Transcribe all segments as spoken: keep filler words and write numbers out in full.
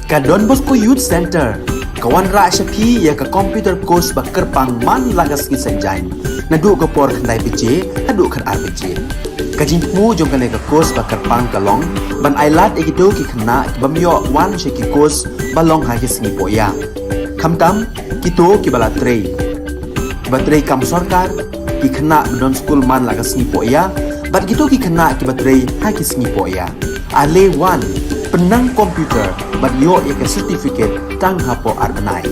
Ka Don Bosco Youth Centre ka wanrah sha phi ïa ka computer course ba kyrpang man la ka sngi Saitjaiñ, naduh ka por khyndai baje haduh khatar baje. Ka jingthmu jong kane ka course ba kyrpang ka long ban ailad ïa kito ki khynnah ki bym ïoh wan sha ki course ba long ha ki sngi pohïa, khamtam kito kiba la trei, kiba trei kam sorkar, ki khynnah ba don skul man la ka sngi pohïa, bad kito ki khynnah kiba trei ha ki sngi pohïa. Ale wan, pynnang computer bad ïoh ïa ka certificate tang hapoh ar bnai.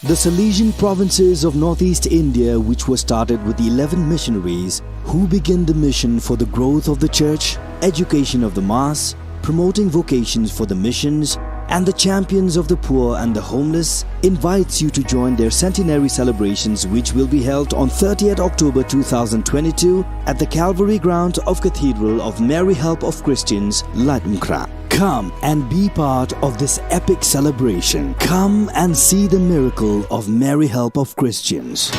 The Salesian provinces of northeast India, which were started with eleven missionaries who began the mission for the growth of the church, education of the mass, promoting vocations for the missions, and the champions of the poor and the homeless, invites you to join their centenary celebrations, which will be held on thirtieth October two thousand twenty-two at the Calvary ground of Cathedral of Mary Help of Christians, Laitumkhrah. Come and be part of this epic celebration. Come and see the miracle of Mary Help of Christians.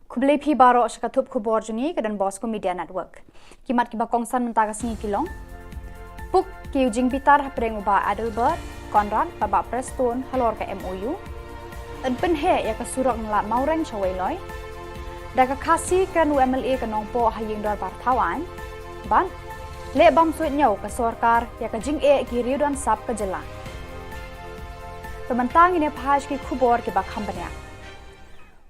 Khublei phi baroh sha ka thup khubor jong ngi ka Don Bosco Media Network. Ki mat kiba kongsan mynta ka sngi ki long: Puk ki ïew jingbitar hapdeng u Bah Adelbert Conrad bad Bah Prestone halor ka M O U. Yn pynheh ïa ka surok na Lad Mawreng sha Weiloi. Da ka Khasi kren u M L A ka Nongpoh ha ïing dorbar thaw aiñ. Bad leh bam suidñiew ka sorkar ïa ka jingeh ki riew don sap ka jylla. Te mynta ngin ïa phai sha ki khubor kiba kham bniah.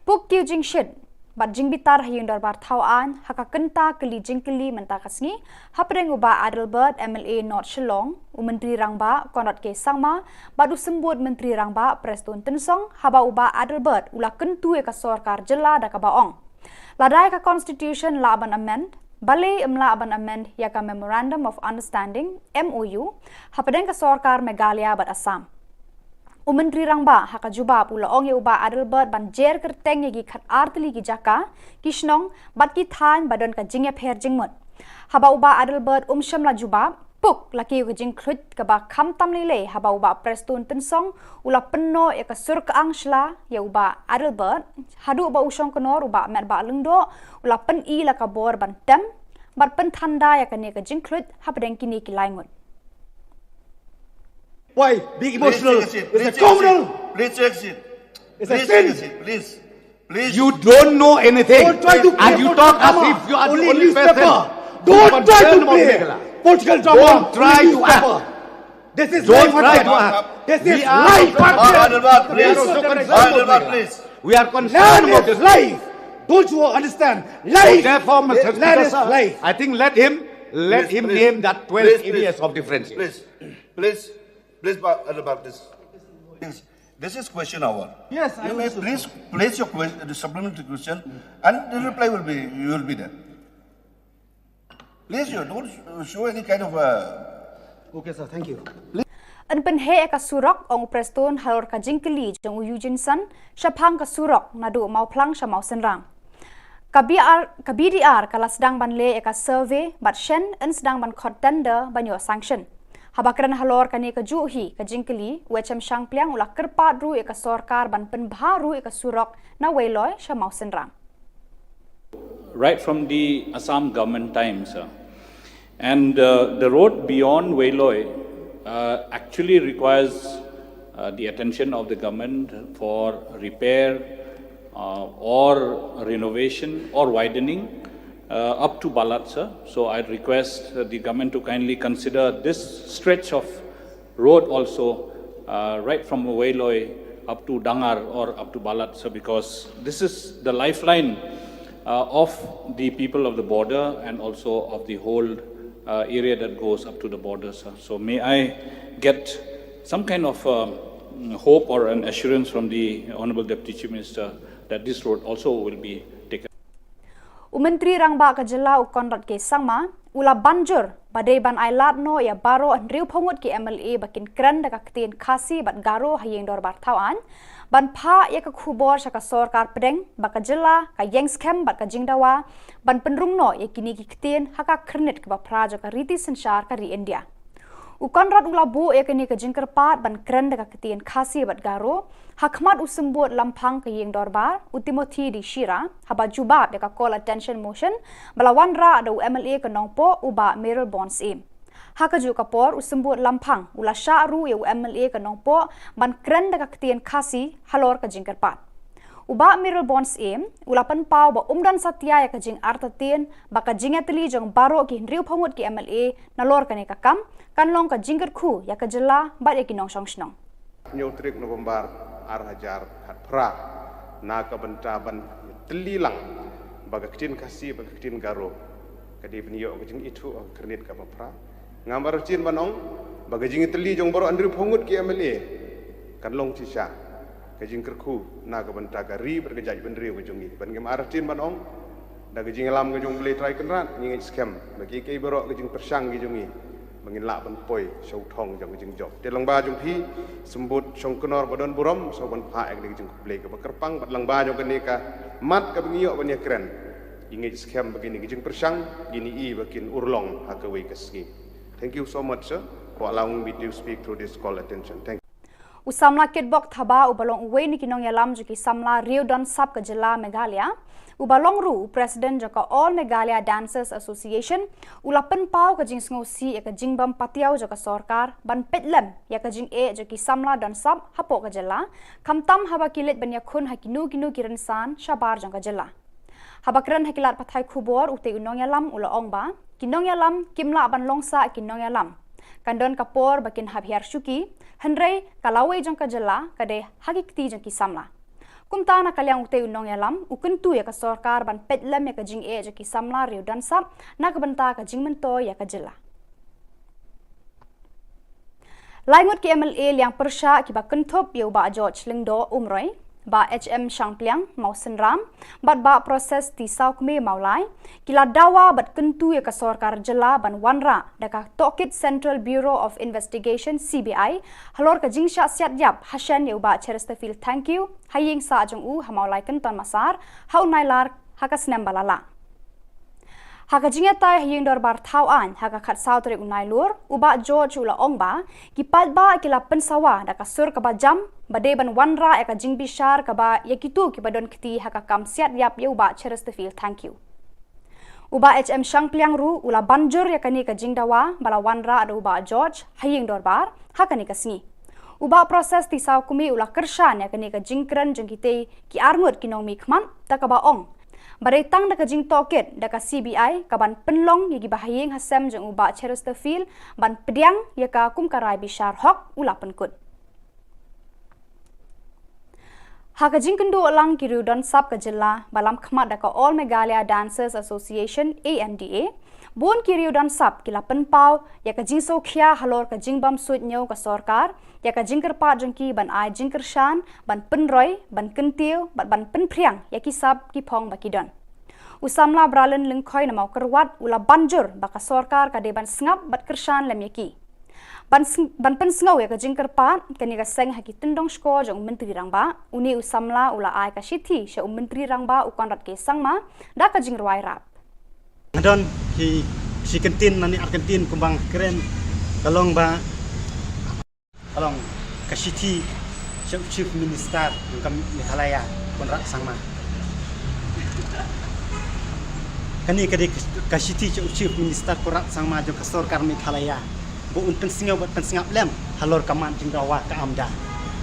Puk ki ïew jingshit bad jingbitar ha ïing dorbar thaw aiñ ha ka kynta kylli jingkylli mynta ka sngi hapdeng u Bah Adelbert, M L A North Shillong, u Myntri Rangbah Conrad K Sangma bad u Symbud Myntri Rangbah Prestone Tynsong, haba u Bah Adelbert u la kyntu ïa ka sorkar jylla da kaba ong, lada ïa ka Constitution lah ban amend, balei ym lah ban amend ïa ka Memorandum of Understanding, M O U, hapdeng ka sorkar Meghalaya bad Assam. U Myntri Rangbah ha ka jubab u la ong ïa u Bah Adelbert ban jer kyrteng ïa ki khatar tylli ki jaka, ki shnong bad ki thaiñ ba don ka jingïapher jingmut. Haba u Bah Adelbert um shym la jubab, puk la kiew ka jingkhluit kaba khamtam lei lei haba u Bah Prestone Tynsong u la pynnoh ïa ka sur ka angshla ïa u Bah Adelbert, haduh ba u shongknor u Bah Metbah Lyngdoh u la pyni la ka bor ban tem bad pynthanda ïa kane ka jingkhluit hapdeng kine ki lai ngut. Why be emotional? Please take a seat. It's a criminal. Please take a seat. It's a sin. Please take a seat. Please. Please. You don't know anything. Don't try to play political drama. And you talk as if you are the only person who concerned about Meghalaya. Don't try to play political drama. Don't try to act. This is life, my friend. Don't try to act. This is life, my friend. Adelbert, please. We are so concerned about Meghalaya. Adelbert, please. We are concerned about this. Land is life. Don't you understand? Life. So therefore, Mister Speaker, sir, I think let him, let him name that twelve areas of differentiation. Please, please, please, please, Adelbert, please. Please. This is question hour. Yes, I understood, sir. You may please place your que-, the supplementary question, and the reply will be, you will be there. Please, you don't show any kind of, uh, Okay, sir. Thank you. Yn pynheh ïa ka surok, ong u Prestone halor ka jingkylli jong u Eugene Sun shaphang ka surok naduh Mawphlang sha Mawsynram. Ka B R, ka B D R ka la sdang ban leh ïa ka survey bad shen yn sdang ban khot tender ban ïoh sanction. Haba kren halor kane kajuh hi ka jingkylli, u H M Shangpliang u la kyrpad ruh ïa ka sorkar ban pynbha ruh ïa ka surok na Weiloi sha Mawsynram. Right from the Assam government times, uh, and, uh, the road beyond Weiloi, uh, actually requires, uh, the attention of the government for repair, uh, or renovation or widening. uh, up to Balat, sir. So I'd request, uh, the government to kindly consider this stretch of road also, uh, right from Weiloi up to Dangar or up to Balat, sir, because this is the lifeline, uh, of the people of the border and also of the whole, uh, area that goes up to the border, sir. So may I get some kind of, um, hope or an assurance from the Honorable Deputy Chief Minister that this road also will be taken? U Myntri Rangbah ka jylla u Conrad K Sangma u la ban jur ba dei ban ai lad noh ïa baroh hynriew phew ngut ki M L A ba kin kren da ka ktien Khasi bad Garo ha ïing dorbar thaw aiñ, ban phah ïa ka khubor sha ka sorkar pdeng ba ka jylla ka ïeng skhem bad ka jingdawa ban pynrung noh ïa kine ki ktien ha ka khyrnit kaba phra jong ka riti synshar ka ri India. U Conrad u la buh ïa kane ka jingkyrpad ban kren da ka ktien Khasi bad Garo ha khmat u symbud lamphang ka ïing dorbar, u Timothy D Shira, haba jubab ïa ka call attention motion ba la wanrah da u M L A ka Nongpoh, u Bah Mayralborn Syiem. Ha kajuh ka por, u symbud lamphang u la shah ruh ïa u M L A ka Nongpoh ban kren da ka ktien Khasi halor ka jingkyrpad. U Bah Mayralborn Syiem u la pynpaw ba um don satia ïa ka jingartatien ba ka jingïatylli jong baroh ki hynriew phew ngut ki M L A nalor kane ka kam kan long ka jingkyrkhu ïa ka jylla bad ïa ki nongshong shnong. Hynñiew tarik November ar hajar khatphra, na ka bynta ban tylli lang ba ka ktien Khasi bad ka ktien Garo ka dei ban ïoh ka jingithuh ha ka khyrnit kaba phra. Ngam artatien ban ong ba ka jingïatylli jong baroh hynriew phew ngut ki M L A kan long shisha ka jingkyrkhu na ka bynta ka ri bad ka jaitbynriew ka jong ngi. Bad ngam artatien ban ong, da ka jingïalam ka jong U Blei Trai Kynrad, ngi ngeit skhem ba kiei kiei baroh ka jingpyrshang ki jong ngi ba ngin lah ban poi sha u thong jong ka jingjop. Te lyngba jong phi, symbud shongknor ba don burom, sngewbha ban phah ïa kane ka jingkhublei kaba kyrpang, bad lyngba jong kane ka mat kaba ngi ïoh ban ïakren, ngi ngeit skhem ba kine ki jingpyrshang kin ïoh ba kin urlong ha kawei ka sngi. Thank you so much, sir, for allowing me to speak through this call attention. Thank you. U samla Kitbok Thabah uba long uwei na ki nongïalam jong ki samla Riew Donsap ka jylla Meghalaya, uba long ruh u president jong ka All Meghalaya Dancers Association, u la pynpaw ka jingsngewsih ïa ka jingbym patiaw jong ka sorkar ban peit lem ïa ka jingeh jong ki samla donsap hapoh ka jylla, khamtam haba ki leit ban ïakhun ha kino kino ki rynsan shabar jong ka jylla. Haba kren ha ki lad pathai khubor, utei u nongïalam u la ong ba ki nongïalam kim lah ban long sah ki nongïalam. Kan don ka por ba kin hap hiar shuki, hynrei ka lawei jong ka jylla ka dei ha ki kti jong ki samla. Kumta na ka liang utei u nongïalam u kyntu ïa ka sorkar ban peit lem ïa ka jingeh jong ki samla Riew Donsap na ka bynta ka jingmyntoi ïa ka jylla. Lai ngut ki M L A liang pyrshah kiba kynthup ïa u Bah George Lyngdoh Umroi, Bah H M Shangpliang Mawsynram, bad Bah Proses T Sawkmie Mawlai, ki la dawa bad kyntu ïa ka sorkar jylla ban wanrah da ka tohkit Central Bureau of Investigation, C B I, halor ka jingshah siat ïap hashen ïa u Bah Chesterfield Thangkhiew ha ïing sah jong u ha Mawlai Kynton Massar ha u Nailar ha ka snem ba la lah. Ha ka jingïatai ha ïing dorbar thaw aiñ ha ka khatsaw tarik u Nailur, u Bah George u la ong ba ki paidbah ki la pynsawa da ka sur kaba jam ba dei ban wanrah ïa ka jingbishar kaba ïa kito kiba don kti ha ka kam siat ïap ïa u Bah Chesterfield Thangkhiew. U Bah H M Shangpliang ruh u la ban jur ïa kane ka jingdawa ba la wanrah da u Bah George ha ïing dorbar ha kane ka sngi. U Bah Proses T Sawkmie u la kyrshan ïa kane ka jingkren jong kitei ki arngut ki nongmihkhmat, da kaba ong ba dei tang da ka jingtohkit da ka C B I ka ban pynlong ïa kiba ha ïing ha sem jong u Bah Chesterfield ban pdiang ïa ka kum ka rai bishar hok, u la pynkut. Ha ka jingkynduh lang ki Riew Donsap ka jylla ba lam khmat da ka All Meghalaya Dancers Association, A M D A, bun ki Riew Donsap ki la pynpaw ïa ka jingsngewkhia halor ka jingbym suidñiew ka sorkar ïa ka jingkyrpad jong ki ban ai jingkyrshan, ban pynroi, ban kyntiew bad ban pynphriang ïa ki sap ki phong ba ki don. U samla Bralin Lyngkhoi na Mawkyrwat u la ban jur ba ka sorkar ka dei ban sngap bad kyrshan lem ïa ki. Ban sng-, ban pynsngew ïa ka jingkyrpad kane ka seng ha ki tyndong shkor jong u Myntri Rangbah, une u samla u la ai ka shithi sha u Myntri Rangbah u Conrad K Sangma da ka jingrwai rap. Nga don ki shi kyntien lane ar kyntien kumba nga kren, ka long ba, ka long ka shithi sha u Chief Minister jong ka Meghalaya, Conrad Sangma. Kane ka dei ka shithi sha u Chief Minister Conrad Sangma jong ka sorkar Meghalaya, ba un pynsngew bad pynsngap lem halor ka mat jingdawa ka AMDA.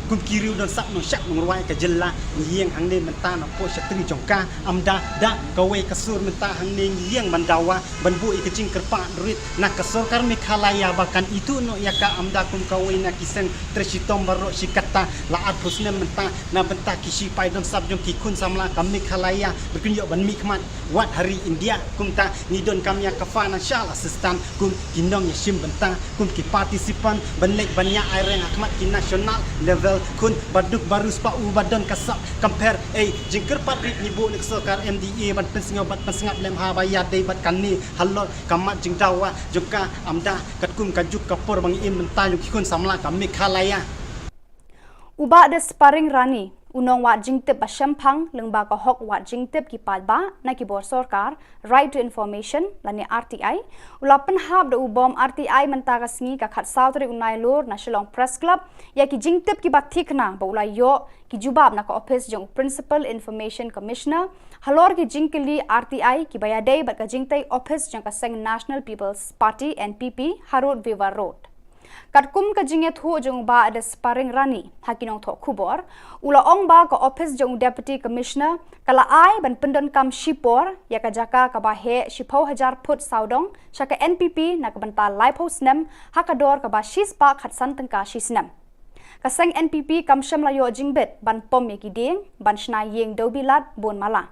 Kum ki riew don sap nong shap nong rwai ka jylla, ngi ïeng hangne mynta na poh shatri jong ka, amda da kawei ka sur mynta hangne ngi ïeng ban dawa ban buh ïa ka jingkyrpad rit na ka sorkar Meghalaya ba kan ithuh noh ïa ka, amda kum kawei na ki seng trei shitom baroh shi katta. La arphew snem mynta na bynta ki shipai don sap jong ki khun samla ka Meghalaya ba kin ïoh ban mihkhmat wat ha ri India. Kumta ngi donkam ïa ka financial assistance kum ki nongïashim bynta, kum ki participant ban leit ban ïa aireng ha khmat ki national level. Khun ba duk ba riewspah u ba don ka sap, compare ei jingkyrpad rit ngi buh na ka sorkar M D A ban pynsngew bad pynsngap lem ha ba ïadei bad kane halor ka mat jingdawa jong ka, amda katkum ka juk ka por ba ngi im mynta jong ki khun samla ka Meghalaya. U Bah Desparing Rani, u nongwad jingtip ba shemphang lyngba ka hok wad jingtip ki paidbah na ki bor sorkar, Right to Information lane R T I, u la pynhap da u bom R T I mynta ka sngi ka khatsaw tarik u Nailur na Shillong Press Club ïa ki jingtip kiba thikna ba u la ïoh ki jubab na ka ophis jong u Principal Information Commissioner halor ki jingkylli R T I kiba ïadei bad ka jingtei ophis jong ka seng National People's Party, N P P, ha Road Viva Road. Katkum ka jingïathuh jong u Bah Desparing Rani ha ki nongthoh khubor, u la ong ba ka ophis jong u Deputy Commissioner ka la ai ban pyndonkam shipor ïa ka jaka kaba heh shiphew hajar phut sawdong sha ka N P P na ka bynta laiphew snem ha ka dor kaba shispah khatsan tyngka shi snem. Ka seng N P P kam shym la ïoh jingbit ban pom ïa ki dieng ban shna ïing dewbilat bun mala.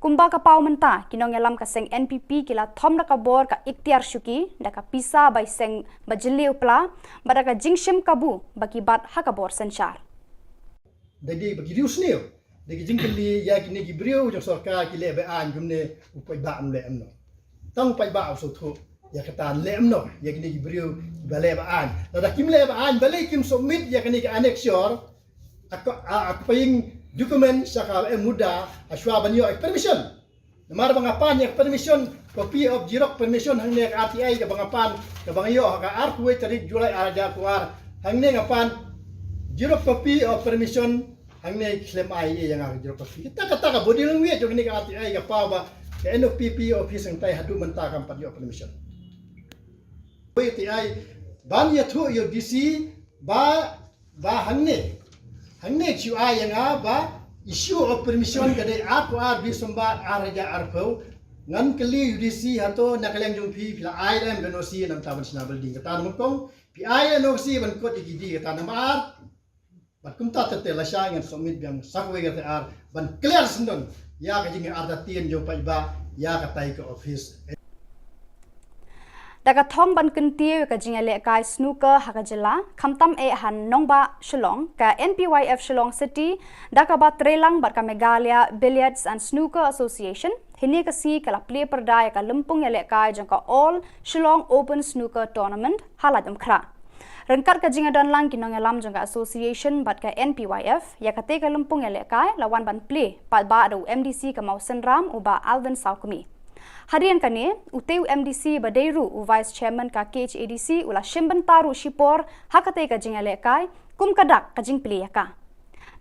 Kumba ka paw mynta, ki nongïalam ka seng N P P ki la thom da ka bor ka iktiar shuki da ka pisa bai seng ba jylliew pla bad da ka jingshim kabu ba ki bat ha ka bor synshar. Da dei ba ki riew sniew da ki jingkylli ïa kine ki briew jong sorkar ki leh ba-aiñ kumne, u paidbah um leh em noh. Tang u paidbah u sngewthuh ïa kata, leh em noh ïa kine ki briew ba leh ba-aiñ. Lada kim leh ba-aiñ balei kim submit ïa kine ki annexure, a ka, a, a ka paying document sha ka M Muda hashwa ban ïoh permission. Namar ba nga pan ïa ka permission, copy of xerox permission hangne ka R T I kaba nga pan, kaba nga ïoh ha ka arphew tarik July ar hajar arphew ar. Hangne nga pan xerox copy of permission, hangne khlem ai ïa nga ka xerox copy. Kata, kata ka body language jong kane ka R T I ka paw ba ka N P P office hangtai haduh mynta kam pat ïoh permission. Wei ti ai ban ïathuh ïa u D C ba, ba hangne, hangne shu ai ïa nga ba issue of permission ka dei arphew ar December ar hajar arphew. Ngan kylli u D C, hato na ka liang jong phi phi la ai lem ka N O C, namar ban shna building? Kata namar kong phi ai N O C ban kot ïa ki dieng? Kata namar ar. Bad kumta te te lashai ngan submit biang sa kawei ka T R ban clear syndon ïa ka jingartatien jong paidbah ïa katai ka office. Da ka thong ban kyntiew ïa ka jingïalehkai snooker ha ka jylla, khamtam eh ha nongbah Shillong, ka N P Y F Shillong City da kaba treilang bad ka Meghalaya Billiards and Snooker Association, hynne ka sngi ka la plie pyrda ïa ka lympung ïalehkai jong ka All Shillong Open Snooker Tournament ha Laitumkhrah. Ryngkat ka jingïadonlang ki nongïalam jong ka association bad ka N P Y F, ïa katei ka lympung ïalehkai la wan ban plie paidbah da u M D C ka Mawsynram, u Bah Alvin Sawkmie. Hadien kane, utei u M D C ba dei ruh u Vice Chairman ka K H A D C u la shim bynta ruh shipor ha katei ka jingïalehkai kum ka dak ka jingplie ïa ka.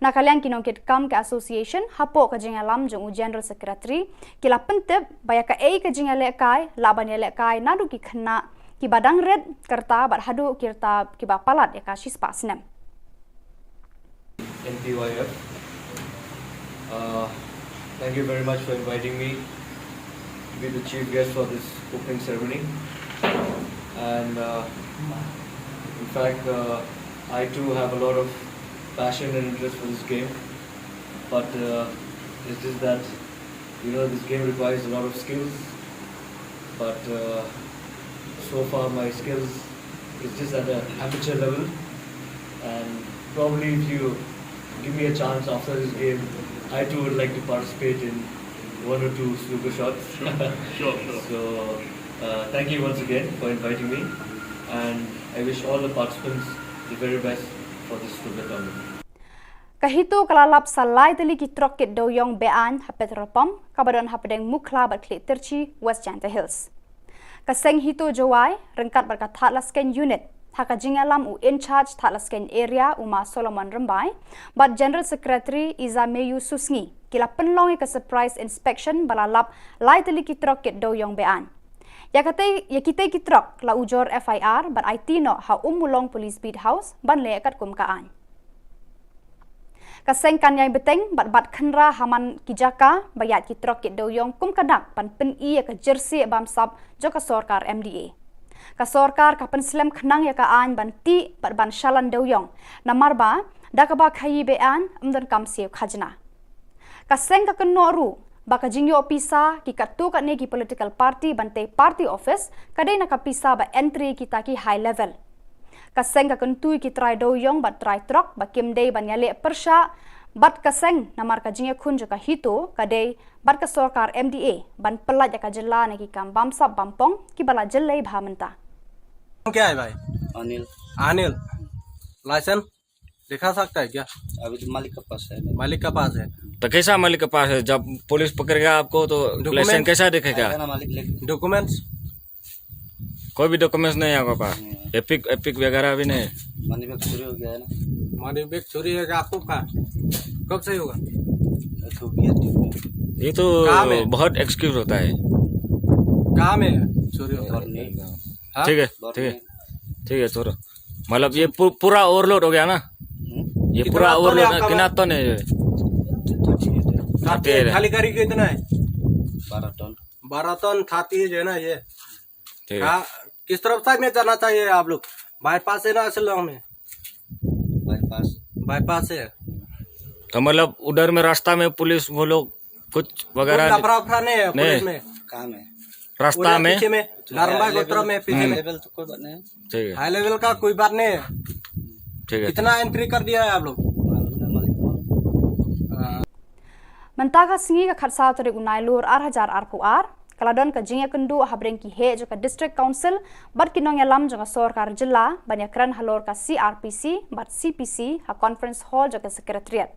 Na ka liang ki nongkitkam ka association, hapoh ka jingïalam jong u General Secretary, ki la pyntip ba ïa kaei ka jingïalehkai lah ban ïalehkai naduh ki khynnah kiba dang rit ka rta bad haduh ki rta kiba palat ïa ka shispah snem. N P Y F. Uh, thank you very much for inviting me to be the chief guest for this opening ceremony. And, uh, in fact, uh, I too have a lot of passion and interest for this game, but, uh, it's just that, you know, this game requires a lot of skills, but, uh, so far my skills is just at an amateur level, and probably if you give me a chance after this game, I too would like to participate in one or two snooker shots. Sure, sure, sure. So, uh, thank you once again for inviting me, and I wish all the participants the very best for this snooker tournament. Ka HITO ka la lap sa lai tylli ki trok kit dewïong be-aiñ ha petrol pump kaba don hapdeng Mukhla bad Khliehtyrshi, West Jaintia Hills. Ka seng HITO Jowai ryngkat bad ka Thadlaskein Unit, ha ka jingïalam u In-charge Thadlaskein Area, u Ma Solomon Rymbai, bad General Secretary Izameyu Susngi, ki la pynlong ïa ka surprise inspection ba la lap lai tylli ki trok kit dewïong be-aiñ. Ïa katei, ïa kitei ki trok la ujor F I R bad aiti noh ha Ummulong Police Beat House ban leh katkum ka aiñ. Ka seng kan ïai bteng bad bat khynra ha man ki jaka ba ïaid ki trok kit dewïong kum ka dak ban pyni ïa ka jersey bamsap jong ka sorkar M D A. Ka sorkar ka pynslem khnang ïa ka aiñ ban tih bad ban shalan dewïong, namar ba da kaba khaïi be-aiñ ym donkam siew khajna. Ka seng ka kynnoh ruh ba ka jingïoh pisa ki katto katne ki political party ban tei party office ka dei na ka pisa ba entry kita ki high level. Ka seng ka kyntu ïa ki trai dewïong bad trai trok ba kim dei ban ïaleh pyrshah bad ka seng, namar ka jingïakhun jong ka HITO ka dei bad ka sorkar M D A ban pyllait ïa ka jylla na ki kam bamsap bampong kiba la jyllei bha mynta. क्या है भाई? अनिल। अनिल, लाइसेंस दिखा सकता है क्या? अभी तो मालिक के पास है। मालिक के पास है। तो कैसा मालिक के पास है? जब पुलिस पकड़ेगा आपको तो डॉक्यूमेंट लाइसेंस कैसा दिखेगा? आएगा ना मालिक लेके। डॉक्यूमेंट्स? कोई भी डॉक्यूमेंट्स नहीं है आपके पास? नहीं है। एपिक, एपिक वगैरह भी नहीं है? मनी बैग चोरी हो गया है ना। मनी बैग चोरी हो गया आपको कहाँ? कब से होगा? ये तो किया ठीक है। ये तो कहाँ में? बहुत एक्सक्यूज होता है। कहाँ में चोरी होता है? और नहीं। हाँ? ठीक है, और ठीक है। नहीं। ठीक है, छोड़ो। मतलब ये पू-, पूरा ओवरलोड हो गया ना? हम्म। ये कितना पूरा टन है ओवरलोड है, आपका कितना माल? टन है ये? तो ठीक है। थाती है, थाती है। खाली गाड़ी कितना है? बारह टन। बारह टन थाती है जो है ना ये। ठीक है। हाँ, किस तरफ साइड में जाना चाहिए आप लोग? बाईपास है ना शिलोंग में? बाईपास। बाईपास है। तो मतलब उधर में रास्ता में पुलिस वो लोग कुछ वगैरह कोई लफड़ा वफड़ा नहीं है नहीं। पुलिस में? कहाँ में? रास्ता उधर में? पीछे में, नारंगबाग गोत्र में पीछे में। हम्म। हाई लेवल तो कोई बात नहीं है। ठीक है। हाई लेवल का कोई बात नहीं है। ठीक है। कितना एंट्री कर दिया है आप लोग? मालूम नहीं, मालिक को मालूम। हाँ। Mynta ka sngi ka khatsaw tarik u Nailur ar hajar arphew ar, ka la don ka jingïakynduh ha bneng ki heh jong ka District Council bad ki nongïalam jong ka sorkar jylla ban ïakren halor ka C R P C bad C P C ha Conference Hall jong ka Secretariat.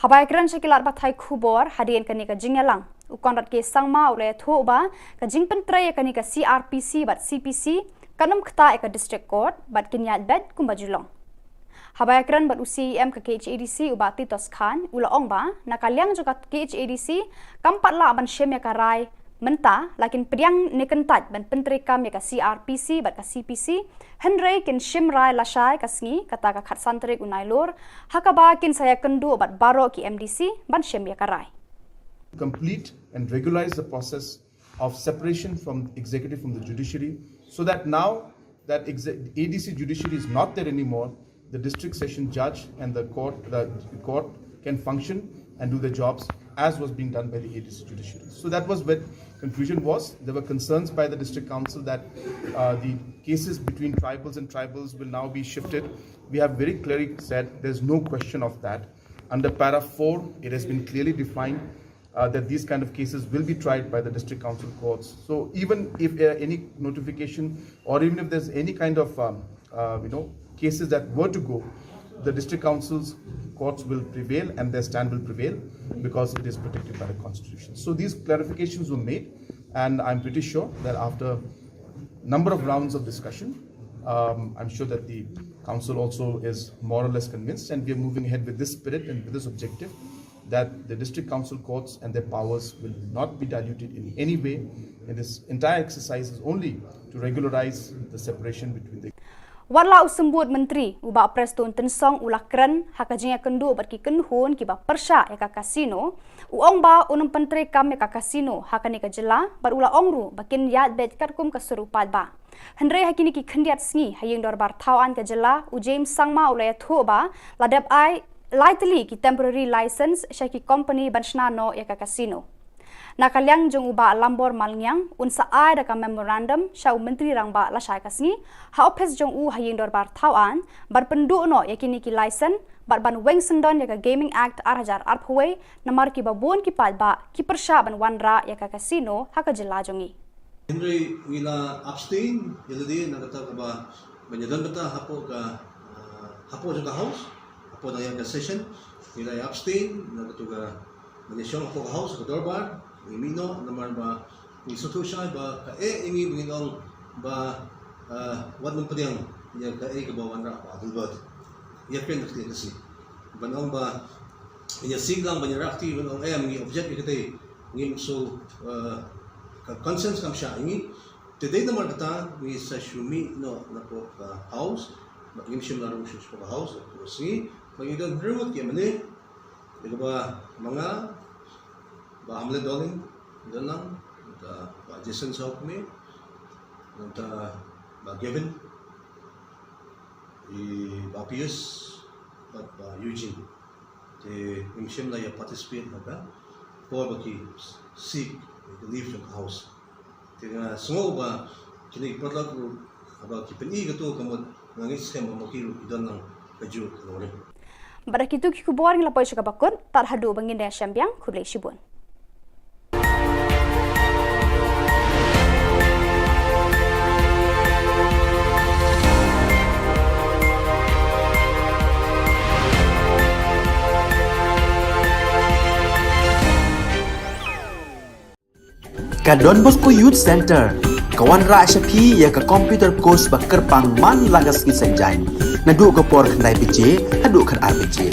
Haba ïakren sha ki lad pathai khubor hadien kane ka jingïalang, u Conrad K Sangma u la ïathuh ba ka jingpyntrei ïa kane ka C R P C bad C P C kan ym ktah ïa ka District Court bad kin ïaid beit kumba ju long. Haba ïakren bad u C E M ka K H A D C u Bah Titos Chyne u la ong ba na ka liang jong ka K H A D C kam pat lah ban shim ïa ka rai mynta, la kin pdiang ne kyntait ban pyntreikam ïa ka C R P C bad ka C P C, hynrei kin shim rai lashai ka sngi, kata ka khatsan tarik u Nailur, ha kaba kin sa ïakynduh bad baroh ki M D C ban shim ïa ka rai. Complete and regularize the process of separation from executive from the judiciary, so that now that exe-, A D C judiciary is not there anymore, the district session judge and the court, the court can function and do their jobs as was being done by the A D C judiciary. So that was what conclusion was. There were concerns by the district council that, uh, the cases between tribals and tribals will now be shifted. We have very clearly said there's no question of that. Under para four, it has been clearly defined uh, that these kind of cases will be tried by the district council courts. So even if, uh, any notification or even if there's any kind of, um, uh, you know, cases that were to go, the district council's courts will prevail and their stand will prevail because it is protected by the constitution. So these clarifications were made, and I'm pretty sure that after number of rounds of discussion, um, I'm sure that the council also is more or less convinced, and we are moving ahead with this spirit and with this objective that the district council courts and their powers will not be diluted in any way. And this entire exercise is only to regularize the separation between the Wat la u symbud myntri u Bah Prestone Tynsong u la kren ha ka jingïakynduh bad ki kynhun kiba pyrshah ïa ka casino, u ong ba un ym pyntreikam ïa ka casino ha kane ka jylla bad u la ong ruh ba kin ïaid beit katkum ka sur u paidbah. Hynrei ha kine ki khyndiat sngi ha ïing dorbar thaw aiñ ka jylla, u James Sangma u la ïathuh ba la dep ai lai tylli ki temporary license sha ki company ban shna noh ïa ka casino. Na ka liang jong u Bah Lambor Malngiang, un sa ai da ka memorandum sha u Myntri Rangbah lashai ka sngi ha ophis jong u ha ïing dorbar thaw aiñ ban pynduh noh ïa kine ki license bad ban weng syndon ïa ka Gaming Act ar hajar arphew wei, namar kiba bun ki paidbah ki pyrshah ban wanrah ïa ka casino ha ka jylla jong ngi. Hynrei ngi la abstain ïa lade na kata kaba ban ïadon bynta hapoh ka, ah, hapoh jong ka House, hapoh dang ïa ka session, ngi la abstain na kata ka ban ïashong hapoh ka House, ka dorbar, ngi mih noh namar ba ngi sngewthuh shai ba kaei ngi ba ngin ong ba, ah, wat ban pdiang ïa kaei kaba wanrah Bah Adelbert. Ïa kren da ka Khasi ban ong ba ïa sing lang ban ïa rah kti ban ong em ngi object ïa katei, ngim shu, eh, ka consent kam shah ïa ngi. Te dei namar kata ngi sa shu mih noh napoh ka House bad ngim shym la rung shuh shapoh ka House, ka sngi ba ngi don hynriew ngut ki M L A, Ïa kaba ma nga, Bah Hamlet Dohling, nangta Bah Jason Sawkmie, nangta Bah Gavin, i Bah Pius, bad Bah Eugene. Te ngim shym la ïa participate ha ka por ba ki seek ka leave jong ka House. Te nga sngew ba kine ki paralok ruh haba ki pyni kato ka mut, nga ngeit skhem ba ma ki ruh ki don lang kajuh ka nongrim. Bad da kito ki khubor ngi la poi sha kaba kut, tad haduh ba ngin ïashem biang, khublei shibun. Ka Don Bosco Youth Centre ka wanrah sha phi ïa ka computer course ba kyrpang man la ka sngi Saitjaiñ, naduh ka por khyndai baje haduh khatar baje.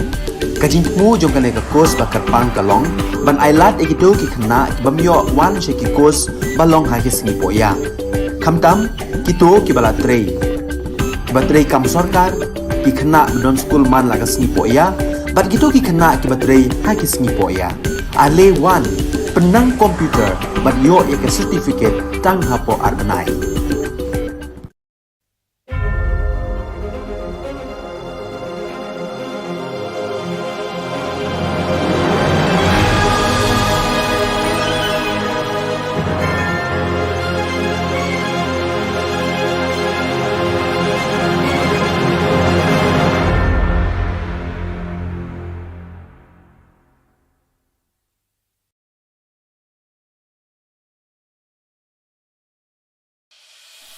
Ka jingthmu jong kane ka course ba kyrpang ka long ban ailad ïa kito ki khynnah ki bym ïoh wan sha ki course ba long ha ki sngi pohïa, khamtam kito kiba la trei, kiba trei kam sorkar, ki khynnah ba don skul man la ka sngi pohïa, bad kito ki khynnah kiba trei ha ki sngi pohïa. Ale wan, pynnang computer bad ïoh ïa ka certificate tang hapoh ar bnai.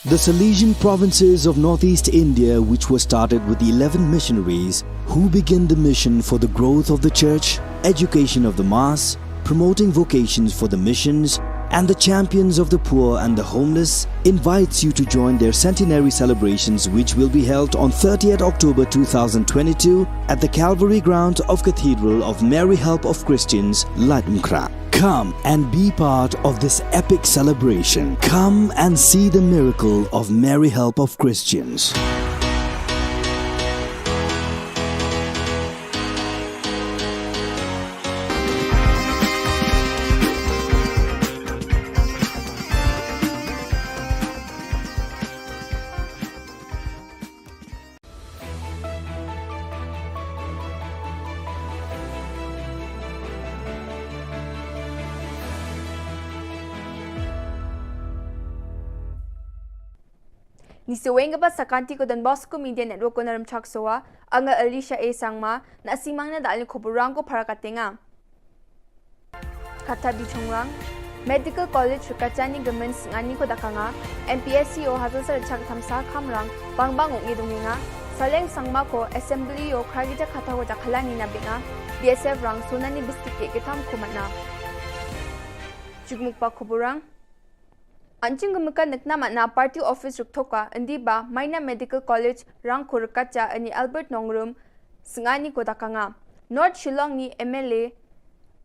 The Salesian provinces of northeast India, which were started with eleven missionaries who began the mission for the growth of the church, education of the mass, promoting vocations for the missions, and the champions of the poor and the homeless, invites you to join their centenary celebrations, which will be held on thirtieth October two thousand twenty-two at the Calvary ground of Cathedral of Mary Help of Christians, Laitumkhrah. Come and be part of this epic celebration. Come and see the miracle of Mary Help of Christians. Ngi sa weng kaba sa ka Don Bosco Media Network ko na Rymchak Sowa, nga Alicia A Sangma, na simang na da alin khubor rang ko para ka tenga. Kata bi chongrang, Medical College ryka jani gmen sngani ko dakanga, M P S C o hasil sa rchak thamsa khamrang, bang bang uk ngidunginga, Saleng Sangma ko Assembly o khragi ja kata ko dakhalani na binga, B S F rang sunani bistik ke kitam kumatna. Jugmuk pa khubor rang. Anjing gumka nekna mana party office ruktoka, indi ba Maina Medical College rang ko ryka ja ani Albert Nongrum, sngani ko dakanga. North Shillong ni M L A,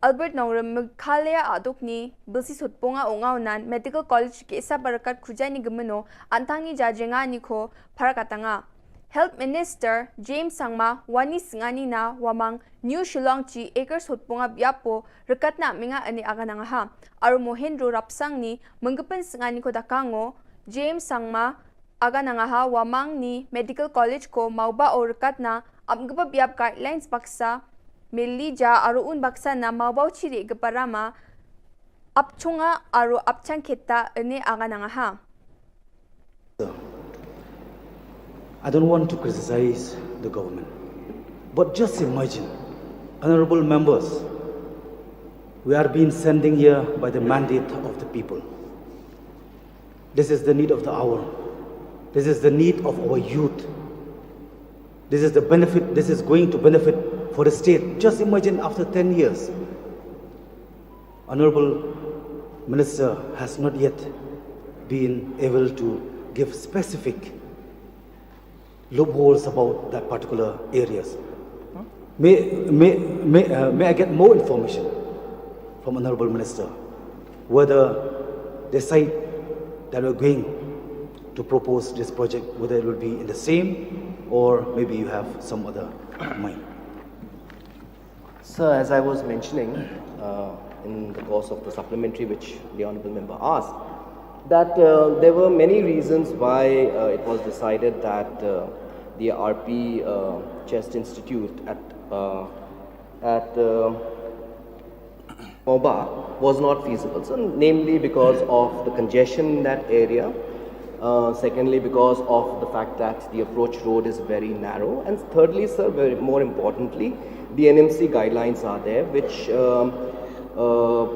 Albert Nongrum Meghalaya aduk ni, bilsi sutpunga unga unan, Medical College ki isa barakat khujani gumeno, antang ni jajengani ko, parakatanga. Health Minister James Sangma, wani sngani na, wamang, New Shillong chi acres hutpunga biapo, rykatna minga ani aganangaha. Aru Mohendro Rapsang ni, mengkepen sngani ko dakango, James Sangma, aganangaha, wamang ni Medical College ko mauba o rykatna, amgeba biap guidelines baksa, melija aru un baksa na mauba chiri geparama, apchunga aru apchang kita ani aganangaha. I don't want to criticize the government, but just imagine, honorable members, we are being sending here by the mandate of the people. This is the need of the hour. This is the need of our youth. This is the benefit, this is going to benefit for the state. Just imagine after ten years, Honorable Minister has not yet been able to give specific loopholes about that particular areas. May, may, may, uh, may I get more information from Honorable Minister, whether the site that we're going to propose this project, whether it will be in the same or maybe you have some other mind? Sir, as I was mentioning uh, in the course of the supplementary which the Honorable Member asked, that uh, there were many reasons why uh, it was decided that uh, the R P uh, Chest Institute at uh, at uh, Moba was not feasible. So, namely because of the congestion in that area, uh, secondly, because of the fact that the approach road is very narrow, and thirdly, sir, very, more importantly, the N M C guidelines are there, which um, uh,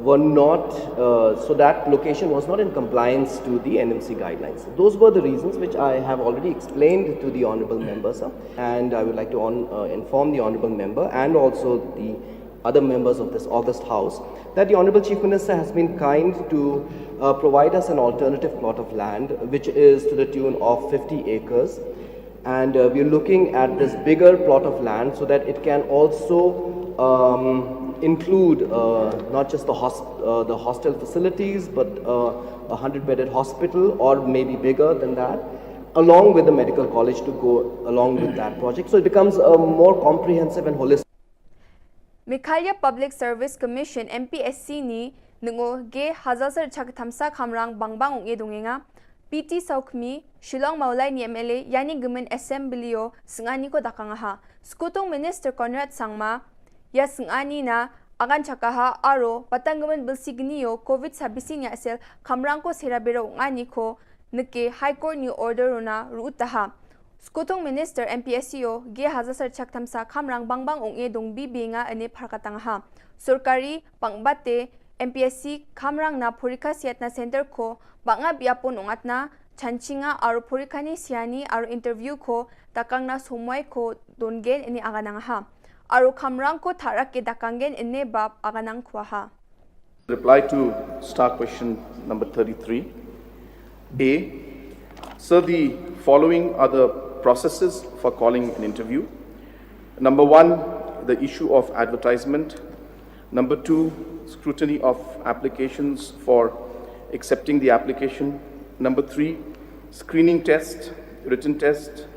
were not, uh, so that location was not in compliance to the N M C guidelines. Those were the reasons which I have already explained to the Honorable Member, sir, and I would like to on, uh, inform the Honorable Member and also the other members of this august House that the Honorable Chief Minister has been kind to uh, provide us an alternative plot of land, which is to the tune of fifty acres. And uh, we're looking at this bigger plot of land so that it can also um, include uh, not just the, hosp- uh, the hostel facilities, but uh, a hundred bedded hospital, or maybe bigger than that, along with the medical college to go along with that project. So it becomes a more comprehensive and holistic. Meghalaya Public Service Commission, M P S C ni nungo ge hazal ser chak thamsa khamrang bangbang ung e dongenga. P T Saukmi, Shillong Maulai ni M L A, yani gemen assembly o sengani ko dakang ha. Skutung Minister Conrad Sangma, ya sengani na agan chakaha aro batang gemen belsi geni o covid sabisi nya sel khamrang ko sera bero ungani ko neke High Court ni order rona ruutaha. Skutung Minister M P S C o ge hazal ser chak thamsa khamrang bangbang ung e dong bi bi nga ene pharkatang ha. Sorkari pangbate M P S C khamrang na phorikha siatna center ko banga biapon ungatna chanchinga aro phorikha ni siani aro interview ko takangna somoi ko dongen ene aganang ha. Aro khamrang ko tharak ke dakanggen ene bab aganang khwa ha. Reply to star question number thirty-three. A, sir, the following are the processes for calling an interview. Number one, the issue of advertisement. Number two, scrutiny of applications for accepting the application. Number three, screening test, written test.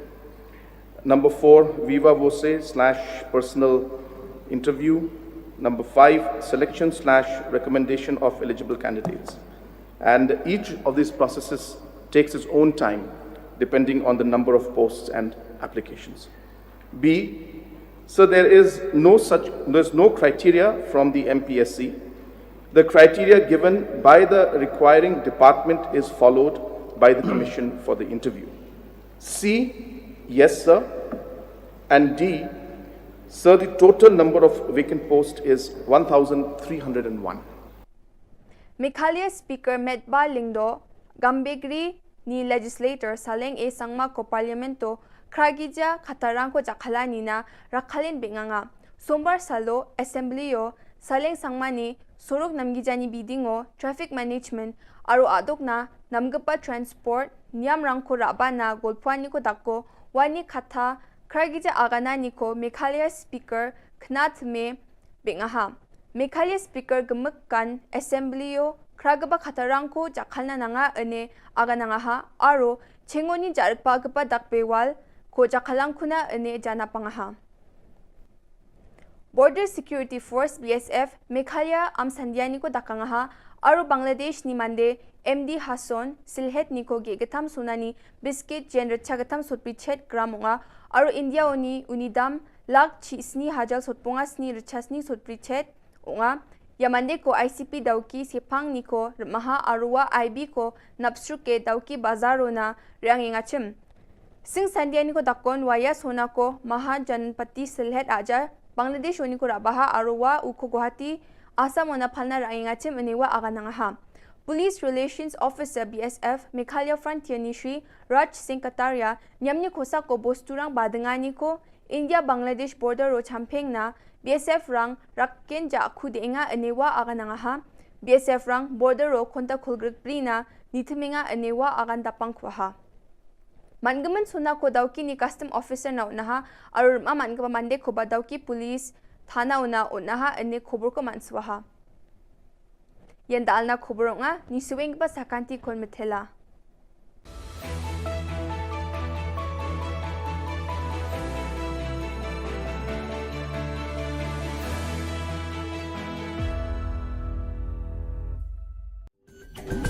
Number four, viva voce slash personal interview. Number five, selection slash recommendation of eligible candidates. And each of these processes takes its own time depending on the number of posts and applications. B, so there is no such, there's no criteria from the M P S C. The criteria given by the requiring department is followed by the commission for the interview. C, yes, sir. And D, sir, the total number of vacant posts is one thousand three hundred and one. Meghalaya Speaker Metbah Lyngdoh, Gambegre ni Legislator Saleng A Sangma ko Parliament o khragija khatarang ko jakhala ni na rakhalin binganga. Sombar salo Assembly o Saleng Sangma ni sorok namgija ni biding o traffic management aro adok na namgapa transport niam rangko raba na golphuan ni ko dakko wani khatha khragija agana ni ko Meghalaya Speaker khnat me bingaha. Meghalaya Speaker gemuk kan Assembly o khragaba khatarang ko jakhalna nanga ene aganangaha aro chengoni jarpa gapa dakpewal ko jakhalang kuna ene jana pangaha. Border Security Force B S F Meghalaya am sandiani ko dakangaha aro Bangladesh ni mande M D Hasson Silhet ni ko ge gatam sunani biscuit jen recha gatam sotpichet gram unga aro India oni unidam lak chi sni hajal sotponga sni recha sni sotpichet unga. Ya mande ko I C P dauki sepang ni ko remaha arwa I B ko napsruke dauki bazaro na riang ingachim. Sing sandia ni ko dakon waya sona ko Mahajanpati Silhet aja Bangladesh oni ko rabaha arwa uko Guwahati Assam ona phalna riang ingachim ene wa aganangaha. Police Relations Officer B S F Meghalaya Frontier ni Shri Raj Singh Kataria nyamni kosa ko bosturang badengani ko India Bangladesh border ro champeng na B S F rang rakken ja khu denga enewa aganangaha. B S F rang border ro konta khulgrik pri na nithemenga enewa agan dapang khwaha. Mangemen suna ko dauki ni custom officer na unaha arur ma mangeba mande ko ba dauki police thana una unaha ene khobor ko manswaha. Yen dalna khobor nga ni suwing ba sakanti kon methela.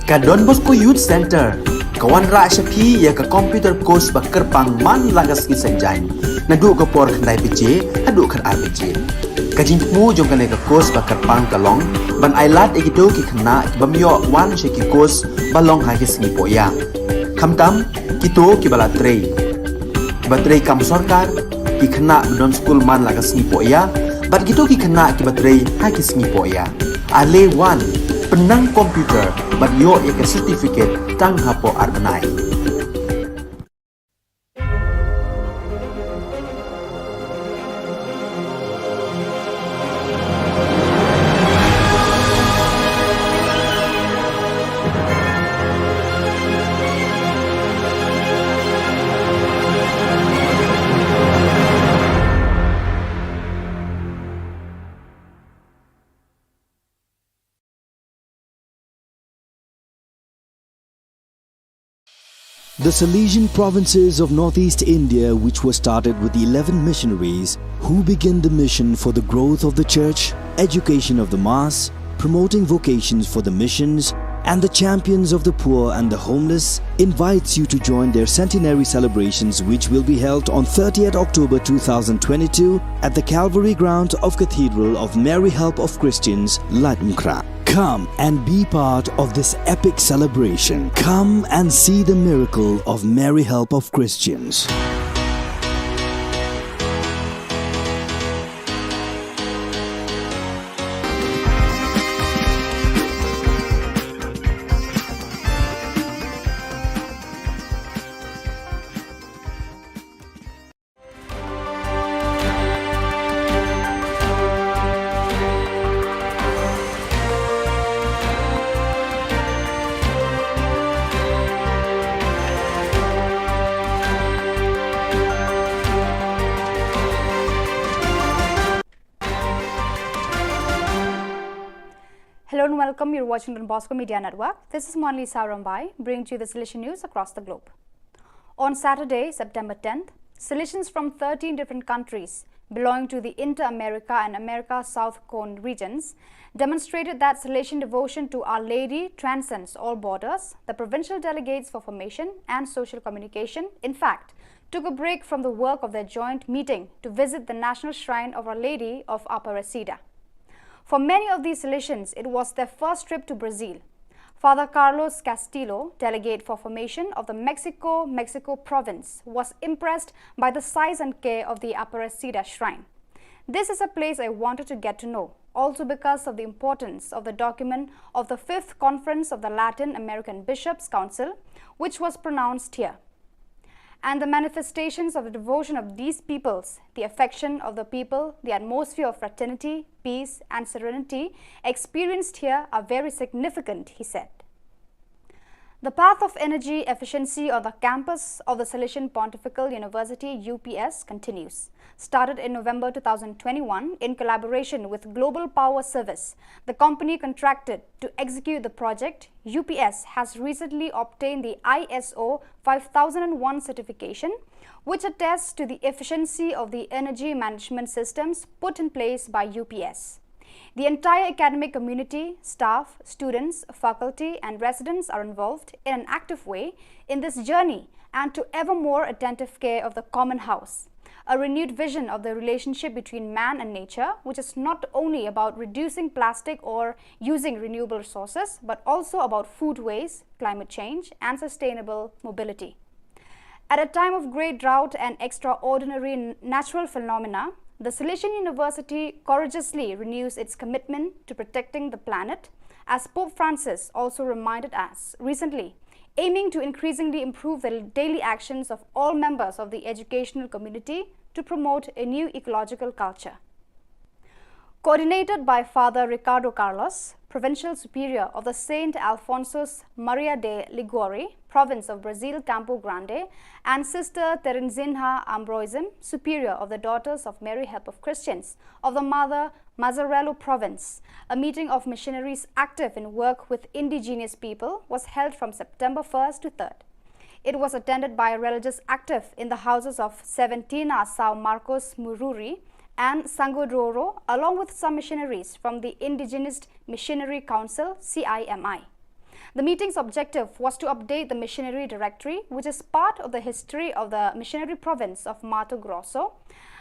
Ka Don Bosco Youth Centre ka wanrah sha phi ïa ka computer course ba kyrpang man la ka sngi Saitjaiñ, naduh ka por khyndai baje haduh khatar baje. Ka jingthmu jong kane ka course ba kyrpang ka long ban ailad ïa kito ki khynnah ki bym ïoh wan sha ki course ba long ha ki sngi pohïa, khamtam kito kiba la trei, kiba trei kam sorkar, ki khynnah ba don skul man la ka sngi pohïa bad kito ki khynnah kiba trei ha ki sngi pohïa. Ale wan, pynnang computer bad ïoh ïa ka certificate tang hapoh ar bnai. The Salesian provinces of northeast India, which were started with eleven missionaries who began the mission for the growth of the church, education of the mass, promoting vocations for the missions, and the champions of the poor and the homeless, invites you to join their centenary celebrations, which will be held on thirtieth October two thousand twenty-two at the Calvary Ground of Cathedral of Mary Help of Christians, Laitumkhrah. Come and be part of this epic celebration. Come and see the miracle of Mary Help of Christians. Hello and welcome. You're watching Don Bosco Media Network. This is Monlisa Rombai, bringing to you the Salesian news across the globe. On Saturday, September tenth, Salesians from thirteen different countries belonging to the Inter-America and America South Cone regions demonstrated that Salesian devotion to Our Lady transcends all borders, the provincial delegates for formation and social communication, in fact, took a break from the work of their joint meeting to visit the National Shrine of Our Lady of Aparecida. For many of these Salesians, it was their first trip to Brazil. Father Carlos Castillo, delegate for formation of the Mexico, Mexico province, was impressed by the size and care of the Aparecida shrine. "This is a place I wanted to get to know, also because of the importance of the document of the fifth Conference of the Latin American Bishops' Council, which was pronounced here. And the manifestations of the devotion of these peoples, the affection of the people, the atmosphere of fraternity, peace, and serenity experienced here are very significant," he said. The path of energy efficiency on the campus of the Salesian Pontifical University, U P S, continues. Started in November two thousand twenty-one in collaboration with Global Power Service, the company contracted to execute the project, U P S has recently obtained the I S O five thousand and one certification, which attests to the efficiency of the energy management systems put in place by U P S. The entire academic community, staff, students, faculty, and residents are involved in an active way in this journey and to ever more attentive care of the common house. A renewed vision of the relationship between man and nature, which is not only about reducing plastic or using renewable resources, but also about food waste, climate change, and sustainable mobility. At a time of great drought and extraordinary n-, natural phenomena, the Salesian University courageously renews its commitment to protecting the planet, as Pope Francis also reminded us recently, aiming to increasingly improve the daily actions of all members of the educational community to promote a new ecological culture. Coordinated by Father Ricardo Carlos, Provincial Superior of the Saint Alphonsus Maria de Liguori, Province of Brazil Campo Grande, and Sister Terezinha Ambroisem, Superior of the Daughters of Mary Help of Christians of the Mother Mazzarello Province, a meeting of missionaries active in work with indigenous people was held from September first to third. It was attended by religious active in the houses of Seventina São Marcos Mururi and Sangodoro, along with some missionaries from the Indigenous Missionary Council, C I M I. The meeting's objective was to update the missionary directory, which is part of the history of the missionary province of Mato Grosso.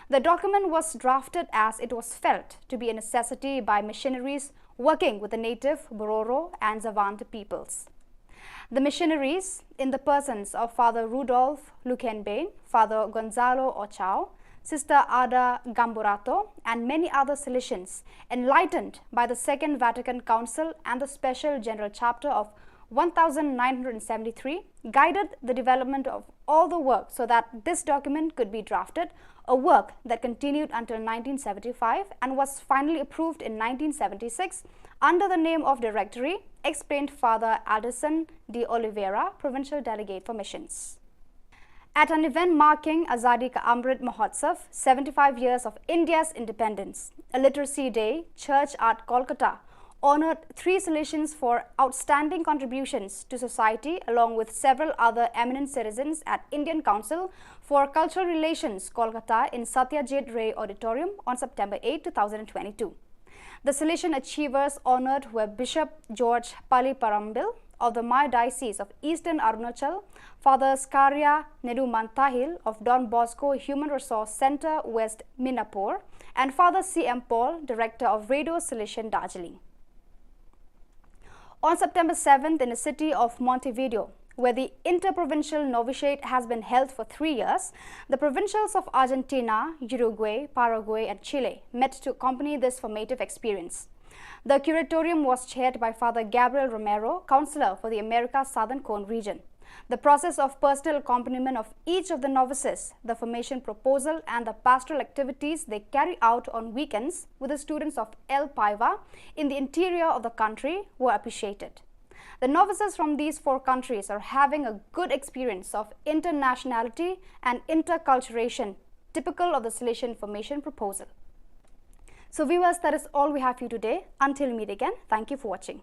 The document was drafted as it was felt to be a necessity by missionaries working with the native Bororo and Xavante peoples. The missionaries, in the persons of Father Rudolf Luckenbein, Father Gonzalo Ochao, Sister Ada Gamburato, and many other Salesians, enlightened by the Second Vatican Council and the Special General Chapter of one thousand nine hundred seventy-three, guided the development of all the work so that this document could be drafted, a work that continued until nineteen seventy-five and was finally approved in nineteen seventy-six under the name of Directory, explained Father Alderson de Oliveira, Provincial Delegate for Missions. At an event marking Azadi Ka Amrit Mahotsav, seventy-five years of India's independence, a literacy day, Church at Kolkata honored three Salesians for outstanding contributions to society, along with several other eminent citizens at Indian Council for Cultural Relations, Kolkata, in Satyajit Ray Auditorium on September eight, two thousand twenty-two. The Salesian achievers honored were Bishop George Paliparambil of the Maya Diocese of Eastern Arunachal, Father Skaria Nedumantahil of Don Bosco Human Resource Centre, West Minapur, and Father C M Paul, Director of Radio Salesian Darjeeling. On September seventh, in the city of Montevideo, where the interprovincial novitiate has been held for three years, the provincials of Argentina, Uruguay, Paraguay, and Chile met to accompany this formative experience. The curatorium was chaired by Father Gabriel Romero, counselor for the America Southern Cone region. The process of personal accompaniment of each of the novices, the formation proposal, and the pastoral activities they carry out on weekends with the students of El Paiva in the interior of the country were appreciated. The novices from these four countries are having a good experience of internationality and interculturation, typical of the Salesian formation proposal. So, viewers, that is all we have for you today. Until we meet again, thank you for watching.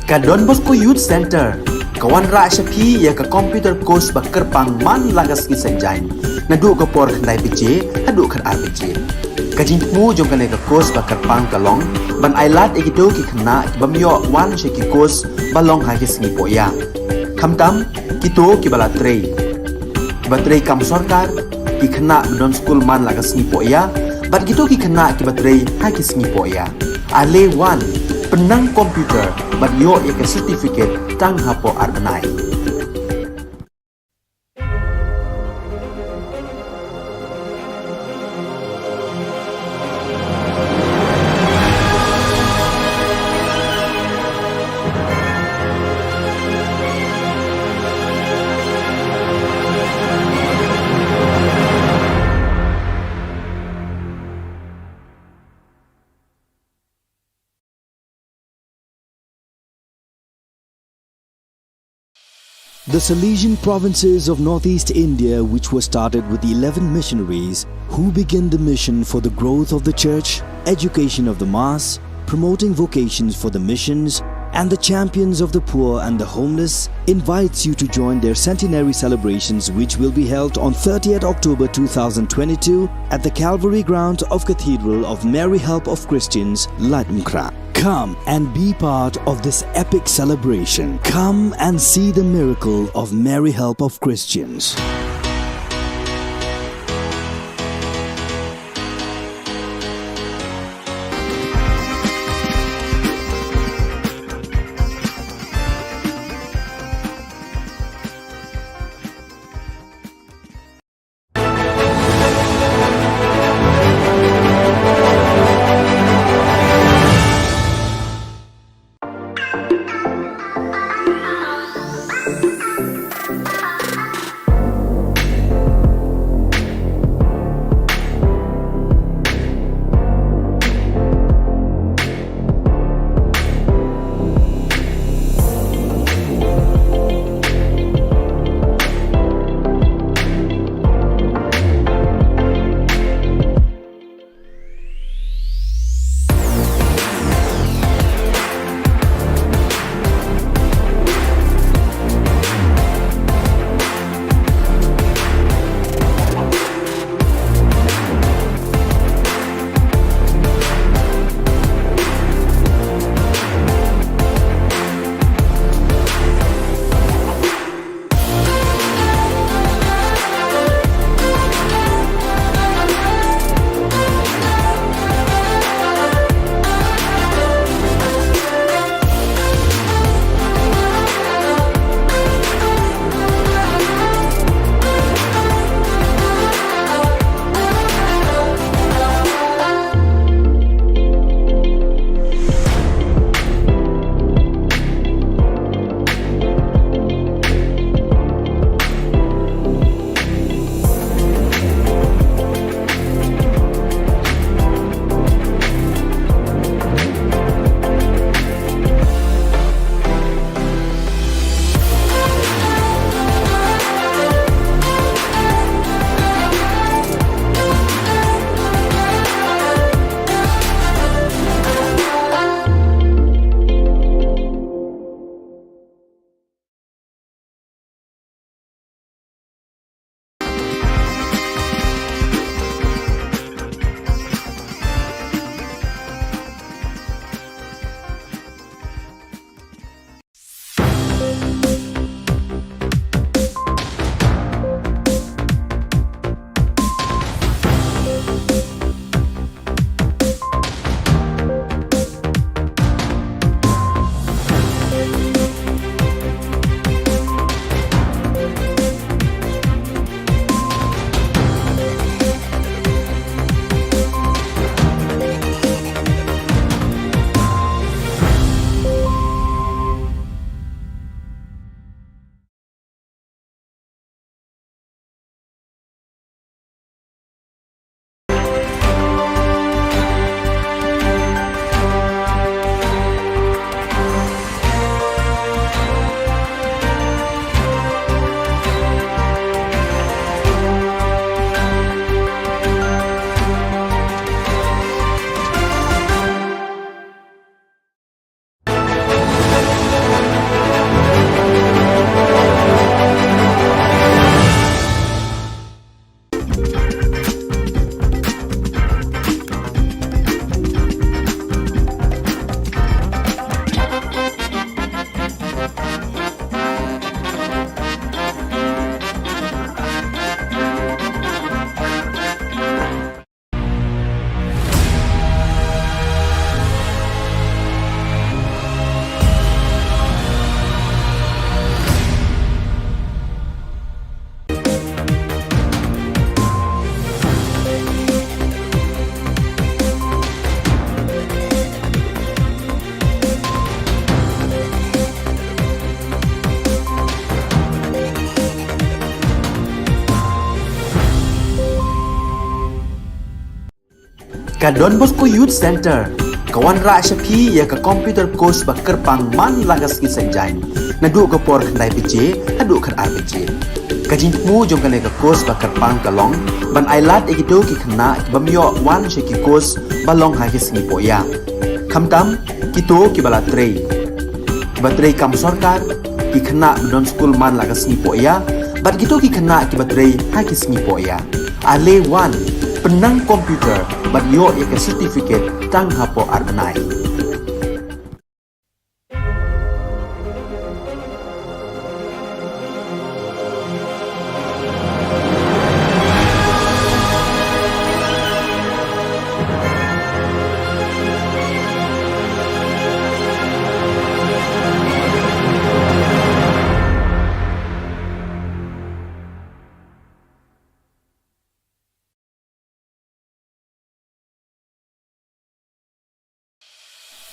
Ka Don Bosco Youth Centre ka wanrah sha phi ïa ka computer course ba kyrpang man la ka sngi Saitjaiñ, naduh ka por khyndai baje haduh khatar baje. Ka jingthmu jong kane ka course ba kyrpang ka long ban ailad ïa kito ki khynnah ki bym ïoh wan sha ki course ba long ha ki sngi pohïa. Khamtam kito kiba la trei, kiba trei kam sorkar, ki khynnah ba don skul man la ka sngi pohïa, bad kito ki khynnah kiba trei ha ki sngi pohïa. Ale wan, pynnang computer bad ïoh ïa ka certificate tang hapoh ar bnai. The Salesian provinces of northeast India, which were started with eleven missionaries, who began the mission for the growth of the church, education of the mass, promoting vocations for the missions, and the champions of the poor and the homeless, invites you to join their centenary celebrations, which will be held on thirtieth October two thousand twenty-two at the Calvary ground of Cathedral of Mary Help of Christians, Laitumkhrah. Come and be part of this epic celebration. Come and see the miracle of Mary Help of Christians. Ka Don Bosco Youth Centre ka wanrah sha phi ïa ka computer course ba kyrpang man la ka sngi Saitjaiñ, naduh ka por khyndai baje haduh khatar baje. Ka jingthmu jong kane ka course ba kyrpang ka long ban ailad ïa kito ki khynnah ki bym ïoh wan sha ki course ba long ha ki sngi pohïa, khamtam kito kiba la trei, kiba trei kam sorkar, ki khynnah ba don skul man la ka sngi pohïa, bad kito ki khynnah kiba trei ha ki sngi pohïa. Ale wan, pynnang computer bad ïoh ïa ka certificate tang hapoh ar bnai.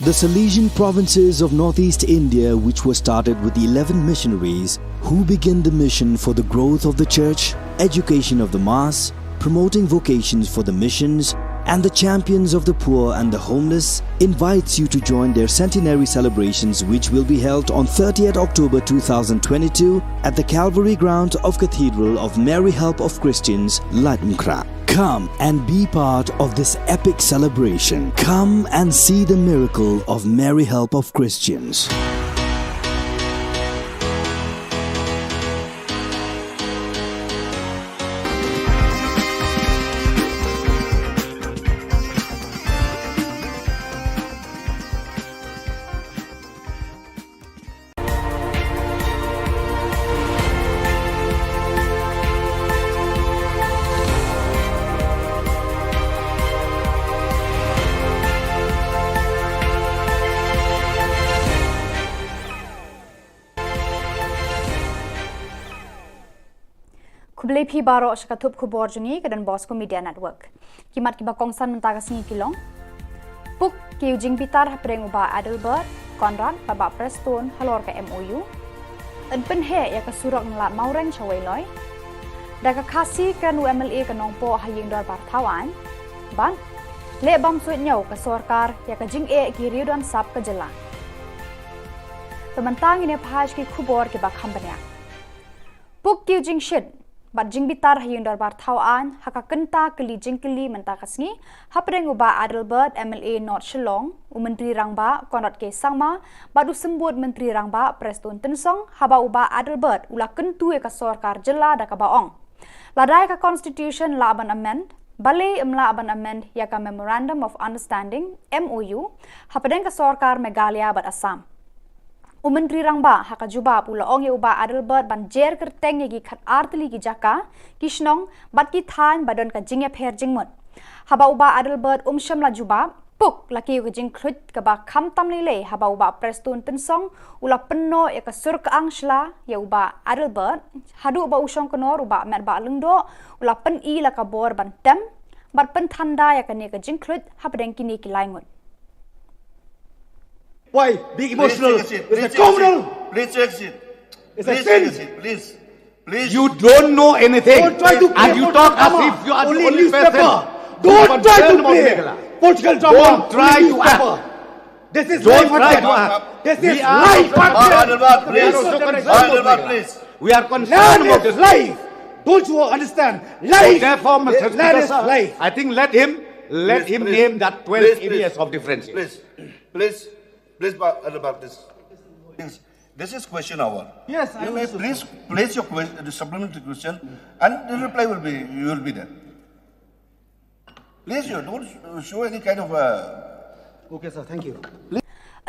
The Salesian provinces of northeast India, which were started with eleven missionaries who began the mission for the growth of the church, education of the mass, promoting vocations for the missions, and the champions of the poor and the homeless, invites you to join their centenary celebrations, which will be held on thirtieth October two thousand twenty-two at the Calvary ground of Cathedral of Mary Help of Christians, Laitumkhrah. Come and be part of this epic celebration. Come and see the miracle of Mary Help of Christians. Khublei phi baroh sha ka thup khubor jong ngi ka Don Bosco Media Network. Ki mat kiba kongsan mynta ka sngi ki long: Puk ki ïa u jingbitar hapdeng u Bah Adelbert Conrad bad Bah Prestone halor ka M O U. Yn pynheh ïa ka surok na Lad Mawreng sha Weiloi. Da ka Khasi kren u M L A ka Nongpoh ha ïing dorbar thaw aiñ. Bad leh bam suidñiew ka sorkar ïa ka jingeh ki riew don sap ka jylla. Te mynta ngin ïa phai sha ki khubor kiba kham bniah. Puk ki ïa u jingshit bad jingbitar ha ïing dorbar thaw aiñ ha ka kynta kylli jingkylli mynta ka sngi hapdeng u Bah Adelbert, M L A North Shillong, u Myntri Rangbah Conrad K Sangma bad u Symbud Myntri Rangbah Prestone Tynsong, haba u Bah Adelbert u la kyntu ïa ka sorkar jylla da kaba ong, lada ïa ka Constitution lah ban amend, balei ym lah ban amend ïa ka Memorandum of Understanding, M O U, hapdeng ka sorkar Meghalaya bad Assam. U Myntri Rangbah ha ka jubab u la ong ïa u Bah Adelbert ban jer kyrteng ïa ki khatar tylli ki jaka, ki shnong bad ki thaiñ ba don ka jingïapher jingmut. Haba u Bah Adelbert um shym la jubab, puk la kiew ka jingkhluit kaba khamtam lei lei haba u Bah Prestone Tynsong u la pynnoh ïa ka sur kyang shla ïa u Bah Adelbert, haduh ba u shongknor u Bah Metbah Lyngdoh u la pyni la ka bor ban tem bad pynthanda ïa kane ka jingkhluit hapdeng kine ki lai ngut. Why be emotional? Please take a seat. It's a criminal. Please take a seat. It's a sin. Please take a seat. Please. Please. You don't know anything. Don't try to play political drama. And you talk as if you are the only person who concerned about Meghalaya. Don't try to play political drama. Don't try to act. This is life and death. Don't try to act. This is life and death. We are also concerned about Meghalaya. We are concerned about this. Land is life. Don't you understand? Life. So therefore, Mister Speaker, sir, I think let him, let him name that twelve areas of difference. Please, please, please, Bah Adelbert, please. Please. This is question hour. Yes, I understand. You may please place your que-, the supplementary question, and the reply will be, you will be there. Please, you don't show any kind of, uh, Okay, sir. Thank you.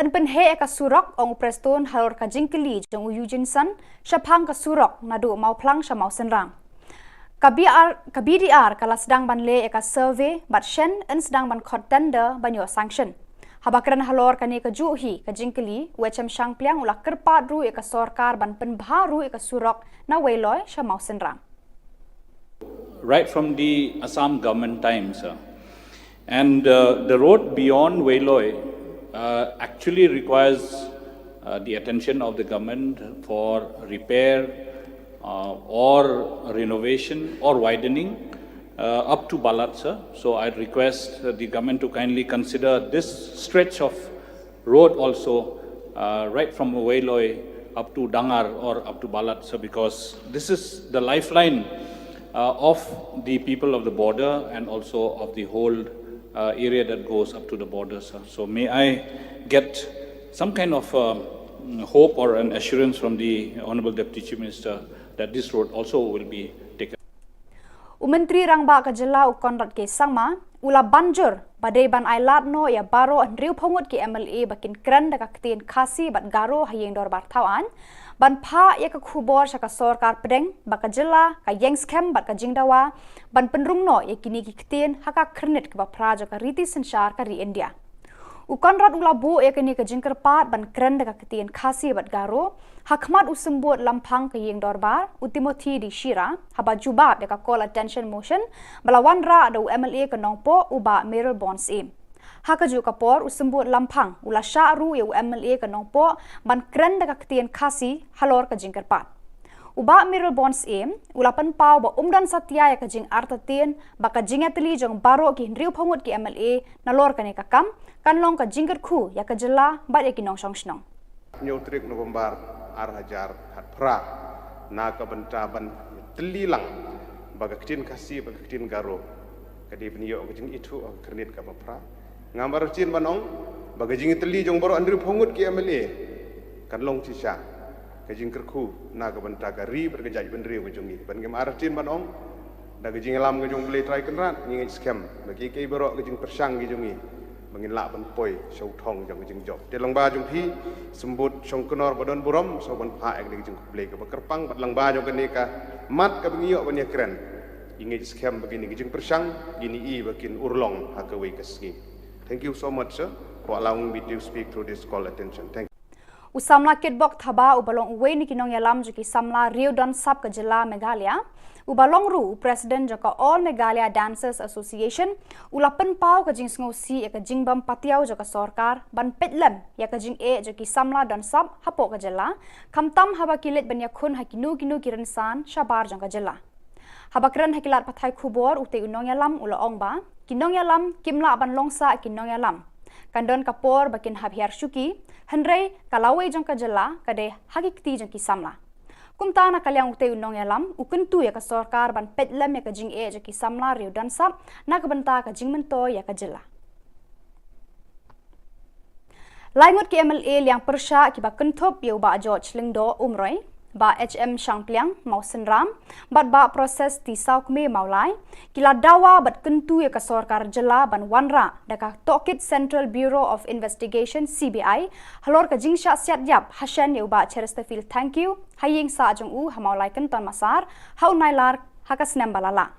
Yn pynheh ïa ka surok, ong u Prestone halor ka jingkylli jong u Eugene Sun shaphang ka surok naduh Mawphlang sha Mawsynram. Ka B R, ka B D R ka la sdang ban leh ïa ka survey bad shen yn sdang ban khot tender ban ïoh sanction. Haba kren halor kane kajuh hi ka jingkylli, u H M Shangpliang u la kyrpad ruh ïa ka sorkar ban pynbha ruh ïa ka surok na Weiloi sha Mawsynram. Right from the Assam government times, uh, and, uh, the road beyond Weiloi, uh, actually requires, uh, the attention of the government for repair, uh, or renovation or widening. uh, up to Balat, sir. So I'd request, uh, the government to kindly consider this stretch of road also, uh, right from Weiloi up to Dangar or up to Balat, sir, because this is the lifeline, uh, of the people of the border and also of the whole, uh, area that goes up to the border, sir. So may I get some kind of, um, hope or an assurance from the Honorable Deputy Chief Minister that this road also will be taken? U Myntri Rangbah ka jylla, u Conrad K Sangma, u la ban jur ba dei ban ai lad noh ïa baroh hynriewphew ngut ki M L A ba kin kren da ka ktien Khasi bad Garo ha ïing dorbar thaw aiñ, ban phah ïa ka khubor sha ka sorkar pdeng ba ka jylla ka ïeng skhem bad ka jingdawa ban pynrung noh ïa kine ki ktien ha ka khyrnit kaba phra jong ka riti synshar ka ri India. U Conrad u la buh ïa kane ka jingkyrpad ban kren da ka ktien Khasi bad Garo ha khmat u symbud lamphang ka ïing dorbar, u Timothy D Shira, haba jubab ïa ka call attention motion ba la wanrah da u M L A ka Nongpoh, u Bah Mayralborn Syiem. Ha kajuh ka por, u symbud lamphang u la shah ruh ïa u M L A ka Nongpoh ban kren da ka ktien Khasi halor ka jingkyrpad. U Bah Mayralborn Syiem u la pynpaw ba um don satia ïa ka jingartatien ba ka jingïatylli jong baroh ki hynriewphew ngut ki M L A nalor kane ka kam kan long ka jingkyrkhu ïa ka jylla bad ïa ki nongshong shnong. Hynñiew tarik November ar hajar khatphra, na ka bynta ban tylli lang ba ka ktien Khasi bad ka ktien Garo ka dei ban ïoh ka jingithuh ha ka khyrnit kaba phra. Ngam artatien ban ong ba ka jingïatylli jong baroh hynriewphew ngut ki M L A kan long shisha ka jingkyrkhu na ka bynta ka ri bad ka jaitbynriew ka jong ngi. Bad ngim artatien ban ong, da ka jingïalam ka jong U Blei Trai Kynrad, ngi ngeit skhem ba kiei kiei baroh ka jingpyrshang ki jong ngi ba ngin lah ban poi sha u thong jong ka jingjop. Te lyngba jong phi, symbud Shongknor ba don burom, sngewbha ban phah ïa kane ka jingkhublei kaba kyrpang, bad lyngba jong kane ka mat kaba ngi ïoh ban ïakren, ngi ngeit skhem ba kine ki jingpyrshang kin ïoh ban urlong ha kawei ka sngi. Thank you so much, sir, for allowing me to speak through this call attention. Thank you. U samla Kitbok Thabah, uba long uwei na ki nongïalam jong ki samla riew don sap ka jylla Meghalaya, uba long ruh u president jong ka All Meghalaya Dancers Association, u la pynpaw ka jingsngewsih ïa ka jingbym patiaw jong ka sorkar ban peit lem ïa ka jingeh jong ki samla don sap hapoh ka jylla, khamtam haba ki leit ban ïakhun ha kino kino ki rynsan shabar jong ka jylla. Haba kren ha ki lad pathai khubor, utei u nongïalam u la ong ba ki nongïalam kim lah ban long sah ki nongïalam. Kan don ka por ba kin hap hiar shuki, hynrei ka lawei jong ka jylla ka dei ha ki kti jong ki samla. Kumta, na ka liang utei u nongïalam u kyntu ïa ka sorkar ban peit lem ïa ka jingeh jong ki samla riew don sap na ka bynta ka jingmyntoi ïa ka jylla. Lai ngut ki M L A liang pyrshah kiba kynthup ïa u Bah George Lyngdoh Umroi, Bah H M Shangpliang Mawsynram bad Bah Proses T Sawkmie Mawlai, ki la dawa bad kyntu ïa ka sorkar jylla ban wanrah da ka tohkit Central Bureau of Investigation, C B I, halor ka jingshah siat ïap hashen ïa u Bah Chesterfield Thangkhiew ha ïing sah jong u ha Mawlai Kynton Massar ha u Nailar ha ka snem ba la lah.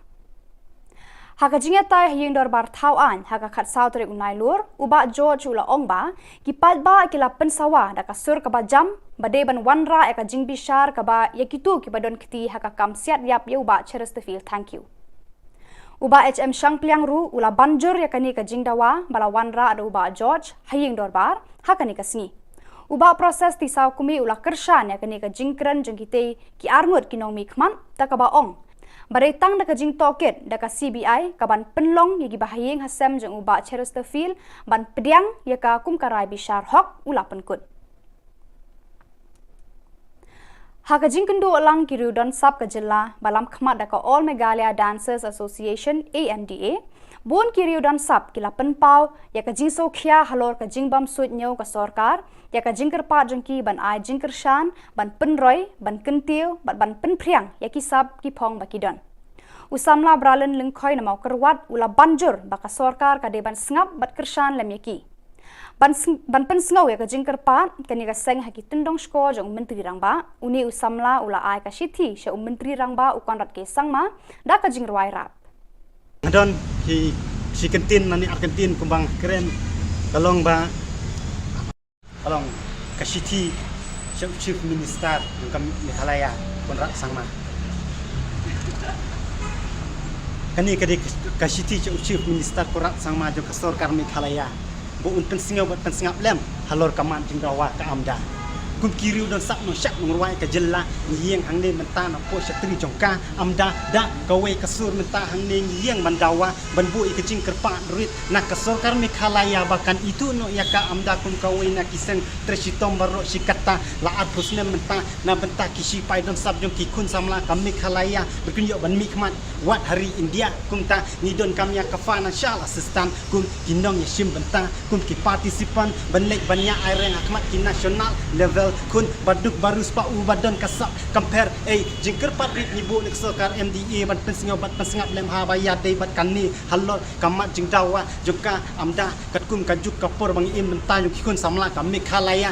Ha ka jingïatai ha ïing dorbar thaw aiñ ha ka khatsaw tarik u Nailur, u Bah George u la ong ba ki paidbah ki la pynsawa da ka sur kaba jam ba dei ban wanrah ïa ka jingbishar kaba ïa kito kiba don kti ha ka kam siat ïap ïa u Bah Chesterfield Thangkhiew. U Bah H M Shangpliang ruh u la ban jur ïa kane ka jingdawa ba la wanrah da u Bah George ha ïing dorbar ha kane ka sngi. U Bah Proses T Sawkmie u la kyrshan ïa kane ka jingkren jong kitei ki arngut ki nongmihkhmat, da kaba ong ba dei tang da ka jingtohkit da ka C B I ka ban pynlong ïa kiba ha ïing ha sem jong u Bah Chesterfield ban pdiang ïa ka kum ka rai bishar hok, u la pynkut. Ha ka jingkynduh lang ki riew don sap ka jylla ba lam khmat da ka All Meghalaya Dancers Association, A M D A, bun ki riew don sap ki la pynpaw ïa ka jingsngewkhia halor ka jingbym suidñiew ka sorkar ïa ka jingkyrpad jong ki ban ai jingkyrshan, ban pynroi, ban kyntiew bad ban pynphriang ïa ki sap ki phong ba ki don. U samla Bralin Lyngkhoi na Mawkyrwat u la ban jur ba ka sorkar ka dei ban sngap bad kyrshan lem ïa ki. Ban sng-, ban pynsngew ïa ka jingkyrpad kane ka seng ha ki tyndong shkor jong u Myntri Rangbah, une u samla u la ai ka shithi sha u Myntri Rangbah u Conrad K Sangma da ka jingrwai rap. Nga don ki shi kyntien lane ar kyntien kumba nga kren, ka long ba, ka long ka shithi sha u Chief Minister jong ka Meghalaya, Conrad Sangma. Kane ka dei ka shithi sha u Chief Minister Conrad Sangma jong ka sorkar Meghalaya, ba un pynsngew bad pynsngap lem halor ka mat jingdawa ka AMDA. Kum ki riew don sap nongshad nongrwai ka jylla, ngi ïeng hangne mynta na poh shatri jong ka, amda da kawei ka sur mynta hangne ngi ïeng ban dawa ban buh ïa ka jingkyrpad rit na ka sorkar Meghalaya ba kan ithuh noh ïa ka, amda kum kawei na ki seng trei shitom baroh shi katta. La arphew snem mynta na bynta ki shipai don sap jong ki khun samla ka Meghalaya ba kin ïoh ban mihkhmat wat ha ri India. Kumta ngi donkam ïa ka financial assistance kum ki nongïashim bynta, kum ki participant ban leit ban ïa ai reng ha khmat ki national level khun ba duk ba riewspah u ba don ka sap. Compare ei jingkyrpad rit ngi buh na ka sorkar M D A ban pynsngew bad pynsngap lem ha ba ïadei bad kane halor ka mat jingdawa jong ka, amda katkum ka juk ka por ba ngi im bynta jong ki khun samla ka Meghalaya.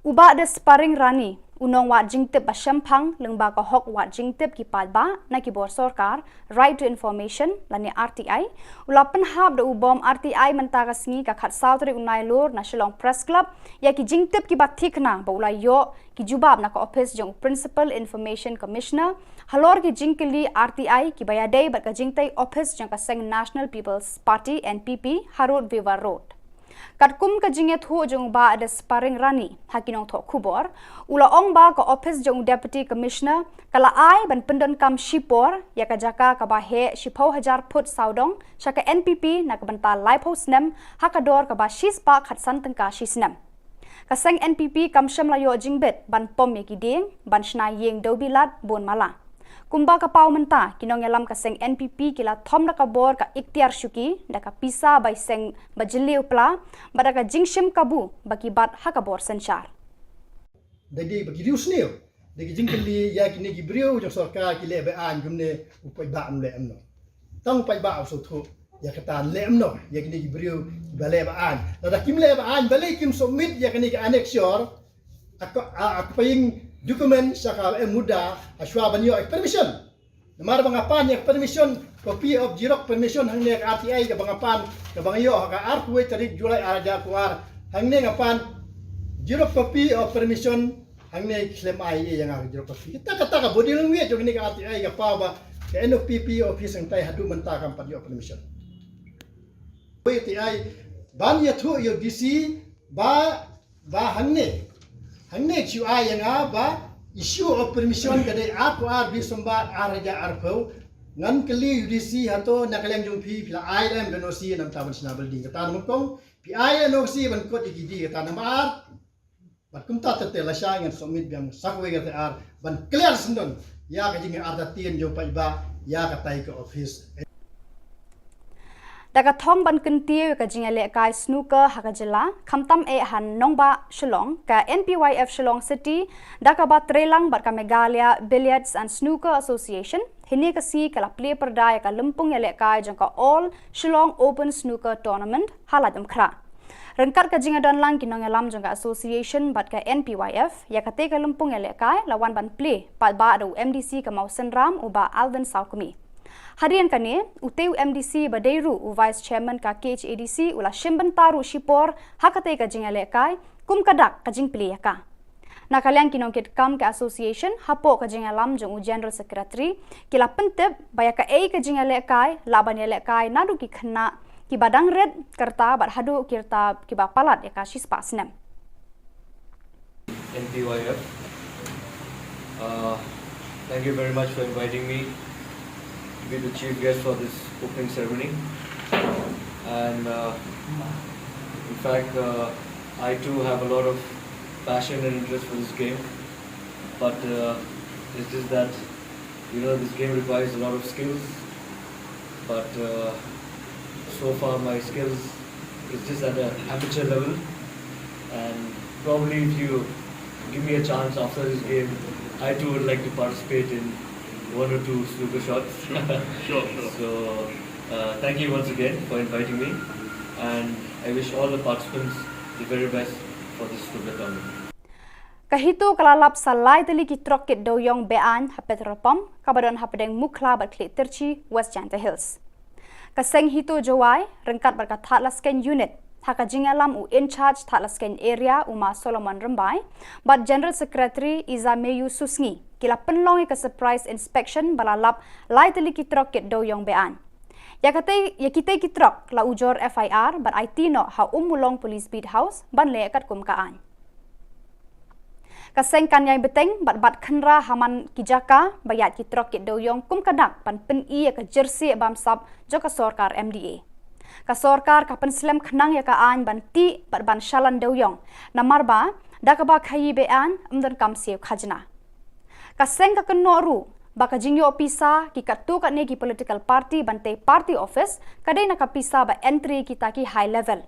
U Bah Desparing Rani, u nongwad jingtip ba shemphang lyngba ka hok wad jingtip ki paidbah na ki bor sorkar, Right to Information lane R T I, u la pynhap da u bom R T I mynta ka sngi ka khatsaw tarik u Nailur na Shillong Press Club ïa ki jingtip kiba thikna ba u la ïoh ki jubab na ka ophis jong u Principal Information Commissioner halor ki jingkylli R T I kiba ïadei bad ka jingtei ophis jong ka seng National People's Party, N P P, ha Road Viva Road. Katkum ka jingïathuh jong u Bah Desparing Rani ha ki nongthoh khubor, u la ong ba ka ophis jong u Deputy Commissioner ka la ai ban pyndonkam shipor ïa ka jaka kaba heh shiphew hajar phut sawdong sha ka N P P na ka bynta laiphew snem ha ka dor kaba shispah khatsan tyngka shi snem. Ka seng N P P kam shym la ïoh jingbit ban pom ïa ki dieng ban shna ïing dewbilat bun mala. Kumba ka paw mynta, ki nongïalam ka seng N P P ki la thom da ka bor ka iktiar shuki da ka pisa bai seng ba jylliew pla bad da ka jingshim kabu ba ki bat ha ka bor synshar. Da dei ba ki riewsniew da ki jingkylli ïa kine ki briew jong sorkar ki leh ba-aiñ kumne, u paidbah un leh kumno? Tang u paidbah u sngewthuh ïa kata, leh kumno ïa kine ki briew kiba leh ba-aiñ? Lada kim leh ba-aiñ, balei kim submit ïa kine ki annexure, a ka, a, a ka paying document sha ka M Muda ha shuwa ban ïoh permission? Namar ba nga pan ïa ka permission, copy of xerox permission hangne ka R T I kaba nga pan, kaba nga ïoh ha ka arphew tarik July ar hajar arphew ar. Hangne nga pan xerox copy of permission, hangne khlem ai ïa nga ka xerox copy. Kata, kata ka body language jong kane ka R T I ka paw ba ka N P P office hangtai haduh mynta kam pat ïoh permission. Wei R T I ban ïathuh ïa u D C ba, ba hangne, hangne shu ai ïa nga ba issue of permission ka dei arphew ar December ar hajar arphew. Ngan kylli u D C, hato na ka liang jong phi, phi la ai lem ka N O C namar ban shna building? Kata namar kong phi ai N O C ban kot ïa ki dieng? Kata namar ar. Bad kumta te te lashai ngan submit biang sa kawei ka R T R ban clear syndon ïa ka jingartatien jong paidbah ïa katai ka office. Da ka thong ban kyntiew ïa ka jingïalehkai snooker ha ka jylla, khamtam eh ha nongbah Shillong, ka N P Y F Shillong City da kaba treilang bad ka Meghalaya Billiards and Snooker Association, hynne ka sngi ka la plie pyrda ïa ka lympung ïalehkai jong ka All Shillong Open Snooker Tournament ha Laitumkhrah. Ryngkat ka jingïadonlang ki nongïalam jong ka association bad ka N P Y F, ïa katei ka lympung ïalehkai la wan ban plie pat bad u M D C ka Mawsynram, u Bah Alvin Sawkmie. Hadien kane, utei u M D C ba dei ruh u Vice Chairman ka K H A D C u la shim bynta ruh shipor ha katei ka jingïalehkai kum ka dak ka jingplie ïa ka. Na ka liang ki nongkitkam ka association, hapoh ka jingïalam jong u General Secretary, ki la pyntip ba ïa kaei ka jingïalehkai lah ban ïalehkai naduh ki khynnah kiba dang rit ka rta bad haduh ki rta kiba palat ïa ka shispah snem. N P Y F. Uh, thank you very much for inviting me to be the chief guest for this opening ceremony. And uh, in fact, uh, I too have a lot of passion and interest for this game, but uh, it's just that, you know, this game requires a lot of skills, but uh, so far my skills is just at an amateur level, and probably if you give me a chance after this game, I too would like to participate in one or two snooker shots. Sure, sure, sure. So, uh, thank you once again for inviting me, and I wish all the participants the very best for this snooker tournament. Ka HITO ka la lap sa lai tylli ki trok kit dewïong be-aiñ ha petrol pump kaba don hapdeng Mukhla bad Khliehtyrshi, West Jaintia Hills. Ka seng HITO Jowai ryngkat bad ka Thadlaskein Unit, ha ka jingïalam u In-charge Thadlaskein Area, u Ma Solomon Rymbai, bad General Secretary Izameyu Susngi, ki la pynlong ïa ka surprise inspection ba la lap lai tylli ki trok kit dewïong be-aiñ. Ïa katei, ïa kitei ki trok la ujor F I R bad aiti noh ha Ummulong Police Beat House ban leh katkum ka aiñ. Ka seng kan ïai bteng bad bat khynra ha man ki jaka ba ïaid ki trok ki dewïong kum ka dak ban pyni ïa ka jersey bamsap jong ka sorkar M D A. Ka sorkar ka pynslem khnang ïa ka aiñ ban tih bad ban shalan dewïong, namar ba da kaba khaïi be-aiñ ym donkam siew khajna. Ka seng ka kynnoh ruh ba ka jingïoh pisa ki katto katne ki political party ban tei party office ka dei na ka pisa ba entry kita ki high level.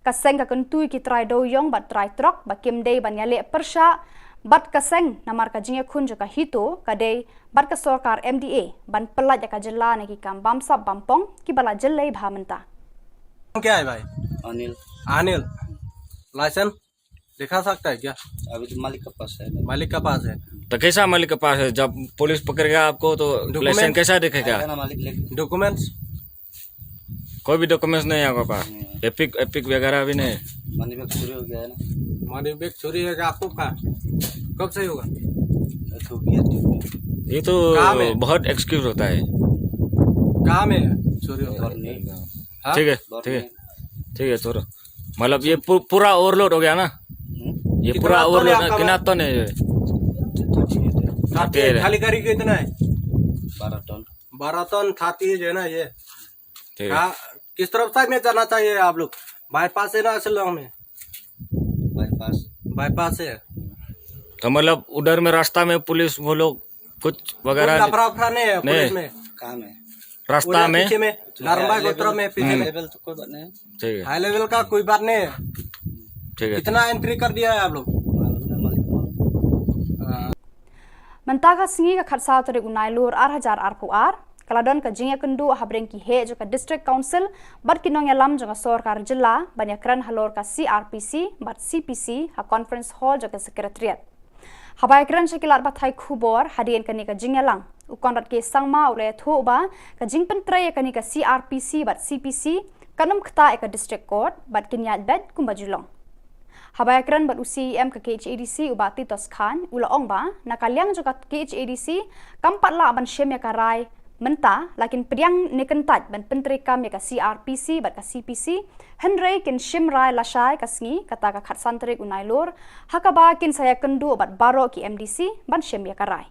Ka seng ka kyntu ïa ki trai dewïong bad trai trok ba kim dei ban ïaleh pyrshah bad ka seng, namar ka jingïakhun jong ka HITO ka dei bad ka sorkar M D A ban pyllait ïa ka jylla na ki kam bamsap bampong kiba la jyllei bha mynta. क्या है भाई? अनिल। अनिल, लाइसेंस दिखा सकता है क्या? अभी तो मालिक के पास है। मालिक का पास है। तो कैसा मालिक के पास है? जब पुलिस पकड़ेगा आपको तो Document? लाइसेंस कैसा दिखेगा? है ना मालिक, लेकिन डॉक्यूमेंट्स? कोई भी डॉक्यूमेंट्स नहीं है आपके पास? एपिक एपिक वगैरह भी नहीं? मनी बैग चोरी हो गया है ना। मनी बैग चोरी है आपको का? कब से होगा? ये तो किया तो ये तो कहाँ में? बहुत एक्सक्यूज होता है। कहाँ में चोरी होता और है? नहीं। हाँ? ठीक है, और ठीक है, नहीं। ठीक है, छोड़ो। मतलब ये पू, पूरा ओवरलोड हो गया ना? हम्म? ये कितना पूरा टन है ओवरलोड आपका कितना बैग? टन है ये? तो ठीक है। खाती है, खाली गाड़ी कितना है? बारह टन। बारह टन खाती है जो है ना ये। ठीक है। कहाँ, किस तरफ साइड में जाना चाहिए आप लोग? बाईपास है ना शिलोंग में? बाईपास। बाईपास है। तो मतलब उधर में रास्ता में पुलिस वो लोग कुछ कोई वगैरह लफड़ा अफड़ा नहीं है पुलिस नहीं। में? कहाँ में? रास्ता उधर में? पीछे में, नारंबा गोत्र में पीछे में। लेवल तो कोई बात नहीं है। ठीक है, हाई लेवल का कोई बात नहीं है। ठीक है। कितना एंट्री कर दिया है आप लोग? मालूम नहीं, मालिक को मालूम। हाँ। Mynta ka sngi ka khatsaw tarik u Nailur ar hajar arphew ar, ka la don ka jingïakynduh ha bneng ki heh jong ka District Council bad ki nongïalam jong ka sorkar jylla ban ïakren halor ka C R P C bad C P C ha Conference Hall jong ka Secretariat. Haba ïakren sha ki lad pathai khubor hadien kane ka jingïalang, u Conrad K Sangma u la ïathuh ba ka jingpyntrei ïa kane ka C R P C bad C P C kan ym ktah ïa ka District Court bad kin ïaid beit kumba ju long. Haba ïakren bad u C E M ka K H A D C u Bah Titos Chyne u la ong ba na ka liang jong ka K H A D C kam pat lah ban shim ïa ka rai mynta, la kin pdiang ne kyntait ban pyntreikam ïa ka C R P C bad ka C P C, hynrei kin shim rai lashai ka sngi, kata ka khatsan tarik u Nailur, ha kaba kin sa ïakynduh bad baroh ki M D C ban shim ïa ka rai.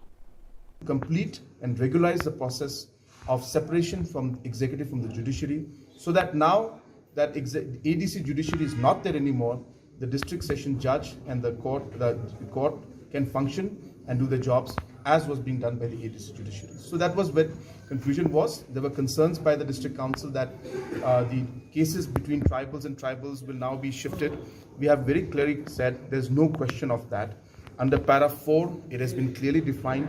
Complete and regularize the process of separation from executive from the judiciary, so that now that exe- A D C judiciary is not there anymore, the district session judge and the court, the court can function and do the jobs as was being done by the A D C judiciary. So that was where confusion was. There were concerns by the district council that uh, the cases between tribals and tribals will now be shifted. We have very clearly said there's no question of that. Under para four, it has been clearly defined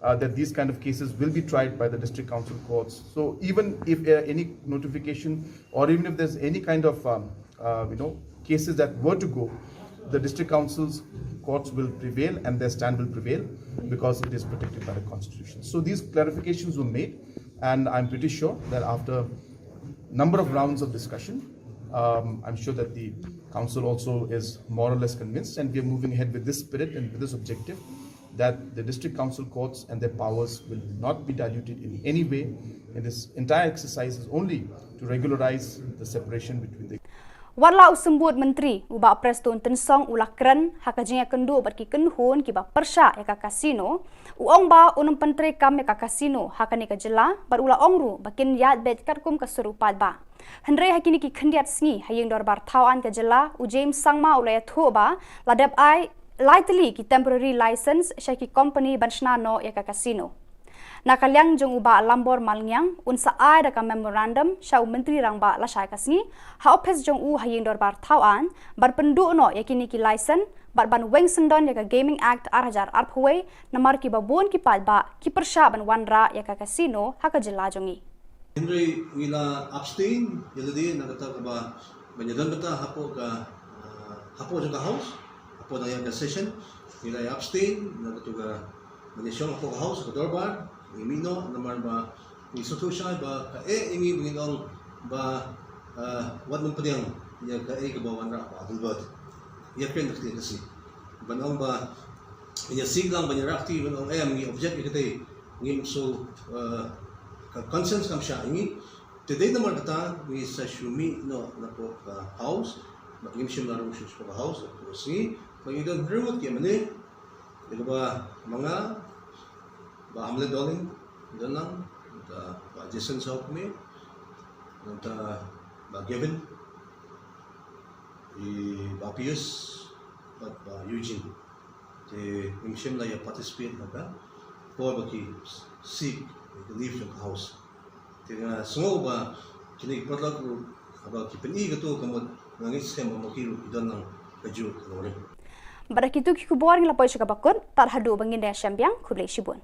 uh, that these kind of cases will be tried by the district council courts. So even if uh, any notification or even if there's any kind of um, uh, you know cases that were to go, the district council's courts will prevail and their stand will prevail because it is protected by the constitution. So these clarifications were made, and I'm pretty sure that after number of rounds of discussion, um, I'm sure that the council also is more or less convinced, and we are moving ahead with this spirit and with this objective that the district council courts and their powers will not be diluted in any way. And this entire exercise is only to regularize the separation between the Wat la u symbud myntri u Bah Prestone Tynsong u la kren ha ka jingïakynduh bad ki kynhun kiba pyrshah ïa ka casino, u ong ba un ym pyntreikam ïa ka casino ha kane ka jylla bad u la ong ruh ba kin ïaid beit katkum ka sur u paidbah. Hynrei ha kine ki khyndiat sngi ha ïing dorbar thaw aiñ ka jylla, u James Sangma u la ïathuh ba la dep ai lai tylli ki temporary license sha ki company ban shna noh ïa ka casino. Na ka liang jong u Bah Lambor Malngiang, un sa ai da ka memorandum sha u Myntri Rangbah lashai ka sngi ha ophis jong u ha ïing dorbar thaw aiñ ban pynduh noh ïa kine ki license bad ban weng syndon ïa ka Gaming Act ar hajar arphew wei, namar kiba bun ki paidbah ki pyrshah ban wanrah ïa ka casino ha ka jylla jong ngi. Hynrei ngi la abstain ïa lade na kata kaba ban ïadon bynta hapoh ka, ah, hapoh jong ka House, hapoh na ïa ka session, ngi la abstain na kata ka ban ïashong hapoh ka House, ka dorbar, ngi mih noh namar ba ngi sngewthuh shai ba kaei ngi ba ngin ong ba, ah, wat nym pdiang ïa kaei kaba wanrah Bah Gilbert. Ïa kren da ka ktien Khasi. Ban ong ba ïa sing lang ban ïa rakti ban ong em ngi object ïa katei ngim shu, eh, ka conscience kam shah ïa ngi. Te dei namar kata ngi sa shu mih noh napoh ka House, bad ngim shym la rung shuh shapoh ka House, napoh ka sngi, ba ngi don hynriew ngut ki M L A, Ïa kaba ma nga, Bah Hamlet Dohling, Dohling, nangta Bah Jason Sawkmie, nangta Bah Gavin, i Bah Pius, bad Bah Eugene. Te ngim shym la ïa participate ha ka por ba ki seek ïa ka leave jong ka House. Te nga sngew ba kine ki paralok ruh haba ki pyni kato ka mut, nga ngeit skhem ba ma ki ruh ki don lang kajuh ka nongrim. Bad da kito ki khubor ngi la poi sha kaba kut, tad haduh ba ngin ïashem biang, khublei shibun.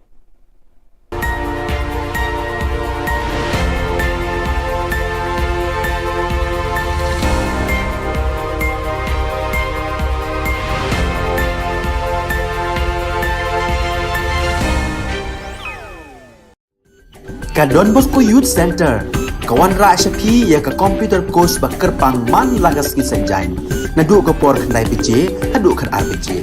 Ka Don Bosco Youth Centre ka wanrah sha phi ïa ka computer course ba kyrpang man la ka sngi Saitjaiñ, naduh ka por khyndai baje haduh khatar baje.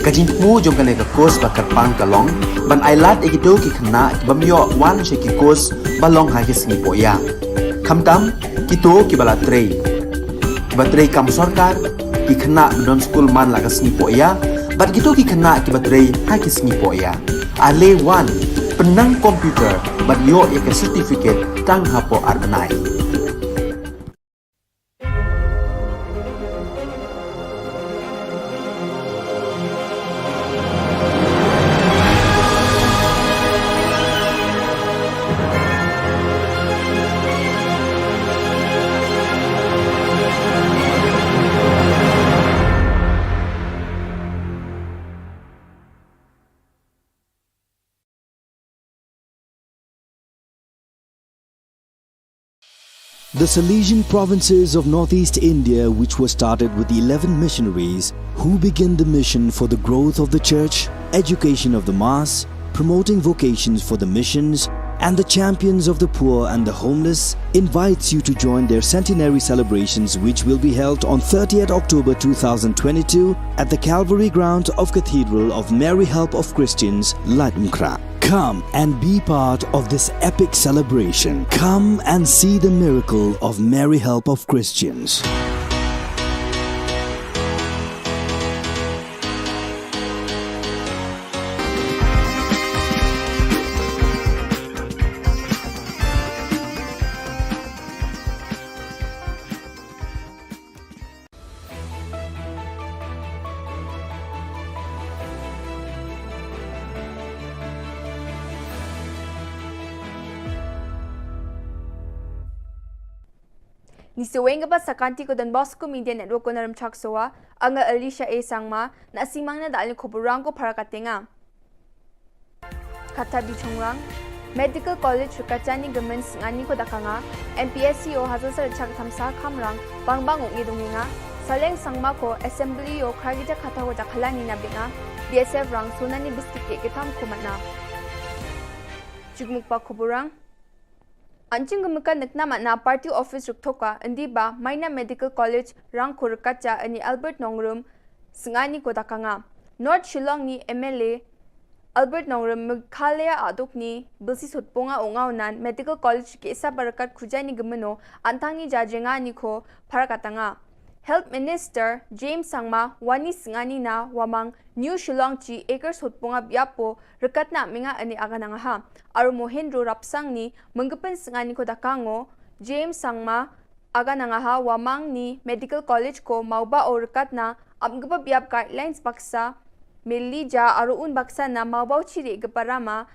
Ka jingthmu jong kane ka course ba kyrpang ka long ban ailad ïa kito ki khynnah ki bym ïoh wan sha ki course ba long ha ki sngi pohïa, khamtam kito kiba la trei, kiba trei kam sorkar, ki khynnah ba don skul man la ka sngi pohïa, bad kito ki khynnah kiba trei ha ki sngi pohïa. Ale wan, pynnang computer bad ïoh ïa ka certificate tang hapoh ar bnai. The Salesian provinces of northeast India, which were started with eleven missionaries who began the mission for the growth of the church, education of the mass, promoting vocations for the missions, and the champions of the poor and the homeless, invites you to join their centenary celebrations, which will be held on thirtieth October two thousand twenty-two at the Calvary ground of Cathedral of Mary Help of Christians, Laitumkhrah. Come and be part of this epic celebration. Come and see the miracle of Mary Help of Christians. Ngi sa weng kaba sa ka Don Bosco Media Network ko na Rymchak Sowa, nga Alicia A Sangma, na simang na da alin khubor rang ko para ka tenga. Kata bi chongrang, Medical College Rkachani Gmen Sngani ko da ka nga, M P S C O Hazar Sar Chak Thamsa Khamrang, Bangbang Uk Ngidunginga, Saleng Sangma ko Assembly O Khragija Kata ko da Khalani na Binga, B S F Rang Sonani Biskit ke Kitam Kumatna. Jugmuk pa khubor rang. Anching gumkan nekna mana party office ruktoka, indi ba Maina Medical College rang ko rkacha ani Albert Nongrum, Sngani ko da ka nga. North Shillong ni M L A, Albert Nongrum Meghalaya aduk ni, bilsi sutpunga unga unan, Medical College ke isa barakat khujai ni gemeno, antang ni jajenga ni ko, para katanga. Health Minister James Sangma, wani Sngani na, wamang, New Shillong chi acre sutpunga biapo, rekat na minga ani aganangaha. Aru Mohendro Rapsang ni, menggepen Sngani ko da ka ngo, James Sangma, aganangaha, wamang ni Medical College ko, mauba o rekat na, apngeba biap guidelines baksa, melija, aru un baksa na, mauba o chiri geparama,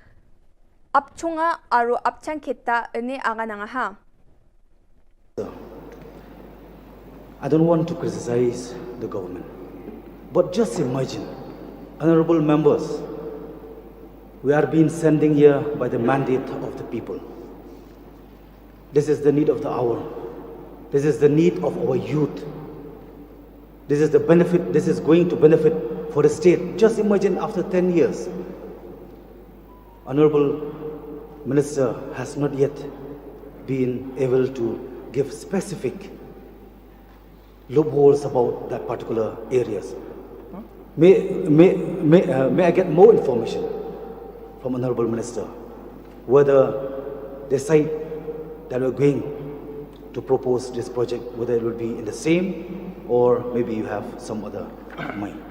apchunga, aru apchang kheta, ani aganangaha. I don't want to criticize the government, but just imagine, honorable members, we are being sending here by the mandate of the people. This is the need of the hour. This is the need of our youth. This is the benefit, this is going to benefit for the state. Just imagine after ten years, Honorable Minister has not yet been able to give specific loopholes about that particular areas. May, may, may, uh, may I get more information from Honorable Minister, whether the site that we're going to propose this project, whether it will be in the same or maybe you have some other mind?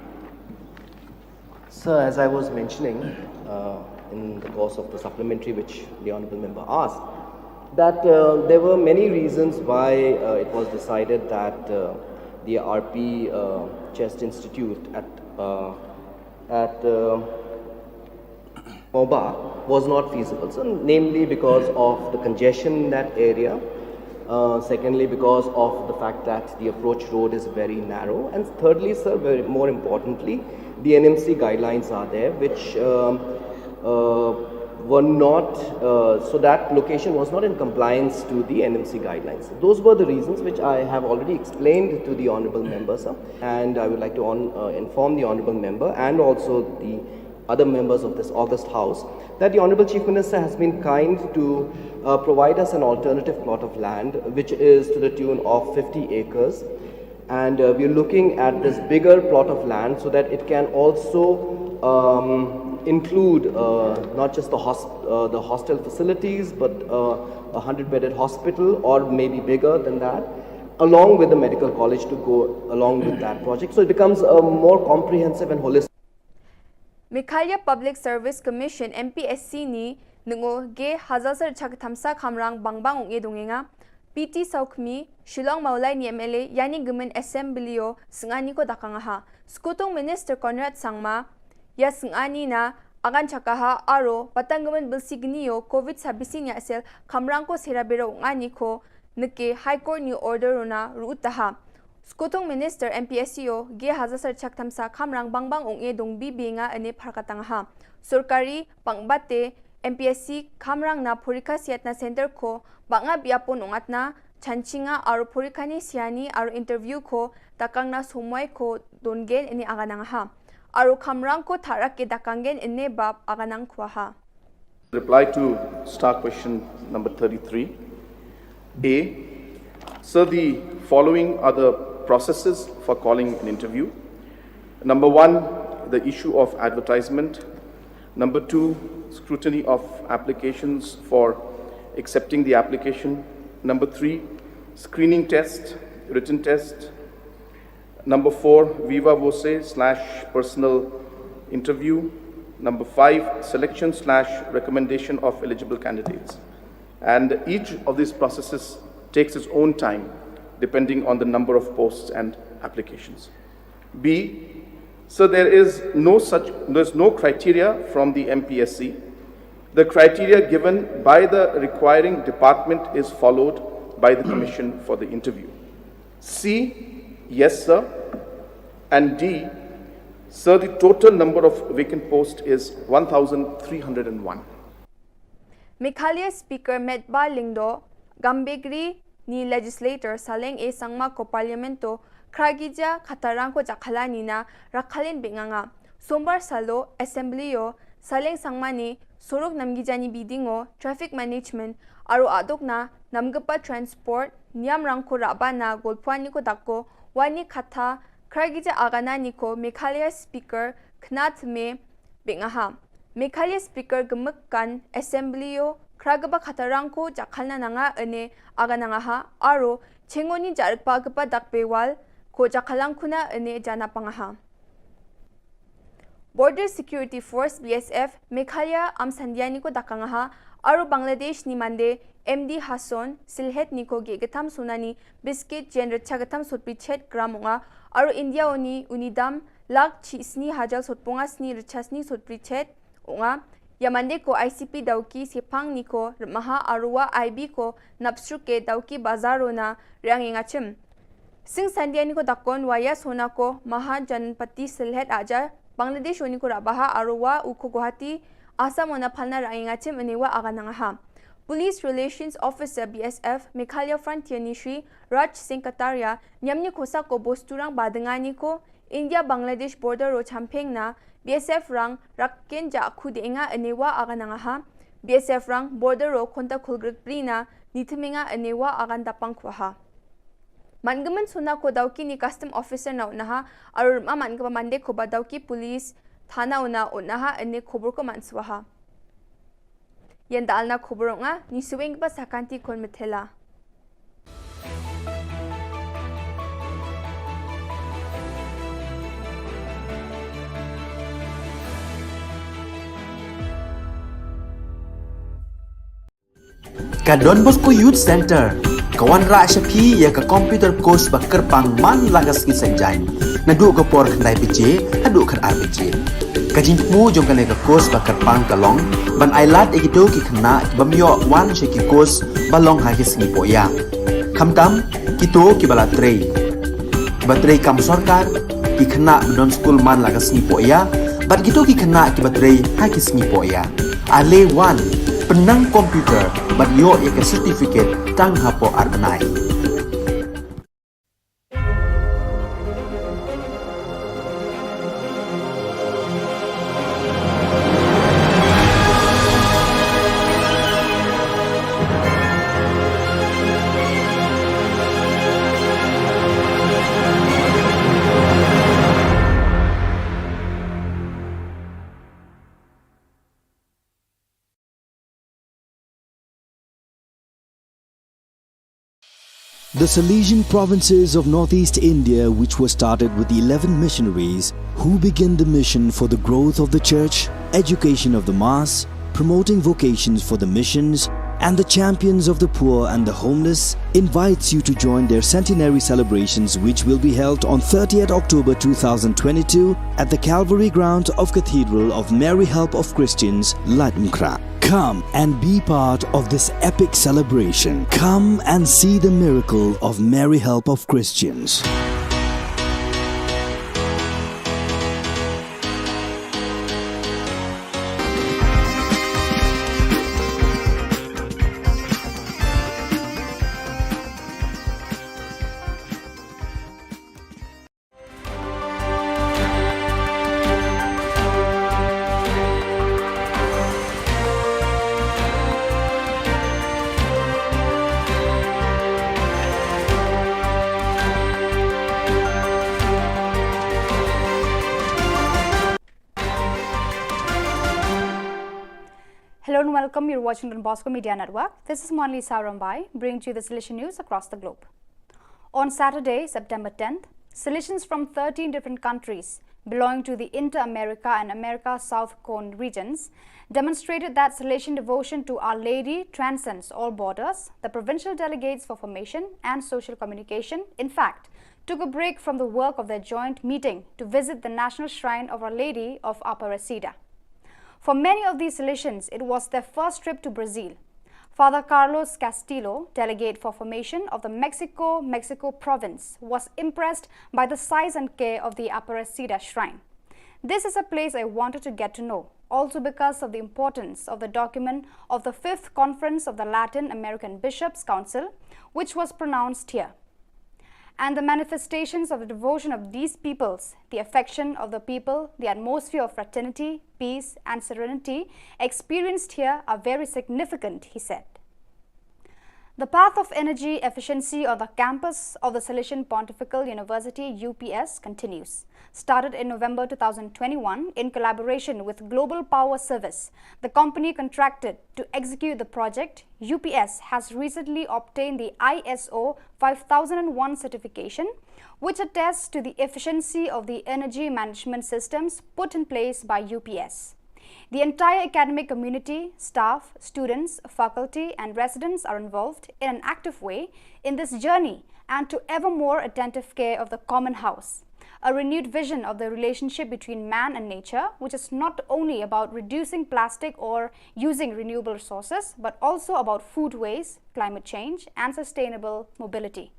Sir, as I was mentioning uh, in the course of the supplementary which the Honorable Member asked, that uh, there were many reasons why uh, it was decided that uh, the R P uh, Chest Institute at uh, at uh, Moba was not feasible. So, namely because of the congestion in that area, uh, secondly, because of the fact that the approach road is very narrow, and thirdly, sir, very, more importantly, the N M C guidelines are there, which um, uh, were not, uh, so that location was not in compliance to the N M C guidelines. Those were the reasons which I have already explained to the Honorable Member, sir, and I would like to on, uh, inform the Honorable Member and also the other members of this august House that the Honorable Chief Minister has been kind to uh, provide us an alternative plot of land, which is to the tune of fifty acres. And uh, we're looking at this bigger plot of land so that it can also um, include uh, not just the, hosp- uh, the hostel facilities, but uh, a hundred bedded hospital, or maybe bigger than that, along with the medical college to go along with that project. So it becomes a more comprehensive and holistic. Meghalaya Public Service Commission, M P S C ni nungo ge hazal ser chak thamsa khamrang bangbang ung e dongenga. P T Saukmi, Shillong Maulai ni M L A, yani gemen assembly o sengani ko dakang ha. Skutung Minister Conrad Sangma, ya sengani na agan chakaha aro patang gemen belsi geni o covid sabisi nya sel khamrang ko sera bero ungani ko neke High Court ni order rona ruutaha. Skutung Minister M P S C o ge hazasar chak thamsa khamrang bangbang ung e dong bi bi nga ene pharkatang ha. Sorkari pangbate M P S C khamrang na porikha siat na center ko banga biapon ungat na chanchinga aro porikha ni siani aro interview ko takang na somoi ko dongen ene aganang ha. Aro khamrang ko tharak ke dakanggen ene bab aganang khwa ha. Reply to star question number thirty-three. A, sir, the following are the processes for calling an interview. Number one, the issue of advertisement. Number two, scrutiny of applications for accepting the application. Number three, screening test, written test. Number four, viva voce slash personal interview. Number five, selection slash recommendation of eligible candidates. And each of these processes takes its own time depending on the number of posts and applications. B, so there is no such, there's no criteria from the M P S C. The criteria given by the requiring department is followed by the commission for the interview. C, yes, sir. And D, sir, the total number of vacant posts is one thousand three hundred and one. Meghalaya Speaker Metbah Lyngdoh, Gambegre ni Legislator Saleng A Sangma ko Parliament o khragija khatarang ko jakhala ni na rakhalin binganga. Sombar salo Assembly o Saleng Sangma ni sorok namgija ni biding o traffic management aro adok na namgepa transport niam rangko raba na golpuan ni ko dakko wani khatha khragija agana ni ko Meghalaya Speaker khnat me bingaha. Meghalaya Speaker gemekan Assembly o khragaba khatarang ko jakhalna nanga ene aganangaha aro chengoni jarikpa gepa dakbewal ko jakhalang kuna ene jana pangaha. Border Security Force B S F Meghalaya am sandiani ko dakangaha aro Bangladesh ni mande M D Hasson Silhet ni ko ge getam sunani biscuit jen recha getam sotpi chet gram unga aro India oni unidam lak chi sni hajal sotponga sni recha sni sotpi chet unga ya mande ko I C P dauki sepang ni ko remaha aro wa I B ko napsruke dauki bazaro na riang ingachim. Sing sandia ni ko dakon waya sona ko Mahajanpati Silhet aja Bangladesh oni ko rabaha aro wa u ko Guwahati Assam ona phalna rang ingachim ene wa aganangaha. Police Relations Officer B S F Meghalaya Frontier ni Shri Raj Singh Kataria nyamni khosa ko bosturang badengani ko India Bangladesh border ro champeng na B S F rang rakken ja khu denga ene wa aganangaha. B S F rang border ro khonta khulgrik pri na nithemenga ene wa agan dapang khwaha. Mangemen sona ko dauki ni custom officer na unaha aro rma mangeba mande ko ba dauki police thana una unaha ene khobor ko manswaha. Yenda alna khobor nga ni suwing ba sakanti kon methela. Ka Don Bosco Youth Centre ka wanrah sha phi ïa ka computer course ba kyrpang man la ka sngi Saitjaiñ, naduh ka por khyndai baje haduh khatar baje. Ka jingthmu jong kane ka course ba kyrpang ka long ban ailad ïa kito ki khynnah ki bym ïoh wan sha ki course ba long ha ki sngi pohïap, khamtam kito kiba la trei, kiba trei kam sorkar, ki khynnah ba don skul man la ka sngi pohïap, bad kito ki khynnah kiba trei ha ki sngi pohïap. Ale wan, pynnang computer bad ïoh ïa ka certificate tang hapoh ar bnai. The Salesian provinces of northeast India, which were started with eleven missionaries who began the mission for the growth of the church, education of the mass, promoting vocations for the missions, and the champions of the poor and the homeless, invites you to join their centenary celebrations, which will be held on thirtieth October two thousand twenty-two at the Calvary grounds of Cathedral of Mary Help of Christians, Laitumkhrah. Come and be part of this epic celebration. Come and see the miracle of Mary Help of Christians. Hello and welcome. You're watching Don Bosco Media Network. This is Monli Sarambai, bringing to you the Salesian news across the globe. On Saturday, September tenth, Salesians from thirteen different countries belonging to the Inter-America and America South Cone regions demonstrated that Salesian devotion to Our Lady transcends all borders. The provincial delegates for formation and social communication, in fact, took a break from the work of their joint meeting to visit the National Shrine of Our Lady of Aparecida. For many of these Salesians, it was their first trip to Brazil. Father Carlos Castillo, delegate for formation of the Mexico, Mexico province, was impressed by the size and care of the Aparecida shrine. "This is a place I wanted to get to know, also because of the importance of the document of the fifth Conference of the Latin American Bishops' Council, which was pronounced here. And the manifestations of the devotion of these peoples, the affection of the people, the atmosphere of fraternity, peace, and serenity experienced here are very significant," he said. The path of energy efficiency on the campus of the Salesian Pontifical University, U P S, continues. Started in November two thousand twenty-one in collaboration with Global Power Service, the company contracted to execute the project, U P S has recently obtained the I S O five thousand and one certification, which attests to the efficiency of the energy management systems put in place by U P S. The entire academic community, staff, students, faculty, and residents are involved in an active way in this journey and to ever more attentive care of the common house. A renewed vision of the relationship between man and nature, which is not only about reducing plastic or using renewable resources, but also about food waste, climate change, and sustainable mobility.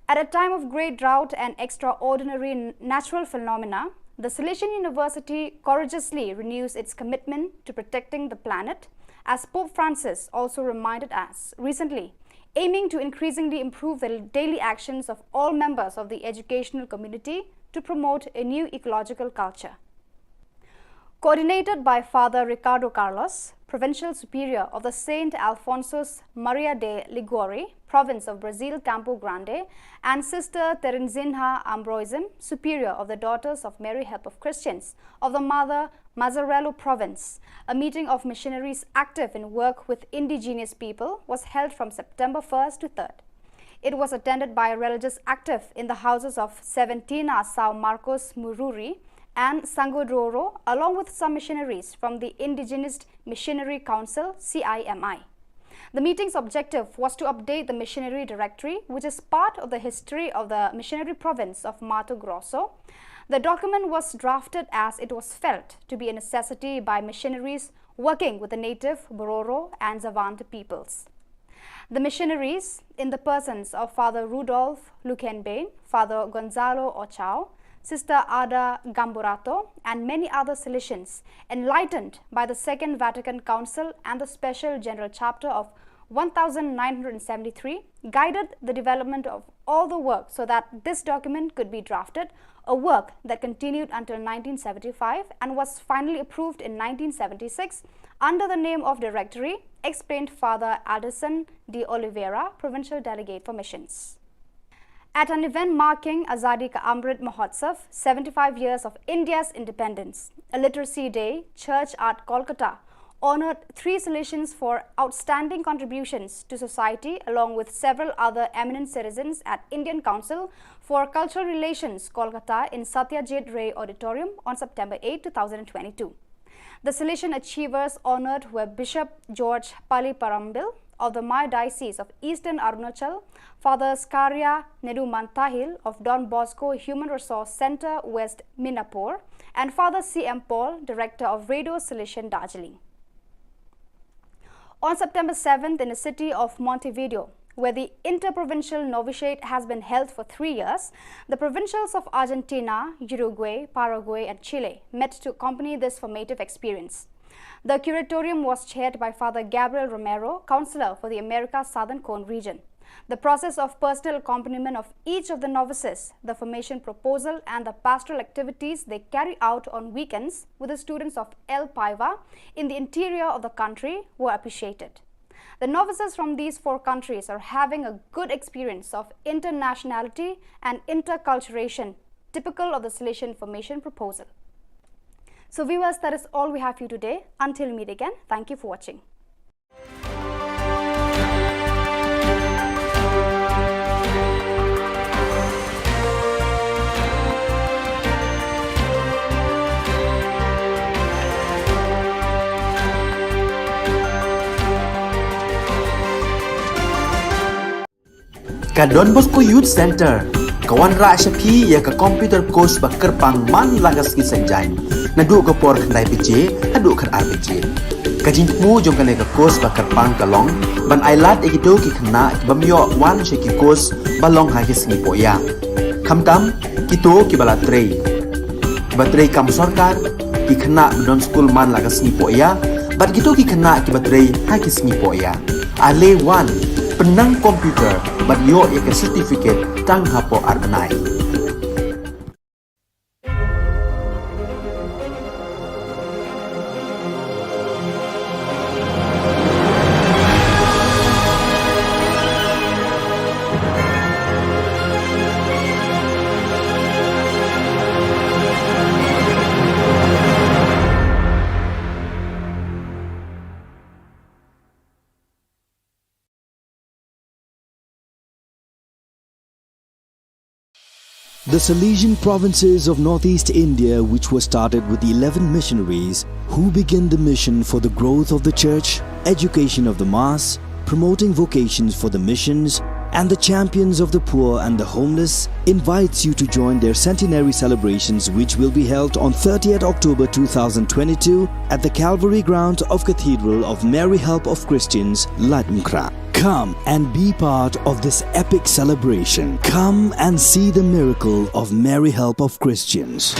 At a time of great drought and extraordinary n-, natural phenomena, the Salesian University courageously renews its commitment to protecting the planet, as Pope Francis also reminded us recently, aiming to increasingly improve the daily actions of all members of the educational community to promote a new ecological culture. Coordinated by Father Ricardo Carlos, Provincial Superior of the Saint Alphonsus Maria de Liguori, Province of Brazil Campo Grande, and Sister Terezinha Ambroisim, Superior of the Daughters of Mary Help of Christians of the Mother Mazzarello Province, a meeting of missionaries active in work with indigenous people was held from September first to third. It was attended by religious active in the houses of Seventina São Marcos Mururi and Sangodroro, along with some missionaries from the Indigenous Missionary Council, C I M I. The meeting's objective was to update the missionary directory, which is part of the history of the missionary province of Mato Grosso. The document was drafted as it was felt to be a necessity by missionaries working with the native Bororo and Xavante peoples. The missionaries, in the persons of Father Rudolf Luckenbein, Father Gonzalo Ochao, Sister Ada Gamburato, and many other Salesians, enlightened by the Second Vatican Council and the Special General Chapter of one thousand nine hundred seventy-three, guided the development of all the work so that this document could be drafted, a work that continued until nineteen seventy-five and was finally approved in nineteen seventy-six under the name of Directory, explained Father Alderson de Oliveira, Provincial Delegate for Missions. At an event marking Azadi Ka Amrit Mahotsav, seventy-five years of India's independence, a literacy day, Church at Kolkata honored three Salesians for outstanding contributions to society, along with several other eminent citizens at Indian Council for Cultural Relations, Kolkata, in Satyajit Ray Auditorium on September eight, two thousand twenty-two. The Salesian achievers honored were Bishop George Paliparambil of the Maya Diocese of Eastern Arunachal, Father Skaria Nedumantahil of Don Bosco Human Resource Centre, West Minapur, and Father C M Paul, Director of Radio Salesian Darjeeling. On September seventh, in the city of Montevideo, where the interprovincial novitiate has been held for three years, the provincials of Argentina, Uruguay, Paraguay, and Chile met to accompany this formative experience. The curatorium was chaired by Father Gabriel Romero, counselor for the America Southern Cone region. The process of personal accompaniment of each of the novices, the formation proposal, and the pastoral activities they carry out on weekends with the students of El Paiva in the interior of the country were appreciated. The novices from these four countries are having a good experience of internationality and interculturation, typical of the Salesian formation proposal. So, viewers, that is all we have for you today. Until we meet again, thank you for watching. Ka Don Bosco Youth Centre ka wanrah sha phi ïa ka computer course ba kyrpang man la ka sngi Saitjaiñ, naduh ka por khyndai baje haduh khatar baje. Ka jingthmu jong kane ka course ba kyrpang ka long ban ailad ïa kito ki khynnah ki bym ïoh wan sha ki course ba long ha ki sngi pohïa. Khamtam kito kiba la trei, kiba trei kam sorkar, ki khynnah ba don skul man la ka sngi pohïa, bad kito ki khynnah kiba trei ha ki sngi pohïa. Ale wan, pynnang computer bad ïoh ïa ka certificate tang hapoh ar bnai. The Salesian provinces of northeast India, which were started with eleven missionaries who began the mission for the growth of the church, education of the mass, promoting vocations for the missions, and the champions of the poor and the homeless, invites you to join their centenary celebrations, which will be held on thirtieth October two thousand twenty-two at the Calvary grounds of Cathedral of Mary Help of Christians, Laitumkhrah. Come and be part of this epic celebration. Come and see the miracle of Mary Help of Christians.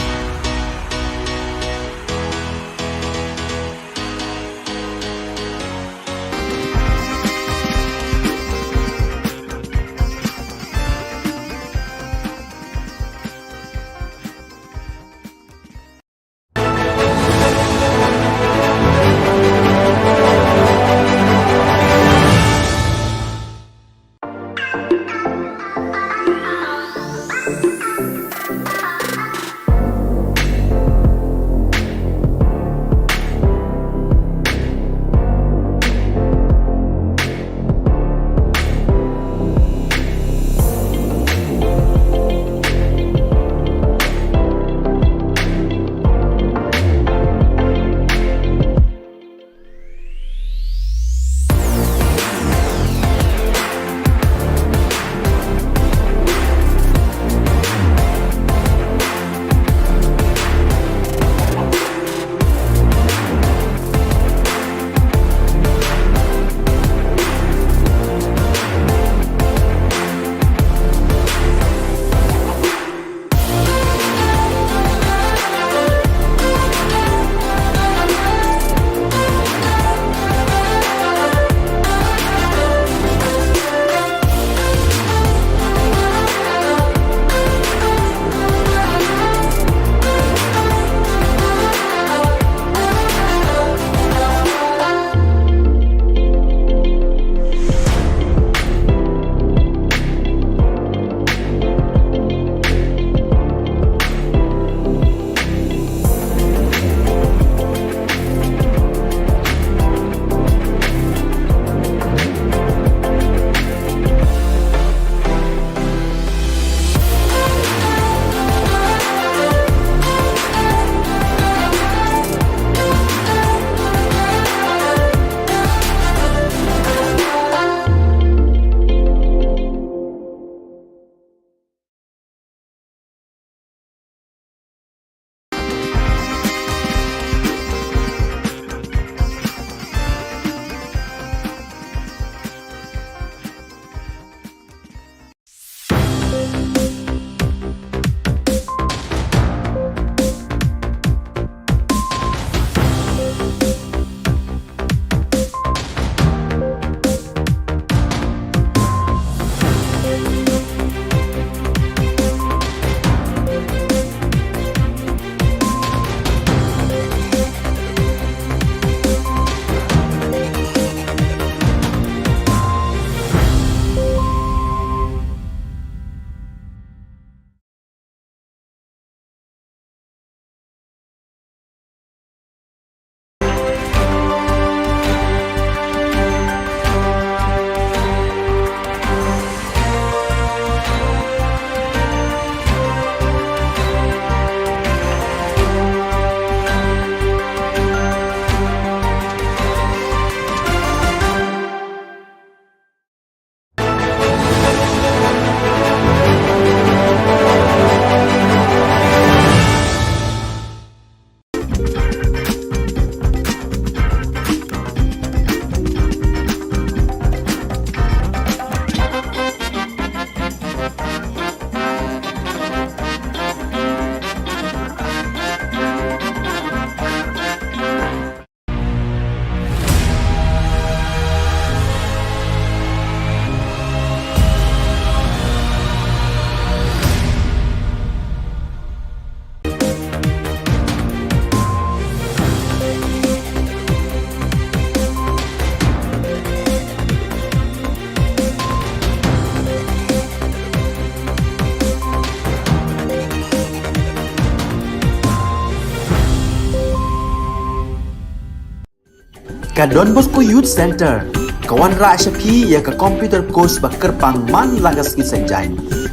Ka Don Bosco Youth Centre ka wanrah sha phi ïa ka computer course ba kyrpang man la ka sngi Saitjaiñ,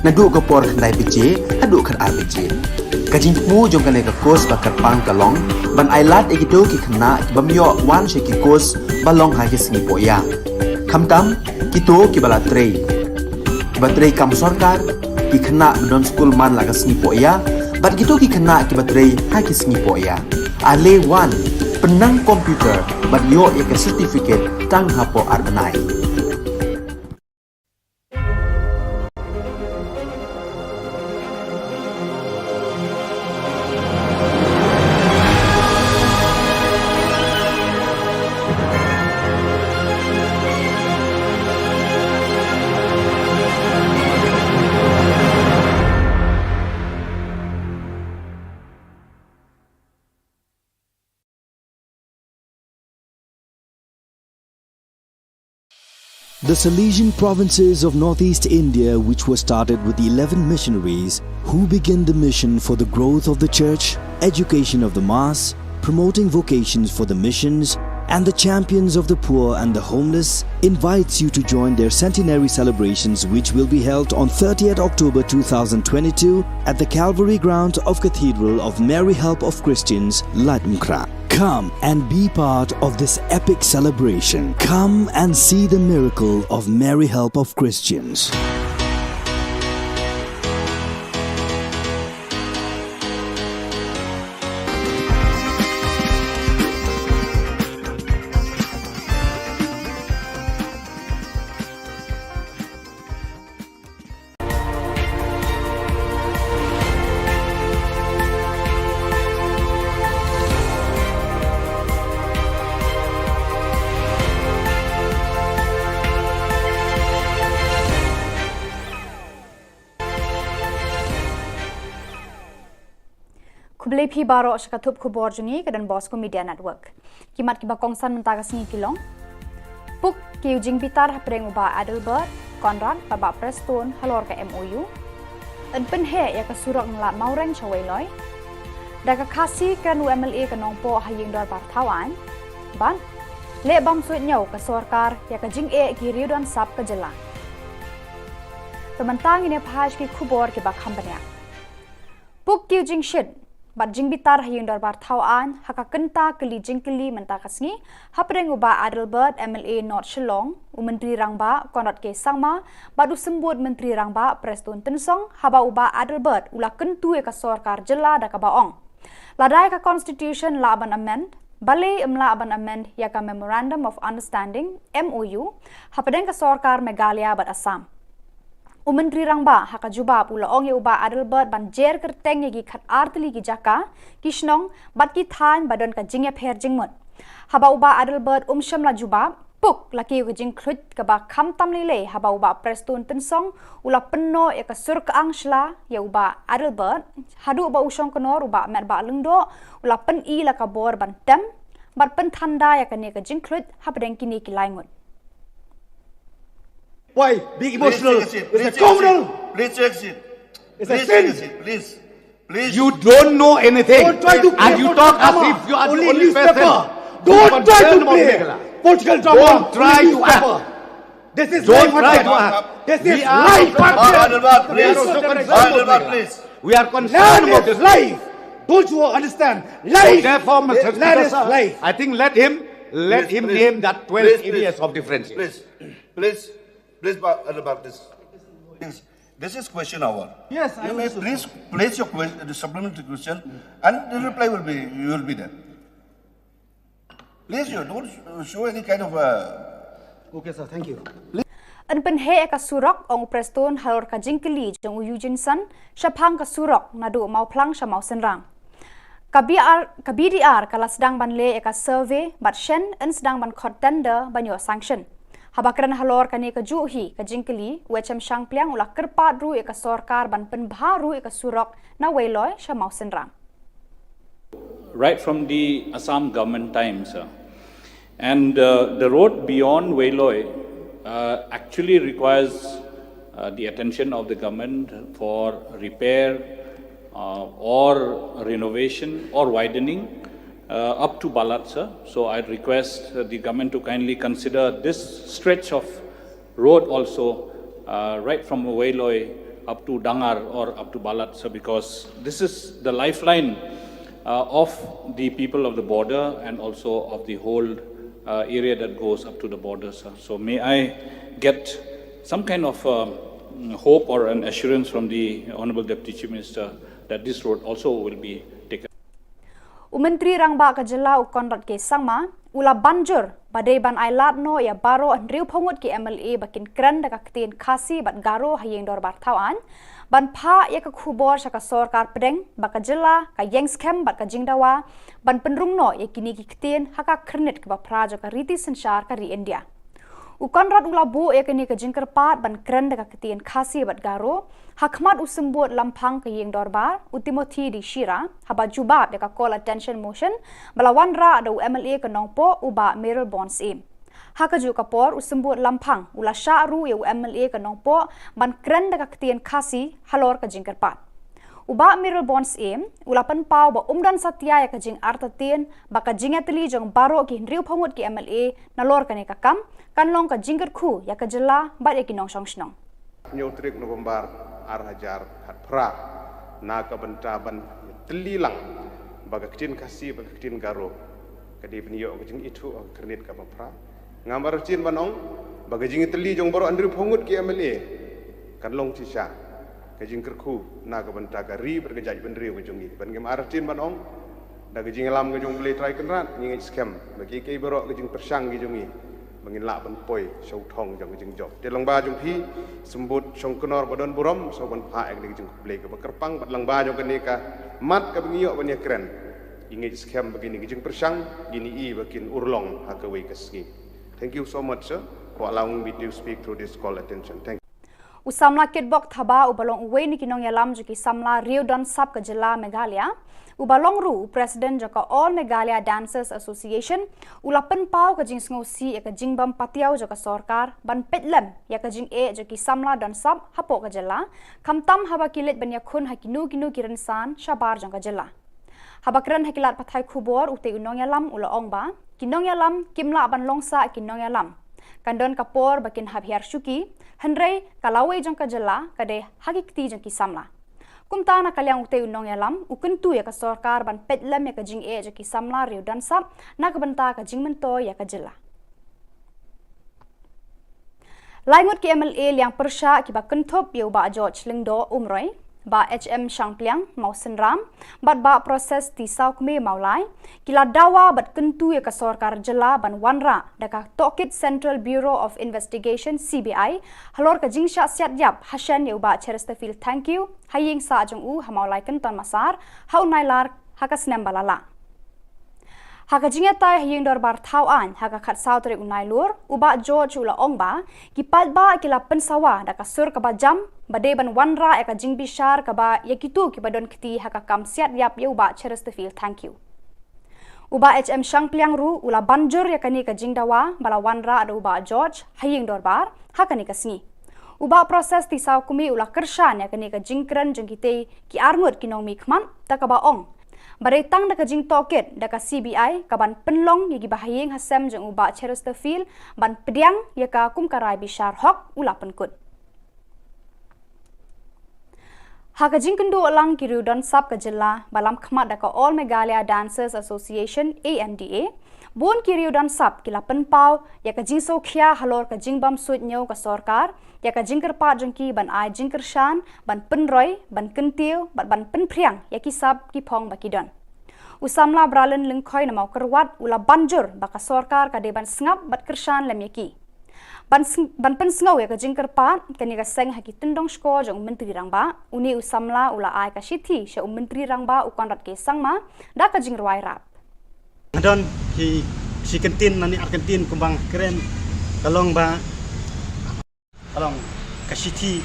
naduh ka por khyndai baje haduh khatar baje. Ka jingthmu jong kane ka course ba kyrpang ka long ban ailad ïa kito ki khynnah ki bym ïoh wan sha ki course ba long ha ki sngi pohïa, khamtam kito kiba la trei, kiba trei kam sorkar, ki khynnah ba don skul man la ka sngi pohïa, bad kito ki khynnah kiba trei ha ki sngi pohïa. Ale wan, pynnang computer bad ïoh ïa ka certificate tang hapoh ar bnai. The Salesian provinces of northeast India, which were started with eleven missionaries who began the mission for the growth of the church, education of the mass, promoting vocations for the missions, and the champions of the poor and the homeless, invites you to join their centenary celebrations, which will be held on thirtieth October two thousand twenty-two at the Calvary Ground of Cathedral of Mary Help of Christians, Laitumkhrah. Come and be part of this epic celebration. Come and see the miracle of Mary Help of Christians. Khublei phi baroh sha ka thup khubor jong ngi ka Don Bosco Media Network. Ki mat kiba kongsan mynta ka sngi ki long: Puk ki ïa u jingbitar hapdeng u Bah Adelbert Conrad bad Bah Prestone halor ka M O U. Yn pynheh ïa ka surok na Lad Mawreng sha Weiloi. Da ka Khasi kren u M L A ka Nongpoh ha ïing dorbar thaw aiñ. Bad leh bam suidñiew ka sorkar ïa ka jingeh ki riew don sap ka jylla. Te mynta ngin ïa phai sha ki khubor kiba kham bniah. Puk ki ïa u jingshit bad jingbitar ha ïing dorbar thaw aiñ ha ka kynta kylli jingkylli mynta ka sngi hapdeng u Bah Adelbert, M L A North Shillong, u Myntri Rangbah Conrad K Sangma bad u Symbud Myntri Rangbah Prestone Tynsong, haba u Bah Adelbert u la kyntu ïa ka sorkar jylla da kaba ong, lada ka Constitution lah ban amend, balei ym lah ban amend ïa ka Memorandum of Understanding, M O U, hapdeng ka sorkar Meghalaya bad Assam. U Myntri Rangbah ha ka jubab u la ong ïa u Bah Adelbert ban jer kyrteng ïa ki khatar tylli ki jaka, ki shnong bad ki thaiñ ba don ka jingïapher jingmut. Haba u Bah Adelbert um shym la jubab, puk la kiew ka jingkhluit kaba khamtam lei lei haba u Bah Prestone Tynsong u la pynnoh ïa ka sur ka angshla ïa u Bah Adelbert, haduh ba u shongknor u Bah Metbah Lyngdoh u la pyni la ka bor ban tem bad pynthanda ïa kane ka jingkhluit hapdeng kine ki lai ngut. Why be emotional? Please take a seat. It's a criminal. Please take a seat. It's a sin. Please take a seat. Please. Please. You don't know anything. Don't try to play political drama. And you talk as if you are the only person who concerned about Meghalaya. Don't try to play political drama. Don't try to act. This is life, my friend. Don't try to act. This is life, my friend. We are also concerned about Meghalaya. We are concerned about this. Life is life. Don't you understand? Life. So therefore, Mister Speaker, sir, I think let him, let him name that twelve areas of differentiation. Please, please, please, Ba-, Elder Baptist. Please, this is question hour. Yes, I understood, sir. You may please place your que-, the supplementary question, and the reply will be, you will be there. Please, you don't show any kind of, uh, Okay, sir. Thank you. Yn pynheh ïa ka surok, ong u Prestone halor ka jingkylli jong u Eugene Sun shaphang ka surok naduh Mawphlang sha Mawsynram. Ka B R, ka B D R ka la sdang ban leh ïa ka survey bad shen yn sdang ban khot tender ban ïoh sanction. Haba kren halor kane kajuh hi ka jingkylli, u H M Shangpliang u la kyrpad ruh ïa ka sorkar ban pynbha ruh ïa ka surok na Weiloi sha Mawsynram. Right from the Assam government times, uh, and, uh, the road beyond Weiloi, uh, actually requires, uh, the attention of the government for repair, uh, or renovation or widening. uh, up to Balat, sir. So I'd request, uh, the government to kindly consider this stretch of road also, uh, right from Weiloi up to Dangar or up to Balat, sir, because this is the lifeline, uh, of the people of the border and also of the whole, uh, area that goes up to the border, sir. So may I get some kind of, um, hope or an assurance from the Honorable Deputy Chief Minister that this road also will be taken? U Myntri Rangbah ka jylla u Conrad K Sangma u la ban jur ba dei ban ai lad noh ïa baroh hynriewphew ngut ki M L A ba kin kren da ka ktien Khasi bad Garo ha ïing dorbar thaw aiñ, ban phah ïa ka khubor sha ka sorkar pdeng ba ka jylla ka ïeng skhem bad ka jingdawa ban pynrung noh ïa kine ki ktien ha ka khyrnit kaba phra jong ka riti synshar ka ri India. U Conrad u la buh ïa kane ka jingkyrpad ban kren da ka ktien Khasi bad Garo ha khmat u symbud lamphang ka ïing dorbar, u Timothy D Shira, haba jubab ïa ka call attention motion ba la wanrah da u M L A ka Nongpoh, u Bah Mayralborn Syiem. Ha kajuh ka por, u symbud lamphang u la shah ruh ïa u M L A ka Nongpoh ban kren da ka ktien Khasi halor ka jingkyrpad. U Bah Mayralborn Syiem u la pynpaw ba um don satia ïa ka jingartatien ba ka jingïatylli jong baroh ki hynriewphew ngut ki M L A nalor kane ka kam kan long ka jingkyrkhu ïa ka jylla bad ïa ki nongshong shnong. Hynñiew tarik November ar hajar khatphra, na ka bynta ban tylli lang ba ka ktien Khasi bad ka ktien Garo ka dei ban ïoh ka jingithuh ha ka khyrnit kaba phra. Ngam artatien ban ong ba ka jingïatylli jong baroh hynriewphew ngut ki M L A kan long shisha ka jingkyrkhu na ka bynta ka ri bad ka jaitbynriew ka jong ngi. Bad ngam artatien ban ong, da ka jingïalam ka jong U Blei Trai Kynrad, ngi ngeit skhem ba kiei kiei baroh ka jingpyrshang ki jong ngi ba ngin lah ban poi sha u thong jong ka jingjop. Te lyngba jong phi, symbud Shongknor ba don burom, sngewbha ban phah ïa kane ka jingkhublei kaba kyrpang, bad lyngba jong kane ka mat kaba ngi ïoh ban ïakren, ngi ngeit skhem ba kine ki jingpyrshang kin ïoh ba kin urlong ha kawei ka sngi. Thank you so much, sir, for allowing me to speak through this call attention. Thank you. U samla Kitbok Thabah uba long uwei na ki nongïalam jong ki samla riew don sap ka jylla Meghalaya, uba long ruh u president jong ka All Meghalaya Dancers Association, u la pynpaw ka jingsngewsih ïa ka jingbym patiaw jong ka sorkar ban peit lem ïa ka jingeh jong ki samla don sap hapoh ka jylla, khamtam haba ki leit ban ïakhun ha kino kino ki rynsan shabar jong ka jylla. Haba kren ha ki lad pathai khubor, utei u nongïalam u la ong ba ki nongïalam kim lah ban long sah ki nongïalam. Kan don ka por ba kin hap hiar shuki, hynrei ka lawei jong ka jylla ka dei ha ki kti jong ki samla. Kumta na ka liang utei u nongïalam u kyntu ïa ka sorkar ban peit lem ïa ka jingeh jong ki samla riew don sap na ka bynta ka jingmyntoi ïa ka jylla. Lai ngut ki M L A liang pyrshah kiba kynthup ïa u Bah George Lyngdoh Umroi, Bah H M Shangpliang Mawsynram bad Bah Proses T Sawkmie Mawlai ki la dawa bad kyntu ïa ka sorkar jylla ban wanrah da ka tohkit Central Bureau of Investigation, C B I, halor ka jingshah siat ïap hashen ïa u Bah Chesterfield Thangkhiew ha ïing sah jong u ha Mawlai Kynton Massar ha u Nailar ha ka snem ba la lah. Ha ka jingïatai ha ïing dorbar thaw aiñ ha ka khatsaw tarik u Nailur, u Bah George u la ong ba ki paidbah ki la pynsawa da ka sur kaba jam ba dei ban wanrah ïa ka jingbishar kaba ïa kito kiba don kti ha ka kam siat ïap ïa u Bah Chesterfield Thangkhiew. U Bah H M Shangpliang ruh u la ban jur ïa kane ka jingdawa ba la wanrah da u Bah George ha ïing dorbar ha kane ka sngi. U Bah Proses T Sawkmie u la kyrshan ïa kane ka jingkren jong kitei ki arngut ki nongmihkhmat, da kaba ong ba dei tang da ka jingtohkit da ka C B I ka ban pynlong ïa kiba ha ïing ha sem jong u Bah Chesterfield ban pdiang ïa ka kum ka rai bishar hok, u la pynkut. Ha ka jingkynduh lang ki riew don sap ka jylla ba lam khmat da ka All Meghalaya Dancers Association, A M D A, bun ki riew don sap ki la pynpaw ïa ka jingsngewkhia halor ka jingbym suidñiew ka sorkar ïa ka jingkyrpad jong ki ban ai jingkyrshan, ban pynroi, ban kyntiew bad ban pynphriang ïa ki sap ki phong ba ki don. U samla Bralin Lyngkhoi na Mawkyrwat u la ban jur ba ka sorkar ka dei ban sngap bad kyrshan lem ïa ki. Ban sng-, ban pynsngew ïa ka jingkyrpad kane ka seng ha ki tyndong shkor jong u Myntri Rangbah, une u samla u la ai ka shithi sha u Myntri Rangbah u Conrad K Sangma da ka jingrwai rap. Nga don ki shi kyntien lane ar kyntien kumba nga kren, ka long ba, ka long ka shithi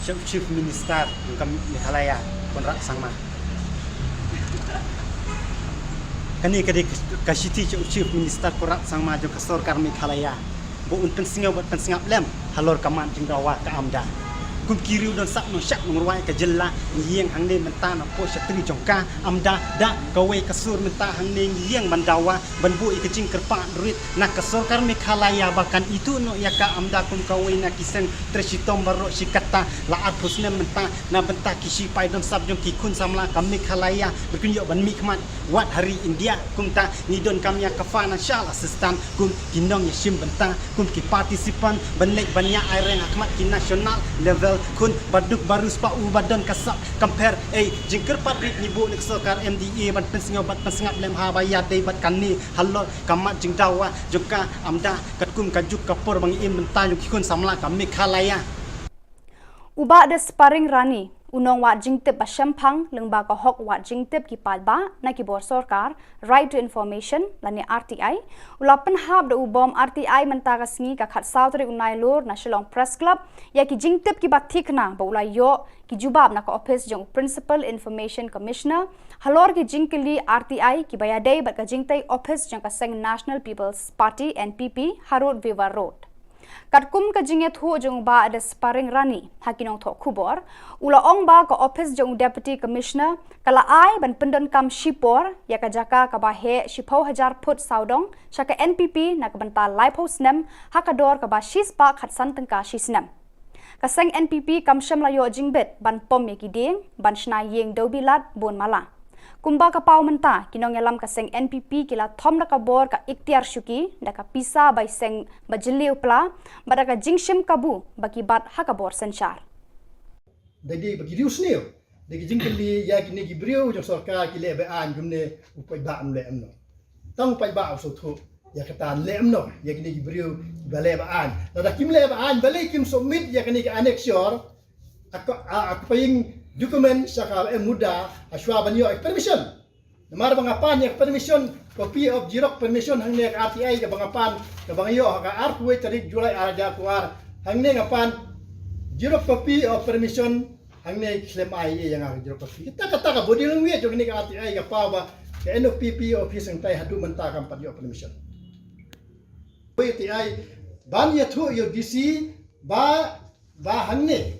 sha u Chief Minister jong ka Meghalaya, Conrad Sangma. Kane ka dei ka shithi sha u Chief Minister Conrad Sangma jong ka sorkar Meghalaya, ba un pynsngew bad pynsngap lem halor ka mat jingdawa ka AMDA. Kum ki riew don sap nong shap nong rwai ka jylla, ngi ïeng hangne mynta na poh shatri jong ka, amda da kawei ka sur mynta hangne ngi ïeng ban dawa ban buh ïa ka jingkyrpad rit na ka sorkar Meghalaya ba kan ithuh noh ïa ka, amda kum kawei na ki seng trei shitom baroh shi katta. La arphew snem mynta na bynta ki shipai don sap jong ki khun samla ka Meghalaya ba kin ïoh ban mihkhmat wat ha ri India. Kumta ngi donkam ïa ka financial assistance kum ki nongïashim bynta, kum ki participant ban leit ban ïa ai reng ha khmat ki national level. Khun ba duk ba riewspah u ba don ka sap compare, ei, jingkyrpad rit ngi buh na ka sorkar M D A ban pynsngew bad pynsngap lem ha ba ïadei bad kane halor ka mat jingdawa jong ka, amda katkum ka juk ka por ba ngi im mynta jong ki khun samla ka Meghalaya. U Bah Desparing Rani, u nongwad jingtip ba shemphang lyngba ka hok wad jingtip ki paidbah na ki bor sorkar, Right to Information lane R T I, u la pynhap da u bom R T I mynta ka sngi ka khatsaw tarik u Nailur na Shillong Press Club ïa ki jingtip kiba thikna ba u la ïoh ki jubab na ka ophis jong u Principal Information Commissioner halor ki jingkylli R T I kiba ïadei bad ka jingtei ophis jong ka seng National People's Party, N P P, ha Road Viva Road. Katkum ka jingïathuh jong u Bah Desparing Rani ha ki nongthoh khubor, u la ong ba ka ophis jong u Deputy Commissioner ka la ai ban pyndonkam shipor ïa ka jaka kaba heh shiphew hajar phut sawdong sha ka N P P na ka bynta laiphew snem ha ka dor kaba shispah khatsan tyngka shi snem. Ka seng N P P kam shym la ïoh jingbit ban pom ïa ki dieng ban shna ïing dewbilat bun mala. Kumba ka paw mynta, ki nongïalam ka seng N P P ki la thom da ka bor ka iktiar shuki da ka pisa bai seng ba jylliew pla bad da ka jingshim kabu ba ki bat ha ka bor synshar. Da dei ba ki riew sniew da ki jingkylli ïa kine ki briew jong sorkar ki leh ba-aiñ kumne, u paidbah um leh em noh. Tang u paidbah u sngewthuh ïa kata, leh em noh ïa kine ki briew ba leh ba-aiñ. Lada kim leh ba-aiñ balei kim submit ïa kine ki annexure, a ko-, a, a ko paying document sha ka M Muda ha shuwa ban ïoh permission. Namar ba nga pan ïa permission, copy of xerox permission hangne ka R T I kaba nga pan, kaba nga ïoh ha ka arphew tarik July ar hajar arphew ar. Hangne nga pan xerox copy of permission, hangne khlem ai ïa nga ka xerox copy. Kata, kata ka body language jong kane ka R T I ka paw ba ka N P P office hangtai haduh mynta kam pat ïoh permission. Wei ti ai ban ïathuh ïa u D C ba, ba hangne,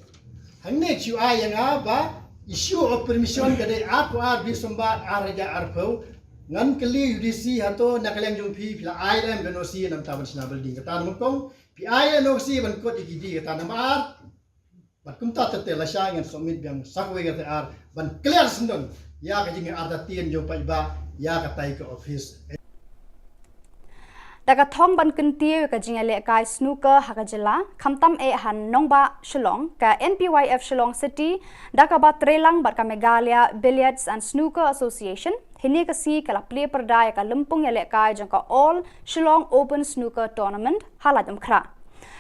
hangne shu ai ïa nga ba issue of permission ka dei arphew ar December ar hajar arphew. Ngan kylli u D C, hato na ka liang jong phi, phi la ai lem ka N O C namar ban shna building? Kata namar kong phi ai N O C ban kot ïa ki dieng, kata namar ar. Bad kumta te te lashai ngan submit biang sa kawei ka T R ban clear syndon ïa ka jingartatien jong paidbah ïa katai ka office. Da ka thong ban kyntiew ïa ka jingïalehkai snooker ha ka jylla, khamtam eh ha nongbah Shillong, ka N P Y F Shillong City da kaba treilang bad ka Meghalaya Billiards and Snooker Association, hynne ka sngi ka la plie pyrda ïa ka lympung ïalehkai jong ka All Shillong Open Snooker Tournament ha Laitumkhrah.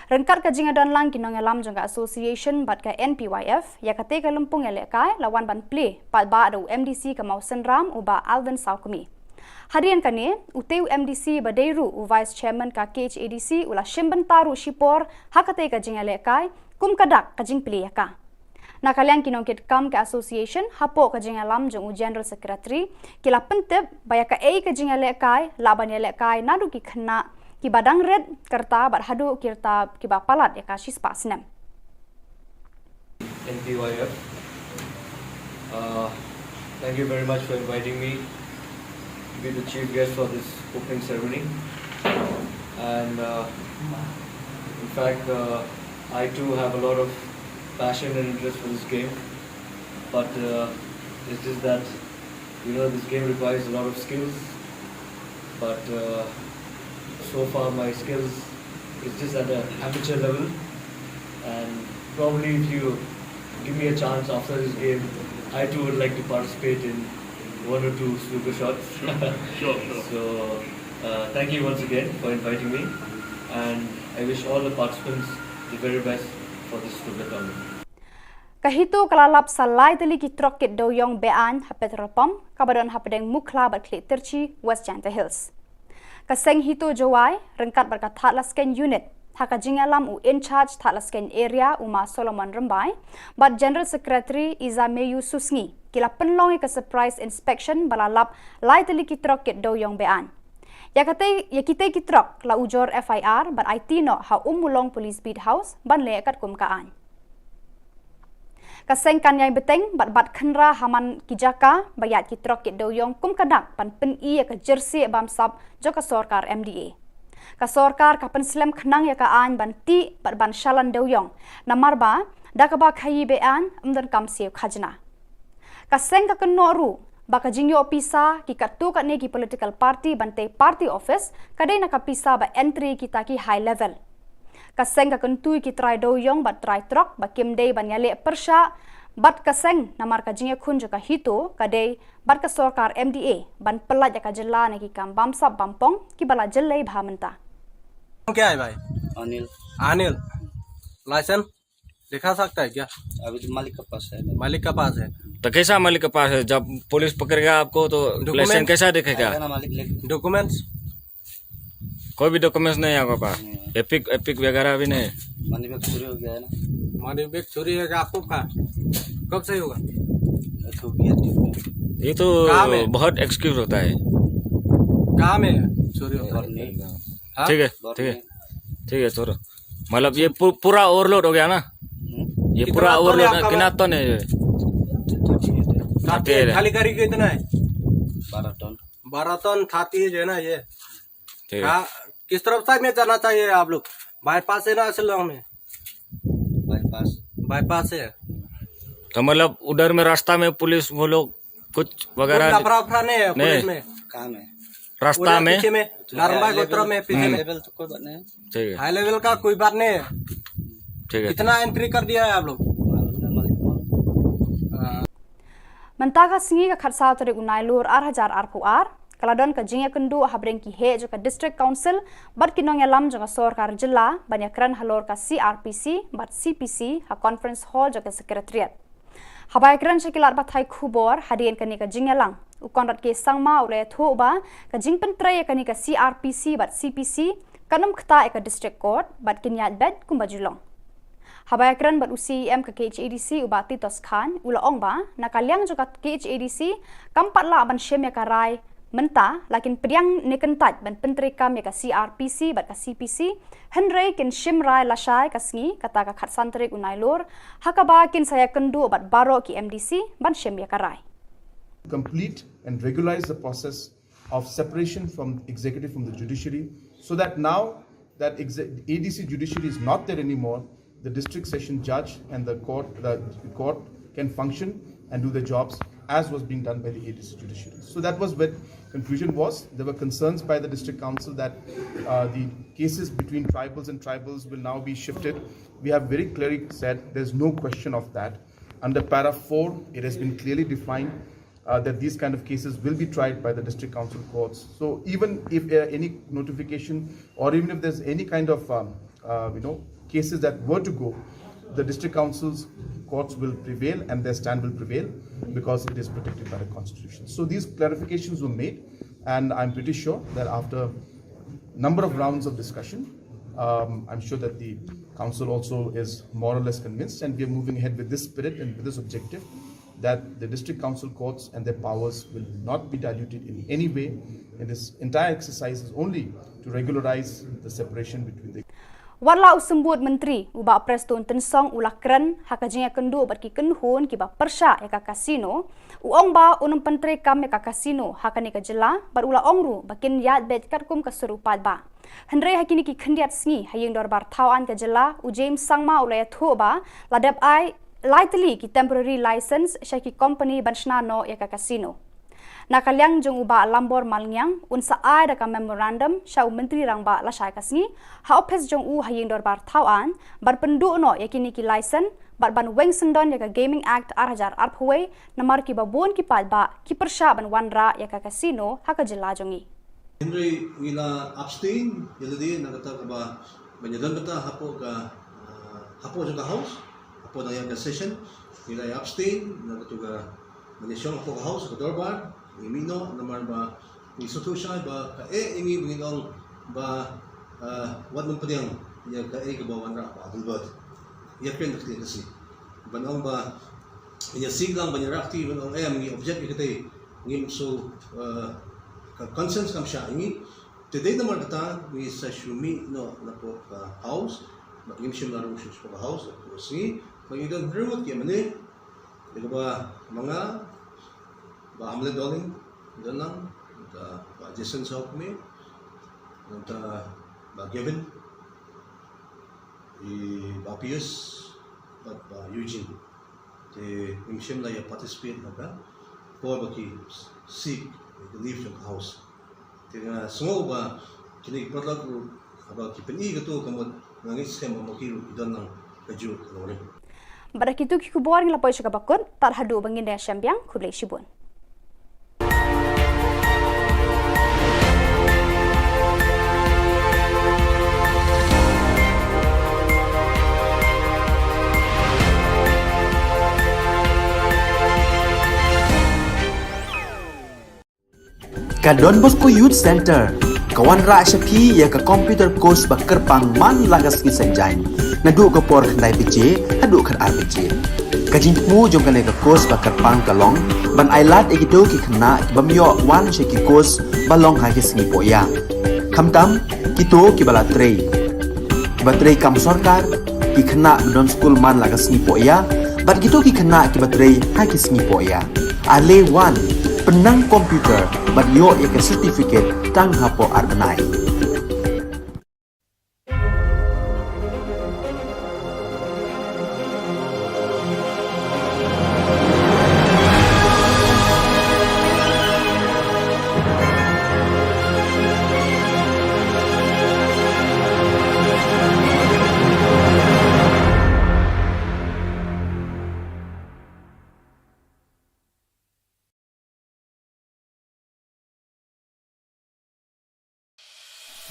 Ryngkat ka jingïadonlang ki nongïalam jong ka association bad ka N P Y F, ïa katei ka lympung ïalehkai la wan ban plie paidbah da u M D C ka Mawsynram, u Bah Alvin Sawkmie. Hadien kane, utei u M D C ba dei ruh u Vice Chairman ka K H A D C u la shim bynta ruh shipor ha katei ka jingïalehkai kum ka dak ka jingplie ïa ka. Na ka liang ki nongkitkam ka association, hapoh ka jingïalam jong u General Secretary, ki la pyntip ba ïa kaei ka jingïalehkai lah ban ïalehkai naduh ki khynnah kiba dang rit ka rta bad haduh ki rta kiba palat ïa ka shispah snem. N P Y F. Uh, thank you very much for inviting me to be the chief guest for this opening ceremony. And, uh, in fact, uh, I too have a lot of passion and interest for this game, but, uh, it's just that, you know, this game requires a lot of skills, but, uh, so far my skills is just at an amateur level, and probably if you give me a chance after this game, I too would like to participate in one or two snooker shots. Sure, sure. So, uh, thank you once again for inviting me, and I wish all the participants the very best for this snooker tournament. Ka HITO ka la lap sa lai tylli ki trok kit dewïong be-aiñ ha petrol pump kaba don hapdeng Mukhla bad Khliehtirchi, West Jaintia Hills. Ka seng HITO Jowai ryngkat bad ka Thadlaskein Unit, ha ka jingïalam u In-charge Thadlaskein Area, u Ma Solomon Rymbai, bad General Secretary Izameyu Susngi, ki la pynlong ïa ka surprise inspection ba la lap lai tylli ki trok kit dewïong be-aiñ. Ïa katei, ïa kitei ki trok la ujor F I R bad aiti noh ha Ummulong Police Beat House ban leh katkum ka aiñ. Ka seng kan ïai bteng bad bat khynra ha man ki jaka ba ïaid ki trok ki dewïong kum ka dak ban pyni ïa ka jersey bamsap jong ka sorkar M D A. Ka sorkar ka pynslem khnang ïa ka aiñ ban tih bad ban shalan dewïong, namar ba da kaba khaïi be-aiñ ym donkam siew khajna. Ka seng ka kynnoh ruh ba ka jingïoh pisa ki katto katne ki political party ban tei party office ka dei na ka pisa ba entry kita ki high level. Ka seng ka kyntu ïa ki trai dewïong bad trai trok ba kim dei ban ïaleh pyrshah bad ka seng, namar ka jingïakhun jong ka HITO ka dei bad ka sorkar M D A ban pyllait ïa ka jylla na ki kam bamsap bampong kiba la jyllei bha mynta. क्या है भाई? अनिल। अनिल, लाइसेंस दिखा सकता है क्या? अभी तो मालिक के पास है। मालिक के पास है। तो कैसा मालिक के पास है? जब पुलिस पकड़ेगा आपको तो डॉक्यूमेंट लाइसेंस कैसा दिखेगा? आएगा ना मालिक लेके। डॉक्यूमेंट्स? कोई भी डॉक्यूमेंट्स नहीं है आपके पास? नहीं है। एपिक, एपिक वगैरह भी नहीं? मनी बैग चोरी हो गया है ना। मनी बैग चोरी हो गया आपको का? कब से होगा? ये तो गया दिन में। ये तो कहाँ में? बहुत एक्सक्यूज होता है। कहाँ में चोरी होता है? घर में। हाँ? ठीक है, घर ठीक है। में। ठीक है, छोड़ो। मतलब ये पू-, पूरा ओवरलोड हो गया ना? हम्म। ये कितना पूरा टन है ओवरलोड है, आपका कितना माल? टन है ये? तो ठीक है। खाते हैं, खाली गाड़ी कितना है? बारह टन। बारह टन खाती है जो है ना ये। ठीक है। कहाँ, किस तरफ साइड में जाना चाहिए आप लोग? बाईपास है ना शिलोंग में? बाईपास। बाईपास है। तो मतलब उधर में रास्ता में पुलिस वो लोग कुछ वगैरह कुछ लफड़ा फफड़ा नहीं है नहीं। पुलिस में। कहाँ में? रास्ता उधर में? पीछे में, नारंगबाग गोत्र में पीछे में। लेवल तो कोई बात नहीं है। ठीक है। हाई लेवल का कोई बात नहीं है। ठीक है। कितना एंट्री कर दिया है आप लोग? मालूम नहीं, मालिक को मालूम। हाँ। Mynta ka sngi ka khatsaw tarik u Nailur ar hajar arphew ar, ka la don ka jingïakynduh ha bneng ki heh jong ka District Council bad ki nongïalam jong ka sorkar jylla ban ïakren halor ka C R P C bad C P C ha Conference Hall jong ka Secretariat. Haba ïakren sha ki lad pathai khubor hadien kane ka jingïalang, u Conrad K Sangma u la ïathuh ba ka jingpyntrei ïa kane ka C R P C bad C P C kan ym ktah ïa ka District Court bad kin ïaid beit kumba ju long. Haba ïakren bad u C E M ka K H A D C u Bah Titos Chyne u la ong ba na ka liang jong ka K H A D C kam pat lah ban shim ïa ka rai mynta, la kin pdiang ne kyntait ban pyntreikam ïa ka C R P C bad ka C P C, hynrei kin shim rai lashai ka sngi, kata ka khatsan tarik u Nailur, ha kaba kin sa ïakynduh bad baroh ki M D C ban shim ïa ka rai. Complete and regularize the process of separation from executive from the judiciary, so that now that exe-, A D C judiciary is not there anymore, the district session judge and the court, the court can function and do their jobs as was being done by the A D C judiciary. So that was where confusion was. There were concerns by the district council that, uh, the cases between tribals and tribals will now be shifted. We have very clearly said there's no question of that. Under para four, it has been clearly defined, uh, that these kind of cases will be tried by the district council courts. So even if, uh, any notification or even if there's any kind of, um, uh, you know, cases that were to go, the district council's courts will prevail and their stand will prevail because it is protected by the constitution. So these clarifications were made, and I'm pretty sure that after number of rounds of discussion, um, I'm sure that the council also is more or less convinced, and we are moving ahead with this spirit and with this objective that the district council courts and their powers will not be diluted in any way. And this entire exercise is only to regularize the separation between the Wat la u symbud myntri u Bah Prestone Tynsong u la kren ha ka jingïakynduh bad ki kynhun kiba pyrshah ïa ka casino, u ong ba un ym pyntreikam ïa ka casino ha kane ka jylla bad u la ong ruh ba kin ïaid beit katkum ka sur u paidbah. Hynrei ha kine ki khyndiat sngi ha ïing dorbar thaw aiñ ka jylla, u James Sangma u la ïathuh ba la dep ai lai tylli ki temporary license sha ki company ban shna noh ïa ka casino. Na ka liang jong u Bah Lambor Malngiang, un sa ai da ka memorandum sha u Myntri Rangbah lashai ka sngi ha ophis jong u ha ïing dorbar thaw aiñ ban pynduh noh ïa kine ki license bad ban weng syndon ïa ka Gaming Act ar hajar arphew wei, namar kiba bun ki paidbah ki pyrshah ban wanrah ïa ka casino ha ka jylla jong ngi. Hynrei ngi la abstain ïa lade na kata kaba ban ïadon bynta hapoh ka, ah, hapoh jong ka House, hapoh na ïa ka session, ngi la abstain na kata ka ban ïashong hapoh ka House, ka dorbar, ngi mih noh namar ba ngi sngewthuh shai ba kaei ngi ba ngin ong ba, ah, wat nym pdiang ïa kaei kaba wanrah ha Adelbert. Ïa kren da ka ktien Khasi. Ban ong ba ngin ïa sih lang ban ïa rah kti ban ong em ngi object ïa katei ngim shu, eh, ka conscience kam shah ïa ngi. Te dei namar kata ngi sa shu mih noh napoh ka House, ba ngim shym la rung shuh shapoh ka House, napoh ka sngi, ba ngi don hynriew ngut ki M N A, Ïa kaba ma nga, Bah Hamlet Dohling, ngi don lang, nangta Bah Jason Sawkmie, nangta Bah Gavin, i Bah Pius, bad Bah Eugene. Te ngim shym la ïa participate ha ka por ba ki seek the leave jong ka House. Te nga sngew ba kine ki paralok ruh haba ki pyni kato ka mut, nga ngeit skhem ba ma ki ruh ki don lang kajuh ka nongrim. Bad da kito ki khubor ngi la poi sha kaba kut, tad haduh ba ngin ïashem biang, khublei shibun. Ka Don Bosco Youth Centre ka wanrah sha phi ïa ka computer course ba kyrpang man la ka sngi Saitjaiñ, naduh ka por khyndai baje haduh khatar baje. Ka jingthmu jong kane ka course ba kyrpang ka long ban ailad ïa kito ki khynnah ki bym ïoh wan sha ki course ba long ha ki sngi pohïa, khamtam kito kiba la trei, kiba trei kam sorkar, ki khynnah ba don skul man la ka sngi pohïa, bad kito ki khynnah kiba trei ha ki sngi pohïa. Ale wan, pynnang computer bad ïoh ïa ka certificate tang hapoh ar bnai.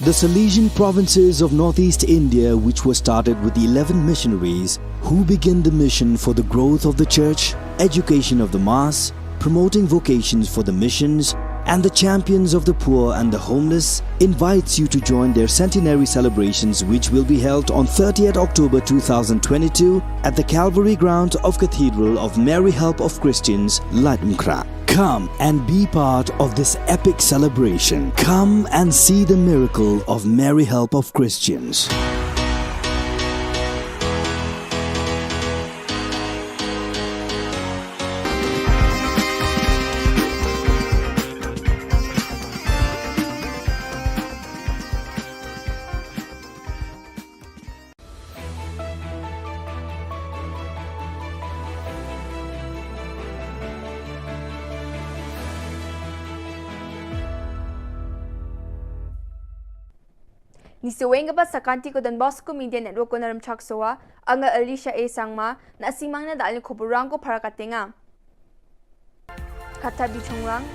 The Salesian provinces of northeast India, which were started with eleven missionaries who began the mission for the growth of the church, education of the mass, promoting vocations for the missions, and the champions of the poor and the homeless, invites you to join their centenary celebrations, which will be held on thirtieth October two thousand twenty-two at the Calvary Ground of Cathedral of Mary Help of Christians, Laitumkhrah. Come and be part of this epic celebration. Come and see the miracle of Mary Help of Christians. Ngi sa weng kaba sa ka Don Bosco Media Network ko na Rymchak Sowa, nga Alicia A Sangma, na sngewbha na dal ïa ki khubor rang ko para ka tnga. Kata bishongrang,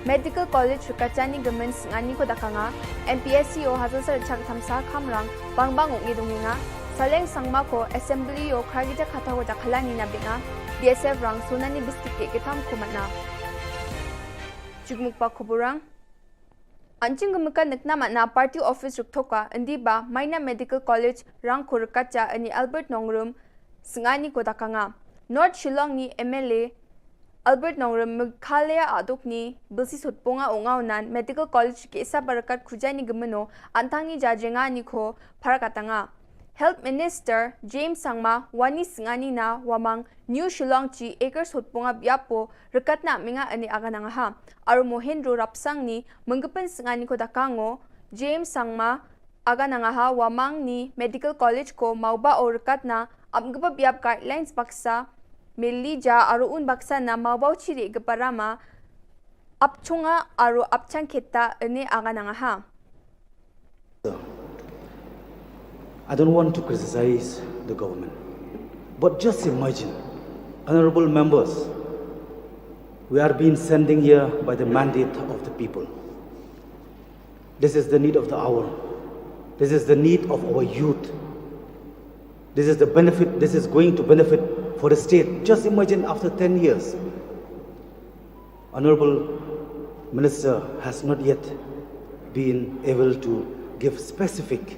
Medical College Rkatjani Gmen Sngani ko da ka nga, M P S C O Hajar Sar Chak Thamsa Khamrang, Bangbang Ong Idong Nga, Saleng Sangma ko Assembly O Khargita Khatha ko da Khalani na Binga, B S F Rang Sonani Biscuit Cake Kitham Kumatna. Jugmuk pa khubor rang. Anching gumkan nekna mana party office ruktoka, indi ba Maina Medical College rang ko rkatja ani Albert Nongrum, Sngani ko da ka nga. North Shillong ni M L A Albert Nongrum, Meghalaya aduk ni bilsi sutpunga unga unan Medical College ki isa barakat khujani gumno, antang ni jajenga ni ko para ka tnga. Health Minister James Sangma, wani Sngani na wamang New Shillong chi acre sutpunga biapo, rkatna minga ani aga nangaha. Aru Mohindro Rapsang ni mengkepen Sngani ko da ka ngo, James Sangma, aga nangaha wamang ni Medical College ko mauba o rkatna, am gba biap guidelines baksa, melija aru un baksa na mauba chiri gba rama, apchunga aru apchang kheta ani aga nangaha. I don't want to criticize the government, but just imagine, honorable members, we are being sending here by the mandate of the people. This is the need of the hour. This is the need of our youth. This is the benefit, this is going to benefit for the state. Just imagine after ten years, Honorable Minister has not yet been able to give specific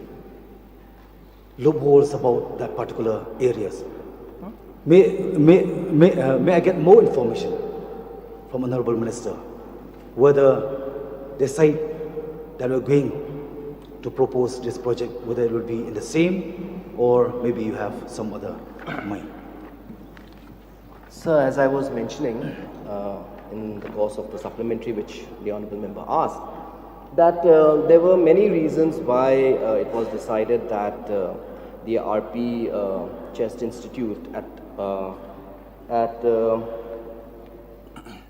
loopholes about that particular areas. May, may, may, uh, may I get more information from Honorable Minister whether the site that we're going to propose this project, whether it will be in the same or maybe you have some other mind? Sir, as I was mentioning uh, in the course of the supplementary which the Honorable Member asked, that uh, there were many reasons why uh, it was decided that uh, the R P uh, Chest Institute at uh, at uh,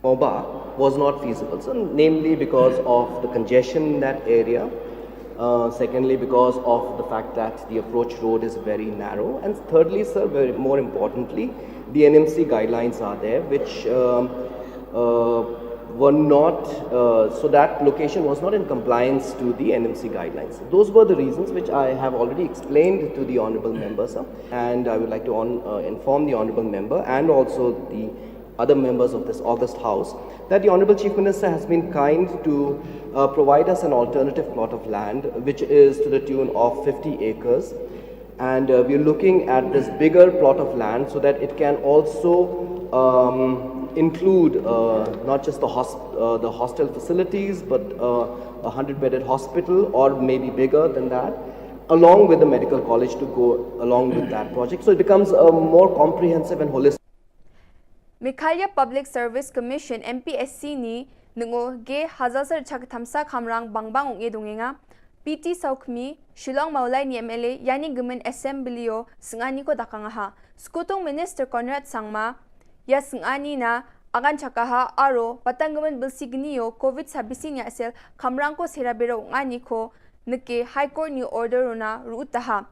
Moba was not feasible. So, namely because of the congestion in that area, uh, secondly, because of the fact that the approach road is very narrow, and thirdly, sir, very, more importantly, the N M C guidelines are there, which um, uh, were not, uh, so that location was not in compliance to the N M C guidelines. Those were the reasons which I have already explained to the Honorable Member, sir, and I would like to on, uh, inform the Honorable Member and also the other members of this august House that the Honorable Chief Minister has been kind to uh, provide us an alternative plot of land, which is to the tune of fifty acres. And uh, we're looking at this bigger plot of land so that it can also um, include uh, not just the, hosp- uh, the hostel facilities, but uh, a hundred bedded hospital or maybe bigger than that, along with the medical college to go along with that project. So it becomes a more comprehensive and holistic. Meghalaya Public Service Commission M P S C ni nungo ge hazasar chak thamsa khamrang bangbang ung e dungenga. P T Saukmi, Shillong Maulai ni M L A, yani gemen assembly o sengani ko dakang ha. Skutung Minister Conrad Sangma, ya sengani na agan chakaha aro patang gemen belsi geni o covid sabisi ni asel khamrang ko sera bero ngani ko neke High Court ni order rona ruut taha.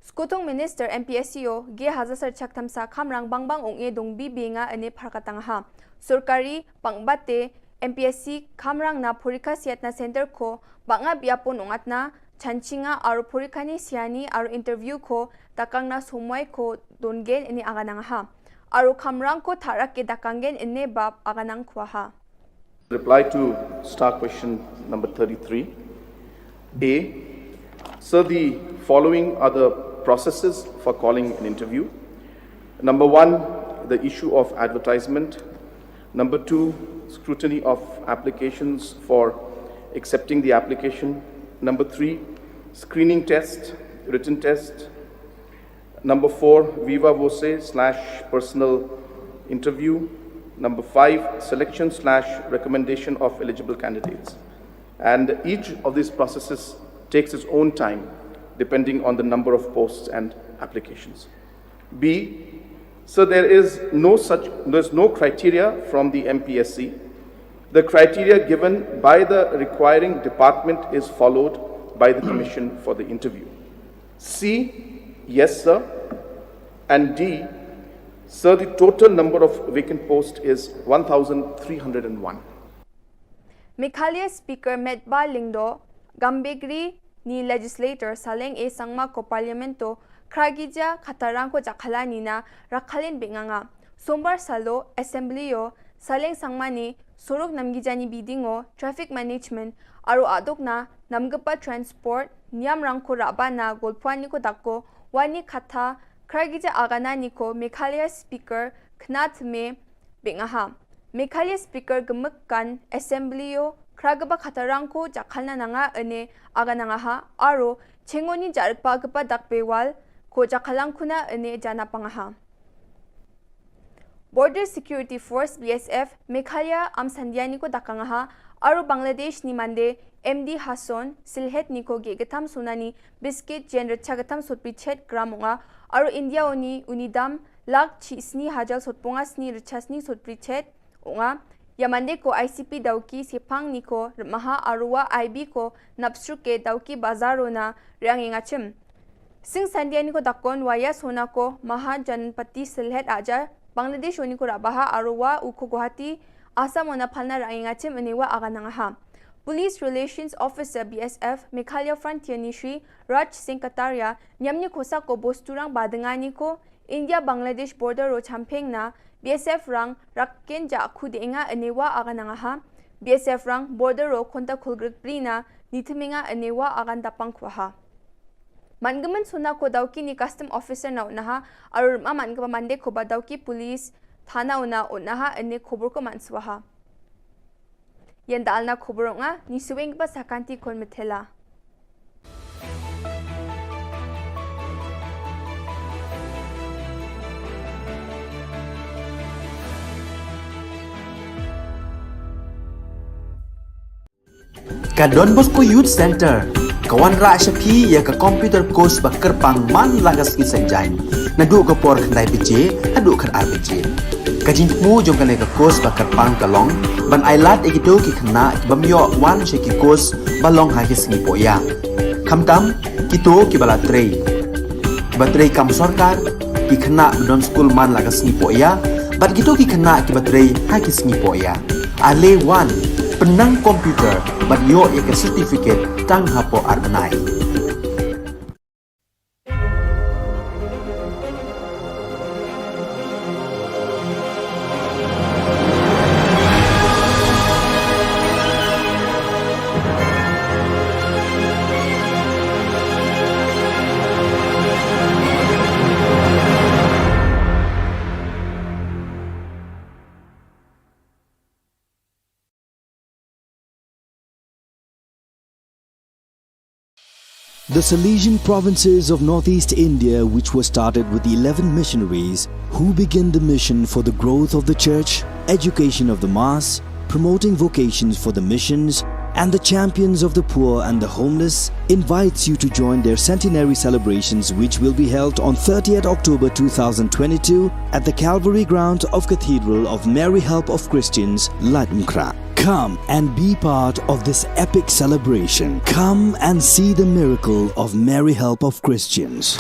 Skutung Minister M P S C o ge hazasar chak thamsa khamrang bangbang ung e dong bi bi nga ene pharkatang ha. Sorkari pangbate M P S C khamrang na porikha siat na center ko banga biapon ungat na chanchinga aro porikha ni siani aro interview ko takang na somoi ko dongen ene aganang ha. Aro khamrang ko tharak ke dakanggen ene bab aganang khwa ha. Reply to star question number thirty-three. A, sir, the following are the processes for calling an interview. Number one, the issue of advertisement. Number two, scrutiny of applications for accepting the application. Number three, screening test, written test. Number four, viva voce slash personal interview. Number five, selection slash recommendation of eligible candidates. And each of these processes takes its own time depending on the number of posts and applications. B, so there is no such, there's no criteria from the M P S C. The criteria given by the requiring department is followed by the commission for the interview. C, yes, sir. And D, sir, the total number of vacant posts is one thousand three hundred and one. Meghalaya Speaker Metbah Lyngdoh, Gambegre ni Legislator Saleng A Sangma ko Parliament o khragija khatarang ko jakhala nina rakhalin binganga. Sombar salo Assembly o Saleng Sangma ni sorok namgijani bidingo traffic management aro adokna namgapa transport niam rangko rabana golpwani ko dakko wani khatha khragija agana niko Meghalaya Speaker khnat me bengaha. Meghalaya Speaker gemekkan Assembly o khragaba khatarangko jakhalna nanga ene aganangaha aro chengoni jarikpa gapa dakbewal ko jakhalangkuna ene janapangaha. Border Security Force B S F Meghalaya amsandiani ko dakangaha aro Bangladesh ni mande M D Hasson Silhet ni ko ge getam sunani biscuit jen recha getam sotpi chet gram unga aro India oni unidam lak chi sni hajal sotponga sni recha sni sotpi chet unga. Ya mande ko I C P dauki sepang ni ko remaha aro wa I B ko napsruke dauki bazaro na riang ingachim. Sing sandia ni ko dakon waya sona ko maha janpati Silhet aja Bangladesh oni ko rabaha aro wa uko Guwahati Assam ona phalna riang ingachim ene wa aganangaha. Police Relations Officer B S F Meghalaya Frontier ni Shri Raj Singh Kataria nyamni khosa ko bosturang badengani ko India Bangladesh border ro champeng na B S F rang rakken ja khu de inga enewa aganangaha. B S F rang border ro konta khulgrik pri na nithiminga enewa agan dapang khwaha. Mangemen sona ko dauki ni custom officer na unaha arur ma mangeba mande ko ba dauki police thana una unaha ene khobor ko manswaha. Yenda alna khobor nga ni suwing ba sakanti kon methela. Ka Don Bosco Youth Centre ka wanrah sha phi ïa ka computer course ba kyrpang man la ka sngi Saitjaiñ, naduh ka por khyndai baje haduh khatar baje. Ka jingthmu jong kane ka course ba kyrpang ka long ban ailad ïa kito ki khynnah ki bym ïoh wan sha ki course ba long ha ki sngi pohïa, khamtam kito kiba la trei, kiba trei kam sorkar, ki khynnah ba don skul man la ka sngi pohïa, bad kito ki khynnah kiba trei ha ki sngi pohïa. Ale wan, pynnang computer bad ïoh ïa ka certificate tang hapoh ar bnai. The Salesian provinces of northeast India, which were started with eleven missionaries who began the mission for the growth of the church, education of the mass, promoting vocations for the missions, and the champions of the poor and the homeless, invites you to join their centenary celebrations, which will be held on thirtieth October two thousand twenty-two at the Calvary ground of Cathedral of Mary Help of Christians, Laitumkhrah. Come and be part of this epic celebration. Come and see the miracle of Mary Help of Christians.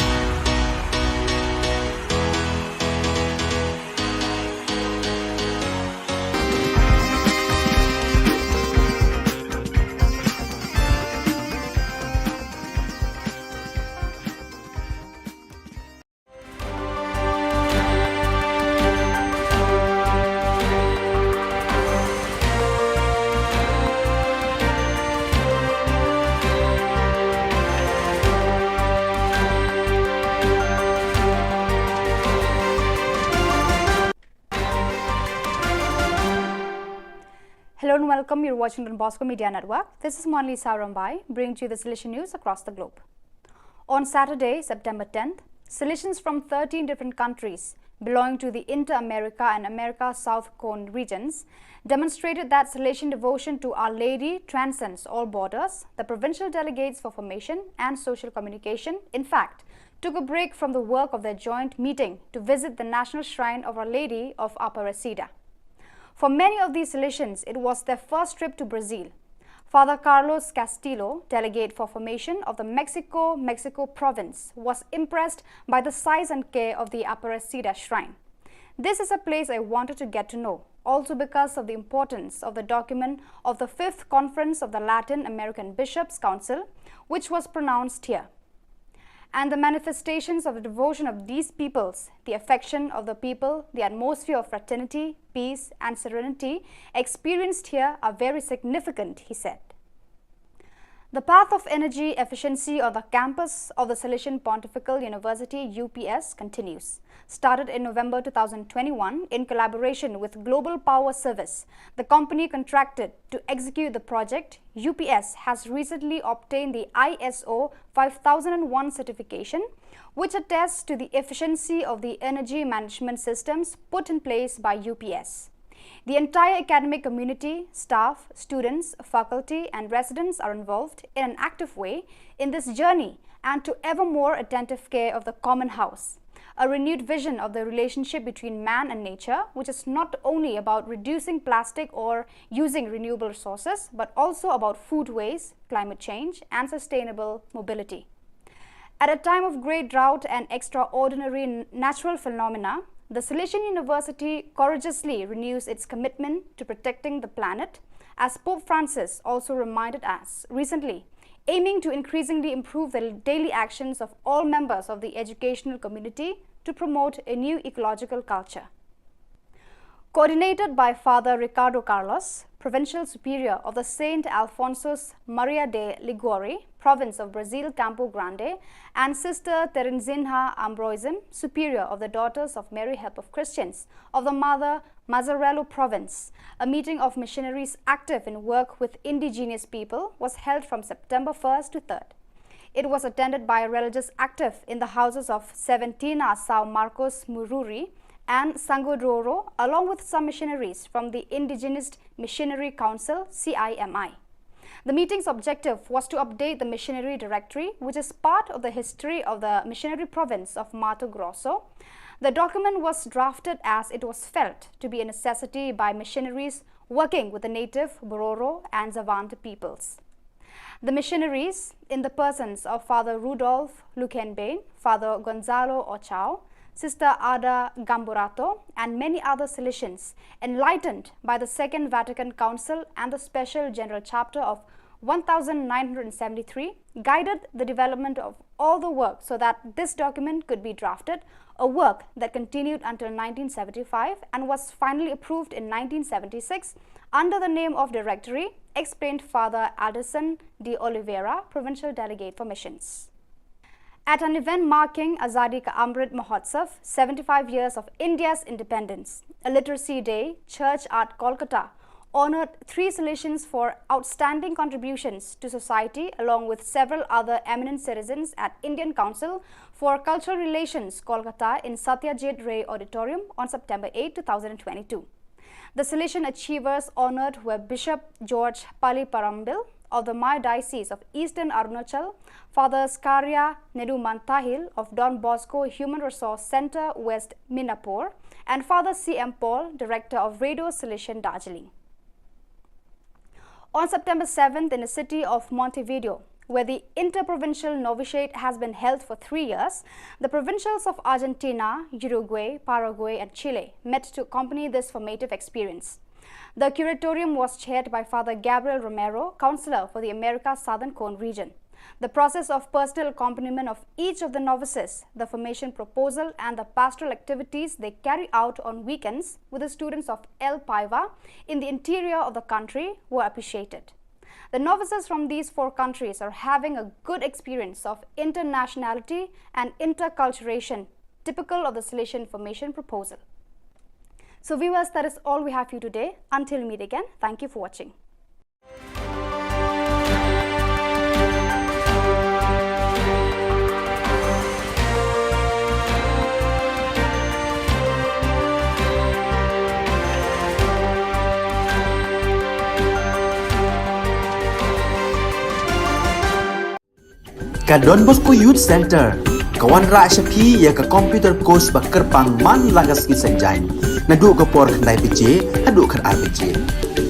Hello and welcome. You're watching Don Bosco Media Network. This is Monlisa Rombai, bringing to you the Salesian news across the globe. On Saturday, September tenth, Salesians from thirteen different countries belonging to the Inter-America and America South Cone regions demonstrated that Salesian devotion to Our Lady transcends all borders, the provincial delegates for formation and social communication, in fact, took a break from the work of their joint meeting to visit the National Shrine of Our Lady of Aparecida. For many of these Salesians, it was their first trip to Brazil. Father Carlos Castillo, delegate for formation of the Mexico, Mexico province, was impressed by the size and care of the Aparecida shrine. "This is a place I wanted to get to know, also because of the importance of the document of the fifth Conference of the Latin American Bishops' Council, which was pronounced here. And the manifestations of the devotion of these peoples, the affection of the people, the atmosphere of fraternity, peace, and serenity experienced here are very significant," he said. The path of energy efficiency on the campus of the Salesian Pontifical University, U P S, continues. Started in November two thousand twenty-one in collaboration with Global Power Service, the company contracted to execute the project, U P S has recently obtained the I S O five thousand and one certification, which attests to the efficiency of the energy management systems put in place by U P S. The entire academic community, staff, students, faculty, and residents are involved in an active way in this journey and to ever more attentive care of the common house. A renewed vision of the relationship between man and nature, which is not only about reducing plastic or using renewable resources, but also about food waste, climate change, and sustainable mobility. At a time of great drought and extraordinary n-, natural phenomena, the Salesian University courageously renews its commitment to protecting the planet, as Pope Francis also reminded us recently, aiming to increasingly improve the daily actions of all members of the educational community to promote a new ecological culture. Coordinated by Father Ricardo Carlos, Provincial Superior of the Saint Alphonsus Maria de Liguori, province of Brazil Campo Grande, and Sister Terezinha Ambroisim, Superior of the Daughters of Mary Help of Christians of the Mother Mazzarello province, a meeting of missionaries active in work with indigenous people was held from September first to third. It was attended by religious active in the houses of Seventina São Marcos Mururi and Sangodoro, along with some missionaries from the Indigenous Missionary Council, C I M I. The meeting's objective was to update the missionary directory, which is part of the history of the missionary province of Mato Grosso. The document was drafted as it was felt to be a necessity by missionaries working with the native Bororo and Xavante peoples. The missionaries, in the persons of Father Rudolf Luckenbein, Father Gonzalo Ochao, Sister Ada Gamborato, and many other Salesians, enlightened by the Second Vatican Council and the Special General Chapter of one thousand nine hundred seventy-three, guided the development of all the work so that this document could be drafted, a work that continued until nineteen seventy-five and was finally approved in nineteen seventy-six under the name of Directory, explained Father Alderson de Oliveira, Provincial Delegate for Missions. At an event marking Azadi Ka Amrit Mahotsav, seventy-five years of India's independence, a literacy day, Church at Kolkata honored three Salesians for outstanding contributions to society, along with several other eminent citizens at Indian Council for Cultural Relations, Kolkata, in Satyajit Ray Auditorium on September eighth, two thousand twenty-two. The Salesian achievers honored were Bishop George Paliparambil of the Maya Diocese of Eastern Arunachal, Father Skaria Nedumantahil of Don Bosco Human Resource Centre, West Minapur, and Father C M Paul, Director of Radio Salesian, Darjeeling. On September seventh, in the city of Montevideo, where the Interprovincial Novitiate has been held for three years, the provincials of Argentina, Uruguay, Paraguay, and Chile met to accompany this formative experience. The curatorium was chaired by Father Gabriel Romero, counselor for the America Southern Cone region. The process of personal accompaniment of each of the novices, the formation proposal, and the pastoral activities they carry out on weekends with the students of El Paiva in the interior of the country were appreciated. The novices from these four countries are having a good experience of internationality and interculturation, typical of the Salesian formation proposal. So, viewers, that is all we have for you today. Until we meet again, thank you for watching. Ka Don Bosco Youth Centre ka wanrah sha phi ïa ka computer course ba kyrpang man la ka sngi Saitjaiñ, naduh ka por khyndai baje haduh khatar baje.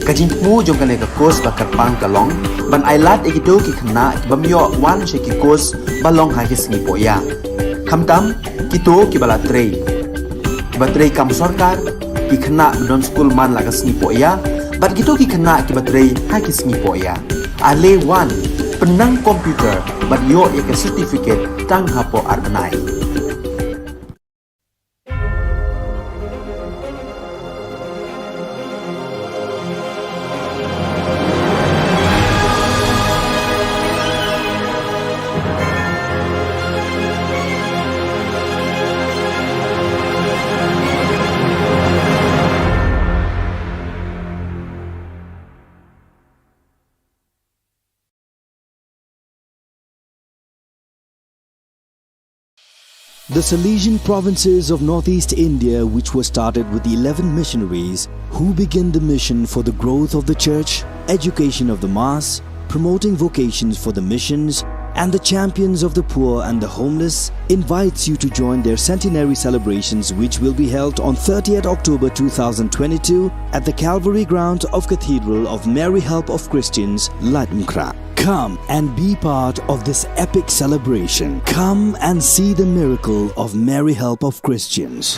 Ka jingthmu jong kane ka course ba kyrpang ka long ban ailad ïa kito ki khynnah ki bym ïoh wan sha ki course ba long ha ki sngi pohïa. Khamtam kito kiba la trei, kiba trei kam sorkar, ki khynnah ba don skul man la ka sngi pohïa, bad kito ki khynnah kiba trei ha ki sngi pohïa. Ale wan, pynnang computer bad ïoh ïa ka certificate tang hapoh ar bnai. The Salesian provinces of northeast India, which were started with eleven missionaries, who began the mission for the growth of the church, education of the mass, promoting vocations for the missions, and the champions of the poor and the homeless, invites you to join their centenary celebrations, which will be held on thirtieth October two thousand twenty-two at the Calvary ground of Cathedral of Mary Help of Christians, Laitumkhrah. Come and be part of this epic celebration. Come and see the miracle of Mary Help of Christians.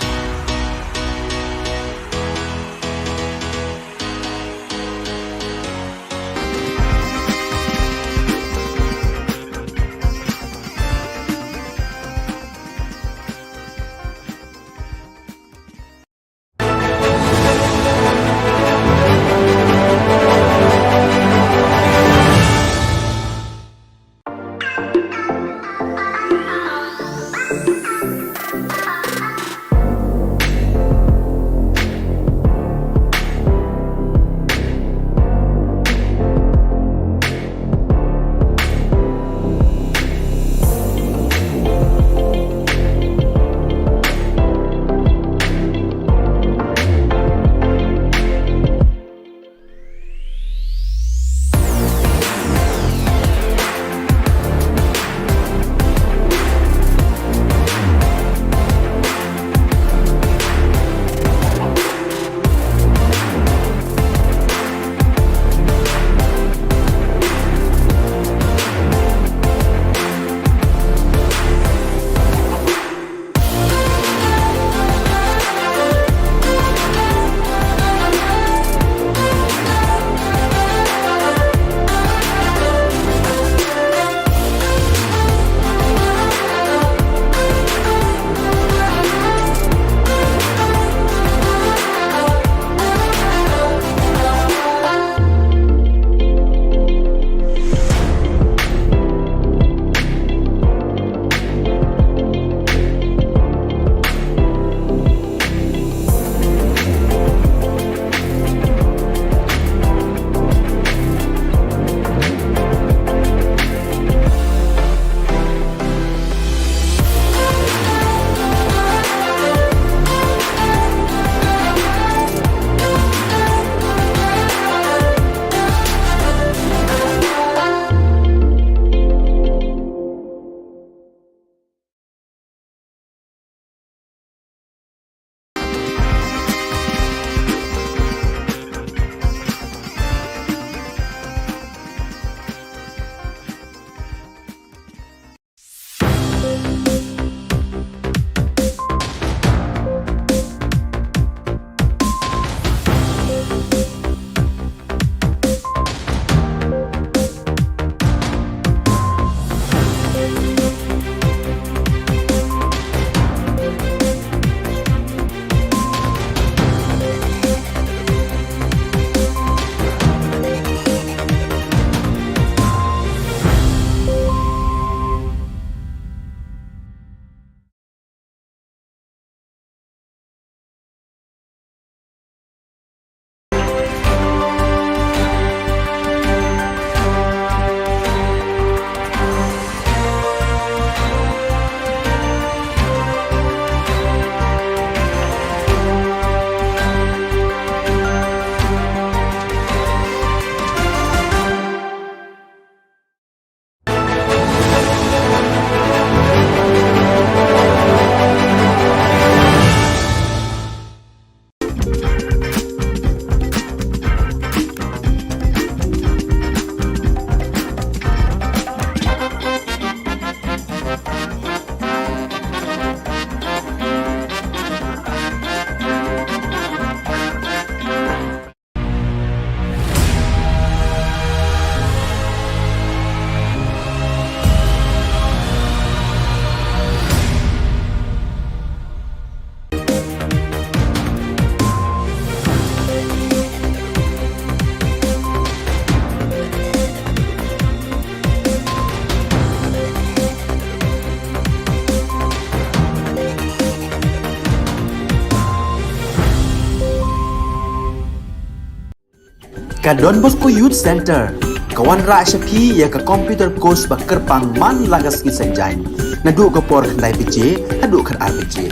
Ka Don Bosco Youth Centre ka wanrah sha phi ïa ka computer course ba kyrpang man la ka sngi Saitjaiñ, naduh ka por khyndai baje haduh khatar baje.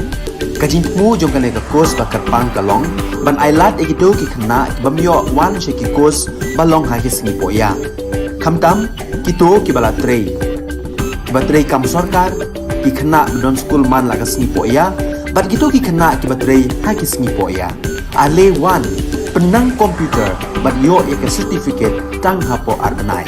Ka jingthmu jong kane ka course ba kyrpang ka long ban ailad ïa kito ki khynnah ki bym ïoh wan sha ki course ba long ha ki sngi pohïa, khamtam kito kiba la trei, kiba trei kam sorkar, ki khynnah ba don skul man la ka sngi pohïa bad kito ki khynnah kiba trei ha ki sngi pohïa. Ale wan, pynnang computer bad ïoh ïa ka certificate tang hapoh ar bnai.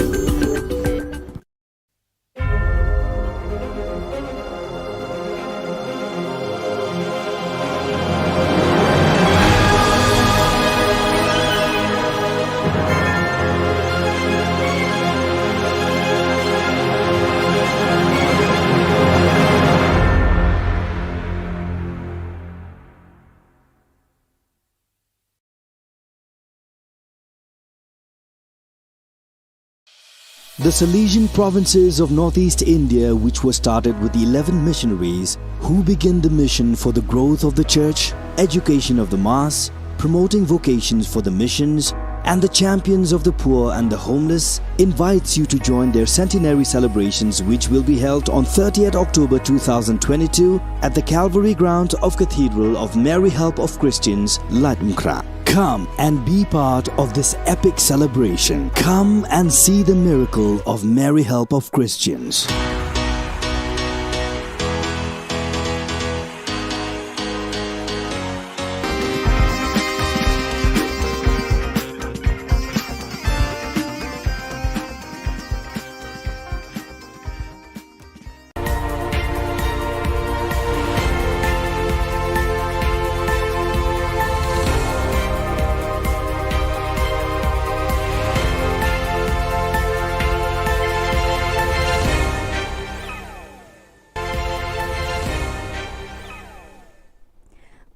The Salesian provinces of northeast India, which were started with eleven missionaries who began the mission for the growth of the church, education of the mass, promoting vocations for the missions, and the champions of the poor and the homeless, invites you to join their centenary celebrations, which will be held on thirtieth October two thousand twenty-two at the Calvary ground of Cathedral of Mary Help of Christians, Laitumkhrah. Come and be part of this epic celebration. Come and see the miracle of Mary Help of Christians.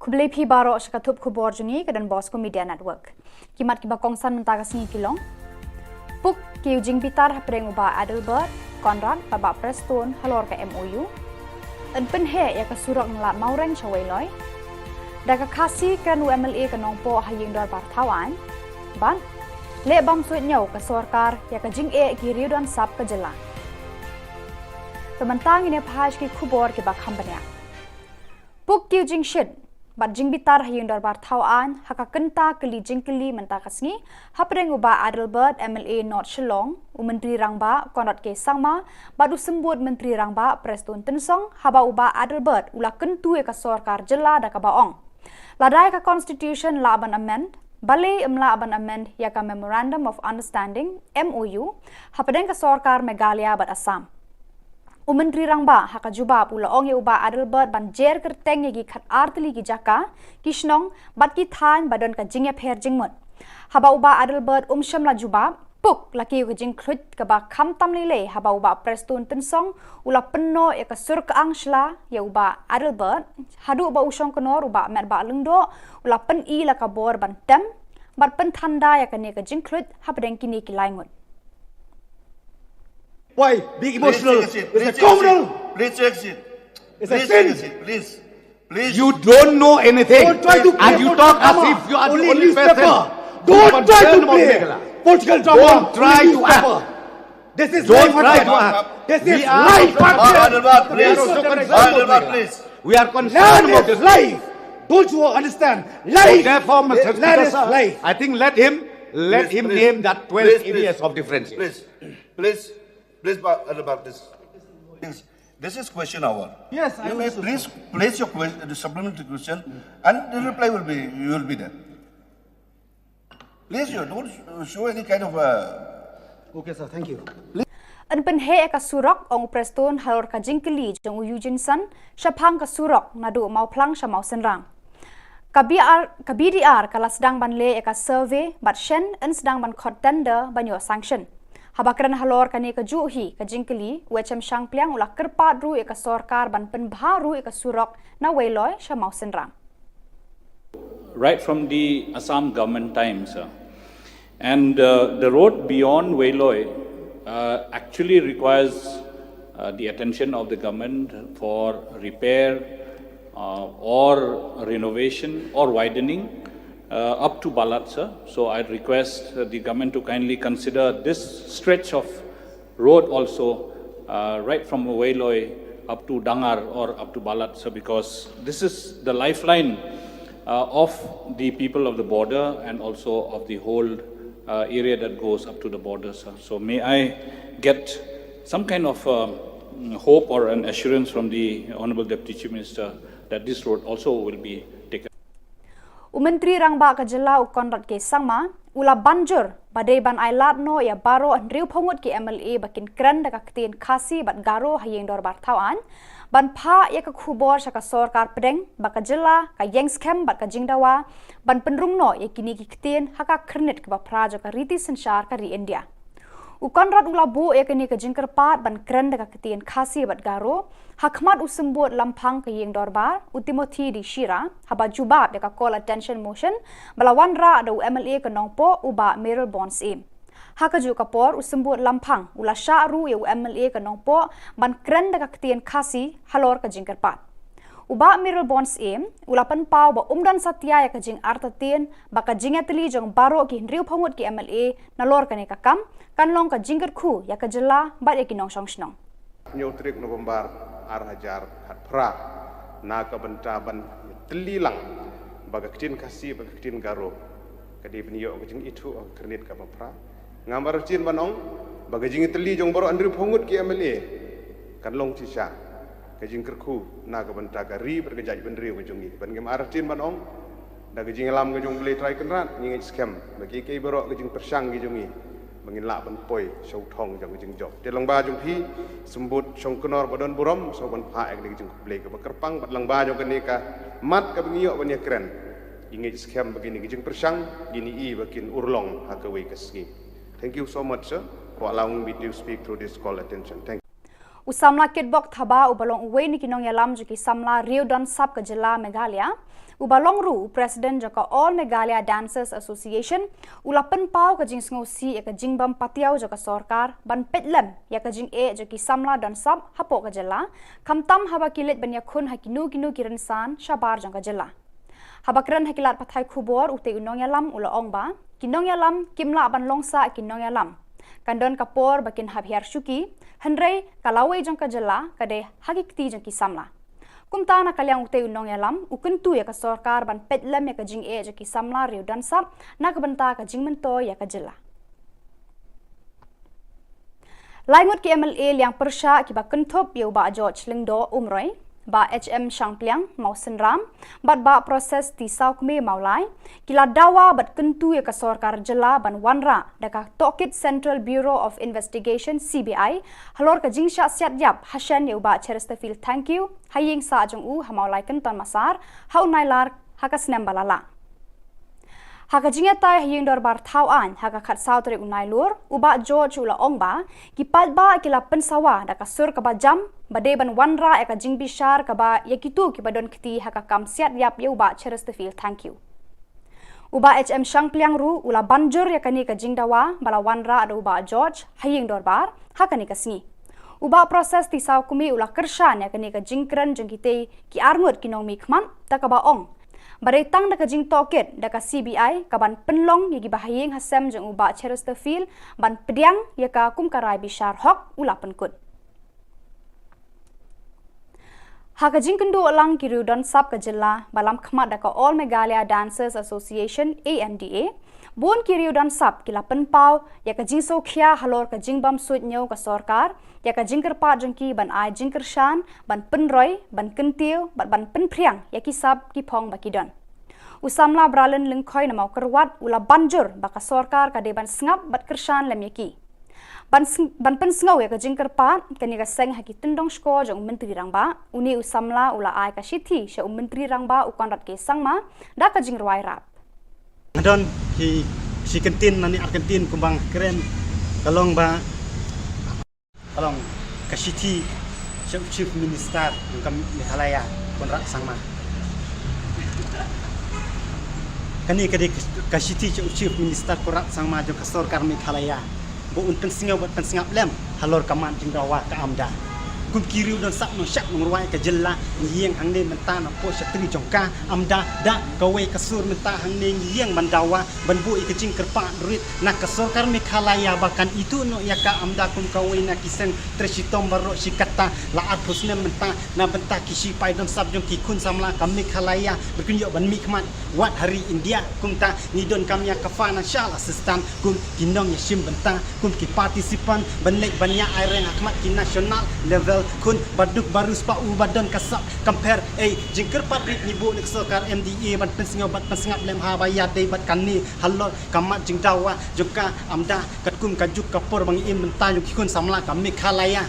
Khublei phi baroh sha ka thup khubor jong ngi ka Don Bosco Media Network. Ki mat kiba kongsan mynta ka sngi ki long: Puk ki ïa u jingbitar hapdeng u Bah Adelbert Conrad bad Bah Prestone halor ka M O U. Yn pynheh ïa ka surok na Lad Mawreng sha Weiloi. Da ka Khasi kren u M L A ka Nongpoh ha ïing dorbar thaw aiñ. Bad leh bam suidñiew ka sorkar ïa ka jingeh ki riew don sap ka jylla. Te mynta ngin ïa phai sha ki khubor kiba kham bniah. Puk ki ïa u jingshit bad jingbitar ha ïing dorbar thaw aiñ ha ka kynta kylli jingkylli mynta ka sngi hapdeng u Bah Adelbert, M L A North Shillong, u Myntri Rangbah Conrad K Sangma bad u Symbud Myntri Rangbah Prestone Tynsong, haba u Bah Adelbert u la kyntu ïa ka sorkar jylla da kaba ong, lada ïa ka constitution lah ban amend, balei ym lah ban amend ïa ka Memorandum of Understanding, M O U, hapdeng ka sorkar Meghalaya bad Assam. U Myntri Rangbah ha ka jubab u la ong ïa u Bah Adelbert ban jer kyrteng ïa ki khatar tylli ki jaka, ki shnong bad ki thaiñ ba don ka jingïapher jingmut. Haba u Bah Adelbert um shym la jubab, puk la kiew ka jingkhluit kaba kham tam lei lei haba u Bah Prestone Tynsong u la pynnoh ïa ka sur kyang shla ïa u Bah Adelbert, haduh ba u shongknor u Bah Metbah Lyngdoh u la pyni la ka bor ban tem bad pynthanda ïa kane ka jingkhluit hapdeng kine ki lai ngut. Why being emotional? Please take a seat. It's a criminal. Please take a seat. It's a sin. Please take a seat. Please. Please. You don't know anything. Don't try to play political drama. And you talk as if you are the only person who can tell about Meghalaya. Don't try to play political drama. Don't try to act. This is life and death. This is life and death. Adelbert, please. Adelbert, please. We are concerned about this. Land is life. Don't you understand? Life. So therefore, Mister Speaker, sir, I think let him, let him name that twelve areas of differentiation. Please, please, please, Adelbert, please. Please. This is question hour. Yes, I also. You may please place your que-, the supplementary question, and the reply will be, you will be there. Please, you don't show any kind of, uh, Okay, sir. Thank you. Yn pynheh ïa ka surok, ong u Prestone halor ka jingkylli jong u Eugene Sun shaphang ka surok naduh Mawphlang sha Mawsynram. Ka B R, ka B D R ka la sdang ban leh ïa ka survey bad shen yn sdang ban khot tender ban ïoh sanction. Haba kren halor kane kajuh hi ka jingkylli, u H M Shangpliang u la kyrpad ruh ïa ka sorkar ban pynbha ruh ïa ka surok na Weiloi sha Mawsynram. Right from the Assam government times, uh, and, uh, the road beyond Weiloi, uh, actually requires, uh, the attention of the government for repair, uh, or renovation or widening. uh, up to Balat, sir. So I'd request, uh, the government to kindly consider this stretch of road also, uh, right from Weiloi up to Dangar or up to Balat, sir, because this is the lifeline, uh, of the people of the border and also of the whole, uh, area that goes up to the border, sir. So may I get some kind of, um, hope or an assurance from the Honorable Deputy Chief Minister that this road also will be taken? U Myntri Rangbah ka jylla, u Conrad K Sangma, u la ban jur ba dei ban ai lad noh ïa baroh hynriewphew ngut ki M L A ba kin kren da ka ktien Khasi bad Garo ha ïing dorbar thaw aiñ, ban phah ïa ka khubor sha ka sorkar pdeng ba ka jylla ka ïeng skhem bad ka jingdawa ban pynrung noh ïa kine ki ktien ha ka khyrnit kaba phra jong ka riti synshar ka ri India. U Conrad u la buh ïa kane ka jingkyrpad ban kren da ka ktien Khasi bad Garo ha khmat u symbud lamphang ka ïing dorbar, u Timothy D Shira, haba jubab ïa ka call attention motion ba la wanrah da u M L A ka Nongpoh, u Bah Mayralborn Syiem. Ha kajuh ka por, u symbud lamphang u la shah ruh ïa u M L A ka Nongpoh ban kren da ka ktien Khasi halor ka jingkyrpad. U Bah Mayralborn Syiem u la pynpaw ba um don satia ïa ka jingartatien ba ka jingïatylli jong baroh ki hynriewphew ngut ki M L A nalor kane ka kam kan long ka jingkyrkhu ïa ka jylla bad ïa ki nongshong shnong. Hynñiew tarik November ar hajar khatphra, na ka bynta ban tylli lang ba ka ktien Khasi bad ka ktien Garo ka dei ban ïoh ka jingithuh ha ka khyrnit kaba phra. Ngam artatien ban ong ba ka jingïatylli jong baroh hynriewphew ngut ki M L A kan long shisha ka jingkyrkhu na ka bynta ka ri bad ka jaitbynriew ka jong ngi. Bad ngam artatien ban ong, da ka jingïalam ka jong U Blei Trai Kynrad, ngi ngeit skhem ba kiei kiei baroh ka jingpyrshang ki jong ngi ba ngin lah ban poi sha u thong jong ka jingjop. Te lyngba jong phi, symbud Shongknor ba don burom, sngewbha ban phah ïa kane ka jingkhublei kaba kyrpang, bad lyngba jong kane ka mat kaba ngi ïoh ban ïakren, ngi ngeit skhem ba kine ki jingpyrshang kin ïoh ban urlong ha kawei ka sngi. Thank you so much, sir, for allowing me to speak through this call attention. Thank you. U samla Kitbok Thabah, uba long uwei na ki nongïalam jong ki samla riew don sap ka jylla Meghalaya, uba long ruh u president jong ka All Meghalaya Dancers Association, u la pynpaw ka jingsngewsih ïa ka jingbym patiaw jong ka sorkar ban peit lem ïa ka jingeh jong ki samla don sap hapoh ka jylla, khamtam haba ki leit ban ïakhun ha kino kino ki rynsan shabar jong ka jylla. Haba kren ha ki lad pathai khubor, utei u nongïalam u la ong ba ki nongïalam kim lah ban long sah ki nongïalam. Kan don ka por ba kin hap hiar shuki, hynrei ka lawei jong ka jylla ka dei ha ki kti jong ki samla. Kumta, na ka liang utei u nongïalam u kyntu ïa ka sorkar ban peit lem ïa ka jingeh jong ki samla riew don sap na ka bynta ka jingmyntoi ïa ka jylla. Lai ngut ki M L A liang pyrshah kiba kynthup ïa u Bah George Lyngdoh Umroi, Bah H M Shangpliang Mawsynram, bad Bah Proses T Sawkmie Mawlai, ki la dawa bad kyntu ïa ka sorkar jylla ban wanrah da ka tohkit Central Bureau of Investigation, C B I, halor ka jingshah siat ïap hashen ïa u Bah Chesterfield Thangkhiew ha ïing sah jong u ha Mawlai Kynton Massar ha u Nailar ha ka snem ba la lah. Ha ka jingïatai ha ïing dorbar thaw aiñ ha ka khatsaw tarik u Nailur, u Bah George u la ong ba ki paidbah ki la pynsawa da ka sur kaba jam ba dei ban wanrah ïa ka jingbishar kaba ïa kito kiba don kti ha ka kam siat ïap ïa u Bah Chesterfield Thangkhiew. U Bah H M Shangpliang ruh u la ban jur ïa kane ka jingdawa ba la wanrah da u Bah George ha ïing dorbar ha kane ka sngi. U Bah Proses T Sawkmie u la kyrshan ïa kane ka jingkren jong kitei ki arngut ki nongmihkhmat, da kaba ong ba dei tang da ka jingtohkit da ka C B I ka ban pynlong ïa kiba ha ïing ha sem jong u Bah Chesterfield ban pdiang ïa ka kum ka rai bishar hok, u la pynkut. Ha ka jingkynduh lang ki riew don sap ka jylla ba lam khmat da ka All Meghalaya Dancers Association, A M D A, bun ki riew don sap ki la pynpaw ïa ka jingsngewkhia halor ka jingbym suidñiew ka sorkar ïa ka jingkyrpad jong ki ban ai jingkyrshan, ban pynroi, ban kyntiew bad ban pynphriang ïa ki sap ki phong ba ki don. U samla Bralin Lyngkhoi na Mawkyrwat u la ban jur ba ka sorkar ka dei ban sngap bad kyrshan lem ïa ki. Ban sng-, ban pynsngew ïa ka jingkyrpad kane ka seng ha ki tyndong shkor jong u Myntri Rangbah, une u samla u la ai ka shithi sha u Myntri Rangbah u Conrad K Sangma da ka jingrwai rap. Nga don ki shi kyntien lane ar kyntien kumba nga kren, ka long ba, ka long ka shithi sha u Chief Minister jong ka Meghalaya, Conrad Sangma. Kane ka dei ka shithi sha u Chief Minister Conrad Sangma jong ka sorkar Meghalaya, ba un pynsngew bad pynsngap lem halor ka mat jingdawa ka AMDA. Kum ki riew don sap nong shap nong rwai ka jylla, ngi ïeng hangne mynta na poh shatri jong ka, amda da kawei ka sur mynta hangne ngi ïeng ban dawa ban buh ïa ka jingkyrpad rit na ka sorkar Meghalaya ba kan ithuh noh ïa ka, amda kum kawei na ki seng trei shitom baroh shi katta. La arphew snem mynta na bynta ki shipai don sap jong ki khun samla ka Meghalaya ba kin ïoh ban mihkhmat wat ha ri India. Kumta ngi donkam ïa ka financial assistance kum ki nongïashim bynta, kum ki participant ban leit ban ïa ai reng ha khmat ki national level khun ba duk ba riewspah u ba don ka sap. Kam pher ei jingkyrpad rit ngi buh na ka sorkar M D A ban pynsngew bad pynsngap lem ha ba ïadei bad kane halor ka mat jingdawa jong ka, amda katkum ka juk ka por ba ngi im mynta jong ki khun samla ka Meghalaya.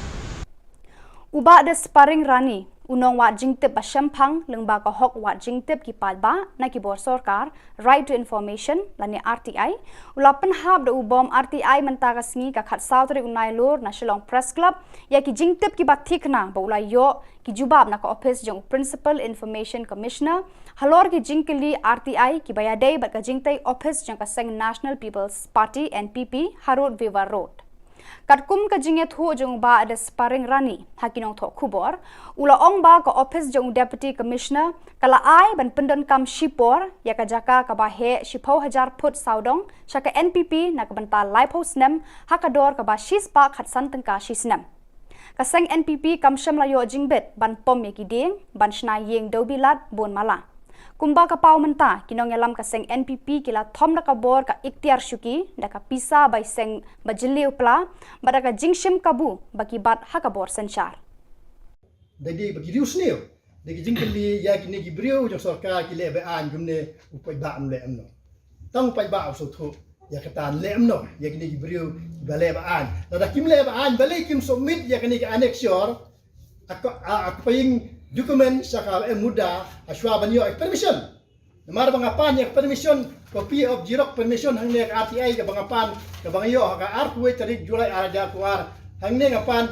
U Bah Desparing Rani, u nongwad jingtip ba shemphang lyngba ka hok wad jingtip ki paidbah na ki bor sorkar, Right to Information lane R T I, u la pynhap da u bom R T I mynta ka sngi ka khatsaw tarik u Nailur na Shillong Press Club ïa ki jingtip kiba thikna ba u la ïoh ki jubab na ka ophis jong u Principal Information Commissioner halor ki jingkylli R T I kiba ïadei bad ka jingtei ophis jong ka seng National People's Party, N P P, ha Road Viva Road. Katkum ka jingïathuh jong u Bah Desparing Rani ha ki nongthoh khubor, u la ong ba ka ophis jong u Deputy Commissioner ka la ai ban pyndonkam shipor ïa ka jaka kaba heh shiphew hajar phut sawdong sha ka N P P na ka bynta laiphew snem ha ka dor kaba shispah khatsan tyngka shi snem. Ka seng N P P kam shym la ïoh jingbit ban pom ïa ki dieng ban shna ïing dewbilat bun mala. Kumba ka paw mynta, ki nongïalam ka seng N P P ki la thom da ka bor ka iktiar shuki da ka pisa bai seng ba jylliew pla bad da ka jingshim kabu ba ki bat ha ka bor synshar. Da ki ba ki riewsniew da ki jingkylli ïa kine ki briew jong sorkar ki leh ba-aiñ kumne, u paidbah un leh kumno? Tang u paidbah u sngewthuh ïa kata, un leh kumno ïa kine ki briew kiba leh ba-aiñ? Lada kim leh ba-aiñ, balei kim submit ïa kine ki annexure, a ka, a, a ka paying document sha ka M D A hashwa ban ïoh permission. Namar ba nga pan ïa ka permission, copy of xerox permission hangne ka R T I kaba nga pan, kaba nga ïoh ha ka arphew tarik July ar hajar arphew ar. Hangne nga pan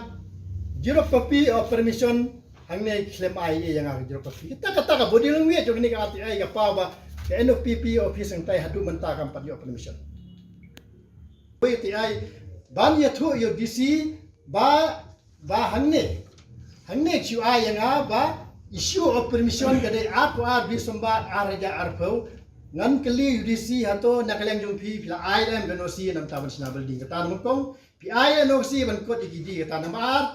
xerox copy of permission, hangne khlem ai ïa nga ka xerox copy. Kata, kata ka body language jong kane ka R T I ka paw ba ka N P P office hangtai haduh mynta kam pat ïoh permission. Wei R T I ban ïathuh ïa u D C ba, ba hangne, hangne shu ai ïa nga ba issue of permission ka dei arphew ar December ar hajar arphew. Ngan kylli u D C, hato na ka liang jong phi, phi la ai lem ka N O C namar ban shna building? Kata na nyngkong. Phi ai N O C ban kot ïa ki die? Kata namar ar.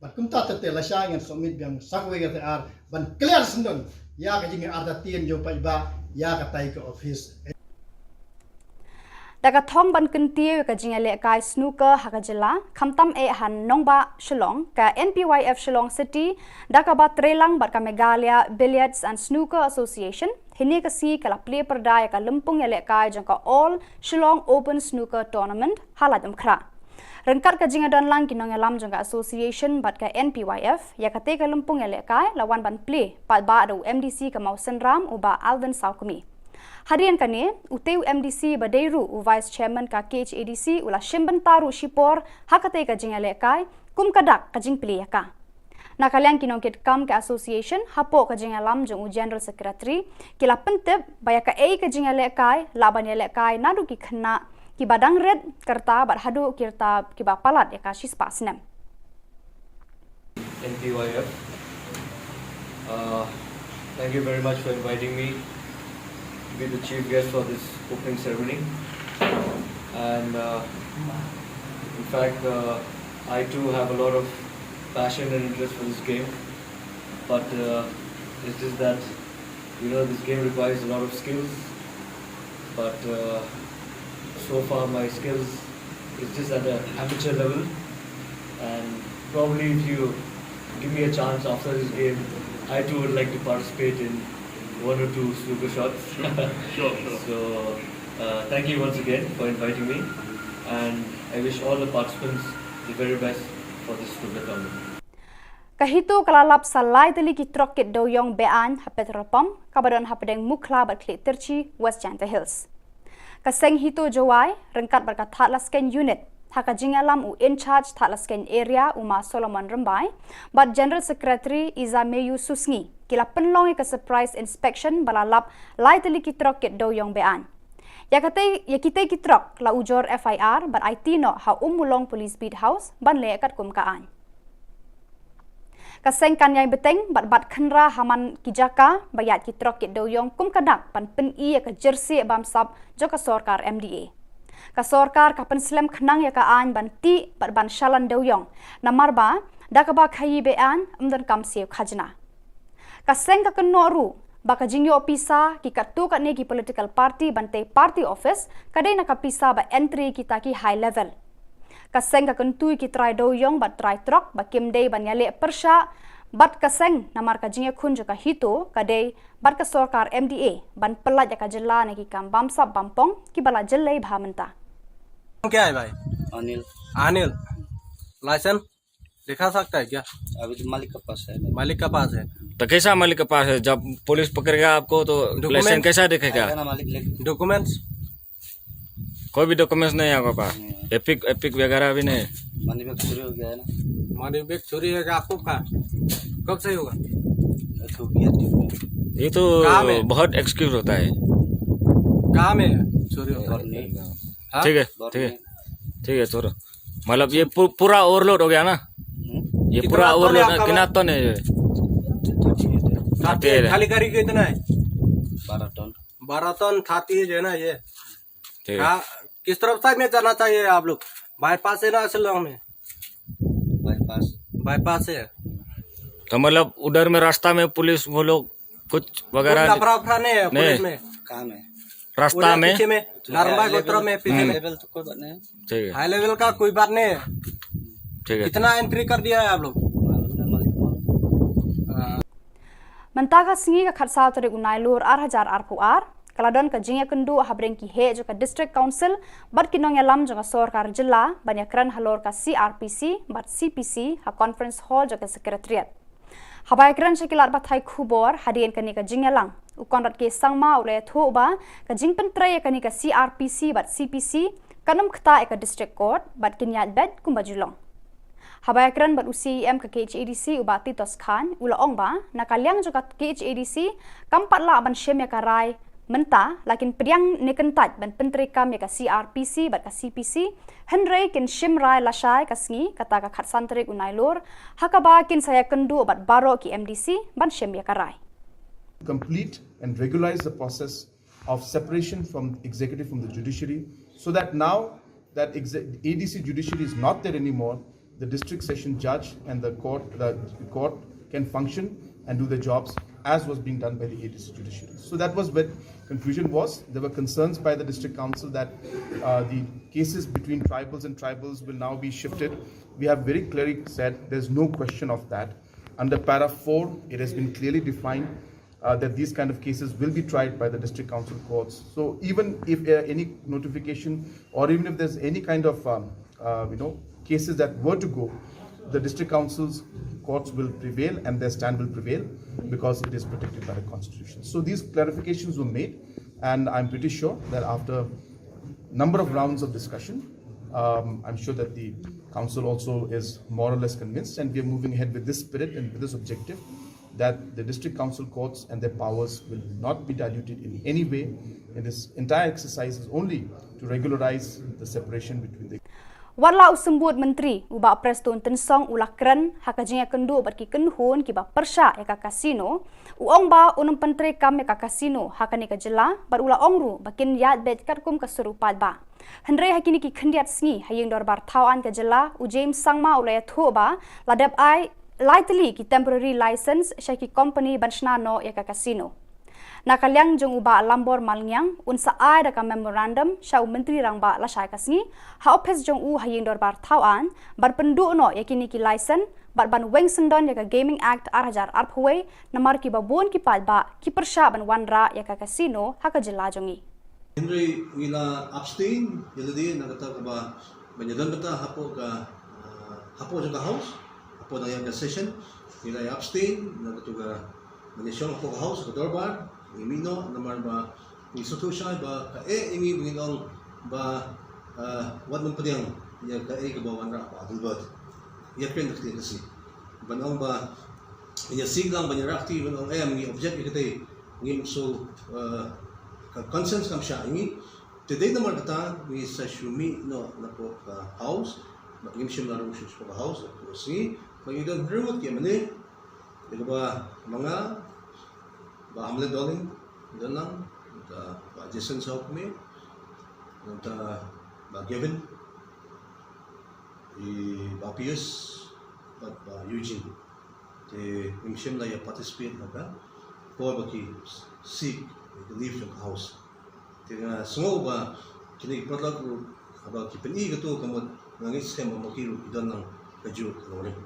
Bad kumta te te lashai ngan submit biang sa kawei ka T R ban clear syndon ïa ka jingartatien jong paidbah ïa katai ka office. Da ka thong ban kyntiew ïa ka jingïalehkai snooker ha ka jylla, khamtam eh ha nongbah Shillong, ka N P Y F Shillong City da kaba treilang bad ka Meghalaya Billiards and Snooker Association, hynne ka sngi ka la plie pyrda ïa ka lympung ïalehkai jong ka All Shillong Open Snooker Tournament ha Laitumkhrah. Ryngkat ka jingïadonlang ki nongïalam jong ka association bad ka N P Y F, ïa katei ka lympung ïalehkai la wan ban plie paidbah da u M D C ka Mawsynram, u Bah Alvin Sawkmie. Hadien kane, utei u M D C ba dei ruh u Vice Chairman ka K H A D C u la shim bynta ruh shipor ha katei ka jingïalehkai kum ka dak ka jingplie ïa ka. Na ka liang ki nongkitkam ka association, hapoh ka jingïalam jong u General Secretary, ki la pyntip ba ïa kaei ka jingïalehkai lah ban ïalehkai naduh ki khynnah kiba dang rit ka rta bad haduh ki rta kiba palat ïa ka shispah snem. N P Y F. Uh, thank you very much for inviting me to be the chief guest for this opening ceremony. And uh, in fact, uh, I too have a lot of passion and interest for this game, but uh, it's just that, you know, this game requires a lot of skills, but uh, so far my skills is just at an amateur level, and probably if you give me a chance after this game, I too would like to participate in one or two snooker shots. Sure, sure, sure. So, uh, thank you once again for inviting me, and I wish all the participants the very best for this snooker tournament. Ka HITO ka la lap sa lai tylli ki trok kit dewiong be-aiñ ha petrol pump kaba don hapdeng Mukhla bad Khliehtyrshi, West Jaintia Hills. Ka seng HITO Jowai ryngkat bad ka Thadlaskein Unit, ha ka jingïalam u In-charge Thadlaskein Area, u Ma Solomon Rymbai, bad General Secretary Izameyu Susngi, ki la pynlong ïa ka surprise inspection ba la lap lai tylli ki trok kit dewiong be-aiñ. Ïa katei, ïa kitei ki trok la ujor F I R bad aiti noh ha Ummulong Police Beat House ban leh katkum ka aiñ. Ka seng kan ïai bteng bad bat khynra ha man ki jaka ba ïaid ki trok kit dewiong kum ka dak ban pyni ïa ka jersey bamsap jong ka sorkar M D A. Ka sorkar ka pynslem khnang ïa ka aiñ ban tih bad ban shalan dewiong, namar ba da kaba khaïi be-aiñ ym donkam siew khajna. Ka seng ka kynnoh ruh ba ka jingïoh pisa ki katto katne ki political party ban tei party office ka dei na ka pisa ba entry kita ki high level. Ka seng ka kyntu ïa ki trai dewiong bad trai trok ba kim dei ban ïaleh pyrshah bad ka seng, namar ka jingïakhun jong ka HITO ka dei bad ka sorkar M D A ban pyllait ïa ka jylla na ki kam bamsap bampong kiba la jyllei bha mynta. क्या है भाई? अनिल। अनिल, लाइसेंस दिखा सकता है क्या? अभी तो मालिक के पास है। मालिक का पास है। तो कैसा मालिक के पास है? जब पुलिस पकड़ेगा आपको तो Document? लाइसेंस कैसा दिखेगा? आएगा ना मालिक लेके। डॉक्यूमेंट्स? कोई भी डॉक्यूमेंट्स नहीं है आपके पास? एपिक एपिक वगैरह भी नहीं? मनी बैग चोरी हो गया है ना। मनी बैग चोरी हो गया आपको कहाँ? कब से होगा? ये तो किया ठीक है। ये तो कहाँ में? बहुत एक्सक्यूज होता है। कहाँ में चोरी होता और है? नहीं। हाँ? ठीक है, और ठीक है, नहीं। ठीक है, छोड़ो। मतलब ये पू, पूरा ओवरलोड हो गया ना? हम्म? ये कितना पूरा टन है ओवरलोड है, आपका कितना माल? टन है ये? ठीक है। खाती है, तेरह। खाली गाड़ी का इतना है? बारह टन। बारह टन खाती है जो है ना ये। ठीक है। कहाँ, किस तरफ साइड में जाना चाहिए आप लोग? बाईपास है ना शिलोंग में? बाईपास। बाईपास है। तो मतलब उधर में रास्ता में पुलिस वो लोग कुछ कोई वगैरह लफड़ा उफड़ा नहीं है पुलिस नहीं। में? कहाँ में? रास्ता उधर में? पीछे में, लारंबा गोत्रा में पीछे में। लेवल तो कोई बात नहीं है। ठीक है, हाई लेवल का कोई बात नहीं है। ठीक है। कितना एंट्री कर दिया है आप लोग? मालूम है मालिक को। हाँ। Mynta ka sngi ka khatsaw tarik u Nailur ar hajar arphew ar, ka la don ka jingïakynduh ha bneng ki heh jong ka District Council bad ki nongïalam jong ka sorkar jylla ban ïakren halor ka C R P C bad C P C ha Conference Hall jong ka Secretariat. Haba ïakren sha ki lad pathai khubor hadien kane ka jingïalang, u Conrad K Sangma u la ïathuh ba ka jingpyntrei ïa kane ka C R P C bad C P C kan ym ktah ïa ka District Court bad kin ïaid beit kumba ju long. Haba ïakren bad u C E M ka K H A D C u Bah Titos Chyne u la ong ba na ka liang jong ka K H A D C kam pat lah ban shim ïa ka rai mynta, la kin pdiang ne kyntait ban pyntreikam ïa ka C R P C bad ka C P C, hynrei kin shim rai lashai ka sngi, kata ka khatsan tarik u Nailur, ha kaba kin sa ïakynduh bad baroh ki M D C ban shim ïa ka rai. Complete and regularize the process of separation from executive from the judiciary, so that now that exe- A D C judiciary is not there anymore, the district session judge and the court, the court can function and do the jobs as was being done by the A D C judiciary. So that was where confusion was. There were concerns by the district council that uh, the cases between tribals and tribals will now be shifted. We have very clearly said there's no question of that. Under para four, it has been clearly defined uh, that these kind of cases will be tried by the district council courts. So even if uh, any notification or even if there's any kind of um, uh, you know cases that were to go, the district council's courts will prevail and their stand will prevail because it is protected by the constitution. So these clarifications were made, and I'm pretty sure that after number of rounds of discussion, um, I'm sure that the council also is more or less convinced, and we are moving ahead with this spirit and with this objective that the district council courts and their powers will not be diluted in any way. And this entire exercise is only to regularize the separation between the Wat la u symbud myntri u Bah Prestone Tynsong u la kren ha ka jingïakynduh bad ki kynhun kiba pyrshah ïa ka casino, u ong ba un ym pyntreikam ïa ka casino ha kane ka jylla bad u la ong ruh ba kin ïaid beit katkum ka sur u paidbah. Hynrei ha kine ki khyndiat sngi ha ïing dorbar thaw aiñ ka jylla, u James Sangma u la ïathuh ba la dep ai lai tylli ki temporary license sha ki company ban shna noh ïa ka casino. Na ka liang jong u Bah Lambor Malngiang, un sa ai da ka memorandum sha u Myntri Rangbah lashai ka sngi ha ophis jong u ha ïing dorbar thaw aiñ ban pynduh noh ïa kine ki license bad ban weng syndon ïa ka Gaming Act ar hajar arphew wei, namar kiba bun ki paidbah ki pyrshah ban wanrah ïa ka casino ha ka jylla jong ngi. Hynrei ngi la abstain ïa lade na kata kaba ban ïadon bynta hapoh ka, ah, hapoh jong ka House, hapoh na ïa ka session ngi la abstain na kata ka ban ïashong hapoh ka House ka dorbar. Ngi mih noh namar ba ngi sngewthuh shai ba ka eh ïa ngi ba ngin ong ba, ah, wat nym pdiang ïa kaei kaba wanrah Bah Adelbert. Ïa kren da ka ktien Khasi ban ong ba ïa sing lang ban ïa rah kti ban ong em ngi object ïa kata. Ngim shu, eh, ka consent kam shah ïa ngi. Te dei namar kata ngi sa shu mih noh napoh ka House. Bad ngim shym la rung shuh shapoh ka House napoh ka sngi. Ba ngi don hynriew ngut ki M L A. Ïa kaba ma nga, Bah Hamlet Dohling, Dohling, nangta Bah Jason Sawkmie, nangta Bah Gavin, i Bah Pius, bad Bah Eugene. Te ngim shym la ïa participate ha ka por ba ki seek ïa ka leave jong ka House. Te nga sngew ba kine ki paralok ruh haba ki pyni kato ka mut, nga ngeit skhem ba ma ki ruh ki don lang kajuh ka nongrim.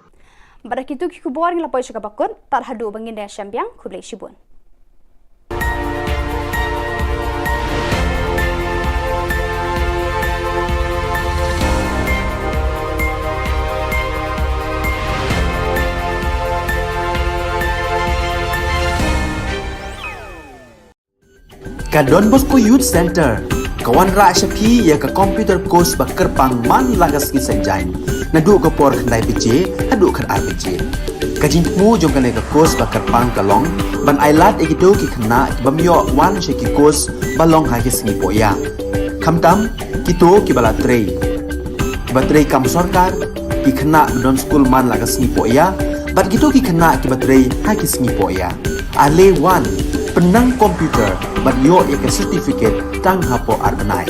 Bad da kito ki khubor ngi la poi sha kaba kut, tad haduh ba ngin ïashem biang, khublei shibun. Ka Don Bosco Youth Centre ka wanrah sha phi ïa ka computer course ba kyrpang man la ka sngi Saitjaiñ, naduh ka por khyndai baje haduh khatar baje. Ka jingthmu jong kane ka course ba kyrpang ka long ban ailad ïa kito ki khynnah ki bym ïoh wan sha ki course ba long ha ki sngi pohïa, khamtam kito kiba la trei. Kiba trei kam sorkar, ki khynnah ba don skul man la ka sngi pohïa, bad kito ki khynnah kiba trei ha ki sngi pohïa. Ale wan, pynnang computer bad ïoh ïa ka certificate tang hapoh ar bnai.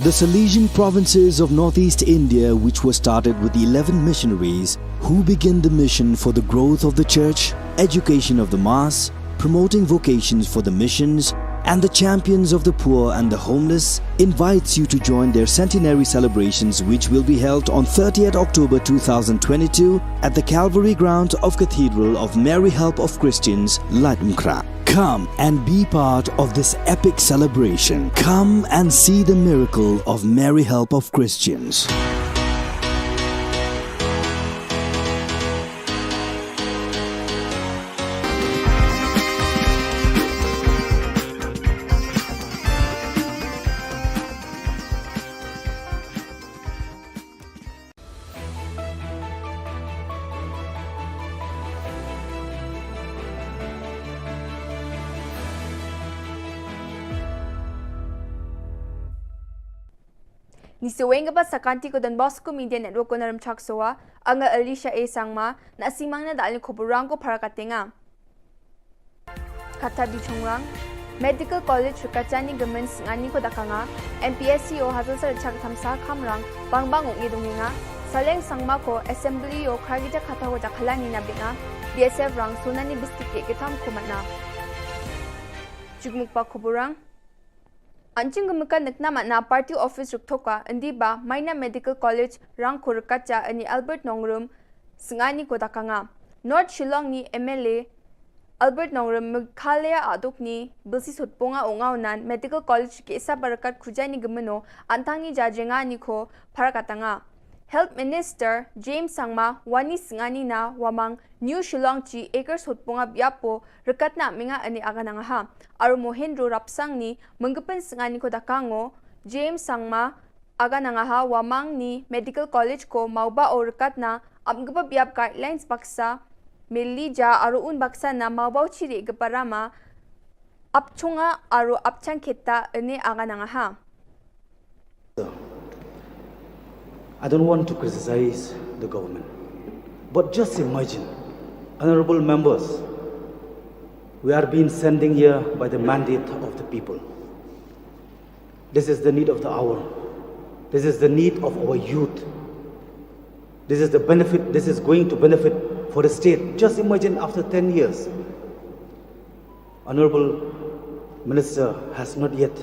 The Salesian provinces of northeast India, which were started with eleven missionaries who began the mission for the growth of the church, education of the mass, promoting vocations for the missions, and the champions of the poor and the homeless, invites you to join their centenary celebrations, which will be held on thirtieth October two thousand twenty-two at the Calvary Ground of Cathedral of Mary Help of Christians, Laitumkhrah. Come and be part of this epic celebration. Come and see the miracle of Mary Help of Christians. Ngi sa weng kaba sa ka Don Bosco Media Network ko na Rymchak Sowa, nga Alicia A Sangma, na simang na da alin khubor rang ko phara ka tenga. Kata di chungrang, Medical College Rkachani Gmen Sngani ko dakanga, M P S C o Hazel Sar Chak Thamsa Khamrang, Bangbang Ungidunginga, Saleng Sangma ko Assembly o Khargita Kata ko Dakhalani na Binga, B S F Rang Sunani Biscuit ke Kitham Kumatna. Jugmukpa Kuburang. Anjing gumkan nekna mana party office ruktoka, endi ba Maina Medical College Rangkhur kacha ani Albert Nongrum, Sngani ko dakanga. North Shillong ni M L A Albert Nongrum Meghalaya aduk ni bilsi sutpunga unga unan Medical College ke isa barakat khujani gemeno antang ni jajenga ni ko parakatanga. Health Minister James Sangma wani Sngani na wamang New Shillong chi acre sutpunga biapo rekatna minga ani aganangaha. Aru Mohindro Rapsang ni menggepen Sngani ko dakango James Sangma aganangaha wamang ni Medical College ko mauba o rekatna apgeba biap guidelines baksa melija aru un baksa na mauba chiri geparama apchunga aru apchang kita ene aganangaha. I don't want to criticize the government, but just imagine, honorable members, we are being sending here by the mandate of the people. This is the need of the hour. This is the need of our youth. This is the benefit, this is going to benefit for the state. Just imagine after ten years, Honorable Minister has not yet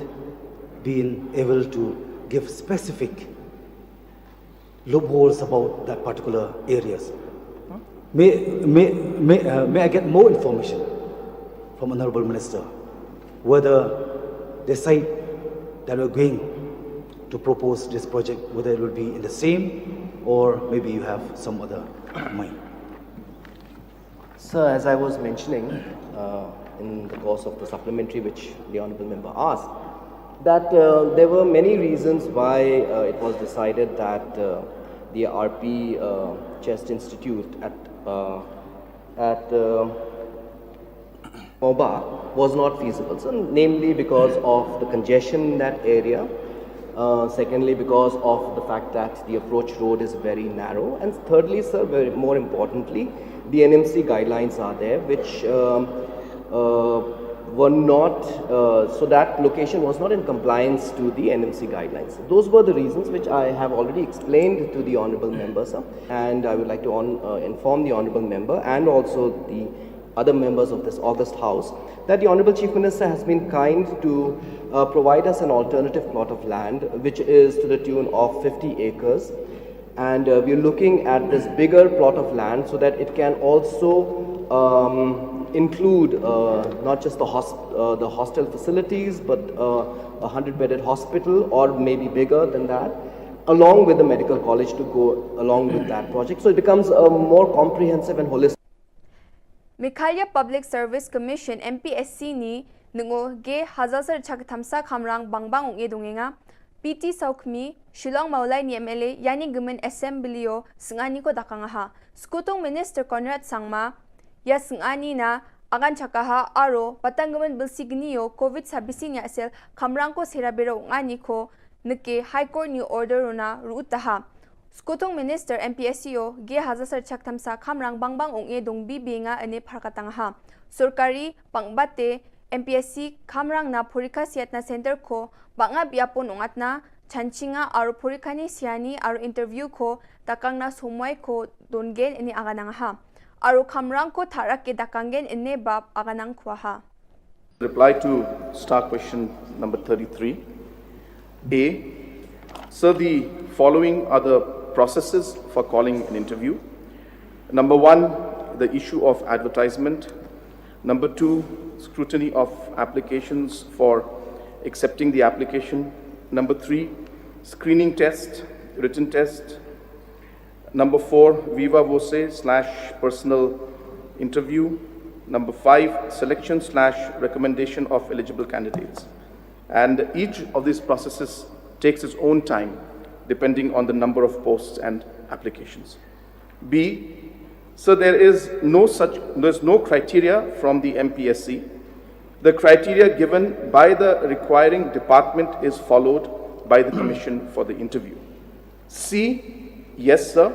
been able to give specific loopholes about that particular areas. May, may, may, uh, may I get more information from Honorable Minister whether the site that we're going to propose this project, whether it will be in the same or maybe you have some other mind? Sir, as I was mentioning uh, in the course of the supplementary which the Honorable Member asked, that uh, there were many reasons why uh, it was decided that uh, the R P uh, Chest Institute at uh, at uh, Mawbah was not feasible. So, namely because of the congestion in that area, uh, secondly, because of the fact that the approach road is very narrow, and thirdly, sir, very, more importantly, the N M C guidelines are there, which um, uh, were not, uh, so that location was not in compliance to the N M C guidelines. Those were the reasons which I have already explained to the Honorable Member, sir, and I would like to on, uh, inform the Honorable Member and also the other members of this august House that the Honorable Chief Minister has been kind to uh, provide us an alternative plot of land, which is to the tune of fifty acres. And uh, we're looking at this bigger plot of land so that it can also um, include uh, not just the, hosp- uh, the hostel facilities, but uh, a hundred bedded hospital or maybe bigger than that, along with the medical college to go along with that project. So it becomes a more comprehensive and holistic. Meghalaya Public Service Commission M P S C ni nungo ge hazal ser chak thamsa khamrang bangbang ung e dungenga. P T Saukhmi, Shillong Maulai ni M L A, yani gemen assembly o sengani ko dakang ha. Skutung Minister Conrad Sangma, ya sengani na agan chakaha aro patang gemen bilsi gni o covid sabisi nya sel khamrang ko sera bero ung ani ko neke High Court ni order rona ruut taha. Skutung Minister M P S C o ge hazal ser chak thamsa khamrang bangbang ung e dong bi bi nga ene pharkatang ha. Sorkari pangbate M P S C khamrang na porikha siat na center ko banga biapon ungat na chanchinga aro porikha ni siani aro interview ko takang na somwai ko dongen ene aganang ha. Aro khamrang ko tharak ke dakanggen ene bab aganang khwa ha. Reply to star question number thirty-three. A, sir, the following are the processes for calling an interview. Number one, the issue of advertisement. Number two, scrutiny of applications for accepting the application. Number three, screening test, written test. Number four, viva voce slash personal interview. Number five, selection slash recommendation of eligible candidates. And each of these processes takes its own time depending on the number of posts and applications. B, so there is no such, there's no criteria from the M P S C. The criteria given by the requiring department is followed by the commission for the interview. C, yes, sir.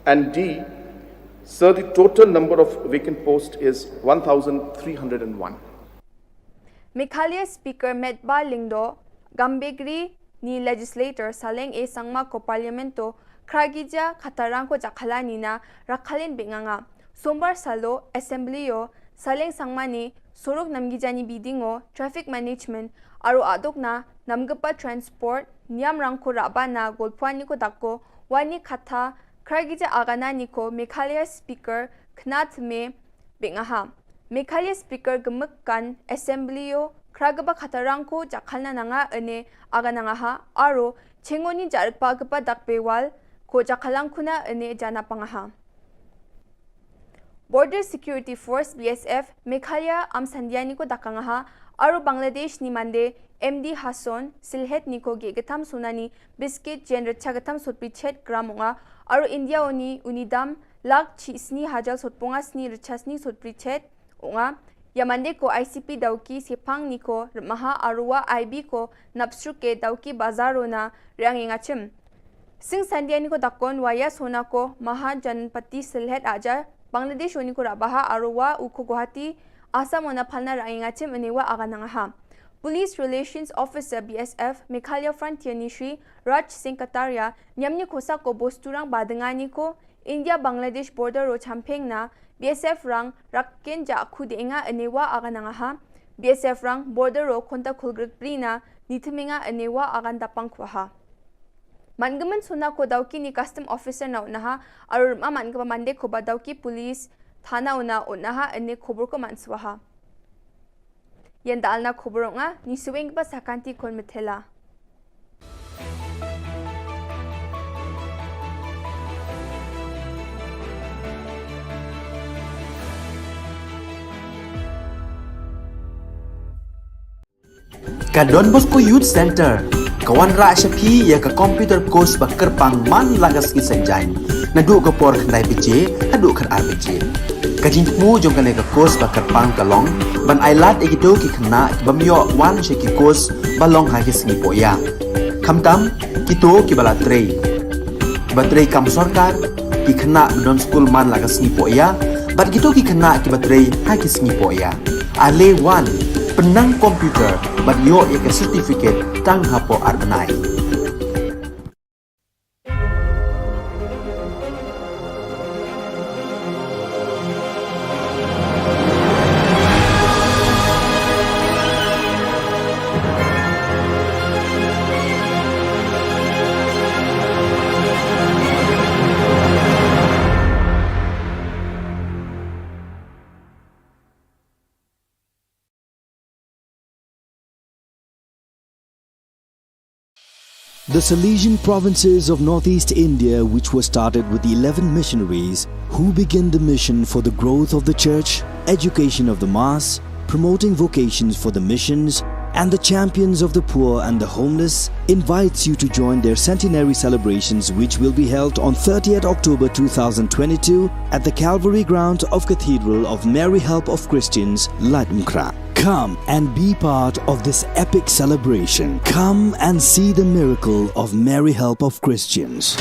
And D, sir, the total number of vacant posts is one thousand three hundred and one. Meghalaya Speaker Metbah Lyngdoh, Gambegre ni Legislator Saleng A Sangma ko Parliament o khragija khatarang ko jakhala nina rakhalin binganga. Sombar salo Assembly o Saleng Sangma ni sorok namgija ni biding o traffic management aro adok na namgepa transport niam rangko raba na golpwani ko dakko wani khatha khragija agana ni ko Meghalaya Speaker khnat me bingaha. Meghalaya Speaker gemekkan Assembly o khragaba khatarang ko jakhalna nanga ene aganangaha aro chengoni jarikpa gepa dakbewal ko jakhalang kuna ene jana pangaha. Border Security Force B S F Meghalaya am sandiani ko dakangaha aro Bangladesh ni mande M D Hasson Silhet ni ko ge getam sunani biscuit jen recha getam sotpi chet gram unga aro India oni unidam lak chi sni hajal sotponga sni recha sni sotpi chet unga. Ya mande ko I C P dauki sepang ni ko maha arua I B ko napsruke dauki bazaro na riang ingachim. Sing sandia ni ko dakon waya sona ko maha janpati Silhet aja Bangladesh oni ko rabaha arua uko Guwahati Assam ona phalna riang ingachim enewa aganangaha. Police Relations Officer B S F Meghalaya Frontier ni Shri Raj Singh Kataria nyamni kosa ko bosturang badengani ko India Bangladesh border ro champeng na B S F rang rakken ja khu de nga enewa aganangaha. B S F rang border ro konta khulgrik pri na nitemenga enewa agan dapang khwaha. Mangemen sona ko dauki ni custom officer na unaha arur ma mangeba mande ko ba dauki police thana una unaha ene khobor ko manswaha. Yen dalna khobor nga ni suwing ba sakanti kon methela. Ka Don Bosco Youth Centre ka wanrah sha phi ïa ka computer course ba kyrpang man la ka sngi Saitjaiñ, naduh ka por khyndai baje haduh khatar baje. Ka jingthmu jong kane ka course ba kyrpang ka long ban ailad ïa kito ki khynnah ki bym ïoh wan sha ki course ba long ha ki sngi pohïa, khamtam kito kiba la trei, kiba trei kam sorkar, ki khynnah ba don skul man la ka sngi pohïa, bad kito ki khynnah kiba trei ha ki sngi pohïa. Ale wan, pynnang computer bad ïoh ïa ka certificate tang hapoh ar bnai. The Salesian provinces of northeast India, which were started with eleven missionaries who began the mission for the growth of the church, education of the mass, promoting vocations for the missions, and the champions of the poor and the homeless, invites you to join their centenary celebrations, which will be held on thirtieth October two thousand twenty-two at the Calvary Ground of Cathedral of Mary Help of Christians, Laitumkhrah. Come and be part of this epic celebration. Come and see the miracle of Mary Help of Christians.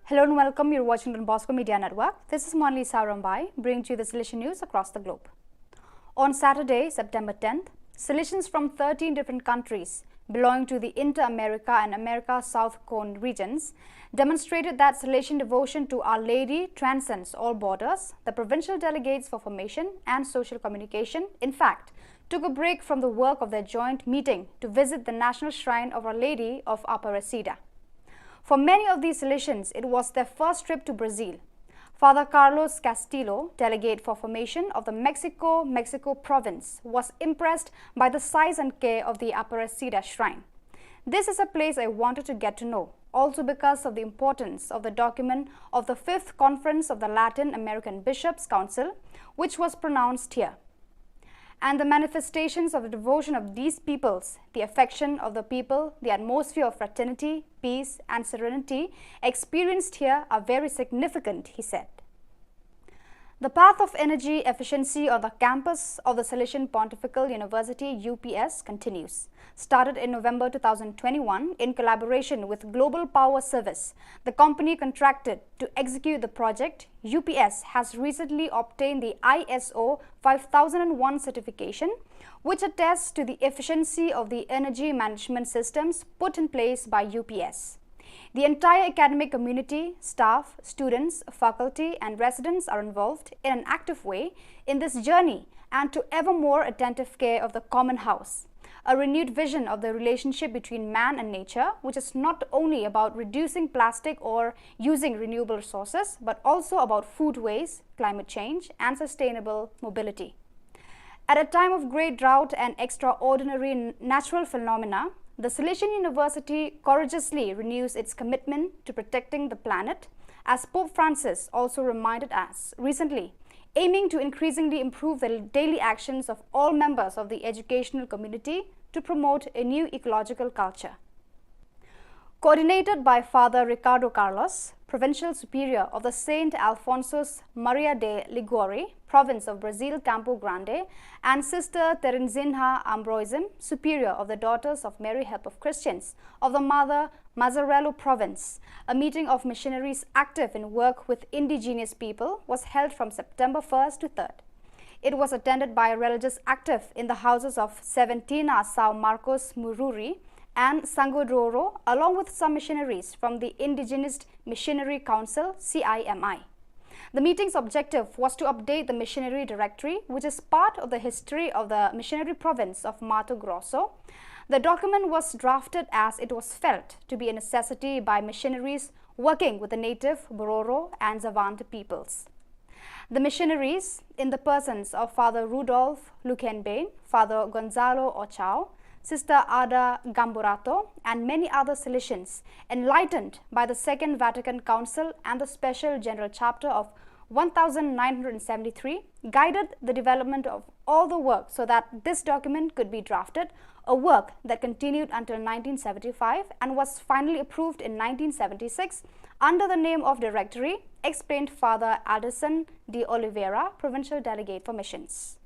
Hello and welcome. You're watching Don Bosco Media Network. This is Monlisa Rombai, bringing to you the Salesian news across the globe. On Saturday, September tenth, Salesians from thirteen different countries belonging to the Inter-America and America South Cone regions demonstrated that Salesian devotion to Our Lady transcends all borders, the provincial delegates for formation and social communication, in fact, took a break from the work of their joint meeting to visit the National Shrine of Our Lady of Aparecida. For many of these Salesians, it was their first trip to Brazil. Father Carlos Castillo, delegate for formation of the Mexico, Mexico province, was impressed by the size and care of the Aparecida shrine. "This is a place I wanted to get to know, also because of the importance of the document of the fifth Conference of the Latin American Bishops' Council, which was pronounced here. And the manifestations of the devotion of these peoples, the affection of the people, the atmosphere of fraternity, peace, and serenity experienced here are very significant," he said. The Path of Energy Efficiency on the campus of the Salesian Pontifical University, U P S, continues. Started in November two thousand twenty-one in collaboration with Global Power Service, the company contracted to execute the project, U P S has recently obtained the I S O five thousand and one certification, which attests to the efficiency of the energy management systems put in place by U P S. The entire academic community, staff, students, faculty, and residents are involved in an active way in this journey and to ever more attentive care of the common house. A renewed vision of the relationship between man and nature, which is not only about reducing plastic or using renewable resources, but also about food waste, climate change, and sustainable mobility. At a time of great drought and extraordinary n-, natural phenomena, the Salesian University courageously renews its commitment to protecting the planet, as Pope Francis also reminded us recently, aiming to increasingly improve the daily actions of all members of the educational community to promote a new ecological culture. Coordinated by Father Ricardo Carlos, Provincial Superior of the Saint Alphonsus Maria de Liguori, Province of Brazil Campo Grande, and Sister Terezinha Ambroisem, Superior of the Daughters of Mary Help of Christians of the Mother Mazzarello Province, a meeting of missionaries active in work with indigenous people was held from September first to third. It was attended by religious active in the houses of Seventina São Marcos Mururi and Sangodroro, along with some missionaries from the Indigenous Missionary Council, C I M I. The meeting's objective was to update the missionary directory, which is part of the history of the missionary province of Mato Grosso. The document was drafted as it was felt to be a necessity by missionaries working with the native Bororo and Xavante peoples. The missionaries, in the persons of Father Rudolf Luckenbein, Father Gonzalo Ochao, Sister Ada Gamburato, and many other Salesians, enlightened by the Second Vatican Council and the Special General Chapter of one thousand nine hundred seventy-three, guided the development of all the work so that this document could be drafted, a work that continued until nineteen seventy-five and was finally approved in nineteen seventy-six under the name of Directory, explained Father Alderson de Oliveira, Provincial Delegate for Missions.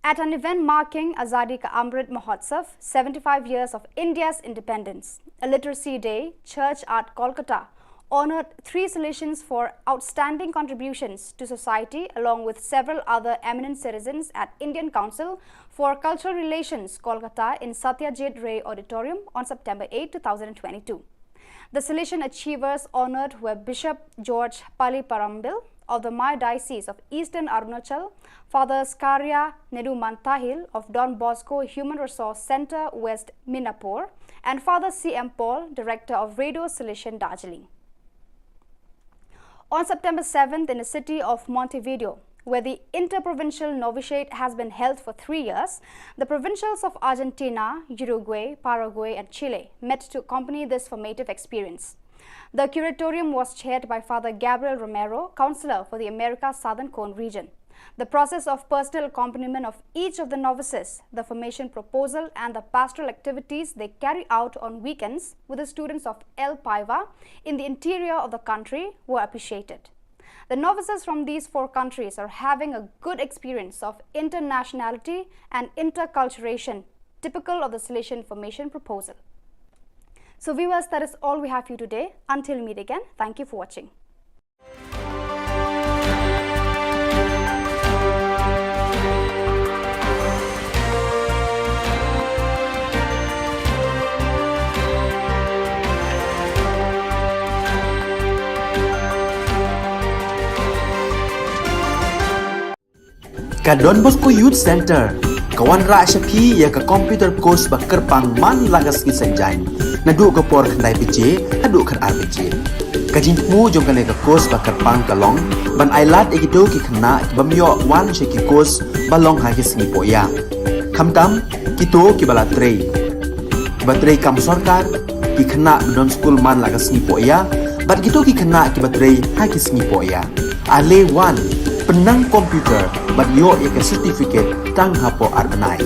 At an event marking Azadi Ka Amrit Mahotsav, seventy-five years of India's independence, a literacy day, Church Art Kolkata honored three Salesians for outstanding contributions to society, along with several other eminent citizens at Indian Council for Cultural Relations, Kolkata, in Satyajit Ray Auditorium on September eighth, two thousand twenty-two. The Salesian achievers honored were Bishop George Paliparambil of the Maya Diocese of Eastern Arunachal, Father Skaria Nedumantahil of Don Bosco Human Resource Centre, West Minapur, and Father C M Paul, Director of Radio Salesian Darjeeling. On September seventh, in the city of Montevideo, where the interprovincial novitiate has been held for three years, the provincials of Argentina, Uruguay, Paraguay, and Chile met to accompany this formative experience. The curatorium was chaired by Father Gabriel Romero, counselor for the America Southern Cone region. The process of personal accompaniment of each of the novices, the formation proposal, and the pastoral activities they carry out on weekends with the students of El Paiva in the interior of the country were appreciated. The novices from these four countries are having a good experience of internationality and interculturation, typical of the Salesian formation proposal. So, viewers, that is all we have for you today. Until we meet again, thank you for watching. Ka Don Bosco Youth Centre ka wanrah sha phi ïa ka computer course ba kyrpang man la ka sngi Saitjaiñ, naduh ka por khyndai baje haduh khatar baje. Ka jingthmu jong kane ka course ba kyrpang ka long ban ailad ïa kito ki khynnah ki bym ïoh wan sha ki course ba long ha ki sngi pohïa. Khamtam kito kiba la trei, kiba trei kam sorkar, ki khynnah ba don skul man la ka sngi pohïa, bad kito ki khynnah kiba trei ha ki sngi pohïa. Ale wan, pynnang computer bad ïoh ïa ka certificate tang hapoh ar bnai.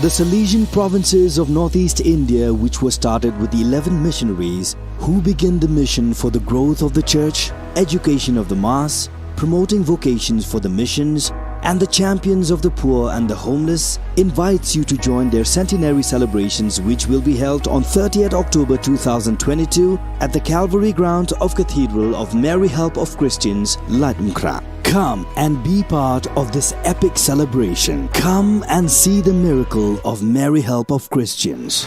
The Salesian provinces of northeast India, which were started with eleven missionaries who began the mission for the growth of the church, education of the mass, promoting vocations for the missions, and the champions of the poor and the homeless, invites you to join their centenary celebrations, which will be held on thirtieth October two thousand twenty-two at the Calvary Ground of Cathedral of Mary Help of Christians, Laitumkhrah. Come and be part of this epic celebration. Come and see the miracle of Mary Help of Christians.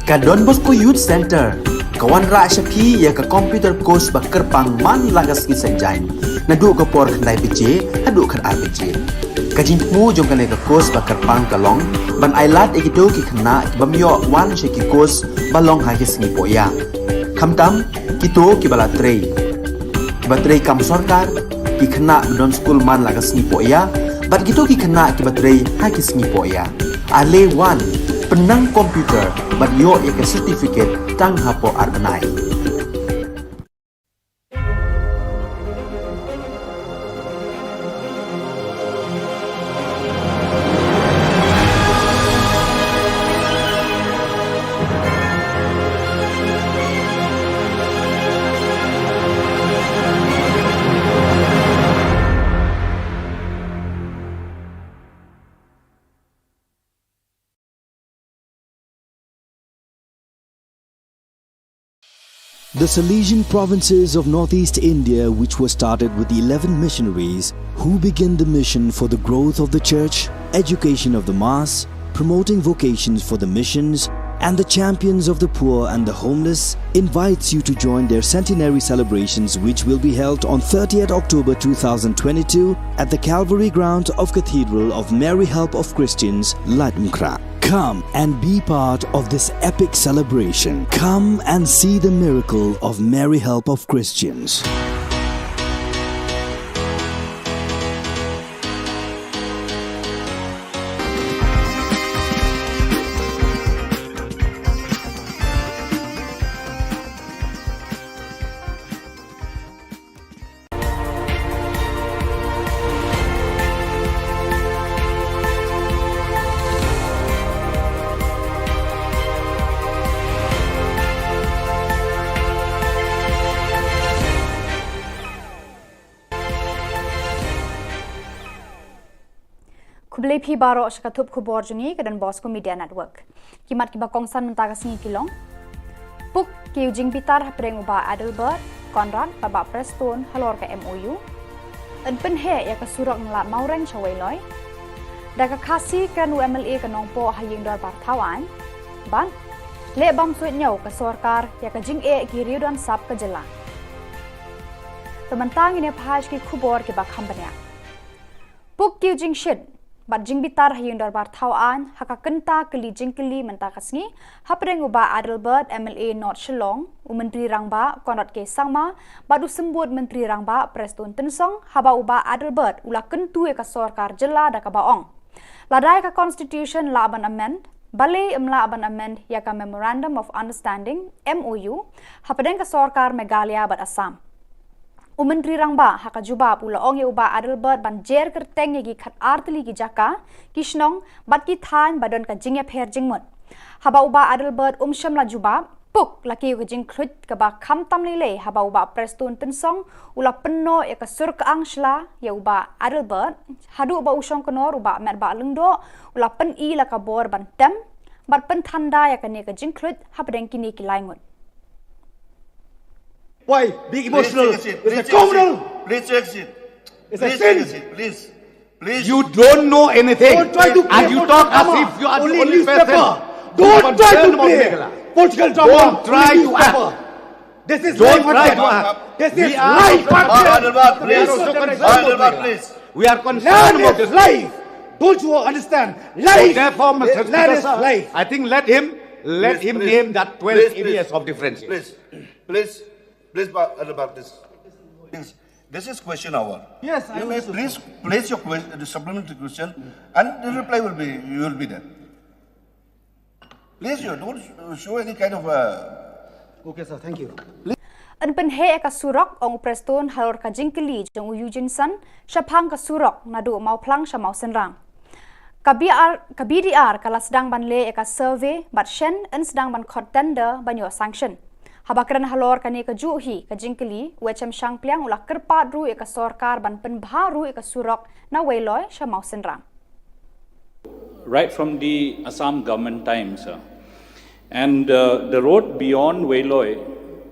Ka Don Bosco Youth Centre ka wanrah sha phi ïa ka computer course ba kyrpang man la ka sngi Saitjaiñ, naduh ka por khyndai baje haduh khatar baje. Ka jingthmu jong kane ka course ba kyrpang ka long ban ailad ïa kito ki khynnah ki bym ïoh wan sha ki course ba long ha ki sngi pohïa, khamtam kito kiba la trei, kiba trei kam sorkar, ki khynnah ba don skul man la ka sngi pohïa, bad kito ki khynnah kiba trei ha ki sngi pohïa. Ale wan, pynnang computer bad ïoh ïa ka certificate tang hapoh ar bnai. The Salesian provinces of northeast India, which were started with eleven missionaries who began the mission for the growth of the church, education of the mass, promoting vocations for the missions, and the champions of the poor and the homeless, invites you to join their centenary celebrations, which will be held on thirtieth October two thousand twenty-two at the Calvary Ground of Cathedral of Mary Help of Christians, Laitumkhrah. Come and be part of this epic celebration. Come and see the miracle of Mary Help of Christians. Khublei phi baroh sha ka thup khubor jong ngi ka Don Bosco Media Network. Ki mat kiba kongsan mynta ka sngi ki long: Puk ki u jingbitar hapdeng u Bah Adelbert Conrad bad Bah Prestone halor ka M O U. Yn pynheh ïa ka surok na Lad Mawreng sha Weiloi. Da ka Khasi kren u M L A ka Nongpoh ha ïing dorbar thaw aiñ. Bad leh bam suidñiew ka sorkar ïa ka jingeh ki riew don sap ka jylla. Te mynta ngin ïa phai sha ki khubor kiba kham bniah. Puk ki u jingshit bad jingbitar ha ïing dorbar thaw aiñ ha ka kynta kylli jingkylli mynta ka sngi hapdeng u Bah Adelbert, M L A North Shillong, u Myntri Rangbah Conrad K Sangma bad u Symbud Myntri Rangbah Prestone Tynsong, haba u Bah Adelbert u la kyntu ïa ka sorkar jylla da kaba ong, lada ïa ka Constitution lah ban amend, balei ym lah ban amend ïa ka Memorandum of Understanding, M O U, hapdeng ka sorkar Meghalaya bad Assam. U Myntri Rangbah ha ka jubab u la ong ïa u Bah Adelbert ban jer kyrteng ïa ki khatar tylli ki jaka, ki shnong bad ki thaiñ ba don ka jingïapher jingmut. Haba u Bah Adelbert um shym la jubab, puk la kiew ka jingkhluit kaba kham tam lei lei haba u Bah Prestone Tynsong u la pynnoh ïa ka sur kyang shla ïa u Bah Adelbert, haduh ba u shongknor u Bah Metbah Lyngdoh u la pyni la ka bor ban tem bad pynthanda ïa kane ka jingkhluit hapdeng kine ki lai ngut. Why being emotional? Please take a seat. It's a criminal. Please take a seat. It's a sin. Please take a seat. Please. Please. You don't know anything. Don't try to play political drama. And you talk as if you are the only person who concerned about Meghalaya. Don't try to play political drama. Don't try to act. This is life and death. Don't try to act. This is life and death. We are also concerned about Meghalaya. We are concerned about this. Land is life. Don't you understand? Life. So therefore, Mister Speaker, sir, I think let him, let him name that twelve areas of differentiation. Please, please, please, Bah Adelbert, please. Please. This is question hour. Yes, I understood. You may please place your que-, the supplementary question, and the reply will be, you will be there. Please, you don't show any kind of, uh, Okay, sir. Thank you. Yn pynheh ïa ka surok, ong u Prestone halor ka jingkylli jong u Eugene Sun shaphang ka surok naduh Mawphlang sha Mawsynram. Ka B R, ka B D R ka la sdang ban leh ïa ka survey bad shen yn sdang ban khot tender ban ïoh sanction. Haba kren halor kane kajuh hi ka jingkylli, u H M Shangpliang u la kyrpad ruh ïa ka sorkar ban pynbha ruh ïa ka surok na Weiloi sha Mawsynram. Right from the Assam government times, uh, and, uh, the road beyond Weiloi,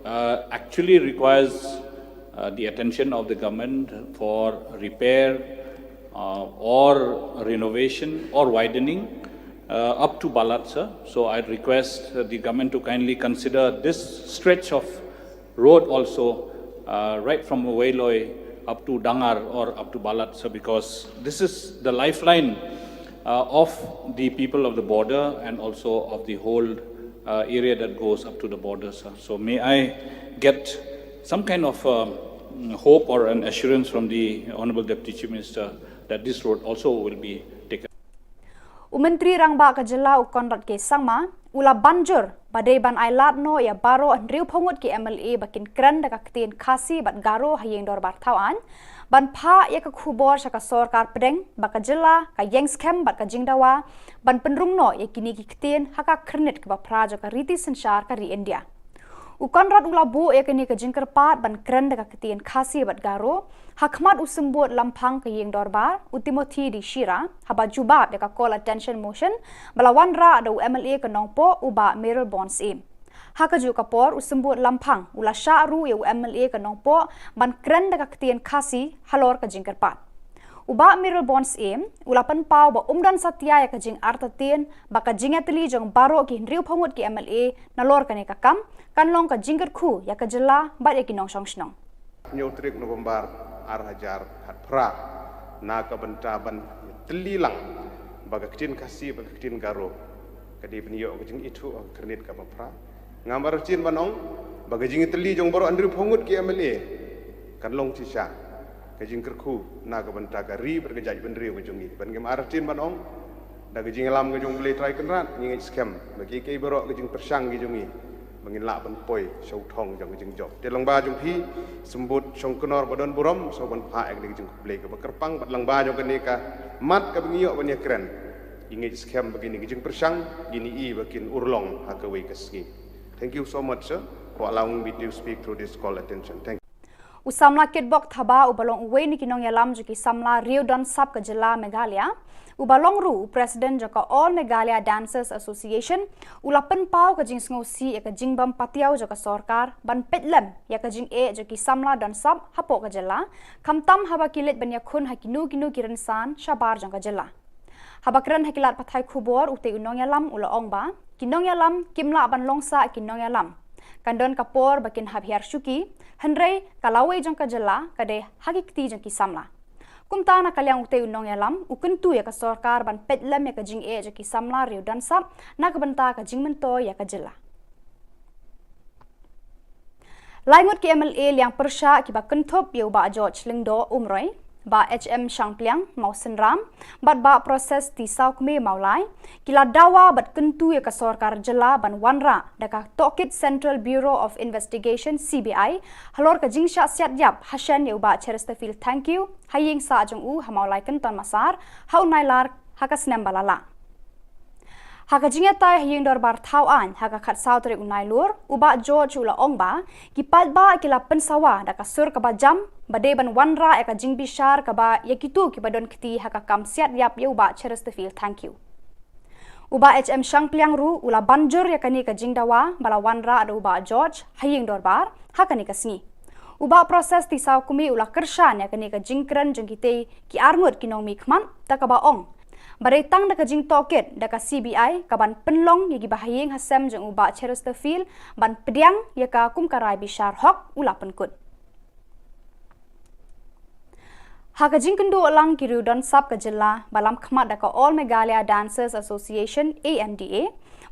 uh, actually requires, uh, the attention of the government for repair, uh, or renovation or widening. uh, up to Balat, sir. So I'd request, uh, the government to kindly consider this stretch of road also, uh, right from Weiloi up to Dangar or up to Balat, sir, because this is the lifeline, uh, of the people of the border and also of the whole, uh, area that goes up to the border, sir. So may I get some kind of, um, hope or an assurance from the Honorable Deputy Chief Minister that this road also will be taken? U Myntri Rangbah ka jylla u Conrad K Sangma u la ban jur ba dei ban ai lad noh ïa baroh hynriewphew ngut ki M L A ba kin kren da ka ktien Khasi bad Garo ha ïing dorbar thaw aiñ, ban phah ïa ka khubor sha ka sorkar pdeng ba ka jylla ka ïeng skhem bad ka jingdawa ban pynrung noh ïa kine ki ktien ha ka khyrnit kaba phra jong ka riti synshar ka ri India. U Conrad u la buh ïa kane ka jingkyrpad ban kren da ka ktien Khasi bad Garo ha khmat u symbud lamphang ka ïing dorbar, u Timothy D Shira, haba jubab ïa ka call attention motion ba la wanrah da u M L A ka Nongpoh, u Bah Mayralborn Syiem. Ha kajuh ka por, u symbud lamphang u la shah ruh ïa u M L A ka Nongpoh ban kren da ka ktien Khasi halor ka jingkyrpad. U Bah Mayralborn Syiem u la pynpaw ba um don satia ïa ka jingartatien ba ka jingïatylli jong baroh ki hynriewphew ngut ki M L A nalor kane ka kam kan long ka jingkyrkhu ïa ka jylla bad ïa ki nongshong shnong. Hynñiew tarik November ar hajar khatphra, na ka bynta ban tylli lang ba ka ktien Khasi bad ka ktien Garo ka dei ban ïoh ka jingithuh ha ka khyrnit kaba phra. Ngam artatien ban ong ba ka jingïatylli jong baroh hynriewphew ngut ki M L A kan long shisha ka jingkyrkhu na ka bynta ka ri bad ka jaitbynriew ka jong ngi. Bad ngim artatien ban ong, da ka jingïalam ka jong U Blei Trai Kynrad, ngi ngeit skhem ba kiei kiei baroh ka jingpyrshang ki jong ngi ba ngin lah ban poi sha u thong jong ka jingjop. Te lyngba jong phi, symbud Shongknor ba don burom, sngewbha ban phah ïa kane ka jingkhublei kaba kyrpang, bad lyngba jong kane ka mat kaba ngi ïoh ban ïakren, ngi ngeit skhem ba kine ki jingpyrshang kin ïoh ba kin urlong ha kawei ka sngi. Thank you so much, sir, for allowing me to speak through this call attention. Thank you. U samla Kitbok Thabah uba long uwei na ki nongïalam jong ki samla riew don sap ka jylla Meghalaya, uba long ruh u president jong ka All Meghalaya Dancers Association, u la pynpaw ka jingsngewsih ïa ka jingbym patiaw jong ka sorkar ban peit lem ïa ka jingeh jong ki samla don sap hapoh ka jylla, khamtam haba ki leit ban ïakhun ha kino kino ki rynsan shabar jong ka jylla. Haba kren ha ki lad pathai khubor, utei u nongïalam u la ong ba ki nongïalam kim lah ban long sah ki nongïalam. Kan don ka por ba kin hap hiar shuki, hynrei ka lawei jong ka jylla ka dei ha ki kti jong ki samla. Kumta na ka liang utei u nongïalam u kyntu ïa ka sorkar ban peit lem ïa ka jingeh jong ki samla riew don sap na ka bynta ka jingmyntoi ïa ka jylla. Lai ngut ki M L A liang pyrshah kiba kynthup ïa u Bah George Lyngdoh Umroi, Bah H M Shangpliang Mawsynram, bad Bah Proses T Sawkmie Mawlai, ki la dawa bad kyntu ïa ka sorkar jylla ban wanrah da ka tohkit Central Bureau of Investigation, C B I, halor ka jingshah siat ïap hashen ïa u Bah Chesterfield Thangkhiew ha ïing sah jong u ha Mawlai Kynton Massar ha u Nailar ha ka snem ba la lah. Ha ka jingïatai ha ïing dorbar thaw aiñ ha ka khatsaw tarik u Nailur, u Bah George u la ong ba ki paidbah ki la pynsawa da ka sur kaba jam ba dei ban wanrah ïa ka jingbishar kaba ïa kito kiba don kti ha ka kam siat ïap ïa u Bah Chesterfield Thangkhiew. U Bah H M Shangpliang ruh u la ban jur ïa kane ka jingdawa ba la wanrah da u Bah George ha ïing dorbar ha kane ka sngi. U Bah Proses T Sawkmie u la kyrshan ïa kane ka jingkren jong kitei ki arngut ki nongmihkhmat, da kaba ong ba dei tang da ka jingtohkit da ka C B I ka ban pynlong ïa kiba ha ïing ha sem jong u Bah Chesterfield ban pdiang ïa ka kum ka rai bishar hok, u la pynkut. Ha ka jingkynduh lang ki riew don sap ka jylla ba lam khmat da ka All Meghalaya Dancers Association, A M D A,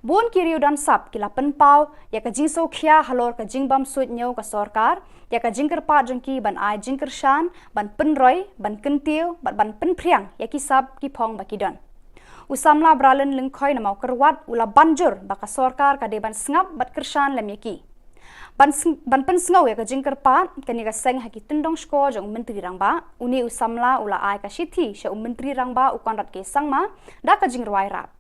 bun ki riew don sap ki la pynpaw ïa ka jingsngewkhia halor ka jingbym suidñiew ka sorkar ïa ka jingkyrpad jong ki ban ai jingkyrshan, ban pynroi, ban kyntiew bad ban pynphriang ïa ki sap ki phong ba ki don. U samla Bralin Lyngkhoi na Mawkyrwat u la ban jur ba ka sorkar ka dei ban sngap bad kyrshan lem ïa ki. Ban sng-, ban pynsngew ïa ka jingkyrpad kane ka seng ha ki tyndong shkor jong u Myntri Rangbah, une u samla u la ai ka shithi sha u Myntri Rangbah u Conrad K Sangma da ka jingrwai rap.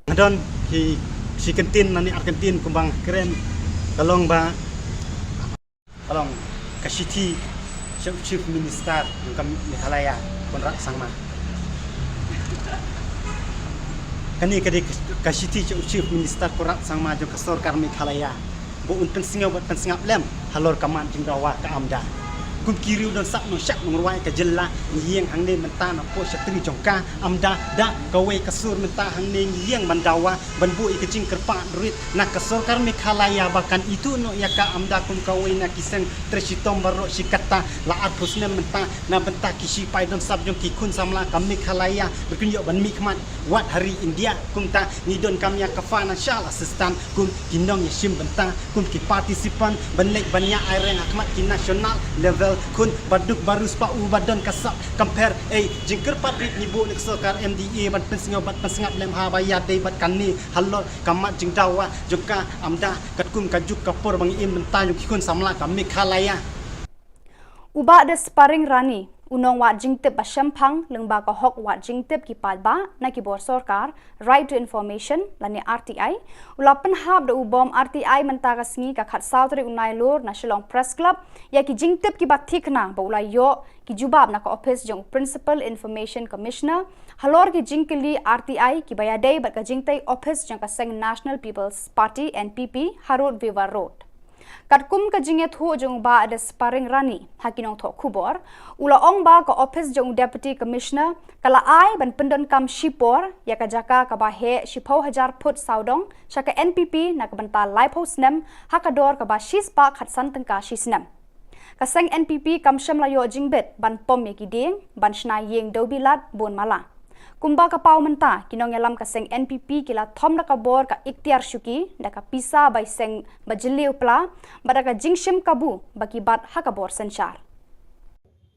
Nga don ki shi kyntien lane ar kyntien kumba nga kren, ka long ba, ka long ka shithi sha u Chief Minister jong ka Meghalaya, Conrad Sangma. Kane ka dei ka shithi sha u Chief Minister Conrad Sangma jong ka sorkar Meghalaya, ba un pynsngew bad pynsngap lem halor ka mat jingdawa ka AMDA. Kum ki riew don sap nong shap nong rwai ka jylla, ngi ïeng hangne mynta na pdeng shatri jong ka, amda da kawei ka sur mynta hangne ngi ïeng ban dawa ban buh ïa ka jingkyrpad rit na ka sorkar Meghalaya ba kan ithuh noh ïa ka, amda kum kawei na ki seng trei shitom baroh shi katta. La arphew snem mynta na bynta ki shipai don sap jong ki khun samla ka Meghalaya ba kin ïoh ban mihkhmat wat ha ri India. Kumta ngi donkam ïa ka financial assistance kum ki nongïashim bynta, kum ki participant ban leit ban ïa ai reng ha khmat ki national level khun ba duk ba riewspah u ba don ka sap. Compare ei jingkyrpad rit ngi buh na ka sorkar M D A ban pynsngew bad pynsngap lem ha ba ïadei bad kane halor ka mat jingdawa jong ka, amda katkum ka juk ka por ba ngi im bynta jong ki khun samla ka Meghalaya. U Bah Desparing Rani, u nongwad jingtip ba shemphang lyngba ka hok wad jingtip ki paidbah na ki bor sorkar, Right to Information lane R T I, u la pynhap da u bom R T I mynta ka sngi ka khatsaw tarik u Nailur na Shillong Press Club ïa ki jingtip kiba thikna ba u la ïoh ki jubab na ka ophis jong u Principal Information Commissioner halor ki jingkylli R T I kiba ïadei bad ka jingtei ophis jong ka seng National People's Party, N P P, ha Road Viva Road. Katkum ka jingïathuh jong u Bah Desparing Rani ha ki nongthoh khubor, u la ong ba ka ophis jong u Deputy Commissioner ka la ai ban pyndonkam shipor ïa ka jaka kaba heh shiphew hajar phut sawdong sha ka N P P na ka bynta laiphew snem ha ka dor kaba shispah khatsan tyngka shi snem. Ka seng N P P kam shym la ïoh jingbit ban pom ïa ki dieng ban shna ïing dewbilat bun mala. Kumba ka paw mynta, ki nongïalam ka seng N P P ki la thom da ka bor ka iktiar shuki da ka pisa bai seng ba jylliew pla bad da ka jingshim kabu ba ki bat ha ka bor synshar.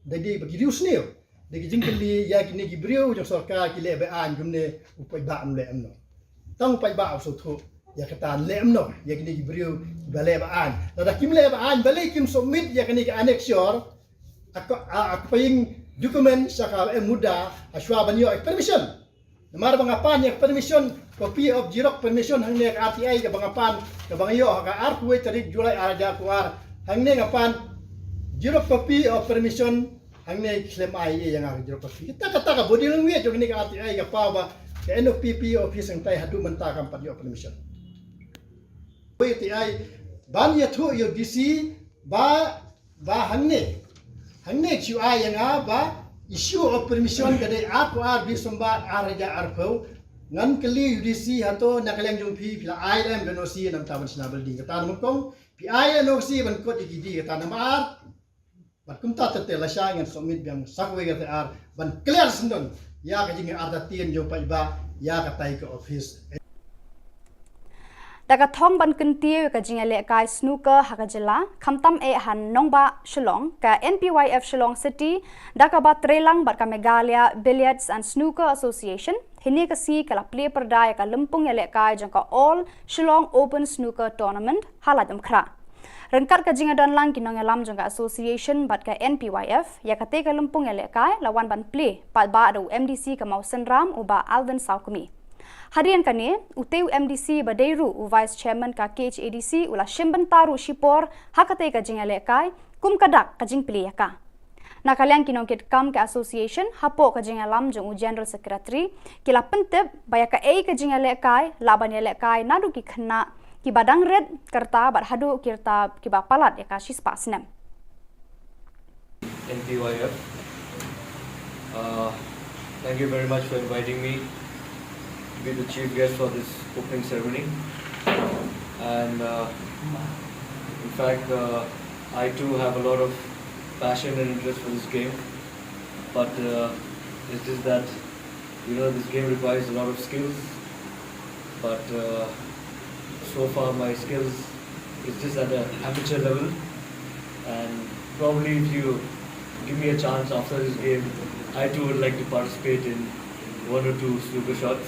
Da dei ba ki riewsniew da ki jingkylli ïa kine ki briew jong sorkar ki leh ba-aiñ kumne, u paidbah um leh em noh. Tang u paidbah u sngewthuh ïa kata, leh em noh ïa kine ki briew kiba leh ba-aiñ. Lada kim leh ba-aiñ balei kim submit ïa kine ki annexure, a ka, a, a ka paying document sha ka M Muda ha shuwa ban ïoh permission. Namar ba nga pan ïa ka permission, copy of xerox permission hangne ka R T I kaba nga pan, kaba nga ïoh ha ka arphew tarik July ar hajar arphew ar. Hangne nga pan xerox copy of permission, hangne khlem ai ïa nga ka xerox copy. Kata, kata ka body language jong kane ka R T I ka paw ba ka N P P office hangtai haduh mynta kam pat ïoh permission. Wei R T I ban ïathuh ïa u D C ba, ba hangne, hangne ki ai ïa nga ba issue of permission ka dei arphew ar December ar hajar arphew. Ngan kylli u D C, hato na ka liang jong phi phi la ai lem ka N O C namar ban shna building? Kata na nyngkong. Phi ai N O C ban kot ïa ki dieng? Kata namar ar. Bad kumta te te lashai ngan submit biang sa kawei ka R T R ban clear syndon ïa ka jingartatien jong paidbah ïa katai ka office. Da ka thong ban kyntiew ïa ka jingïalehkai snooker ha ka jylla, khamtam eh ha nongbah Shillong, ka N P Y F Shillong City da kaba treilang bad ka Meghalaya Billiards and Snooker Association, hynne ka sngi ka la plie pyrda ïa ka lympung ïalehkai jong ka All Shillong Open Snooker Tournament ha Laitumkhrah. Ryngkat ka jingïadonlang ki nongïalam jong ka association bad ka N P Y F, ïa katei ka lympung ïalehkai la wan ban plie paidbah da u M D C ka Mawsynram, u Bah Alvin Sawkmie. Hadien kane, utei u M D C ba dei ruh u Vice Chairman ka K H A D C u la shim bynta ruh shipor ha katei ka jingïalehkai kum ka dak ka jingplie ïa ka. Na ka liang ki nongkitkam ka association hapoh ka jingïalam jong u General Secretary, ki la pyntip ba ïa kaei ka jingïalehkai lah ban ïalehkai naduh ki khynnah kiba dang rit ka rta bad haduh ki rta kiba palat ïa ka shispah snem. N P Y F. Uh, thank you very much for inviting me to be the chief guest for this opening ceremony. And uh, in fact, uh, I too have a lot of passion and interest for this game, but uh, it's just that, you know, this game requires a lot of skills, but uh, so far my skills is just at an amateur level, and probably if you give me a chance after this game, I too would like to participate in one or two snooker shots.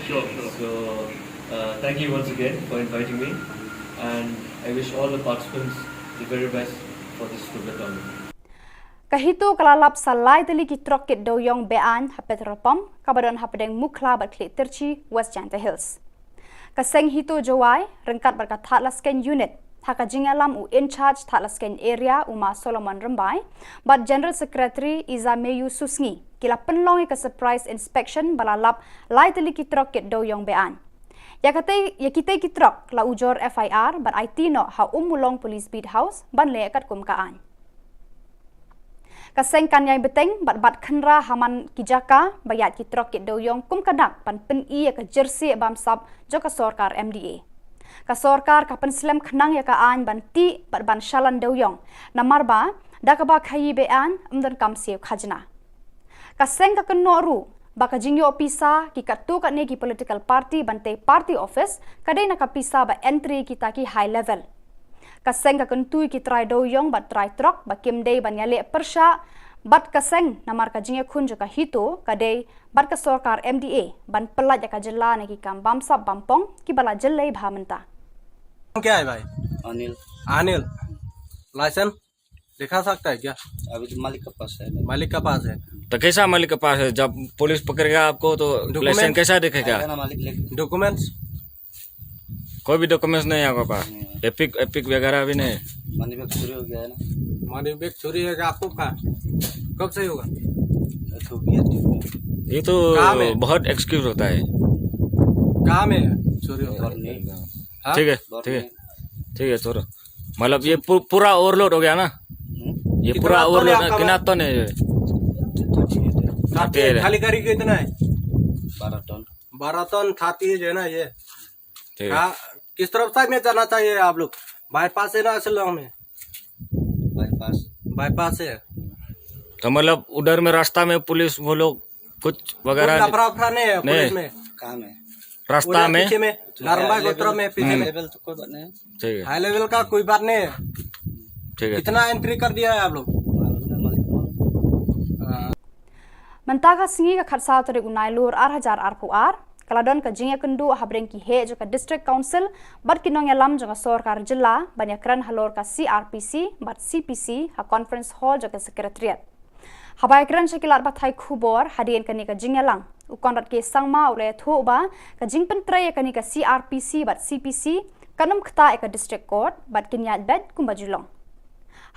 Sure, sure. So, uh, thank you once again for inviting me, and I wish all the participants the very best for this snooker tournament. Ka HITO ka la lap sa lai tylli ki trok kit dewïong be-aiñ ha petrol pump kaba don hapdeng Mukhla bad Khliehtyrshi, West Jaintia Hills. Ka seng HITO Jowai ryngkat bad ka Thadlaskein Unit ha ka jingïalam u In-charge Thadlaskein Area, u Ma Solomon Rymbai, bad General Secretary Izameyu Susngi, ki la pynlong ïa ka surprise inspection ba la lap lai tylli ki trok kit dewïong be-aiñ. Ïa katei, ïa kitei ki trok la ujor F I R bad aiti noh ha Ummulong Police Beat House ban leh katkum ka aiñ. Ka seng kan ïai bteng bad bat khynra ha man ki jaka ba ïaid ki trok kit dewïong kum ka dak ban pyni ïa ka jersey bamsap jong ka sorkar M D A. Ka sorkar ka pynslem khnang ïa ka aiñ ban tih bad ban shalan dewïong, namar ba da kaba khaïi be-aiñ ym donkam siew khajna. Ka seng ka kynnoh ruh ba ka jingïoh pisa ki katto katne ki political party ban tei party office ka dei na ka pisa ba entry kita ki high level. Ka seng ka kyntu ïa ki trai dewïong bad trai trok ba kim dei ban ïaleh pyrshah bad ka seng, namar ka jingïakhun jong ka HITO ka dei bad ka sorkar M D A ban pyllait ïa ka jylla na ki kam bamsap bampong kiba la jyllei bha mynta. क्या है भाई? अनिल। अनिल, लाइसेंस दिखा सकता है क्या? अभी तो मालिक के पास है भाई। मालिक का पास है। तो कैसा मालिक के पास है? जब पुलिस पकड़ेगा आपको तो Document? लाइसेंस कैसा दिखेगा? आएगा ना मालिक लेके। डॉक्यूमेंट्स? कोई भी डॉक्यूमेंट्स नहीं है आपके पास? एपिक एपिक वगैरह भी नहीं? मनी बैग चोरी हो गया है ना। मनी बैग चोरी है आपको का? कब से होगा? ये तो किया ठीक है। ये तो कहाँ में? बहुत एक्सक्यूज होता है। कहाँ में चोरी होता और है? नहीं। हाँ? ठीक है, और ठीक है, नहीं। ठीक है, छोड़ो। मतलब ये पू, पूरा ओवरलोड हो गया ना? हम्म? ये कितना पूरा टन है ओवरलोड आपका कितना माल? टन है ये? तो ठीक है। खाती है, खाली गाड़ी कितना है? बारह टन। बारह टन खाती है जो है ना ये। ठीक है। हाँ, किस तरफ साइड में जाना चाहिए आप लोग? बाईपास है ना शिलोंग में? बाईपास। बाईपास है। तो मतलब उधर में रास्ता में पुलिस वो लोग कुछ कोई वगैरह लफड़ा अफड़ा नहीं है पुलिस नहीं। में? कहाँ में? रास्ता उधर में? पीछे में, नारंबा गोत्र में पीछे में। लेवल तो कोई बात नहीं है। ठीक है, हाई लेवल का कोई बात नहीं है। ठीक है। कितना एंट्री कर दिया है आप लोग? मालूम है मालिक को। हाँ। Mynta ka sngi ka khatsaw tarik u Nailur ar hajar arphew ar, ka la don ka jingïakynduh ha bneng ki heh jong ka District Council bad ki nongïalam jong ka sorkar jylla ban ïakren halor ka C R P C bad C P C ha Conference Hall jong ka Secretariat. Haba ïakren sha ki lad pathai khubor hadien kane ka jingïalang, u Conrad K Sangma u la ïathuh ba ka jingpyntrei ïa kane ka C R P C bad C P C kan ym ktah ïa ka District Court bad kin ïaid beit kumba ju long.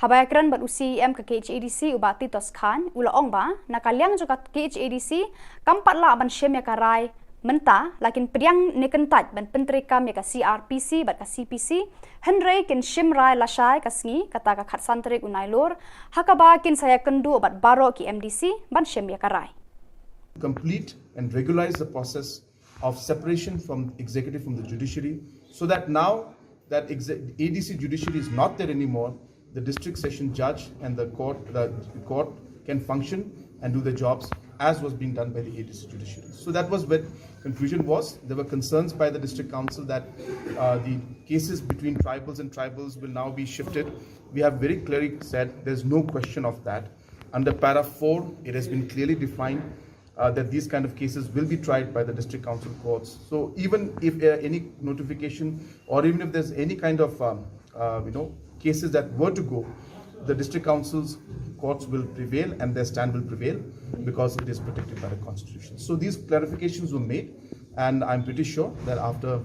Haba ïakren bad u C E M ka K H A D C u Bah Titos Chyne u la ong ba na ka liang jong ka K H A D C kam pat lah ban shim ïa ka rai mynta, la kin pdiang ne kyntait ban pyntreikam ïa ka C R P C bad ka C P C, hynrei kin shim rai lashai ka sngi, kata ka khatsan tarik u Nailur, ha kaba kin sa ïakynduh bad baroh ki M D C ban shim ïa ka rai. Complete and regularize the process of separation from executive from the judiciary, so that now that exe- A D C judiciary is not there anymore, the district session judge and the court, the court can function and do the jobs as was being done by the A D C judiciary. So that was where confusion was. There were concerns by the district council that uh, the cases between tribals and tribals will now be shifted. We have very clearly said there's no question of that. Under para four, it has been clearly defined uh, that these kind of cases will be tried by the district council courts. So even if uh, any notification or even if there's any kind of um, uh, you know cases that were to go, the district council's courts will prevail and their stand will prevail because it is protected by the constitution. So these clarifications were made, and I'm pretty sure that after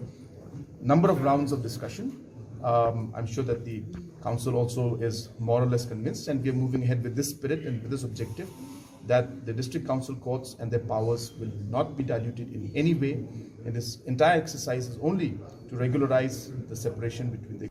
number of rounds of discussion, um, I'm sure that the council also is more or less convinced, and we are moving ahead with this spirit and with this objective that the district council courts and their powers will not be diluted in any way. And this entire exercise is only to regularize the separation between the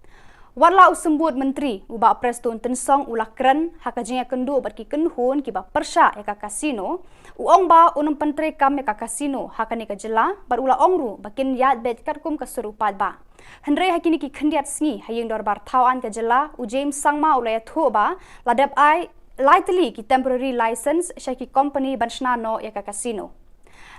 Wat la u symbud myntri u Bah Prestone Tynsong u la kren ha ka jingïakynduh bad ki kynhun kiba pyrshah ïa ka casino, u ong ba un ym pyntreikam ïa ka casino ha kane ka jylla bad u la ong ruh ba kin ïaid beit katkum ka sur u paidbah. Hynrei ha kine ki khyndiat sngi ha ïing dorbar thaw aiñ ka jylla, u James Sangma u la ïathuh ba la dep ai lai tylli ki temporary license sha ki company ban shna noh ïa ka casino.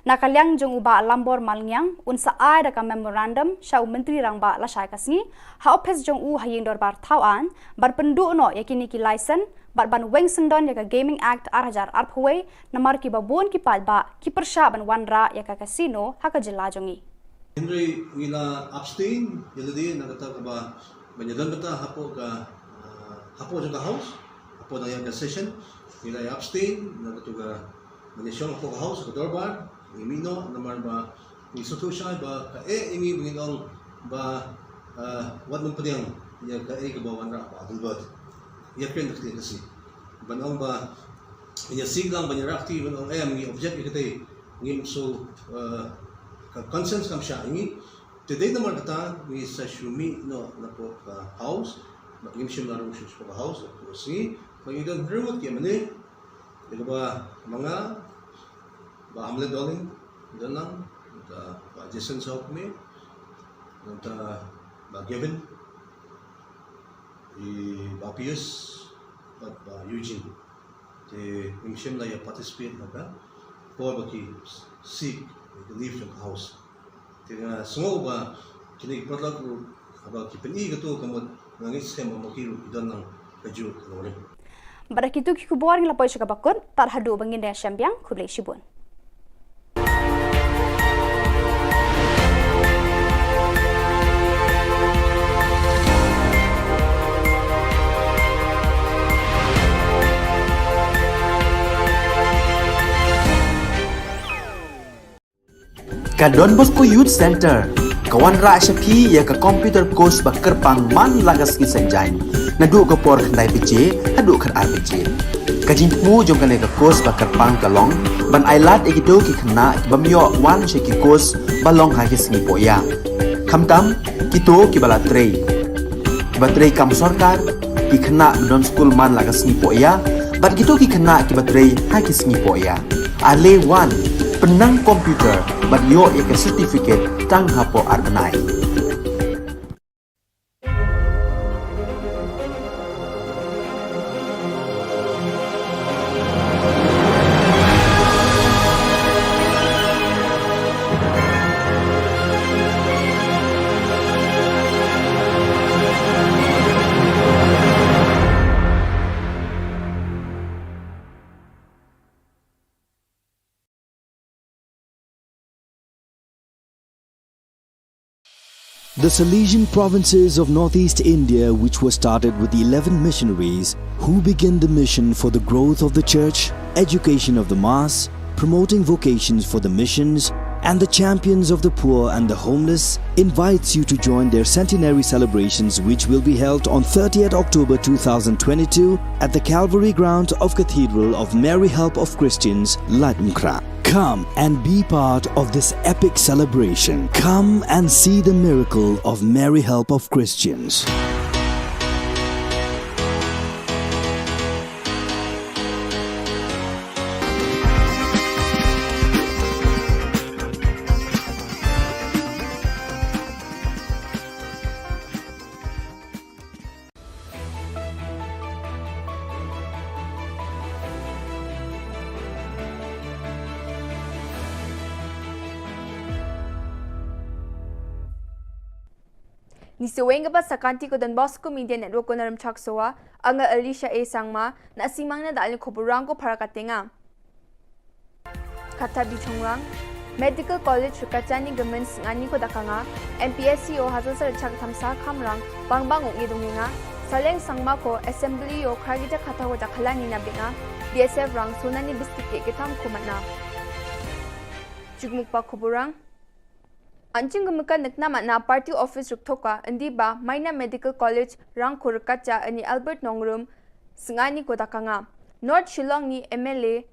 Na ka liang jong u Bah Lambor Malngiang, un sa ai da ka memorandum sha u Myntri Rangbah lashai ka sngi ha ophis jong u ha ïing dorbar thaw aiñ ban pynduh noh ïa kine ki license bad ban weng syndon ïa ka Gaming Act ar hajar arphew wei, namar kiba bun ki paidbah ki pyrshah ban wanrah ïa ka casino ha ka jylla jong ngi. Hynrei ngi la abstain ïa lade na kata kaba ban ïadon bynta hapoh ka, ah, hapoh jong ka House, hapoh na ïa ka session ngi la ïa abstain na kata ka ban ïashong hapoh ka House ka dorbar. Ngi mih noh namar ba ngi sngewthuh shai ba ka eh ïa ngi ba ngin ong ba, ah, wat nym pdiang ïa kaei kaba wanrah Bah Adelbert. Ïa kren da ka ktien Khasi ban ong ba ïa sing lang ban ïa rah kti ban ong em ngi object ïa kata. Ngim shu, eh, ka conscience kam shah ïa ngi. Te dei namar kata ngi sa shu mih noh napoh ka House. Bad ngim shym la rung shuh shapoh ka House napoh ka sngi. Ba ngi don hynriew ngut ki M L A. Ïa kaba ma nga, Bah Hamlet Dohling, Dohling, nangta Bah Jason Sawkmie, nangta Bah Gavin, i Bah Pius, bad Bah Eugene. Te ngim shym la ïa participate ha ka por ba ki seek ka leave jong ka House. Te nga sngew ba kine ki paralok ruh haba ki pyni kato ka mut, nga ngeit skhem ba ma ki ruh ki don lang kajuh ka longrim. Bad da kito ki khubor ngi la poi sha kaba kut, tad haduh ba ngin ïashem biang, khublei shibun. Ka Don Bosco Youth Centre ka wanrah sha phi ïa ka computer course ba kyrpang man la ka sngi Saitjaiñ, naduh ka por khyndai baje haduh khatar baje. Ka jingthmu jong kane ka course ba kyrpang ka long ban ailad ïa kito ki khynnah ki bym ïoh wan sha ki course ba long ha ki sngi pohïa, khamtam kito kiba la trei, kiba trei kam sorkar, ki khynnah ba don skul man la ka sngi pohïa, bad kito ki khynnah kiba trei ha ki sngi pohïa. Ale wan, pynnang computer bad ïoh ïa ka certificate tang hapoh ar bnai. The Salesian provinces of northeast India, which were started with eleven missionaries who began the mission for the growth of the church, education of the mass, promoting vocations for the missions, and the champions of the poor and the homeless, invites you to join their centenary celebrations, which will be held on thirtieth October two thousand twenty-two at the Calvary ground of Cathedral of Mary Help of Christians, Laitumkhrah. Come and be part of this epic celebration. Come and see the miracle of Mary Help of Christians. Ngi sa weng kaba sa ka Don Bosco Media Network ko na Rymchak Sowa, nga Alicia A Sangma, na simang na da alin khubor rang ko para ka tenga. Kata bi chongrang, Medical College Rkachani Gmen Sngani ko dakanga, M P S C o Hazar Sar Chak Thamsa Khamrang, Bangbang Ungidunginga, Saleng Sangma ko Assembly o Khargita Kata ko Dakhalani na Binga, B S F Rang Sonani Biscuit ke Kitam Kumatna. Jugmukpa Kuburang. Anching gumkan nekna mana party office ruktoka, indi ba Maina Medical College Rangkhur kacha ani Albert Nongrum, Sngani ko dakanga. North Shillong ni M L A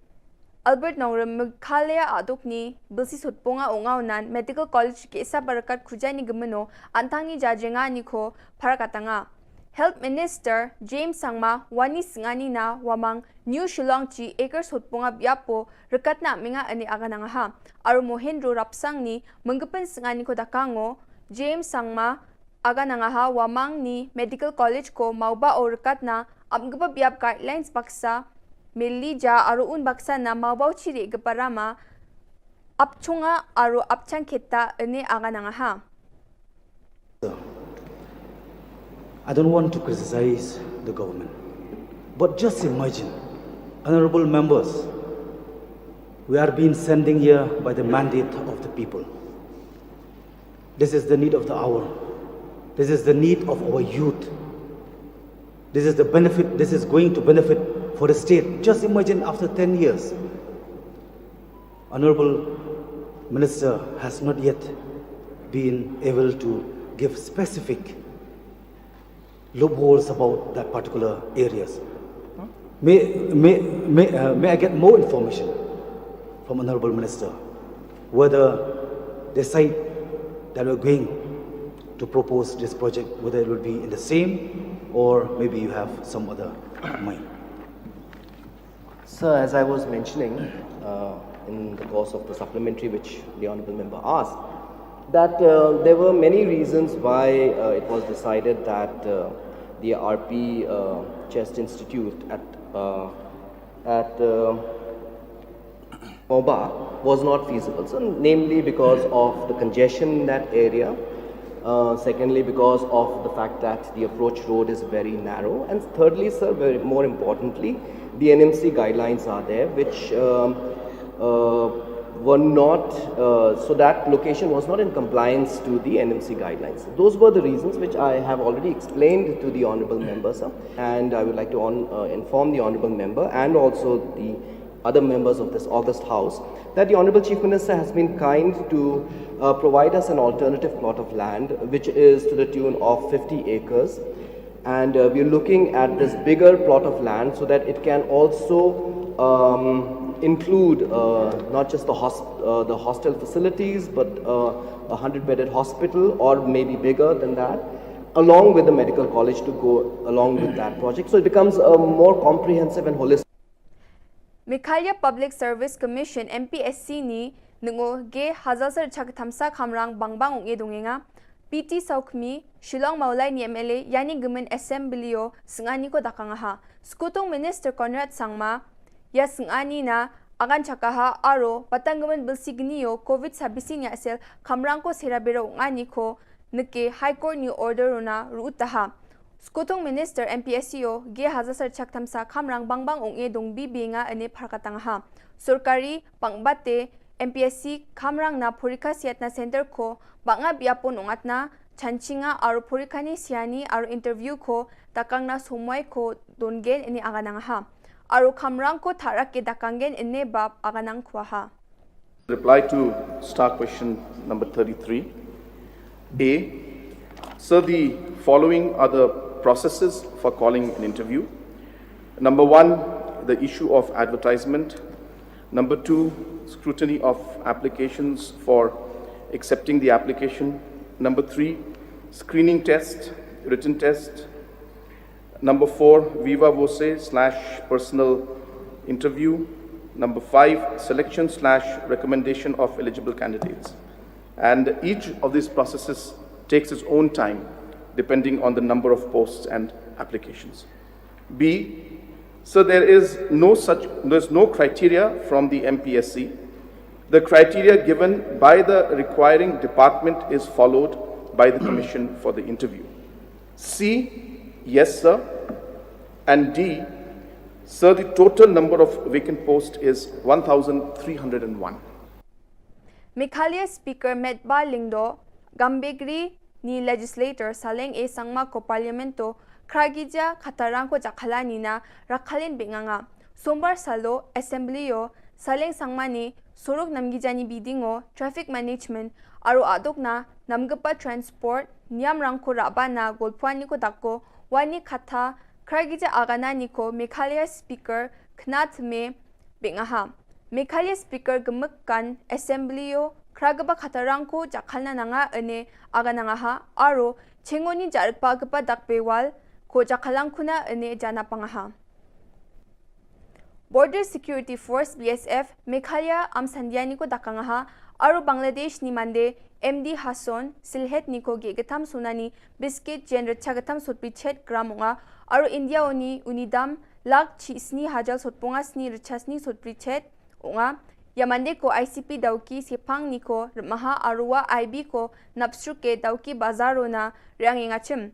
Albert Nongrum Meghalaya aduk ni bilsi sutpunga ongaunan Medical College ke isa barakat khujani gemeno antang ni jajenga ni ko parakatanga. Health Minister James Sangma wani Sngani na wamang New Shillong chi acre sutpunga biapo rekatna minga ani aganangaha. Aru Mohendro Rapsang ni menggepen Sngani ko dakango James Sangma aganangaha wamang ni Medical College ko mauba o rekatna apgeba biap guidelines baksa melija aru un baksa na mauba chiri geparama apchunga aru apchang kheta ene aganangaha. I don't want to criticize the government, but just imagine, honorable members, we are being sending here by the mandate of the people. This is the need of the hour. This is the need of our youth. This is the benefit, this is going to benefit for the state. Just imagine after ten years, Honorable Minister has not yet been able to give specific loopholes about that particular areas. May, may, may, uh, may I get more information from Honorable Minister, whether the site that we're going to propose this project, whether it will be in the same or maybe you have some other mind? Sir, as I was mentioning uh, in the course of the supplementary which the Honorable Member asked, that uh, there were many reasons why uh, it was decided that uh, the R P uh, Chest Institute at uh, at uh, Mawbah was not feasible. So, namely because of the congestion in that area, uh, secondly, because of the fact that the approach road is very narrow, and thirdly, sir, very, more importantly, the N M C guidelines are there, which um, uh, were not, uh, so that location was not in compliance to the N M C guidelines. Those were the reasons which I have already explained to the Honorable Member, sir, and I would like to on, uh, inform the Honorable Member and also the other members of this august House that the Honorable Chief Minister has been kind to uh, provide us an alternative plot of land, which is to the tune of fifty acres. And uh, we're looking at this bigger plot of land so that it can also um, include uh, not just the, hosp- uh, the hostel facilities, but uh, a hundred bedded hospital or maybe bigger than that, along with the medical college to go along with that project. So it becomes a more comprehensive and holistic. Meghalaya Public Service Commission M P S C ni nungo ge hazal ser chak thamsa khamrang bangbang ong e dongenga. P T Saukhmi, Shillong Mawlai ni M L A, yani gemen assembly o sengani ko dakang ha. Skutung Minister Conrad Sangma, ya sengani na agan chakaha aro patang gemen belsi geni o covid sabisi nya sel khamrang ko sera bero ong ani ko neke High Court ni order rona ruutaha. Skutung Minister M P S C o ge hazasar chak thamsa khamrang bangbang ong e dong bi bi nga ene pharkatang ha. Sorkari pangbate M P S C khamrang na porikha siat na center ko banga biapon ong atna chanchinga aro porikha ni siani aro interview ko takang na somoi ko dongen ene aganang ha. Aro khamrang ko tharak ke dakanggen ene bab aganang khwa ha. Reply to star question number thirty-three. A, sir, the following are the processes for calling an interview. Number one, the issue of advertisement. Number two, scrutiny of applications for accepting the application. Number three, screening test, written test. Number four, viva voce slash personal interview. Number five, selection slash recommendation of eligible candidates. And each of these processes takes its own time depending on the number of posts and applications. B, so there is no such, there's no criteria from the M P S C. The criteria given by the requiring department is followed by the commission for the interview. C, yes, sir. And D, sir, the total number of vacant posts is one thousand three hundred and one. Meghalaya Speaker Metbah Lyngdoh, Gambegre ni Legislator Saleng A Sangma ko Parliament o khragija khatarang ko jakhala ni na rakhalin binganga. Sombar salo Assembly o Saleng Sangma ni sorok namgija ni biding o traffic management aro adok na namgepa transport niam rangko raba na golpuan ni ko dakko wani khatha khragija agana ni ko Meghalaya Speaker Khnat Me bingaha. Meghalaya Speaker gemekkan Assembly o khragaba khatarang ko jakhalna nanga ene aganangaha aro chengoni jarikpa gepa dakbewal ko jakhalang kuna ene jana pangaha. Border Security Force B S F Meghalaya am sandiani ko dakangaha aro Bangladesh ni mande M D Hasson Silhet ni ko ge getam sunani biscuit jen recha getam sotpi chet gram unga aro India oni unidam lak chi sni hajal sotponga sni recha sni sotpi chet unga. Ya mande ko I C P dauki sepang ni ko remaha aro wa I B ko napsruke dauki bazaro na riang ingachim.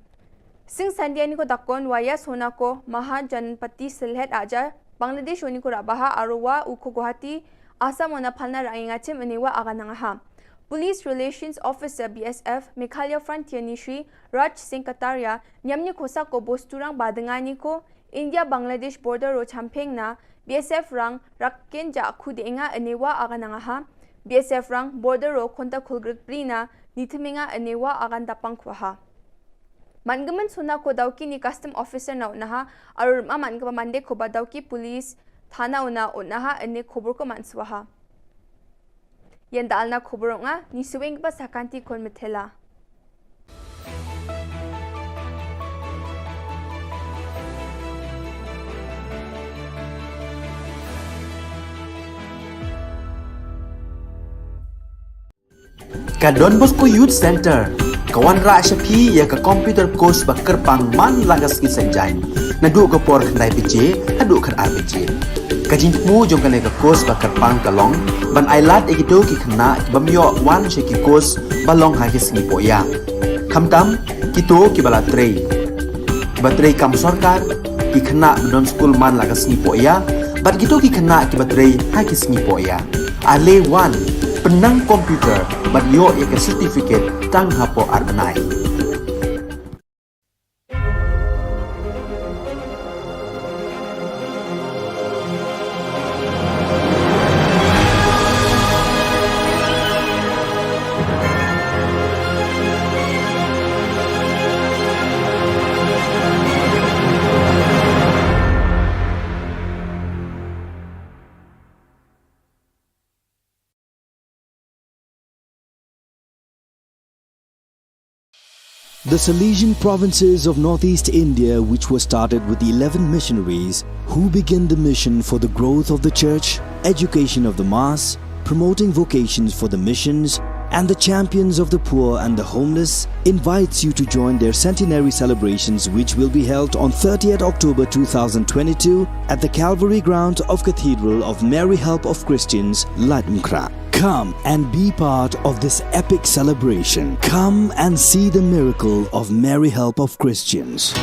Sing sandia ni ko dakon waya sona ko Mahajanpati Silhet aja Bangladesh oni ko rabaha aro wa uko Guwahati Assam ona phalna rang ingachim ene wa aganangaha. Police Relations Officer B S F Meghalaya Frontier ni Shri Raj Singh Kataria nyamni kosa ko bosturang badengani ko India Bangladesh border ro champeng na B S F rang rakken ja khu denga ene wa aganangaha. B S F rang border ro konta khulgrik pri na nithimenga ene wa agan dapang khwaha. Mangemen sona ko dauki ni custom officer na unaha arur ma mangeba mande ko ba dauki police thana una unaha ene khobor ko manswaha. Yenda alna khobor nga ni suwing ba sakanti kon methela. Ka Don Bosco Youth Centre ka wanrah sha phi ïa ka computer course ba kyrpang man la ka sngi Saitjaiñ, naduh ka por khyndai baje haduh khatar baje. Ka jingthmu jong kane ka course ba kyrpang ka long ban ailad ïa kito ki khynnah ki bym ïoh wan sha ki course ba long ha ki sngi pohïa, khamtam kito kiba la trei, kiba trei kam sorkar, ki khynnah ba don skul man la ka sngi pohïa bad kito ki khynnah kiba trei ha ki sngi pohïa. Ale wan, pynnang computer bad ïoh ïa ka certificate tang hapoh ar bnai. The Salesian provinces of northeast India, which were started with eleven missionaries who began the mission for the growth of the church, education of the mass, promoting vocations for the missions, and the champions of the poor and the homeless, invites you to join their centenary celebrations, which will be held on thirtieth October two thousand twenty-two at the Calvary Ground of Cathedral of Mary Help of Christians, Laitumkhrah. Come and be part of this epic celebration. Come and see the miracle of Mary Help of Christians.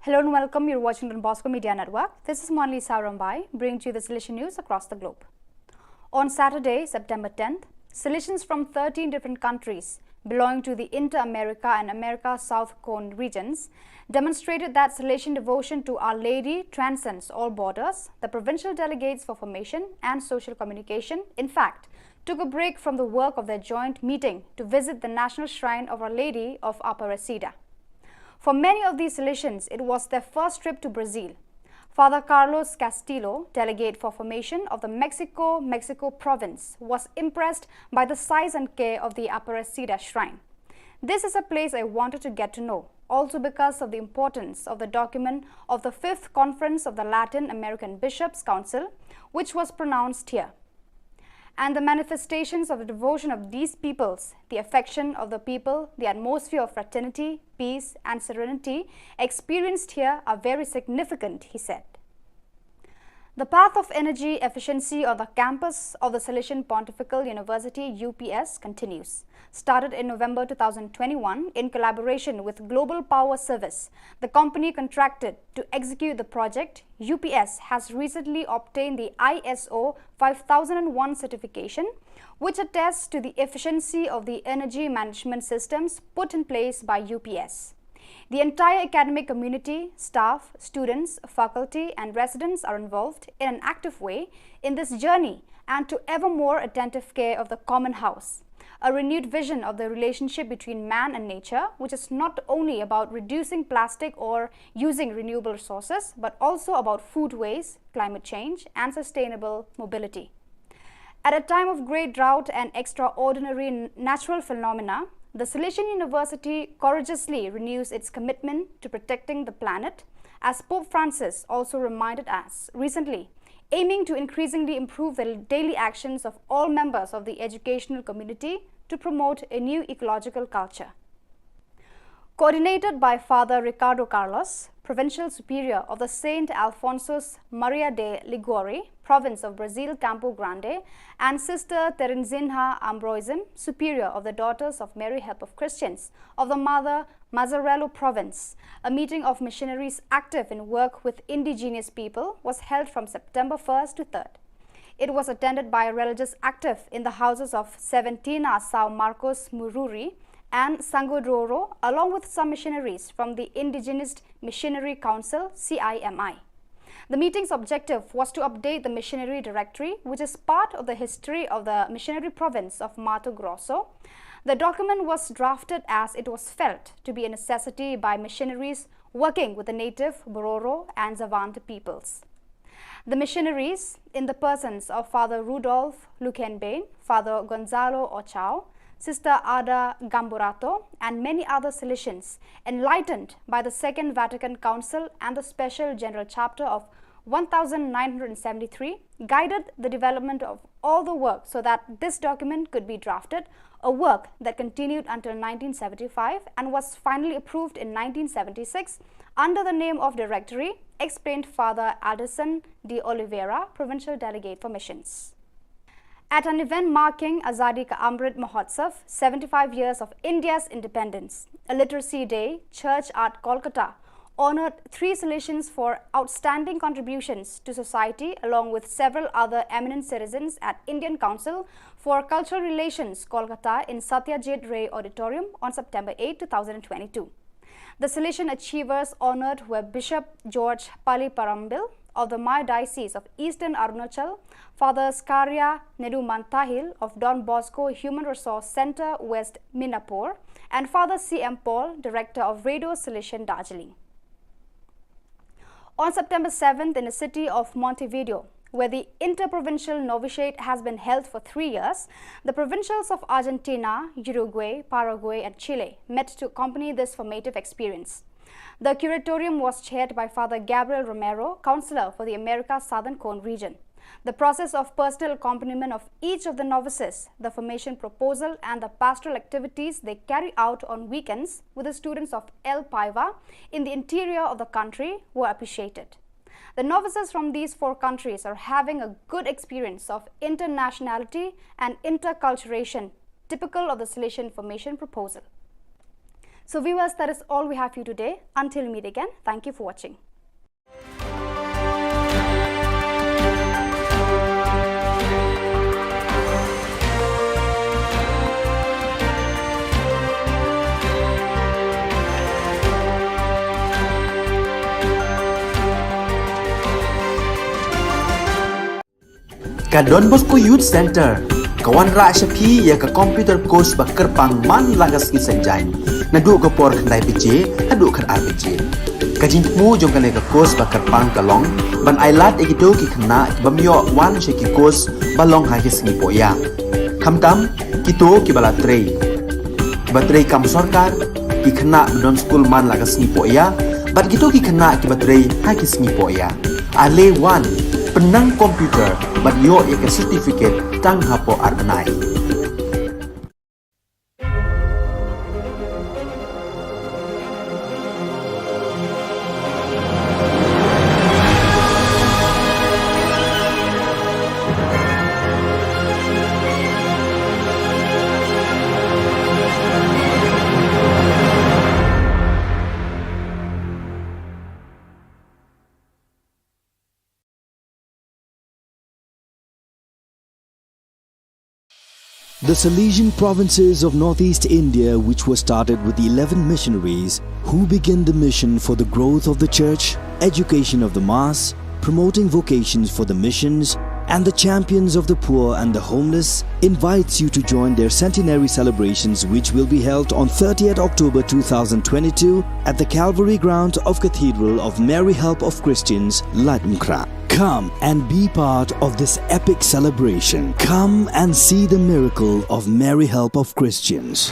Hello and welcome. You're watching Don Bosco Media Network. This is Monli Sarambai, bringing to you the Salesian news across the globe. On Saturday, September tenth, Salesians from thirteen different countries belonging to the Inter-America and America South Cone regions demonstrated that Salesian devotion to Our Lady transcends all borders, the provincial delegates for formation and social communication, in fact, took a break from the work of their joint meeting to visit the National Shrine of Our Lady of Aparecida. For many of these Salesians, it was their first trip to Brazil. Father Carlos Castillo, delegate for formation of the Mexico, Mexico province, was impressed by the size and care of the Aparecida shrine. "This is a place I wanted to get to know, also because of the importance of the document of the fifth Conference of the Latin American Bishops' Council, which was pronounced here. And the manifestations of the devotion of these peoples, the affection of the people, the atmosphere of fraternity, peace, and serenity experienced here are very significant," he said. The path of energy efficiency on the campus of the Salesian Pontifical University, U P S, continues. Started in November two thousand twenty-one in collaboration with Global Power Service, the company contracted to execute the project, U P S has recently obtained the I S O five thousand and one certification, which attests to the efficiency of the energy management systems put in place by U P S. The entire academic community, staff, students, faculty, and residents are involved in an active way in this journey and to ever more attentive care of the common house. A renewed vision of the relationship between man and nature, which is not only about reducing plastic or using renewable resources, but also about food waste, climate change, and sustainable mobility. At a time of great drought and extraordinary n-, natural phenomena, the Salesian University courageously renews its commitment to protecting the planet, as Pope Francis also reminded us recently, aiming to increasingly improve the daily actions of all members of the educational community to promote a new ecological culture. Coordinated by Father Ricardo Carlos, Provincial Superior of the Saint Alphonsus Maria de Liguori, Province of Brazil Campo Grande, and Sister Terezinha Ambroisem, Superior of the Daughters of Mary Help of Christians of the Mother Mazzarello Province, a meeting of missionaries active in work with indigenous people was held from September first to third. It was attended by religious active in the houses of Seventina São Marcos Mururi and Sangodroro, along with some missionaries from the Indigenous Missionary Council, C I M I. The meeting's objective was to update the missionary directory, which is part of the history of the missionary province of Mato Grosso. The document was drafted as it was felt to be a necessity by missionaries working with the native Bororo and Xavante peoples. The missionaries, in the persons of Father Rudolf Luckenbein, Father Gonzalo Ochao, Sister Ada Gamburato, and many other Salesians, enlightened by the Second Vatican Council and the Special General Chapter of one thousand nine hundred seventy-three, guided the development of all the work so that this document could be drafted, a work that continued until nineteen seventy-five and was finally approved in nineteen seventy-six under the name of Directory, explained Father Alderson de Oliveira, Provincial Delegate for Missions. At an event marking Azadi Ka Amrit Mahotsav, seventy-five years of India's independence, a literacy day, Church Art Kolkata honored three Salesians for outstanding contributions to society, along with several other eminent citizens at Indian Council for Cultural Relations, Kolkata, in Satyajit Ray Auditorium on September eight, two thousand twenty-two. The Salesian achievers honored were Bishop George Paliparambil of the Hmar Diocese of Eastern Arunachal, Father Skaria Nedumantahil of Don Bosco Human Resource Centre, West Minapur, and Father C M Paul, Director of Radio Salesian Darjeeling. On September seventh, in the city of Montevideo, where the Interprovincial Novitiate has been held for three years, the provincials of Argentina, Uruguay, Paraguay, and Chile met to accompany this formative experience. The curatorium was chaired by Father Gabriel Romero, counselor for the America Southern Cone region. The process of personal accompaniment of each of the novices, the formation proposal, and the pastoral activities they carry out on weekends with the students of El Paiva in the interior of the country were appreciated. The novices from these four countries are having a good experience of internationality and interculturation, typical of the Salesian formation proposal. So, viewers, that is all we have for you today. Until we meet again, thank you for watching. Ka Don Bosco Youth Centre ka wanrah sha phi ïa ka computer course ba kyrpang man la ka sngi Saitjaiñ, naduh ka por khyndai baje haduh khatar baje. Ka jingthmu jong kane ka course ba kyrpang ka long ban ailad ïa kito ki khynnah ki bym ïoh wan sha ki course ba long ha ki sngi pohïa. Khamtam kito kiba la trei, kiba trei kam sorkar, ki khynnah ba don skul man la ka sngi pohïa, bad kito ki khynnah kiba trei ha ki sngi pohïa. Ale wan, pynnang computer bad ïoh ïa ka certificate tang hapoh ar bnai. The Salesian provinces of northeast India, which were started with eleven missionaries who began the mission for the growth of the church, education of the mass, promoting vocations for the missions, and the champions of the poor and the homeless, invites you to join their centenary celebrations, which will be held on thirtieth October two thousand twenty-two at the Calvary ground of Cathedral of Mary Help of Christians, Laitumkhrah. Come and be part of this epic celebration. Come and see the miracle of Mary Help of Christians.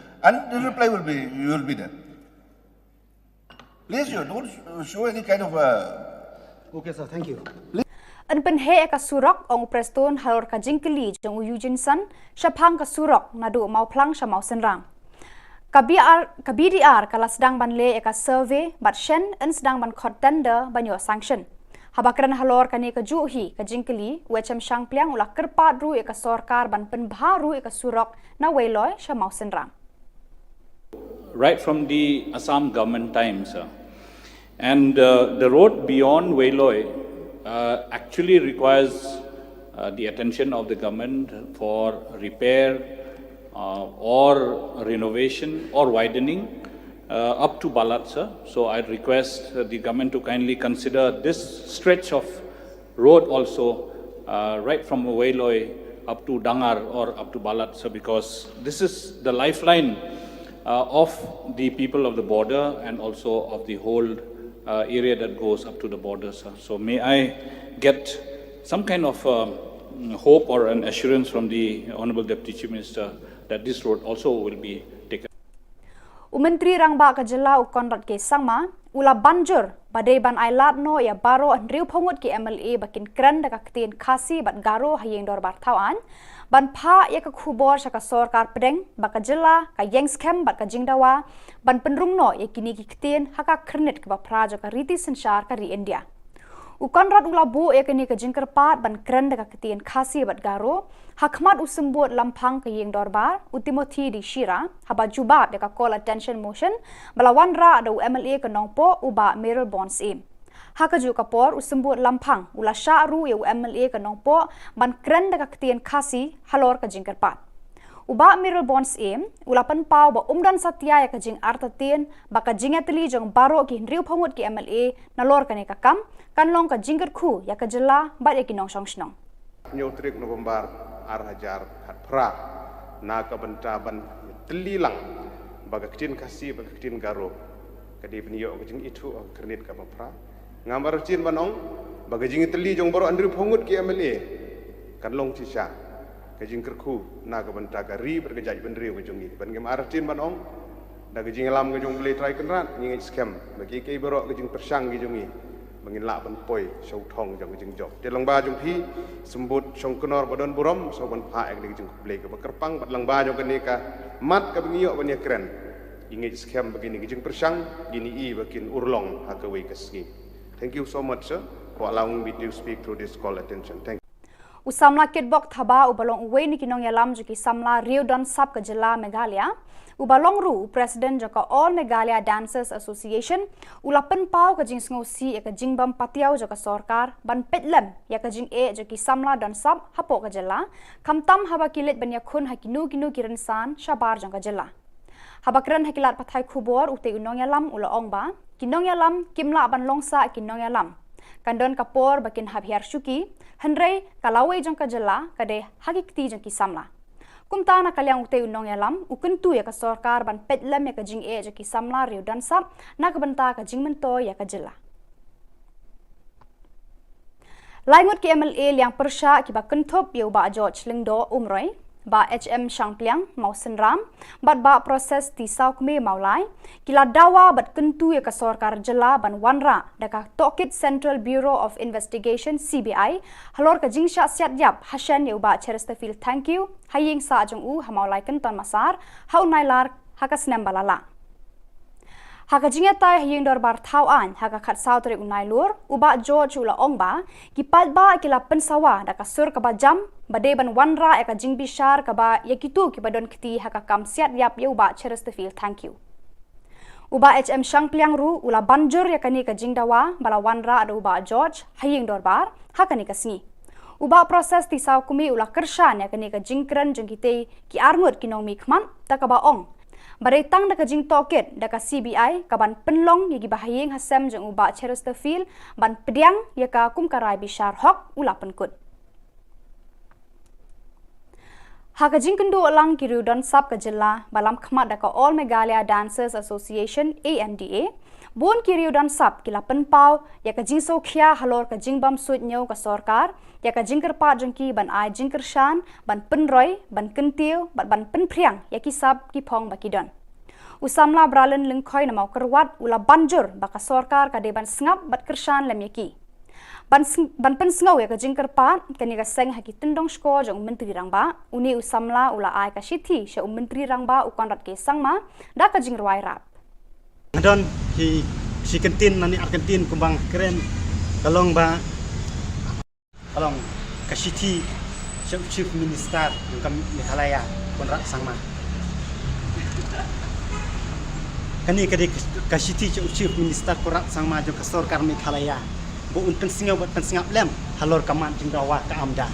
And the reply will be, you will be there. Please, you don't show any kind of uh, Okay, sir. Thank you. Yn pynheh ïa ka surok, ong u Prestone halor ka jingkylli jong u Eugene San shaphang ka surok naduh Mawphlang sha Mawsynram. Ka B R, ka B D R ka la sdang ban leh ïa ka survey bad shen yn sdang ban khot tender ban ïoh sanction. Haba kren halor kane kajuh hi ka jingkylli, u H M Shangpliang u la kyrpad ruh ïa ka sorkar ban pynbha ruh ïa ka surok na Weiloi sha Mawsynram. Right from the Assam government times. Uh, and uh, the road beyond Weiloi uh, actually requires uh, the attention of the government for repair uh, or renovation or widening. uh, up to Balat, sir. So I'd request, uh, the government to kindly consider this stretch of road also, uh, right from Weiloi up to Dangar or up to Balat, sir, because this is the lifeline, uh, of the people of the border and also of the whole, uh, area that goes up to the border, sir. So may I get some kind of, um, hope or an assurance from the Honorable Deputy Chief Minister that this road also will be taken? U Myntri Rangbah ka Jylla u Conrad K Sangma u la ban jur ba dei ban ai lad noh ïa baroh hynriew phew ngut ki M L A ba kin kren da ka ktien Khasi bad Garo ha Ïing Dorbar Thawaiñ, ban phah ïa ka khubor sha ka sorkar pdeng ba ka Jylla ka ïeng skhem bad ka jingdawa ban pynrung noh ïa kine ki ktien ha ka khyrnit kaba phra jong ka riti synshar ka ri India. U Conrad u la buh ïa kane ka jingkyrpad ban kren da ka ktien Khasi bad Garo ha khmat u symbud lamphang ka Ïing Dorbar, u Timothy D Shira, haba jubab ïa ka call attention motion ba la wanrah da u M L A ka Nongpoh, u Bah Mayralborn Syiem. Ha kajuh ka por, u symbud lamphang u la shah ruh ïa u M L A ka Nongpoh ban kren da ka ktien Khasi halor ka jingkyrpad. U Bah Mayralborn Syiem u la pynpaw ba um don satia ïa ka jingartatien ba ka jingïatylli jong baroh ki hynriew phew ngut ki M L A nalor kane ka kam kan long ka jingkyrkhu ïa ka Jylla bad ïa ki nongshong shnong. Hynñiew tarik November ar hajar khatphra, na ka bynta ban tylli lang ba ka ktien Khasi bad ka ktien Garo ka dei ban ïoh ka jingithuh ha ka khyrnit kaba phra. Ngam artatien ban ong ba ka jingïatylli jong baroh hynriew phew ngut ki M L A kan long shisha ka jingkyrkhu na ka bynta ka ri bad ka jaitbynriew ka jong ngi. Bad ngam artatien ban ong, da ka jingïalam ka jong U Blei Trai Kynrad, ngi ngeit skhem ba kiei kiei baroh ki jingpyrshang ki jong ngi ba ngin lah ban poi sha u thong jong ka jingjop. Te lyngba jong phi, symbud shongknor ba don burom, sngewbha ban phah ïa kane ka jingkhublei kaba kyrpang, bad lyngba jong kane ka mat kaba ngi ïoh ban ïakren, ngi ngeit skhem ba kine ki jingpyrshang kin ïoh ba kin urlong ha kawei ka sngi. Thank you so much, sir, for allowing me to speak through this call attention. Thank you. U samla Kitbok Thabah, uba long uwei na ki nongïalam jong ki samla riew don sap ka Jylla Meghalaya, uba long ruh u president jong ka All Meghalaya Dancers Association, u la pynpaw ka jingsngewsih ïa ka jingbym patiaw jong ka sorkar ban peit lem ïa ka jingeh jong ki samla don sap hapoh ka Jylla, khamtam haba ki leit ban ïakhun ha kino kino ki rynsan shabar jong ka Jylla. Haba kren ha ki lad pathai khubor, utei u nongïalam u la ong ba ki nongïalam kim lah ban long sah ki nongïalam. Kan don ka por ba kin hap hiar shuki, hynrei ka lawei jong ka Jylla ka dei ha ki kti jong ki samla. Kumta, na ka liang utei u nongïalam u kyntu ïa ka sorkar ban peit lem ïa ka jingeh jong ki samla riew don sap na ka bynta ka jingmyntoi ïa ka Jylla. Lai ngut ki M L A liang pyrshah kiba kynthup ïa u Bah George Lyngdoh Umroi, Bah H M Shangpliang Mawsynram bad Bah Proses T Sawkmie Mawlai, ki la dawa bad kyntu ïa ka sorkar Jylla ban wanrah da ka tohkit Central Bureau of Investigation, C B I, halor ka jingshah siat ïap hashen ïa u Bah Chesterfield Thangkhiew ha ïing sah jong u ha Mawlai Kynton Massar ha u Nailar ha ka snem ba la lah. Ha ka jingïatai ha Ïing Dorbar Thawaiñ ha ka khatsaw tarik u Nailur, u Bah George u la ong ba ki paidbah ki la pynsawa da ka sur kaba jam ba dei ban wanrah ïa ka jingbishar kaba ïa kito kiba don kti ha ka kam siat ïap ïa u Bah Chesterfield Thangkhiew. U Bah H M Shangpliang ruh u la ban jur ïa kane ka jingdawa ba la wanrah da u Bah George ha Ïing Dorbar ha kane ka sngi. U Bah Proses T Sawkmie u la kyrshan ïa kane ka jingkren jong kitei ki arngut ki nongmihkhmat, da kaba ong ba dei tang da ka jingtohkit da ka C B I kaban pynlong ïa kiba ha ïing ha sem jong u Bah Chesterfield ban pdiang ïa ka kum ka rai bishar hok, u la pynkut. Ha ka jingkynduh lang ki riew don sap ka Jylla ba lam khmat da ka All Meghalaya Dancers Association, A M D A, bun ki riew don sap ki la pynpaw ïa ka jingsngewkhia halor ka jingbymsuidñiew ka sorkar ïa ka jingkyrpad jong ki ban ai jingkyrshan, ban pynroi, ban kyntiew bad ban pynphriang ïa ki sap ki phong ba ki don. U samla Bralyn Lyngkhoi na Mawkyrwat u la ban jur ba ka sorkar ka dei ban sngap bad kyrshan lem ïa ki. Ban sng-, ban pynsngew ïa ka jingkyrpad kane ka seng ha ki tyndong shkor jong u Myntri Rangbah, une u samla u la ai ka shithi sha u Myntri Rangbah u Conrad K Sangma da ka jingrwai rap. Nga don ki shi kyntien lane ar kyntien kumba nga kren, ka long ba, ka long ka shithi sha u Chief Minister jong ka Meghalaya, Conrad Sangma. Kane ka dei ka shithi sha u Chief Minister Conrad Sangma jong ka sorkar Meghalaya, ba un pynsngew bad pynsngap lem halor ka mat jingdawa ka AMDA.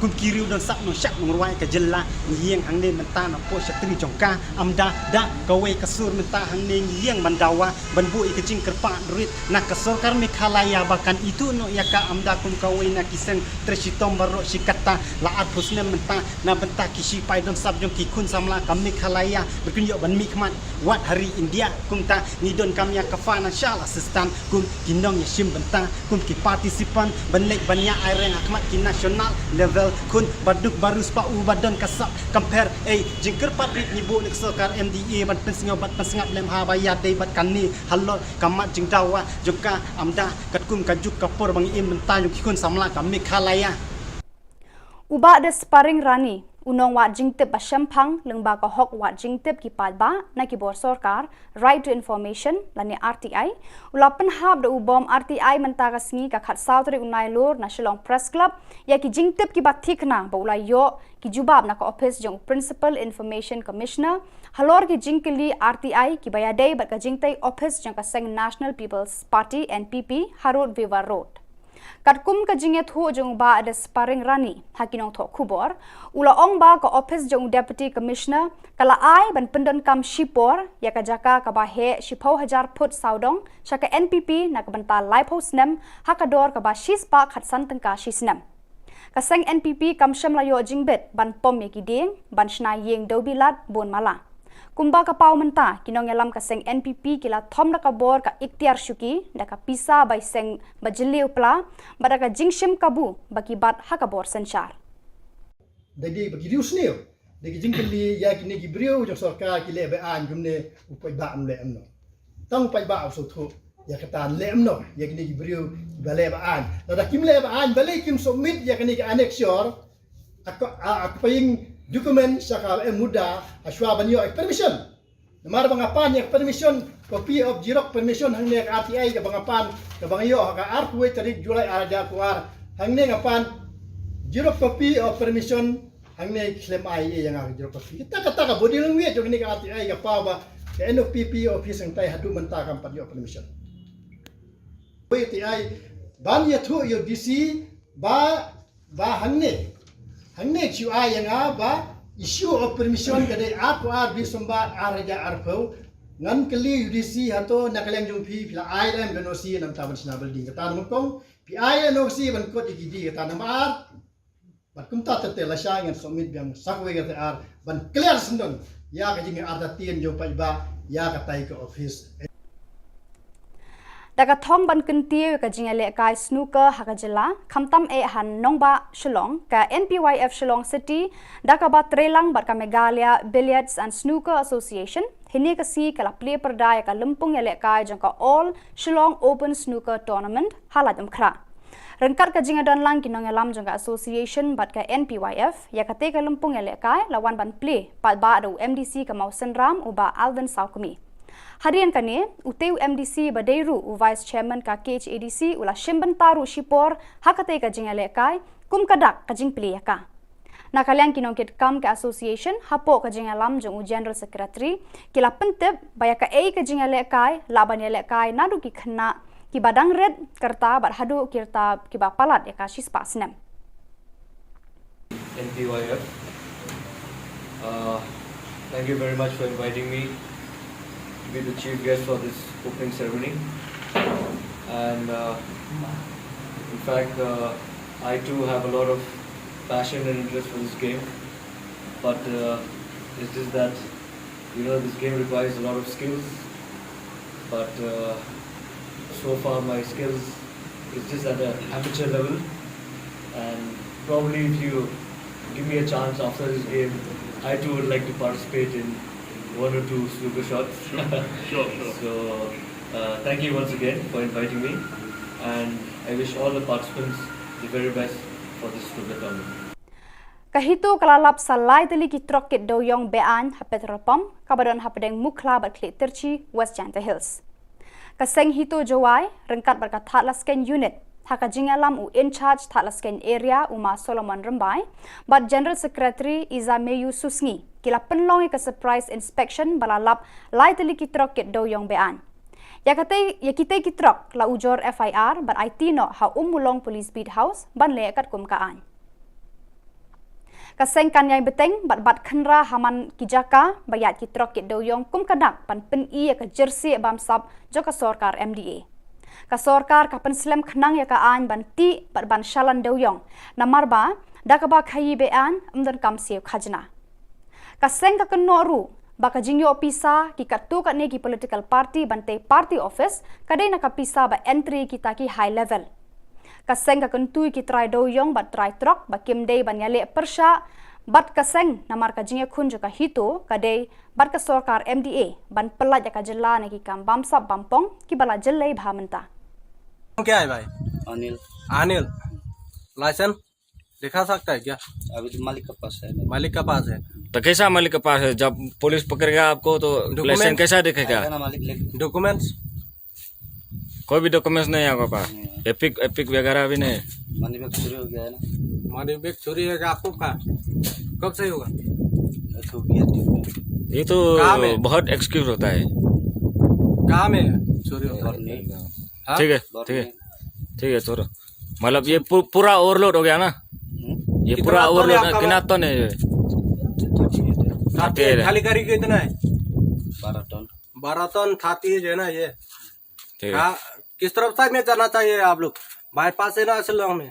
Kum ki riew don sap nong shap nong rwai ka jylla, ngi ïeng hangne mynta na poh shatri jong ka, amda da kawei ka sur mynta hangne ngi ïeng ban dawa ban buh ïa ka jingkyrpad rit na ka sorkar Meghalaya ba kan ithuh noh ïa ka, amda kum kawei na ki seng trei shitom baroh shi katta. La arphew snem mynta na bynta ki shipai don sap jong ki khun samla ka Meghalaya ba kin ïoh ban mihkhmat wat ha ri India. Kumta ngi donkam ïa ka financial assistance kum ki nongïashim bynta, kum ki participant ban leit ban ïa aireng ha khmat ki national level. Khun ba duk ba riewspah u ba don ka sap, kam pher ei jingkyrpad rit ngi buh na ka sorkar M D A ban pynsngew bad pynsngap lem ha ba ïadei bad kane halor ka mat jingdawa jong ka, amda katkum ka juk ka por ba ngi im bynta jong ki khun samla ka Meghalaya. U Bah Desparing Rani, u nongwad jingtip ba shemphang lyngba ka hok wad jingtip ki paidbah na ki bor sorkar, Right to Information lane R T I, u la pynhap da u bom R T I mynta ka sngi ka khatsaw tarik u Nailur na Shillong Press Club ïa ki jingtip kiba thikna ba u la ïoh ki jubab na ka ophis jong u Principal Information Commissioner halor ki jingkylli R T I kiba ïadei bad ka jingtei ophis jong ka seng National People's Party, N P P, ha Road Viva Road. Katkum ka jingïathuh jong u Bah Desparing Rani ha ki nongthoh khubor, u la ong ba ka ophis jong u Deputy Commissioner ka la ai ban pyndonkam shipor ïa ka jaka kaba heh shiphew hajar phut sawdong sha ka N P P na ka bynta laiphew snem ha ka dor kaba shispah khatsan tyngka shi snem. Ka seng N P P kam shym la ïoh jingbit ban pom ïa ki dieng ban shna ïing dewbilat bun mala. Kumba ka paw mynta, ki nongïalam ka seng N P P ki la thom da ka bor ka iktiar shuki da ka pisa bai seng ba jylliew pla bad da ka jingshim kabu ba ki bat ha ka bor synshar. Da dei ba ki riewsniew da ki jingkylli ïa kine ki briew jong sorkar ki leh ba-aiñ kumne, u paidbah um leh em noh. Tang u paidbah u sngewthuh ïa kata, leh em noh ïa kine ki briew ba leh ba-aiñ. Lada kim leh ba-aiñ balei kim submit ïa kine ki annexure, a ka, a, a ka paying document sha ka M Muda ha shuwa ban ïoh permission. Namar ba nga pan ïa ka permission, copy of xerox permission hangne ka R T I kaba nga pan, kaba nga ïoh ha ka arphew tarik July ar hajar arphew ar. Hangne nga pan xerox copy of permission, hangne khlem ai ïa nga ka xerox copy. Kata, kata ka body language jong kane ka R T I ka paw ba ka N P P office hangtai haduh mynta kam pat ïoh permission. Wei R T I ban ïathuh ïa u D C ba ba hangne, hangne shu ai ïa nga ba issue of permission ka dei arphew ar December ar hajar arphew. Ngan kylli u D C, hato na ka liang jong phi phi la ai lem ka N O C namar ban shna building? Kata na Mawkong phi ai N O C ban kot ïa ki dieng, kata namar bad kumta te te lashai ngan submit biang sa kawei ka R T R ban clear syndon ïa ka jingartatien jong paidbah ïa katai ka office. Da ka thong ban kyntiew ïa ka jingïalehkai snooker ha ka jylla, khamtam eh ha nongbah Shillong, ka N P Y F Shillong City da kaba treilang bad ka Meghalaya Billiards and Snooker Association, hynne ka sngi ka la plie pyrda ïa ka lympung ïalehkai jong ka All Shillong Open Snooker Tournament ha Laitumkhrah. Ryngkat ka jingïadonlang ki nongïalam jong ka association bad ka N P Y F, ïa katei ka lympung ïalehkai la wan ban plie paidbah da u M D C ka Mawsynram, u Bah Alvin Sawkmie. Hadien kane, utei u M D C ba dei ruh u Vice Chairman ka K H A D C u la shim bynta ruh shipor ha katei ka jingïalehkai kum ka dak ka jingplie ïa ka. Na ka liang ki nongkitkam ka association hapoh ka jingïalam jong u General Secretary ki la pyntip ba ïa kaei ka jingïalehkai lah ban ïalehkai naduh ki khynnah kiba dang rit ka rta bad haduh ki rta kiba palat ïa ka shispah snem. N P Y F. Uh, thank you very much for inviting me to be the chief guest for this opening ceremony. And uh, in fact, uh, I too have a lot of passion and interest for this game, but uh, it's just that, you know, this game requires a lot of skills, but uh, so far my skills is just at an amateur level, and probably if you give me a chance after this game, I too would like to participate in one or two snooker shots. Sure, sure, sure. So, uh, thank you once again for inviting me, and I wish all the participants the very best for this snooker tournament. Ka HITO ka la lap sa lai tylli ki trok kit dewïong be-aiñ ha petrol pump kaba don hapdeng Mukhla bad Khliehtyrshi, West Jaintia Hills. Ka seng HITO Jowai ryngkat bad ka Thadlaskein Unit ha ka jingïalam u In-charge Thadlaskein Area, u Ma Solomon Rymbai, bad General Secretary Izameyu Susngi, ki la pynlong ïa ka surprise inspection ba la lap lai tylli ki trok kit dewïong be-aiñ. Ïa katei, ïa kitei ki trok la ujor F I R bad aiti noh ha Ummulong Police Beat House ban leh katkum ka aiñ. Ka seng kan ïai bteng bad bat khynra ha man ki jaka ba ïaid ki trok kit dewiong kum ka dak ban pyni ïa ka jersey bamsap jong ka sorkar M D A. Ka sorkar ka pynslem khnang ïa ka aiñ ban tih bad ban shalan dewiong, namar ba da kaba khaïi be-aiñ ym donkam siew khajna. Ka seng ka kynnoh ruh ba ka jingïoh pisa ki katto katne ki political party ban tei party office ka dei na ka pisa ba entry kita ki high level. Ka seng ka kyntu ïa ki trai dewiong bad trai trok ba kim dei ban ïaleh pyrshah bad ka seng, namar ka jingïakhun jong ka HITO ka dei bad ka sorkar M D A ban pyllait ïa ka jylla na ki kam bamsap bampong kiba la jyllei bha mynta. क्या है भाई? अनिल। अनिल, लाइसेंस दिखा सकता है क्या? अभी तो मालिक के पास है। मालिक के पास है। तो कैसा मालिक के पास है? जब पुलिस पकड़ेगा आपको तो डॉक्यूमेंट लाइसेंस कैसा दिखेगा? आएगा ना मालिक लेके। डॉक्यूमेंट्स? कोई भी डॉक्यूमेंट्स नहीं है आपके पास? नहीं है। एपिक, एपिक वगैरह भी नहीं है? मनी बैग चोरी हो गया है ना। मनी बैग चोरी है आपको का? कब से होगा? ये तो किया ठीक है। ये तो कहाँ में? बहुत एक्सक्यूज होता है। कहाँ में चोरी होता है? घर में। हाँ? ठीक है, घर ठीक है। में। ठीक है, छोड़ो। मतलब ये पू-, पूरा ओवरलोड हो गया ना? हम्म। ये कितना पूरा टन है ओवरलोड है, आपका कितना माल? टन है ये? तो ठीक है। थाती है, थाती है। खाली गाड़ी कितना है? बारह टन। बारह टन थाती है जो है ना ये। ठीक है। हाँ, किस तरफ साइड में जाना चाहिए आप लोग? बाईपास है ना शिलोंग में?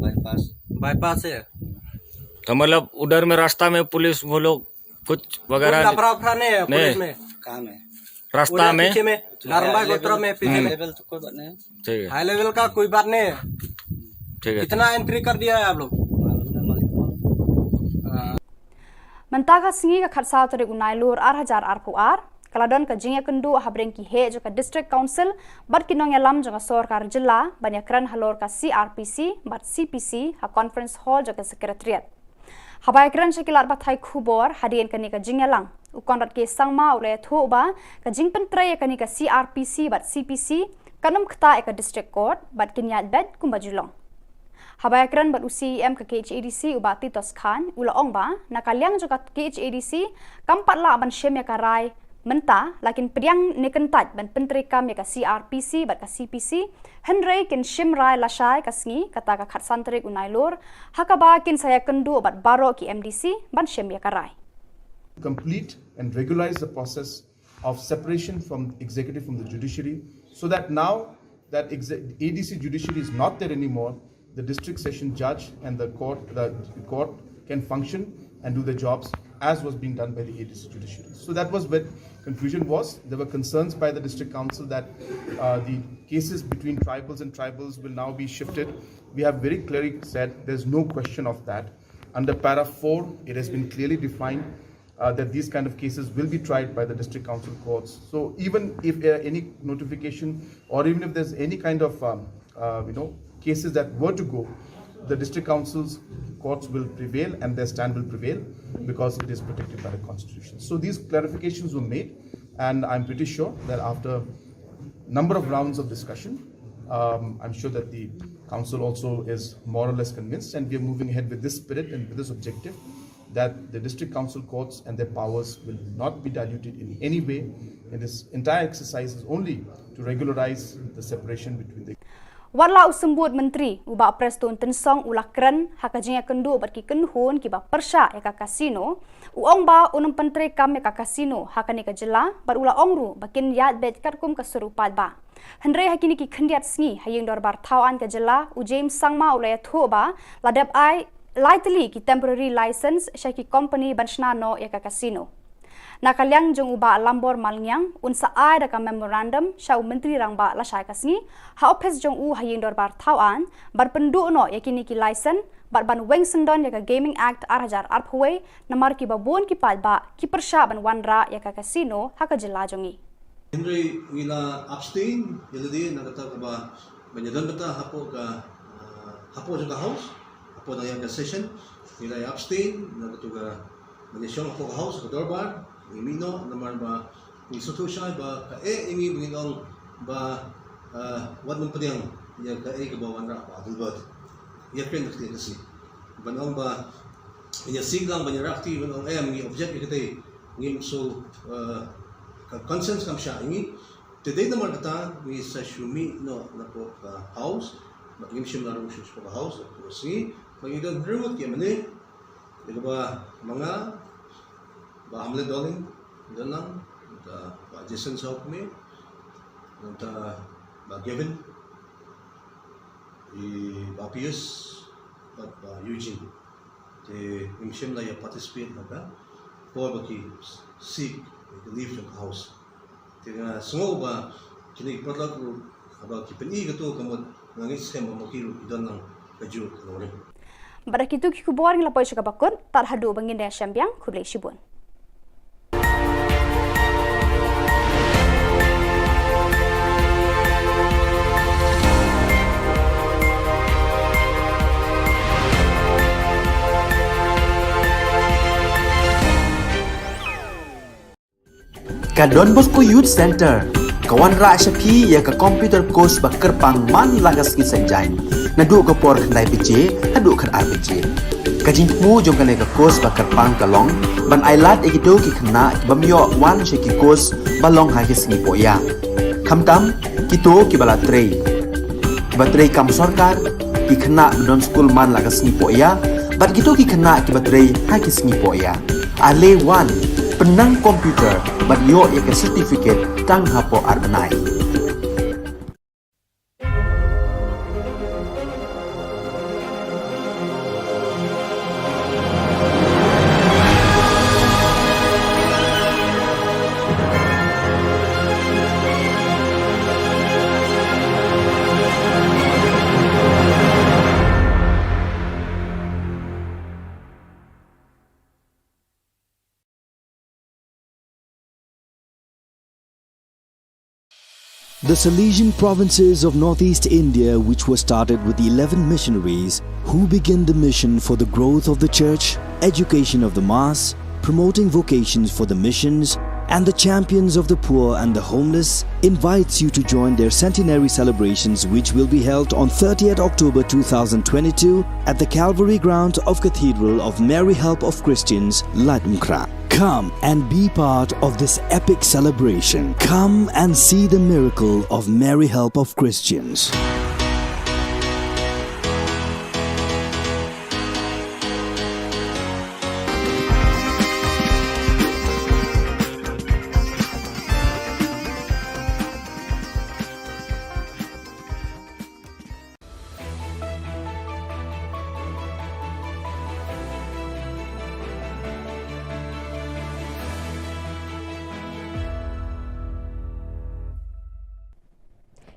बाईपास। बाईपास है। तो मतलब उधर में रास्ता में पुलिस वो लोग कुछ वगैरह कोई लफड़ा उफड़ा नहीं है नहीं। पुलिस में? कहाँ में? रास्ता उधर में? पीछे में, नारंबा गोत्र में पीछे में। लेवल तो कोई बात नहीं है। ठीक है। हाई लेवल का कोई बात नहीं है। ठीक है। कितना एंट्री कर दिया है आप लोग? मालूम नहीं, मालिक मालूम। हाँ। Mynta ka sngi ka khatsaw tarik u Nailur ar hajar arphew ar, ka la don ka jingïakynduh ha bneng ki heh jong ka District Council bad ki nongïalam jong ka sorkar jylla ban ïakren halor ka C R P C bad C P C ha Conference Hall jong ka Secretariat. Haba ïakren sha ki lad pathai khubor hadien kane ka jingïalang, u Conrad K Sangma u la ïathuh ba ka jingpyntrei ïa kane ka C R P C bad C P C kan ym ktah ïa ka District Court bad kin ïaid beit kumba ju long. Haba ïakren bad u C E M ka K H A D C u Bah Titos Chyne u la ong ba na ka liang jong ka K H A D C kam pat lah ban shim ïa ka rai mynta, la kin pdiang ne kyntait ban pyntreikam ïa ka C R P C bad ka C P C, hynrei kin shim rai lashai ka sngi, kata ka khatsan tarik u Nailur, ha kaba kin sa ïakynduh bad baroh ki M D C ban shim ïa ka rai. Complete and regularize the process of separation from executive from the judiciary, so that now that exe-, A D C judiciary is not there anymore, the district session judge and the court, the court can function and do the jobs as was being done by the A D C judiciary. So that was where confusion was. There were concerns by the district council that, uh, the cases between tribals and tribals will now be shifted. We have very clearly said there's no question of that. Under para four, it has been clearly defined, uh, that these kind of cases will be tried by the district council courts. So even if, uh, any notification or even if there's any kind of, um, uh, you know, cases that were to go, the district council's courts will prevail and their stand will prevail because it is protected by the constitution. So these clarifications were made, and I'm pretty sure that after number of rounds of discussion, um, I'm sure that the council also is more or less convinced, and we are moving ahead with this spirit and with this objective that the district council courts and their powers will not be diluted in any way. And this entire exercise is only to regularize the separation between the Wat la u symbud myntri u Bah Prestone Tynsong u la kren ha ka jingïakynduh bad ki kynhun kiba pyrshah ïa ka casino, u ong ba un ym pyntreikam ïa ka casino ha kane ka jylla bad u la ong ruh ba kin ïaid beit katkum ka sur u paidbah. Hynrei ha kine ki khyndiat sngi ha ïing dorbar thaw aiñ ka jylla, u James Sangma u la ïathuh ba la dep ai lai tylli ki temporary license sha ki company ban shna noh ïa ka casino. Na ka liang jong u Bah Lambor Malngiang, un sa ai da ka memorandum sha u Myntri Rangbah lashai ka sngi ha ophis jong u ha ïing dorbar thaw aiñ ban pynduh noh ïa kine ki license bad ban weng syndon ïa ka Gaming Act ar hajar arphew wei, namar kiba bun ki paidbah ki pyrshah ban wanrah ïa ka casino ha ka jylla jong ngi. Hynrei ngi la abstain ïa lade na kata kaba ban ïadon bynta hapoh ka, ah, hapoh jong ka House, hapoh na ïa ka session, ngi la abstain na kata ka ban ïashong hapoh ka House, ka dorbar, ngi mih noh namar ba ngi sngewthuh shai ba kaei ngi ba ngin ong ba, ah, wat nym pdiang ïa kaei kaba wanrah Bah Adelbert. Ïa kren da ka kti ka si. Ban ong ba ïa si lang ban ïa rah kti ban ong em ngi object ïa katei. Ngim shu, eh, ka consent kam shah ïa ngi. Te dei namar kata ngi sa shu mih noh napoh ka House. Bad ngim shym la rung shuh shapoh ka House, napoh ka sngi. Ba ngi don hynriew ngut ki M L A. Ïa kaba ma nga, Bah Hamlet Dohling, Dohling, nangta Bah Jason Sawkmie, nangta Bah Gavin, i Bah Pius, bad Bah Eugene. Te ngim shym la ïa participate ha ka por ba ki seek ïa ka leave jong ka House. Te nga sngew ba kine ki paralok ruh haba ki pyni kato ka mut, nga ngeit skhem ba ma ki ruh ki don lang kajuh ka nongrim. Bad da kito ki khubor ngi la poi sha kaba kut, tad haduh ba ngin ïashem biang, khublei shibun. Ka Don Bosco Youth Centre ka wanrah sha phi ïa ka computer course ba kyrpang man la ka sngi Saitjaiñ, naduh ka por khyndai baje haduh khatar baje. Ka jingthmu jong kane ka course ba kyrpang ka long ban ailad ïa kito ki khynnah ki bym ïoh wan sha ki course ba long ha ki sngi pohïa, khamtam kito kiba la trei, kiba trei kam sorkar, ki khynnah ba don skul man la ka sngi pohïa, bad kito ki khynnah kiba trei ha ki sngi pohïa. Ale wan, pynnang computer bad ïoh ïa ka certificate tang hapoh ar bnai. The Salesian provinces of northeast India, which were started with eleven missionaries who began the mission for the growth of the church, education of the mass, promoting vocations for the missions, and the champions of the poor and the homeless, invites you to join their centenary celebrations, which will be held on thirtieth October two thousand twenty-two at the Calvary ground of Cathedral of Mary Help of Christians, Laitumkhrah. Come and be part of this epic celebration. Come and see the miracle of Mary Help of Christians.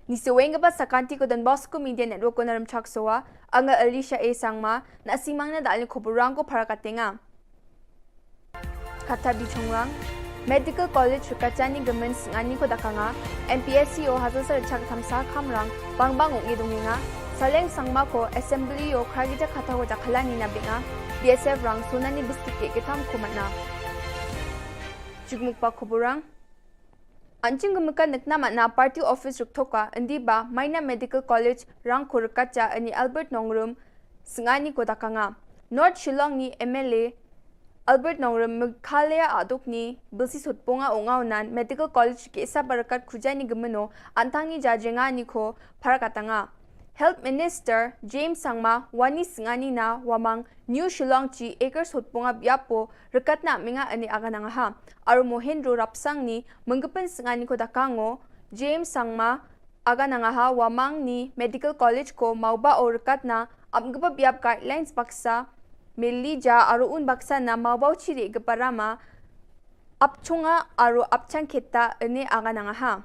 Ngi sa weng kaba sa ka Don Bosco Media Network ko na Rymchak Sowa, nga Alicia A Sangma, na simang na da alin khubor rang ko phara ka tenga. Kata bi chongrang, Medical College Rkachani Gmen Sngani ko dakanga, M P S C o Hazar Sar Chak Thamsa Khamrang, Bangbang Ungidunginga, Saleng Sangma ko Assembly o Khragija Kata ko Jakhalani na Binga, B S F Rang Sunani Biscuit ke Kitam Kumatna. Jugmukpa Kuburang. Anching gumka nekna mana party office ruktoka, indi ba Maina Medical College Rangkhur kacha ani Albert Nongrum, Sngani ko dakanga. North Shillong ni M L A Albert Nongrum, Meghalaya aduk ni Bilsi Sutpunga ongaunan Medical College ke isa barakat khujani gemeno, antang ni jajenga ni ko parakatanga. Health Minister James Sangma, wani Sngani na wamang New Shillong chi acre sotpunga biapo, rekatna menga ani aganangaha. Aru Mohendro Rapsang ni menggepen Sngani ko dakango, James Sangma, aganangaha wamang ni Medical College ko mauba o rekatna, apgeba biap guidelines baksa, melija aru un baksa na mauba chiri geparama, apchunga aru apchang kita ene aganangaha.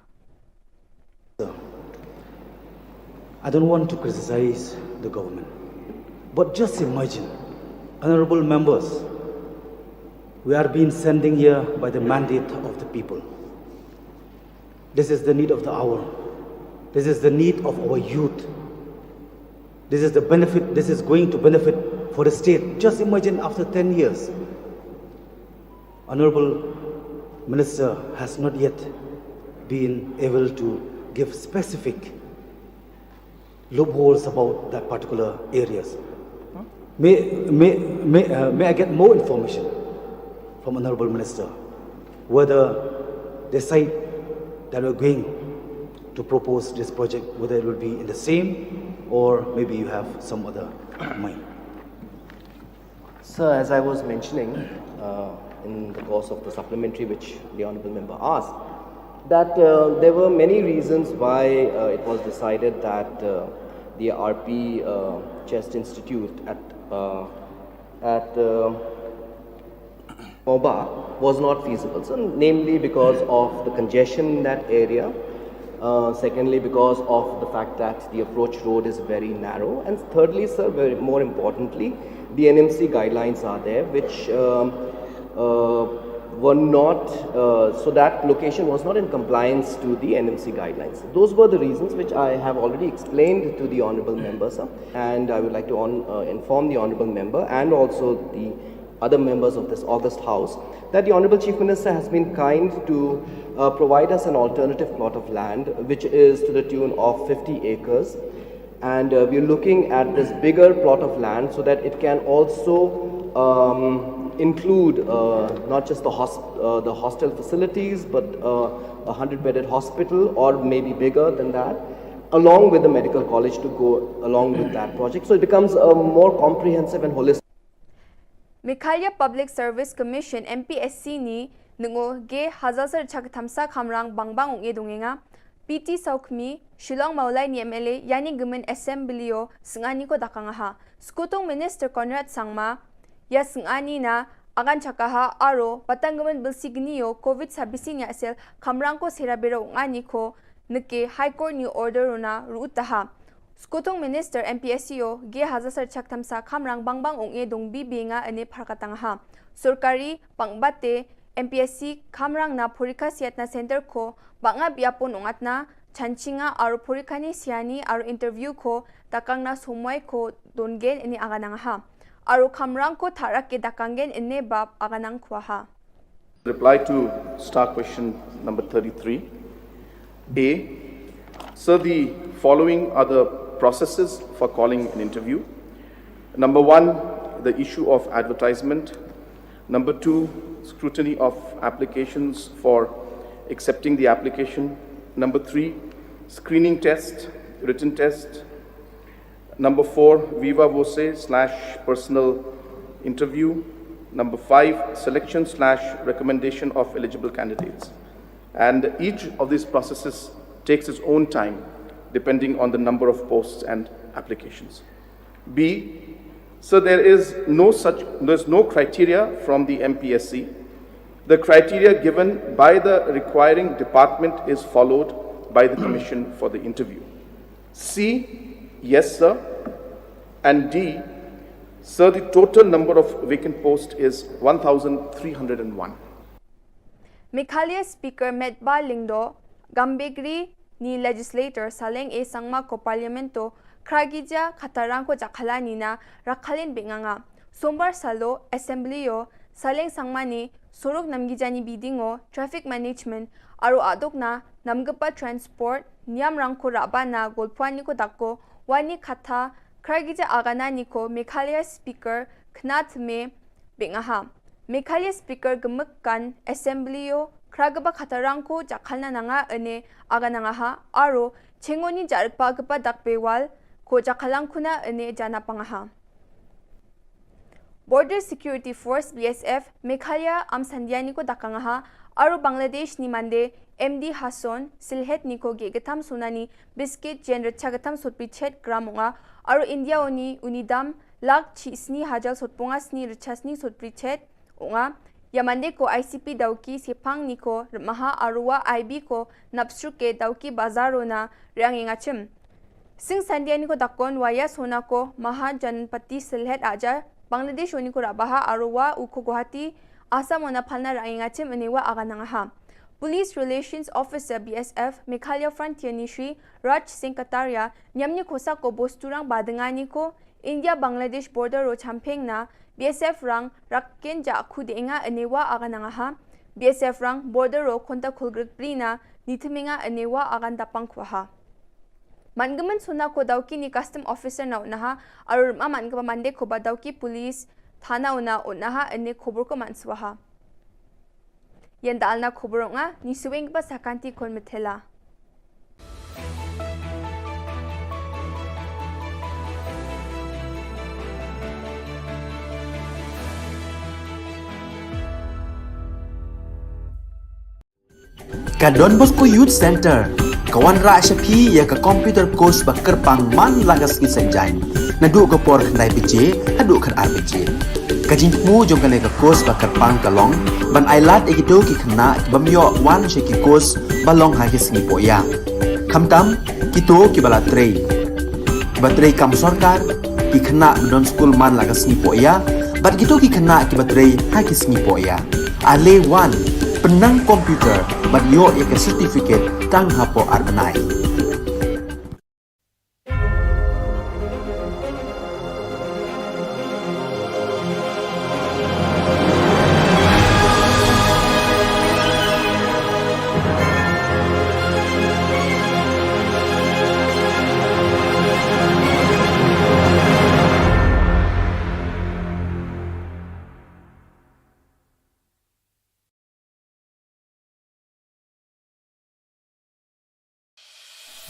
I don't want to criticize the government, but just imagine, honorable members, we are being sending here by the mandate of the people. This is the need of the hour. This is the need of our youth. This is the benefit, this is going to benefit for the state. Just imagine after ten years, Honorable Minister has not yet been able to give specific loopholes about that particular areas. May, may, may, uh, may I get more information from Honorable Minister, whether the site that we're going to propose this project, whether it will be in the same or maybe you have some other mind? So So, as I was mentioning uh, in the course of the supplementary which the Honorable Member asked, that uh, there were many reasons why uh, it was decided that uh, the R P uh, Chest Institute at uh, at uh, Mawbah was not feasible. So, namely because of the congestion in that area, uh, secondly, because of the fact that the approach road is very narrow, and thirdly, sir, very, more importantly, the N M C guidelines are there, which um, uh, were not, uh, so that location was not in compliance to the N M C guidelines. Those were the reasons which I have already explained to the Honorable Member, sir, and I would like to on, uh, inform the Honorable Member and also the other members of this august House that the Honorable Chief Minister has been kind to uh, provide us an alternative plot of land, which is to the tune of fifty acres. And uh, we're looking at this bigger plot of land so that it can also um, include uh, not just the, hosp- uh, the hostel facilities, but uh, a hundred bedded hospital, or maybe bigger than that, along with the medical college to go along with that project. So it becomes a more comprehensive and holistic. Meghalaya Public Service Commission, M P S C ni nungo ge hazal ser chak thamsa khamrang bangbang ung e dungenga. P T Saukhmi, Shillong Mawlai ni M L A, yani gemen assembly o sengani ko dakang ha. Skutung Minister Conrad Sangma, ya sengani na agan chakaha aro patang gemen belsi geni o covid sabisi nya sel khamrang ko sera bero ungani ko neke High Court ni order runa ruutaha. Skutung Minister M P S C o ge hazal ser chak thamsa khamrang bangbang ung e dong bi bi nga ene pharkatang ha. Sorkari pangbate M P S C khamrang na porikha siat na center ko banga biapon ungat na chanchinga aro porikha ni siani aro interview ko takang na somoi ko dongen ene aganang ha. Aro khamrang ko tharak ke dakanggen ene bab aganang khwa ha. Reply to star question number thirty-three. A, sir, the following are the processes for calling an interview. Number one, the issue of advertisement. Number two, scrutiny of applications for accepting the application. Number three, screening test, written test. Number four, viva voce slash personal interview. Number five, selection slash recommendation of eligible candidates. And each of these processes takes its own time depending on the number of posts and applications. B, so there is no such, there's no criteria from the M P S C. The criteria given by the requiring department is followed by the commission for the interview. C, yes, sir. And D, sir, the total number of vacant posts is one thousand three hundred and one. Meghalaya Speaker Metbah Lyngdoh, Gambegre ni Legislator Saleng A Sangma ko Parliament o khragija khatarang ko jakhala ni na rakhalin binganga. Sombar salo Assembly o Saleng Sangma ni sorok namgija ni biding o traffic management aro adok na namgepa transport niam rang ko raba na golpuan ni ko dako wani khatha khragija agana ni ko Meghalaya Speaker khnat me bingaha. Meghalaya Speaker gemekkan Assembly o khrageba khatarang ko jakhalna nanga ene aganangaha aro chengoni jarikpa gepa dakbewal ko jakhalang kuna ene jana pangaha. Border Security Force B S F Meghalaya am sandiani ko dakangaha aro Bangladesh ni mande M D Hasson Silhet ni ko ge getam sunani biscuit jen recha getam sotpi chet gram unga aro India oni unidam lak chi sni hajal sotpunga sni recha sni sotpi chet unga. Yamande ko I C P dauki sepang ni ko remaha arua I B ko napsruke dauki bazaro na riang ingachim. Sing sandia ni ko dakon waya sona ko maha janpati Silhet aja Bangladesh oni ko rabaha arua uko Guwahati Assam ona phalna riang ingachim enewa aganangaha. Police Relations Officer B S F Meghalaya Frontier ni Shri Raj Singh Kataria nyamni kosa ko bosturang badengani ko India Bangladesh border ro champeng na B S F rang rakken ja khu de nga enewa aganangaha. B S F rang border ro konta khulgrik pri na nithiminga enewa agan dapang khwaha. Mangemen suna ko dauki ni custom officer na unaha arur ma mangeba mande ko ba dauki police thana una unaha ene khobor ko manswaha. Yenda alna khobor nga ni suwing ba sakanti kon methela. Ka Don Bosco Youth Centre ka wanrah sha phi ïa ka computer course ba kyrpang man la ka sngi Saitjaiñ, naduh ka por khyndai baje haduh khatar baje. Ka jingthmu jong kane ka course ba kyrpang ka long ban ailad ïa kito ki khynnah ki bym ïoh wan sha ki course ba long ha ki sngi pohïa, khamtam kito kiba la trei, kiba trei kam sorkar, ki khynnah ba don skul man la ka sngi pohïa, bad kito ki khynnah kiba trei ha ki sngi pohïa. Ale wan, pynnang computer bad ïoh ïa ka certificate tang hapoh ar bnai.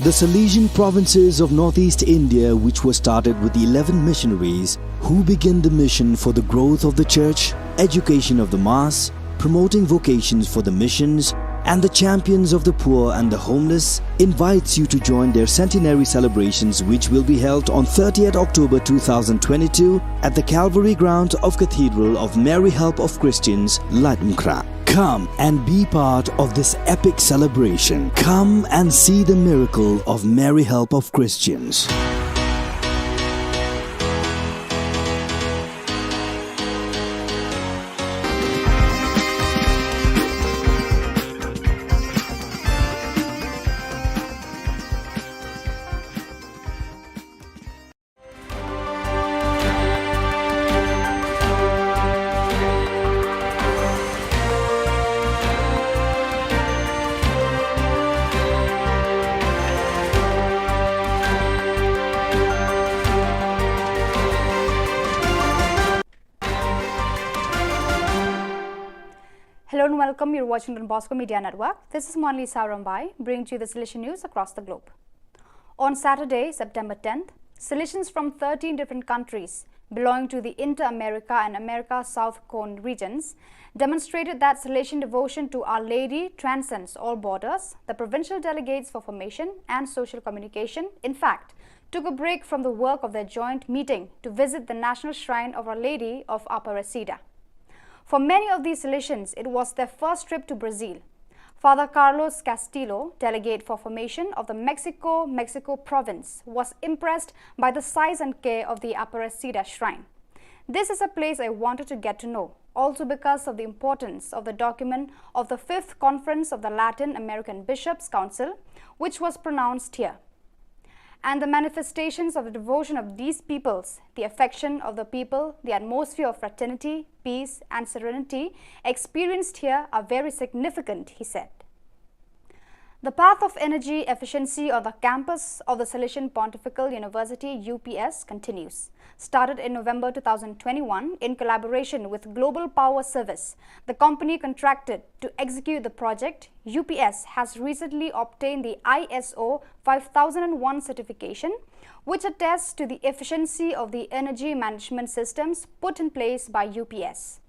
The Salesian provinces of northeast India, which were started with eleven missionaries who began the mission for the growth of the church, education of the mass, promoting vocations for the missions, and the champions of the poor and the homeless, invites you to join their centenary celebrations, which will be held on thirtieth October two thousand twenty-two at the Calvary ground of Cathedral of Mary Help of Christians, Laitumkhrah. Come and be part of this epic celebration. Come and see the miracle of Mary Help of Christians. Hello and welcome. You're watching Don Bosco Media Network. This is Monli Sarambai, bringing to you the Salesian news across the globe. On Saturday, September tenth, Salesians from thirteen different countries belonging to the Inter-America and America South Cone regions demonstrated that Salesian devotion to Our Lady transcends all borders, the provincial delegates for formation and social communication, in fact, took a break from the work of their joint meeting to visit the National Shrine of Our Lady of Aparecida. For many of these Salesians, it was their first trip to Brazil. Father Carlos Castillo, delegate for formation of the Mexico, Mexico province, was impressed by the size and care of the Aparecida shrine. "This is a place I wanted to get to know, also because of the importance of the document of the fifth Conference of the Latin American Bishops' Council, which was pronounced here. And the manifestations of the devotion of these peoples, the affection of the people, the atmosphere of fraternity, peace, and serenity experienced here are very significant," he said. The path of energy efficiency on the campus of the Salesian Pontifical University, U P S, continues. Started in November two thousand twenty-one in collaboration with Global Power Service, the company contracted to execute the project, U P S has recently obtained the I S O five thousand and one certification, which attests to the efficiency of the energy management systems put in place by U P S.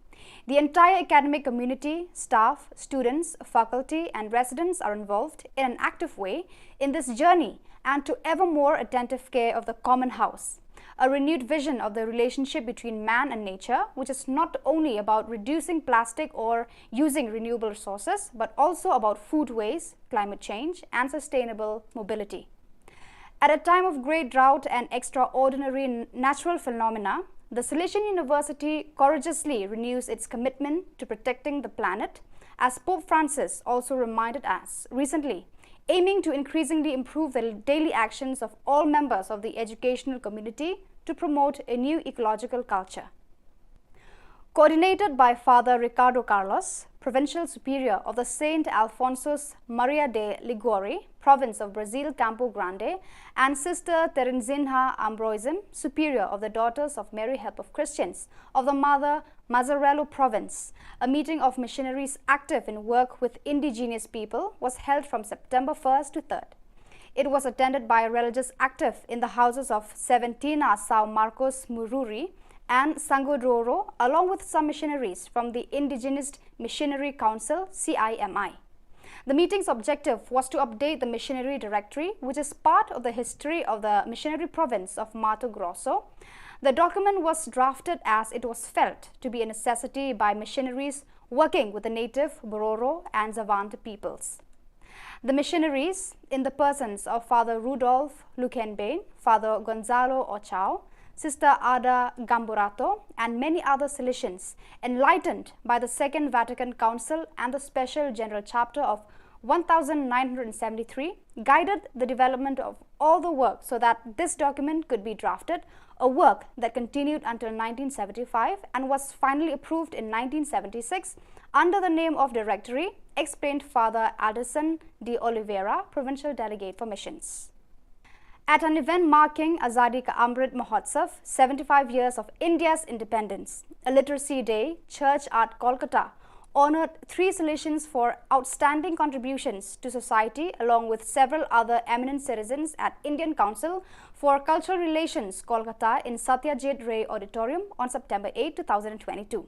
The entire academic community, staff, students, faculty, and residents are involved in an active way in this journey and to ever more attentive care of the common house. A renewed vision of the relationship between man and nature, which is not only about reducing plastic or using renewable resources, but also about food waste, climate change, and sustainable mobility. At a time of great drought and extraordinary n-, natural phenomena, the Salesian University courageously renews its commitment to protecting the planet, as Pope Francis also reminded us recently, aiming to increasingly improve the daily actions of all members of the educational community to promote a new ecological culture. Coordinated by Father Ricardo Carlos, Provincial Superior of the Saint Alphonsus Maria de Liguori, Province of Brazil Campo Grande, and Sister Terezinha Ambroisim, Superior of the Daughters of Mary Help of Christians of the Mother Mazzarello Province, a meeting of missionaries active in work with indigenous people was held from September first to third. It was attended by religious active in the houses of Seventina São Marcos Mururi and Sangodroro, along with some missionaries from the Indigenous Missionary Council, C I M I. The meeting's objective was to update the missionary directory, which is part of the history of the missionary province of Mato Grosso. The document was drafted as it was felt to be a necessity by missionaries working with the native Bororo and Xavante peoples. The missionaries, in the persons of Father Rudolf Luckenbein, Father Gonzalo Ochao, Sister Ada Gamburato, and many other Salesians, enlightened by the Second Vatican Council and the Special General Chapter of one thousand nine hundred seventy-three, guided the development of all the work so that this document could be drafted, a work that continued until nineteen seventy-five and was finally approved in nineteen seventy-six under the name of Directory, explained Father Alderson de Oliveira, Provincial Delegate for Missions. At an event marking Azadi Ka Amrit Mahotsav, seventy-five years of India's independence, a literacy day, Church at Kolkata honored three Salesians for outstanding contributions to society, along with several other eminent citizens at Indian Council for Cultural Relations, Kolkata, in Satyajit Ray Auditorium on September eight, two thousand twenty-two.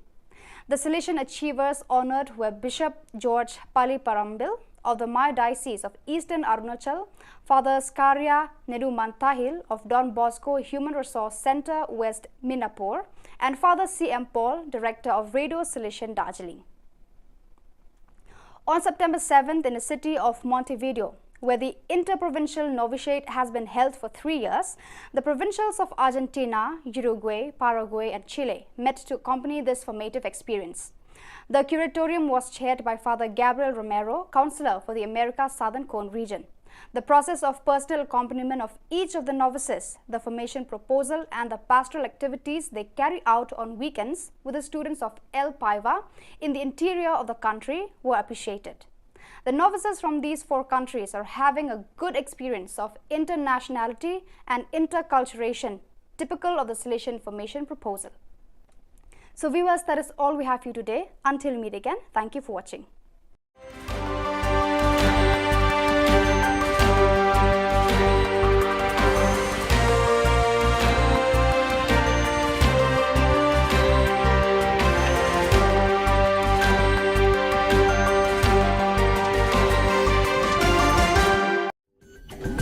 The Salesian achievers honored were Bishop George Paliparambil of the Mayor Diocese of Eastern Arunachal, Father Skaria Nedumantahil of Don Bosco Human Resource Centre, West Minapur, and Father C M Paul, Director of Radio Salesian Darjeeling. On September seventh, in the city of Montevideo, where the Interprovincial Novitiate has been held for three years, the provincials of Argentina, Uruguay, Paraguay, and Chile met to accompany this formative experience. The curatorium was chaired by Father Gabriel Romero, counselor for the America Southern Cone region. The process of personal accompaniment of each of the novices, the formation proposal, and the pastoral activities they carry out on weekends with the students of El Paiva in the interior of the country were appreciated. The novices from these four countries are having a good experience of internationality and interculturation, typical of the Salesian formation proposal. So, viewers, that is all we have for you today. Until we meet again, thank you for watching.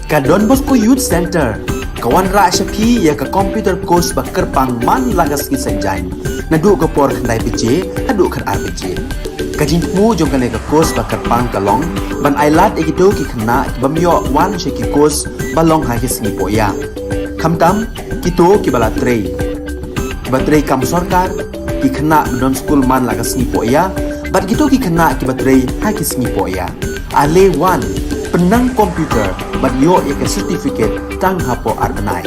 Ka Don Bosco Youth Centre ka wanrah sha phi ïa ka computer course ba kyrpang man la ka sngi Saitjaiñ, naduh ka por khyndai baje haduh khatar baje. Ka jingthmu jong kane ka course ba kyrpang ka long ban ailad ïa kito ki khynnah ki bym ïoh wan sha ki course ba long ha ki sngi pohïa. Khamtam kito kiba la trei, kiba trei kam sorkar, ki khynnah ba don skul man la ka sngi pohïa, bad kito ki khynnah kiba trei ha ki sngi pohïa. Ale wan, pynnang computer bad ïoh ïa ka certificate tang hapoh ar bnai.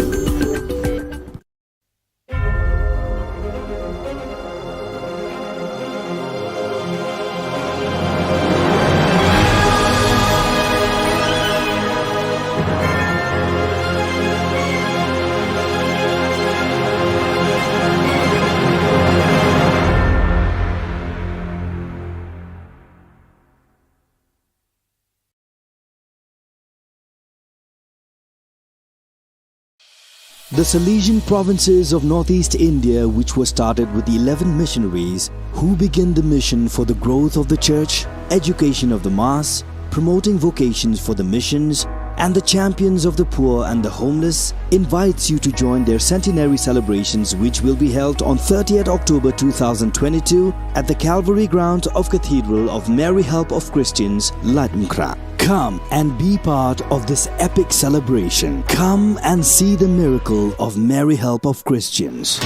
The Salesian provinces of northeast India, which were started with eleven missionaries, who began the mission for the growth of the church, education of the mass, promoting vocations for the missions, and the champions of the poor and the homeless, invites you to join their centenary celebrations, which will be held on thirtieth October two thousand twenty-two at the Calvary ground of Cathedral of Mary Help of Christians, Laitumkhrah. Come and be part of this epic celebration. Come and see the miracle of Mary Help of Christians.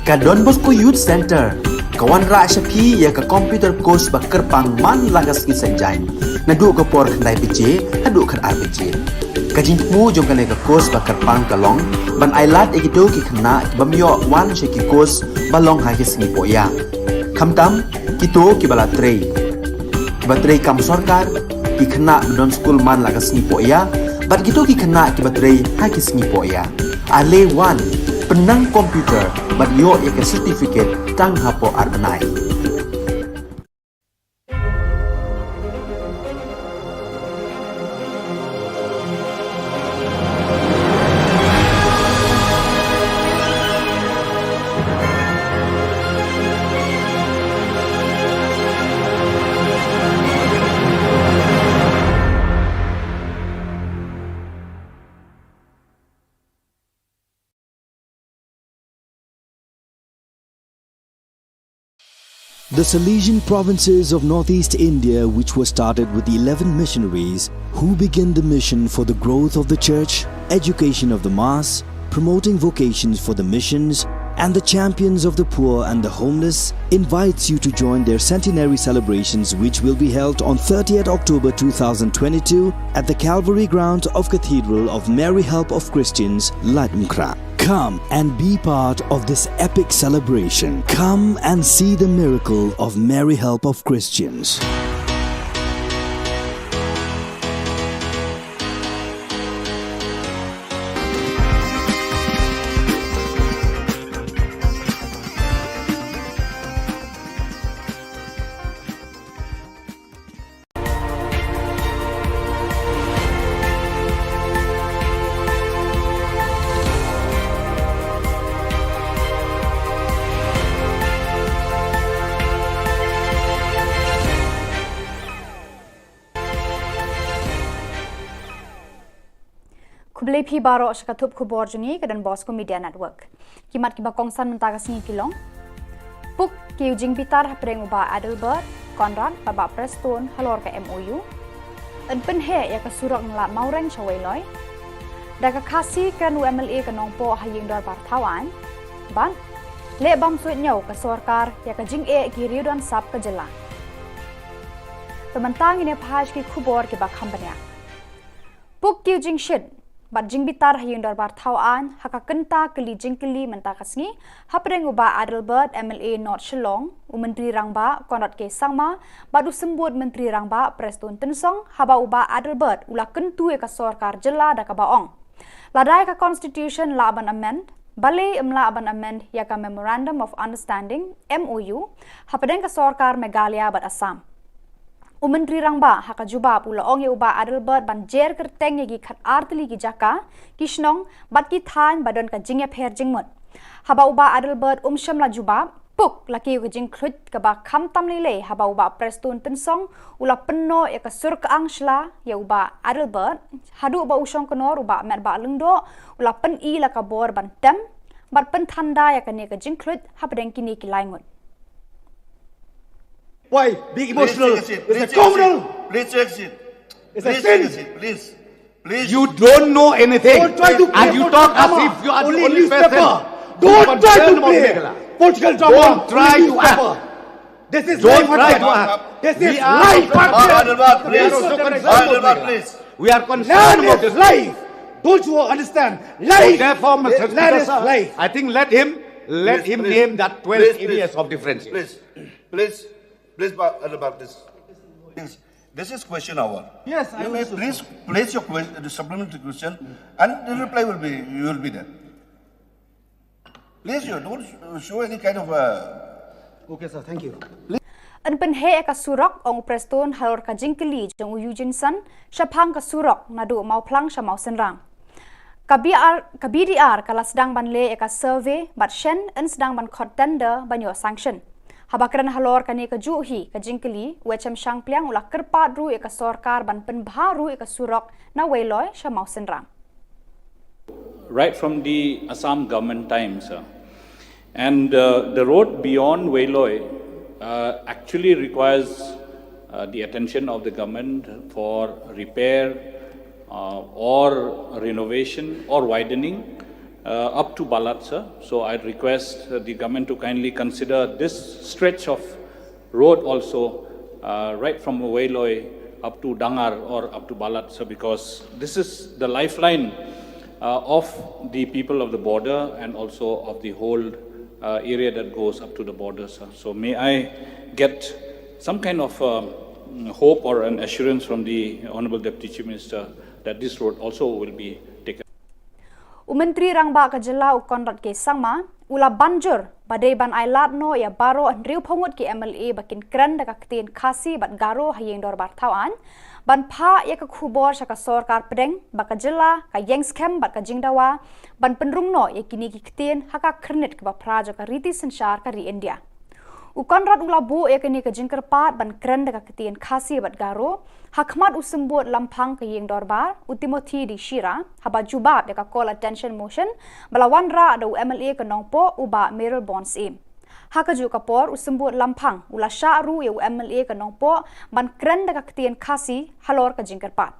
Ka Don Bosco Youth Centre ka wanrah sha phi ïa ka computer course ba kyrpang man la ka sngi Saitjaiñ, naduh ka por khyndai baje haduh khatar baje. Ka jingthmu jong kane ka course ba kyrpang ka long ban ailad ïa kito ki khynnah ki bym ïoh wan sha ki course ba long ha ki sngi pohïa, khamtam kito kiba la trei, kiba trei kam sorkar, ki khynnah ba don skul man la ka sngi pohïa, bad kito ki khynnah kiba trei ha ki sngi pohïa. Ale wan, pynnang computer bad ïoh ïa ka certificate tang hapoh ar bnai. The Salesian provinces of northeast India, which were started with eleven missionaries who began the mission for the growth of the church, education of the mass, promoting vocations for the missions, and the champions of the poor and the homeless, invites you to join their centenary celebrations, which will be held on thirtieth October two thousand twenty-two at the Calvary ground of Cathedral of Mary Help of Christians, Laitumkhrah. Come and be part of this epic celebration. Come and see the miracle of Mary Help of Christians. Khublei phi baroh sha ka thup khubor jong ngi ka Don Bosco Media Network. Ki mat kiba kongsan mynta ka sngi ki long: Puk ki u jingbitar hapdeng u Bah Adelbert Conrad bad Bah Prestone halor ka M O U. Yn pynheh ïa ka surok na Lad Mawreng sha Weiloi. Da ka Khasi kren u M L A ka Nongpoh ha ïing dorbar thaw aiñ. Bad leh bam suidñiew ka sorkar ïa ka jingeh ki riew don sap ka jylla. Te mynta ngin ïa phai sha ki khubor kiba kham bniah. Puk ki u jingshit bad jingbitar ha ïing dorbar thaw aiñ ha ka kynta kylli jingkylli mynta ka sngi hapdeng u Bah Adelbert, M L A North Shillong, u Myntri Rangbah Conrad K Sangma bad u Symbud Myntri Rangbah Prestone Tynsong, haba u Bah Adelbert u la kyntu ïa ka sorkar jylla da kaba ong, lada ïa ka constitution lah ban amend, balei ym lah ban amend ïa ka Memorandum of Understanding, M O U, hapdeng ka sorkar Meghalaya bad Assam. U Myntri Rangbah ha ka jubab u la ong ïa u Bah Adelbert ban jer kyrteng ïa ki khatar tylli ki jaka, ki shnong bad ki thaiñ ba don ka jingïapher jingmut. Haba u Bah Adelbert um shym la jubab, puk la kiew ka jingkhluit kaba khamtam lei lei haba u Bah Prestone Tynsong u la pynnoh ïa ka sur kyang shla ïa u Bah Adelbert, haduh ba u shongknor u Bah Metbah Lyngdoh u la pyni la ka bor ban tem bad pynthanda ïa kane ka jingkhluit hapdeng kine ki lai ngut. Why being emotional? Please take a seat. It's a criminal. Please take a seat. It's a sin. Please take a seat. Please. Please. You don't know anything. Don't try to play political drama. And you talk as if you are the only person who concerned about Meghalaya. Don't try to play political drama. Don't try to act. This is life. Don't try to act. This is life. We are also concerned about Meghalaya. We are concerned about this. Life is life. Don't you understand? Life is life. So therefore, Mister Speaker, sir, I think let him, let him name that twelve areas of differentiation. Please, please, please, Bah Adelbert, please. Please. This is question hour. Yes, I understood, sir. You may please place your que-, the supplementary question, and the reply will be, you will be there. Please, you don't show any kind of, uh, Okay, sir. Thank you. Yn pynheh ïa ka surok, ong u Prestone halor ka jingkylli jong u Eugene Sun shaphang ka surok naduh Mawphlang sha Mawsynram. Ka B R, ka B D R ka la sdang ban leh ïa ka survey bad shen yn sdang ban khot tender ban ïoh sanction. Haba kren halor kane kajuh hi ka jingkylli, u H M Shangpliang u la kyrpad ruh ïa ka sorkar ban pynbha ruh ïa ka surok na Weiloi sha Mawsynram. Right from the Assam government times, uh, and, uh, the road beyond Weiloi, uh, actually requires, uh, the attention of the government for repair, uh, or renovation or widening. uh, up to Balat, sir. So I'd request, uh, the government to kindly consider this stretch of road also, uh, right from Weiloi up to Dangar or up to Balat, sir, because this is the lifeline, uh, of the people of the border and also of the whole, uh, area that goes up to the border, sir. So may I get some kind of, um, hope or an assurance from the Honorable Deputy Chief Minister that this road also will be taken? U Myntri Rangbah ka Jylla u Conrad K Sangma u la ban jur ba dei ban ai lad noh ïa baroh hynriew phew ngut ki M L A ba kin kren da ka ktien Khasi bad Garo ha Ïing Dorbar Thawaiñ, ban phah ïa ka khubor sha ka sorkar pdeng ba ka Jylla ka ïeng skhem bad ka jingdawa ban pynrung noh ïa kine ki ktien ha ka khyrnit kaba phra jong ka riti synshar ka ri India. U Conrad u la buh ïa kane ka jingkyrpad ban kren da ka ktien Khasi bad Garo ha khmat u symbud lamphang ka Ïing Dorbar, u Timothy D Shira, haba jubab ïa ka call attention motion ba la wanrah da u M L A ka Nongpoh, u Bah Mayralborn Syiem. Ha kajuh ka por, u symbud lamphang u la shah ruh ïa u M L A ka Nongpoh ban kren da ka ktien Khasi halor ka jingkyrpad.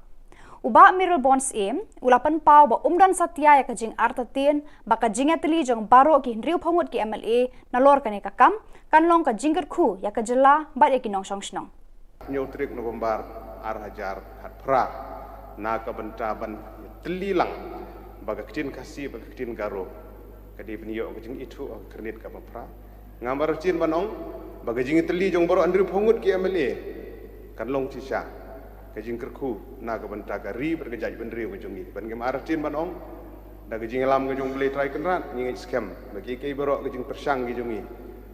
U Bah Mayralborn Syiem u la pynpaw ba um don satia ïa ka jingartatien ba ka jingïatylli jong baroh ki hynriew phew ngut ki M L A nalor kane ka kam kan long ka jingkyrkhu ïa ka Jylla bad ïa ki nongshong shnong. Hynñiew tarik November ar hajar khatphra, na ka bynta ban ïatylli lang ba ka ktien Khasi bad ka ktien Garo ka dei ban ïoh ka jingithuh ha ka khyrnit kaba phra. Ngam artatien ban ong ba ka jingïatylli jong baroh hynriew phew ngut ki M L A kan long shisha ka jingkyrkhu na ka bynta ka ri bad ka jaitbynriew ka jong ngi. Bad ngam artatien ban ong, da ka jingïalam ka jong U Blei Trai Kynrad, ngi ngeit skhem ba kiei kiei baroh ki jingpyrshang ki jong ngi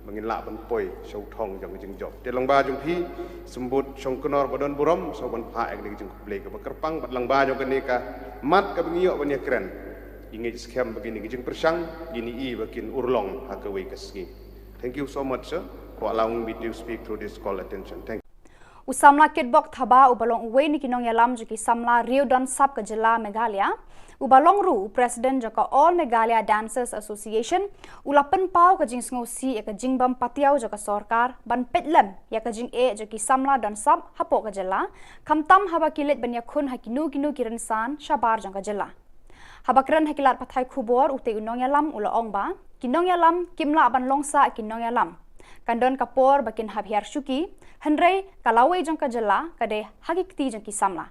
ba ngin lah ban poi sha u thong jong ka jingjop. Te lyngba jong phi, symbud shongknor ba don burom, sngewbha ban phah ïa kane ka jingkhublei kaba kyrpang, bad lyngba jong kane ka mat kaba ngi ïoh ban ïakren, ngi ngeit skhem ba kine ki jingpyrshang kin ïoh ba kin urlong ha kawei ka sngi. Thank you so much, sir, for allowing me to speak through this call attention. Thank you. U samla Kitbok Thabah, uba long uwei na ki nongïalam jong ki samla riew don sap ka Jylla Meghalaya, uba long ruh u president jong ka All Meghalaya Dancers Association, u la pynpaw ka jingsngewsih ïa ka jingbym patiaw jong ka sorkar ban peit lem ïa ka jingeh jong ki samla don sap hapoh ka Jylla, khamtam haba ki leit ban ïakhun ha kino kino ki rynsan shabar jong ka Jylla. Haba kren ha ki lad pathai khubor, utei u nongïalam u la ong ba ki nongïalam kim lah ban long sah ki nongïalam. Kan don ka por ba kin hap hiar shuki, hynrei ka lawei jong ka Jylla ka dei ha ki kti jong ki samla.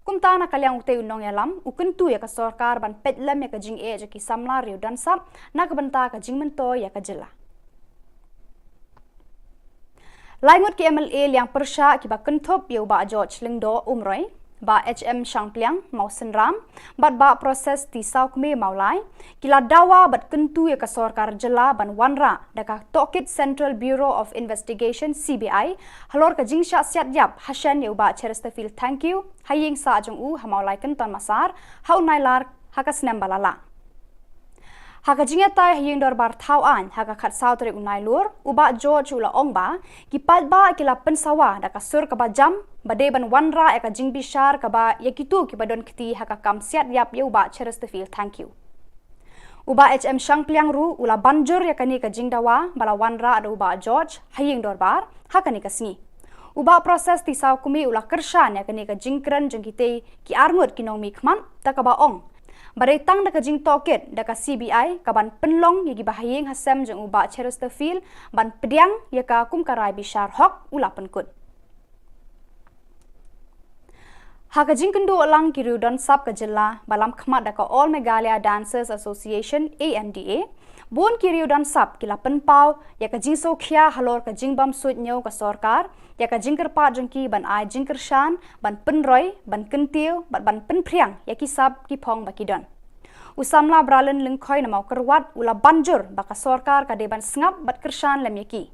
Kumta, na ka liang utei u nongïalam u kyntu ïa ka sorkar ban peit lem ïa ka jingeh jong ki samla riew don sap na ka bynta ka jingmyntoi ïa ka Jylla. Lai ngut ki M L A liang pyrshah kiba kynthup ïa u Bah George Lyngdoh Umroi, Bah H M Shangpliang Mawsynram bad Bah Proses T Sawkmie Mawlai, ki la dawa bad kyntu ïa ka sorkar Jylla ban wanrah da ka tohkit Central Bureau of Investigation, C B I, halor ka jingshah siat ïap hashen ïa u Bah Chesterfield Thangkhiew ha ïing sah jong u ha Mawlai Kynton Massar ha u Nailar ha ka snem ba la lah. Ha ka jingïatai ha Ïing Dorbar Thawaiñ ha ka khatsaw tarik u Nailur, u Bah George u la ong ba ki paidbah ki la pynsawa da ka sur kaba jam ba dei ban wanrah ïa ka jingbishar kaba ïa kito kiba don kti ha ka kam siat ïap ïa u Bah Chesterfield Thangkhiew. U Bah H M Shangpliang ruh u la ban jur ïa kane ka jingdawa ba la wanrah da u Bah George ha Ïing Dorbar ha kane ka sngi. U Bah Proses T Sawkmie u la kyrshan ïa kane ka jingkren jong kitei ki arngut ki nongmihkhmat, da kaba ong ba dei tang da ka jingtohkit da ka C B I ka ban pynlong ïa kiba ha ïing ha sem jong u Bah Chesterfield ban pdiang ïa ka kum ka rai bishar hok, u la pynkut. Ha ka jingkynduh lang ki riew don sap ka Jylla ba lam khmat da ka All Meghalaya Dancers Association, A M D A, bun ki riew don sap ki la pynpaw ïa ka jingsngewkhia halor ka jingbym suidñiew ka sorkar ïa ka jingkyrpad jong ki ban ai jingkyrshan, ban pynroi, ban kyntiew bad ban pynphriang ïa ki sap ki phong ba ki don. U samla Bralin Lyngkhoi na Mawkyrwat u la ban jur ba ka sorkar ka dei ban sngap bad kyrshan lem ïa ki.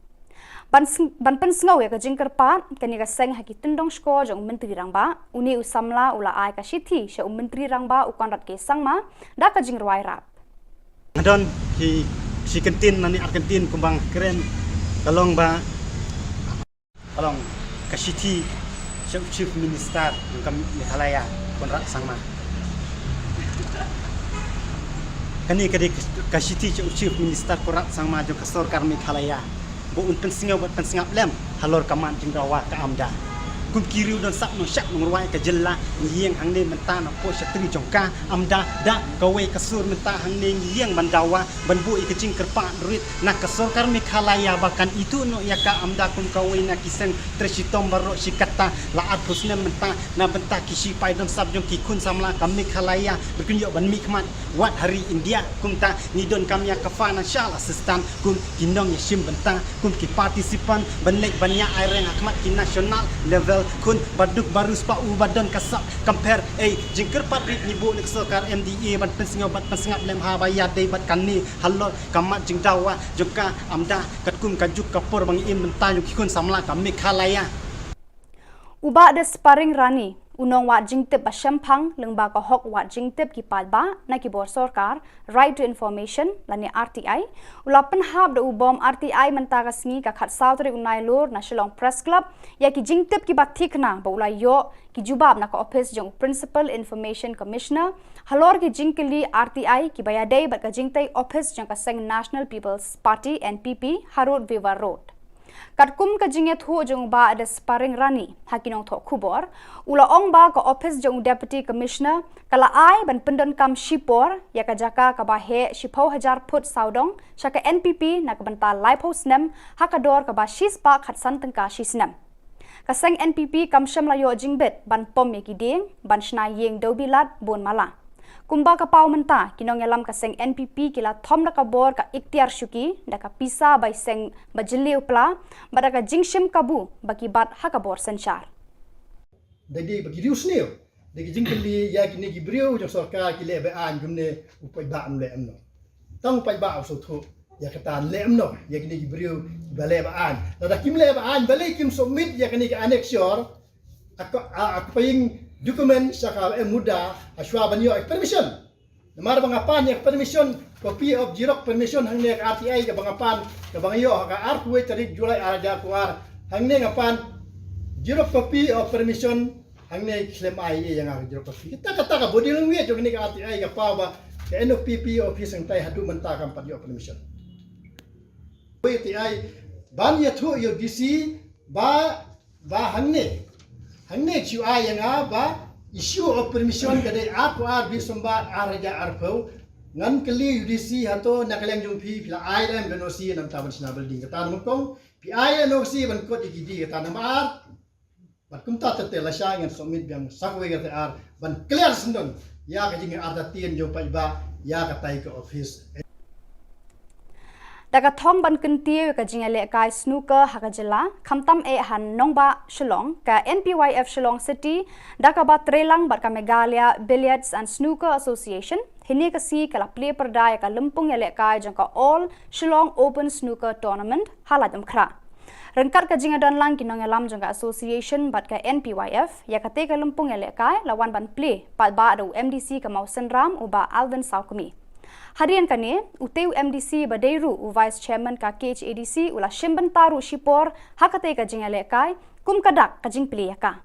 Ban sng-, ban pynsngew ïa ka jingkyrpad kane ka seng ha ki tyndong shkor jong u Myntri Rangbah, une u samla u la ai ka shithi sha u Myntri Rangbah u Conrad K Sangma da ka jingrwai rap. Nga don ki shi kyntien lane ar kyntien kumba nga kren, ka long ba, ka long ka shithi sha u Chief Minister jong ka Meghalaya, Conrad Sangma. Kane ka dei ka shithi sha u Chief Minister Conrad Sangma jong ka sorkar Meghalaya, ba un pynsngew bad pynsngap lem halor ka mat jingdawa ka AMDA. Kum ki riew don sap nongshad nongrwai ka jylla, ngi ïeng hangne mynta na poh shatri jong ka, ym da da kawei ka sur mynta hangne ngi ïeng ban dawa ban buh ïa ka jingkyrpad rit na ka sorkar Meghalaya ba kan ithuh noh ïa ka, ym da kum kawei na ki seng trei shitom baroh shi katta. La arphew snem mynta na bynta ki shipai don sap jong ki khun samla ka Meghalaya ba kin ïoh ban mihkhmat wat ha ri India. Kumta ngi donkam ïa ka financial assistance kum ki nongïashim bynta, kum ki participant ban leit ban ïa aireng ha khmat ki national level. Khun ba duk ba riewspah u ba don ka sap, compare ei jingkyrpad rit ngi buh na ka sorkar M D A ban pynsngew bad pynsngap lem ha ba ïadei bad kane halor ka mat jingdawa jong ka, ym da katkum ka juk ka por ba ngi im mynta jong ki khun samla ka Meghalaya. U Bah Desparing Rani, u nongwad jingtip ba shemphang lyngba ka hok wad jingtip ki paidbah na ki bor sorkar, Right to Information lane R T I, u la pynhap da u bom R T I mynta ka sngi ka khatsaw tarik u Nailur na Shillong Press Club ïa ki jingtip kiba thikna ba u la ïoh ki jubab na ka ophis jong u Principal Information Commissioner halor ki jingkylli R T I kiba ïadei bad ka jingtei ophis jong ka seng National People's Party, N P P, ha Road Viva Road. Katkum ka jingïathuh jong u Bah Desparing Rani ha ki nongthoh khubor, u la ong ba ka ophis jong u Deputy Commissioner ka la ai ban pyndonkam shipor ïa ka jaka kaba heh shiphew hajar phut sawdong sha ka N P P na ka bynta laiphew snem ha ka dor kaba shispah khatsan tyngka shi snem. Ka seng N P P kam shym la ïoh jingbit ban pom ïa ki dieng ban shna ïing dewbilat bun mala. Kumba ka paw mynta, ki nongïalam ka seng N P P ki la thom da ka bor ka iktiar shuki da ka pisa bai seng ba jylliew pla bad da ka jingshim kabu ba ki bat ha ka bor synshar. Da dei ba ki riewsniew da ki jingkylli ïa kine ki briew jong sorkar ki leh ba-aiñ kumne, u paidbah un leh kumno? Tang u paidbah u sngewthuh ïa kata, un leh kumno ïa kine ki briew kiba leh ba-aiñ? Lada kim leh ba-aiñ, balei kim submit ïa kane ka annexure, a ka, a, a ka paying document sha ka M Muda ha shuwa ban ïoh permission? Namar ba nga pan ïa ka permission, copy of xerox permission hangne ka R T I kaba nga pan, kaba nga ïoh ha ka arphew tarik July ar hajar arphew ar. Hangne nga pan xerox copy of permission, hangne khlem ai ïa nga ka xerox copy. Kata, kata ka body language jong kane ka R T I ka paw ba ka N P P office hangtai haduh mynta kam pat ïoh permission. Wei ti ai ban ïathuh ïa u D C ba, ba hangne, hangne shu ai ïa nga ba issue of permission ka dei arphew ar December ar hajar arphew. Ngan kylli u D C, hato na ka liang jong phi, phi la ai lem ka N O C namar ban shna building? Kata namar kong phi ai N O C ban kot ïa ki die, kata namar ar. Bad kumta te te lashai ngan submit biang sa kawei ka te ar ban clear syndon ïa ka jingartatien jong paidbah ïa katai ka office. Da ka thong ban kyntiew ïa ka jingïalehkai snooker ha ka jylla, khamtam eh ha nongbah Shillong, ka N P Y F Shillong City da kaba treilang bad ka Meghalaya Billiards and Snooker Association, hynne ka sngi ka la plie pyrda ïa ka lympung ïalehkai jong ka All Shillong Open Snooker Tournament ha Laitumkhrah. Ryngkat ka jingïadonlang ki nongïalam jong ka association bad ka N P Y F, ïa katei ka lympung ïalehkai la wan ban plie paidbah da u M D C ka Mawsynram, u Bah Alvin Sawkmie. Hadien kane, utei u M D C ba dei ruh u Vice Chairman ka K H A D C u la shim bynta ruh shipor ha katei ka jingïalehkai kum ka dak ka jingplie ïa ka.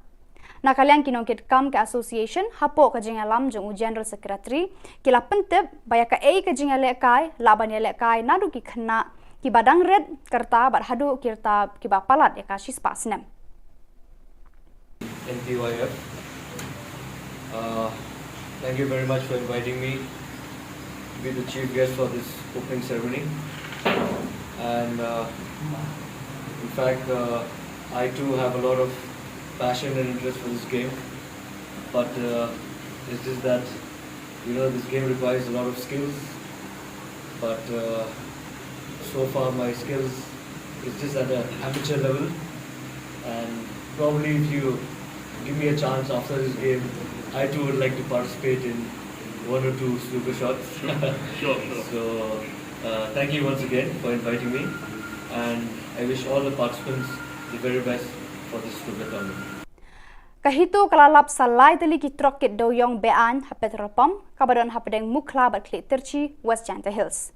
Na ka liang ki nongkitkam ka association, hapoh ka jingïalam jong u General Secretary, ki la pyntip ba ïa kaei ka jingïalehkai lah ban ïalehkai naduh ki khynnah kiba dang rit ka rta bad haduh ki rta kiba palat ïa ka shispah snem. N P Y F. Uh, thank you very much for inviting me to be the chief guest for this opening ceremony. And uh, in fact, uh, I too have a lot of passion and interest for this game, but uh, it's just that, you know, this game requires a lot of skills, but uh, so far my skills is just at an amateur level, and probably if you give me a chance after this game, I too would like to participate in one or two snooker shots. Sure, sure. So, uh, thank you once again for inviting me, and I wish all the participants the very best for this snooker tournament. Ka HITO ka la lap sa lai tylli ki trok kit dewïong be-aiñ ha petrol pump kaba don hapdeng Mukhla bad Khliehtyrshi, West Jaintia Hills.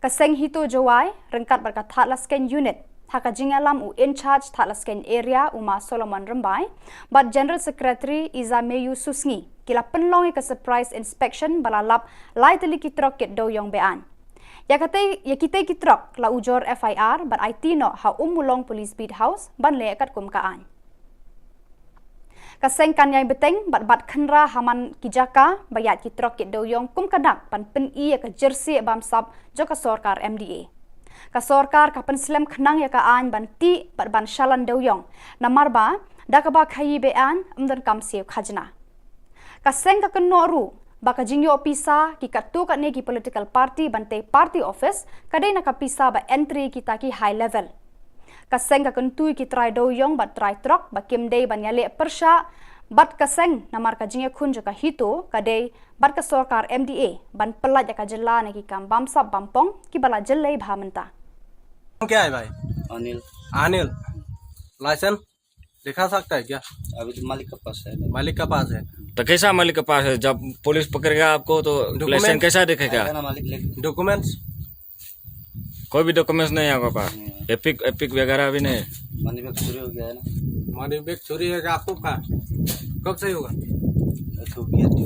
Ka seng HITO Jowai ryngkat bad ka Thadlaskein Unit, ha ka jingïalam u In-charge Thadlaskein Area, u Ma Solomon Rymbai, bad General Secretary Izameyu Susngi, ki la pynlong ïa ka surprise inspection ba la lap lai tylli ki trok kit dewïong be-aiñ. Ïa katei, ïa kitei ki trok la ujor F I R bad aiti noh ha Ummulong Police Beat House ban leh katkum ka aiñ. Ka seng kan ïai bteng bad bat khynra ha man ki jaka ba ïaid ki trok kit dewiong kum ka dak ban pyni ïa ka jersey bamsap jong ka sorkar M D A. Ka sorkar ka pynslem khnang ïa ka aiñ ban tih bad ban shalan dewiong, namar ba da kaba khaïi be-aiñ ym donkam siew khajna. Ka seng ka kynnoh ruh ba ka jingïoh pisa ki katto katne ki political party ban tei party office ka dei na ka pisa ba entry kita ki high level. Ka seng ka kyntu ïa ki trai dewiong bad trai trok ba kim dei ban ïaleh pyrshah bad ka seng, namar ka jingïakhun jong ka HITO ka dei bad ka sorkar M D A ban pyllait ïa ka jylla na ki kam bamsap bampong kiba la jyllei bha mynta. क्या है भाई? अनिल। अनिल, लाइसेंस दिखा सकता है क्या? अभी तो मालिक के पास है। मालिक का पास है। तो कैसा मालिक के पास है? जब पुलिस पकड़ेगा आपको तो Documents? लाइसेंस कैसा दिखेगा? आएगा ना मालिक लेके। डॉक्यूमेंट्स? कोई भी डॉक्यूमेंट्स नहीं है आपके पास? एपिक एपिक वगैरह भी नहीं? मनी बैग चोरी हो गया है ना। मनी बैग चोरी है क्या आपको का? कब से होगा? तो किया तो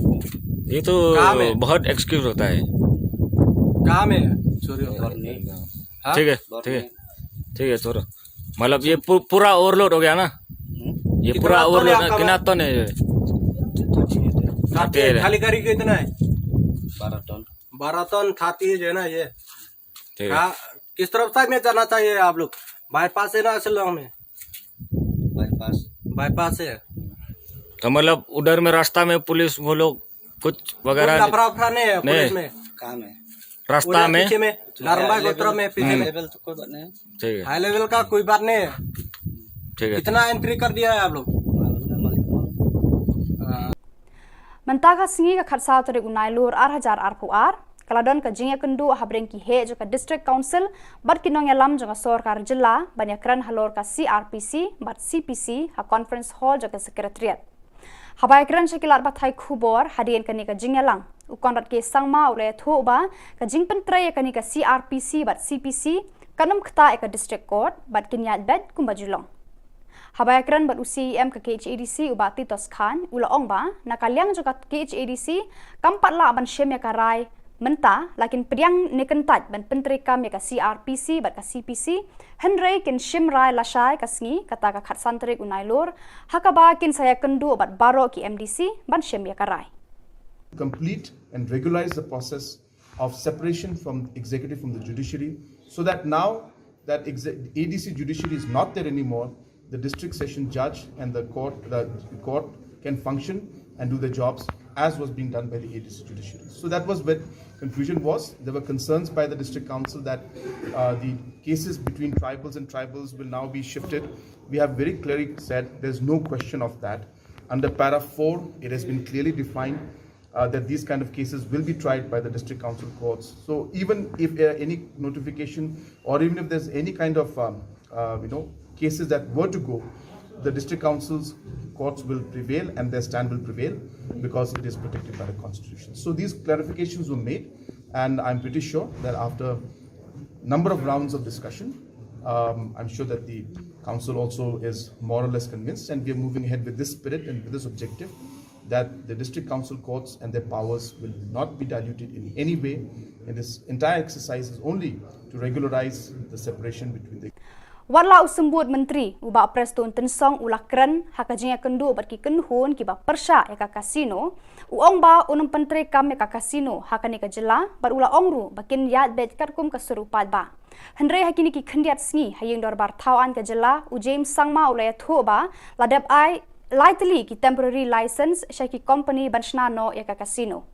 ये तो कहाँ में? बहुत एक्सक्यूज होता है। कहाँ में चोरी होता और है? नहीं। हाँ? ठीक है, बहुत ठीक है, नहीं। ठीक है, छोड़ो। मतलब ये पू, पूरा ओवरलोड हो गया ना? हम्म? ये कितना पूरा टन है ओवरलोड आपका कितना माल? टन है ये? तो ठीक है। खाती है, तेरह। खाली गाड़ी का इतना है? बारह टन। बारह टन खाती है जो है ना ये। ठीक है। कहाँ, किस तरफ साइड में जाना चाहिए आप लोग? बाईपास है ना शिलोंग में? बाईपास। बाईपास है। तो मतलब उधर में रास्ता में पुलिस वो लोग कुछ कोई वगैरह लफड़ा उफड़ा नहीं है पुलिस नहीं। में? कहाँ में? रास्ता उधर में? पीछे में, नारंबा गोत्रा में पीछे में। लेवल तो कोई बात नहीं है। ठीक है, हाई लेवल का कोई बात नहीं है। ठीक है। कितना एंट्री कर दिया है आप लोग? मालूम नहीं, मालिक मालूम। हाँ। Mynta ka sngi ka khatsaw tarik u Nailur ar hajar arphew ar, ka la don ka jingïakynduh ha bneng ki heh jong ka District Council bad ki nongïalam jong ka sorkar jylla ban ïakren halor ka C R P C bad C P C ha Conference Hall jong ka Secretariat. Haba ïakren sha ki lad pathai khubor hadien kane ka jingïalang, u Conrad K Sangma u la ïathuh ba ka jingpyntrei ïa kane ka C R P C bad C P C kan ym ktah ïa ka District Court bad kin ïaid beit kumba ju long. Haba ïakren bad u C E M ka K H A D C u Bah Titos Chyne u la ong ba na ka liang jong ka K H A D C kam pat lah ban shim ïa ka rai mynta, la kin pdiang ne kyntait ban pyntreikam ïa ka C R P C bad ka C P C, hynrei kin shim rai lashai ka sngi, kata ka khatsan tarik u Nailur, ha kaba kin sa ïakynduh bad baroh ki M D C ban shim ïa ka rai. Complete and regularize the process of separation from executive from the judiciary, so that now that exe- A D C judiciary is not there anymore, the district session judge and the court, the court can function and do the jobs as was being done by the A D C judiciary. So that was where confusion was. There were concerns by the district council that uh, the cases between tribals and tribals will now be shifted. We have very clearly said there's no question of that. Under para four, it has been clearly defined uh, that these kind of cases will be tried by the district council courts. So even if uh, any notification or even if there's any kind of um, uh, you know cases that were to go, the district council's courts will prevail and their stand will prevail because it is protected by the constitution. So these clarifications were made, and I'm pretty sure that after number of rounds of discussion, um, I'm sure that the council also is more or less convinced, and we are moving ahead with this spirit and with this objective that the district council courts and their powers will not be diluted in any way. And this entire exercise is only to regularize the separation between the Wat la u symbud myntri u Bah Prestone Tynsong u la kren ha ka jingïakynduh bad ki kynhun kiba pyrshah ïa ka casino, u ong ba un ym pyntreikam ïa ka casino ha kane ka jylla bad u la ong ruh ba kin ïaid beit katkum ka sur u paidbah. Hynrei ha kine ki khyndiat sngi ha ïing dorbar thaw aiñ ka jylla, u James Sangma u la ïathuh ba la dep ai lai tylli ki temporary license sha ki company ban shna noh ïa ka casino.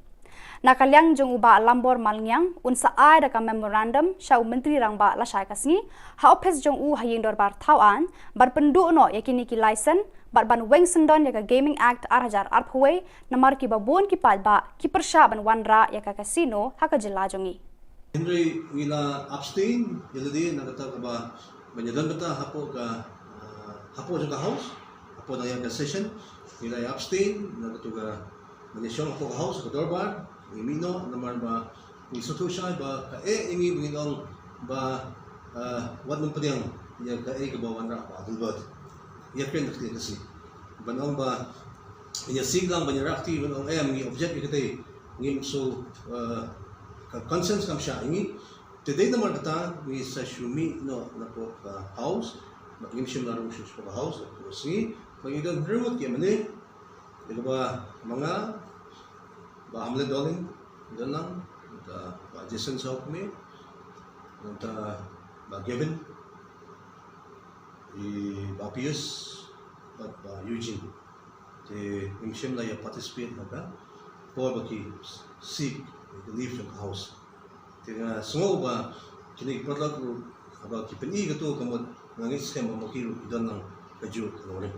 Na ka liang jong u Bah Lambor Malngiang, un sa ai da ka memorandum sha u Myntri Rangbah lashai ka sngi ha ophis jong u ha ïing dorbar thaw aiñ ban pynduh noh ïa kine ki license bad ban weng syndon ïa ka Gaming Act ar hajar arphew wei, namar kiba bun ki paidbah ki pyrshah ban wanrah ïa ka casino ha ka jylla jong ngi. Hynrei ngi la abstain ïa lade na kata kaba ban ïadon bynta hapoh ka, ah, hapoh jong ka House, hapoh na ïa ka session, ngi la abstain na kata ka ban ïashong hapoh ka House, ka dorbar, ngi mih noh namar ba ngi sngewthuh shai ba ka eh ïa ngi ba ngin ong ba, ah, wat nym pdiang ïa kaei kaba wanrah Bah Adelbert. Ïa kren da ka ktien Khasi. Ban ong ba ïa sing lang ban ïa rah kti ban ong em ngi object ïa katei ngim shu, eh, ka conscience kam shah ïa ngi. Te dei namar kata ngi sa shu mih noh napoh ka House, bad ngim shym la rung shuh shapoh ka House, napoh ka sngi, ba ngi don hynriew ngut ki M L A, Ïa kaba ma nga, Bah Hamlet Dohling, Dohling, nangta Bah Jason Sawkmie, nangta Bah Gavin, i Bah Pius, bad Bah Eugene. Te ngim shym la ïa participate ha ka por ba ki seek leave jong ka House. Te nga sngew ba kine ki paralok ruh haba ki pyni kato ka mut, nga ngeit skhem ba ma ki ruh ki don lang kajuh ka nongrim.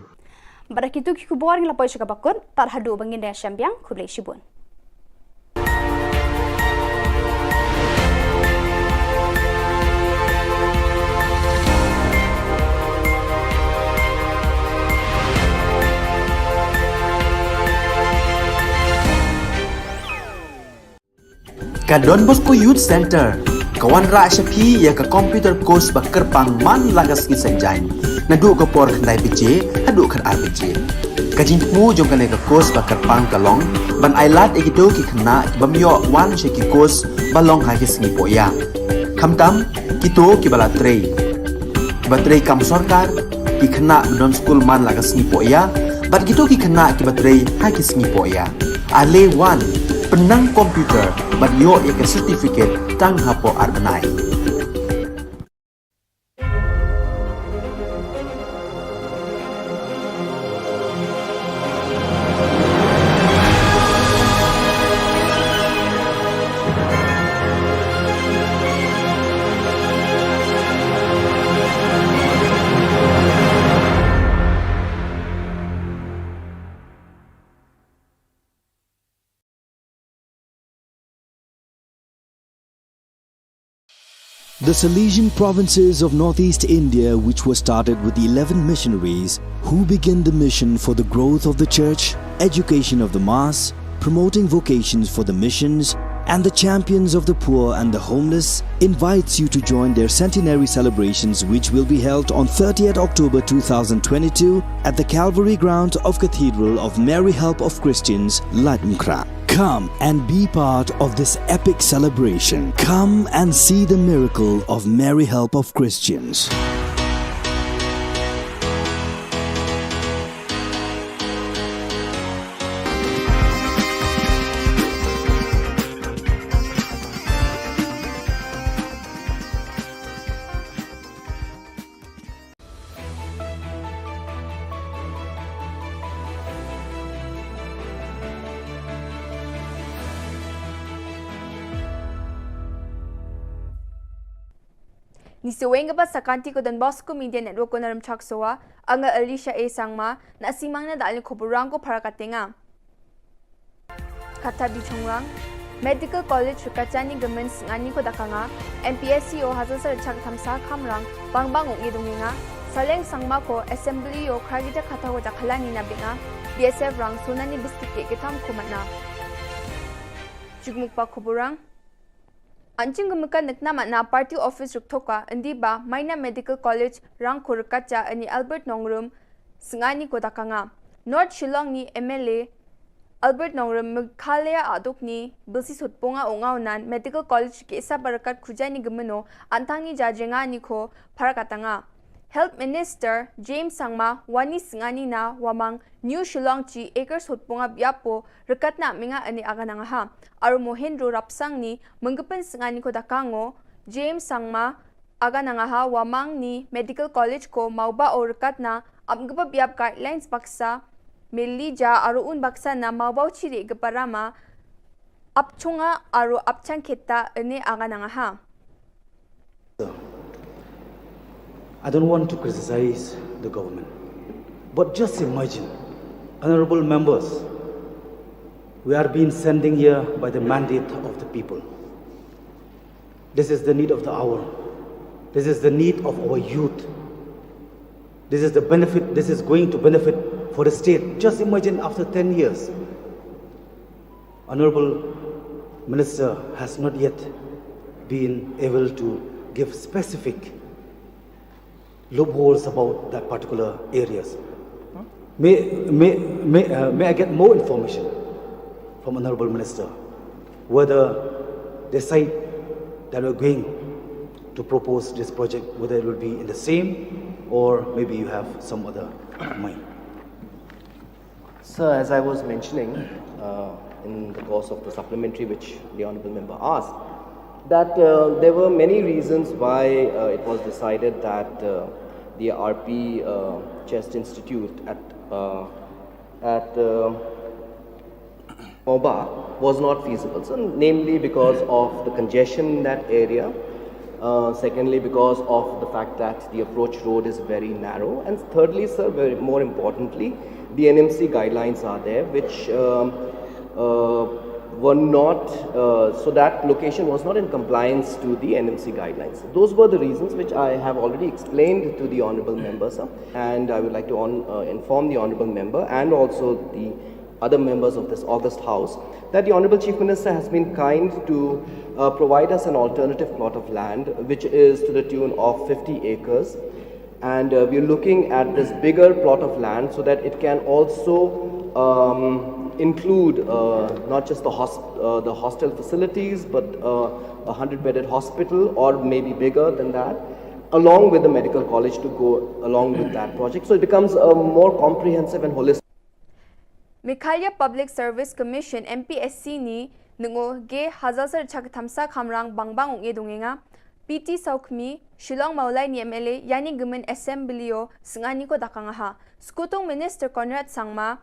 Bad da kito ki khubor ngi la poi sha kaba kut, tad haduh ba ngin ïa shem biang, khublei shibun. Ka Don Bosco Youth Centre ka wanrah sha phi ïa ka computer course ba kyrpang man la ka sngi Saitjaiñ, naduh ka por khyndai baje haduh khatar baje. Ka jingthmu jong kane ka course ba kyrpang ka long ban ailad ïa kito ki khynnah ki bym ïoh wan sha ki course ba long ha ki sngi pohïa, khamtam kito kiba la trei, kiba trei kam sorkar, ki khynnah ba don skul man la ka sngi pohïa, bad kito ki khynnah kiba trei ha ki sngi pohïa. Ale wan, pynnang computer bad ïoh ïa ka certificate tang hapoh ar bnai. The Salesian provinces of northeast India, which were started with eleven missionaries who began the mission for the growth of the church, education of the mass, promoting vocations for the missions, and the champions of the poor and the homeless, invites you to join their centenary celebrations, which will be held on thirtieth October two thousand twenty-two at the Calvary Ground of Cathedral of Mary Help of Christians, Laitumkhrah. Come and be part of this epic celebration. Come and see the miracle of Mary Help of Christians. Ngi sa weng kaba sa ka Don Bosco Media Network ko na Rymchak Sowa, nga Alicia A Sangma, na sngewbha na da lin khubor rang ko para ka tenga. Kata bi chongrang, Medical College Rkachani Gmen Sngani ko dakanga, M P S C O Hazar Sar Chak Thamsa Khamrang, Bangbang Ung Idunginga, Saleng Sangma ko Assembly O Khargita Kata ko Dakhalani na binga, B S F Rang Sunani Biscuit Cake Kitam Kumatna. Jugmukpa Kuburang. Anching gumkan nekna mana party office ruktoka, endi ba Maina Medical College Rangkhur kacha ani Albert Nongrum, Sngani ko dakanga. North Shillong ni M L A Albert Nongrum, Meghalaya aduk ni bilsi sutponga ongaunan Medical College ke isa barakat khujani gemeno, antang ni jajenga ni ko parakatanga. Health Minister James Sangma, wani Sngani na wamang New Shillong chi acre sutponga biapo, rekatna minga ani aganangaha. Aru Mohendro Rapsang ni menggepen Sngani ko dakango, James Sangma, aganangaha wamang ni Medical College ko mauba o rekatna, apngeba biap guidelines baksa, melija aru un baksa na mauba chiri geparama, apchunga aru apchang kita ene aganangaha. I don't want to criticize the government, but just imagine, honorable members, we are being sending here by the mandate of the people. This is the need of the hour. This is the need of our youth. This is the benefit, this is going to benefit for the state. Just imagine after ten years, Honorable Minister has not yet been able to give specific loopholes about that particular areas. May, may, may, uh, may I get more information from Honorable Minister whether the site that we're going to propose this project, whether it will be in the same or maybe you have some other mind? Sir, as I was mentioning uh, in the course of the supplementary which the Honorable Member asked, that uh, there were many reasons why uh, it was decided that uh, the R P uh, Chest Institute at uh, at uh, Moba was not feasible. So, namely because of the congestion in that area, uh, secondly, because of the fact that the approach road is very narrow, and thirdly, sir, very, more importantly, the N M C guidelines are there, which um, uh, were not, uh, so that location was not in compliance to the N M C guidelines. Those were the reasons which I have already explained to the Honorable Member, sir, and I would like to on, uh, inform the Honorable Member and also the other members of this august House that the Honorable Chief Minister has been kind to uh, provide us an alternative plot of land, which is to the tune of fifty acres. And uh, we're looking at this bigger plot of land so that it can also um, include uh, not just the, hosp- uh, the hostel facilities, but uh, a hundred bedded hospital, or maybe bigger than that, along with the medical college to go along with that project. So it becomes a more comprehensive and holistic. Meghalaya Public Service Commission M P S C ni nungo ge hazal sar chak thamsa khamrang bangbang ung edungenga. P T Saukmi, Shillong Maulai ni M L A, yani gumen assembly o sngani ko dakang ha. Skutung Minister Conrad Sangma,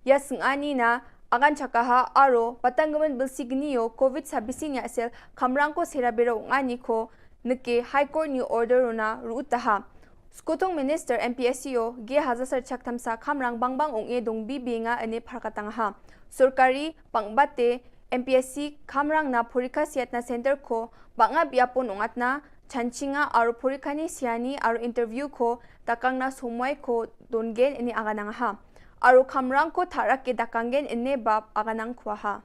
ya sngani na agan chakaha aro patang gumen bilsi gni o covid sabisi nya sel khamrang ko sera bero ngani ko neke High Court ni order runa ruutaha. Skutung Minister M P S C o ge hazasar chak thamsa khamrang bangbang ung e dong bi bi nga ene pharkatang ha. Sorkari pangbate M P S C khamrang na porikha siat na center ko banga biapon ungatna chanchinga aro porikha ni siani aro interview ko takang na somoi ko dongen ene aganang ha. Aro khamrang ko tharak ke dakanggen ene bab aganang khwa ha.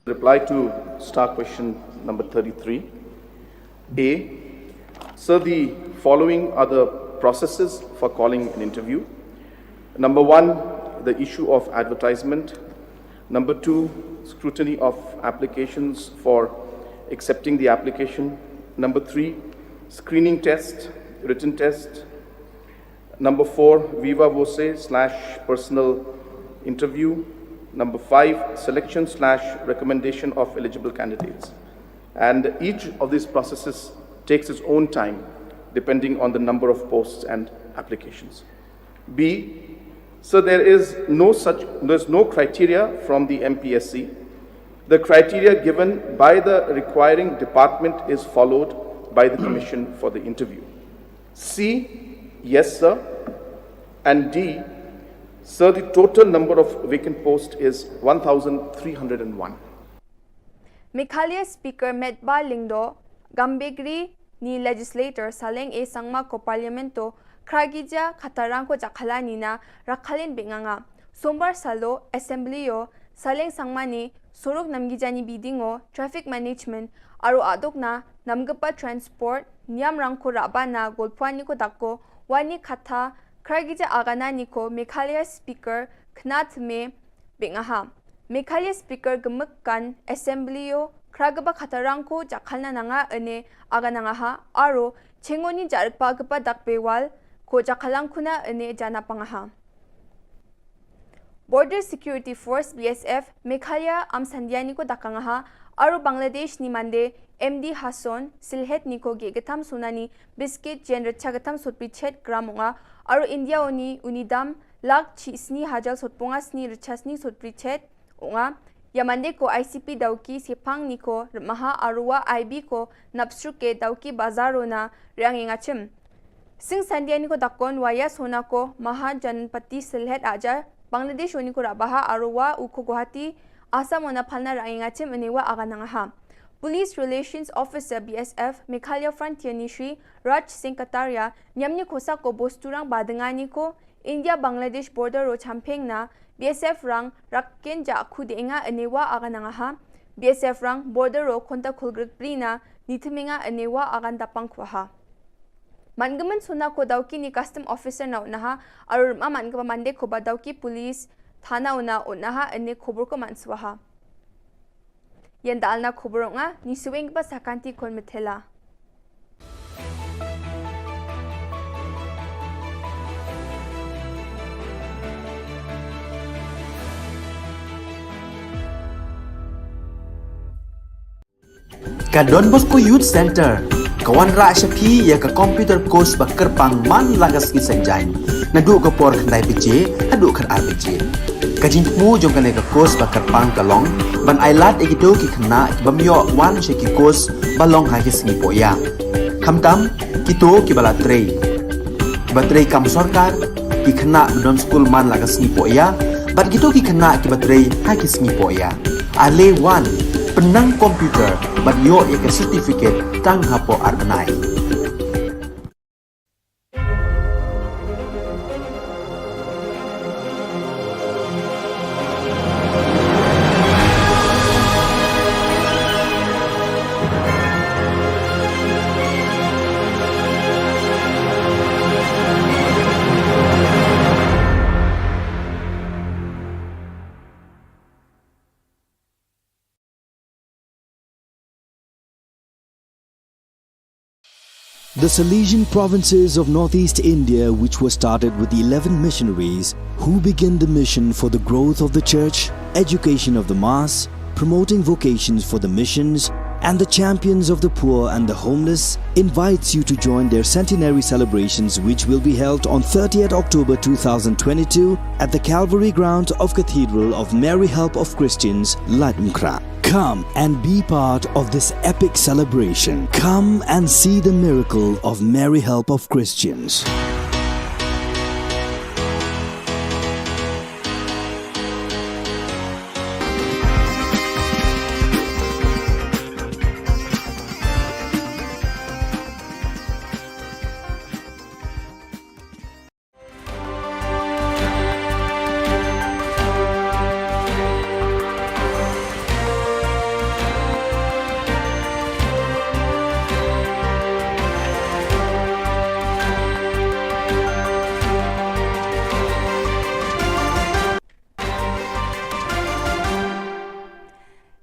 Reply to star question number thirty-three. A, sir, the following are the processes for calling an interview. Number one, the issue of advertisement. Number two, scrutiny of applications for accepting the application. Number three, screening test, written test. Number four, viva voce slash personal interview. Number five, selection slash recommendation of eligible candidates. And each of these processes takes its own time depending on the number of posts and applications. B, so there is no such, there's no criteria from the M P S C. The criteria given by the requiring department is followed by the commission for the interview. C, yes, sir. And D, sir, the total number of vacant posts is one thousand three hundred and one. Meghalaya Speaker Metbah Lyngdoh, Gambegre ni Legislator Saleng A Sangma ko Parliament o khragija khatarang ko jakhala ni na rakhalin binganga. Sombar salo Assembly o Saleng Sangma ni sorok namgija ni biding o traffic management aro adok na namgapa transport niam rangko raba na golpwani ko dakko wani khatha khragija agana ni ko Meghalaya Speaker khnat me bingaha. Meghalaya Speaker gmkan Assembly o khragaba khatarang ko jakhalna nanga ene aganangaha aro chengoni jarpa gpa dakbewal ko jakhalang khuna ene jana pangaha. Border Security Force B S F Meghalaya am sandiani ko dakangaha aro Bangladesh ni mande M D Hasson Silhet ni ko ge gatam sunani biscuit jen recha gatam sotpichet gram unga aro India oni unidam lak chi sni hajal sotponga sni recha sni sotpichet unga. Ya mande ko I C P dauki sepang ni ko rmaha aro wa I B ko napsruke dauki bazaro na riang ingachim. Sing sandia ni ko dakon waya sona ko Mahajanpati Silhet aja Bangladesh oni ko rabaha aro wa uko Guwahati Assam ona phalna riang ingachim ene wa aganangaha. Police Relations Officer B S F Meghalaya Frontier ni Shri Raj Singh Kataria niamni khosa ko bosturang badengani ko India Bangladesh border ro champeng na B S F rang rakken ja khu denga enewa aganangaha. B S F rang border ro khonta khulgrik pri na nithiminga enewa agan dapang khwaha. Mangaman sona ko dauki ni custom officer na unaha arur ma mangama mande ko ba dauki police thana una unaha ene khobor ko manswaha. Yen dalna khobor nga ni suwing ba sakanti kon methela. Ka Don Bosco Youth Centre ka wanrah sha phi ïa ka computer course ba kyrpang man la ka sngi Saitjaiñ, naduh ka por khyndai baje haduh khatar baje. Ka jingthmu jong kane ka course ba kyrpang ka long ban ailad ïa kito ki khynnah ki bym ïoh wan sha ki course ba long ha ki sngi pohïa, khamtam kito kiba la trei, kiba trei kam sorkar, ki khynnah ba don skul man la ka sngi pohïa, bad kito ki khynnah kiba trei ha ki sngi pohïa. Ale wan, pynnang computer bad ïoh ïa ka certificate tang hapoh ar bnai. The Salesian provinces of northeast India, which were started with eleven missionaries who began the mission for the growth of the church, education of the mass, promoting vocations for the missions, and the champions of the poor and the homeless, invites you to join their centenary celebrations, which will be held on thirtieth October two thousand twenty-two at the Calvary ground of Cathedral of Mary Help of Christians, Laitumkhrah. Come and be part of this epic celebration. Come and see the miracle of Mary Help of Christians.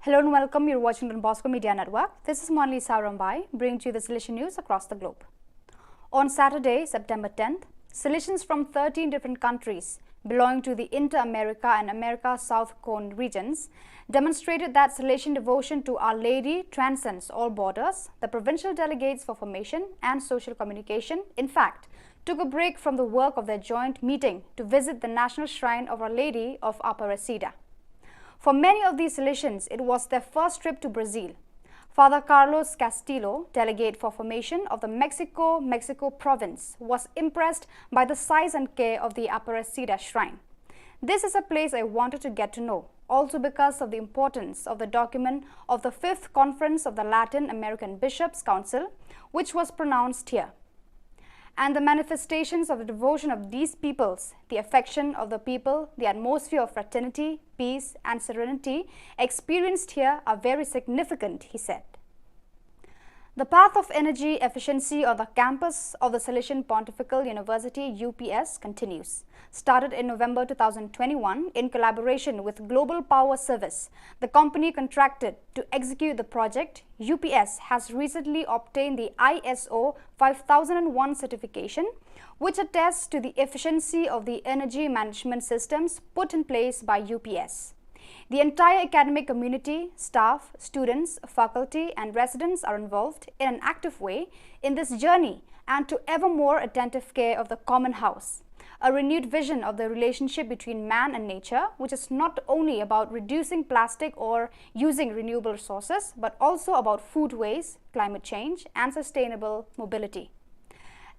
Hello and welcome. You're watching Don Bosco Media Network. This is Monli Sarambai, bringing to you the Salesian news across the globe. On Saturday, September tenth, Salesians from thirteen different countries belonging to the Inter-America and America South Cone regions demonstrated that Salesian devotion to Our Lady transcends all borders. The provincial delegates for formation and social communication, in fact, took a break from the work of their joint meeting to visit the national shrine of Our Lady of Aparecida. For many of these Salesians, it was their first trip to Brazil. Father Carlos Castillo, delegate for formation of the Mexico, Mexico province, was impressed by the size and care of the Aparecida shrine. "This is a place I wanted to get to know, also because of the importance of the document of the fifth Conference of the Latin American Bishops' Council, which was pronounced here. And the manifestations of the devotion of these peoples, the affection of the people, the atmosphere of fraternity, peace, and serenity experienced here are very significant," he said. The path of energy efficiency on the campus of the Salesian Pontifical University, U P S, continues. Started in November two thousand twenty-one in collaboration with Global Power Service, the company contracted to execute the project, U P S has recently obtained the I S O five thousand and one certification, which attests to the efficiency of the energy management systems put in place by U P S. The entire academic community, staff, students, faculty, and residents are involved in an active way in this journey and to ever more attentive care of the common house. A renewed vision of the relationship between man and nature, which is not only about reducing plastic or using renewable resources, but also about food waste, climate change, and sustainable mobility.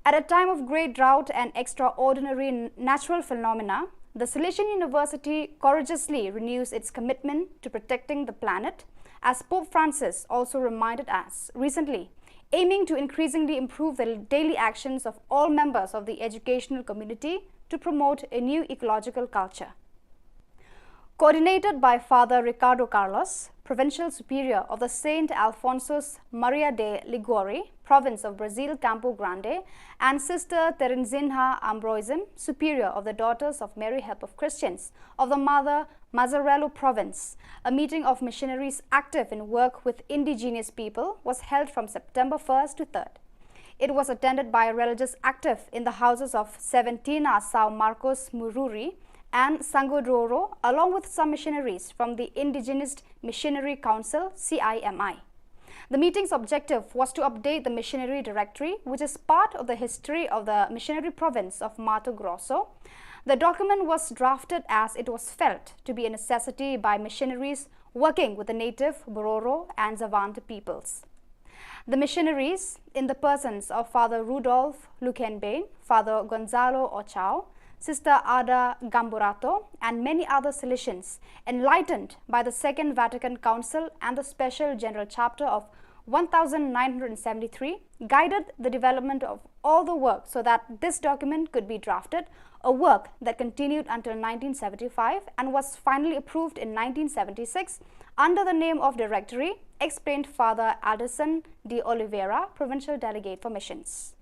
At a time of great drought and extraordinary n-, natural phenomena, the Salesian University courageously renews its commitment to protecting the planet, as Pope Francis also reminded us recently, aiming to increasingly improve the daily actions of all members of the educational community to promote a new ecological culture. Coordinated by Father Ricardo Carlos, Provincial Superior of the Saint Alphonsus Maria de Liguori, Province of Brazil Campo Grande, and Sister Terezinha Ambroisim, Superior of the Daughters of Mary Help of Christians of the Mother Mazzarello Province, a meeting of missionaries active in work with indigenous people was held from September first to third. It was attended by religious active in the houses of Seventina São Marcos Mururi and Sangodroro, along with some missionaries from the Indigenous Missionary Council, C I M I. The meeting's objective was to update the missionary directory, which is part of the history of the missionary province of Mato Grosso. The document was drafted as it was felt to be a necessity by missionaries working with the native Bororo and Xavante peoples. The missionaries, in the persons of Father Rudolf Luckenbein, Father Gonzalo Ochao, Sister Ada Gamburato, and many other Salesians, enlightened by the Second Vatican Council and the Special General Chapter of one thousand nine hundred seventy-three, guided the development of all the work so that this document could be drafted, a work that continued until nineteen seventy-five and was finally approved in nineteen seventy-six under the name of Directory, explained Father Alderson de Oliveira, Provincial Delegate for Missions.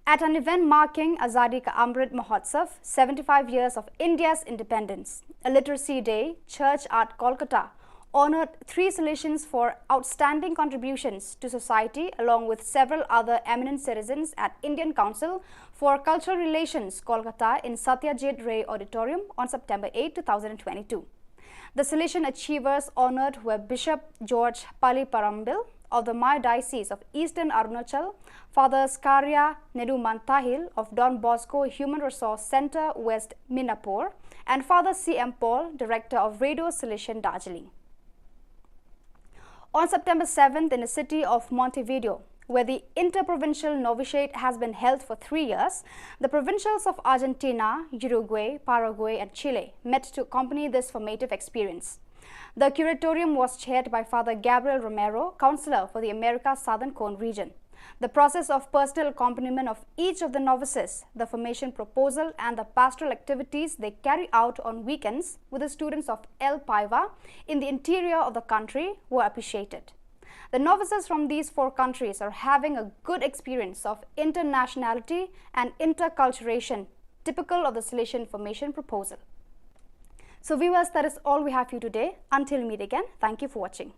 At an event marking Azadi Ka Amrit Mahotsav, seventy-five years of India's independence, a literacy day, Church at Kolkata honored three Salesians for outstanding contributions to society, along with several other eminent citizens at Indian Council for Cultural Relations, Kolkata, in Satyajit Ray Auditorium on September eight, two thousand twenty-two. The Salesian achievers honored were Bishop George Paliparambil of the Mayor Diocese of Eastern Arunachal, Father Skaria Nedumantahil of Don Bosco Human Resource Centre, West Minapur, and Father C M Paul, Director of Radio Salesian, Darjeeling. On September seventh, in the city of Montevideo, where the Interprovincial Novitiate has been held for three years, the provincials of Argentina, Uruguay, Paraguay, and Chile met to accompany this formative experience. The curatorium was chaired by Father Gabriel Romero, counselor for the America Southern Cone region. The process of personal accompaniment of each of the novices, the formation proposal, and the pastoral activities they carry out on weekends with the students of El Paiva in the interior of the country were appreciated. The novices from these four countries are having a good experience of internationality and interculturation, typical of the Salesian formation proposal. So, viewers, that is all we have for you today. Until we meet again, thank you for watching.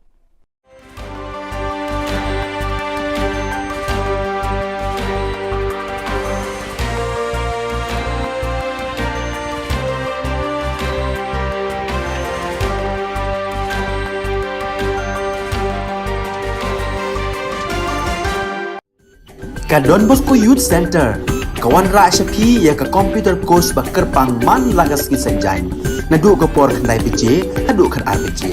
Ka Don Bosco Youth Centre ka wanrah sha phi ïa ka computer course ba kyrpang man la ka sngi Saitjaiñ, naduh ka por khyndai baje haduh khatar baje.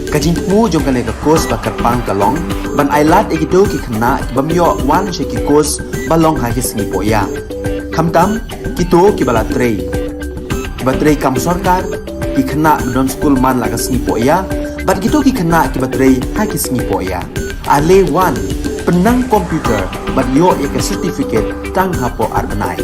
Ka jingthmu jong kane ka course ba kyrpang ka long ban ailad ïa kito ki khynnah ki bym ïoh wan sha ki course ba long ha ki sngi pohïa. Khamtam kito kiba la trei, kiba trei kam sorkar, ki khynnah ba don skul man la ka sngi pohïa, bad kito ki khynnah kiba trei ha ki sngi pohïa. Ale wan, pynnang computer bad ïoh ïa ka certificate tang hapoh ar bnai.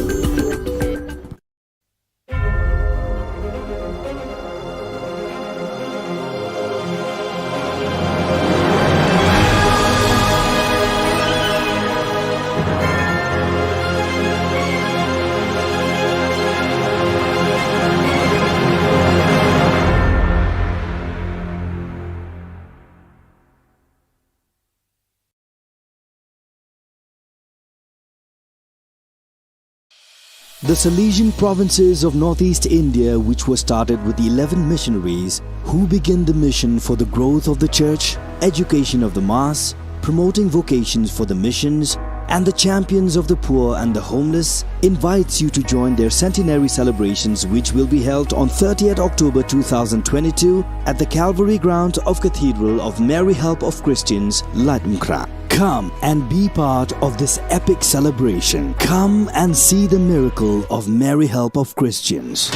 The Salesian provinces of northeast India, which were started with eleven missionaries, who began the mission for the growth of the church, education of the mass, promoting vocations for the missions, and the champions of the poor and the homeless, invites you to join their centenary celebrations, which will be held on thirtieth October two thousand twenty-two at the Calvary ground of Cathedral of Mary Help of Christians, Laitumkhrah. Come and be part of this epic celebration. Come and see the miracle of Mary Help of Christians.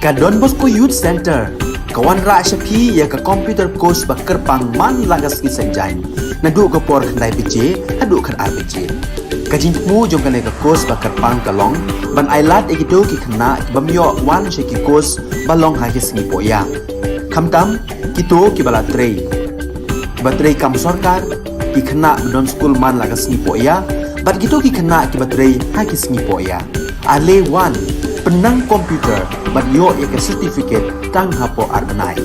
Ka Don Bosco Youth Centre ka wanrah sha phi ïa ka computer course ba kyrpang man la ka sngi Saitjaiñ, naduh ka por khyndai baje haduh khatar baje. Ka jingthmu jong kane ka course ba kyrpang ka long ban ailad ïa kito ki khynnah ki bym ïoh wan sha ki course ba long ha ki sngi pohïa, khamtam kito kiba la trei, kiba trei kam sorkar, ki khynnah ba don skul man la ka sngi pohïa, bad kito ki khynnah kiba trei ha ki sngi pohïa. Ale wan, pynnang computer bad ïoh ïa ka certificate tang hapoh ar bnai.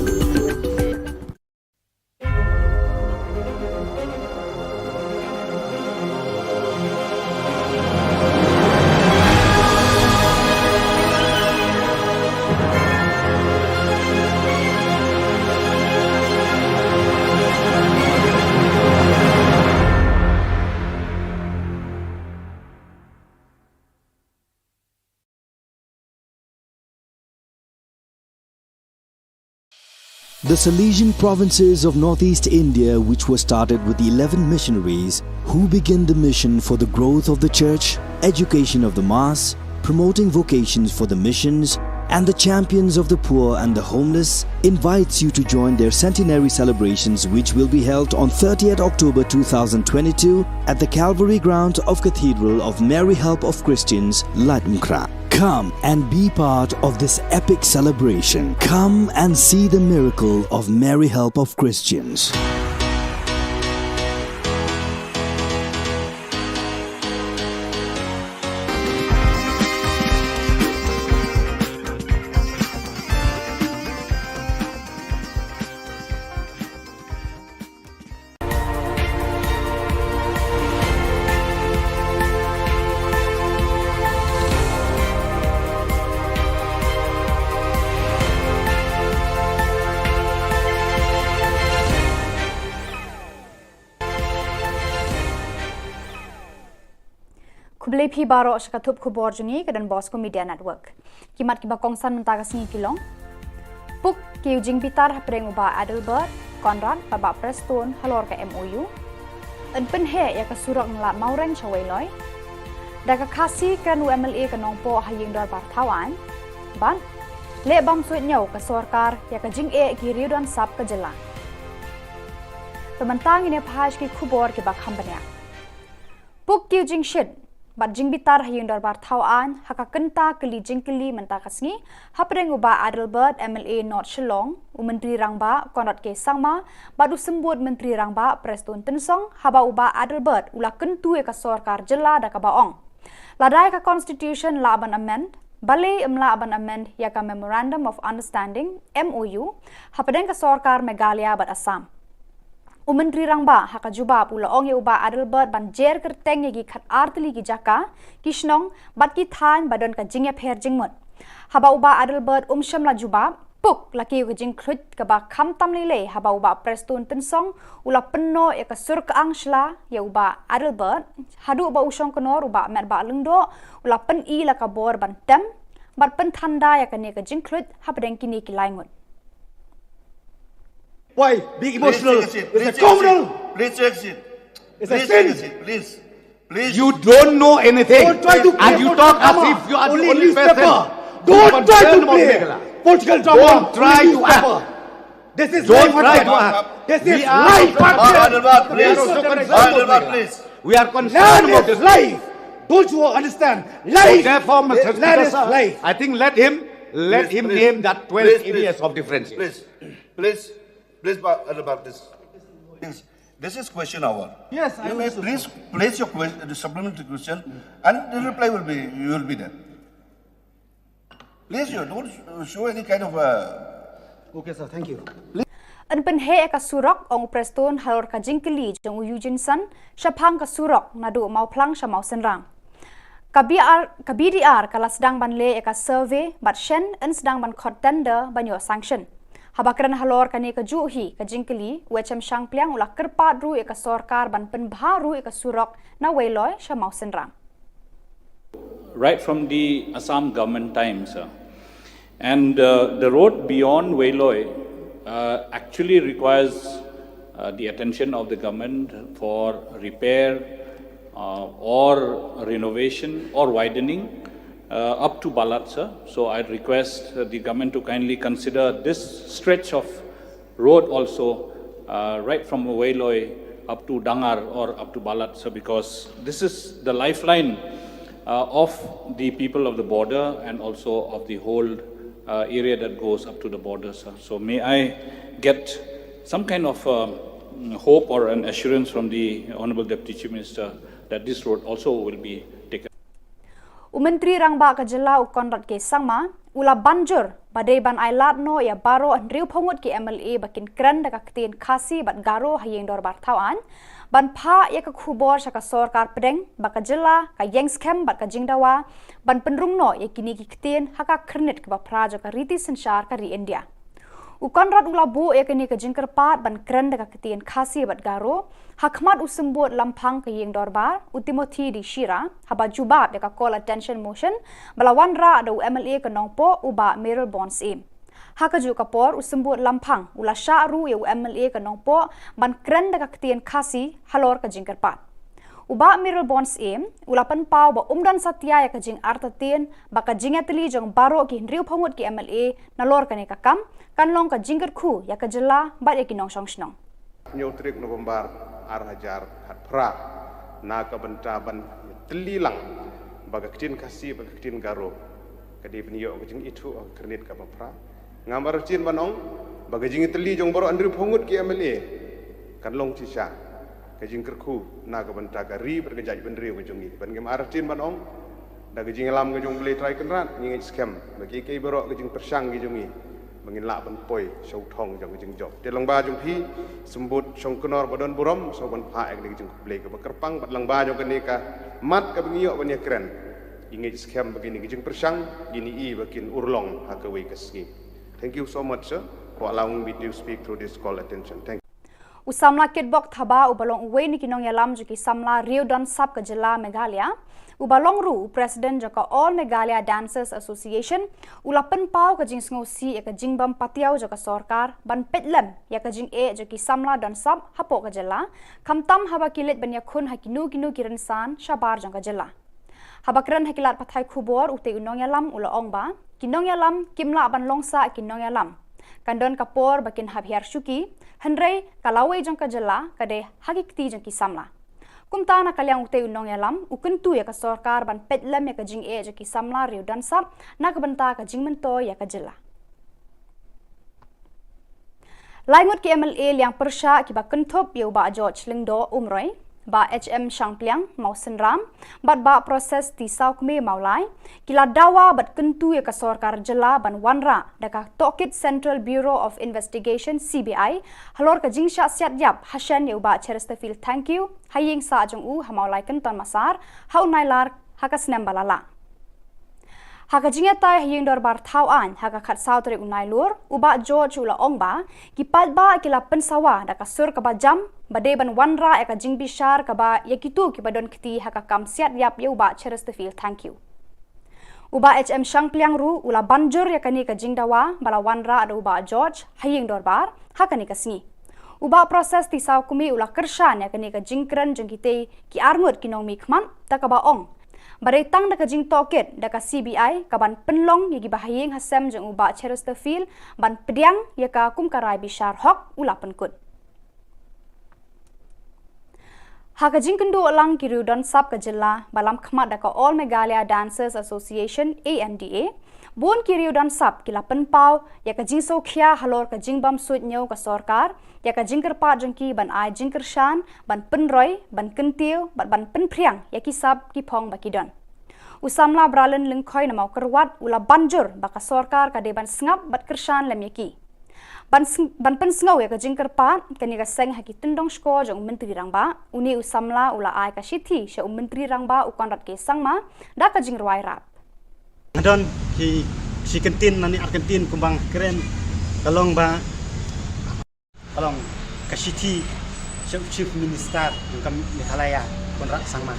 The Salesian provinces of northeast India, which were started with eleven missionaries who began the mission for the growth of the church, education of the mass, promoting vocations for the missions, and the champions of the poor and the homeless, invites you to join their centenary celebrations, which will be held on thirtieth October two thousand twenty-two at the Calvary ground of Cathedral of Mary Help of Christians, Laitumkhrah. Come and be part of this epic celebration. Come and see the miracle of Mary Help of Christians. Khublei phi baroh sha ka thup khubor jong ngi ka Don Bosco Media Network. Ki mat kiba kongsan mynta ka sngi ki long: Puk ki ïa u jingbitar hapdeng u Bah Adelbert Conrad bad Bah Prestone halor ka M O U. Yn pynheh ïa ka surok na Lad Mawreng sha Weiloi. Da ka Khasi kren u M L A ka Nongpoh ha ïing dorbar thaw aiñ. Bad leh bam suidñiew ka sorkar ïa ka jingeh ki riew don sap ka jylla. Te mynta ngin ïa phai sha ki khubor kiba kham bniah. Puk ki ïa u jingshit bad jingbitar ha ïing dorbar thaw aiñ ha ka kynta kylli jingkylli mynta ka sngi hapdeng u Bah Adelbert, M L A North Shillong, u Myntri Rangbah Conrad K Sangma bad u Symbud Myntri Rangbah Prestone Tynsong, haba u Bah Adelbert u la kyntu ïa ka sorkar jylla da kaba ong, lada ïa ka Constitution lah ban amend, balei ym lah ban amend ïa ka Memorandum of Understanding, M O U, hapdeng ka sorkar Meghalaya bad Assam. U Myntri Rangbah ha ka jubab u la ong ïa u Bah Adelbert ban jer kyrteng ïa ki khatar tylli ki jaka, ki shnong bad ki thaiñ ba don ka jingïapher jingmut. Haba u Bah Adelbert um shym la jubab, Puk la kiew ka jingkhluit kaba khamtam lei lei haba u Bah Prestone Tynsong u la pynnoh ïa ka sur kyang shla ïa u Bah Adelbert, haduh ba u shongknor u Bah Metbah Lyngdoh u la pyni la ka bor ban tem bad pynthanda ïa kane ka jingkhluit hapdeng kine ki lai ngut. Why be emotional? Please take a seat. It's a criminal. Please take a seat. It's a sin. Please take a seat. Please. Please. You don't know anything. Don't try to play political drama. And you talk as if you are the only person who concerned about Meghalaya. Don't try to play political drama. Don't try to act. This is life, my friend. This is life, my friend. Adelbert, please. We are concerned about this. Land is life. Don't you understand? Life. So therefore, Mister Speaker, sir, I think let him, let him name that twelve areas of differentiation. Please, please, please, Adelbert, please. Please. This is question hour. Yes, I understood, sir. You may please place your que-, the supplementary question, and the reply will be, you will be there. Please, you don't show any kind of, uh, Okay, sir. Thank you. Yn pynheh ïa ka surok, ong u Prestone halor ka jingkylli jong u Eugene Sun shaphang ka surok naduh Mawphlang sha Mawsynram. Ka B R, ka B D R ka la sdang ban leh ïa ka survey bad shen yn sdang ban khot tender ban ïoh sanction. Haba kren halor kane kajuh hi ka jingkylli, u H M Shangpliang u la kyrpad ruh ïa ka sorkar ban pynbha ruh ïa ka surok na Weiloi sha Mawsynram. Right from the Assam government times, uh, and, uh, the road beyond Weiloi, uh, actually requires, uh, the attention of the government for repair, uh, or renovation or widening. uh, up to Balat, sir. So I'd request uh, the government to kindly consider this stretch of road also, uh, right from Weiloi up to Dangar or up to Balat, sir, because this is the lifeline uh, of the people of the border and also of the whole uh, area that goes up to the border, sir. So may I get some kind of um, hope or an assurance from the Honorable Deputy Chief Minister that this road also will be taken? U Myntri Rangbah ka jylla u Conrad K Sangma u la ban jur ba dei ban ai lad noh ïa baroh hynriew phew ngut ki M L A ba kin kren da ka ktien Khasi bad Garo ha ïing dorbar thaw aiñ, ban phah ïa ka khubor sha ka sorkar pdeng ba ka jylla ka ïeng skhem bad ka jingdawa ban pynrung noh ïa kine ki ktien ha ka khyrnit kaba phra jong ka riti synshar ka ri India. U Conrad u la buh ïa kane ka jingkyrpad ban kren da ka ktien Khasi bad Garo ha khmat u symbud lamphang ka ïing dorbar, u Timothy D Shira, haba jubab ïa ka call attention motion ba la wanrah da u M L A ka Nongpoh, u Bah Mayralborn Syiem. Ha kajuh ka por, u symbud lamphang u la shah ruh ïa u M L A ka Nongpoh ban kren da ka ktien Khasi halor ka jingkyrpad. U Bah Mayralborn Syiem u la pynpaw ba um don satia ïa ka jingartatien ba ka jingïatylli jong baroh ki hynriew phew ngut ki M L A nalor kane ka kam kan long ka jingkyrkhu ïa ka jylla bad ïa ki nongshong shnong. Hynñiew tarik November ar hajar khatphra, na ka bynta ban tylli lang ba ka ktien Khasi bad ka ktien Garo ka dei ban ïoh ka jingithuh ha ka khyrnit kaba phra. Ngam artatien ban ong ba ka jingïatylli jong baroh hynriew phew ngut ki M L A kan long shisha ka jingkyrkhu na ka bynta ka ri bad ka jaitbynriew ka jong ngi. Bad ngim artatien ban ong, da ka jingïalam ka jong U Blei Trai Kynrad, ngi ngeit skhem ba kiei kiei baroh ka jingpyrshang ki jong ngi ba ngin lah ban poi sha u thong jong ka jingjop. Te lyngba jong phi, symbud shongknor ba don burom, sngewbha ban phah ïa kane ka jingkhublei kaba kyrpang, bad lyngba jong kane ka mat kaba ngi ïoh ban ïakren, ngi ngeit skhem ba kine ki jingpyrshang kin ïoh ba kin urlong ha kawei ka sngi. Thank you so much, sir, for allowing me to speak through this call attention. Thank you. U samla Kitbok Thabah uba long uwei na ki nongïalam jong ki samla Riew Donsap ka jylla Meghalaya, uba long ruh u president jong ka All Meghalaya Dancers Association, u la pynpaw ka jingsngewsih ïa ka jingbym patiaw jong ka sorkar ban peit lem ïa ka jingeh jong ki samla donsap hapoh ka jylla, khamtam haba ki leit ban ïakhun ha kino kino ki rynsan shabar jong ka jylla. Haba kren ha ki lad pathai khubor, utei u nongïalam u la ong ba ki nongïalam kim lah ban long sah ki nongïalam. Kan don ka por ba kin hap hiar shuki, hynrei ka lawei jong ka jylla ka dei ha ki kti jong ki samla. Kumta na ka liang utei u nongïalam u kyntu ïa ka sorkar ban peit lem ïa ka jingeh jong ki samla Riew Donsap na ka bynta ka jingmyntoi ïa ka jylla. Lai ngut ki M L A liang pyrshah kiba kynthup ïa u Bah George Lyngdoh Umroi, Bah H M Shangpliang Mawsynram bad Bah Proses T Sawkmie Mawlai ki la dawa bad kyntu ïa ka sorkar jylla ban wanrah da ka tohkit Central Bureau of Investigation, C B I, halor ka jingshah siat ïap hashen ïa u Bah Chesterfield Thangkhiew ha ïing sah jong u ha Mawlai Kynton Massar ha u Nailar ha ka snem ba la lah. Ha ka jingïatai ha ïing dorbar thaw aiñ ha ka khatsaw tarik u Nailur, u Bah George u la ong ba ki paidbah ki la pynsawa da ka sur kaba jam ba dei ban wanrah ïa ka jingbishar kaba ïa kito kiba don kti ha ka kam siat ïap ïa u Bah Chesterfield Thangkhiew. U Bah H M Shangpliang ruh u la ban jur ïa kane ka jingdawa ba la wanrah da u Bah George ha ïing dorbar ha kane ka sngi. U Bah Proses T Sawkmie u la kyrshan ïa kane ka jingkren jong kitei ki arngut ki nongmihkhmat, da kaba ong ba dei tang da ka jingtohkit da ka C B I ka ban pynlong ïa kiba ha ïing ha sem jong u Bah Chesterfield ban pdiang ïa ka kum ka rai bishar hok, u la pynkut. Ha ka jingkynduh lang ki Riew Donsap ka jylla ba lam khmat da ka All Meghalaya Dancers Association, A M D A, bun ki Riew Donsap ki la pynpaw ïa ka jingsngewkhia halor ka jingbym suidñiew ka sorkar ïa ka jingkyrpad jong ki ban ai jingkyrshan, ban pynroi, ban kyntiew bad ban pynphriang ïa ki sap ki phong ba ki don. U samla Bralin Lyngkhoi na Mawkyrwat u la ban jur ba ka sorkar ka dei ban sngap bad kyrshan lem ïa ki. Ban sng-, ban pynsngew ïa ka jingkyrpad kane ka seng ha ki tyndong shkor jong u Myntri Rangbah, une u samla u la ai ka shithi sha u Myntri Rangbah u Conrad K Sangma da ka jingrwai rap. Nga don ki shi kyntien lane ar kyntien kumba nga kren, ka long ba, ka long ka shithi sha u Chief Minister jong ka Meghalaya, Conrad Sangma.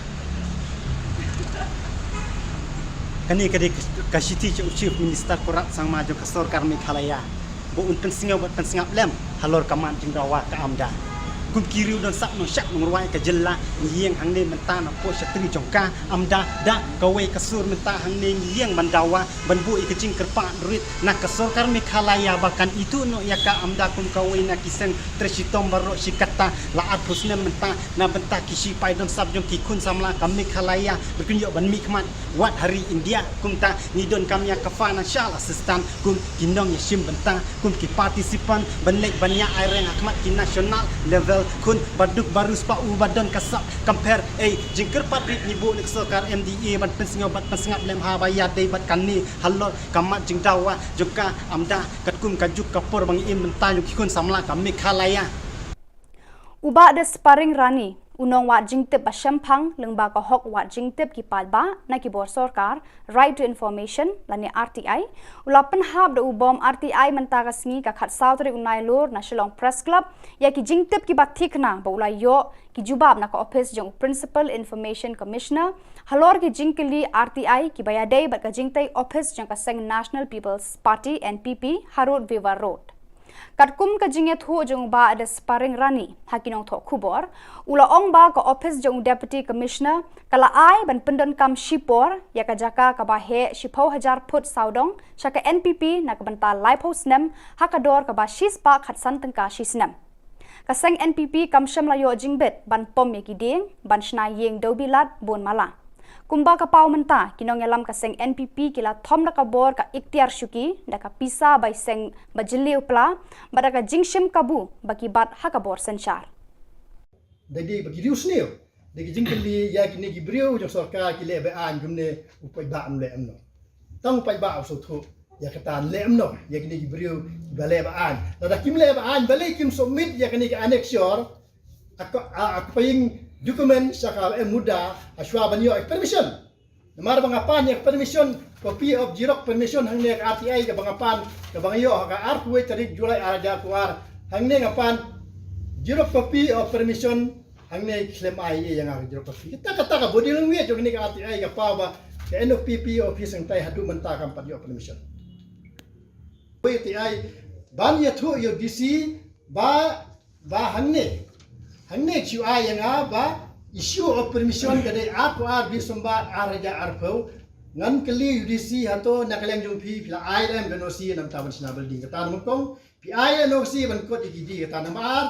Kane ka dei ka shithi sha u Chief Minister Conrad Sangma jong ka sorkar Meghalaya, ba un pynsngew bad pynsngap lem halor ka mat jingdawa ka AMDA. Kum ki riew don sap nong shap nong rwai ka jylla, ngi ïeng hangne mynta na poh shatri jong ka, amda da kawei ka sur mynta hangne ngi ïeng ban dawa ban buh ïa ka jingkyrpad rit na ka sorkar Meghalaya ba kan ithuh noh ïa ka, amda kum kawei na ki seng trei shitom baroh shi katta. La arphew snem mynta na bynta ki shipai don sap jong ki khun samla ka Meghalaya ba kin ïoh ban mihkhmat wat ha ri India. Kumta ngi donkam ïa ka financial assistance kum ki nongïashim bynta, kum ki participant ban leit ban ïa aireng ha khmat ki national level. Khun ba duk ba riewspah u ba don ka sap compare, ei, jingkyrpad rit ngi buh na ka sorkar M D A ban pynsngew bad pynsngap lem ha ba ïadei bad kane halor ka mat jingdawa jong ka, amda katkum ka juk ka por ba ngi im mynta jong ki khun samla ka Meghalaya. U Bah Desparing Rani, u nongwad jingtip ba shemphang lyngba ka hok wad jingtip ki paidbah na ki bor sorkar, Right to Information lane R T I, u la pynhap da u bom R T I mynta ka sngi ka khatsaw tarik u Nailur na Shillong Press Club ïa ki jingtip kiba thikna ba u la ïoh ki jubab na ka ophis jong u Principal Information Commissioner halor ki jingkylli R T I kiba ïadei bad ka jingtei ophis jong ka seng National People's Party, N P P, ha Road Viva Road. Katkum ka jingïathuh jong u Bah Desparing Rani ha ki nongthoh khubor, u la ong ba ka ophis jong u Deputy Commissioner ka la ai ban pyndonkam shipor ïa ka jaka kaba heh shiphew hajar phut sawdong sha ka N P P na ka bynta laiphew snem ha ka dor kaba shispah khatsan tyngka shi snem. Ka seng N P P kam shym la ïoh jingbit ban pom ïa ki dieng ban shna ïing dewbilat bun mala. Kumba ka paw mynta, ki nongïalam ka seng N P P ki la thom da ka bor ka iktiar shuki da ka pisa bai seng ba jylliew pla bad da ka jingshim kabu ba ki bat ha ka bor synshar. Da ki ba ki riew sniew da ki jingkylli ïa kine ki briew jong sorkar ki leh ba-aiñ kumne, u paidbah um leh em noh. Tang u paidbah u sngewthuh ïa kata, leh em noh ïa kine ki briew ba leh ba-aiñ. Lada kim leh ba-aiñ balei kim submit ïa kine ki annexure, a ka, a, a ka paying document sha ka M Muda ha shuwa ban ïoh permission. Namar ba nga pan ïa ka permission, copy of xerox permission hangne ka R T I kaba nga pan, kaba nga ïoh ha ka arphew tarik July ar hajar arphew ar. Hangne nga pan xerox copy of permission, hangne khlem ai ïa nga ka xerox copy. Kata, kata ka body language jong kane ka R T I ka paw ba ka N P P office hangtai haduh mynta kam pat ïoh permission. Wei te ai ban ïathuh ïa u D C ba, ba hangne, hangne shu ai ïa nga ba issue of permission ka dei arphew ar December ar hajar arphew. Ngan kylli u D C, hato na ka liang jong phi phi la ai lem ka N O C namar ban shna building? Kata namar kong phi ai N O C ban kot ïa ki dieng? Kata namar ar.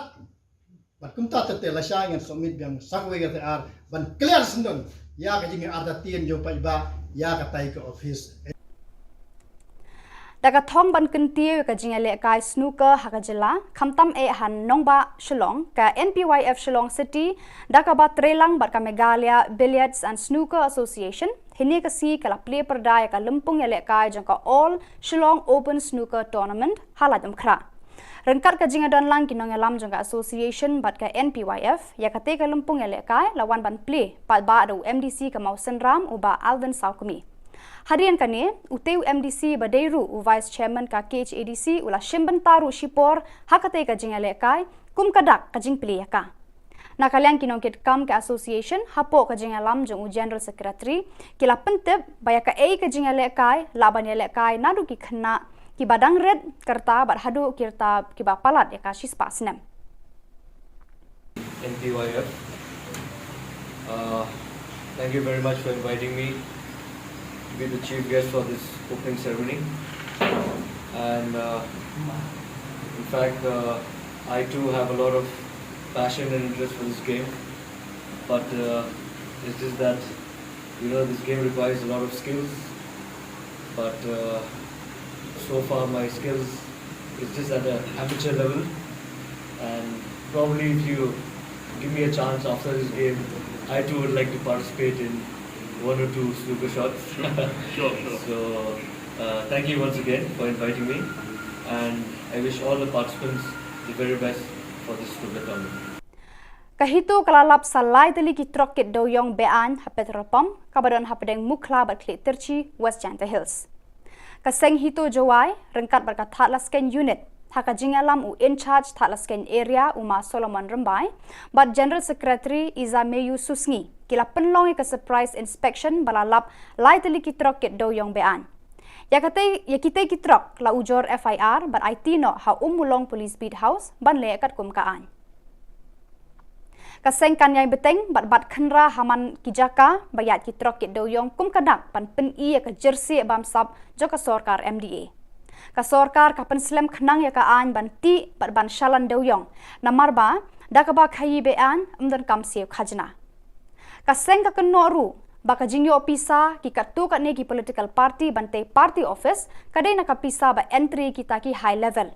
Bad kumta te te lashai ngan submit biang sa kawei ka T R ban clear syndon ïa ka jingartatien jong paidbah ïa katai ka office. Da ka thong ban kyntiew ïa ka jingïalehkai snooker ha ka jylla, khamtam eh ha nongbah Shillong, ka N P Y F Shillong City da kaba treilang bad ka Meghalaya Billiards and Snooker Association, hynne ka sngi ka la plie pyrda ïa ka lympung ïalehkai jong ka All Shillong Open Snooker Tournament ha Laitumkhrah. Ryngkat ka jingïadonlang ki nongïalam jong ka association bad ka N P Y F, ïa katei ka lympung ïalehkai la wan ban plie paidbah da u M D C ka Mawsynram, u Bah Alvin Sawkmie. Hadien kane, utei u M D C ba dei ruh u Vice Chairman ka K H A D C u la shim bynta ruh shipor ha katei ka jingïalehkai kum ka dak ka jingplie ïa ka. Na ka liang ki nongkitkam ka association, hapoh ka jingïalam jong u General Secretary, ki la pyntip ba ïa kaei ka jingïalehkai lah ban ïalehkai naduh ki khynnah kiba dang rit ka rta bad haduh ki rta kiba palat ïa ka shispah snem. N P Y F. Uh, thank you very much for inviting me to be the chief guest for this opening ceremony. And, uh, in fact, uh, I too have a lot of passion and interest for this game, but, uh, it's just that, you know, this game requires a lot of skills, but, uh, so far my skills is just at an amateur level, and probably if you give me a chance after this game, I too would like to participate in one or two snooker shots. Sure, sure. So, uh, thank you once again for inviting me, and I wish all the participants the very best for this snooker tournament. Ka HITO ka la lap sa lai tylli ki trok kit dewïong be-aiñ ha petrol pump kaba don hapdeng Mukhla bad Khliehtyrshi, West Jaintia Hills. Ka seng HITO Jowai ryngkat bad ka Thadlaskein Unit, ha ka jingïalam u In-charge Thadlaskein Area, u Ma Solomon Rymbai, bad General Secretary Izameyu Susngi, ki la pynlong ïa ka surprise inspection ba la lap lai tylli ki trok kit dewïong be-aiñ. Ïa katei, ïa kitei ki trok la ujor F I R bad aiti noh ha Ummulong Police Beat House ban leh katkum ka aiñ. Ka seng kan ïai bteng bad bat khynra ha man ki jaka ba ïaid ki trok kit dewïong kum ka dak ban pyni ïa ka jersey bamsap jong ka sorkar M D A. Ka sorkar ka pynslem khnang ïa ka aiñ ban tih bad ban shalan dewïong, namar ba da kaba khaïi be-aiñ ym donkam siew khajna. Ka seng ka kynnoh ruh ba ka jingïoh pisa ki katto katne ki political party ban tei party office ka dei na ka pisa ba entry kita ki high level.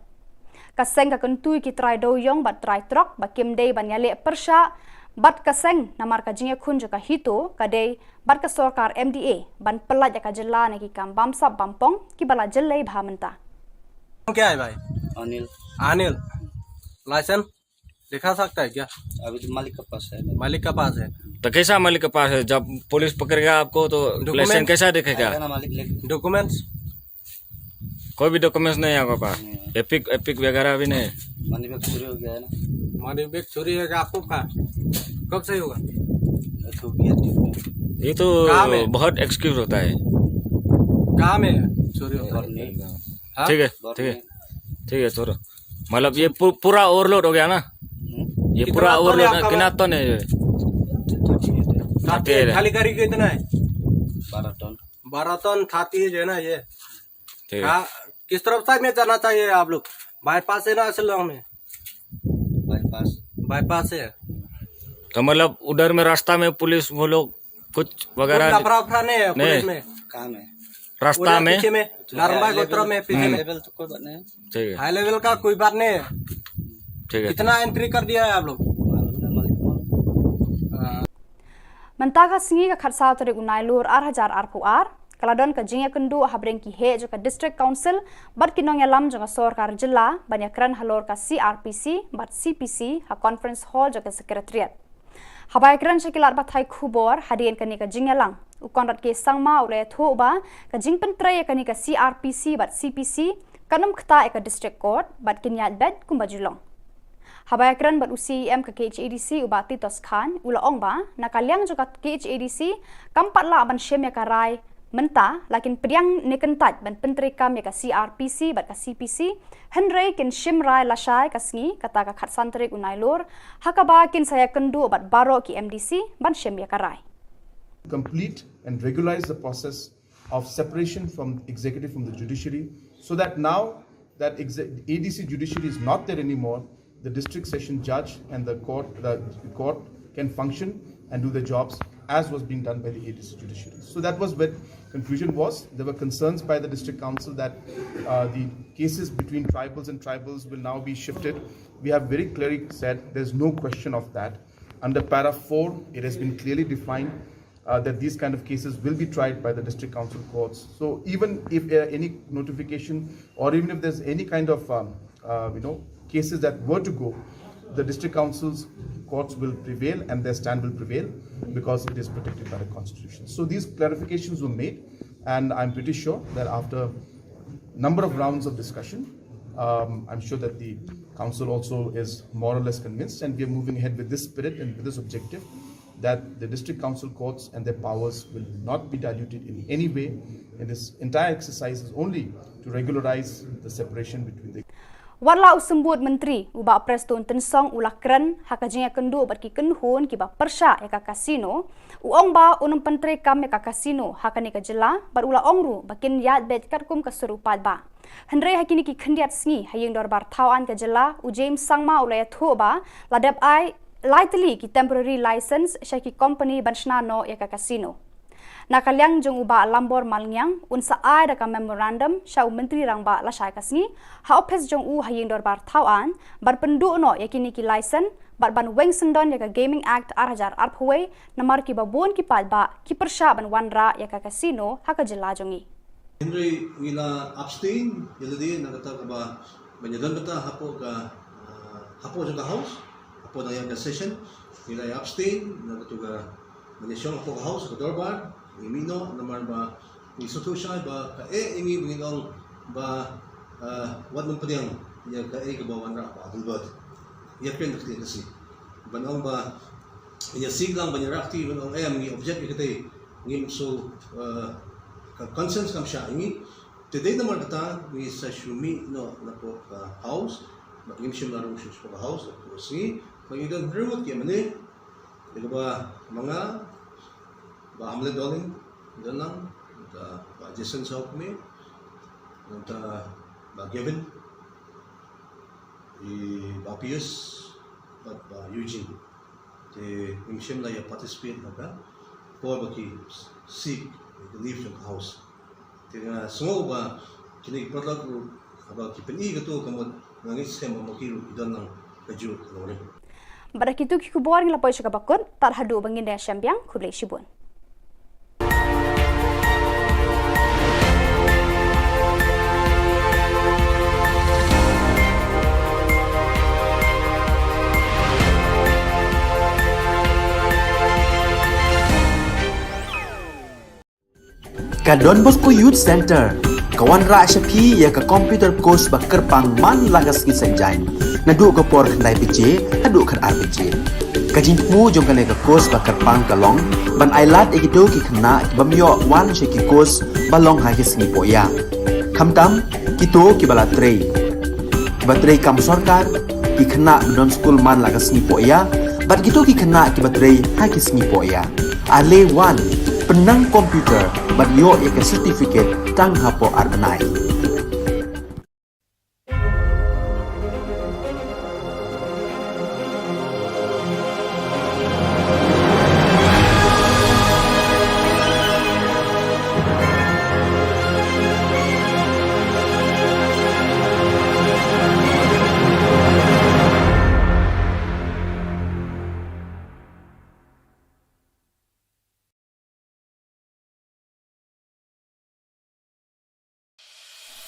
Ka seng ka kyntu ïa ki trai dewïong bad trai trok ba kim dei ban ïaleh pyrshah bad ka seng, namar ka jingïakhun jong ka HITO ka dei bad ka sorkar M D A ban pyllait ïa ka jylla na ki kam bamsap bampong kiba la jyllei bha mynta. क्या है भाई? अनिल। अनिल, लाइसेंस दिखा सकता है क्या? अभी तो मालिक के पास है। मालिक के पास है। तो कैसा मालिक के पास है? जब पुलिस पकड़ेगा आपको तो डॉक्यूमेंट लाइसेंस कैसा दिखेगा? आएगा ना मालिक लेके। डॉक्यूमेंट्स? कोई भी डॉक्यूमेंट्स नहीं है आपके पास? नहीं है। एपिक, एपिक वगैरह भी नहीं है? मनी बैग चोरी हो गया है ना। मनी बैग चोरी हो गया आपको कहाँ? कब से होगा? ये तो गया ठीक है। ये तो काम है। बहुत एक्सक्यूज होता है। काम है चोरी होता है। और नहीं। हाँ? ठीक है, ठीक है। ठीक है, छोड़ो। मतलब ये पू-, पूरा ओवरलोड हो गया ना? हम्म। ये कितना पूरा टन है ओवरलोड है, आपका कितना माल? टन है ये? तो ठीक है। खाली गाड़ी कितना है? बारह टन। बारह टन थाती है जो है ना ये। ठीक है। हाँ, किस तरफ साइड में जाना चाहिए आप लोग? बाईपास है ना शिलोंग में? बाईपास। बाईपास है। तो मतलब उधर में रास्ता में पुलिस वो लोग कुछ वगैरह कुछ लफड़ा वफड़ा नहीं है नहीं। पुलिस में। काम है। रास्ता उधर में? पीछे में, नारंगबाग गोत्रा में पीछे में। लेवल तो कोई बात नहीं है। ठीक है। हाई लेवल का कोई बात नहीं है। ठीक है। कितना एंट्री कर दिया है आप लोग? मालूम नहीं, मालिक मालूम। हाँ। Mynta ka sngi ka khatsaw tarik u Nailur ar hajar arphew ar, ka la don ka jingïakynduh hapdeng ki heh jong ka District Council bad ki nongïalam jong ka sorkar jylla ban ïakren halor ka C R P C bad C P C ha Conference Hall jong ka Secretariat. Haba ïakren sha ki lad pathai khubor hadien kane ka jingïalang, u Conrad K Sangma u la ïathuh ba ka jingpyntrei ïa kane ka C R P C bad C P C kan ym ktah ïa ka District Court bad kin ïaid beit kumba ju long. Haba ïakren bad u C E M ka K H A D C u Bah Titos Chyne u la ong ba na ka liang jong ka K H A D C kam pat lah ban shim ïa ka rai mynta, la kin pdiang ne kyntait ban pyntreikam ïa ka C R P C bad ka C P C, hynrei kin shim rai lashai ka sngi, kata ka khatsan tarik u Nailur, ha kaba kin sa ïakynduh bad baroh ki M D C ban shim ïa ka rai. Complete and regularize the process of separation from executive from the judiciary, so that now that exe-, A D C judiciary is not there anymore, the district session judge and the court, the court can function and do their jobs as was being done by the A D C judiciary. So that was where confusion was. There were concerns by the district council that, uh, the cases between tribals and tribals will now be shifted. We have very clearly said there's no question of that. Under para four, it has been clearly defined uh, that these kind of cases will be tried by the district council courts. So even if, uh, any notification or even if there's any kind of, um, uh, you know, cases that were to go, the district council's courts will prevail and their stand will prevail because it is protected by the constitution. So these clarifications were made, and I'm pretty sure that after number of rounds of discussion, um, I'm sure that the council also is more or less convinced, and we are moving ahead with this spirit and with this objective that the district council courts and their powers will not be diluted in any way. And this entire exercise is only to regularize the separation between the Wat la u symbud myntri u Bah Prestone Tynsong u la kren ha ka jingïakynduh bad ki kynhun kiba pyrshah ïa ka casino, u ong ba un ym pyntreikam ïa ka casino ha kane ka jylla bad u la ong ruh ba kin ïaid beit katkum ka sur u paidbah. Hynrei ha kine ki khyndiat sngi ha ïing dorbar thaw aiñ ka jylla, u James Sangma u la ïathuh ba la dep ai lai tylli ki temporary license sha ki company ban shna noh ïa ka casino. Na ka liang jong u Bah Lambor Malngiang, un sa ai da ka memorandum sha u Myntri Rangbah lashai ka sngi ha ophis jong u ha ïing dorbar thaw aiñ ban pynduh noh ïa kine ki license bad ban weng syndon ïa ka Gaming Act ar hajar arphew wei, namar kiba bun ki paidbah ki pyrshah ban wanrah ïa ka casino ha ka jylla jong ngi. Hynrei ngi la abstain ïa lade na kata kaba ban ïadon bynta hapoh ka, ah, hapoh jong ka House, hapoh na ïa ka session, ngi la abstain na kata ka ban ïashong hapoh ka House, ka dorbar, ngi mih noh namar ba ngi sngewthuh shai ba kaei ngi ba ngin ong ba, ah, wat nym pdiang ïa kaei kaba wanrah ba dulbad. Ïa kren da ka Khasi ban ong ba ïa sih lang ban ïa rah kti ban ong em ngi object ïa katei ngim shu, eh, ka conscience kam shah ïa ngi. Te dei namar kata ngi sa shu mih noh napoh ka House bad ngim shym la rung shuh shapoh ka House napoh ka sngi ba ngi don hynriew ngut ki M L A Ïa kaba ma nga, Bah Hamlet Dohling, ngi don lang, nangta Bah Jason Sawkmie, nangta Bah Gavin, i Bah Pius, bad Bah Eugene. Te ngim shym la ïa participate ha ka por ba ki seek ka leave jong ka House. Te nga sngew ba kine ki paralok ruh haba ki pyni kato ka mut, nga ngeit skhem ba ma ki ruh ki don lang kajuh ka nongrim. Bad da kito ki khubor ngi la poi sha kaba kut, tad haduh ba ngin ïashem biang, khublei shibun. Ka Don Bosco Youth Centre ka wanrah sha phi ïa ka computer course ba kyrpang man la ka sngi Saitjaiñ, naduh ka por khyndai baje haduh khatar baje. Ka jingthmu jong kane ka course ba kyrpang ka long ban ailad ïa kito ki khynnah ki bym ïoh wan sha ki course ba long ha ki sngi pohïa, khamtam kito kiba la trei, kiba trei kam sorkar, ki khynnah ba don skul man la ka sngi pohïa, bad kito ki khynnah kiba trei ha ki sngi pohïa. Ale wan, pynnang computer bad ïoh ïa ka certificate tang hapoh ar bnai.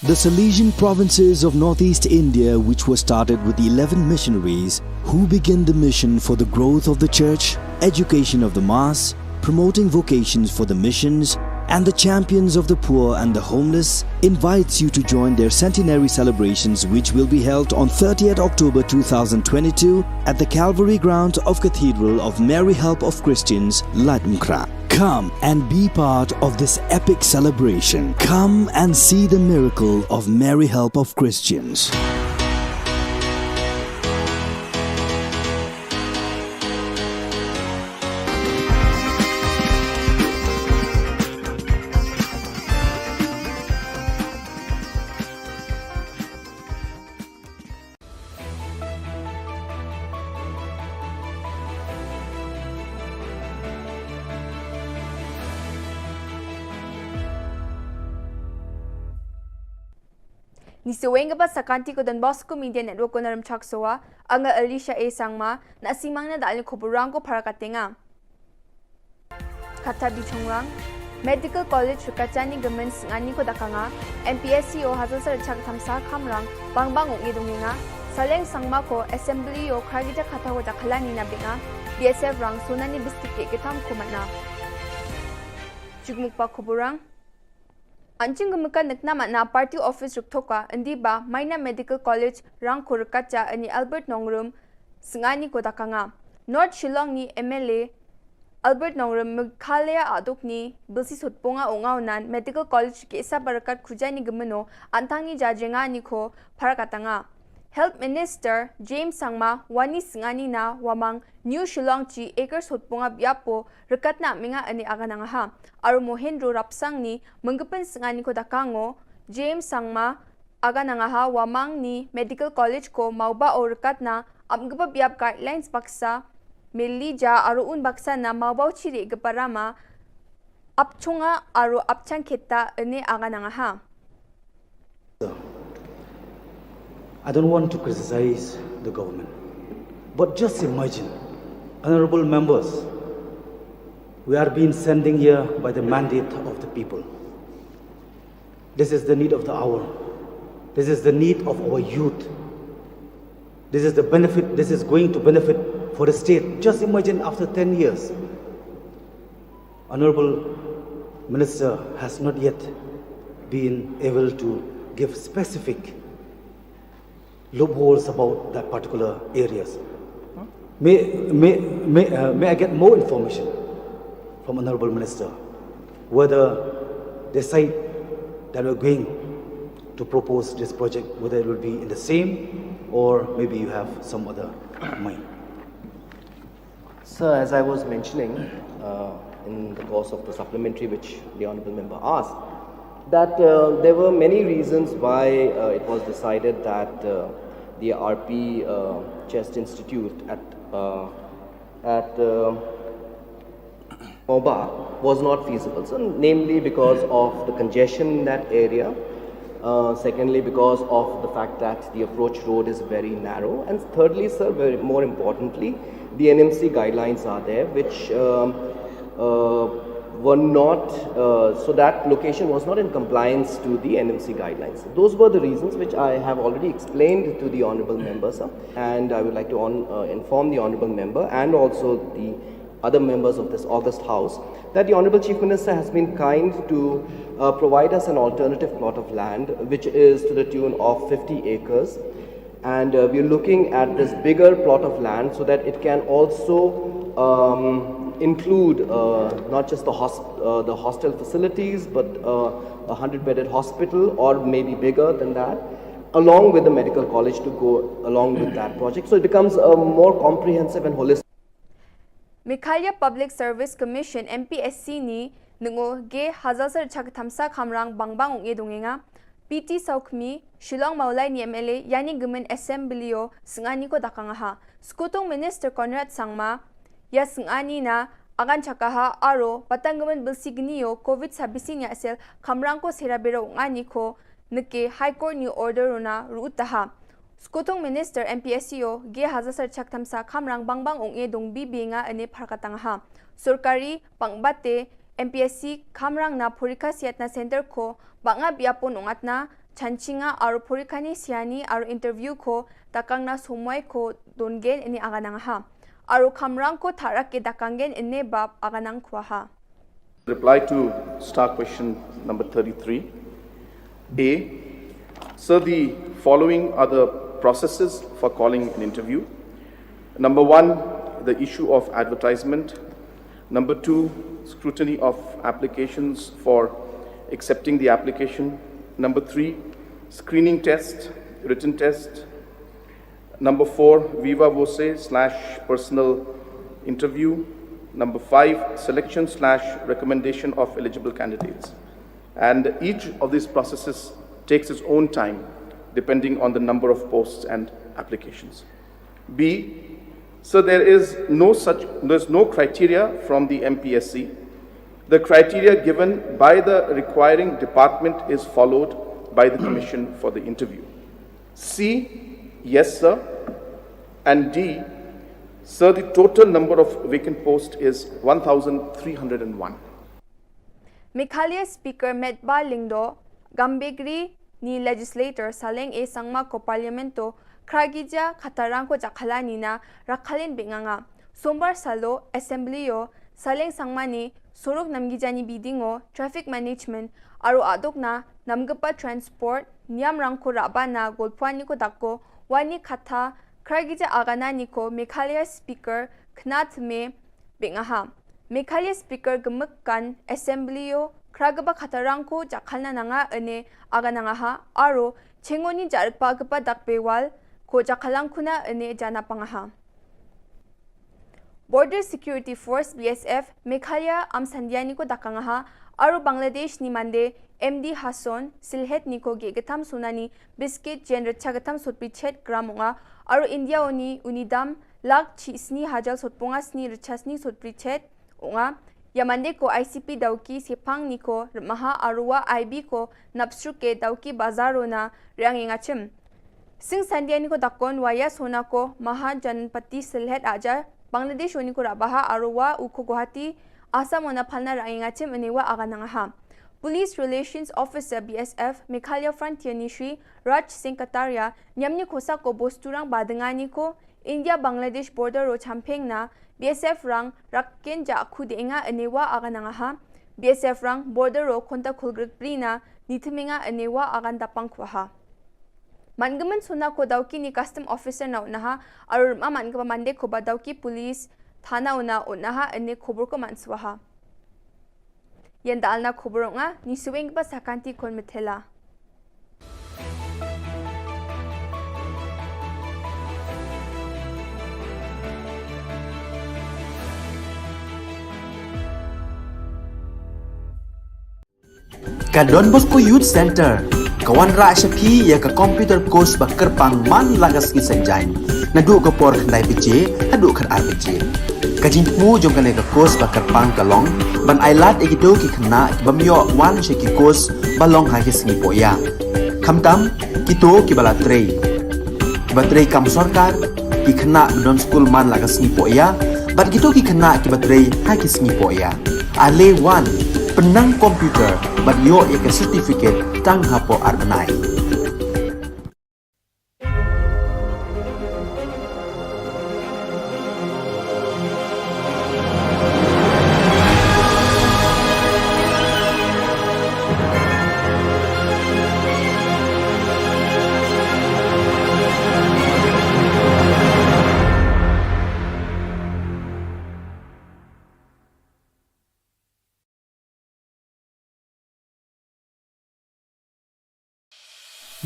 The Salesian provinces of northeast India, which were started with eleven missionaries who began the mission for the growth of the church, education of the mass, promoting vocations for the missions, and the champions of the poor and the homeless, invites you to join their centenary celebrations, which will be held on thirtieth October two thousand twenty-two at the Calvary Ground of Cathedral of Mary Help of Christians, Laitumkhrah. Come and be part of this epic celebration. Come and see the miracle of Mary Help of Christians. Ngi sa weng kaba sa ka Don Bosco Media Network ko na Rymchak Sowa, nga Alicia A Sangma, na sngewbha na da ïa ki khubor rangko para ka tnga. Kata bishong lang, Medical College Rkachani Gmen Sngani ko da ka nga, M P S C O Hazar Sar Chak Thamsa Khamrang, Bangbang Uk Ngidong Nga, Saleng Sangma ko Assembly O Khargita Kata ko da Khalani na Binga, B S F Rang Sunani Bistik ke Kitam Kumatna. Jukmuk pa khubor rang. Anching gumkan nekna mana party office ruktoka, indi ba, Maina Medical College, Rangkhur Kacha, ani Albert Nongrum, Sngani ko da ka nga. North Shillong ni M L A, Albert Nongrum, Meghalaya aduk ni, bilsi sutponga ongau nan, Medical College ke isa barakat khujani gumno, antang ni jajenga ni ko, para ka tnga. Health Minister James Sangma, wani Sngani na, wamang, New Shillong chi, acre sutponga biapo, rkatna minga ani aga nanga ha. Aru Mohendro Rapsang ni, mengkepen Sngani ko da ka ngo, James Sangma, aga nanga ha, wamang ni, Medical College ko, mauba o rkatna, am geba biap guidelines baksa, melija, aru un baksa na, mauba o chiri geba rama, apchunga, aru apchang kheta, ani aga nanga ha. I don't want to criticize the government, but just imagine, honorable members, we are being sending here by the mandate of the people. This is the need of the hour. This is the need of our youth. This is the benefit, this is going to benefit for the state. Just imagine after ten years, Honorable Minister has not yet been able to give specific loopholes about that particular areas. May, may, may, uh, may I get more information from Honorable Minister whether the site that we're going to propose this project, whether it will be in the same or maybe you have some other mind? Sir, as I was mentioning uh, in the course of the supplementary which the Honorable Member asked, that uh, there were many reasons why uh, it was decided that uh, the R P uh, Chest Institute at, uh, at uh, Mawbah was not feasible. So, namely because of the congestion in that area, uh, secondly, because of the fact that the approach road is very narrow, and thirdly, sir, very, more importantly, the N M C guidelines are there, which um, uh, were not, uh, so that location was not in compliance to the N M C guidelines. Those were the reasons which I have already explained to the Honorable Member, sir, and I would like to on, uh, inform the Honorable Member and also the other members of this august House that the Honorable Chief Minister has been kind to uh, provide us an alternative plot of land, which is to the tune of fifty acres. And uh, we're looking at this bigger plot of land so that it can also um, include uh, not just the, hosp- uh, the hostel facilities, but uh, a hundred bedded hospital, or maybe bigger than that, along with the medical college to go along with that project. So it becomes a more comprehensive and holistic. Meghalaya Public Service Commission, M P S C ni nungo ge hazal sar chak thamsa khamrang bangbang ung edungenga. P T Saukhmi, Shillong Mawlai ni M L A, yani gemen assembly o sengani ko dakang aha. Skutung Minister Conrad Sangma, ya sengani na agan chakaha aro patang gemen belsi geni o covid sabisi nya sel khamrang ko sera bera ung ani ko neke High Court ni order runa ruut taha. Skutung Minister M P S C o ge hazasar chak thamsa khamrang bangbang ung e dong bi bi nga ene pharkatang ha. Sorkari pangbate M P S C khamrang na porikha siat na center ko banga biapon ungatna chanchinga aro porikha ni siani aro interview ko takang na somoi ko dongen ene aganang ha. Aro khamrang ko tharak ke dakanggen ene bab aganang khwa ha. Reply to star question number thirty-three. A, sir, the following are the processes for calling an interview. Number one, the issue of advertisement. Number two, scrutiny of applications for accepting the application. Number three, screening test, written test. Number four, viva voce slash personal interview. Number five, selection slash recommendation of eligible candidates. And each of these processes takes its own time depending on the number of posts and applications. B, so there is no such, there's no criteria from the M P S C. The criteria given by the requiring department is followed by the commission for the interview. C, yes, sir. And D, sir, the total number of vacant posts is one thousand three hundred and one. Meghalaya Speaker Metbah Lyngdoh, Gambegre ni Legislator Saleng A Sangma ko Parliament o khragija khatarang ko jakhala ni na rakhalin binganga. Sombar salo Assembly o Saleng Sangma ni sorok namgija ni biding o traffic management aro adok na namgepa transport niam rangko raba na golpwani ko dakko wani khatha khragija agana ni ko Meghalaya Speaker khnat me bingaha. Meghalaya Speaker gemekkan Assembly o khragaba khatarang ko jakhalna nanga ene aganangaha aro chengoni jarpa gepa dakbewal ko jakhalang kuna ene jana pangaha. Border Security Force B S F Meghalaya am sandiani ko dakangaha aro Bangladesh ni mande M D Hasson Silhet ni ko ge getam sunani biscuit jen recha getam sotpi chet gram unga aro India oni unidam lak chi sni hajal sotpunga sni recha sni sotpi chet unga ya mande ko I C P dauki sepang ni ko remaha aro wa I B ko napsruke dauki bazaro na reang ingachim. Sing sandia ni ko dakon waya sona ko Mahajanpati Silhet aja Bangladesh oni ko rabaha aro wa uko Guwahati Assam ona phalna rangi ngachim ene wa aganangaha. Police Relations Officer B S F Meghalaya Frontier ni Shri Raj Singh Kataria nyamni khosa ko bosturang badengani ko India Bangladesh border ro champeng na B S F rang rakken ja khu denga ene wa aganangaha. B S F rang border ro konta khulgrit prina nithiminga ene wa agan dapang khwaha. Mangemen suna ko dauki ni custom officer na unaha arur ma mangeba mande ko ba dauki police thana una unaha ene khobor ko manswaha. Yenda alna khobor nga ni suwing ba sakanti kon methela. Ka Don Bosco Youth Centre ka wanrah sha phi ïa ka computer course ba kyrpang man la ka sngi Saitjaiñ, naduh ka por khyndai baje haduh khatar baje. Ka jingthmu jong kane ka course ba kyrpang ka long ban ailad ïa kito ki khynnah ki bym ïoh wan sha ki course ba long ha ki sngi pohïa, khamtam kito kiba la trei, kiba trei kam sorkar, ki khynnah ba don skul man la ka sngi pohïa, bad kito ki khynnah kiba trei ha ki sngi pohïa. Ale wan, pynnang computer bad ïoh ïa ka certificate tang hapoh ar bnai.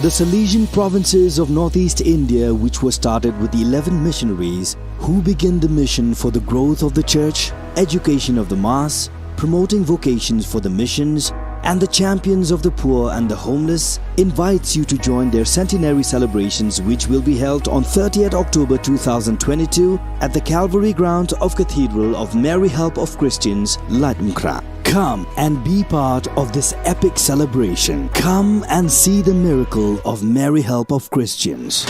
The Salesian provinces of northeast India, which were started with eleven missionaries who began the mission for the growth of the church, education of the mass, promoting vocations for the missions, and the champions of the poor and the homeless, invites you to join their centenary celebrations, which will be held on thirtieth October two thousand twenty-two at the Calvary Ground of Cathedral of Mary Help of Christians, Laitumkhrah. Come and be part of this epic celebration. Come and see the miracle of Mary Help of Christians.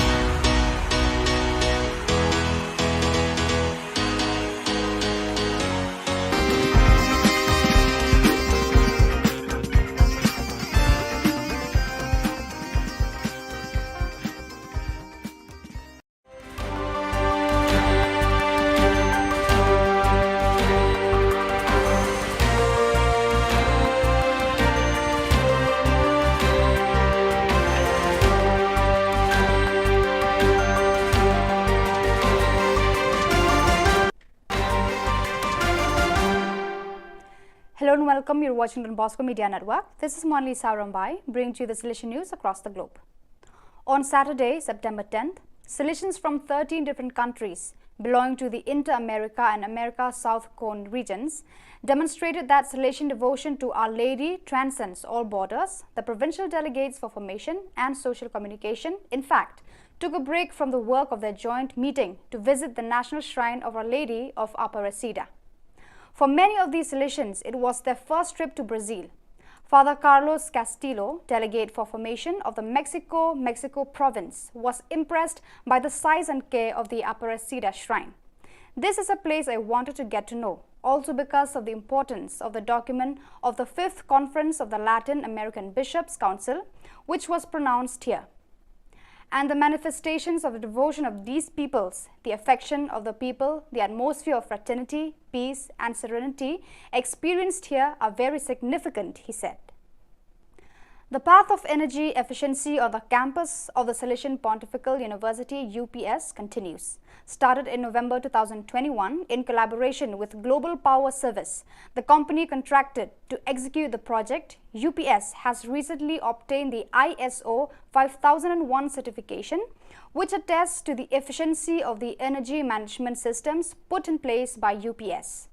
Hello and welcome. You're watching Don Bosco Media Network. This is Monli Sarambai, bringing to you the Salesian news across the globe. On Saturday, September tenth, Salesians from thirteen different countries belonging to the Inter-America and America South Cone regions demonstrated that Salesian devotion to Our Lady transcends all borders. The provincial delegates for formation and social communication, in fact, took a break from the work of their joint meeting to visit the National Shrine of Our Lady of Aparecida. For many of these Salesians, it was their first trip to Brazil. Father Carlos Castillo, delegate for formation of the Mexico, Mexico province, was impressed by the size and care of the Aparecida shrine. "This is a place I wanted to get to know, also because of the importance of the document of the Fifth Conference of the Latin American Bishops' Council, which was pronounced here. And the manifestations of the devotion of these peoples, the affection of the people, the atmosphere of fraternity, peace, and serenity experienced here are very significant," he said. The Path of Energy Efficiency on the campus of the Salesian Pontifical University, U P S, continues. Started in November two thousand twenty-one in collaboration with Global Power Service, the company contracted to execute the project, U P S has recently obtained the I S O five thousand and one certification, which attests to the efficiency of the energy management systems put in place by U P S.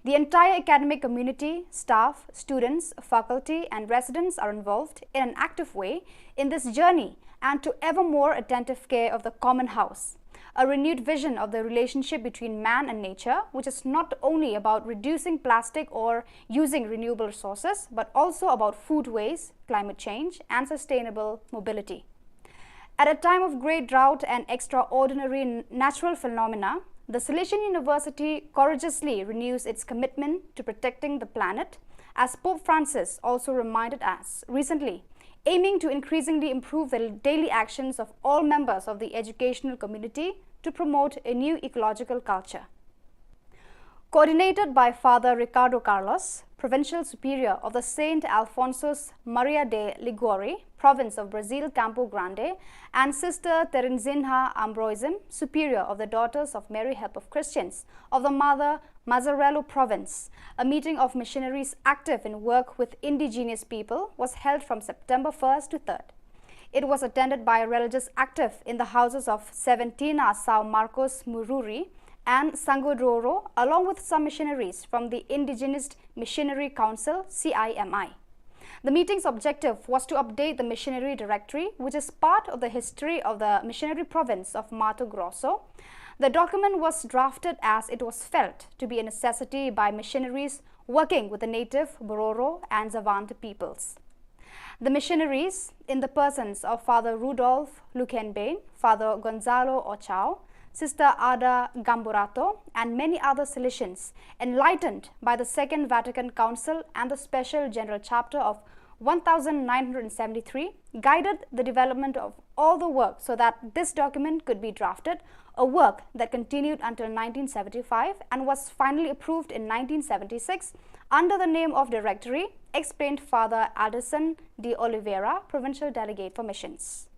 The entire academic community, staff, students, faculty, and residents are involved in an active way in this journey and to ever more attentive care of the common house. A renewed vision of the relationship between man and nature, which is not only about reducing plastic or using renewable resources, but also about food waste, climate change, and sustainable mobility. At a time of great drought and extraordinary n-, natural phenomena, the Salesian University courageously renews its commitment to protecting the planet, as Pope Francis also reminded us recently, aiming to increasingly improve the daily actions of all members of the educational community to promote a new ecological culture. Coordinated by Father Ricardo Carlos, Provincial Superior of the Saint Alphonsus Maria de Liguori, Province of Brazil Campo Grande, and Sister Terezinha Ambroisem, Superior of the Daughters of Mary Help of Christians of the Mother Mazzarello Province, a meeting of missionaries active in work with indigenous people was held from September first to third. It was attended by religious active in the houses of Seventina São Marcos Mururi and Sangodroro, along with some missionaries from the Indigenous Missionary Council, C I M I. The meeting's objective was to update the missionary directory, which is part of the history of the missionary province of Mato Grosso. The document was drafted as it was felt to be a necessity by missionaries working with the native Bororo and Xavante peoples. The missionaries, in the persons of Father Rudolf Luckenbein, Father Gonzalo Ochao, Sister Ada Gamburato, and many other Salesians, enlightened by the Second Vatican Council and the Special General Chapter of one thousand nine hundred seventy-three, guided the development of all the work so that this document could be drafted, a work that continued until nineteen seventy-five and was finally approved in nineteen seventy-six under the name of Directory, explained Father Alderson de Oliveira, Provincial Delegate for Missions.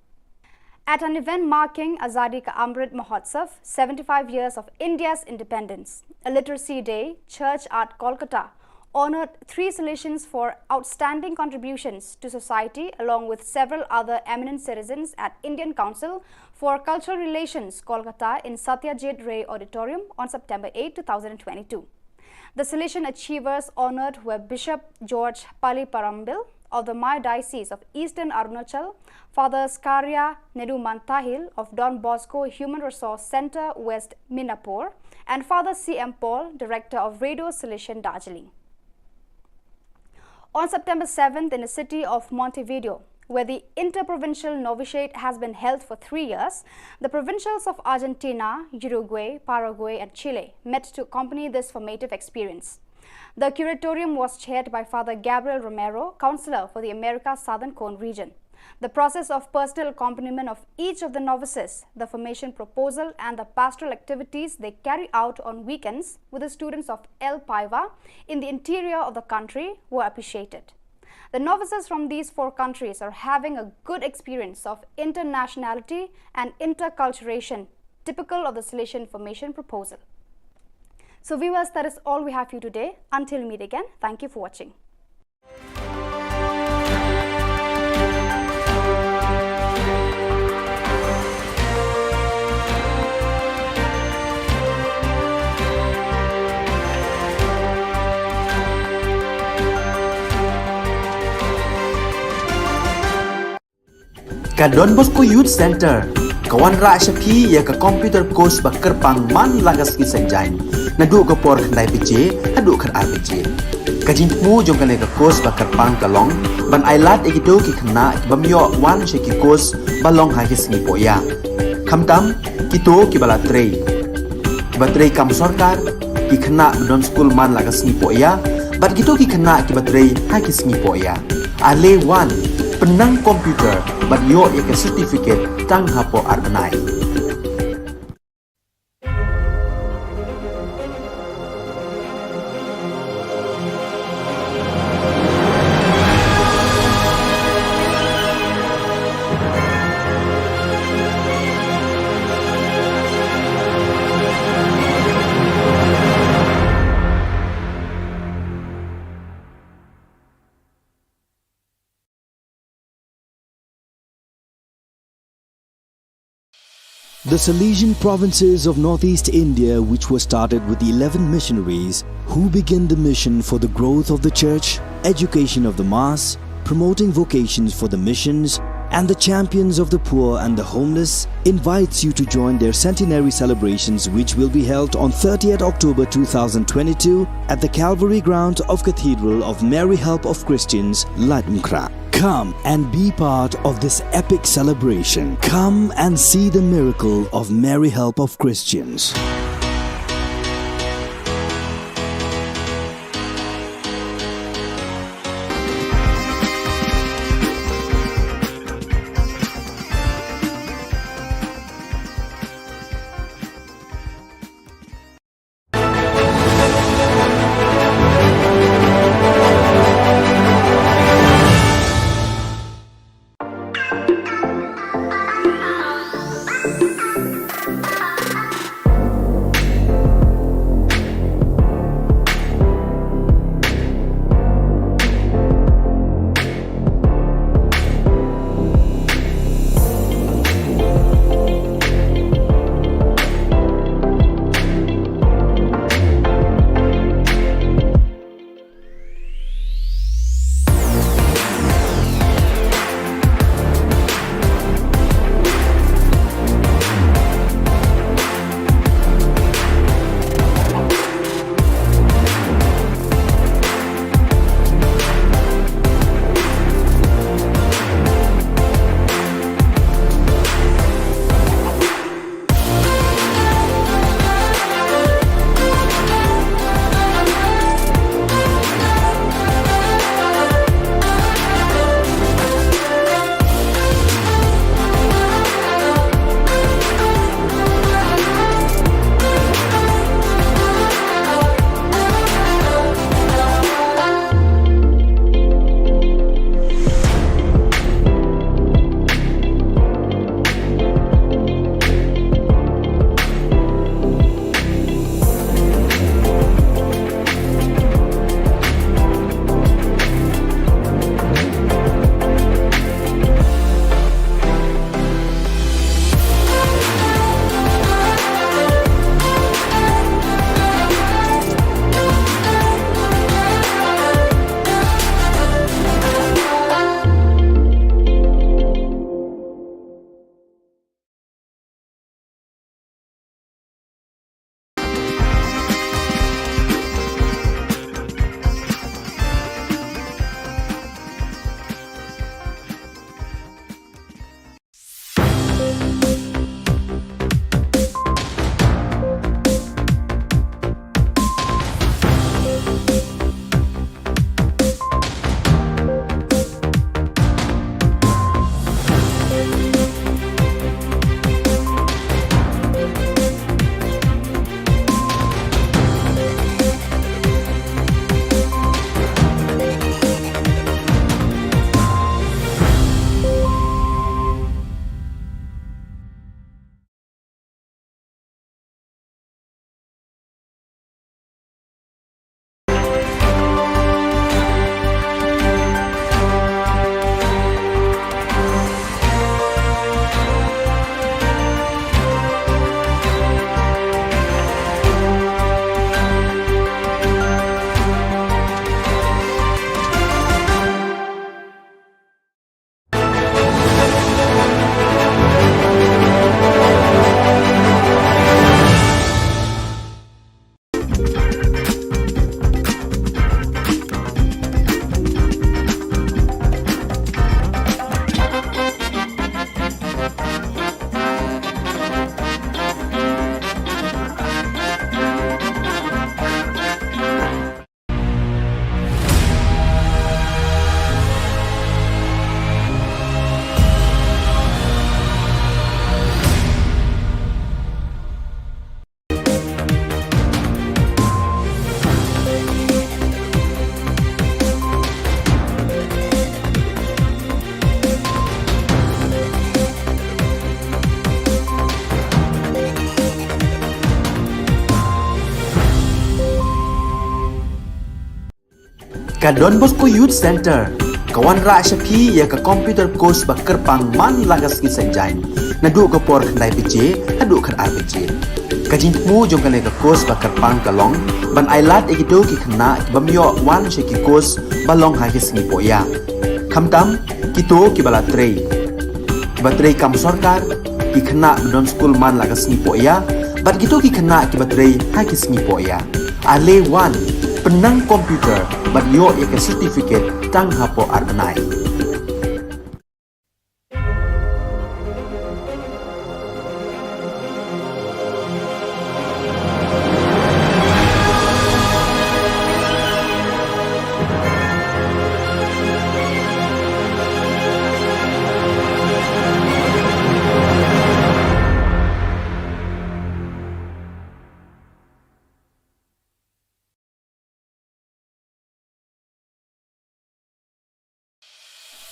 At an event marking Azadi Ka Amrit Mahotsav, seventy-five years of India's independence, a literacy day, Church at Kolkata honored three Salesians for outstanding contributions to society, along with several other eminent citizens at Indian Council for Cultural Relations, Kolkata, in Satyajit Ray Auditorium on September eight, two thousand twenty-two. The Salesian achievers honored were Bishop George Paliparambil of the Maya Diocese of Eastern Arunachal, Father Skaria Nedumantahil of Don Bosco Human Resource Centre, West Minapur, and Father C M Paul, Director of Radio Salesian Darjeeling. On September seventh, in the city of Montevideo, where the interprovincial novitiate has been held for three years, the provincials of Argentina, Uruguay, Paraguay, and Chile met to accompany this formative experience. The curatorium was chaired by Father Gabriel Romero, counselor for the America Southern Cone region. The process of personal accompaniment of each of the novices, the formation proposal, and the pastoral activities they carry out on weekends with the students of El Paiva in the interior of the country were appreciated. The novices from these four countries are having a good experience of internationality and interculturation, typical of the Salesian formation proposal. So, viewers, that is all we have for you today. Until we meet again, thank you for watching. Ka Don Bosco Youth Centre ka wanrah sha phi ïa ka computer course ba kyrpang man la ka sngi Saitjaiñ, naduh ka por khyndai baje haduh khatar baje. Ka jingthmu jong kane ka course ba kyrpang ka long ban ai lad ïa kito ki khynnah ki bym ïoh wan sha ki course ba long ha ki sngi pohïa, khamtam kito kiba la trei, kiba trei kam sorkar, ki khynnah ba don skul man la ka sngi pohïa, bad kito ki khynnah kiba trei ha ki sngi pohïa. Ale wan, pynnang computer bad ïoh ïa ka certificate tang hapoh ar bnai. The Salesian provinces of northeast India, which were started with eleven missionaries, who began the mission for the growth of the church, education of the mass, promoting vocations for the missions, and the champions of the poor and the homeless, invites you to join their centenary celebrations, which will be held on thirtieth October two thousand twenty-two at the Calvary grounds of Cathedral of Mary Help of Christians, Laitumkhrah. Come and be part of this epic celebration. Come and see the miracle of Mary Help of Christians. Ka Don Bosco Youth Centre ka wanrah sha phi ïa ka computer course ba kyrpang man la ka sngi Saitjaiñ, naduh ka por khyndai baje haduh khatar baje. Ka jingthmu jong kane ka course ba kyrpang ka long ban ailad ïa kito ki khynnah ki bym ïoh wan sha ki course ba long ha ki sngi pohïa, khamtam kito kiba la trei, kiba trei kam sorkar, ki khynnah ba don skul man la ka sngi pohïa bad kito ki khynnah kiba trei ha ki sngi pohïa. Ale wan, pynnang computer bad ïoh ïa ka certificate tang hapoh ar bnai.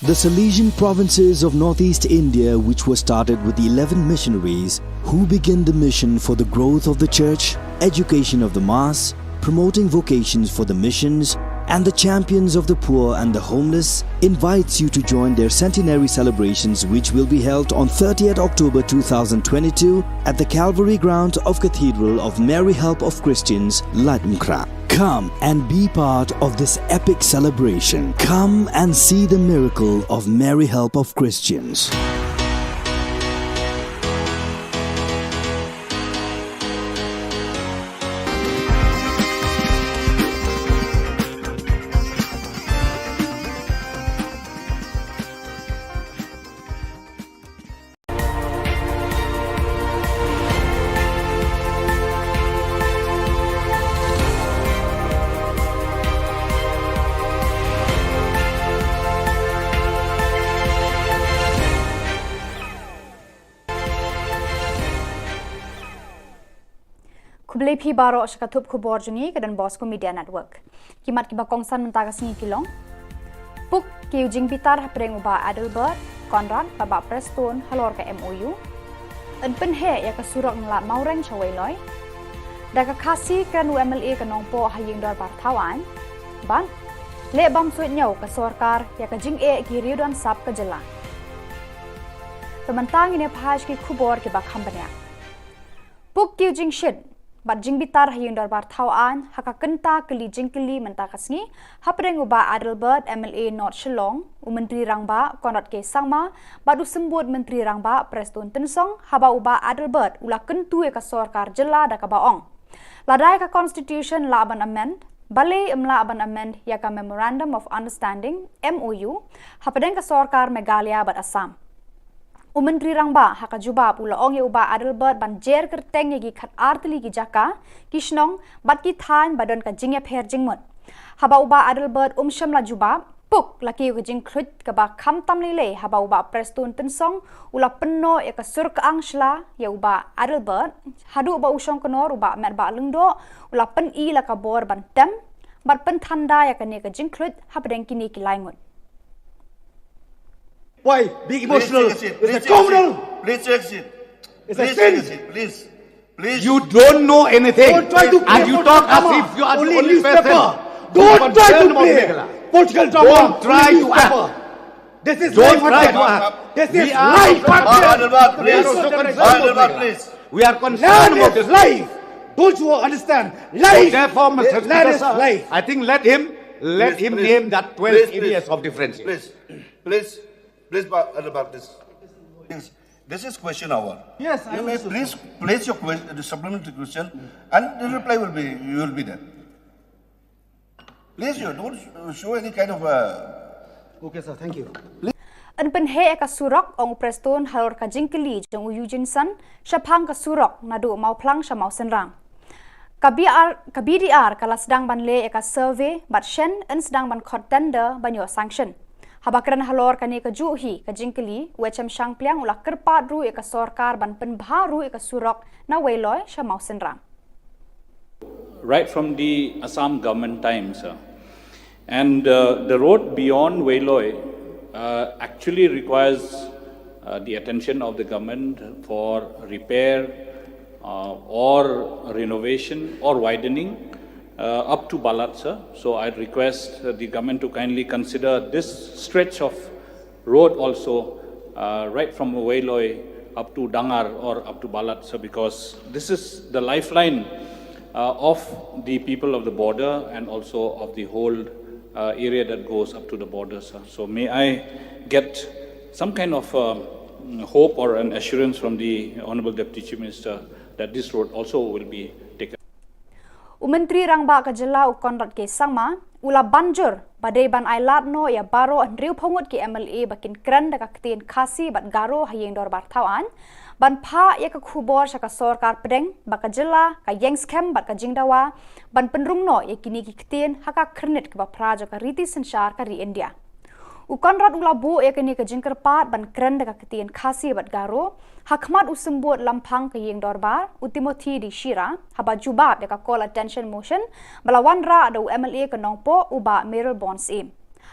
The Salesian provinces of northeast India, which were started with eleven missionaries who began the mission for the growth of the church, education of the mass, promoting vocations for the missions, and the champions of the poor and the homeless, invites you to join their centenary celebrations, which will be held on thirtieth October two thousand twenty-two at the Calvary ground of Cathedral of Mary Help of Christians, Laitumkhrah. Come and be part of this epic celebration. Come and see the miracle of Mary Help of Christians. Khublei phi baroh sha ka thup khubor jong ngi ka Don Bosco Media Network. Ki mat kiba kongsan mynta ka sngi ki long: Puk ki ïa u jingbitar hapdeng u Bah Adelbert Conrad bad Bah Prestone halor ka M O U. Yn pynheh ïa ka surok na Lad Mawreng sha Weiloi. Da ka Khasi kren u M L A ka Nongpoh ha ïing dorbar thaw aiñ. Bad leh bam suidñiew ka sorkar ïa ka jingeh ki riew don sap ka jylla. Te mynta ngin ïa phai sha ki khubor kiba kham bniah. Puk ki ïa u jingshit bad jingbitar ha ïing dorbar thaw aiñ ha ka kynta kylli jingkylli mynta ka sngi hapdeng u Bah Adelbert, M L A North Shillong, u Myntri Rangbah Conrad K Sangma bad u Symbud Myntri Rangbah Prestone Tynsong, haba u Bah Adelbert u la kyntu ïa ka sorkar jylla da kaba ong, lada ïa ka Constitution lah ban amend, balei ym lah ban amend ïa ka Memorandum of Understanding, M O U, hapdeng ka sorkar Meghalaya bad Assam. U Myntri Rangbah ha ka jubab u la ong ïa u Bah Adelbert ban jer kyrteng ïa ki khatar tylli ki jaka, ki shnong bad ki thaiñ ba don ka jingïapher jingmut. Haba u Bah Adelbert um shym la jubab, puk la kiew ka jingkhluit kaba khamtam lei lei haba u Bah Prestone Tynsong u la pynnoh ïa ka sur kyang shla ïa u Bah Adelbert, haduh ba u shongknor u Bah Metbah Lyngdoh u la pyni la ka bor ban tem bad pynthanda ïa kane ka jingkhluit hapdeng kine ki lai ngut. Why being emotional? Please take a seat. It's a criminal. Please take a seat. It's a sin. Please take a seat. Please. Please. You don't know anything. Don't try to play political drama. And you talk as if you are the only person who concerned about Meghalaya. Don't try to play political drama. Don't try to act. This is life and death. Don't try to act. This is life and death. We are also concerned about Meghalaya. We are concerned about this. Land is life. Don't you understand? Life is life. So therefore, Mister Speaker, sir, I think let him, let him name that twelve areas of differentiation. Please, please, please, please, Bah Adelbert, please. Please. This is question hour. Yes, I understood. You may please place your que-, the supplementary question, and the reply will be, you will be there. Please, you don't show any kind of, uh, Okay, sir. Thank you. Yn pynheh ïa ka surok, ong u Prestone halor ka jingkylli jong u Eugene Sun shaphang ka surok naduh Mawphlang sha Mawsynram. Ka B R, ka B D R ka la sdang ban leh ïa ka survey bad shen yn sdang ban khot tender ban ïoh sanction. Haba kren halor kane kajuh hi ka jingkylli, u H M Shangpliang u la kyrpad ruh ïa ka sorkar ban pynbha ruh ïa ka surok na Weiloi sha Mawsynram. Right from the Assam government times, uh, and, uh, the road beyond Weiloi, uh, actually requires, uh, the attention of the government for repair, uh, or renovation or widening. uh, up to Balat, sir. So I'd request, uh, the government to kindly consider this stretch of road also, uh, right from Weiloi up to Dangar or up to Balat, sir, because this is the lifeline, uh, of the people of the border and also of the whole, uh, area that goes up to the border, sir. So may I get some kind of, um, hope or an assurance from the Honorable Deputy Chief Minister that this road also will be taken? U Myntri Rangbah ka Jylla u Conrad K Sangma u la ban jur ba dei ban ai lad noh ïa baroh hynriew phew ngut ki M L A ba kin kren da ka ktien Khasi bad Garo ha Ïing Dorbar Thawaiñ, ban phah ïa ka khubor sha ka sorkar pdeng ba ka Jylla ka ïeng skhem bad ka jingdawa ban pynrung noh ïa kine ki ktien ha ka khyrnit kaba phra jong ka riti synshar ka ri India. U Conrad u la buh ïa kane ka jingkyrpad ban kren da ka ktien Khasi bad Garo ha khmat u symbud lamphang ka Ïing Dorbar, u Timothy D Shira, haba jubab ïa ka call attention motion ba la wanrah da u M L A ka Nongpoh, u Bah Mayralborn Syiem.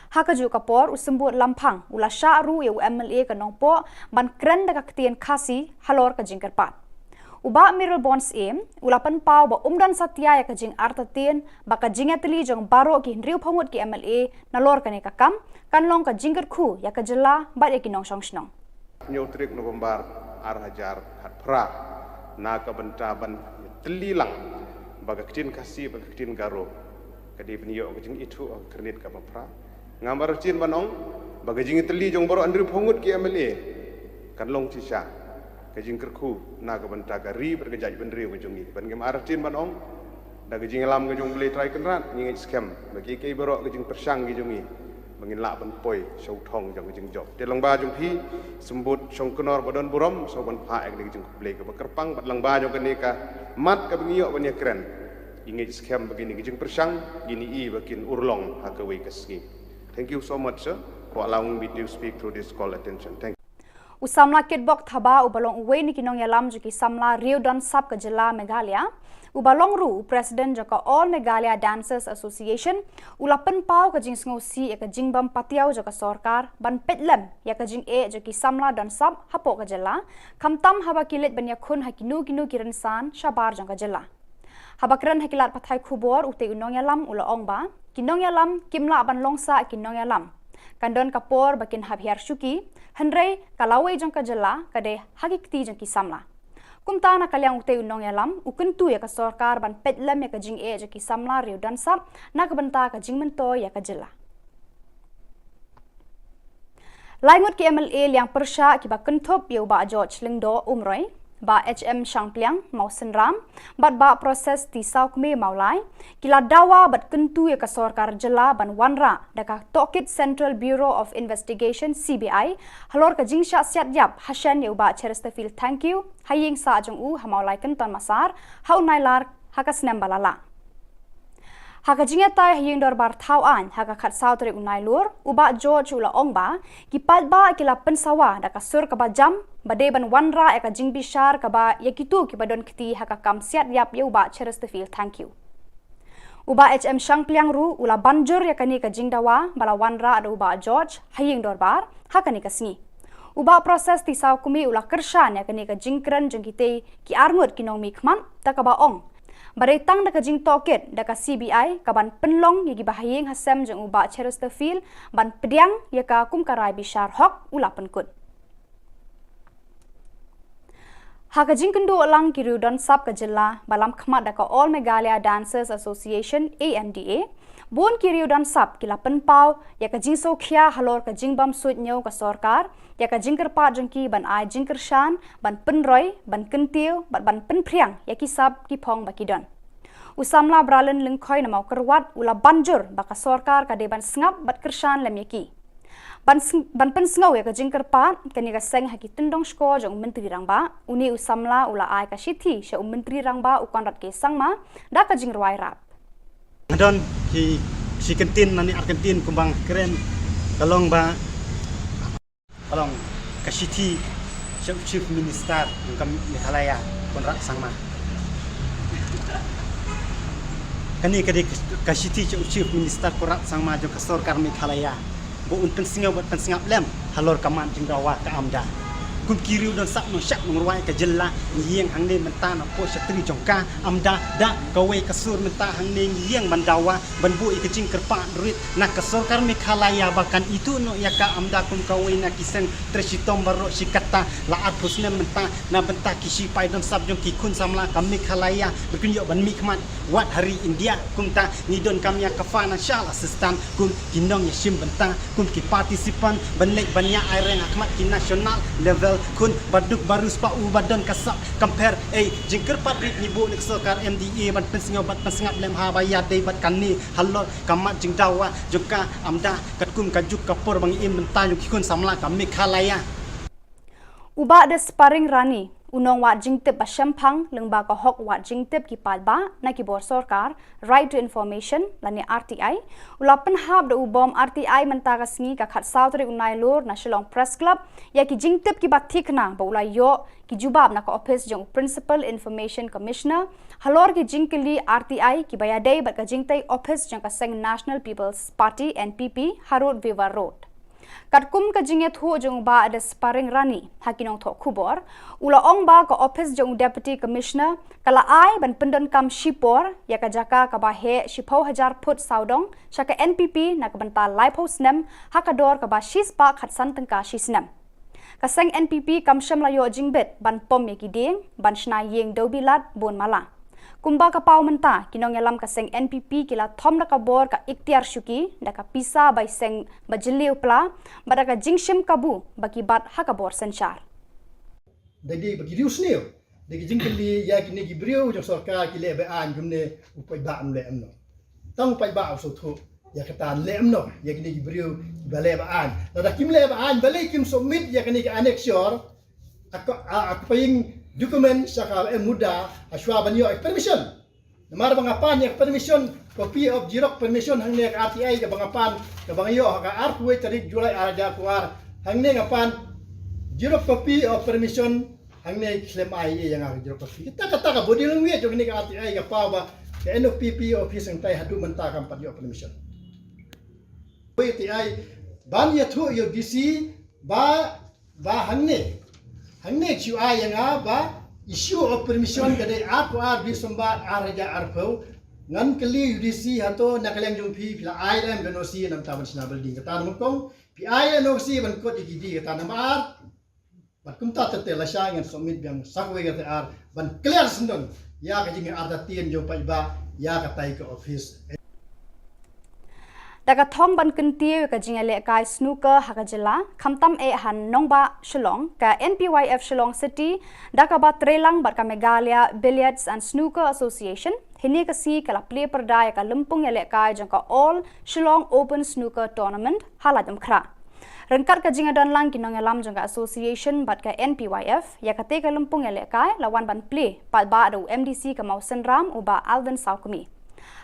Ha kajuh ka por, u symbud lamphang u la shah ruh ïa u M L A ka Nongpoh ban kren da ka ktien Khasi halor ka jingkyrpad. U Bah Mayralborn Syiem u la pynpaw ba um don satia ïa ka jingartatien ba ka jingïatylli jong baroh ki hynriew phew ngut ki M L A nalor kane ka kam kan long ka jingkyrkhu ïa ka Jylla bad ïa ki nongshong shnong. Hynñiew tarik November ar hajar khatphra, na ka bynta ban tylli lang ba ka ktien Khasi bad ka ktien Garo ka dei ban ïoh ka jingithuh ha ka khyrnit kaba phra. Ngam artatien ban ong ba ka jingïatylli jong baroh hynriew phew ngut ki M L A kan long shisha ka jingkyrkhu na ka bynta ka ri bad ka jaitbynriew ka jong ngi. Bad ngam artatien ban ong, da ka jingïalam ka jong U Blei Trai Kynrad, ngi ngeit skhem ba kiei kiei baroh ka jingpyrshang ki jong ngi ba ngin lah ban poi sha u thong jong ka jingjop. Te lyngba jong phi, symbud shongknor ba don burom, sngewbha ban phah ïa kane ka jingkhublei kaba kyrpang, bad lyngba jong kane ka mat kaba ngi ïoh ban ïakren, ngi ngeit skhem ba kine ki jingpyrshang ngin ïohi ba kin urlong ha kawei ka sngi. Thank you so much, sir, for allowing me to speak through this call attention. Thank you. U samla Kitbok Thabah uba long uwei na ki nongïalam jong ki samla riew don sap ka Jylla Meghalaya, uba long ruh u president jong ka All Meghalaya Dancers Association, u la pynpaw ka jingsngewsih ïa ka jingbym patiaw jong ka sorkar ban peit lem ïa ka jingeh jong ki samla don sap hapoh ka Jylla, khamtam haba ki leit ban ïakhun ha kino kino ki rynsan shabar jong ka Jylla. Haba kren ha ki lad pathai khubor, utei u nongïalam u la ong ba ki nongïalam kim lah ban long sah ki nongïalam. Kan don ka por ba kin hap hiar shuki, hynrei ka lawei jong ka Jylla ka dei ha ki kti jong ki samla. Kumta na ka liang utei u nongïalam u kyntu ïa ka sorkar ban peit lem ïa ka jingeh jong ki samla riew don sap na ka bynta ka jingmyntoi ïa ka Jylla. Lai ngut ki M L A liang pyrshah kiba kynthup ïa u Bah George Lyngdoh Umroi, Bah H M Shangpliang Mawsynram bad Bah Proses T Sawkmie Mawlai, ki la dawa bad kyntu ïa ka sorkar Jylla ban wanrah da ka tohkit Central Bureau of Investigation, C B I, halor ka jingshah siat ïap hashen ïa u Bah Chesterfield Thangkhiew ha ïing sah jong u ha Mawlai Kynton Massar ha u Nailar ha ka snem ba la lah. Ha ka jingïatai ha Ïing Dorbar Thawaiñ ha ka khatsaw tarik u Nailur, u Bah George u la ong ba ki paidbah ki la pynsawa da ka sur kaba jam ba dei ban wanrah ïa ka jingbishar kaba ïa kito kiba don kti ha ka kam siat ïap ïa u Bah Chesterfield Thangkhiew. U Bah H M Shangpliang ruh u la ban jur ïa kane ka jingdawa ba la wanrah da u Bah George ha Ïing Dorbar ha kane ka sngi. U Bah Proses T Sawkmie u la kyrshan ïa kane ka jingkren jong kitei ki arngut ki nongmihkhmat, da kaba ong ba dei tang da ka jingtohkit da ka C B I ka ban pynlong ïa kiba ha ïing ha sem jong u Bah Chesterfield ban pdiang ïa ka kum ka rai bishar hok, u la pynkut. Ha ka jingkynduh lang ki riew don sap ka Jylla ba lam khmat da ka All Meghalaya Dancers Association, A M D A, bun ki riew don sap ki la pynpaw ïa ka jingsngewkhia halor ka jingbymsuidñiew ka sorkar ïa ka jingkyrpad jong ki ban ai jingkyrshan, ban pynroi, ban kyntiew bad ban pynphriang ïa ki sap ki phong ba ki don. U samla Bralyn Lyngkhoi na Mawkyrwat u la ban jur ba ka sorkar ka dei ban sngap bad kyrshan lem ïa ki. Ban sng-, ban pynsngew ïa ka jingkyrpad kane ka seng ha ki tyndong shkor jong u Myntri Rangbah, une u samla u la ai ka shithi sha u Myntri Rangbah u Conrad K Sangma da ka jingrwai rap. Nga don ki shi kyntien lane ar kyntien kumba nga kren, ka long ba, ka long ka shithi sha u Chief Minister jong ka Meghalaya, Conrad Sangma. Kane ka dei ka shithi sha u Chief Minister Conrad Sangma jong ka sorkar Meghalaya, ba un pynsngew bad pynsngap lem halor ka mat jingdawa ka AMDA. Kum ki riew don sap nong shap nong rwai ka jylla, ngi ïeng hangne mynta na poh shatri jong ka, ym da da kawei ka sur mynta hangne ngi ïeng ban dawa ban buh ïa ka jingkyrpad rit na ka sorkar Meghalaya ba kan ithuh noh ïa ka, ym da kum kawei na ki seng trei shitom baroh shi katta. La arphew snem mynta na bynta ki shipai don sap jong ki khun samla ka Meghalaya ba kin ïoh ban mihkhmat wat ha ri India. Kumta ngi donkam ïa ka financial assistance kum ki nongïashim bynta, kum ki participant ban leit ban ïa ai reng ha khmat ki national level. Khun ba duk ba riewspah u ba don ka sap, compare ei jingkyrpad rit ngi buh na ka sorkar M D A ban pynsngew bad pynsngap lem ha ba ïadei bad kane halor ka mat jingdawa jong ka, ym da katkum ka juk ka por ba ngi im bynta jong ki khun samla ka Meghalaya. U Bah Desparing Rani, u nongwad jingtip ba shemphang lyngba ka hok wad jingtip ki paidbah na ki bor sorkar, Right to Information lane R T I, u la pynhap da u bom R T I mynta ka sngi ka khatsaw tarik u Nailur na Shillong Press Club ïa ki jingtip kiba thikna ba u la ïoh ki jubab na ka ophis jong u Principal Information Commissioner halor ki jingkylli R T I kiba ïadei bad ka jingtei ophis jong ka seng National People's Party, N P P, ha Road Viva Road. Katkum ka jingïathuh jong u Bah Desparing Rani ha ki nongthoh khubor, u la ong ba ka ophis jong u Deputy Commissioner ka la ai ban pyndonkam shipor ïa ka jaka kaba heh shiphew hajar phut sawdong sha ka N P P na ka bynta laiphew snem ha ka dor kaba shispah khatsan tyngka shi snem. Ka seng N P P kam shym la ïoh jingbit ban pom ïa ki dieng ban shna ïing dewbilat bun mala. Kumba ka paw mynta, ki nongïalam ka seng N P P ki la thom da ka bor ka iktiar shuki da ka pisa bai seng ba jylliew pla bad da ka jingshim kabu ba ki bat ha ka bor synshar. Da dei ba ki riewsniew da ki jingkylli ïa kine ki briew jong sorkar ki leh ba-aiñ kumne, u paidbah un leh kumno? Tang u paidbah u sngewthuh ïa kata, leh kumno ïa kine ki briew kiba leh ba-aiñ? Lada kim leh ba-aiñ, balei kim submit ïa kane ka annexure, a ka, a, a ka paying document sha ka M Muda ha shuwa ban ïoh permission? Namar ba nga pan ïa ka permission, copy of xerox permission hangne ka R T I kaba nga pan, kaba nga ïoh ha ka arphew wei tarik July ar hajar arphew ar. Hangne nga pan xerox copy of permission, hangne khlem ai ïa nga ka xerox copy. Kata, kata ka body language jong kane ka R T I ka paw ba ka N P P office hangtai haduh mynta kam pat ïoh permission. Wei R T I ban ïathuh ïa u D C ba ba hangne, hangne shu ai ïa nga ba issue of permission ka dei arphew ar December ar hajar arphew. Ngan kylli u D C, hato na ka liang jong phi, phi la ai em ka N O C namar ban shna building? Kata namar kong phi ai N O C ban kut ïa ki dieng, kata namar ar. Bad kumta te te lashai ngan submit biang sa kawei ka R T R ban clear syndon ïa ka jingartatien jong paidbah ïa katai ka office. Da ka thong ban kyntiew ïa ka jingïalehkai snooker ha ka jylla, khamtam eh ha nongbah Shillong, ka N P Y F Shillong City da kaba treilang bad ka Meghalaya Billiards and Snooker Association, hynne ka sngi ka la plie pyrda ïa ka lympung ïalehkai jong ka All Shillong Open Snooker Tournament ha Laitumkhrah. Ryngkat ka jingïadonlang ki nongïalam jong ka association bad ka N P Y F, ïa katei ka lympung ïalehkai la wan ban plie paidbah da u M D C ka Mawsynram, u Bah Alvin Sawkmie.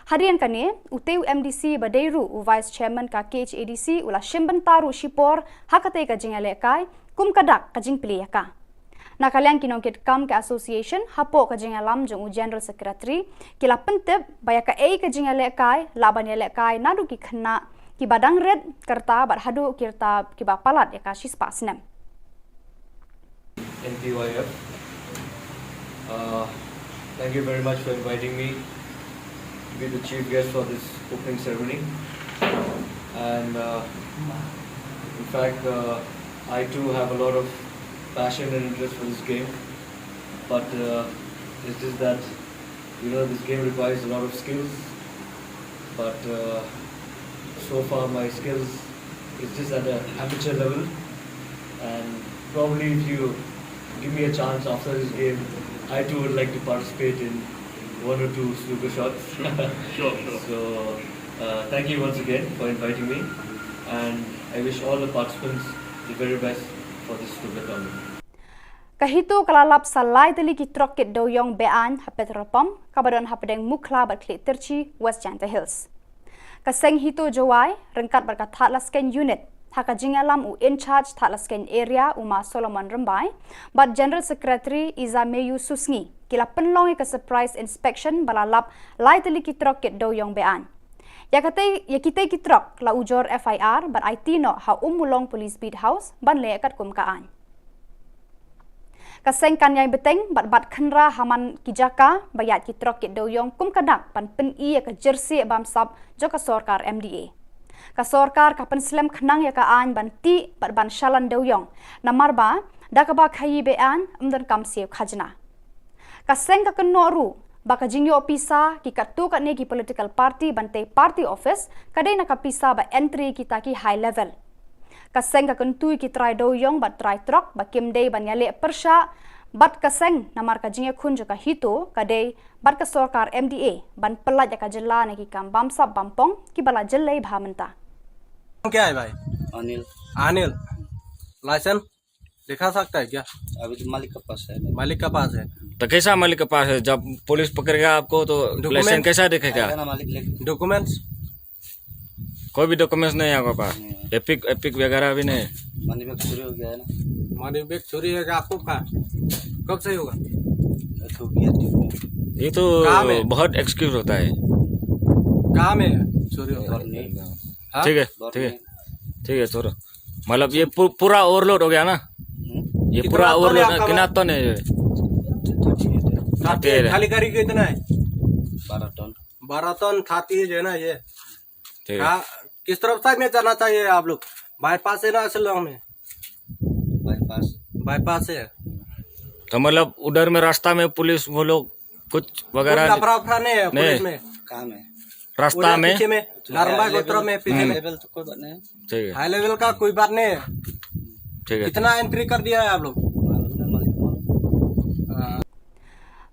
Hadien kane, utei u M D C ba dei ruh u Vice Chairman ka K H A D C u la shim bynta ruh shipor ha katei ka jingïalehkai kum ka dak ka jingplie ïa ka. Na ka liang ki nongkitkam ka association, hapoh ka jingïalam jong u General Secretary, ki la pyntip ba ïa kaei ka jingïalehkai lah ban ïalehkai naduh ki khynnah kiba dang rit ka rta bad haduh ki rta kiba palat ïa ka shispah snem. N P Y F. Uh, thank you very much for inviting me to be the chief guest for this opening ceremony. And uh, in fact, uh, I too have a lot of passion and interest for this game, but uh, it's just that, you know, this game requires a lot of skills, but uh, so far my skills is just at an amateur level, and probably if you give me a chance after this game, I too would like to participate in one or two snooker shots. Sure, sure. So, uh, thank you once again for inviting me, and I wish all the participants the very best for this snooker tournament. Ka HITO ka la lap sa lai tylli ki trok kit dewïong be-aiñ ha petrol pump kaba don hapdeng Mukhla bad Khliehtyrshi, West Jaintia Hills. Ka seng HITO Jowai ryngkat bad ka Thadlaskein Unit, ha ka jingïalam u In-charge Thadlaskein Area, u Ma Solomon Rymbai, bad General Secretary Izameyu Susngi, ki la pynlong ïa ka surprise inspection ba la lap lai tylli ki trok kit dewïong be-aiñ. Ïa katei, ïa kitei ki trok la ujor F I R bad aiti noh ha Ummulong Police Beat House ban leh katkum ka aiñ. Ka seng kan ïai bteng bad bat khynra ha man ki jaka ba ïaid ki trok kit dewiong kum ka dak ban pyni ïa ka jersey bamsap jong ka sorkar M D A. Ka sorkar ka pynslem khnang ïa ka aiñ ban tih bad ban shalan dewiong, namar ba da kaba khaïi be-aiñ ym donkam siew khajna. Ka seng ka kynnoh ruh ba ka jingïoh pisa ki katto katne ki political party ban tei party office ka dei na ka pisa ba entry kita ki high level. Ka seng ka kyntu ïa ki trai dewiong bad trai trok ba kim dei ban ïaleh pyrshah bad ka seng, namar ka jingïakhun jong ka HITO ka dei bad ka sorkar M D A ban pyllait ïa ka jylla na ki kam bamsap bampong kiba la jyllei bha mynta. क्या है भाई? अनिल। अनिल, लाइसेंस दिखा सकता है क्या? अभी तो मालिक के पास है नहीं। मालिक का पास है। तो कैसा मालिक के पास है? जब पुलिस पकड़ेगा आपको तो Documents? लाइसेंस कैसा दिखेगा? आएगा ना मालिक लेके। डॉक्यूमेंट्स? कोई भी डॉक्यूमेंट्स नहीं है आपके पास? एपिक एपिक वगैरह भी नहीं है? मनी बैग चोरी हो गया है ना। मनी बैग चोरी है क्या आपको का? कब से होगा? तो गया तो ये तो कहाँ में? बहुत एक्सक्यूज होता है। कहाँ में है चोरी होता और है? नहीं। हाँ? ठीक है, बहुत ठीक है, नहीं। ठीक है, छोड़ो। मतलब ये पू, पूरा ओवरलोड हो गया ना? हम्म? ये कितना पूरा टन है ओवरलोड आपका कितना माल? टन है ये? तो ठीक है। खाती है, खाली गाड़ी का इतना है? बारह टन। बारह टन खाती है जो है ना ये। ठीक है। हाँ, किस तरफ साइड में जाना चाहिए आप लोग? बाईपास है ना शिलोंग में? बाईपास। बाईपास है। तो मतलब उधर में रास्ता में पुलिस वो लोग कुछ वगैरह कोई लफड़ा उफड़ा नहीं है पुलिस में? काम है। रास्ता उधर में? पीछे में नारंबा गोत्र में पीछे में। लेवल तो कोई बात नहीं है। ठीक है, हाई लेवल का कोई बात नहीं है। ठीक है। कितना एंट्री कर दिया है आप लोग? मालूम है मालिक को। हाँ।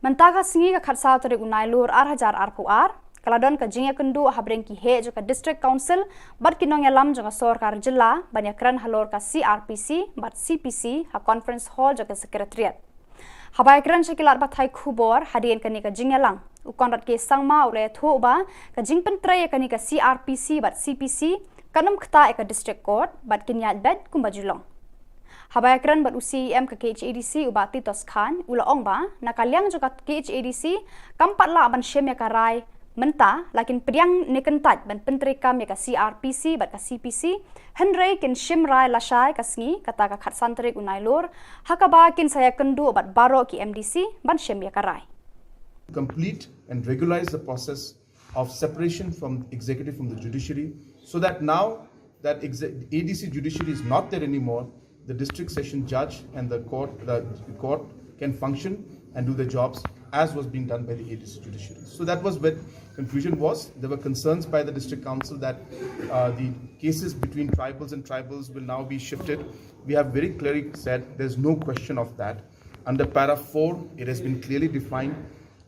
Mynta ka sngi ka khatsaw tarik u Nailur ar hajar arphew ar, ka la don ka jingïakynduh ha bneng ki heh jong ka District Council bad ki nongïalam jong ka sorkar jylla ban ïakren halor ka C R P C bad C P C ha Conference Hall jong ka Secretariat. Haba ïakren sha ki lad pathai khubor hadien kane ka jingïalang, u Conrad K Sangma u la ïathuh ba ka jingpyntrei ïa kane ka C R P C bad C P C kan ym ktah ïa ka District Court bad kin ïaid beit kumba ju long. Haba ïakren bad u C E M ka K H A D C u Bah Titos Chyne u la ong ba na ka liang jong ka K H A D C kam pat lah ban shim ïa ka rai mynta, la kin pdiang ne kyntait ban pyntreikam ïa ka C R P C bad ka C P C, hynrei kin shim rai lashai ka sngi, kata ka khatsan tarik u Nailur, ha kaba kin sa ïakynduh bad baroh ki M D C ban shim ïa ka rai. Complete and regularize the process of separation from executive from the judiciary, so that now that exe- A D C judiciary is not there anymore, the district session judge and the court, the court can function and do the jobs as was being done by the A D C judiciary. So that was where confusion was. There were concerns by the district council that uh, the cases between tribals and tribals will now be shifted. We have very clearly said there's no question of that. Under para four, it has been clearly defined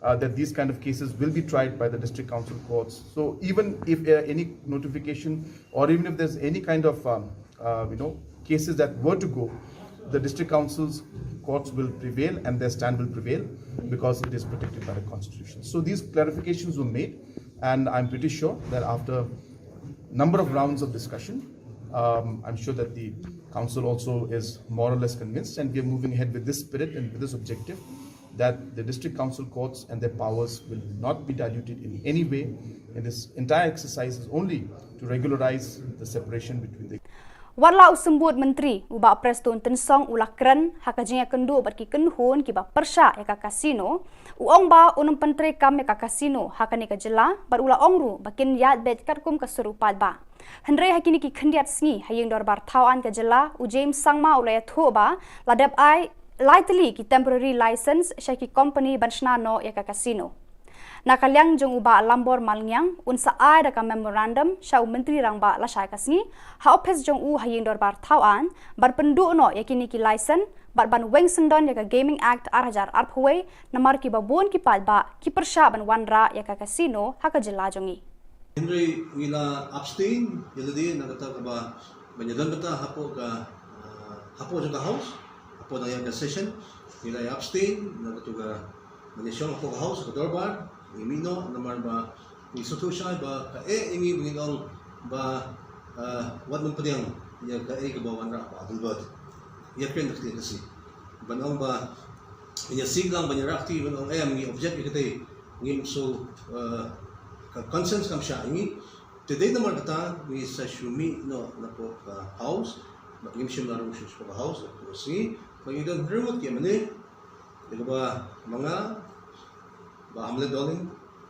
uh, that these kind of cases will be tried by the district council courts. So even if uh, any notification or even if there's any kind of um, uh, you know cases that were to go, the district council's courts will prevail and their stand will prevail because it is protected by the constitution. So these clarifications were made, and I'm pretty sure that after number of rounds of discussion, um, I'm sure that the council also is more or less convinced, and we are moving ahead with this spirit and with this objective that the district council courts and their powers will not be diluted in any way. And this entire exercise is only to regularize the separation between the Wat la u symbud myntri u Bah Prestone Tynsong u la kren ha ka jingïakynduh bad ki kynhun kiba pyrshah ïa ka casino, u ong ba un ym pyntreikam ïa ka casino ha kane ka jylla bad u la ong ruh ba kin ïaid beit katkum ka sur u paidbah. Hynrei ha kine ki khyndiat sngi ha ïing dorbar thaw aiñ ka jylla, u James Sangma u la ïathuh ba la dep ai lai tylli ki temporary license sha ki company ban shna noh ïa ka casino. Na ka liang jong u Bah Lambor Malngiang, un sa ai da ka memorandum sha u Myntri Rangbah lashai ka sngi ha ophis jong u ha ïing dorbar thaw aiñ ban pynduh noh ïa kine ki license bad ban weng syndon ïa ka Gaming Act ar hajar arphew wei, namar kiba bun ki paidbah ki pyrshah ban wanrah ïa ka casino ha ka jylla jong ngi. Hynrei ngi la abstain ïa lade na kata kaba ban ïadon bynta hapoh ka, ah, hapoh jong ka House, hapoh na ïa ka session, ngi la abstain na kata ka ban ïashong hapoh ka House, ka dorbar, ngi mih noh namar ba ngi sngewthuh shai ba ka eh ïa ngi ba ngin ong ba, ah, wat nang pdiang ïa kaei kaba wanrah Bah Adelbert. Ïa kren da ka ktien Khasi ban ong ba ïa sing lang ban ïarap ti ban ong em ngi object ïa katei ngim shu, eh, ka conscience kam shah ïa ngi. Te dei namar kata ngi sa shu mih noh napoh ka House, ba ngim shym la rung shuh shuh ka House, ka sngi ba ngi don hynriew ngut ki M L A, Ïa kaba ma nga, Bah Hamlet Dohling,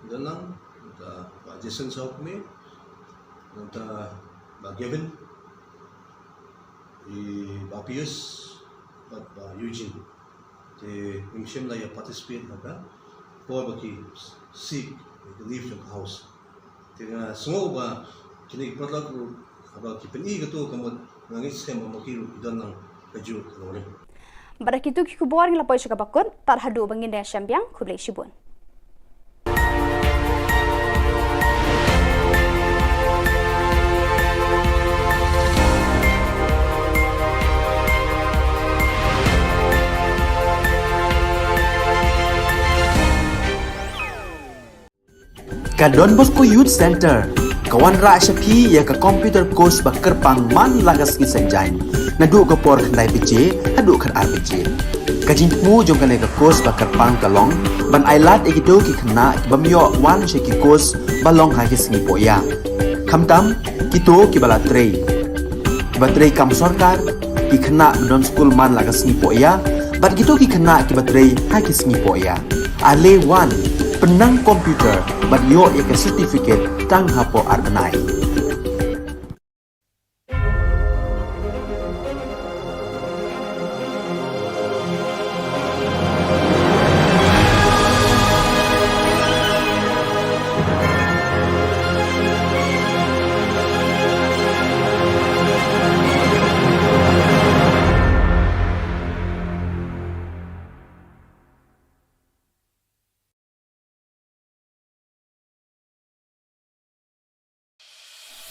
Donlang, nangta Bah Jason Sawkmie, nangta Bah Gavin, i Bah Pius, bad Bah Eugene. Te ngim shym la ïa participate ha ka por ba ki seek ïa ka leave jong ka House. Te nga sngew ba kine ki paralok ruh haba ki pyni kato ka mut, nga ngeit skhem ba ma ki ruh ki don lang kajuh ka nongrim. Bad da kito ki khubor ngi la poi sha kaba kut, tad haduh ba ngin ïa shem biang, khublei shibun. Ka Don Bosco Youth Centre ka wanrah sha phi ïa ka computer course ba kyrpang man la ka sngi Saitjaiñ, naduh ka por khyndai baje haduh khatar baje. Ka jingthmu jong kane ka course ba kyrpang ka long ban ailad ïa kito ki khynnah ki bym ïoh wan sha ki course ba long ha ki sngi pohïa, khamtam kito kiba la trei, kiba trei kam sorkar, ki khynnah ba don skul man la ka sngi pohïa, bad kito ki khynnah kiba trei ha ki sngi pohïa. Ale wan, pynnang computer bad ïoh ïa ka certificate tang hapoh ar bnai.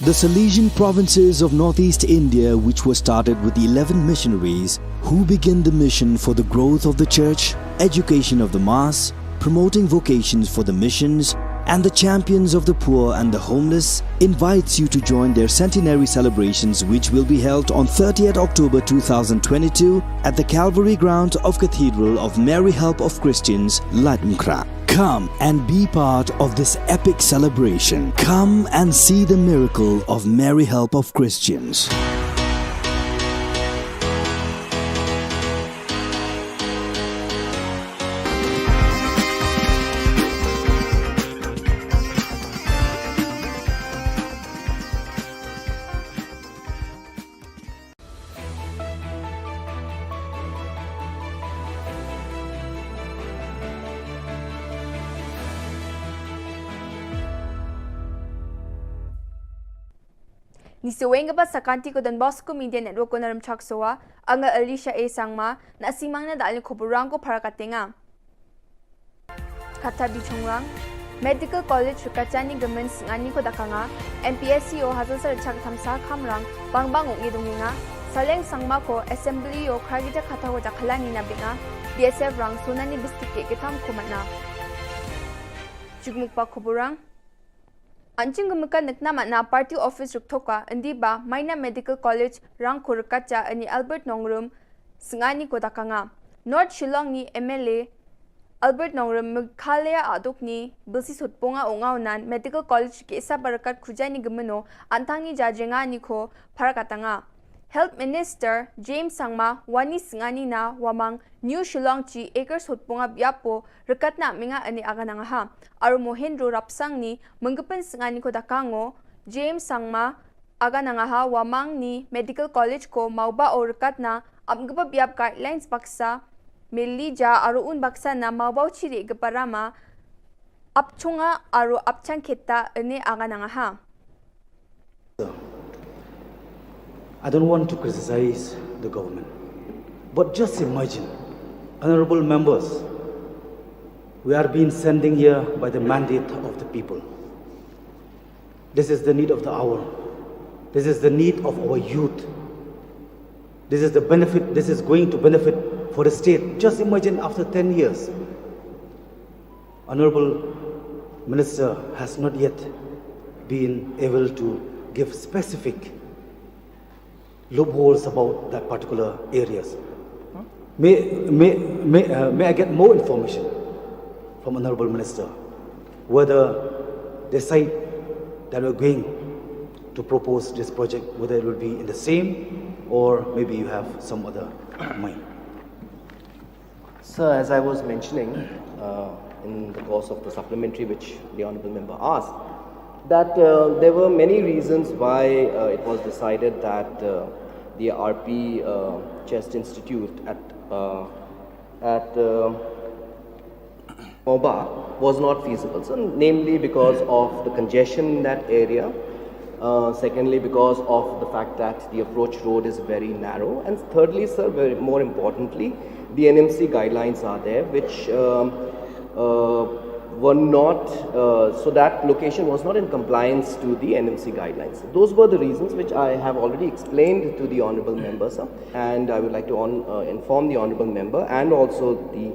The Salesian provinces of northeast India, which were started with eleven missionaries who began the mission for the growth of the church, education of the mass, promoting vocations for the missions, and the champions of the poor and the homeless, invites you to join their centenary celebrations, which will be held on thirtieth October two thousand twenty-two at the Calvary Ground of Cathedral of Mary Help of Christians, Laitumkhrah. Come and be part of this epic celebration. Come and see the miracle of Mary Help of Christians. Ngi sa weng kaba sa ka Don Bosco Media Network ko na Rymchak Sowa, nga Alicia A Sangma, na sngewbha na da lin khubor rang ko para ka tenga. Kata bi chungrang, Medical College Rkachani Gmen Sngani ko dakanga, M P S C O Hazar Sar Chak Thamsa Khamrang, Bangbang Uk Ngidunginga, Saleng Sangma ko Assembly O Khargita Khatha ko Jakhalani na Binga, B S F Rang Sonani Bistik Kitham Kumatna. Jugmukpa Kuburang. Anjing gumka nekna mana party office ruktoka, indi ba Maina Medical College Rangkhur kacha ani Albert Nongrum, Sngani ko dakanga. North Shillong ni M L A Albert Nongrum Meghalaya aduk ni bilsi sutpunga unga unan Medical College ke isa barakat khujai ni gemeno antang ni jajenga ni ko parakatanga. Health Minister James Sangma wani Sngani na wamang New Shillong chi acre sutpunga biapo rekatna minga ani aganangaha. Aru Mohindro Rapsang ni menggepen Sngani ko dakango James Sangma aganangaha wamang ni Medical College ko mauba o rekatna apngeba biap guidelines baksa melija aru un baksa na mauba chiri geparama apchunga aru apchang kheta ene aganangaha. I don't want to criticize the government, but just imagine, honorable members, we are being sending here by the mandate of the people. This is the need of the hour. This is the need of our youth. This is the benefit, this is going to benefit for the state. Just imagine after ten years, Honorable Minister has not yet been able to give specific loopholes about that particular areas. May, may, may, uh, may I get more information from Honorable Minister whether the site that we're going to propose this project, whether it will be in the same or maybe you have some other mind? Sir, as I was mentioning uh, in the course of the supplementary which the Honorable Member asked, that uh, there were many reasons why uh, it was decided that uh, the R P uh, Chest Institute at uh, at uh, Moba was not feasible. So, namely because of the congestion in that area, uh, secondly, because of the fact that the approach road is very narrow, and thirdly, sir, very, more importantly, the N M C guidelines are there, which um, uh, were not, uh, so that location was not in compliance to the N M C guidelines. Those were the reasons which I have already explained to the Honorable Member, sir, and I would like to on, uh, inform the Honorable Member and also the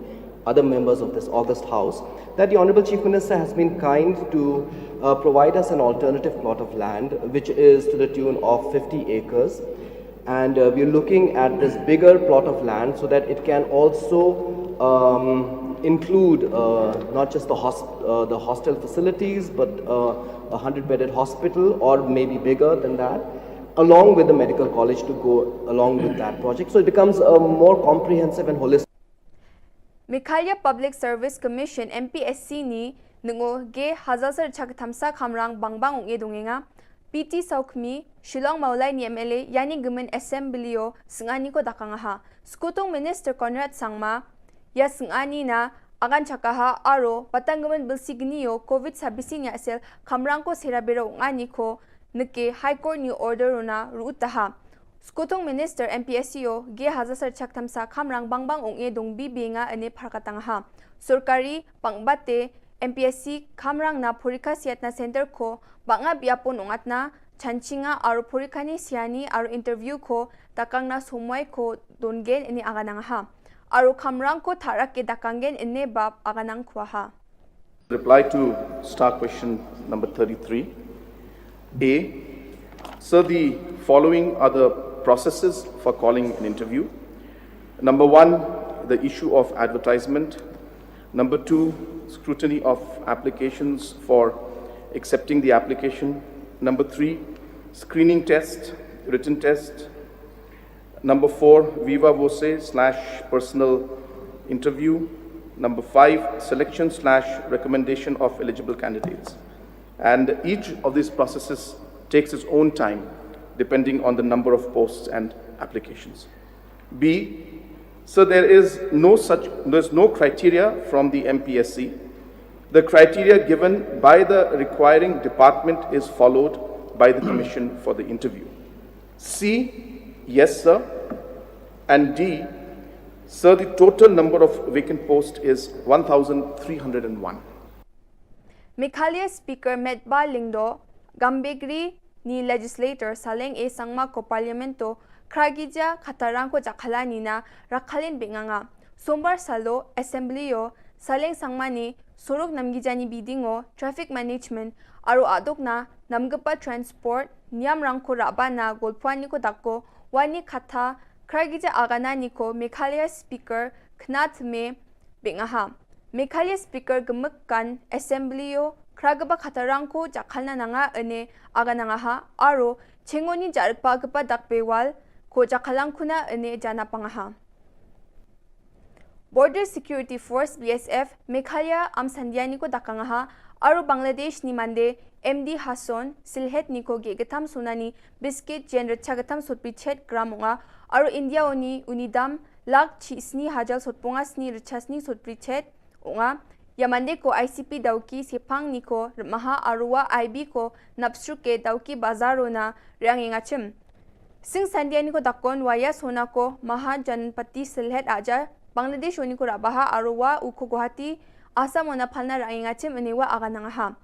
other members of this august House that the Honorable Chief Minister has been kind to uh, provide us an alternative plot of land, which is to the tune of fifty acres. And uh, we're looking at this bigger plot of land so that it can also um, include uh, not just the, hosp- uh, the hostel facilities, but uh, a hundred bedded hospital, or maybe bigger than that, along with the medical college to go along with that project. So it becomes a more comprehensive and holistic. Meghalaya Public Service Commission M P S C ni nungo ge hazasar chak thamsa khamrang bangbang ung edungenga. P T Saukmi, Shillong Maulai ni M L A, yani gemen assembly o sengani ko dakang ha. Skutung Minister Conrad Sangma, ya sengani na agan chakaha aro patang gemen belsi geni o covid sabisi nya sel khamrang ko sera bero ungani ko neke High Court ni order runa ruutaha. Skutung Minister M P S C o ge hazasar chak thamsa khamrang bangbang ung e dong bi binga ene pharkatang ha. Sorkari pangbate M P S C khamrang na porikha siat na center ko banga biapon ungatna chanchinga aro porikha ni siani aro interview ko takang na somoi ko dongen ene aganang ha. Aro khamrang ko tharak ke dakanggen ene bab aganang khwa ha. Reply to star question number thirty-three. A, sir, the following are the processes for calling an interview. Number one, the issue of advertisement. Number two, scrutiny of applications for accepting the application. Number three, screening test, written test. Number four, viva voce slash personal interview. Number five, selection slash recommendation of eligible candidates. And each of these processes takes its own time depending on the number of posts and applications. B, so there is no such, there's no criteria from the M P S C. The criteria given by the requiring department is followed by the commission for the interview. C, yes, sir. And D, sir, the total number of vacant posts is one thousand three hundred and one. Meghalaya Speaker Metbah Lyngdoh, Gambegre ni Legislator Saleng A Sangma ko Parliament o khragija khatarang ko jakhala nina rakhalin binganga. Sombar salo Assembly o Saleng Sangma ni sorok namgijani bidingo traffic management aro adokna namgapa transport niam rangko rabana golpwani ko dakko wani khatha khragija agana niko Meghalaya Speaker khnat me bingaha. Meghalaya Speaker gemekkan Assembly o khragaba khatarangko jakhalna nanga ene aganangaha aro chengoni jarikpa gapa dakbewal ko jakhalangkuna ene janapangaha. Border Security Force B S F Meghalaya amsandiani ko dakangaha aro Bangladesh ni mande M D Hasson Silhet ni ko ge getam sunani biscuit jen recha getam sotpi chet gram unga aro India oni unidam lak chi sni hajal sotponga sni recha sni sotpi chet unga. Ya mande ko I C P dauki sepang ni ko remaha arua I B ko napsruke dauki bazaro na riang ingachim. Sing sandia ni ko dakon waya sona ko maha janpati Silhet aja Bangladesh oni ko rabaha arua uko Guwahati Assam ona phalna riang ingachim enewa aganangaha.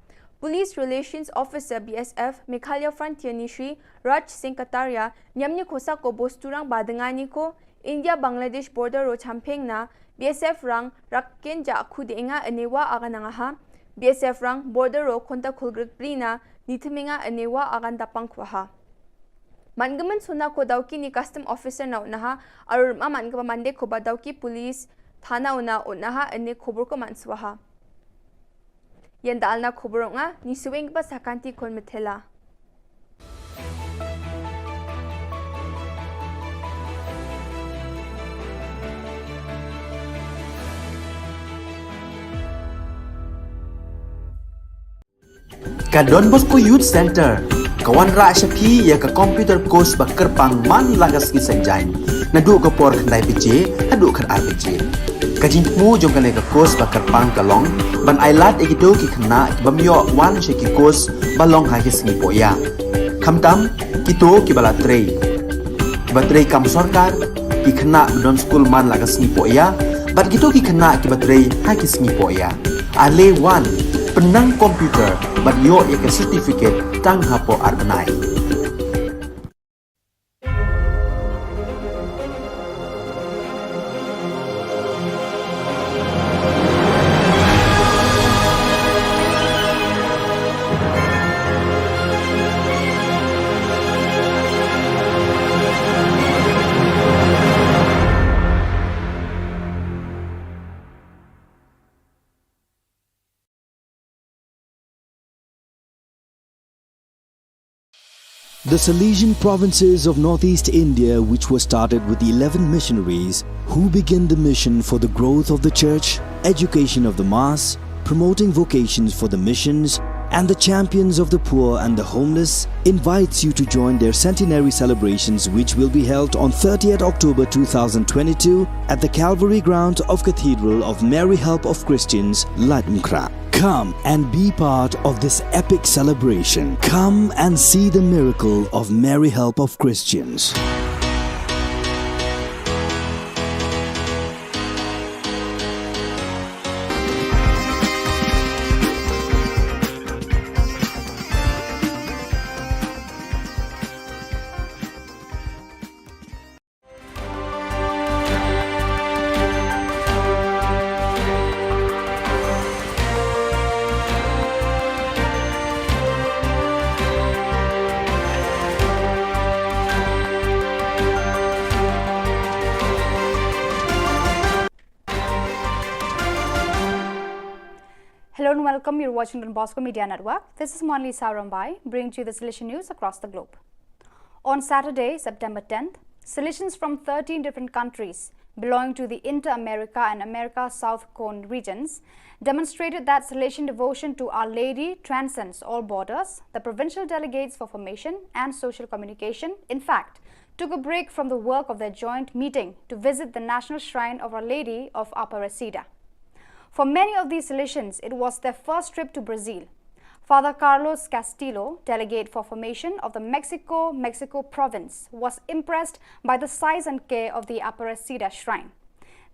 Police Relations Officer B S F Meghalaya Frontier ni Shri Raj Singh Kataria nyamni khosa ko bosturang badengani ko India Bangladesh border ro champeng na B S F rang rakken ja khu denga enewa aganangaha. B S F rang border ro konta khulgrik prina nitemenga enewa agan dapang khwaha. Mangemen suna ko dauki ni custom officer na unaha arur ma mangeba mande ko ba dauki police thana una unaha ene khobor ko manswaha. Yenda alna khobor nga ni suweng ba sakanti kon methela. Ka Don Bosco Youth Centre ka wanrah sha phi ïa ka computer course ba kyrpang man la ka sngi Saitjaiñ, naduh ka por khyndai baje haduh khatar baje. Ka jingthmu jong kane ka course ba kyrpang ka long ban ailad ïa kito ki khynnah ki bym ïoh wan sha ki course ba long ha ki sngi pohïa, khamtam kito kiba la trei, kiba trei kam sorkar, ki khynnah ba don skul man la ka sngi pohïa, bad kito ki khynnah kiba trei ha ki sngi pohïa. Ale wan, pynnang computer bad ïoh ïa ka certificate tang hapoh ar bnai. The Salesian provinces of northeast India, which were started with eleven missionaries who began the mission for the growth of the church, education of the mass, promoting vocations for the missions, and the champions of the poor and the homeless, invites you to join their centenary celebrations, which will be held on thirtieth October two thousand twenty-two at the Calvary ground of Cathedral of Mary Help of Christians, Laitumkhrah. Come and be part of this epic celebration. Come and see the miracle of Mary Help of Christians. Hello and welcome. You're watching Don Bosco Media Network. This is Monli Sarambai, bringing to you the Salesian news across the globe. On Saturday, September tenth, Salesians from thirteen different countries belonging to the Inter-America and America South Cone regions demonstrated that Salesian devotion to Our Lady transcends all borders, the provincial delegates for formation and social communication, in fact, took a break from the work of their joint meeting to visit the National Shrine of Our Lady of Aparecida. For many of these Salesians, it was their first trip to Brazil. Father Carlos Castillo, delegate for formation of the Mexico, Mexico province, was impressed by the size and care of the Aparecida shrine.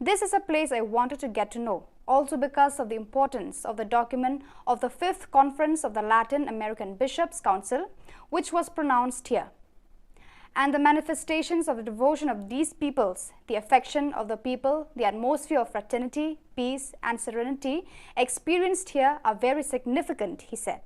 "This is a place I wanted to get to know, also because of the importance of the document of the fifth Conference of the Latin American Bishops' Council, which was pronounced here. And the manifestations of the devotion of these peoples, the affection of the people, the atmosphere of fraternity, peace, and serenity experienced here are very significant," he said.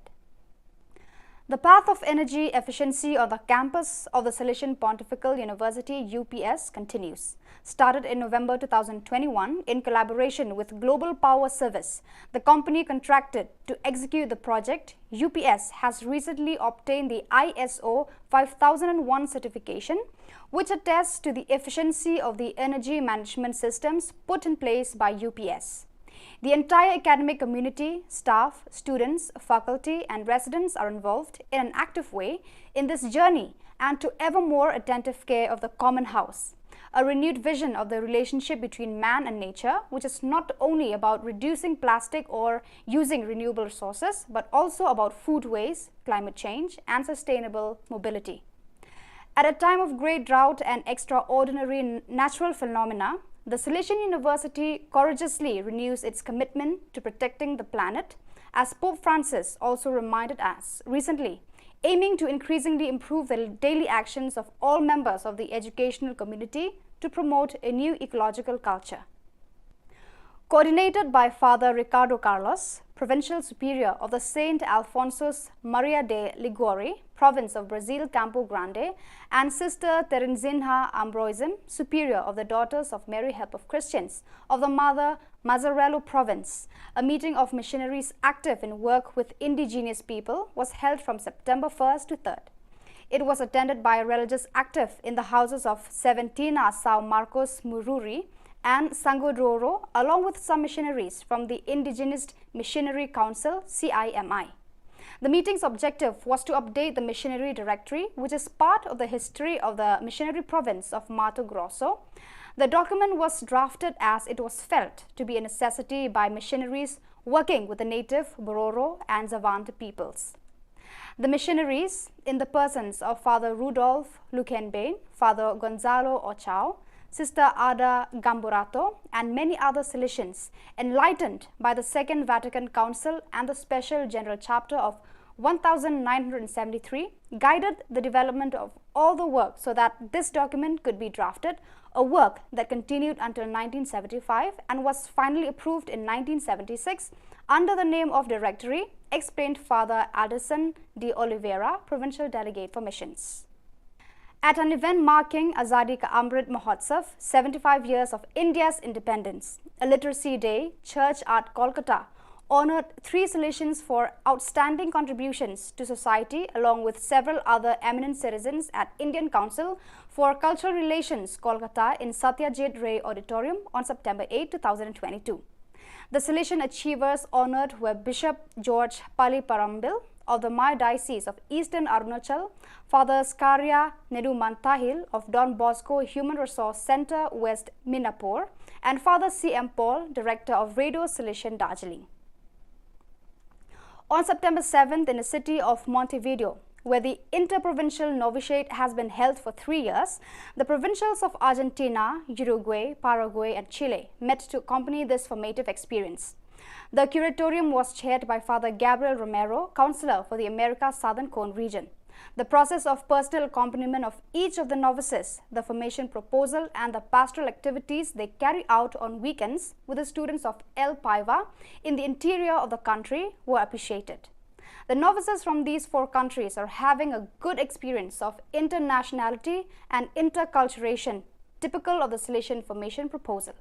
The path of energy efficiency on the campus of the Salesian Pontifical University, U P S, continues. Started in November two thousand twenty-one in collaboration with Global Power Service, the company contracted to execute the project, U P S has recently obtained the I S O five thousand and one certification, which attests to the efficiency of the energy management systems put in place by U P S. The entire academic community, staff, students, faculty, and residents are involved in an active way in this journey and to ever more attentive care of the common house. A renewed vision of the relationship between man and nature, which is not only about reducing plastic or using renewable resources, but also about food waste, climate change, and sustainable mobility. At a time of great drought and extraordinary n-, natural phenomena, the Salesian University courageously renews its commitment to protecting the planet, as Pope Francis also reminded us recently, aiming to increasingly improve the daily actions of all members of the educational community to promote a new ecological culture. Coordinated by Father Ricardo Carlos, Provincial Superior of the Saint Alphonsus Maria de Liguori, province of Brazil, Campo Grande, and Sister Terezinha Ambroisim, Superior of the Daughters of Mary Help of Christians of the Mother Mazzarello province, a meeting of missionaries active in work with indigenous people was held from September first to third. It was attended by religious active in the houses of Seventina São Marcos Mururi and Sangodoro, along with some missionaries from the Indigenous Missionary Council, C I M I. The meeting's objective was to update the missionary directory, which is part of the history of the missionary province of Mato Grosso. The document was drafted as it was felt to be a necessity by missionaries working with the native Bororo and Xavante peoples. The missionaries, in the persons of Father Rudolf Luckenbein, Father Gonzalo Ochao, Sister Ada Gamburato, and many other Salesians, enlightened by the Second Vatican Council and the Special General Chapter of one thousand nine hundred seventy-three, guided the development of all the work so that this document could be drafted, a work that continued until nineteen seventy-five and was finally approved in nineteen seventy-six under the name of Directory, explained Father Alderson de Oliveira, Provincial Delegate for Missions. At an event marking Azadi Ka Amrit Mahotsav, seventy-five years of India's independence, a literacy day, Church at Kolkata honored three Salesians for outstanding contributions to society, along with several other eminent citizens at Indian Council for Cultural Relations, Kolkata, in Satyajit Ray Auditorium on September eighth, two thousand twenty-two. The Salesian achievers honored were Bishop George Paliparambil of the Hmar Diocese of Eastern Arunachal, Father Skaria Nedumantahil of Don Bosco Human Resource Centre, West Minapur, and Father C M Paul, Director of Radio Salesian, Darjeeling. On September seventh, in the city of Montevideo, where the Interprovincial Novitiate has been held for three years, the provincials of Argentina, Uruguay, Paraguay, and Chile met to accompany this formative experience. The curatorium was chaired by Father Gabriel Romero, counselor for the America Southern Cone region. The process of personal accompaniment of each of the novices, the formation proposal, and the pastoral activities they carry out on weekends with the students of El Paiva in the interior of the country were appreciated. The novices from these four countries are having a good experience of internationality and interculturation, typical of the Salesian formation proposal.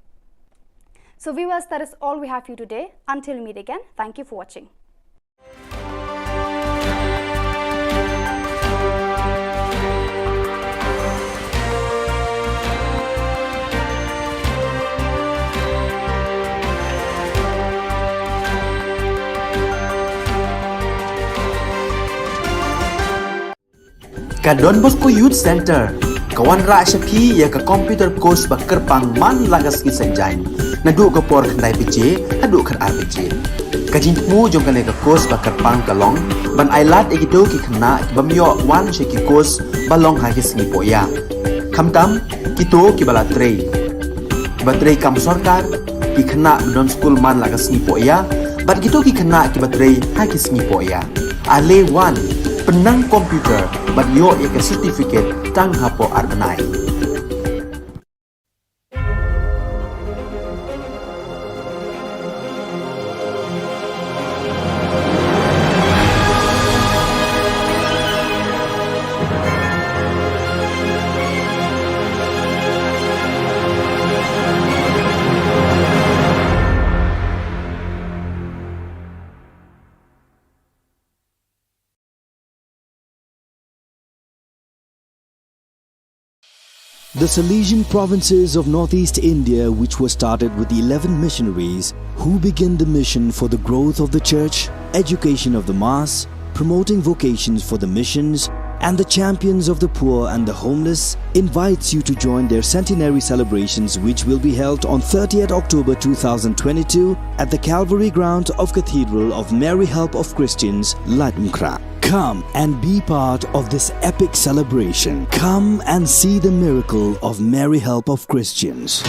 So, viewers, that is all we have for you today. Until we meet again, thank you for watching. Ka Don Bosco Youth Centre ka wanrah sha phi ïa ka computer course ba kyrpang man la ka sngi Saitjaiñ, naduh ka por khyndai baje haduh khatar baje. Ka jingthmu jong kane ka course ba kyrpang ka long ban ailad ïa kito ki khynnah ki bym ïoh wan sha ki course ba long ha ki sngi pohïa. Khamtam kito kiba la trei, kiba trei kam sorkar, ki khynnah ba don skul man la ka sngi pohïa, bad kito ki khynnah kiba trei ha ki sngi pohïa. Ale wan, pynnang computer bad ïoh ïa ka certificate tang hapoh ar bnai. The Salesian provinces of northeast India, which were started with eleven missionaries, who began the mission for the growth of the church, education of the mass, promoting vocations for the missions, and the champions of the poor and the homeless, invites you to join their centenary celebrations, which will be held on thirtieth October two thousand twenty-two at the Calvary ground of Cathedral of Mary Help of Christians, Laitumkhrah. Come and be part of this epic celebration. Come and see the miracle of Mary Help of Christians.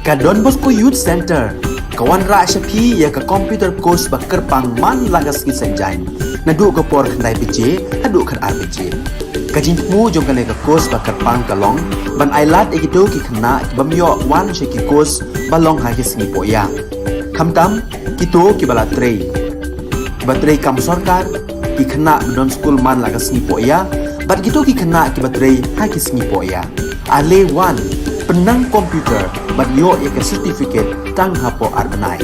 Ka Don Bosco Youth Centre ka wanrah sha phi ïa ka computer course ba kyrpang man la ka sngi Saitjaiñ, naduh ka por khyndai baje haduh khatar baje. Ka jingthmu jong kane ka course ba kyrpang ka long ban ailad ïa kito ki khynnah ki bym ïoh wan sha ki course ba long ha ki sngi pohïa, khamtam kito kiba la trei, kiba trei kam sorkar, ki khynnah ba don skul man la ka sngi pohïa bad kito ki khynnah kiba trei ha ki sngi pohïa. Ale wan, pynnang computer bad ïoh ïa ka certificate tang hapoh ar bnai.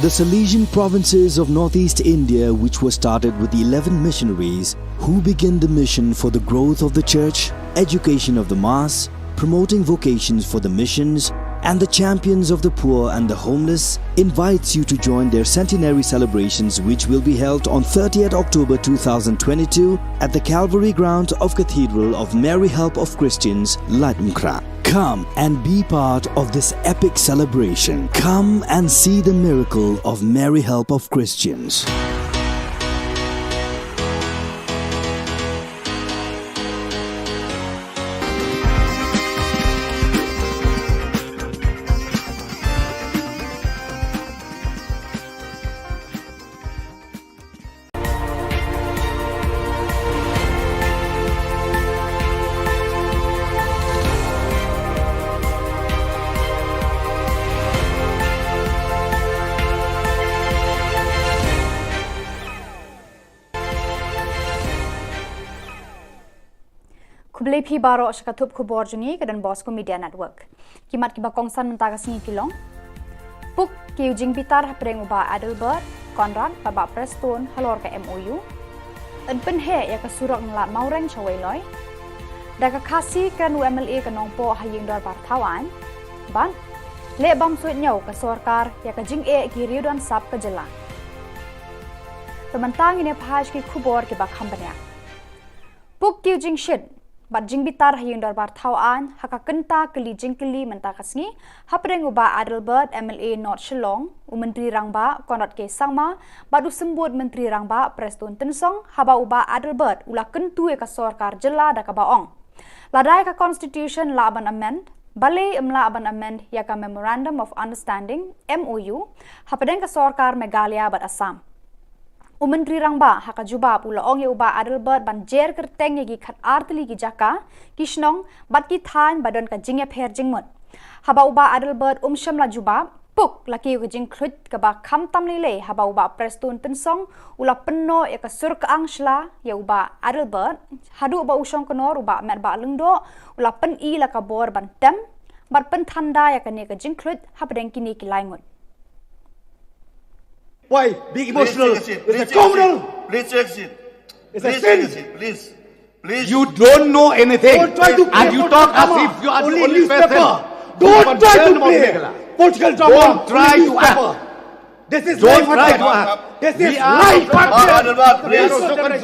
The Salesian provinces of northeast India, which were started with eleven missionaries who began the mission for the growth of the church, education of the mass, promoting vocations for the missions, and the champions of the poor and the homeless, invites you to join their centenary celebrations, which will be held on thirtieth October two thousand twenty-two at the Calvary Ground of Cathedral of Mary Help of Christians, Laitumkhrah. Come and be part of this epic celebration. Come and see the miracle of Mary Help of Christians. Khublei phi baroh sha ka thup khubor jong ngi ka Don Bosco Media Network. Ki mat kiba kongsan mynta ka sngi ki long: Puk ki ïing jingbitar hapdeng u Bah Adelbert Conrad bad Bah Prestone halor ka M O U. Yn pynheh ïa ka surok na Lad Mawreng sha Weiloi. Da ka Khasi kren u M L A ka Nongpoh ha ïing dorbar thaw aiñ. Bad leh bam suidñiew ka sorkar ïa ka jingeh ki riew don sap ka jylla. Te mynta ngin ïa phai sha ki khubor kiba kham bniah. Puk ki ïing shit bad jingbitar ha ïing dorbar thaw aiñ ha ka kynta kylli jingkylli mynta ka sngi hapdeng u Bah Adelbert, M L A North Shillong, u Myntri Rangbah Conrad K Sangma bad u Symbud Myntri Rangbah Prestone Tynsong, haba u Bah Adelbert u la kyntu ïa ka sorkar jylla da kaba ong, lada ka Constitution lah ban amend, balei ym lah ban amend ïa ka Memorandum of Understanding, M O U, hapdeng ka sorkar Meghalaya bad Assam. U Myntri Rangbah ha ka jubab u la ong ïa u Bah Adelbert ban jer kyrteng ïa ki khatar tylli ki jaka, ki shnong bad ki thaiñ ba don ka jingïapher jingmut. Haba u Bah Adelbert um shym la jubab, puk la kiew ka jingkhluit kaba kham tam lei lei haba u Bah Prestone Tynsong u la pynnoh ïa ka sur ka angshla ïa u Bah Adelbert, haduh ba u shongknor u Bah Metbah Lyngdoh u la pyni la ka bor ban tem bad pynthanda ïa kane ka jingkhluit hapdeng kine ki lai ngut. Why be emotional? Please take a seat. It's a criminal. Please take a seat. It's a sin. Please take a seat. Please. Please. You don't know anything. Don't try to play. And you talk as if you are the only person. Don't try to play political drama. Don't try to act. This is life, my friend. This is life, my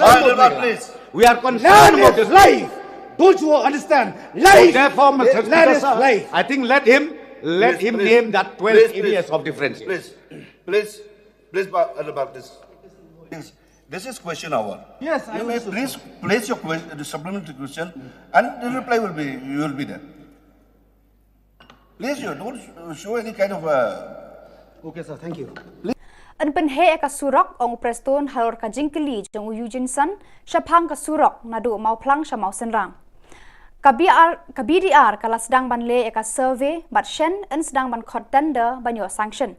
friend. Please. We are concerned about this. Life. Don't you understand? Life. So therefore, Mister Speaker, sir, I think let him, let him name that twelve areas of differentiation. Please, please, please, Baptist. This is question hour. Yes, I understood, sir. You may please place your question, the supplementary question, and the reply will be, you will be there. Please, you don't show any kind of, uh, okay, sir, thank you. Yn pynheh ïa ka surok, ong u Prestone halor ka jingkylli jong u Eugene Sun shaphang ka surok naduh Mawphlang sha Mawsynram. Ka B R, ka B D R ka la sdang ban leh ïa ka survey bad shen yn sdang ban khot tender ban ïoh sanction.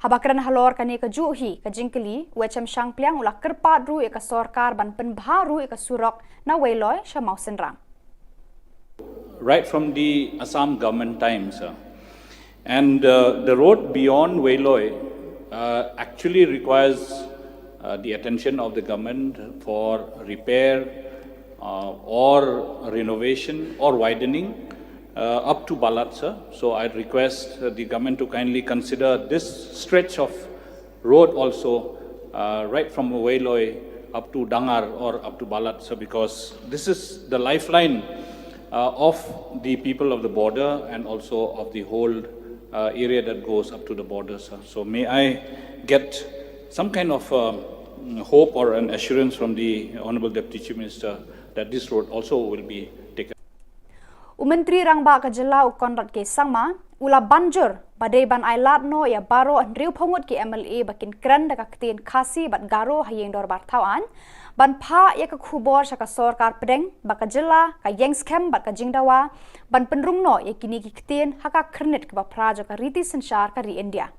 Haba kren halor kane kajuh hi ka jingkylli, u H M Shangpliang u la kyrpad ruh ïa ka sorkar ban pynbha ruh ïa ka surok na Weiloi sha Mawsynram. Right from the Assam government times, uh, and, uh, the road beyond Weiloi, uh, actually requires, uh, the attention of the government for repair, uh, or renovation or widening. uh, up to Balat, sir. So I'd request uh, the government to kindly consider this stretch of road also, uh, right from Weiloi up to Dangar or up to Balat, sir, because this is the lifeline uh, of the people of the border and also of the whole uh, area that goes up to the border, sir. So may I get some kind of uh, hope or an assurance from the Honorable Deputy Chief Minister that this road also will be taken. U Myntri Rangbah ka Jylla u Conrad K Sangma u la banjur ba dei ban ai lad noh ïa baroh hynriew phew ngut ki M L A ba kin kren da ka ktien Khasi bad Garo ha ïing dorbar thaw aiñ ban phah ïa ka khubor sha ka sorkar pdeng ba ka jylla ka ïeng skhem bad ka jingdawa ban pynrung noh ïa kine ki ktien ha ka khyrnit kaba phra jong ka riti synshar ka ri India.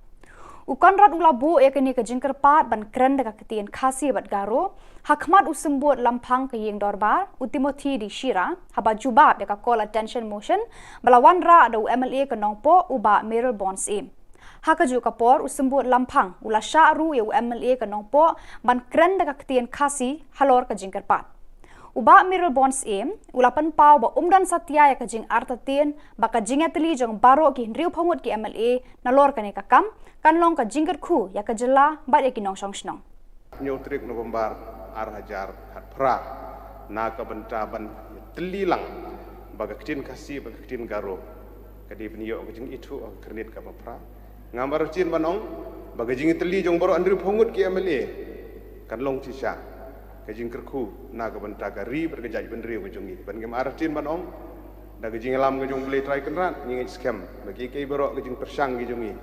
U Conrad u la buh ïa kane ka jingkyrpad ban kren da ka ktien Khasi bad Garo ha khmat u symbud lamphang ka ïing dorbar u Timothy D Shira haba jubab ïa ka call attention motion ba la wanrah da u M L A ka Nongpoh u Bah Mayralborn Syiem. Ha kajuh ka por u symbud lamphang u la shah ruh ïa u M L A ka Nongpoh ban kren da ka ktien Khasi halor ka jingkyrpad. U Bah Mayralborn Syiem u la pynpaw ba um don satia ïa ka jingartatien ba ka jingïatylli jong baroh ki hynriew phew ngut ki M L A nalor kane ka kam kan long ka jingkyrkhu ïa ka jylla bad ïa ki nongshong shnong. Hynñiew tarik November ar hajar khatphra na ka bynta ban tylli lang ba ka ktien Khasi bad ka ktien Garo ka dei ban ïoh ka jingithuh ha ka khyrnit kaba phra. Ngam artatien ban ong ba ka jingïatylli jong baroh hynriew phew ngut ki M L A kan long shisha ka jingkyrkhu na ka bynta ka ri bad ka jaitbynriew ka jong ngi. Bad ngam artatien ban ong da ka jingïalam ka jong U Blei Trai Kynrad ngi ngeit skhem ba kiei kiei baroh ka jingpyrshang ki jong ngi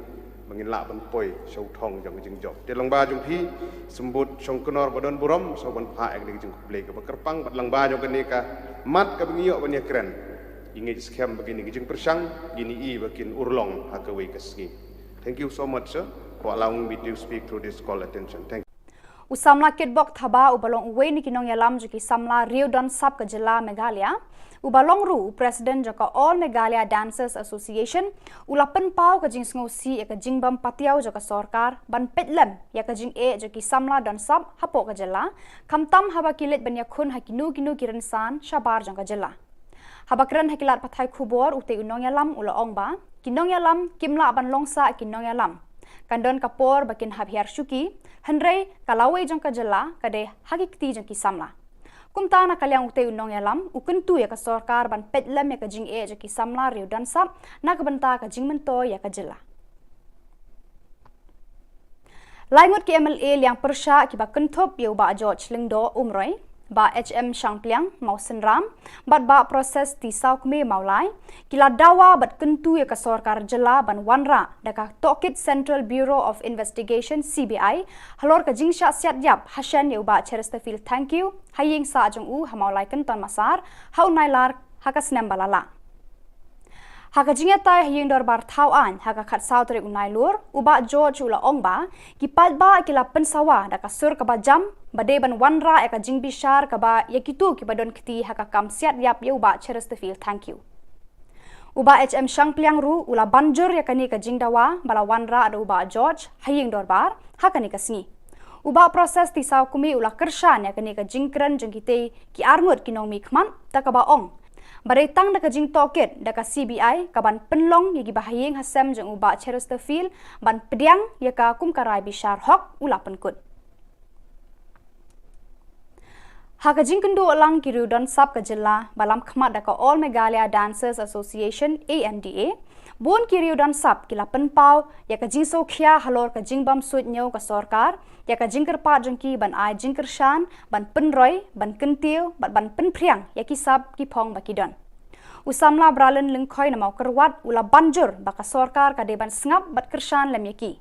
ba ngin lah ban poi sha u thong jong ka jingjop. Te lyngba jong phi symbud Shongknor ba don burom sngewbha ban phah ïa kane ka jingkhublei kaba kyrpang bad lyngba jong kane ka mat kaba ngi ïoh ban ïakren ngi ngeit skhem ba kine ki jingpyrshang ngin ïohi ba kin urlong ha kawei ka sngi. Thank you so much, sir, for allowing me to speak through this call attention. Thank you. U samla Kitbok Thabah uba long uwei na ki nongïalam jong ki samla Riew Don Sap ka jylla Meghalaya uba long ruh u president jong ka All Meghalaya Dancers Association u la pynpaw ka jingsngewsih ïa ka jingbym patiaw jong ka sorkar ban peit lem ïa ka jingeh jong ki samla don sap hapoh ka jylla, khamtam haba ki leit ban ïakhun ha kino kino ki rynsan shabar jong ka jylla. Haba kren ha ki lad pathai khubor utei u nongïalam u la ong ba ki nongïalam kim lah ban long sah ki nongïalam. Kan don ka por ba kin hap hiar shuki, hynrei ka lawei jong ka jylla ka dei ha ki kti jong ki samla. Kumta na ka liang utei u nongïalam u kyntu ïa ka sorkar ban peit lem ïa ka jingeh jong ki samla Riew Don Sap na ka bynta ka jingmyntoi ïa ka jylla. Lai ngut ki M L A liang pyrshah kiba kynthup ïa u Bah George Lyngdoh Umroi, Bah H M Shangpliang Mawsynram bad Bah Proses T Sawkmie Mawlai ki la dawa bad kyntu ïa ka sorkar jylla ban wanrah da ka tohkit Central Bureau of Investigation, C B I, halor ka jingshah siat ïap hashen ïa u Bah Chesterfield Thangkhiew ha ïing sah jong u ha Mawlai Kynton Massar ha u Nailar ha ka snem ba la lah. Ha ka jingïatai ha ïing dorbar thaw aiñ ha ka khatsaw tarik u Nailur, u Bah George u la ong ba ki paidbah ki la pynsawa da ka sur kaba jam ba dei ban wanrah ïa ka jingbishar kaba ïa kito kiba don kti ha ka kam siat ïap ïa u Bah Chesterfield Thangkhiew. U Bah H M Shangpliang ruh u la banjur ïa kane ka jingdawa ba la wanrah da u Bah George ha ïing dorbar ha kane ka sngi. U Bah Proses T Sawkmie u la kyrshan ïa kane ka jingkren jong kitei ki arngut ki nongmihkhmat da kaba ong ba dei tang da ka jingtohkit da ka C B I ka ban pynlong ïa kiba ha ïing ha sem jong u Bah Chesterfield ban pdiang ïa ka kum ka rai bishar hok, u la pynkut. Ha ka jingkynduh lang ki riew don sap ka jylla ba lam khmat da ka All Meghalaya Dancers Association, A M D A, bun ki riew don sap ki la pynpaw ïa ka jingsngewkhia halor ka jingbym suidñiew ka sorkar ïa ka jingkyrpad jong ki ban ai jingkyrshan, ban pynroi, ban kyntiew bad ban pynphriang ïa ki sap ki phong ba ki don. U samla Bralin Lyngkhoi na Mawkyrwat u la banjur ba ka sorkar ka dei ban sngap bad kyrshan lem ïa ki.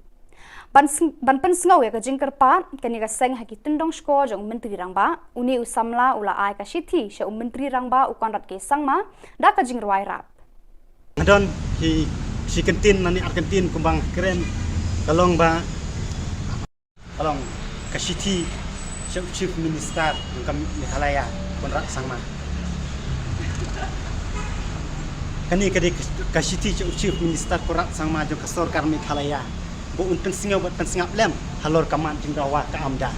Ban, ban pynsngew ïa ka jingkyrpad kane ka seng ha ki tyndong shkor jong u Myntri Rangbah, une u samla u la ai ka shithi sha u Myntri Rangbah u Conrad K Sangma da ka jingrwai rap. Nga don ki shi kyntien lane ar kyntien kumba nga kren, ka long ba ka long ka shithi sha u Chief Minister jong ka Meghalaya, Conrad Sangma. Kane ka dei ka shithi sha u Chief Minister Conrad Sangma jong ka sorkar Meghalaya ba un pynsngew bad pynsngap lem halor ka mat jingdawa ka AMDA.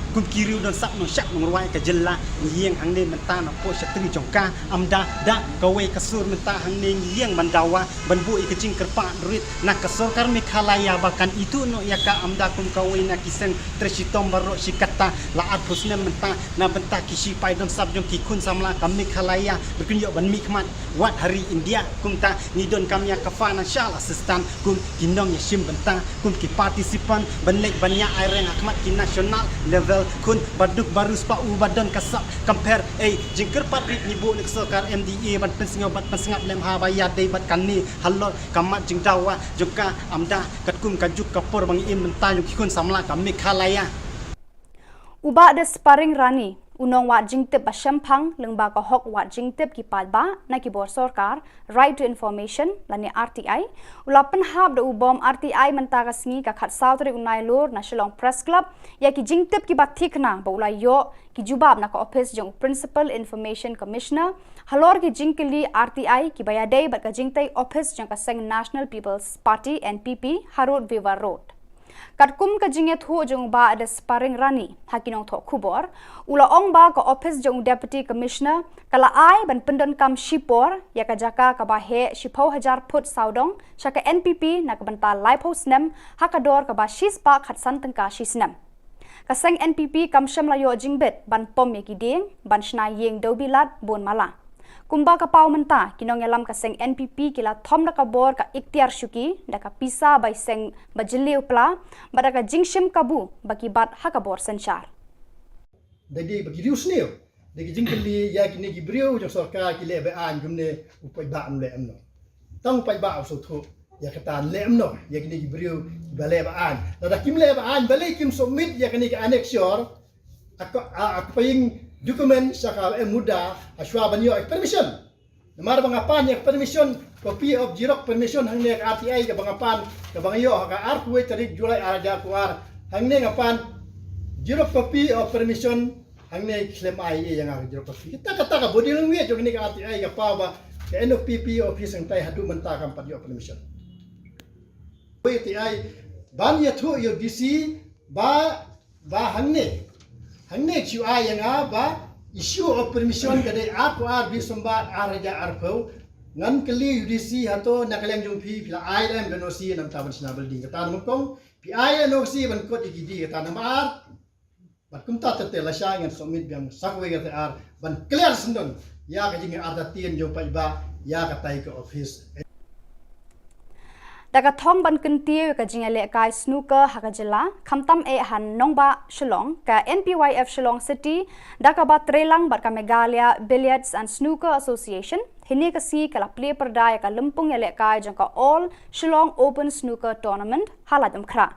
Kum ki riew don sap nong shap nong rwai ka jylla, ngi ïeng hangne mynta na poh shatri jong ka, amda da kawei ka sur mynta hangne ngi ïeng ban dawa ban buh ïa ka jingkyrpad rit na ka sorkar Meghalaya ba kan ithuh noh ïa ka, amda kum kawei na ki seng trei shitom baroh shi katta. La arphew snem mynta na bynta ki shipai don sap jong ki khun samla ka Meghalaya ba kin ïoh ban mihkhmat wat ha ri India. Kumta ngi donkam ïa ka financial assistance kum ki nongïashim bynta, kum ki participant ban leit ban ïa ai reng ha khmat ki national level. Khun ba duk ba riewspah u ba don ka sap compare, ei, jingkyrpad rit ngi buh na ka sorkar M D A ban pynsngew bad pynsngap lem ha ba ïadei bad kane halor ka mat jingdawa jong ka, amda katkum ka juk ka por ba ngi im mynta jong ki khun samla ka Meghalaya. U Bah Desparing Rani, u nongwad jingtip ba shemphang lyngba ka hok wad jingtip ki paidbah na ki bor sorkar, Right to Information lane R T I, u la pynhap da u bom R T I mynta ka sngi ka khatsaw tarik u Nailur na Shillong Press Club ïa ki jingtip kiba thikna ba u la ïoh ki jubab na ka ophis jong u Principal Information Commissioner halor ki jingkylli R T I kiba ïadei bad ka jingtei ophis jong ka seng National People's Party, N P P, ha Road Viva Road. Katkum ka jingïathuh jong u Bah Desparing Rani ha ki nongthoh khubor, u la ong ba ka ophis jong u Deputy Commissioner ka la ai ban pyndonkam shipor ïa ka jaka kaba heh shiphew hajar phut sawdong sha ka N P P na ka bynta laiphew snem ha ka dor kaba shispah khatsan tyngka shi snem. Ka seng N P P kam shym la ïoh jingbit ban pom ïa ki dieng ban shna ïing dewbilat bun mala. Kumba ka paw mynta, ki nongïalam ka seng N P P ki la thom da ka bor ka iktiar shuki da ka pisa bai seng ba jylliew pla bad da ka jingshim kabu ba ki bat ha ka bor synshar. Da dei ba ki riewsniew da ki jingkylli ïa kine ki briew jong sorkar ki leh ba-aiñ kumne, u paidbah um leh em noh. Tang u paidbah u sngewthuh ïa kata, leh em noh ïa kine ki briew kiba leh ba-aiñ. Lada kim leh ba-aiñ balei kim submit ïa kine ki annexure, a ko-, a, a, paying document sha ka M Muda ha shuwa ban ïoh permission. Namar ba nga pan ïa permission, copy of xerox permission hangne ka R T I kaba nga pan, kaba nga ïoh ha ka arphew tarik July ar hajar arphew ar. Hangne nga pan xerox copy of permission, hangne khlem ai ïa nga ka xerox copy. Kata, kata ka body language jong kane ka R T I ka paw ba ka N P P office hangtai haduh mynta kam pat ïoh permission. Wei R T I ban ïathuh ïa u D C ba, ba hangne, hangne shu ai ïa nga ba issue of permission ka dei arphew ar December ar hajar arphew. Ngan kylli u D C, hato na ka liang jong phi, phi la ai lem ka N O C namar ban shna building? Kata namar kong phi ai N O C ban kot ïa ki dieng, kata namar ar. Bad kumta te te lashai ngan submit biang sa kawei ka T R ban clear syndon ïa ka jingartatien jong paidbah ïa katai ka office. Da ka thong ban kyntiew ïa ka jingïalehkai snooker ha ka jylla, khamtam eh ha nongbah Shillong, ka N P Y F Shillong City da kaba treilang bad ka Meghalaya Billiards and Snooker Association, hynne ka sngi ka la plie pyrda ïa ka lympung ïalehkai jong ka All Shillong Open Snooker Tournament ha Laitumkhrah.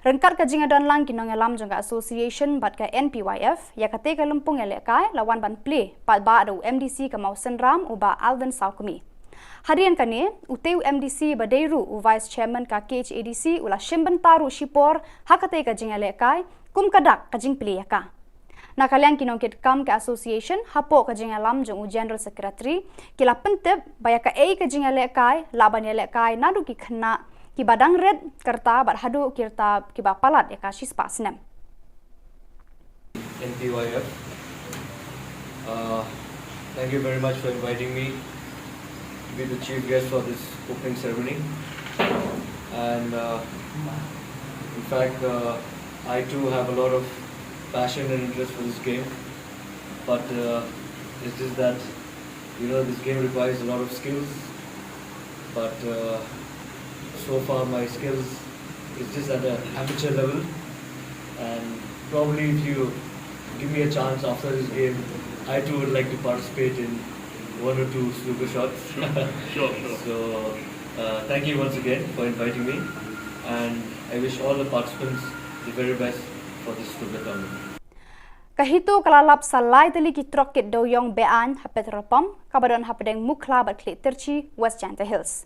Ryngkat ka jingïadonlang ki nongïalam jong ka association bad ka N P Y F, ïa katei ka lympung ïalehkai la wan ban plie paidbah da u M D C ka Mawsynram, u Bah Alvin Sawkmie. Hadien kane, utei u M D C ba dei ruh u Vice Chairman ka K H A D C u la shim bynta ruh shipor ha katei ka jingïalehkai kum ka dak ka jingplie ïa ka. Na ka liang ki nongkitkam ka association, hapoh ka jingïalam jong u General Secretary, ki la pyntip ba ïa kaei ka jingïalehkai lah ban ïalehkai naduh ki khynnah kiba dang rit ka rta bad haduh ki rta kiba palat ïa ka shispah snem. N P Y F. Uh, thank you very much for inviting me to be the chief guest for this opening ceremony. And, uh, in fact, uh, I too have a lot of passion and interest for this game, but, uh, it's just that, you know, this game requires a lot of skills, but, uh, so far my skills is just at an amateur level, and probably if you give me a chance after this game, I too would like to participate in one or two snooker shots. Sure, sure. So, uh, thank you once again for inviting me, and I wish all the participants the very best for this snooker tournament. Ka HITO ka la lap sa lai tylli ki trok kit dewïong be-aiñ ha petrol pump kaba don hapdeng Mukhla bad Khliehtyrshi, West Jaintia Hills.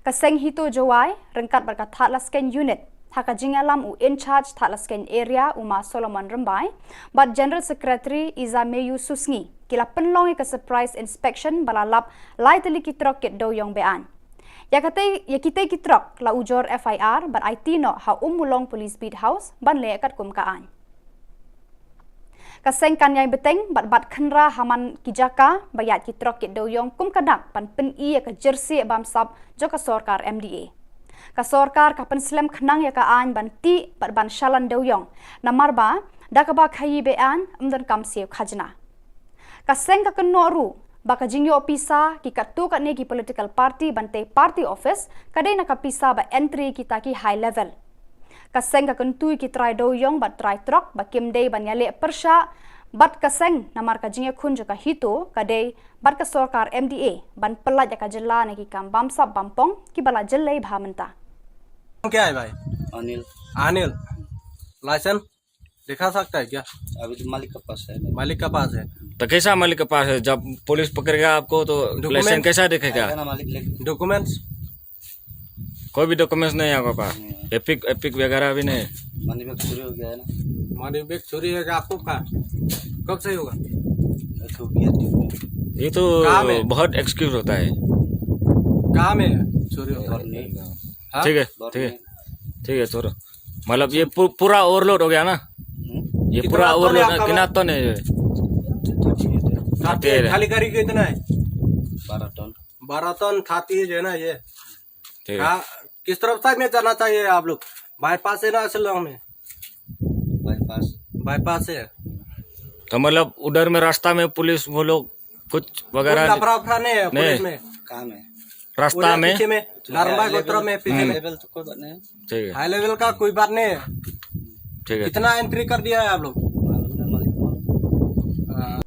Ka seng HITO Jowai ryngkat bad ka Thadlaskein Unit, ha ka jingïalam u In-charge Thadlaskein Area, u Ma Solomon Rymbai, bad General Secretary Izameyu Susngi, ki la pynlong ïa ka surprise inspection ba la lap lai tylli ki trok kit dewïong be-aiñ. Ïa katei, ïa kitei ki trok la ujor F I R bad aiti noh ha Ummulong Police Beat House ban leh katkum ka aiñ. Ka seng kan ïai bteng bad bat khynra ha man ki jaka ba ïaid ki trok kit dewïong kum ka dak ban pyni ïa ka jersey bamsap jong ka sorkar M D A. Ka sorkar ka pynslem khnang ïa ka aiñ ban tih bad ban shalan dewïong, namar ba da kaba khaïi be-aiñ ym donkam siew khajna. Ka seng ka kynnoh ruh ba ka jingïoh pisa ki katto katne ki political party ban tei party office ka dei na ka pisa ba entry kita ki high level. Ka seng ka kyntu ïa ki trai dewïong bad trai trok ba kim dei ban ïaleh pyrshah bad ka seng, namar ka jingïakhun jong ka HITO ka dei bad ka sorkar M D A ban pyllait ïa ka jylla na ki kam bamsap bampong kiba la jyllei bha mynta. क्या है भाई? अनिल। अनिल, लाइसेंस दिखा सकता है क्या? अभी तो मालिक के पास है। मालिक के पास है। तो कैसा मालिक के पास है? जब पुलिस पकड़ेगा आपको तो डॉक्यूमेंट लाइसेंस कैसा दिखेगा? आएगा ना मालिक लेके। डॉक्यूमेंट्स? कोई भी डॉक्यूमेंट्स नहीं है आपके पास? नहीं है। एपिक, एपिक वगैरह भी नहीं? मनी बैग चोरी हो गया है ना। मनी बैग चोरी हो गया आपको का? कब से होगा? ये तो गया दिन में। ये तो काम है। बहुत एक्सक्यूज होता है। काम है चोरी होगा। और नहीं। हाँ? ठीक है, और ठीक है। नहीं। ठीक है, छोड़ो। मतलब ये पू-, पूरा ओवरलोड हो गया ना? हम्म? ये कितना पूरा टन है ओवरलोड है, आपका कितना माल? टन है ये? तो ठीक है। खाते हैं। खाली गाड़ी कितना है? बारह टन। बारह टन खाती है जो है ना ये। ठीक है। हाँ, किस तरफ साइड में जाना चाहिए आप लोग? बाईपास है ना शिलोंग में? बाईपास। बाईपास है। तो मतलब उधर में रास्ता में पुलिस वो लोग कुछ वगैरह कोई लफड़ा वफड़ा नहीं है नहीं। पुलिस में। काम है। रास्ता उधर में? पीछे में, नारंबा गोत्र में पीछे में। लेवल तो कोई बात नहीं है। ठीक है। हाई लेवल का कोई बात नहीं है। ठीक है। कितना एंट्री कर दिया है आप लोग? मालूम नहीं, मालिक को मालूम। हाँ।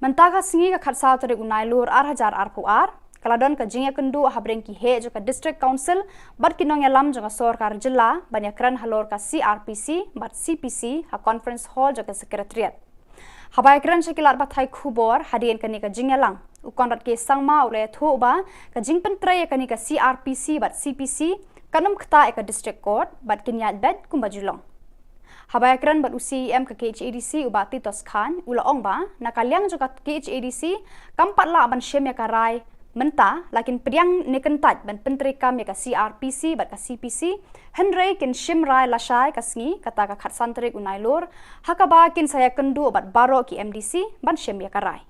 Mynta ka sngi ka khatsaw tarik u Nailur ar hajar arphew ar, ka la don ka jingïakynduh ha bneng ki heh jong ka District Council bad ki nongïalam jong ka sorkar jylla ban ïakren halor ka C R P C bad C P C ha Conference Hall jong ka Secretariat. Haba ïakren sha ki lad pathai khubor hadien kane ka jingïalang, u Conrad K Sangma u la ïathuh ba ka jingpyntrei ïa kane ka C R P C bad C P C kan ym ktah ïa ka District Court bad kin ïaid beit kumba ju long. Haba ïakren bad u C E M ka K H A D C u Bah Titos Chyne u la ong ba na ka liang jong ka K H A D C kam pat lah ban shim ïa ka rai mynta, la kin pdiang ne kyntait ban pyntreikam ïa ka C R P C bad ka C P C, hynrei kin shim rai lashai ka sngi, kata ka khatsan tarik u Nailur, ha kaba kin sa ïakynduh bad baroh ki M D C ban shim ïa ka rai.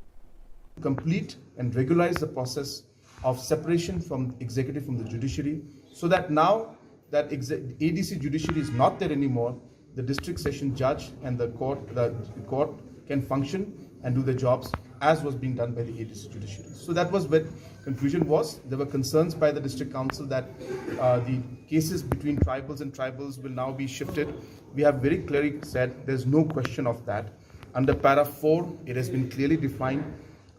Complete and regularize the process of separation from executive from the judiciary, so that now that exe-, A D C judiciary is not there anymore, the district session judge and the court, the court can function and do their jobs as was being done by the A D C judiciary. So that was where confusion was. There were concerns by the district council that, uh, the cases between tribals and tribals will now be shifted. We have very clearly said there's no question of that. Under para four, it has been clearly defined,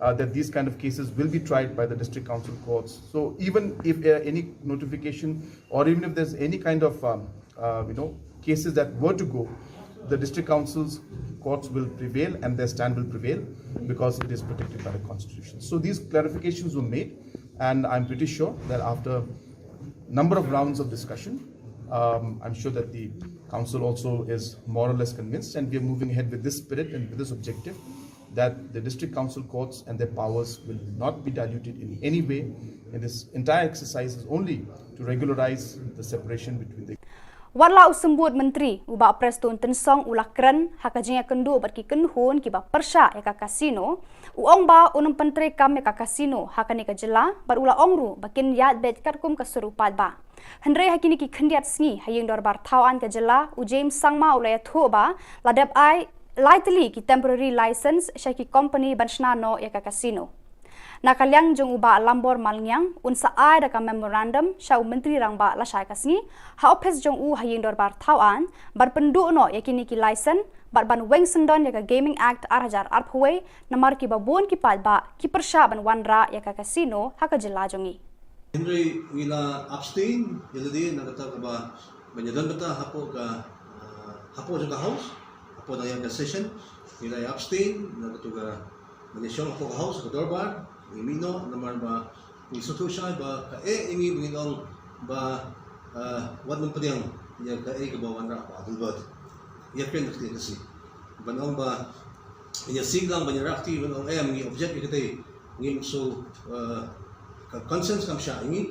uh, that these kind of cases will be tried by the district council courts. So even if, uh, any notification or even if there's any kind of, um, uh, you know, cases that were to go, the district council's courts will prevail and their stand will prevail because it is protected by the constitution. So these clarifications were made, and I'm pretty sure that after number of rounds of discussion, um, I'm sure that the council also is more or less convinced, and we are moving ahead with this spirit and with this objective that the district council courts and their powers will not be diluted in any way. And this entire exercise is only to regularize the separation between the Wat la u symbud myntri u Bah Prestone Tynsong u la kren ha ka jingïakynduh bad ki kynhun kiba pyrshah ïa ka casino, u ong ba un ym pyntreikam ïa ka casino ha kane ka jylla bad u la ong ruh ba kin ïaid beit katkum ka sur u paidbah. Hynrei ha kine ki khyndiat sngi ha ïing dorbar thaw aiñ ka jylla, u James Sangma u la ïathuh ba la dep ai lai tylli ki temporary license sha ki company ban shna noh ïa ka casino. Na ka liang jong u Bah Lambor Malngiang, un sa ai da ka memorandum sha u Myntri Rangbah lashai ka sngi ha ophis jong u ha ïing dorbar thaw aiñ ban pynduh noh ïa kine ki license bad ban weng syndon ïa ka Gaming Act ar hajar arphew wei, namar kiba bun ki paidbah ki pyrshah ban wanrah ïa ka casino ha ka jylla jong ngi. Hynrei ngi la abstain ïa lade na kata kaba ban ïadon bynta hapoh ka, ah, hapoh jong ka House, hapoh dang ïa ka session, ngi la abstain na kata ka ban ïashong hapoh ka House, ka dorbar, ngi mih noh namar ba ngi sngewthuh shai ba ka eh ïa ngi ba ngin ong ba, ah, wat nym pdiang ïa kaei kaba wanrah ha Adelbert. Ïa kren da ka ktien Khasi. Ban ong ba ïa sing lang ban ïa rah kti ban ong em ngi object ïa katei, ngim shu, eh, ka conscience kam shah ïa ngi.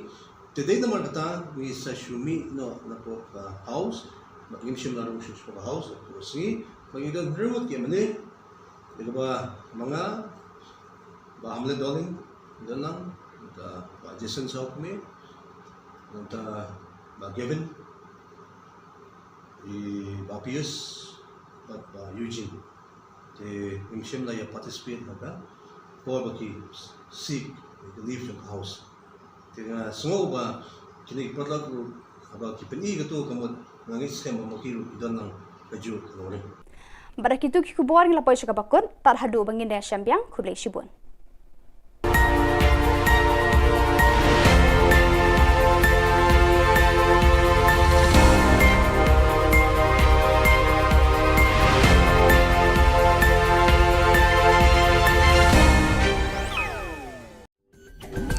Te dei namar kata ngi sa shu mih noh napoh ka House, ba ngim shym la rung shuh shapoh ka House, napoh ka sngi, ba ngi don hynriew ngut ki M L A, Ïa kaba ma nga, Bah Hamlet Dohling, nangta Bah Jason Sawkmie, nangta Bah Gavin, i Bah Pius, bad Bah Eugene. Te ngim shym la ïa participate ha ka por ba ki seek ka leave jong ka House. Te nga sngew ba kine ki paralok ruh haba ki pyni kato ka mut, nga ngeit skhem ba ma ki ruh ki don lang kajuh ka nongrim. Bad da kito ki khubor ngi la poi sha kaba kut, tad haduh ba ngin ïashem biang, khublei shibun.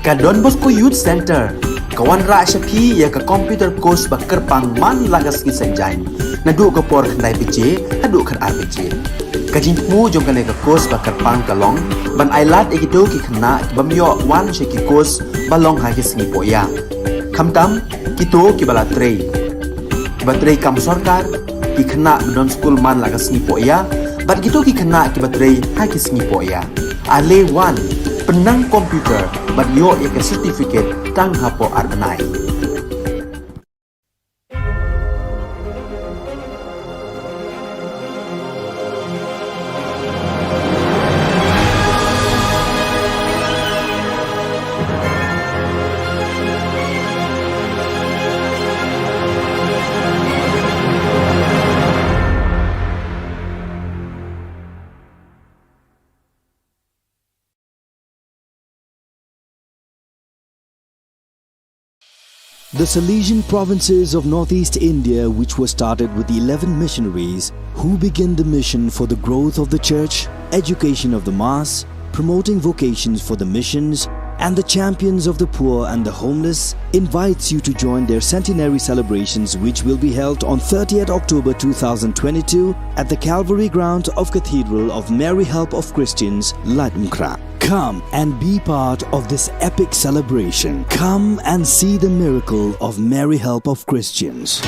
Ka Don Bosco Youth Centre ka wanrah sha phi ïa ka computer course ba kyrpang man la ka sngi Saitjaiñ, naduh ka por khyndai baje haduh khatar baje. Ka jingthmu jong kane ka course ba kyrpang ka long ban ailad ïa kito ki khynnah ki bym ïoh wan sha ki course ba long ha ki sngi pohïa, khamtam kito kiba la trei, kiba trei kam sorkar, ki khynnah ba don skul man la ka sngi pohïa, bad kito ki khynnah kiba trei ha ki sngi pohïa. Ale wan, pynnang computer bad ïoh ïa ka certificate tang hapoh ar bnai. The Salesian provinces of northeast India, which were started with eleven missionaries who began the mission for the growth of the church, education of the mass, promoting vocations for the missions, and the champions of the poor and the homeless, invites you to join their centenary celebrations, which will be held on thirtieth October two thousand twenty-two at the Calvary Ground of Cathedral of Mary Help of Christians, Laitumkhrah. Come and be part of this epic celebration. Come and see the miracle of Mary Help of Christians.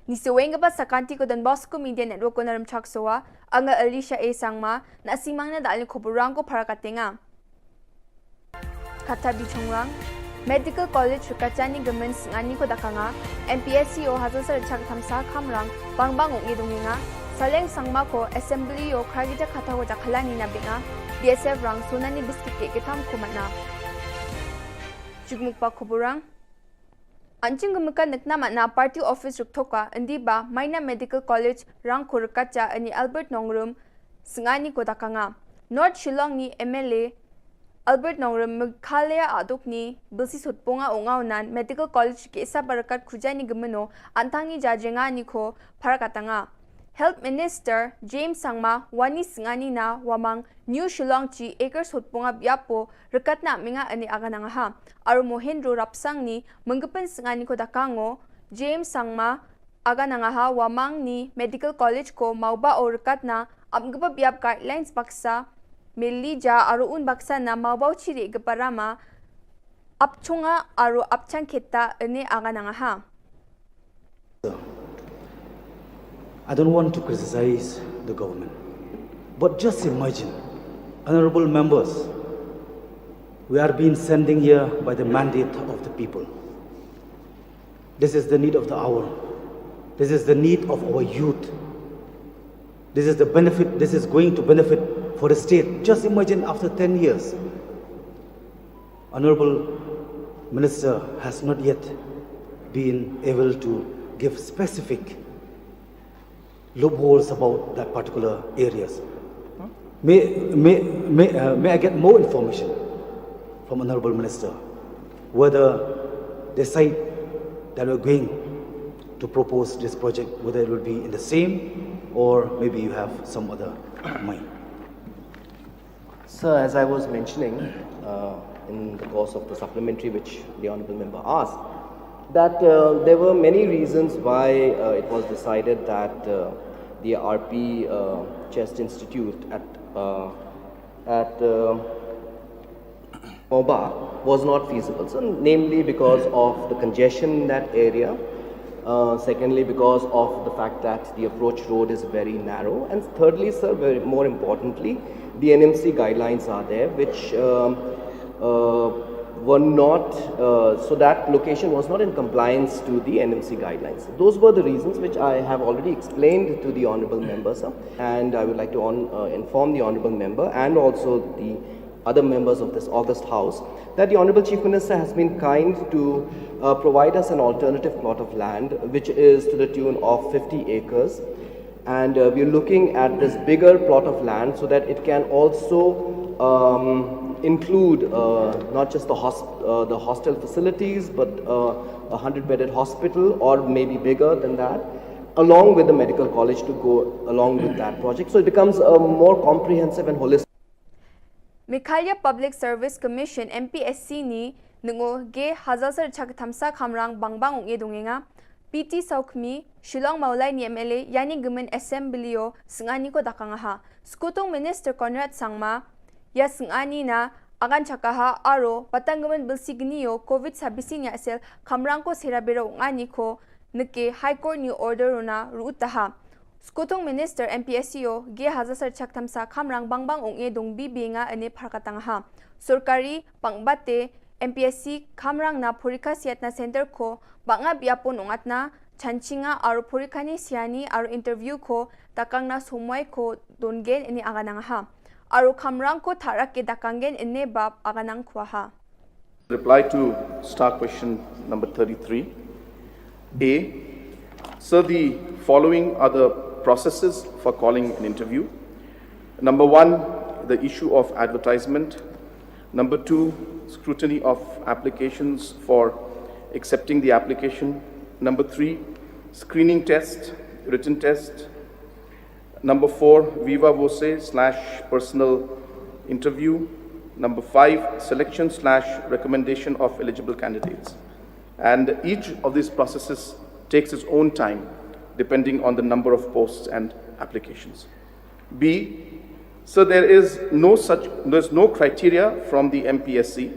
Ngi sa weng kaba sa ka Don Bosco Media Network ko na Rymchak Sowa, anga Alicia A Sangma, na sngewbha na da alin khubor rang ko para ka tenga. Kata bi chongrang, Medical College Rkachani Gmen Sngani ko dakanga, M P S C O Hazar Sar Chak Thamsa Khamrang, Bangbang Ong Idunginga, Saleng Sangma ko Assembly O Khargita Kata ko Dakhalani na Binga, B S F Rang Sunani Biskit ke Kitam Kumatna. Jugmukpa Kuburang. Anching gumkan nekna mana party office ruktoka, indi ba, Maina Medical College, Rangkhur Kacha, ani Albert Nongrum, Sngani ko dakanga. North Shillong ni M L A, Albert Nongrum, Meghalaya aduk ni, Bilsi Sutpunga Ungaunan, Medical College ke isa barakat khujani gumeno, antang ni jajenga ni ko, parakatanga. Health Minister James Sangma, wani Sngani na, wamang, New Shillong chi, acres Sutpunga biapo, rekatna minga ani aganangaha. Aru Mohendro Rapsang ni, menggepen Sngani ko dakango, James Sangma, aganangaha, wamang ni, Medical College ko, mauba o rekatna, apgeba biap guidelines baksa, melija, aru un baksa na, mauba o chiri geparama, apchunga, aru apchang kita, ani aganangaha. I don't want to criticize the government, but just imagine, honorable members, we are being sending here by the mandate of the people. This is the need of the hour. This is the need of our youth. This is the benefit, this is going to benefit for the state. Just imagine after ten years, Honorable Minister has not yet been able to give specific loopholes about that particular areas. May, may, may, uh, may I get more information from Honorable Minister whether the site that we're going to propose this project, whether it will be in the same or maybe you have some other mind? Sir, as I was mentioning uh, in the course of the supplementary which the Honorable Member asked, that uh, there were many reasons why uh, it was decided that uh, the R P uh, Chest Institute at uh, at uh, Mawbah was not feasible. So, namely because of the congestion in that area, uh, secondly, because of the fact that the approach road is very narrow, and thirdly, sir, very, more importantly, the N M C guidelines are there, which um, uh, were not, uh, so that location was not in compliance to the N M C guidelines. Those were the reasons which I have already explained to the Honorable Member, sir, and I would like to on, uh, inform the Honorable Member and also the other members of this august House that the Honorable Chief Minister has been kind to uh, provide us an alternative plot of land, which is to the tune of fifty acres. And uh, we're looking at this bigger plot of land so that it can also um, include uh, not just the, hosp- uh, the hostel facilities, but uh, a hundred bedded hospital, or maybe bigger than that, along with the medical college to go along with that project. So it becomes a more comprehensive and holistic. Meghalaya Public Service Commission, M P S C ni nungo ge hazal sar chak thamsa khamrang bangbang ung e dungenga. P T Saukhmi, Shillong Mawlai ni M L A, yani gemen assembly o sngani ko dakang ha. Skutung Minister Conrad Sangma, ya sngani na agan chakaha aro patang gemen bilsi gni o covid sabisi nya sel khamrang ko sera bera ung ani ko neke High Court ni order runa ruutaha. Skutung Minister M P S C o ge hazasar chak thamsa khamrang bangbang ung e dong bi bi nga ene pharkatang ha. Sorkari pangbate M P S C khamrang na porikha siat na center ko banga biapon ungatna chanchinga aro porikha ni siani aro interview ko takang na somoi ko dongen ene aganang ha. Aro khamrang ko tharak ke dakanggen ene bab aganang khwa ha. Reply to star question number thirty-three. A, sir, the following are the processes for calling an interview. Number one, the issue of advertisement. Number two, scrutiny of applications for accepting the application. Number three, screening test, written test. Number four, viva voce slash personal interview. Number five, selection slash recommendation of eligible candidates. And each of these processes takes its own time depending on the number of posts and applications. B, so there is no such, there's no criteria from the M P S C.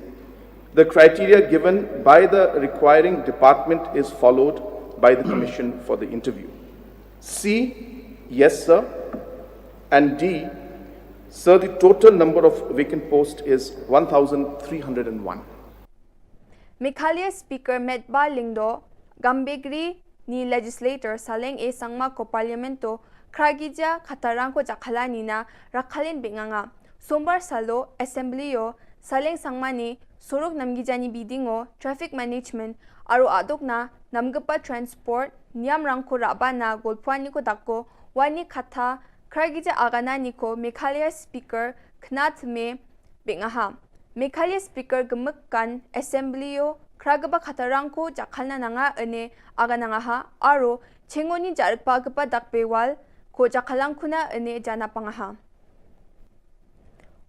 The criteria given by the requiring department is followed by the commission for the interview. C, yes, sir. And D, sir, the total number of vacant posts is one thousand three hundred and one. Meghalaya Speaker Metbah Lyngdoh, Gambegre ni Legislator Saleng A Sangma ko Parliament o khragija khatarang ko jakhala ni na rakhalin binganga. Sombar salo Assembly o Saleng Sangma ni sorok namgija ni biding o traffic management aro adok na namgapa transport niam rangko raba na golpwani ko dakko wani khatha khragija agana ni ko Meghalaya Speaker khnat me bingaha. Meghalaya Speaker gemekkan Assembly o khragaba khatarang ko jakhalna nanga ene aganangaha aro chengoni jarpa gapa dakbewal ko jakhalang kuna ene jana pangaha.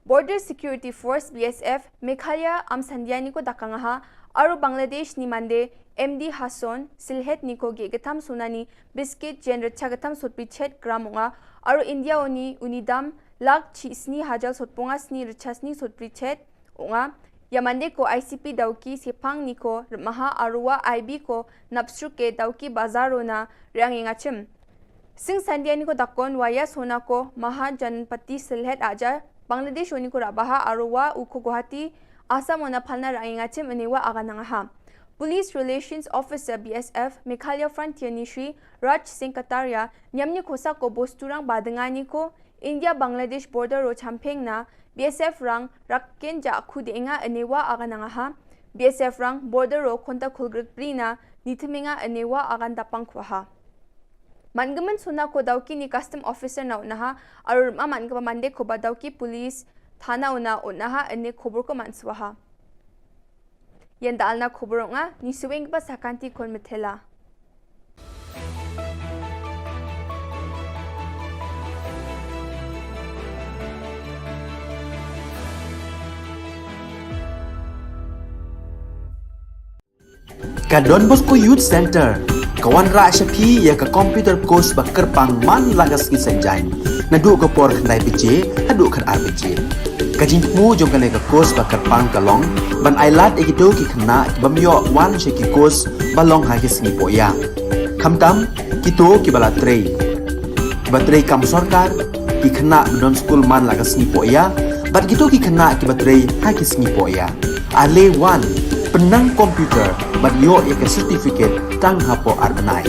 Border Security Force B S F Meghalaya am sandiani ko dakangaha aro Bangladesh ni mande M D Hasson Silhet ni ko ge gatam sunani biscuit jen recha gatam sotpi chet gram unga aro India oni unidam lak chi sni hajal sotpunga sni recha sni sotpi chet unga. Ya mande ko I C P dauki sepang ni ko remaha aro wa I B ko napsruke dauki bazaro na riang ingachim. Sing sandia ni ko dakon waya sona ko Mahajanpati Silhet aja Bangladesh oni ko rabaha aro wa uko Guwahati Assam ona phalna riang ingachim ene wa aganangaha. Police Relations Officer B S F Meghalaya Frontier ni Shri Raj Singh Kataria niamni khosa ko bosturang badengani ko India Bangladesh border ro champeng na B S F rang rakken ja khu denga enewa aganangaha. B S F rang border ro khonta khulgrik pri na nithiminga enewa agan dapang khwaha. Mangamen suna ko dauki ni custom officer na unaha arur ma mangaba mande ko ba dauki police thana una unaha ene khobor ko manswaha. Yen da alna khobor nga ni suweng ba sakanti kon methela. Ka Don Bosco Youth Centre ka wanrah sha phi ïa ka computer course ba kyrpang man la ka sngi Saitjaiñ, naduh ka por khyndai baje haduh khatar baje. Ka jingthmu jong kane ka course ba kyrpang ka long ban ailad ïa kito ki khynnah ki bym ïoh wan sha ki course ba long ha ki sngi pohïa, khamtam kito kiba la trei, kiba trei kam sorkar, ki khynnah ba don skul man la ka sngi pohïa, bad kito ki khynnah kiba trei ha ki sngi pohïa. Ale wan, pynnang computer bad ïoh ïa ka certificate tang hapoh ar bnai.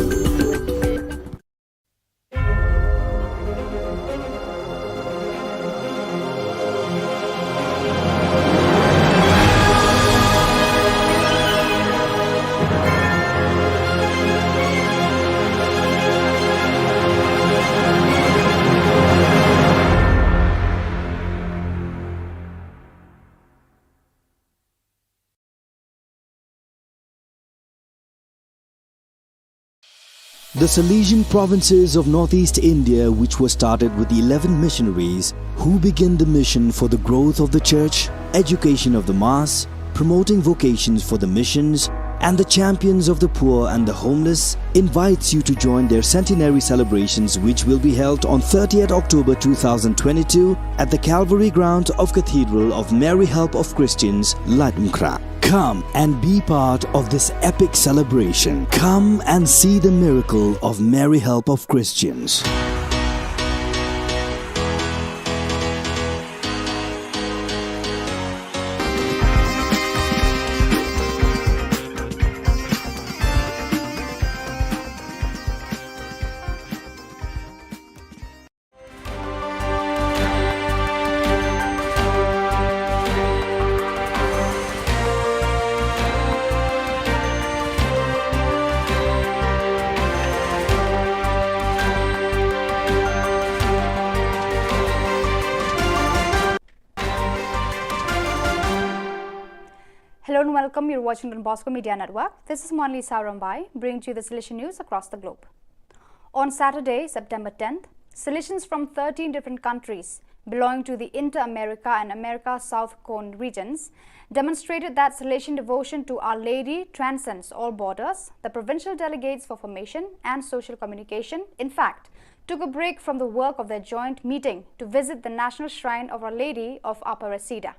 The Salesian provinces of northeast India, which were started with eleven missionaries who began the mission for the growth of the church, education of the mass, promoting vocations for the missions, and the champions of the poor and the homeless, invites you to join their centenary celebrations, which will be held on thirtieth October two thousand twenty-two at the Calvary ground of Cathedral of Mary Help of Christians, Laitumkhrah. Come and be part of this epic celebration. Come and see the miracle of Mary Help of Christians. Hello and welcome. You're watching Don Bosco Media Network. This is Monli Sarambai, bringing to you the Salesian news across the globe. On Saturday, September tenth, Salesians from thirteen different countries belonging to the Inter-America and America South Cone regions demonstrated that Salesian devotion to Our Lady transcends all borders. The provincial delegates for formation and social communication, in fact, took a break from the work of their joint meeting to visit the National Shrine of Our Lady of Aparecida.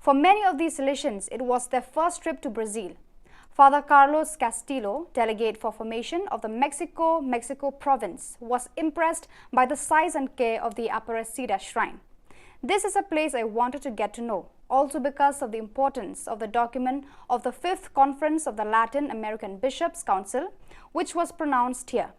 For many of these Salesians, it was their first trip to Brazil. Father Carlos Castillo, delegate for formation of the Mexico, Mexico province, was impressed by the size and care of the Aparecida shrine. "This is a place I wanted to get to know, also because of the importance of the document of the fifth Conference of the Latin American Bishops' Council, which was pronounced here.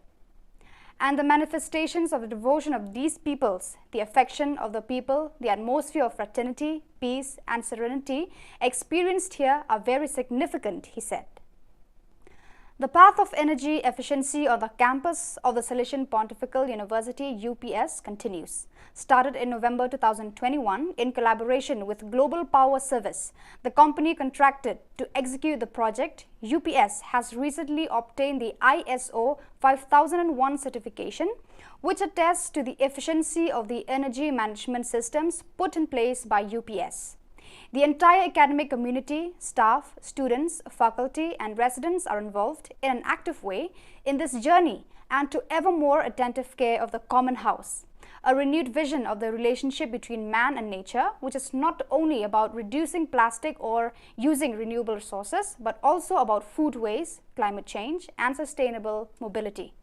And the manifestations of the devotion of these peoples, the affection of the people, the atmosphere of fraternity, peace, and serenity experienced here are very significant," he said. The path of energy efficiency on the campus of the Salesian Pontifical University, U P S, continues. Started in November two thousand twenty-one in collaboration with Global Power Service, the company contracted to execute the project, U P S has recently obtained the I S O five thousand and one certification, which attests to the efficiency of the energy management systems put in place by U P S. The entire academic community, staff, students, faculty, and residents are involved in an active way in this journey and to ever more attentive care of the common house. A renewed vision of the relationship between man and nature, which is not only about reducing plastic or using renewable resources, but also about food waste, climate change, and sustainable mobility.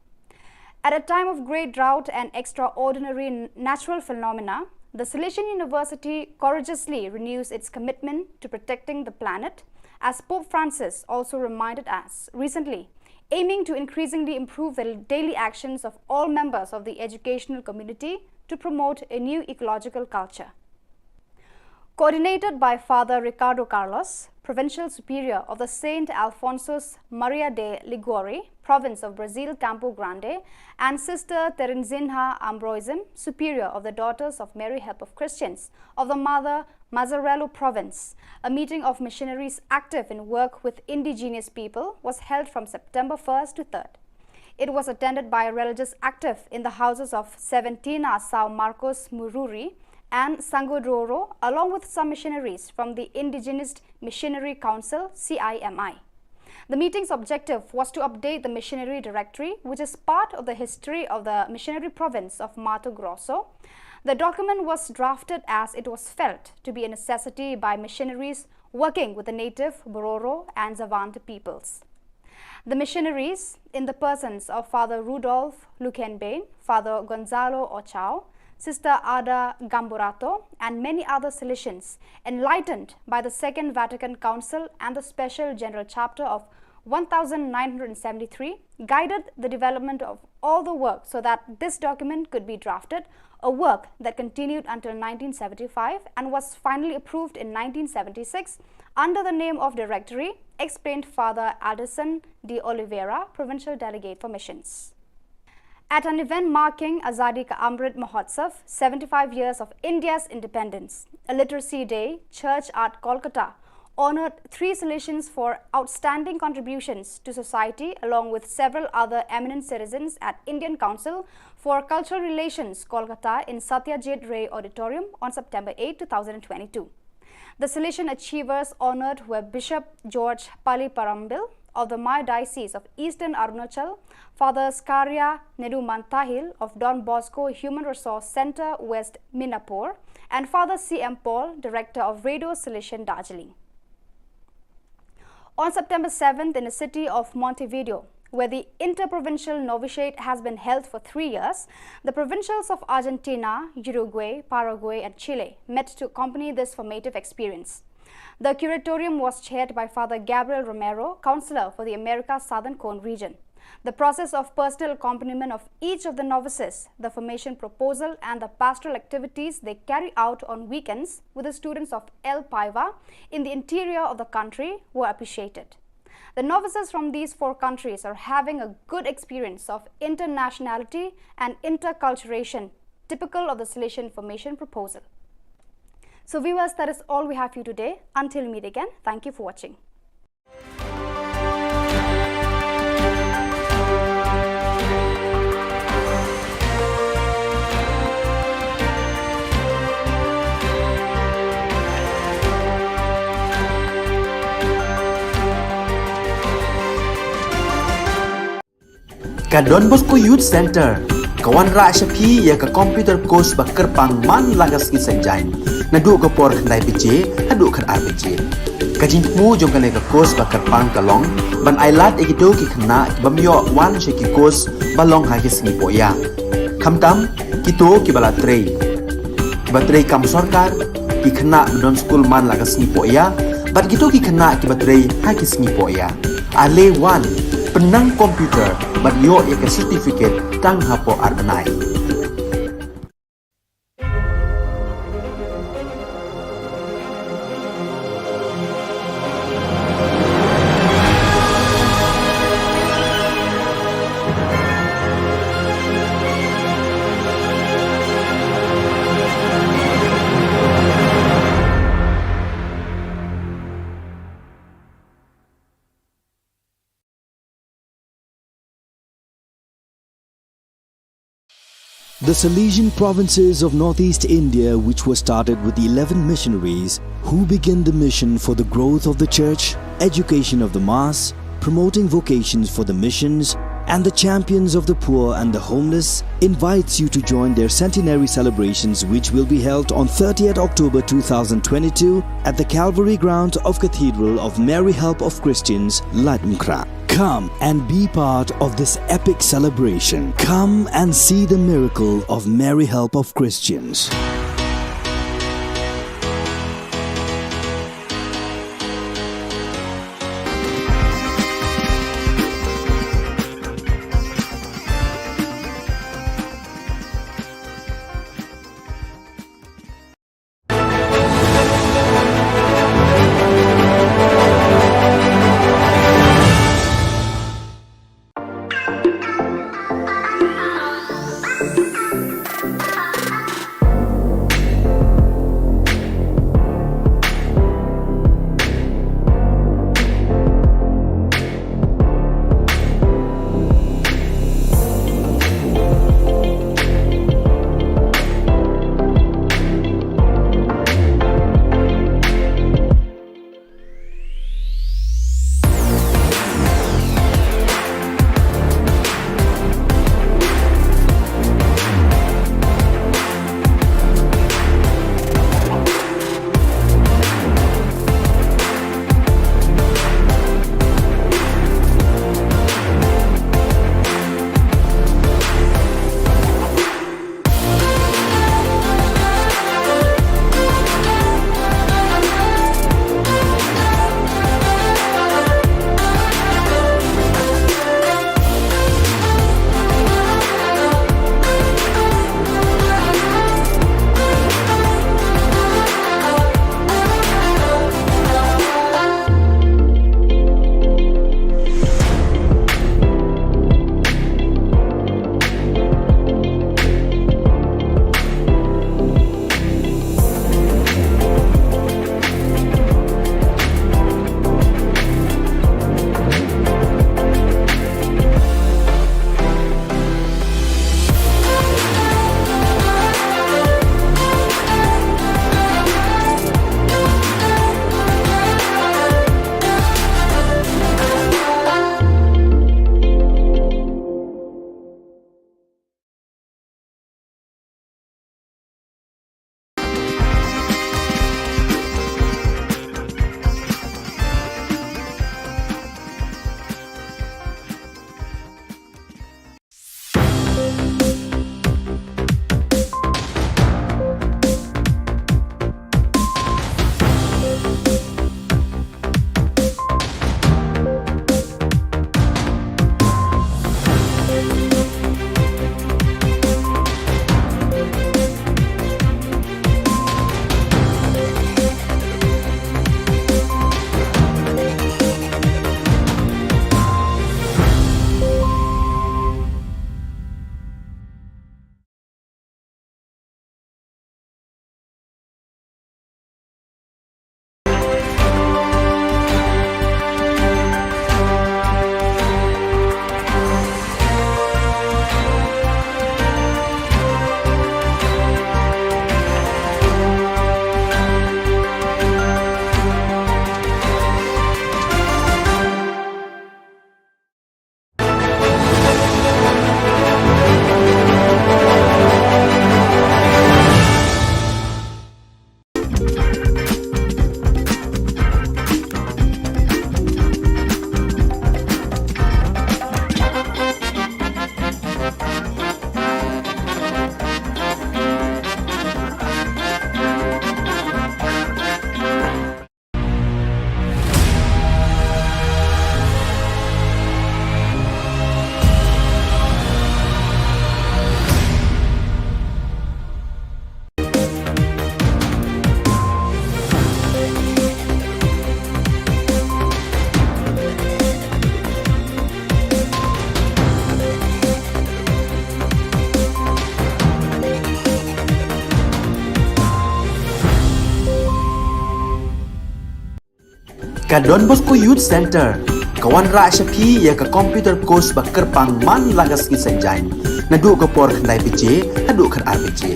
At a time of great drought and extraordinary n-, natural phenomena, the Salesian University courageously renews its commitment to protecting the planet, as Pope Francis also reminded us recently, aiming to increasingly improve the daily actions of all members of the educational community to promote a new ecological culture. Coordinated by Father Ricardo Carlos, Provincial Superior of the Saint Alphonsus Maria de Liguori, Province of Brazil Campo Grande, and Sister Terezinha Ambroisim, Superior of the Daughters of Mary Help of Christians of the Mother Mazzarello Province, a meeting of missionaries active in work with indigenous people was held from September first to third. It was attended by religious active in the houses of Seventina São Marcos Mururi and Sangodoro, along with some missionaries from the Indigenous Missionary Council, C I M I. The meeting's objective was to update the missionary directory, which is part of the history of the missionary province of Mato Grosso. The document was drafted as it was felt to be a necessity by missionaries working with the native Bororo and Xavante peoples. The missionaries, in the persons of Father Rudolf Luckenbein, Father Gonzalo Ochao, Sister Ada Gamburato, and many other Salesians, enlightened by the Second Vatican Council and the Special General Chapter of one thousand nine hundred seventy-three, guided the development of all the work so that this document could be drafted, a work that continued until nineteen seventy-five and was finally approved in nineteen seventy-six under the name of Directory, explained Father Alderson de Oliveira, Provincial Delegate for Missions. At an event marking Azadi Ka Amrit Mahotsav, seventy-five years of India's independence, a literacy day, Church at Kolkata honored three Salesians for outstanding contributions to society, along with several other eminent citizens at Indian Council for Cultural Relations, Kolkata, in Satyajit Ray Auditorium on September eight, two thousand twenty-two. The Salesian achievers honored were Bishop George Paliparambil of the Mayo Diocese of Eastern Arunachal, Father Skaria Nedumantahil of Don Bosco Human Resource Centre, West Minapur, and Father C M Paul, Director of Radio Salesian, Darjeeling. On September seventh, in the city of Montevideo, where the Interprovincial Novitiate has been held for three years, the provincials of Argentina, Uruguay, Paraguay, and Chile met to accompany this formative experience. The curatorium was chaired by Father Gabriel Romero, counselor for the America Southern Cone region. The process of personal accompaniment of each of the novices, the formation proposal, and the pastoral activities they carry out on weekends with the students of El Paiva in the interior of the country were appreciated. The novices from these four countries are having a good experience of internationality and interculturation, typical of the Salesian formation proposal. So, viewers, that is all we have for you today. Until we meet again, thank you for watching. Ka Don Bosco Youth Centre ka wanrah sha phi ïa ka computer course ba kyrpang man la ka sngi Saitjaiñ, naduh ka por khyndai baje haduh khatar baje. Ka jingthmu jong kane ka course ba kyrpang ka long ban ailad ïa kito ki khynnah ki bym ïoh wan sha ki course ba long ha ki sngi pohïa. Khamtam kito kiba la trei, kiba trei kam sorkar, ki khynnah ba don skul man la ka sngi pohïa, bad kito ki khynnah kiba trei ha ki sngi pohïa. Ale wan, pynnang computer bad ïoh ïa ka certificate tang hapoh ar bnai. The Salesian provinces of northeast India, which were started with eleven missionaries, who began the mission for the growth of the church, education of the mass, promoting vocations for the missions, and the champions of the poor and the homeless, invites you to join their centenary celebrations, which will be held on thirtieth October two thousand twenty-two at the Calvary ground of Cathedral of Mary Help of Christians, Laitumkhrah. Come and be part of this epic celebration. Come and see the miracle of Mary Help of Christians. Ka Don Bosco Youth Centre ka wanrah sha phi ïa ka computer course ba kyrpang man la ka sngi Saitjaiñ, naduh ka por khyndai baje haduh khatar baje.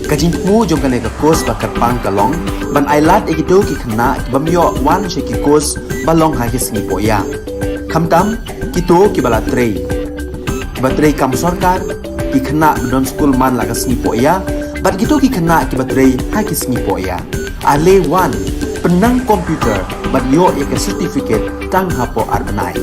Ka jingthmu jong kane ka course ba kyrpang ka long ban ailad ïa kito ki khynnah ki bym ïoh wan sha ki course ba long ha ki sngi pohïa, khamtam kito kiba la trei, kiba trei kam sorkar, ki khynnah ba don skul man la ka sngi pohïa, bad kito ki khynnah kiba trei ha ki sngi pohïa. Ale wan, pynnang computer bad ïoh ïa ka certificate tang hapoh ar bnai.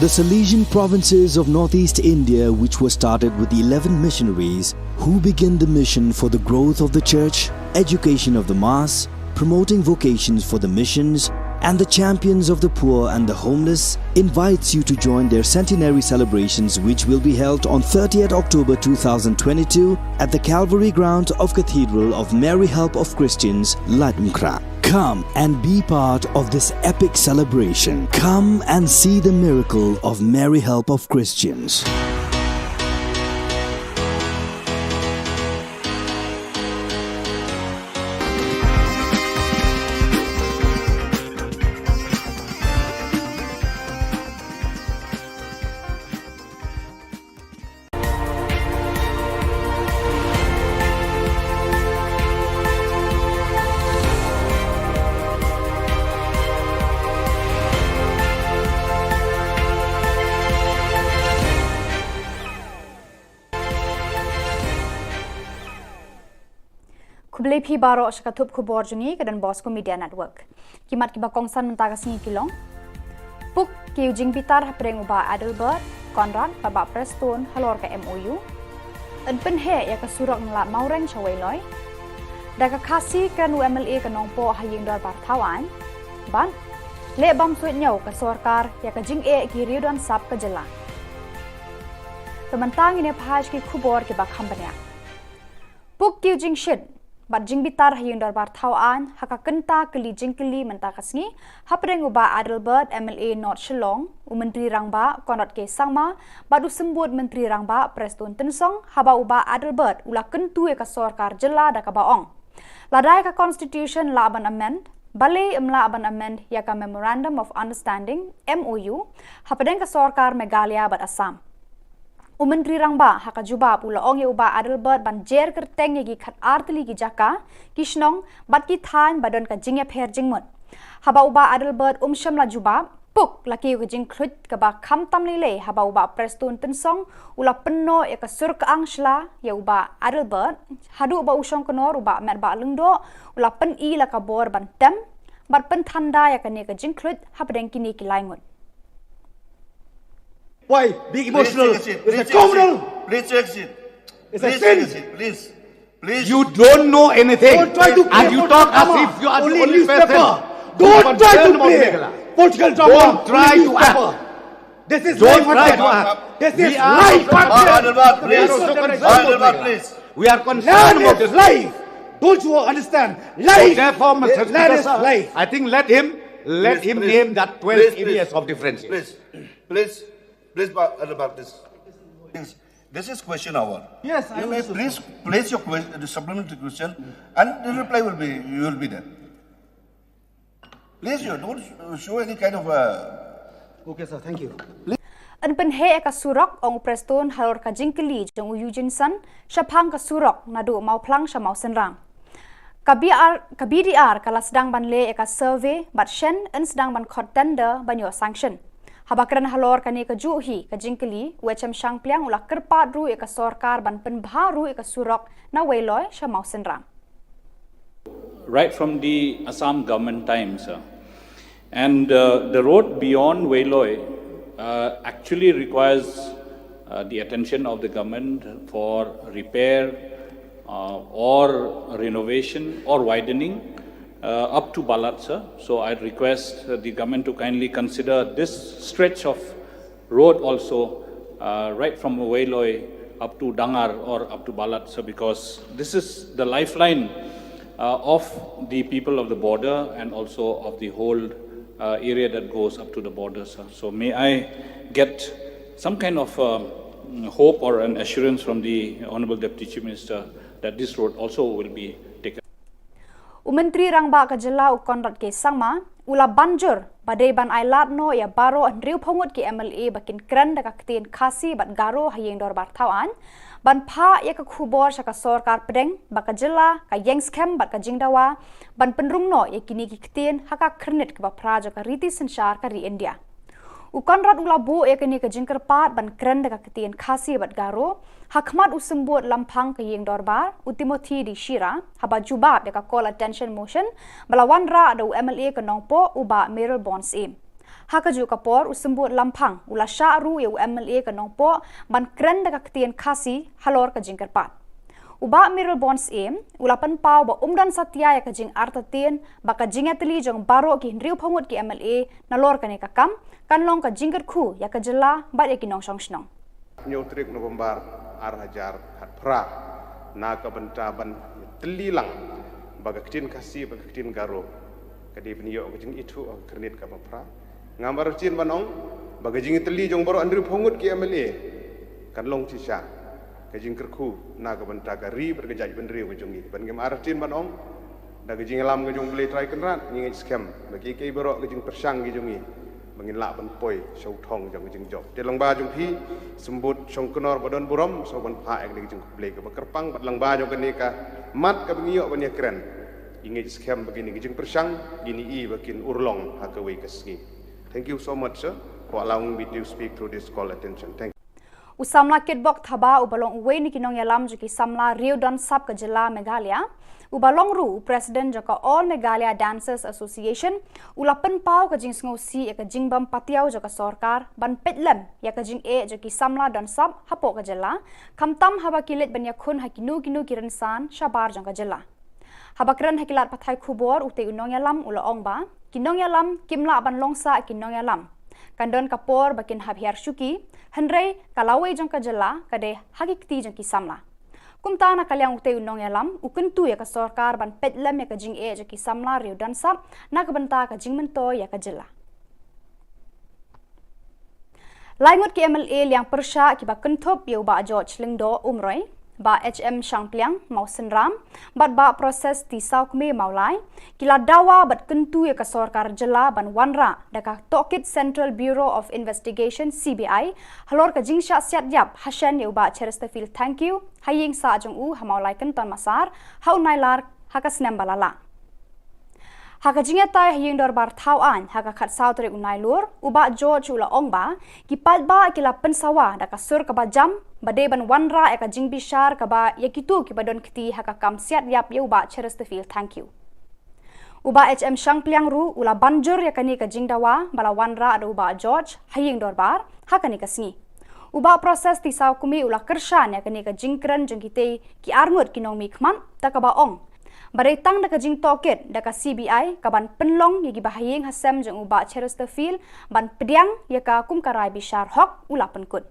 The Salesian provinces of northeast India, which were started with eleven missionaries who began the mission for the growth of the church, education of the mass, promoting vocations for the missions, and the champions of the poor and the homeless, invites you to join their centenary celebrations, which will be held on thirtieth October two thousand twenty-two at the Calvary Ground of Cathedral of Mary Help of Christians, Laitumkhrah. Come and be part of this epic celebration. Come and see the miracle of Mary Help of Christians. Khublei phi baroh sha ka thup khubor jong ngi ka Don Bosco Media Network. Ki mat kiba kongsan mynta ka sngi ki long: Puk ki ïa u jingbitar hapdeng u Bah Adelbert Conrad bad Bah Prestone halor ka M O U. Yn pynheh ïa ka surok na Lad Mawreng sha Weiloi. Da ka Khasi kren u M L A ka Nongpoh ha ïing dorbar thaw aiñ. Bad leh bam suidñiew ka sorkar ïa ka jingeh ki riew don sap ka jylla. Te mynta ngin ïa phai sha ki khubor kiba kham bniah. Puk ki ïa u jingshit bad jingbitar ha ïing dorbar thaw aiñ ha ka kynta kylli jingkylli mynta ka sngi hapdeng u Bah Adelbert, M L A North Shillong, u Myntri Rangbah Conrad K Sangma bad u Symbud Myntri Rangbah Prestone Tynsong, haba u Bah Adelbert u la kyntu ïa ka sorkar jylla da kaba ong, lada ka Constitution lah ban amend, balei ym lah ban amend ïa ka Memorandum of Understanding, M O U, hapdeng ka sorkar Meghalaya bad Assam. U Myntri Rangbah ha ka jubab u la ong ïa u Bah Adelbert ban jer kyrteng ïa ki khatar tylli ki jaka, ki shnong bad ki thaiñ ba don ka jingïapher jingmut. Haba u Bah Adelbert um shym la jubab, Puk la kiew ka jingkhluit kaba kham tam lei lei haba u Bah Prestone Tynsong u la pynnoh ïa ka sur kyang shla ïa u Bah Adelbert, haduh ba u shongknor u Bah Metbah Lyngdoh u la pyni la ka bor ban tem bad pynthanda ïa kane ka jingkhluit hapdeng kine ki lai ngut. Why be emotional? Please take a seat. It's a criminal. Please take a seat. It's a sin. Please take a seat. Please. Please. You don't know anything. Don't try to play. And you talk as if you are the only person. Don't try to play political drama. Don't try to act. This is life, my friend. This is life, my friend. Please. We are concerned about this. Life is life. Don't you understand? Life. So therefore, Mister Speaker, sir, I think let him, let him name that twelve areas of differentiation. Please, please, please, Bah Adelbert, please. This is question hour. Yes, I understood, sir. You may please place your que-, the supplementary question, and the reply will be, you will be there. Please, you don't show any kind of, uh, Okay, sir. Thank you. Yn pynheh ïa ka surok, ong u Prestone halor ka jingkylli jong u Eugene Sun shaphang ka surok naduh Mawphlang sha Mawsynram. Ka B R, ka B D R ka la sdang ban leh ïa ka survey bad shen yn sdang ban khot tender ban ïoh sanction. Haba kren halor kane kajuh hi ka jingkylli, u H M Shangpliang u la kyrpad ruh ïa ka sorkar ban pynbha ruh ïa ka surok na Weiloi sha Mawsynram. Right from the Assam government times, uh, and, uh, the road beyond Weiloi, uh, actually requires, uh, the attention of the government for repair, uh, or renovation or widening. uh, up to Balat, sir. So I'd request, uh, the government to kindly consider this stretch of road also, uh, right from Weiloi up to Dangar or up to Balat, sir, because this is the lifeline, uh, of the people of the border and also of the whole, uh, area that goes up to the border, sir. So may I get some kind of, um, hope or an assurance from the Honorable Deputy Chief Minister that this road also will be taken? U Myntri Rangbah ka Jylla u Conrad K Sangma u la ban jur ba dei ban ai lad noh ïa baroh hynriew phew ngut ki M L A ba kin kren da ka ktien Khasi bad Garo ha ïing dorbar thaw aiñ, ban phah ïa ka khubor sha ka sorkar pdeng ba ka jylla ka ïeng skhem bad ka jingdawa ban pynrung noh ïa kine ki ktien ha ka khyrnit kaba phra jong ka riti synshar ka ri India. U Conrad u la buh ïa kane ka jingkyrpad ban kren da ka ktien Khasi bad Garo ha khmat u symbud lamphang ka ïing dorbar, u Timothy D Shira, haba jubab ïa ka call attention motion ba la wanrah da u M L A ka Nongpoh, u Bah Mayralborn Syiem. Ha kajuh ka por, u symbud lamphang u la shah ruh ïa u M L A ka Nongpoh ban kren da ka ktien Khasi halor ka jingkyrpad. U Bah Mayralborn Syiem u la pynpaw ba um don satia ïa ka jingartatien ba ka jingïatylli jong baroh ki hynriew phew ngut ki M L A nalor kane ka kam kan long ka jingkyrkhu ïa ka jylla bad ïa ki nongshong shnong. Hynñiew tarik November ar hajar khatphra, na ka bynta ban tylli lang ba ka ktien Khasi bad ka ktien Garo ka dei ban ïoh ka jingithuh ha ka khyrnit kaba phra. Ngam artatien ban ong ba ka jingïatylli jong baroh hynriew phew ngut ki M L A kan long shisha ka jingkyrkhu na ka bynta ka ri bad ka jaitbynriew ka jong ngi. Bad ngam artatien ban ong, da ka jingïalam ka jong U Blei Trai Kynrad, ngi ngeit skhem ba kiei kiei baroh ka jingpyrshang ki jong ngi ba ngin lah ban poi sha u thong jong ka jingjop. Te lyngba jong phi, symbud Shongknor ba don burom, sngewbha ban phah ïa kane ka jingkhublei kaba kyrpang, bad lyngba jong kane ka mat kaba ngi ïoh ban ïakren, ngi ngeit skhem ba kine ki jingpyrshang kin ïoh ba kin urlong ha kawei ka sngi. Thank you so much, sir, for allowing me to speak through this call attention. Thank you. U samla Kitbok Thabah uba long uwei na ki nongïalam jong ki samla Riew Donsap ka jylla Meghalaya, uba long ruh u president jong ka All Meghalaya Dancers Association, u la pynpaw ka jingsngewsih ïa ka jingbym patiaw jong ka sorkar ban peit lem ïa ka jingeh jong ki samla donsap hapoh ka jylla, khamtam haba ki leit ban ïakhun ha kino kino ki rynsan shabar jong ka jylla. Haba kren ha ki lad pathai khubor, utei u nongïalam u la ong ba ki nongïalam kim lah ban long sah ki nongïalam. Kan don ka por ba kin hap hiar shuki, hynrei ka lawei jong ka jylla ka dei ha ki kti jong ki samla. Kumta na ka liang utei u nongïalam u kyntu ïa ka sorkar ban peit lem ïa ka jingeh jong ki samla Riew Donsap na ka bynta ka jingmyntoi ïa ka jylla. Lai ngut ki M L A liang pyrshah kiba kynthup ïa u Bah George Lyngdoh Umroi, Bah H M Shangpliang Mawsynram bad Bah Proses T Sawkmie Mawlai, ki la dawa bad kyntu ïa ka sorkar jylla ban wanrah da ka tohkit Central Bureau of Investigation, C B I, halor ka jingshah siat ïap hashen ïa u Bah Chesterfield Thangkhiew ha ïing sah jong u ha Mawlai Kynton Massar ha u Nailar ha ka snem ba la lah. Ha ka jingïatai ha ïing dorbar thaw aiñ ha ka khatsaw tarik u Nailur, u Bah George u la ong ba ki paidbah ki la pynsawa da ka sur kaba jam ba dei ban wanrah ïa ka jingbishar kaba ïa kito kiba don kti ha ka kam siat ïap ïa u Bah Chesterfield Thangkhiew. U Bah H M Shangpliang ruh u la ban jur ïa kane ka jingdawa ba la wanrah da u Bah George ha ïing dorbar ha kane ka sngi. U Bah Proses T Sawkmie u la kyrshan ïa kane ka jingkren jong kitei ki arngut ki nongmihkhmat, da kaba ong ba dei tang da ka jingtohkit da ka C B I ka ban pynlong ïa kiba ha ïing ha sem jong u Bah Chesterfield ban pdiang ïa ka kum ka rai bishar hok, u la pynkut.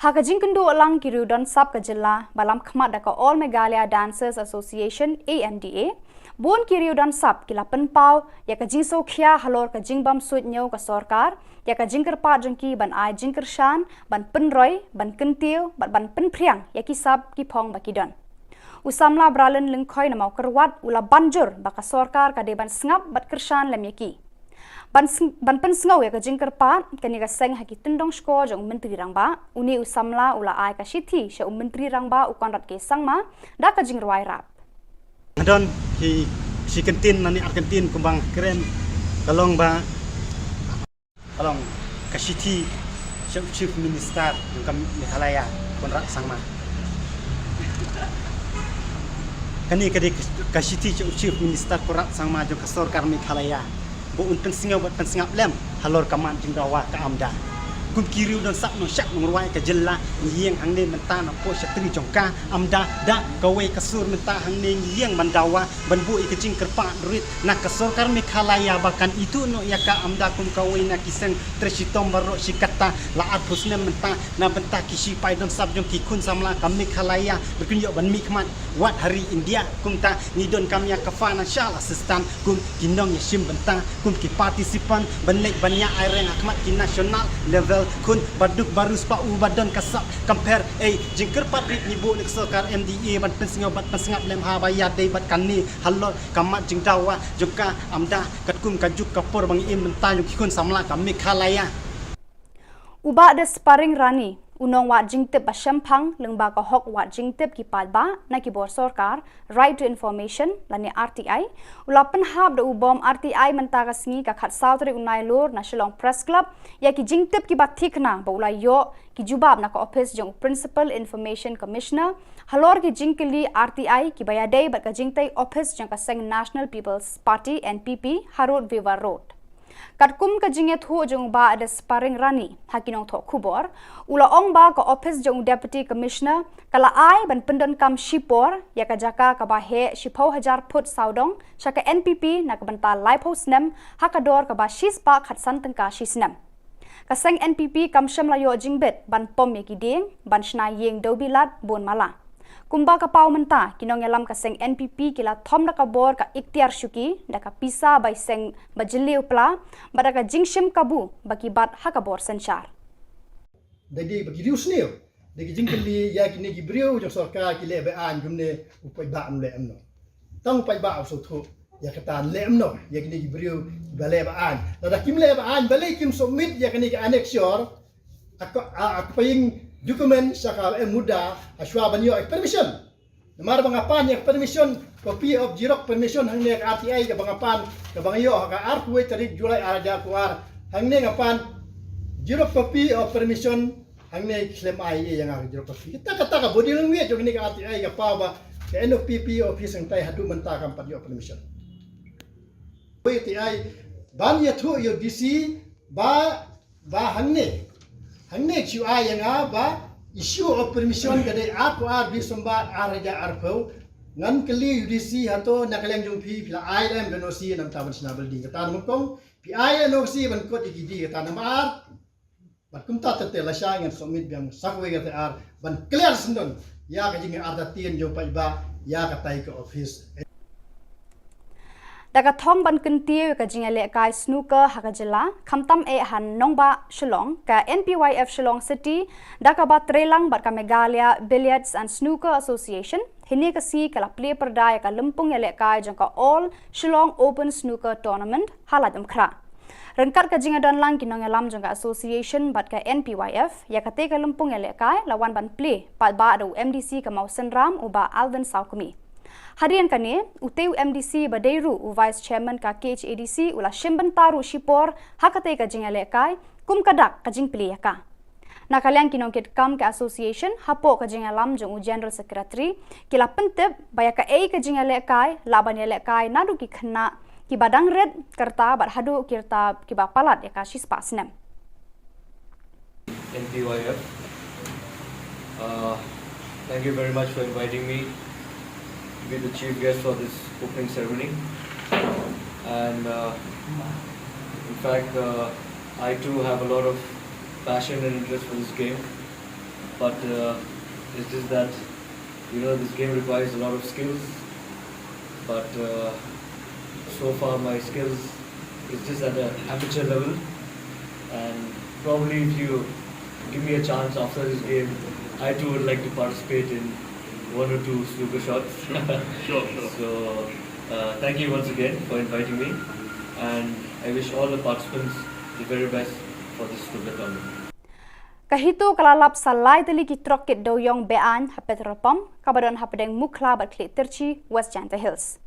Ha ka jingkynduh lang ki Riew Donsap ka jylla ba lam khmat da ka All Meghalaya Dancers Association, A M D A, bun ki Riew Donsap ki la pynpaw ïa ka jingsngewkhia halor ka jingbym suidñiew ka sorkar ïa ka jingkyrpad jong ki ban ai jingkyrshan, ban pynroi, ban kyntiew bad ban pynphriang ïa ki sap ki phong ba ki don. U samla Bralin Lyngkhoi na Mawkyrwat u la ban jur ba ka sorkar ka dei ban sngap bad kyrshan lem ïa ki. Ban sng-, ban pynsngew ïa ka jingkyrpad kane ka seng ha ki tyndong shkor jong u Myntri Rangbah, une u samla u la ai ka shithi sha u Myntri Rangbah u Conrad K Sangma da ka jingrwai rap. Nga don ki shi kyntien lane ar kyntien kumba nga kren, ka long ba, ka long ka shithi sha u Chief Minister jong ka Meghalaya, Conrad Sangma. Kane ka dei ka shithi sha u Chief Minister Conrad Sangma jong ka sorkar Meghalaya, ba un pynsngew bad pynsngap lem halor ka mat jingdawa ka AMDA. Kum ki riew don sap nong shap nong rwai ka jylla, ngi ïeng hangne mynta na poh shatri jong ka, amda da kawei ka sur mynta hangne ngi ïeng ban dawa ban buh ïa ka jingkyrpad rit na ka sorkar Meghalaya ba kan ithuh noh ïa ka, amda kum kawei na ki seng trei shitom baroh shi katta. La arphew snem mynta na bynta ki shipai don sap jong ki khun samla ka Meghalaya ba kin ïoh ban mihkhmat wat ha ri India. Kumta ngi donkam ïa ka financial assistance kum ki nongïashim bynta, kum ki participant ban leit ban ïa ai reng ha khmat ki national level. Khun ba duk ba riewspah u ba don ka sap compare, ei, jingkyrpad rit ngi buh na ka sorkar M D A ban pynsngew bad pynsngap lem ha ba ïadei bad kane halor ka mat jingdawa jong ka, amda katkum ka juk ka por ba ngi im mynta jong ki khun samla ka Meghalaya. U Bah Desparing Rani, u nongwad jingtip ba shemphang lyngba ka hok wad jingtip ki paidbah na ki bor sorkar, Right to Information lane R T I, u la pynhap da u bom R T I mynta ka sngi ka khatsaw tarik u Nailur na Shillong Press Club ïa ki jingtip kiba thikna ba u la ïoh ki jubab na ka ophis jong u Principal Information Commissioner halor ki jingkylli R T I kiba ïadei bad ka jingtei ophis jong ka seng National People's Party, N P P, ha Road Viva Road. Katkum ka jingïathuh jong u Bah Desparing Rani ha ki nongthoh khubor, u la ong ba ka ophis jong u Deputy Commissioner ka la ai ban pyndonkam shipor ïa ka jaka kaba heh shiphew hajar phut sawdong sha ka N P P na ka bynta laiphew snem ha ka dor kaba shispah khatsan tyngka shi snem. Ka seng N P P kam shym la ïoh jingbit ban pom ïa ki dieng ban shna ïing dewbilat bun mala. Kumba ka paw mynta, ki nongïalam ka seng N P P ki la thom da ka bor ka iktiar shuki da ka pisa bai seng ba jylliew pla bad da ka jingshim kabu ba ki bat ha ka bor synshar. Da dei ba ki riew sniew da ki jingkylli ïa kine ki briew jong sorkar ki leh ba-aiñ kumne, u paidbah um leh em noh. Tang u paidbah u sngewthuh ïa kata, leh em noh ïa kine ki briew ba leh ba-aiñ. Lada kim leh ba-aiñ balei kim submit ïa kine ki annexure, a ko-, a, a ko paying document sha ka M Muda ha shuwa ban ïoh permission. Namar ba nga pan ïa permission, copy of xerox permission hangne ka R T I kaba nga pan, kaba nga ïoh ha ka arphew tarik July ar hajar arphew ar. Hangne nga pan xerox copy of permission, hangne khlem ai ïa nga ka xerox copy. Kata, kata ka body language jong kane ka R T I ka paw ba ka N P P office hangtai haduh mynta kam pat ïoh permission. Wei R T I ban ïathuh ïa u D C ba, ba hangne, hangne shu ai ïa nga ba issue of permission ka dei arphew ar December ar hajar arphew. Ngan kylli u D C, hato na ka liang jong phi, phi la ai lem ka N O C namar ban shna building? Kata namar kong phi ai N O C ban kot ïa ki dieng, kata namar ar. Bad kumta te te lashai ngan submit biang sa kawei ka T R ban clear syndon ïa ka jingartatien jong paidbah ïa katai ka office. Da ka thong ban kyntiew ïa ka jingïalehkai snooker ha ka jylla, khamtam eh ha nongbah Shillong, ka N P Y F Shillong City da kaba treilang bad ka Meghalaya Billiards and Snooker Association, hynne ka sngi ka la plie pyrda ïa ka lympung ïalehkai jong ka All Shillong Open Snooker Tournament ha Laitumkhrah. Ryngkat ka jingïadonlang ki nongïalam jong ka association bad ka N P Y F, ïa katei ka lympung ïalehkai la wan ban plie paidbah da u M D C ka Mawsynram, u Bah Alvin Sawkmie. Hadien kane, utei u M D C ba dei ruh u Vice Chairman ka K H A D C u la shim bynta ruh shipor ha katei ka jingïalehkai kum ka dak ka jingplie ïa ka. Na ka liang ki nongkitkam ka association, hapoh ka jingïalam jong u General Secretary, ki la pyntip ba ïa kaei ka jingïalehkai lah ban ïalehkai naduh ki khynnah kiba dang rit ka rta bad haduh ki rta kiba palat ïa ka shispah snem. N P Y F. Uh, thank you very much for inviting me to be the chief guest for this opening ceremony. And, uh, in fact, uh, I too have a lot of passion and interest for this game, but, uh, it's just that, you know, this game requires a lot of skills, but, uh, so far my skills is just at an amateur level, and probably if you give me a chance after this game, I too would like to participate in one or two snooker shots. Sure, sure. So, uh, thank you once again for inviting me, and I wish all the participants the very best for this snooker tournament. Ka HITO ka la lap sa lai tylli ki trok kit dewïong be-aiñ ha petrol pump kaba don hapdeng Mukhla bad Khliehtirchi, West Jaintia Hills.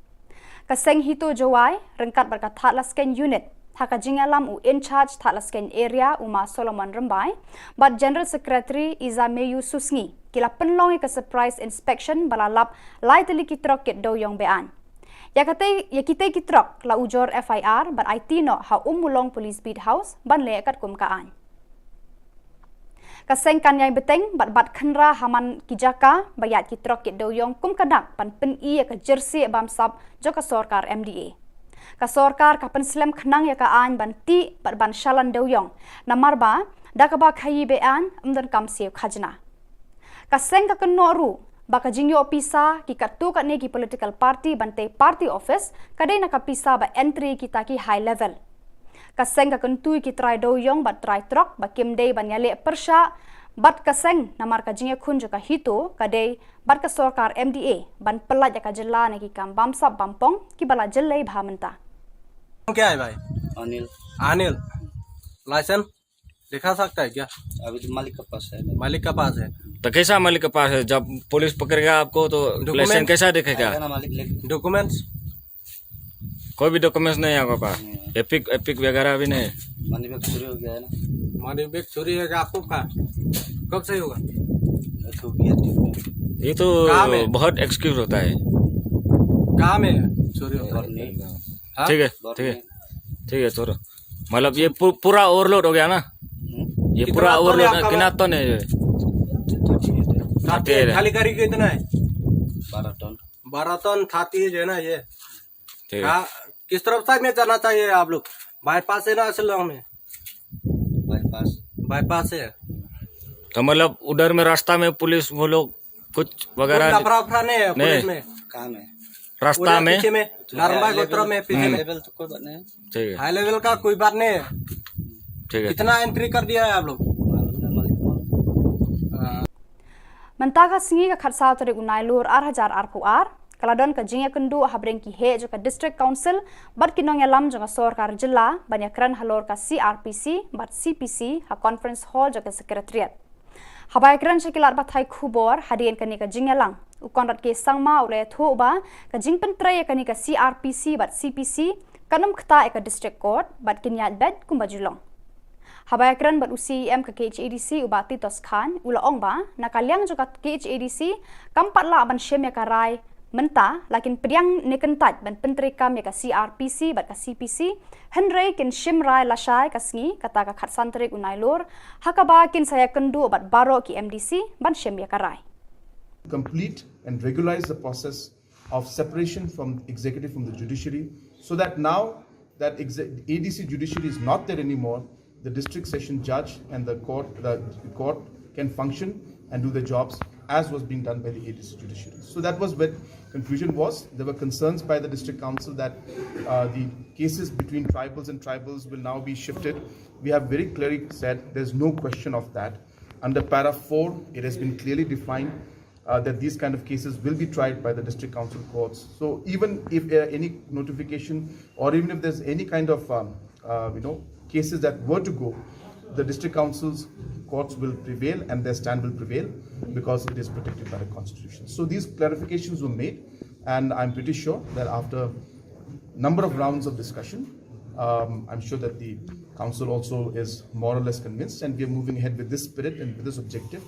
Ka seng HITO Jowai ryngkat bad ka Thadlaskein Unit, ha ka jingïalam u In-charge Thadlaskein Area, u Ma Solomon Rymbai, bad General Secretary Izameyu Susngi, ki la pynlong ïa ka surprise inspection ba la lap lai tylli ki trok kit dewïong be-aiñ. Ïa katei, ïa kitei ki trok la ujor F I R bad aiti noh ha Ummulong Police Beat House ban leh katkum ka aiñ. Ka seng kan ïai bteng bad bat khynra ha man ki jaka ba ïaid ki trok kit dewïong kum ka dak ban pyni ïa ka jersey bamsap jong ka sorkar M D A. Ka sorkar ka pynslem khnang ïa ka aiñ ban tih bad ban shalan dewïong, namar ba da kaba khaïi be-aiñ ym donkam siew khajna. Ka seng ka kynnoh ruh ba ka jingïoh pisa ki katto katne ki political party ban tei party office ka dei na ka pisa ba entry kita ki high level. Ka seng ka kyntu ïa ki trai dewïong bad trai trok ba kim dei ban ïaleh pyrshah bad ka seng, namar ka jingïakhun jong ka HITO ka dei bad ka sorkar M D A ban pyllait ïa ka jylla na ki kam bamsap bampong kiba la jyllei bha mynta. क्या है भाई? अनिल। अनिल, लाइसेंस दिखा सकता है क्या? अभी तो मालिक के पास है। मालिक के पास है। तो कैसा मालिक के पास है? जब पुलिस पकड़ेगा आपको तो डॉक्यूमेंट लाइसेंस कैसा दिखेगा? आएगा ना मालिक लेके। डॉक्यूमेंट्स? कोई भी डॉक्यूमेंट्स नहीं है आपके पास? नहीं है। एपिक, एपिक वगैरह भी नहीं? मनी बैग चोरी हो गया है ना। मनी बैग चोरी हो गया आपको का? कब से होगा? ये तो गया दिन में। ये तो कहाँ में? बहुत एक्सक्यूज होता है। कहाँ में चोरी होता है? घर में। हाँ? ठीक है, घर ठीक है। में। ठीक है, छोड़ो। मतलब ये पू-, पूरा ओवरलोड हो गया ना? हम्म। ये कितना पूरा टन है ओवरलोड है, आपका कितना माल? टन है ये? तो ठीक है। थाती है, थाती है। खाली गाड़ी कितना है? बारह टन। बारह टन थाती है जो है ना ये। ठीक है। हाँ, किस तरफ साइड में जाना चाहिए आप लोग? बाईपास है ना शिलोंग में? बाईपास। बाईपास है। तो मतलब उधर में रास्ता में पुलिस वो लोग कुछ वगैरह कोई लफड़ा वफड़ा नहीं है नहीं। पुलिस में। कहाँ में? रास्ता उधर में? पीछे में, नारंबा गोत्र में पीछे में। लेवल तो कोई बात नहीं है। ठीक है। हाई लेवल का कोई बात नहीं है। ठीक है। कितना एंट्री कर दिया है आप लोग? मालूम नहीं, मालिक को मालूम। हाँ। Mynta ka sngi ka khatsaw tarik u Nailur ar hajar arphew ar, ka la don ka jingïakynduh ha bneng ki heh jong ka District Council bad ki nongïalam jong ka sorkar jylla ban ïakren halor ka C R P C bad C P C ha Conference Hall jong ka Secretariat. Haba ïakren sha ki lad pathai khubor hadien kane ka jingïalang, u Conrad K Sangma u la ïathuh ba ka jingpyntrei ïa kane ka C R P C bad C P C kan ym ktah ïa ka District Court bad kin ïaid beit kumba ju long. Haba ïakren bad u C E M ka K H A D C u Bah Titos Chyne u la ong ba na ka liang jong ka K H A D C kam pat lah ban shim ïa ka rai mynta, la kin pdiang ne kyntait ban pyntreikam ïa ka C R P C bad ka C P C, hynrei kin shim rai lashai ka sngi, kata ka khatsan tarik u Nailur, ha kaba kin sa ïakynduh bad baroh ki M D C ban shim ïa ka rai. Complete and regularize the process of separation from executive from the judiciary, so that now that exe-, A D C judiciary is not there anymore, the district session judge and the court, the court can function and do the jobs as was being done by the A D C judiciary. So that was where confusion was. There were concerns by the district council that, uh, the cases between tribals and tribals will now be shifted. We have very clearly said there's no question of that. Under para four, it has been clearly defined, uh, that these kind of cases will be tried by the district council courts. So even if, uh, any notification or even if there's any kind of, um, uh, you know, cases that were to go, the district council's courts will prevail and their stand will prevail because it is protected by the constitution. So these clarifications were made, and I'm pretty sure that after number of rounds of discussion, um, I'm sure that the council also is more or less convinced, and we are moving ahead with this spirit and with this objective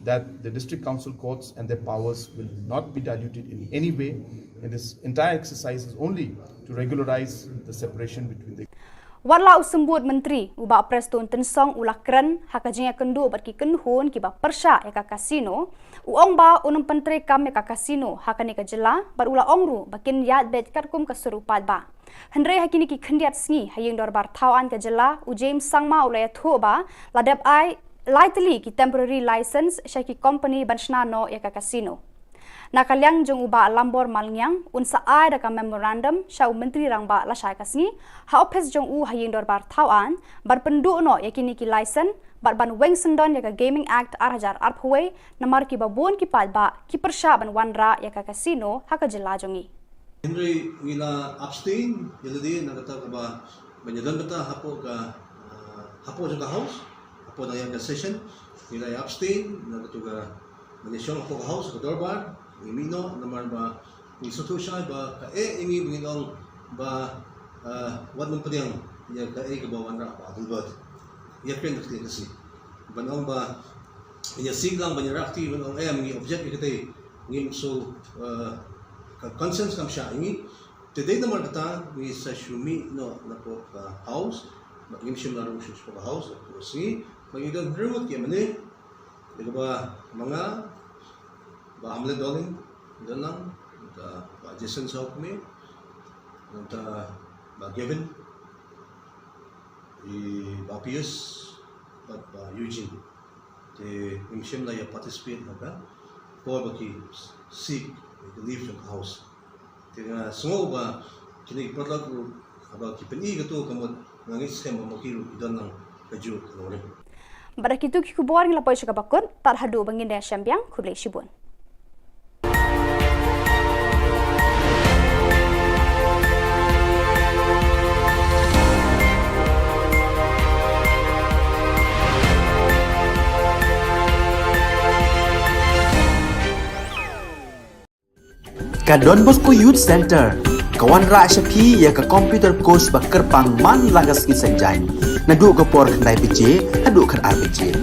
that the district council courts and their powers will not be diluted in any way. And this entire exercise is only to regularize the separation between the Wat la u symbud myntri u Bah Prestone Tynsong u la kren ha ka jingïakynduh bad ki kynhun kiba pyrshah ïa ka casino, u ong ba un ym pyntreikam ïa ka casino ha kane ka jylla bad u la ong ruh ba kin ïaid beit katkum ka sur u paidbah. Hynrei ha kine ki khyndiat sngi ha ïing dorbar thaw aiñ ka jylla, u James Sangma u la ïathuh ba la dep ai lai tylli ki temporary license sha ki company ban shna noh ïa ka casino. Na ka liang jong u Bah Lambor Malngiang, un sa ai da ka memorandum sha u Myntri Rangbah lashai ka sngi ha ophis jong u ha ïing dorbar thaw aiñ ban pynduh noh ïa kine ki license bad ban weng syndon ïa ka Gaming Act ar hajar arphew wei, namar kiba bun ki paidbah ki pyrshah ban wanrah ïa ka casino ha ka jylla jong ngi. Hynrei ngi la abstain ïa lade na kata kaba ban ïadon bynta hapoh ka, ah, hapoh jong ka House, hapoh na ïa ka session, ngi la abstain na kata ka ban ïashong hapoh ka House, ka dorbar, ngi mih noh namar ba ngi sngewthuh shai ba kaei ngi ba ngin ong ba, ah, wat nym pdiang ïa kaei kaba wanrah ha Adelbert. Ïa kren da ka ktien Khasi. Ban ong ba ïa sing lang ban ïa rah kti ban ong em ngi object ïa katei ngim shu, eh, ka conscience kam shah ïa ngi. Te dei namar kata ngi sa shu mih noh napoh ka House, ba ngim shym la rung shuh shapoh ka House, napoh ka sngi, ba ngi don hynriew ngut ki M L A, Ïa kaba ma nga, Bah Hamlet Dohling, Donlang, nangta Bah Jason Sawkmie, nangta Bah Gavin, i Bah Pius, bad Bah Eugene. Te ngim shym la ïa participate ha ka por ba ki seek ka leave jong ka House. Te nga sngew ba kine ki paralok ruh haba ki pyni kato ka mut, nga ngeit skhem ba ma ki ruh ki don lang kajuh ka nongrim. Bad da kito ki khubor ngi la poi sha kaba kut, tad haduh ba ngin ïashem biang, khublei shibun. Ka Don Bosco Youth Centre ka wanrah sha phi ïa ka computer course ba kyrpang man la ka sngi Saitjaiñ, naduh ka por khyndai baje haduh khatar baje.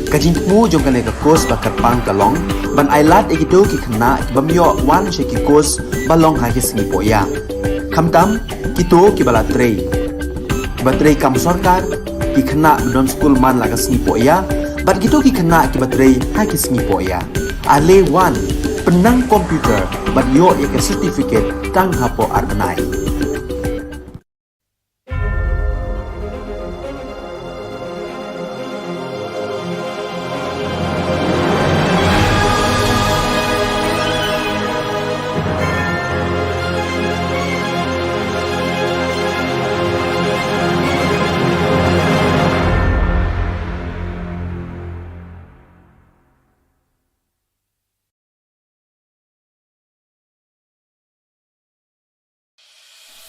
Ka jingthmu jong kane ka course ba kyrpang ka long ban ailad ïa kito ki khynnah ki bym ïoh wan sha ki course ba long ha ki sngi pohïa, khamtam kito kiba la trei, kiba trei kam sorkar, ki khynnah ba don skul man la ka sngi pohïa, bad kito ki khynnah kiba trei ha ki sngi pohïa. Ale wan, pynnang computer bad ïoh ïa ka certificate tang hapoh ar bnai.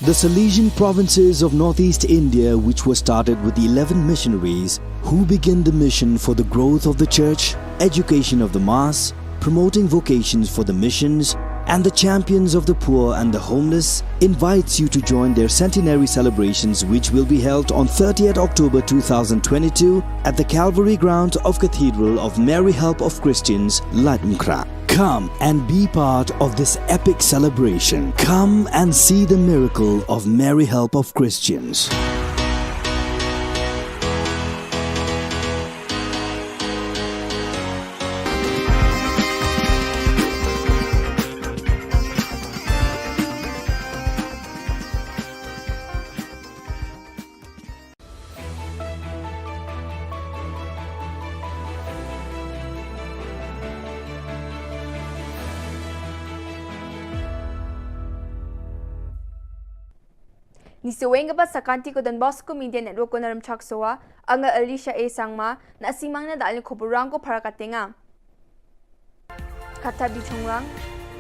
The Salesian provinces of northeast India, which were started with eleven missionaries who began the mission for the growth of the church, education of the mass, promoting vocations for the missions, and the champions of the poor and the homeless, invites you to join their centenary celebrations, which will be held on thirtieth October two thousand twenty-two at the Calvary Ground of Cathedral of Mary Help of Christians, Laitumkhrah. Come and be part of this epic celebration. Come and see the miracle of Mary Help of Christians. Ngi sa weng kaba sa ka Don Bosco Media Network ko na Rymchak Sowa, nga Alicia A Sangma, na sngewbha na da lin khubor rang ko para ka tenga. Kata bi chungrang,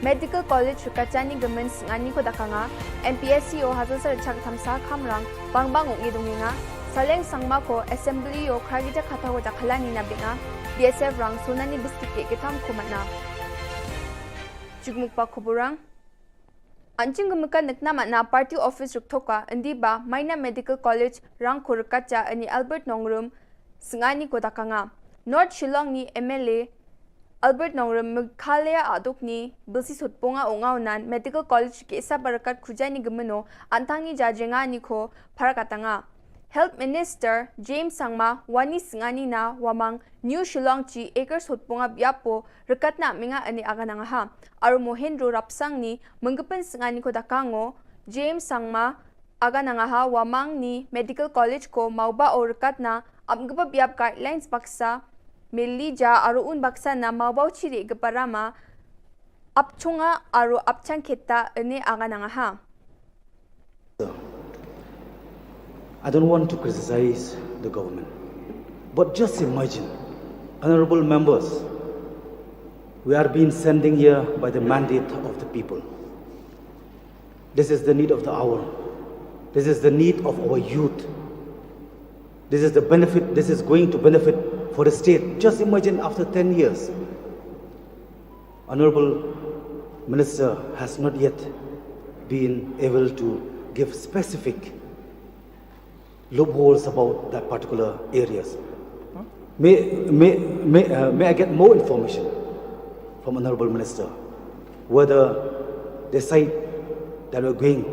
Medical College Rkachani Gmen Sngani ko dakanga, M P S C O Hazar Sar Chak Thamsa Khamrang, Bangbang Uk Ngidunginga, Saleng Sangma ko Assembly O Khragita Khatha ko Dakhalani na Binga, B S F Rang Sonani Biscuit Cake Kitham Kumatna. Jugmuk pa khubor rang. Anjing gumkan nekna mana party office ruktoka, indi ba Maina Medical College rang ko rkacha ani Albert Nongrum, Sngani ko dakanga. North Shillong ni M L A Albert Nongrum, Meghalaya aduk ni bilsi sutpunga unga unan Medical College ke isa barakat khujai ni gemeno, antang ni jajenga ni ko parakatanga. Health Minister James Sangma, wani Sngani na wamang New Shillong chi acre sutpunga biapo, rekatna minga ani aganangaha. Aru Mohendro Rapsang ni menggepen Sngani ko dakango, James Sangma, aganangaha wamang ni Medical College ko mauba o rekatna, apngeba biap guidelines baksa, melija aru un baksa na mauba o chiri geparama, apchunga aru apchang kheta ani aganangaha. I don't want to criticize the government, but just imagine, honorable members, we are being sending here by the mandate of the people. This is the need of the hour. This is the need of our youth. This is the benefit, this is going to benefit for the state. Just imagine after ten years, Honorable Minister has not yet been able to give specific loopholes about that particular areas. May, may, may, uh, may I get more information from Honorable Minister whether the site that we're going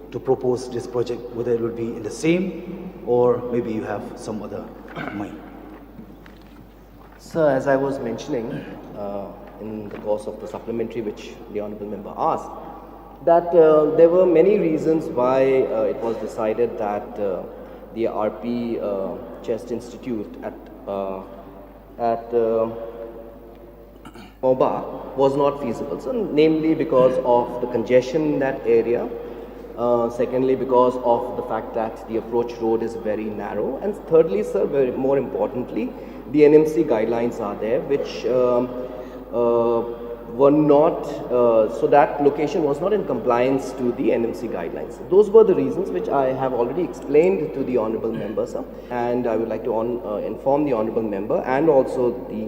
to propose this project, whether it will be in the same or maybe you have some other mind? Sir, as I was mentioning uh, in the course of the supplementary which the Honorable Member asked, that uh, there were many reasons why uh, it was decided that uh, the R P uh, Chest Institute at, uh, at uh, Mawbah was not feasible. So, namely because of the congestion in that area, uh, secondly, because of the fact that the approach road is very narrow, and thirdly, sir, very, more importantly, the N M C guidelines are there, which um, uh, were not, uh, so that location was not in compliance to the N M C guidelines. Those were the reasons which I have already explained to the Honorable Member, sir, and I would like to on, uh, inform the Honorable Member and also the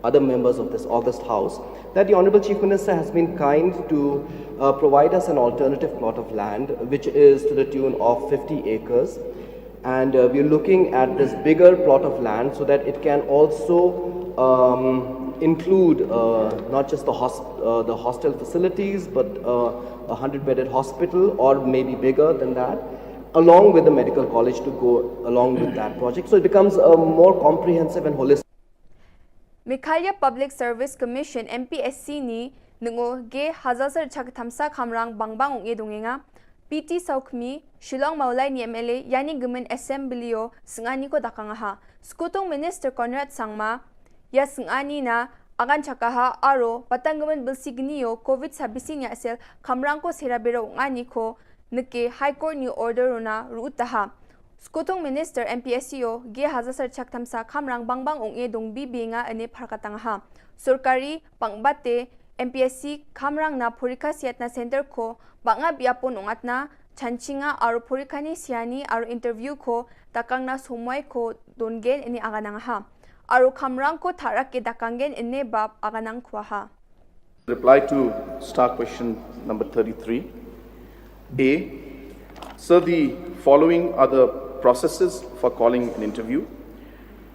other members of this august House that the Honorable Chief Minister has been kind to uh, provide us an alternative plot of land, which is to the tune of fifty acres. And uh, we're looking at this bigger plot of land so that it can also um, include uh, not just the, hosp- uh, the hostel facilities, but uh, a hundred bedded hospital, or maybe bigger than that, along with the medical college to go along with that project. So it becomes a more comprehensive and holistic. Meghalaya Public Service Commission M P S C ni nungo ge hazasar chak thamsa khamrang bangbang ung edungenga. P T Saukhmi, Shillong Maulai ni M L A, yani gemen assembly o sengani ko dakang ha. Skutung Minister Conrad Sangma, ya sengani na agan chakaha aro patang gemen belsi geni o covid sabisi nya sel khamrang ko sera bero ungani ko neke High Court ni order rona ruutaha. Skutung Minister M P S C o ge hazasar chak thamsa khamrang bangbang ung e dong bi binga ene pharkatang ha. Sorkari pangbate M P S C khamrang na porikha siat na center ko banga biapon ungatna chanchinga aro porikha ni siani aro interview ko takang na somoi ko dongen ene aganang ha. Aro khamrang ko tharak ke dakanggen ene bab aganang khwa ha. Reply to star question number thirty-three. A, sir, the following are the processes for calling an interview.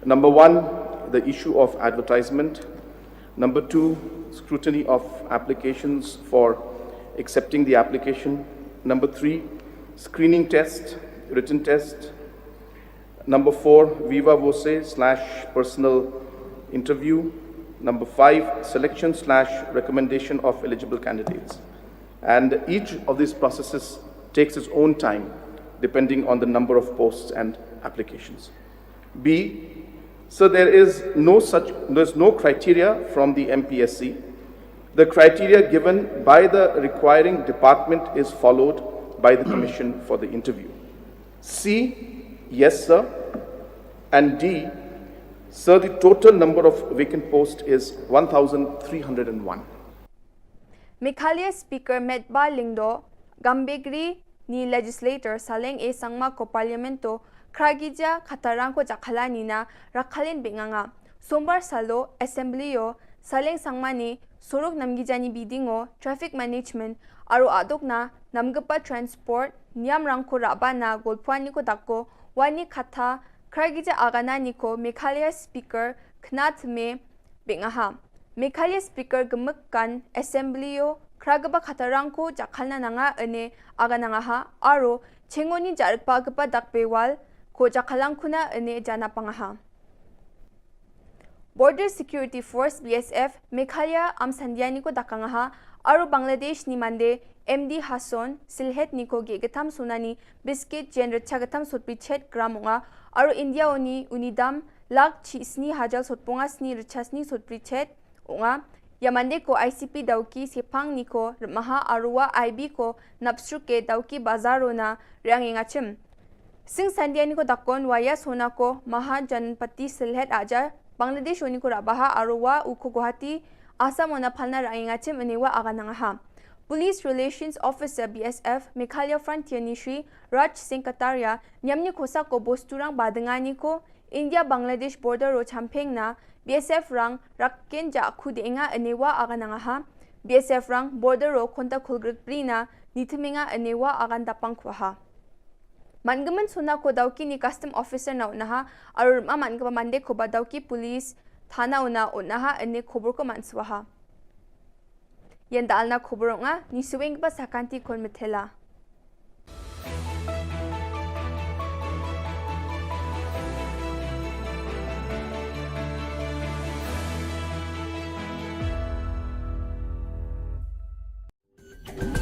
Number one, the issue of advertisement. Number two, scrutiny of applications for accepting the application. Number three, screening test, written test. Number four, viva voce slash personal interview. Number five, selection slash recommendation of eligible candidates. And each of these processes takes its own time depending on the number of posts and applications. B, so there is no such, there's no criteria from the M P S C. The criteria given by the requiring department is followed by the commission for the interview. C, yes, sir. And D, sir, the total number of vacant posts is one thousand three hundred and one. Meghalaya Speaker Metbah Lyngdoh, Gambegre ni Legislator Saleng A Sangma ko Parliament o khragija khatarang ko jakhala nina rakhalin binganga. Sombar salo Assembly o Saleng Sangma ni sorok namgijani bidingo traffic management aro adokna namgapa transport niam rangko raba na golpwani ko dakko wani khatha khragija agana niko Meghalaya Speaker khnat me bingaha. Meghalaya Speaker gemekkan Assembly o khragaba khatarangko jakhalna nanga ene aganangaha aro chengoni jarikpa gapa dakbewal ko jakhalangkuna ene janapangaha. Border Security Force B S F Meghalaya amsandiani ko dakangaha aro Bangladesh ni mande M D Hasson Silhet ni ko ge getam sunani biscuit jen recha getam sotpi chet gram unga aro India oni unidam lak chi sni hajal sotponga sni recha sni sotpi chet unga. Ya mande ko I C P dauki sepang ni ko remaha arua I B ko napsruke dauki bazaro na riang ingachim. Sing sandia ni ko dakon waya sona ko maha janpati Silhet aja Bangladesh oni ko rabaha arua uko Guwahati Assam ona phalna riang ingachim enewa aganangaha. Police Relations Officer B S F Meghalaya Frontier ni Shri Raj Singh Kataria nyamni khosa ko bosturang badengani ko India Bangladesh border ro champeng na B S F rang rakken ja khu denga enewa aganangaha. B S F rang border ro konta khulgrik prina nithiminga enewa agan dapang khwaha. Mangemen suna ko dauki ni custom officer na unaha arur ma mangema mande ko ba dauki police thana una unaha ene khobor ko manswaha. Yenda alna khobor nga ni suwing ba sakanti kon methela.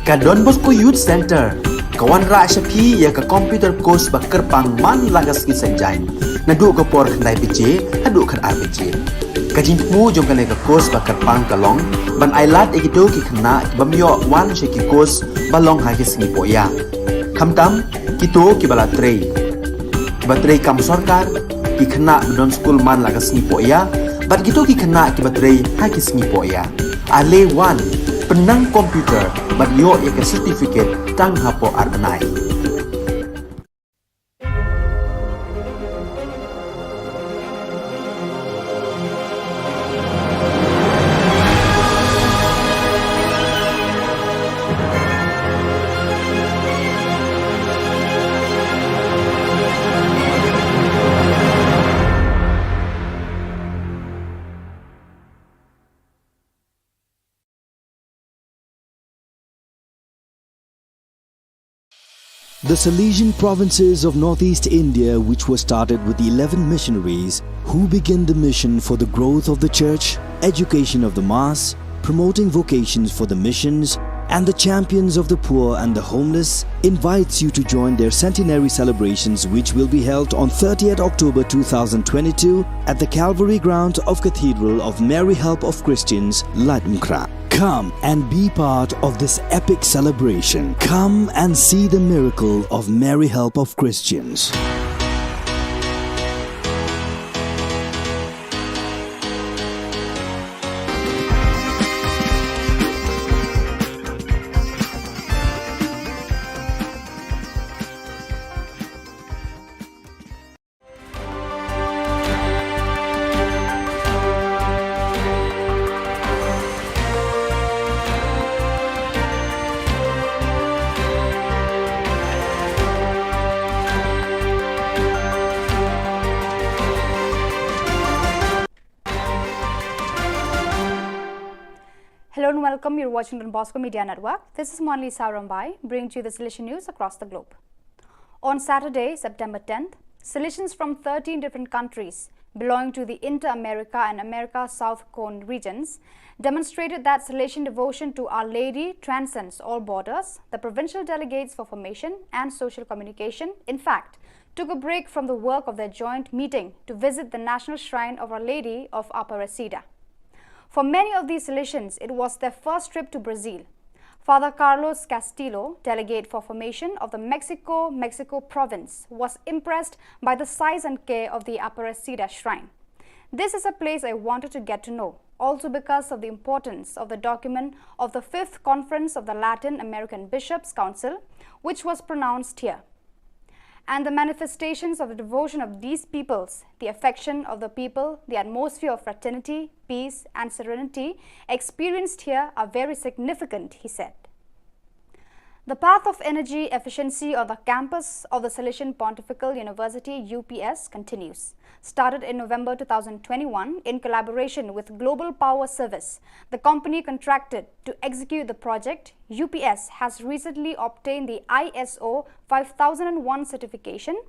Ka Don Bosco Youth Centre ka wanrah sha phi ïa ka computer course ba kyrpang man la ka sngi Saitjaiñ, naduh ka por khyndai baje haduh khatar baje. Ka jingthmu jong kane ka course ba kyrpang ka long ban ailad ïa kito ki khynnah ki bym ïoh wan sha ki course ba long ha ki sngi pohïa, khamtam kito kiba la trei, kiba trei kam sorkar, ki khynnah ba don skul man la ka sngi pohïa bad kito ki khynnah kiba trei ha ki sngi pohïa. Ale wan, pynnang computer bad ïoh ïa ka certificate tang hapoh ar bnai. The Salesian provinces of northeast India, which were started with eleven missionaries who began the mission for the growth of the church, education of the mass, promoting vocations for the missions, and the champions of the poor and the homeless, invites you to join their centenary celebrations, which will be held on thirtieth October two thousand twenty-two at the Calvary grounds of Cathedral of Mary Help of Christians, Laitumkhrah. Come and be part of this epic celebration. Come and see the miracle of Mary Help of Christians. Hello and welcome. You're watching Don Bosco Media Network. This is Monlisa Rombai, bringing to you the Salesian news across the globe. On Saturday, September tenth, Salesians from thirteen different countries belonging to the Inter-America and America South Cone regions demonstrated that Salesian devotion to Our Lady transcends all borders, the provincial delegates for formation and social communication, in fact, took a break from the work of their joint meeting to visit the national shrine of Our Lady of Aparecida. For many of these Salesians, it was their first trip to Brazil. Father Carlos Castillo, delegate for formation of the Mexico, Mexico province, was impressed by the size and care of the Aparecida shrine. "This is a place I wanted to get to know, also because of the importance of the document of the fifth Conference of the Latin American Bishops' Council, which was pronounced here. And the manifestations of the devotion of these peoples, the affection of the people, the atmosphere of fraternity, peace, and serenity experienced here are very significant," he said. The path of energy efficiency on the campus of the Salesian Pontifical University, U P S, continues. Started in November two thousand twenty-one in collaboration with Global Power Service, the company contracted to execute the project, U P S has recently obtained the I S O five thousand and one certification,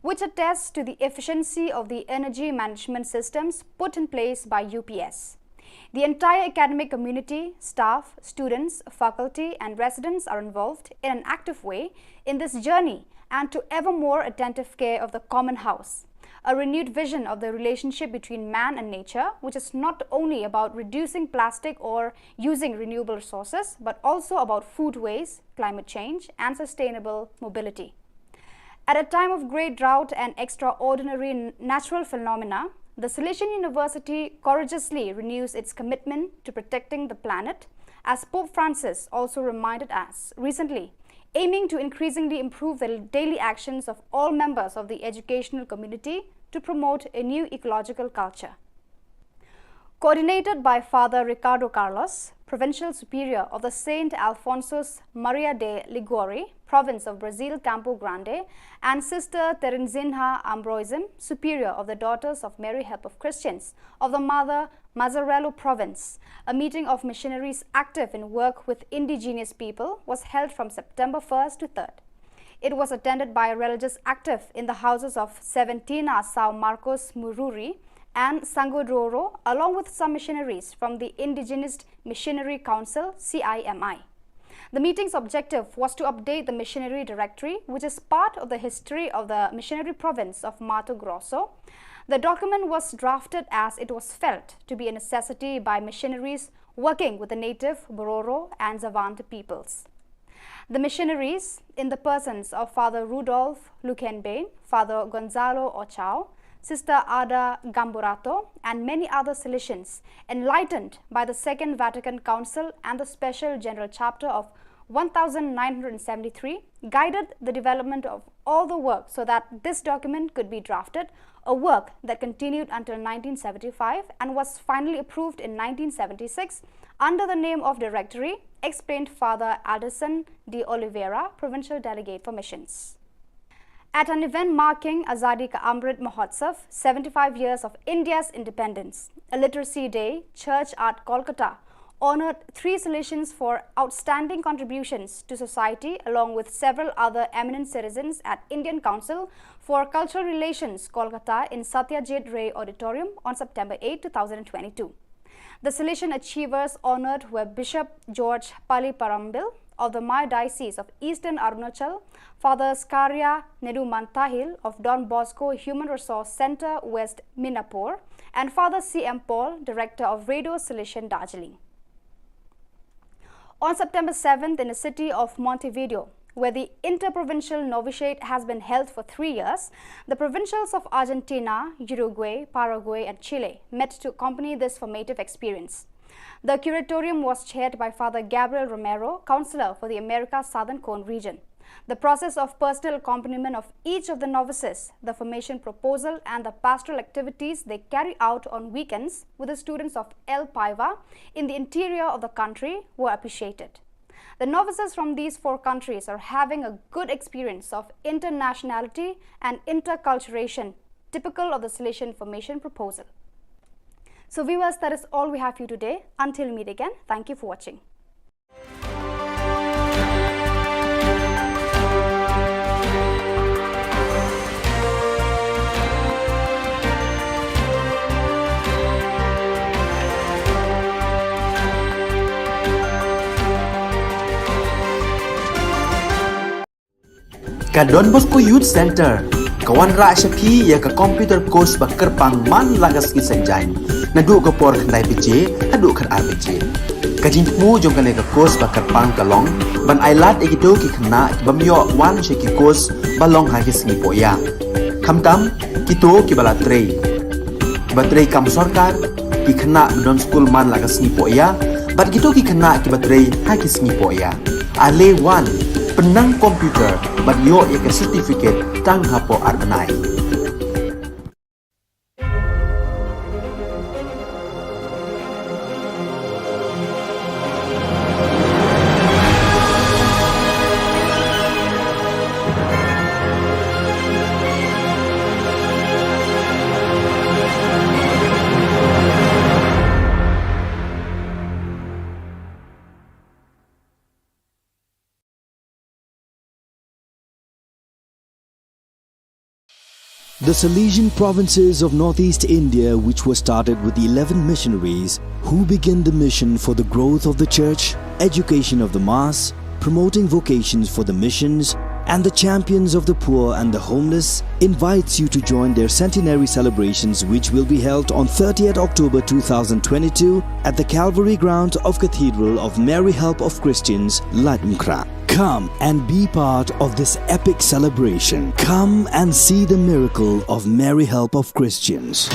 which attests to the efficiency of the energy management systems put in place by U P S. The entire academic community, staff, students, faculty, and residents are involved in an active way in this journey and to ever more attentive care of the common house. A renewed vision of the relationship between man and nature, which is not only about reducing plastic or using renewable resources, but also about food waste, climate change, and sustainable mobility. At a time of great drought and extraordinary n-, natural phenomena, the Salesian University courageously renews its commitment to protecting the planet, as Pope Francis also reminded us recently, aiming to increasingly improve the daily actions of all members of the educational community to promote a new ecological culture. Coordinated by Father Ricardo Carlos, Provincial Superior of the Saint Alphonsus Maria de Liguori, Province of Brazil Campo Grande, and Sister Terezinha Ambroisim, Superior of the Daughters of Mary Help of Christians of the Mother Mazzarello Province, a meeting of missionaries active in work with indigenous people was held from September first to third. It was attended by religious active in the houses of Seventina São Marcos Mururi and Sangodoro, along with some missionaries from the Indigenous Missionary Council, C I M I. The meeting's objective was to update the missionary directory, which is part of the history of the missionary province of Mato Grosso. The document was drafted as it was felt to be a necessity by missionaries working with the native Bororo and Xavante peoples. The missionaries, in the persons of Father Rudolf Luckenbein, Father Gonzalo Ochao, Sister Ada Gamburato, and many other Salesians, enlightened by the Second Vatican Council and the Special General Chapter of one thousand nine hundred seventy-three, guided the development of all the work so that this document could be drafted, a work that continued until nineteen seventy-five and was finally approved in nineteen seventy-six under the name of Directory, explained Father Alderson de Oliveira, Provincial Delegate for Missions. At an event marking Azadi Ka Amrit Mahotsav, seventy-five years of India's independence, a literacy day, Church at Kolkata honored three Salesians for outstanding contributions to society, along with several other eminent citizens at Indian Council for Cultural Relations, Kolkata, in Satyajit Ray Auditorium on September eighth, two thousand twenty-two. The Salesian achievers honored were Bishop George Paliparambil of the Maya Diocese of Eastern Arunachal, Father Skaria Nedumantahil of Don Bosco Human Resource Centre, West Minapur, and Father C M Paul, Director of Radio Salesian Darjeeling. On September seventh, in the city of Montevideo, where the Interprovincial Novitiate has been held for three years, the provincials of Argentina, Uruguay, Paraguay, and Chile met to accompany this formative experience. The curatorium was chaired by Father Gabriel Romero, counselor for the America Southern Cone region. The process of personal accompaniment of each of the novices, the formation proposal, and the pastoral activities they carry out on weekends with the students of El Paiva in the interior of the country were appreciated. The novices from these four countries are having a good experience of internationality and interculturation, typical of the Salesian formation proposal. So, viewers, that is all we have for you today. Until we meet again, thank you for watching. Ka Don Bosco Youth Centre ka wanrah sha phi ïa ka computer course ba kyrpang man la ka sngi Saitjaiñ, naduh ka por khyndai baje haduh khatar baje. Ka jingthmu jong kane ka course ba kyrpang ka long ban ailad ïa kito ki khynnah ki bym ïoh wan sha ki course ba long ha ki sngi pohïa. Khamtam kito kiba la trei, kiba trei kam sorkar, ki khynnah ba don skul man la ka sngi pohïa, bad kito ki khynnah kiba trei ha ki sngi pohïa. Ale wan, pynnang computer bad ïoh ïa ka certificate tang hapoh ar bnai. The Salesian provinces of northeast India, which were started with eleven missionaries, who began the mission for the growth of the church, education of the mass, promoting vocations for the missions, and the champions of the poor and the homeless, invites you to join their centenary celebrations, which will be held on thirtieth October two thousand twenty-two at the Calvary ground of Cathedral of Mary Help of Christians, Laitumkhrah. Come and be part of this epic celebration. Come and see the miracle of Mary Help of Christians.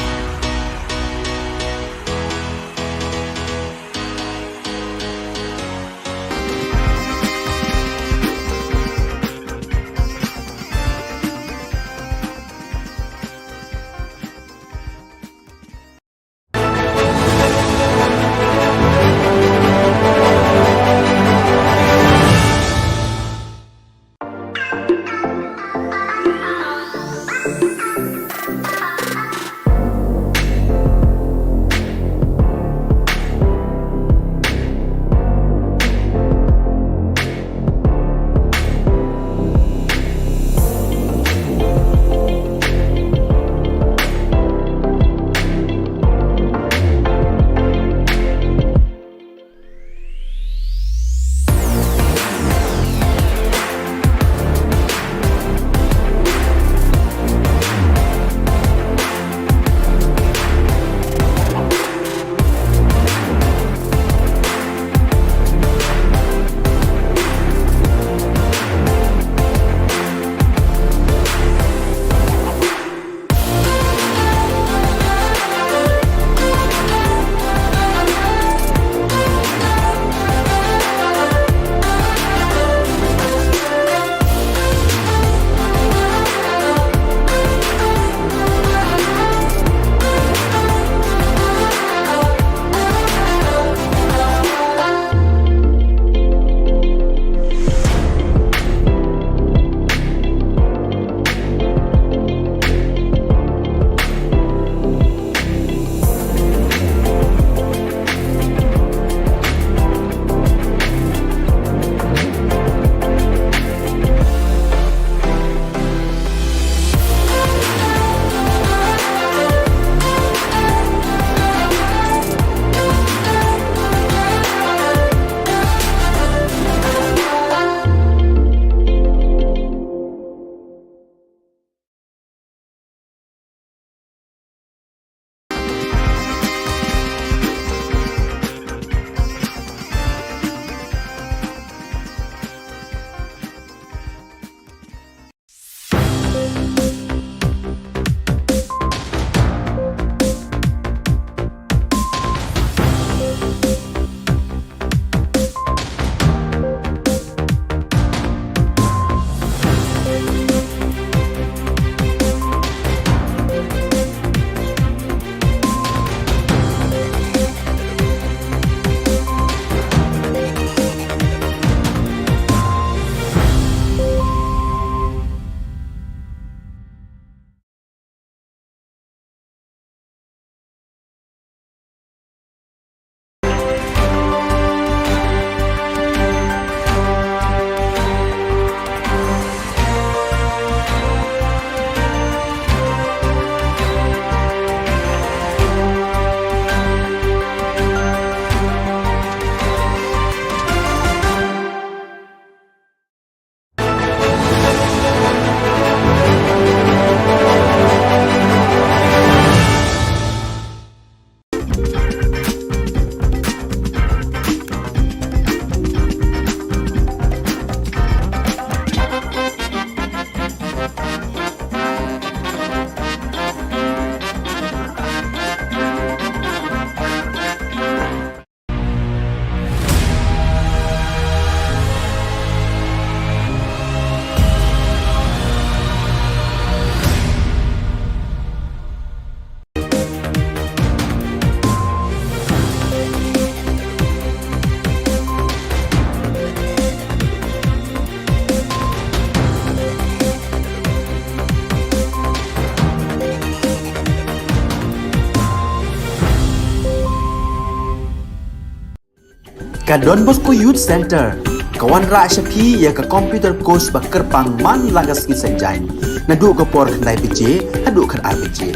Don Bosco Youth Centre ka wanrah sha phi ïa ka computer course ba kyrpang man la ka sngi Saitjaiñ, naduh ka por khyndai baje haduh khatar baje.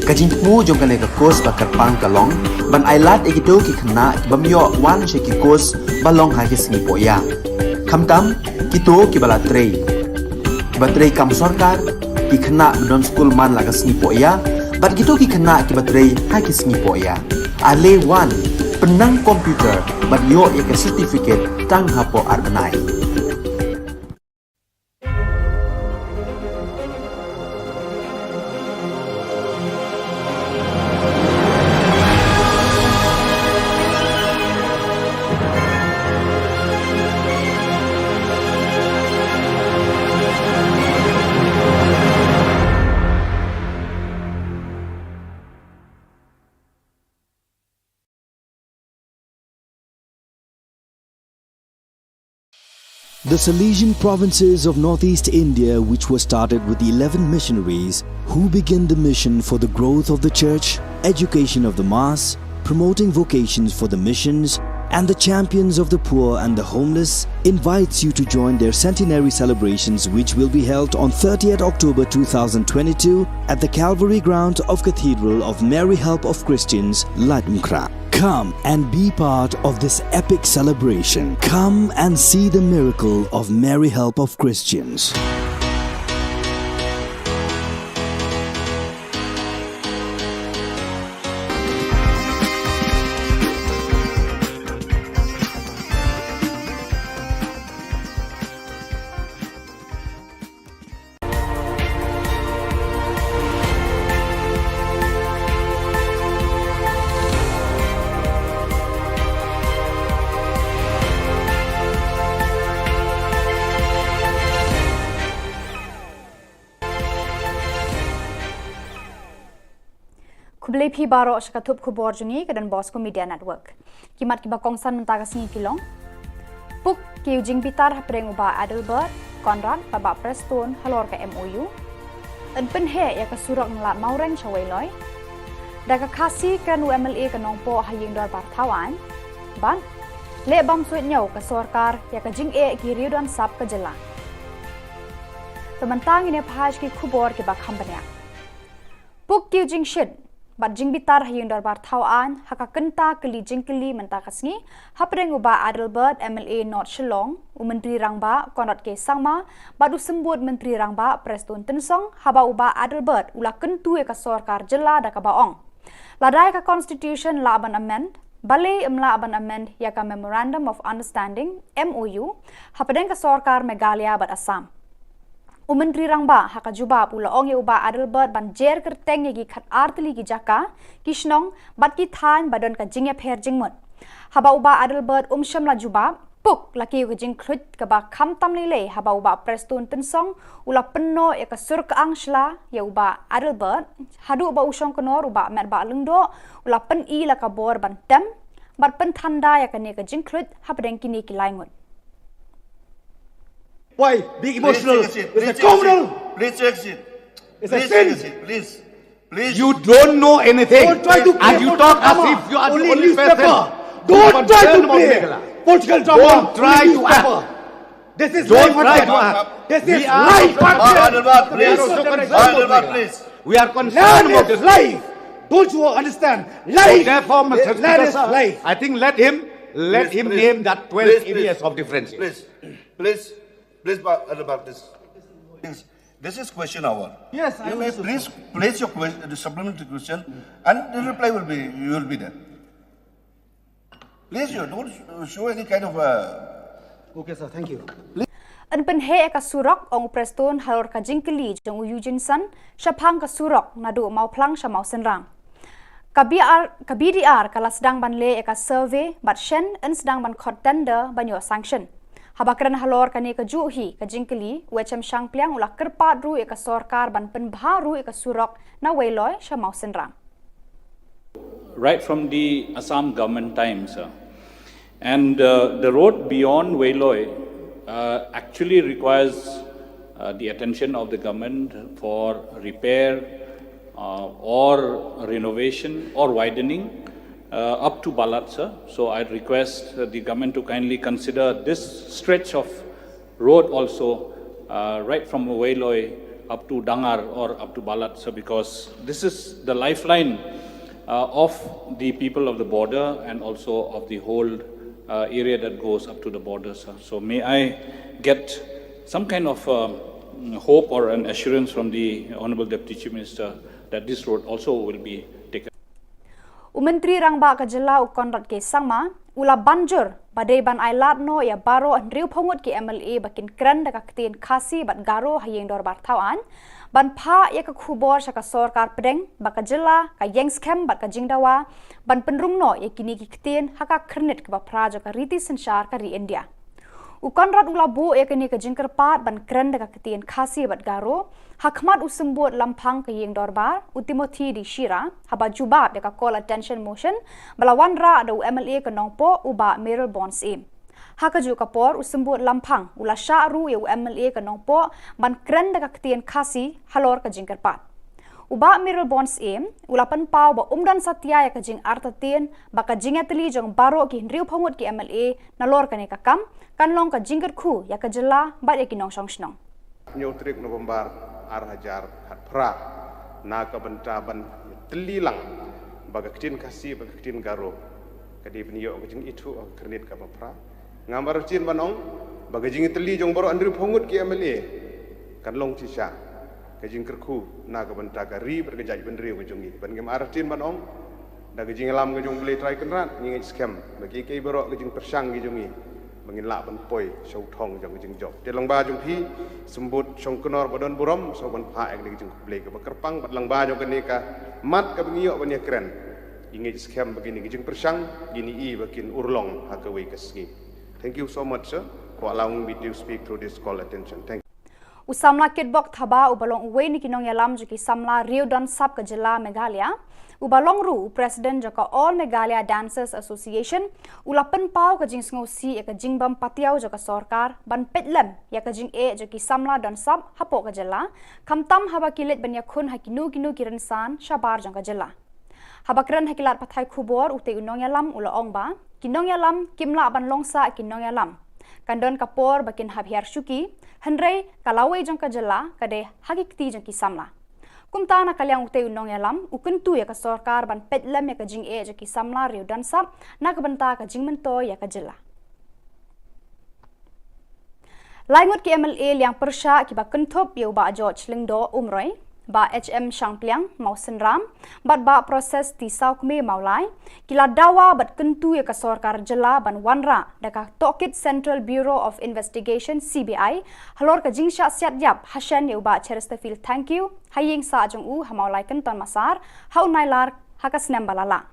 Ka jingthmu jong kane ka course ba kyrpang ka long ban ailad ïa kito ki khynnah ki bym ïoh wan sha ki course ba long ha ki sngi pohïa, khamtam kito kiba la trei, kiba trei kam sorkar, ki khynnah ba don skul man la ka sngi pohïa bad kito ki khynnah kiba trei ha ki sngi pohïa. Ale wan, pynnang computer bad ïoh ïa ka certificate tang hapoh ar bnai. The Salesian provinces of northeast India, which were started with eleven missionaries who began the mission for the growth of the church, education of the mass, promoting vocations for the missions, and the champions of the poor and the homeless, invites you to join their centenary celebrations, which will be held on thirtieth October two thousand twenty-two at the Calvary Ground of Cathedral of Mary Help of Christians, Laitumkhrah. Come and be part of this epic celebration. Come and see the miracle of Mary Help of Christians. Khublei phi baroh sha ka thup khubor jong ngi ka Don Bosco Media Network. Ki mat kiba kongsan mynta ka sngi ki long: Puk ki ïa u jingbitar hapdeng u Bah Adelbert Conrad bad Bah Prestone halor ka M O U. Yn pynheh ïa ka surok na Lad Mawreng sha Weiloi. Da ka Khasi kren u M L A ka Nongpoh ha ïing dorbar thaw aiñ. Bad leh bam suidñiew ka sorkar ïa ka jingeh ki riew don sap ka jylla. Te mynta ngin ïa phai sha ki khubor kiba kham bniah. Puk ki ïa u jingshit bad jingbitar ha ïing dorbar thaw aiñ ha ka kynta kylli jingkylli mynta ka sngi hapdeng u Bah Adelbert, M L A North Shillong, u Myntri Rangbah Conrad K Sangma bad u Symbud Myntri Rangbah Prestone Tynsong, haba u Bah Adelbert u la kyntu ïa ka sorkar jylla da kaba ong, lada ïa ka Constitution lah ban amend, balei ym lah ban amend ïa ka Memorandum of Understanding, M O U, hapdeng ka sorkar Meghalaya bad Assam. U Myntri Rangbah ha ka jubab u la ong ïa u Bah Adelbert ban jer kyrteng ïa ki khatar tylli ki jaka, ki shnong bad ki thaiñ ba don ka jingïapher jingmut. Haba u Bah Adelbert um shym la jubab, puk la kiew ka jingkhluit kaba kham tam lei lei haba u Bah Prestone Tynsong u la pynnoh ïa ka sur kyang shla ïa u Bah Adelbert, haduh ba u shongknor u Bah Metbah Lyngdoh u la pyni la ka bor ban tem bad pynthanda ïa kane ka jingkhluit hapdeng kine ki lai ngut. Why be emotional? Please take a seat. It's a criminal. Please take a seat. It's a sin. Please take a seat. Please. Please. You don't know anything. Don't try to play political drama. And you talk as if you are the only person who concerned about Meghalaya. Don't try to play political drama. Don't try to act. This is life, my friend. This is life, my friend. Please. We are concerned about this. Land is life. Don't you understand? Life. So therefore, Mister Speaker, sir, I think let him, let him name that twelve areas of differentiation. Please, please, please, Ba-, Adelbert, please. Please. This is question hour. Yes, I understood, sir. You may please place your que-, the supplementary question, and the reply will be, you will be there. Please, you don't show any kind of, uh, Okay, sir. Thank you. Yn pynheh ïa ka surok, ong u Prestone halor ka jingkylli jong u Eugene Sun shaphang ka surok naduh Mawphlang sha Mawsynram. Ka B R, ka B D R ka la sdang ban leh ïa ka survey bad shen yn sdang ban khot tender ban ïoh sanction. Haba kren halor kane kajuh hi ka jingkylli, u H M Shangpliang u la kyrpad ruh ïa ka sorkar ban pynbha ruh ïa ka surok na Weiloi sha Mawsynram. Right from the Assam government times, uh, and, uh, the road beyond Weiloi, uh, actually requires, uh, the attention of the government for repair, uh, or renovation or widening. uh, up to Balat, sir. So I'd request, uh, the government to kindly consider this stretch of road also, uh, right from Weiloi up to Dangar or up to Balat, sir, because this is the lifeline, uh, of the people of the border and also of the whole, uh, area that goes up to the border, sir. So may I get some kind of, um, hope or an assurance from the Honorable Deputy Chief Minister that this road also will be taken? U Myntri Rangbah ka jylla, u Conrad K Sangma, u la ban jur ba dei ban ai lad noh ïa baroh hynriewphew ngut ki M L A ba kin kren da ka ktien Khasi bad Garo ha ïing dorbar thaw aiñ, ban phah ïa ka khubor sha ka sorkar pdeng ba ka jylla ka ïeng skhem bad ka jingdawa ban pynrung noh ïa kine ki ktien ha ka khyrnit kaba phra jong ka riti synshar ka ri India. U Conrad u la buh ïa kane ka jingkyrpad ban kren da ka ktien Khasi bad Garo ha khmat u symbud lamphang ka ïing dorbar, u Timothy D Shira, haba jubab ïa ka call attention motion ba la wanrah da u M L A ka Nongpoh, u Bah Mayralborn Syiem. Ha kajuh ka por, u symbud lamphang u la shah ruh ïa u M L A ka Nongpoh ban kren da ka ktien Khasi halor ka jingkyrpad. U Bah Mayralborn Syiem u la pynpaw ba um don satia ïa ka jingartatien ba ka jingïatylli jong baroh ki hynriewphew ngut ki M L A nalor kane ka kam kan long ka jingkyrkhu ïa ka jylla bad ïa ki nongshong shnong. Hynñiew tarik November ar hajar khatphra, na ka bynta ban tylli lang ba ka ktien Khasi bad ka ktien Garo ka dei ban ïoh ka jingithuh ha ka khyrnit kaba phra. Ngam artatien ban ong ba ka jingïatylli jong baroh hynriewphew ngut ki M L A kan long shisha ka jingkyrkhu na ka bynta ka ri bad ka jaitbynriew ka jong ngi. Bad ngam artatien ban ong, da ka jingïalam ka jong U Blei Trai Kynrad, ngi ngeit skhem ba kiei kiei baroh ka jingpyrshang ki jong ngi ba ngin lah ban poi sha u thong jong ka jingjop. Te lyngba jong phi, symbud Shongknor ba don burom, sngewbha ban phah ïa kane ka jingkhublei kaba kyrpang, bad lyngba jong kane ka mat kaba ngi ïoh ban ïakren, ngi ngeit skhem ba kine ki jingpyrshang kin ïohi ba kin urlong ha kawei ka sngi. Thank you so much, sir, for allowing me to speak through this call attention. Thank you. U samla Kitbok Thabah, uba long uwei na ki nongïalam jong ki samla riew don sap ka jylla Meghalaya, uba long ruh u president jong ka All Meghalaya Dancers Association, u la pynpaw ka jingsngewsih ïa ka jingbym patiaw jong ka sorkar ban peit lem ïa ka jingeh jong ki samla don sap hapoh ka jylla, khamtam haba ki leit ban ïakhun ha kino kino ki rynsan shabar jong ka jylla. Haba kren ha ki lad pathai khubor, utei u nongïalam u la ong ba ki nongïalam kim lah ban long sah ki nongïalam. Kan don ka por ba kin hap hiar shuki, hynrei ka lawei jong ka jylla ka dei ha ki kti jong ki samla. Kumta, na ka liang utei u nongïalam u kyntu ïa ka sorkar ban peit lem ïa ka jingeh jong ki samla riew don sap na ka bynta ka jingmyntoi ïa ka jylla. Lai ngut ki M L A liang pyrshah kiba kynthup ïa u Bah George Lyngdoh Umroi, Bah H M Shangpliang Mawsynram bad Bah Proses T Sawkmie Mawlai, ki la dawa bad kyntu ïa ka sorkar jylla ban wanrah da ka tohkit Central Bureau of Investigation, C B I, halor ka jingshah siat ïap hashen ïa u Bah Chesterfield Thangkhiew ha ïing sah jong u ha Mawlai Kynton Massar ha u Nailar ha ka snem ba la lah.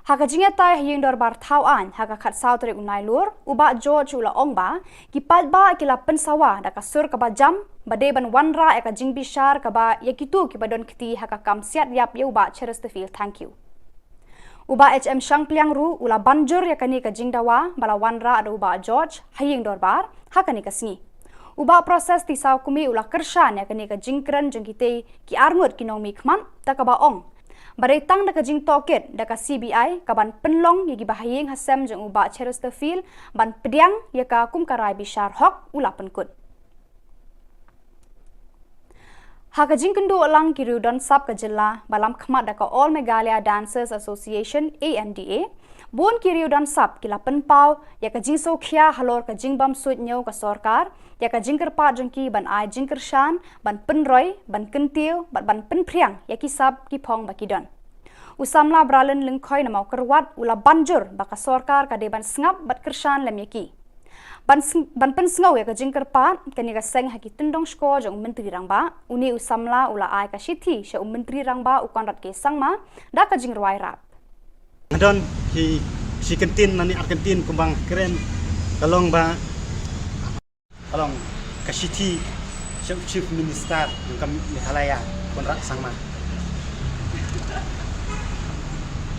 Ha ka jingïatai ha ïing dorbar thaw aiñ ha ka khatsaw tarik u Nailur, u Bah George u la ong ba ki paidbah ki la pynsawa da ka sur kaba jam ba dei ban wanrah ïa ka jingbishar kaba ïa kito kiba don kti ha ka kam siat ïap ïa u Bah Chesterfield Thangkhiew. U Bah H M Shangpliang ruh u la ban jur ïa kane ka jingdawa ba la wanrah da u Bah George ha ïing dorbar ha kane ka sngi. U Bah Proses T Sawkmie u la kyrshan ïa kane ka jingkren jong kitei ki arngut ki nongmihkhmat, da kaba ong ba dei tang da ka jingtohkit da ka C B I ka ban pynlong ïa kiba ha ïing ha sem jong u Bah Chesterfield ban pdiang ïa ka kum ka rai bishar hok, u la pynkut. Ha ka jingkynduh lang ki riew don sap ka jylla ba lam khmat da ka All Meghalaya Dancers Association, A M D A, bun ki riew don sap ki la pynpaw ïa ka jingsngewkhia halor ka jingbym suidñiew ka sorkar ïa ka jingkyrpad jong ki ban ai jingkyrshan, ban pynroi, ban kyntiew bad ban pynphriang ïa ki sap ki phong ba ki don. U samla Bralin Lyngkhoi na Mawkyrwat u la ban jur ba ka sorkar ka dei ban sngap bad kyrshan lem ïa ki. Ban sng-, ban pynsngew ïa ka jingkyrpad kane ka seng ha ki tyndong shkor jong u Myntri Rangbah, une u samla u la ai ka shithi sha u Myntri Rangbah u Conrad K Sangma da ka jingrwai rap. Nga don ki shi kyntien lane ar kyntien kumba nga kren, ka long ba, ka long ka shithi sha u Chief Minister jong ka Meghalaya, Conrad Sangma.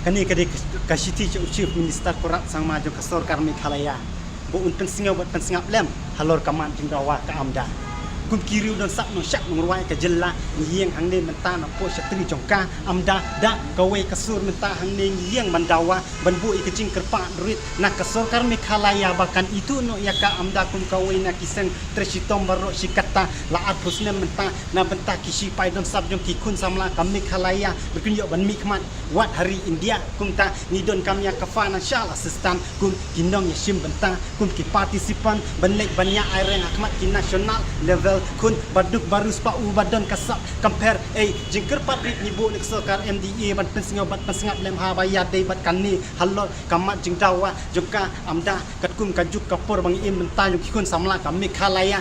Kane ka dei ka shithi sha u Chief Minister Conrad Sangma jong ka sorkar Meghalaya, ba un pynsngew bad pynsngap lem halor ka mat jingdawa ka AMDA. Kum ki riew don sap nong shap nong rwai ka jylla, ngi ïeng hangne mynta na poh shatri jong ka, am da da kawei ka sur mynta hangne ngi ïeng ban dawa ban buh ïa ka jingkyrpad rit na ka sorkar Meghalaya ba kan ithuh noh ïa ka, am da kum kawei na ki seng trei shitom baroh shi katta. La arphew snem mynta na bynta ki shipai don sap jong ki khun samla ka Meghalaya ba kin ïoh ban mihkhmat wat ha ri India. Kumta ngi donkam ïa ka financial assistance kum ki nongïashim bynta, kum ki participant ban leit ban ïa ai reng ha khmat ki national level khun ba duk ba riewspah u ba don ka sap. Compare ei jingkyrpad rit ngi buh na ka sorkar M D A ban pynsngew bad pynsngap lem ha ba ïadei bad kane halor ka mat jingdawa jong ka, am da katkum ka juk ka por ba ngi im bynta jong ki khun samla ka Meghalaya.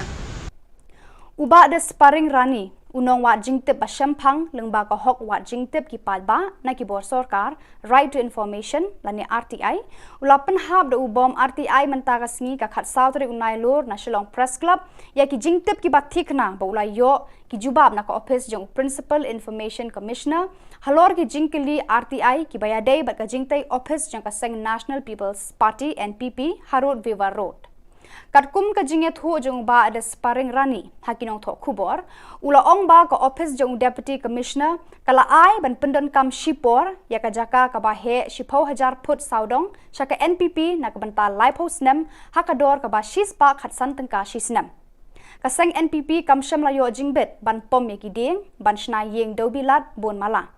U Bah Desparing Rani, u nongwad jingtip ba shemphang lyngba ka hok wad jingtip ki paidbah na ki bor sorkar, Right to Information lane R T I, u la pynhap da u bom R T I mynta ka sngi ka khatsaw tarik u Nailur na Shillong Press Club ïa ki jingtip kiba thikna ba u la ïoh ki jubab na ka ophis jong u Principal Information Commissioner halor ki jingkylli R T I kiba ïadei bad ka jingtei ophis jong ka seng National People's Party, N P P, ha Road Viva Road. Katkum ka jingïathuh jong u Bah Desparing Rani ha ki nongthoh khubor, u la ong ba ka ophis jong u Deputy Commissioner ka la ai ban pyndonkam shipor ïa ka jaka kaba heh shiphew hajar phut sawdong sha ka N P P na ka bynta laiphew snem ha ka dor kaba shispah khatsan tyngka shi snem. Ka seng N P P kam shym la ïoh jingbit ban pom ïa ki dieng ban shna ïing dewbilat bun mala.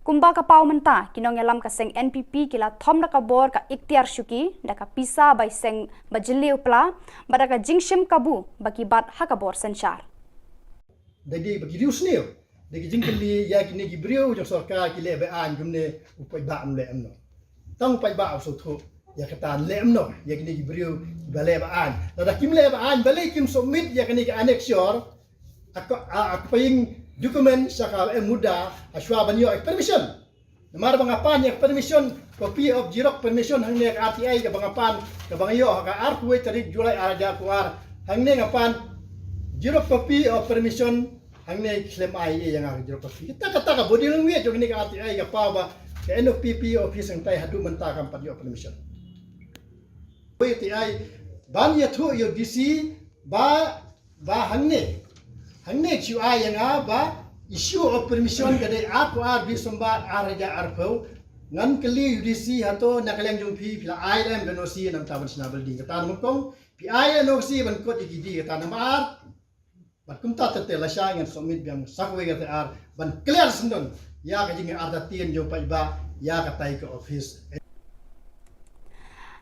Kumba ka paw mynta, ki nongïalam ka seng N P P ki la thom da ka bor ka iktiar shuki da ka pisa bai seng ba jylliew pla bad da ka jingshim kabu ba ki bat ha ka bor synshar. Da dei ba ki riew sniew da ki jingkylli ïa kine ki briew jong sorkar ki leh ba-aiñ kumne, u paidbah um leh em noh. Tang u paidbah u sngewthuh ïa kata, leh em noh ïa kine ki briew kiba leh ba-aiñ. Lada kim leh ba-aiñ balei kim submit ïa kine ki annexure, a, a, accompanying document sha ka M D A hashwa ban ïoh permission. Namar ba nga pan ïa permission, copy of xerox permission hangne ka R T I kaba nga pan, kaba nga ïoh ha ka arphew tarik July ar hajar arphew ar. Hangne nga pan xerox copy of permission, hangne khlem ai ïa nga ka xerox copy. Kata kata ka body language jong kane ka R T I ka paw ba ka N P P office hangtai haduh mynta kam pat ïoh permission. Wei R T I ban ïathuh ïa u D C ba ba hangne, hangne shu ai ïa nga ba issue of permission ka dei arphew ar December ar hajar arphew. Ngan kylli u D C, hato na ka liang jong phi phi la ai lem ka N O C namar ban shna building? Kata namar kong phi ai N O C ban kot ïa ki dieng, kata namar ar. Bad kumta te te lashai ngan submit biang sa kawei kata ar ban clear syndon ïa ka jingartatien jong paidbah ïa katai ka office.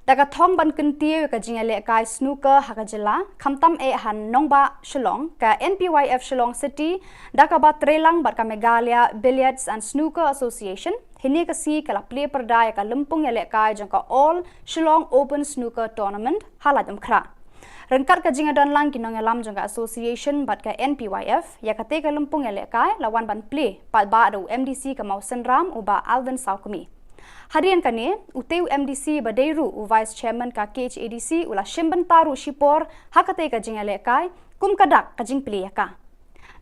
Da ka thong ban kyntiew ïa ka jingïalehkai snooker ha ka jylla, khamtam eh ha nongbah Shillong, ka N P Y F Shillong City da kaba treilang bad ka Meghalaya Billiards and Snooker Association, hynne ka sngi ka la plie pyrda ïa ka lympung ïalehkai jong ka All Shillong Open Snooker Tournament ha Laitumkhrah. Ryngkat ka jingïadonlang ki nongïalam jong ka association bad ka N P Y F, ïa katei ka lympung ïalehkai la wan ban plie paidbah da u M D C ka Mawsynram, u Bah Alvin Sawkmie. Hadien kane, utei u M D C ba dei ruh u Vice Chairman ka K H A D C u la shim bynta ruh shipor ha katei ka jingïalehkai kum ka dak ka jingplie ïa ka.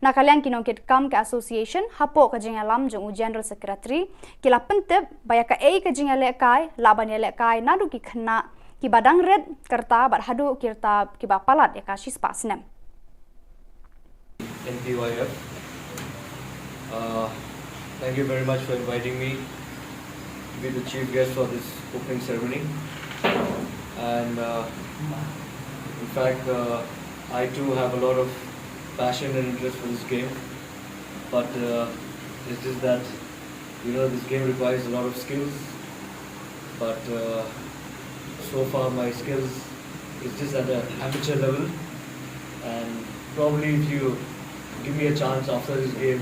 Na ka liang ki nongkitkam ka association, hapoh ka jingïalam jong u General Secretary, ki la pyntip ba ïa kaei ka jingïalehkai lah ban ïalehkai naduh ki khynnah kiba dang rit ka rta bad haduh ki rta kiba palat ïa ka shispah snem. N P Y F. Uh, thank you very much for inviting me to be the chief guest for this opening ceremony. And uh, in fact, uh, I too have a lot of passion and interest for this game, but uh, it's just that, you know, this game requires a lot of skills. But uh, so far, my skills is just at an amateur level, and probably if you give me a chance after this game,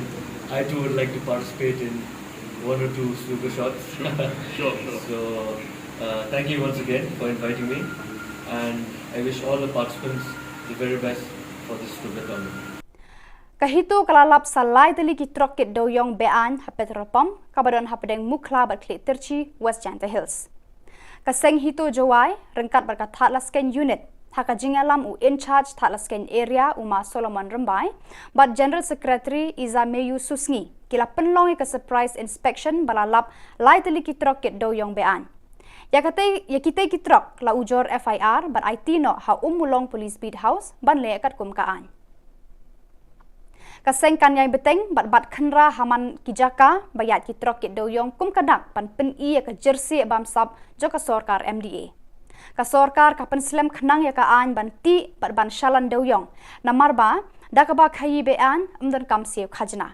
I too would like to participate in one or two snooker shots. Sure, sure. So, uh, thank you once again for inviting me, and I wish all the participants the very best for this snooker tournament. Ka HITO ka la lap sa lai tylli ki trok kit dewïong be-aiñ ha petrol pump kaba don hapdeng Mukhla bad Khliehtirchi, West Jaintia Hills. Ka seng HITO Jowai ryngkat bad ka Thadlaskein Unit, ha ka jingïalam u In-charge Thadlaskein Area, u Ma Solomon Rymbai, bad General Secretary Izameyu Susngi, ki la pynlong ïa ka surprise inspection ba la lap lai tylli ki trok kit dewïong be-aiñ. Ïa katei, ïa kitei ki trok la ujor F I R bad aiti noh ha Ummulong Police Beat House ban leh katkum ka aiñ. Ka seng kan ïai bteng bad bat khynra ha man ki jaka ba ïaid ki trok ki dewïong kum ka dak ban pyni ïa ka jersey bamsap jong ka sorkar M D A. Ka sorkar ka pynslem khnang ïa ka aiñ ban tih bad ban shalan dewïong, namar ba da kaba khaïi be-aiñ ym donkam siew khajna.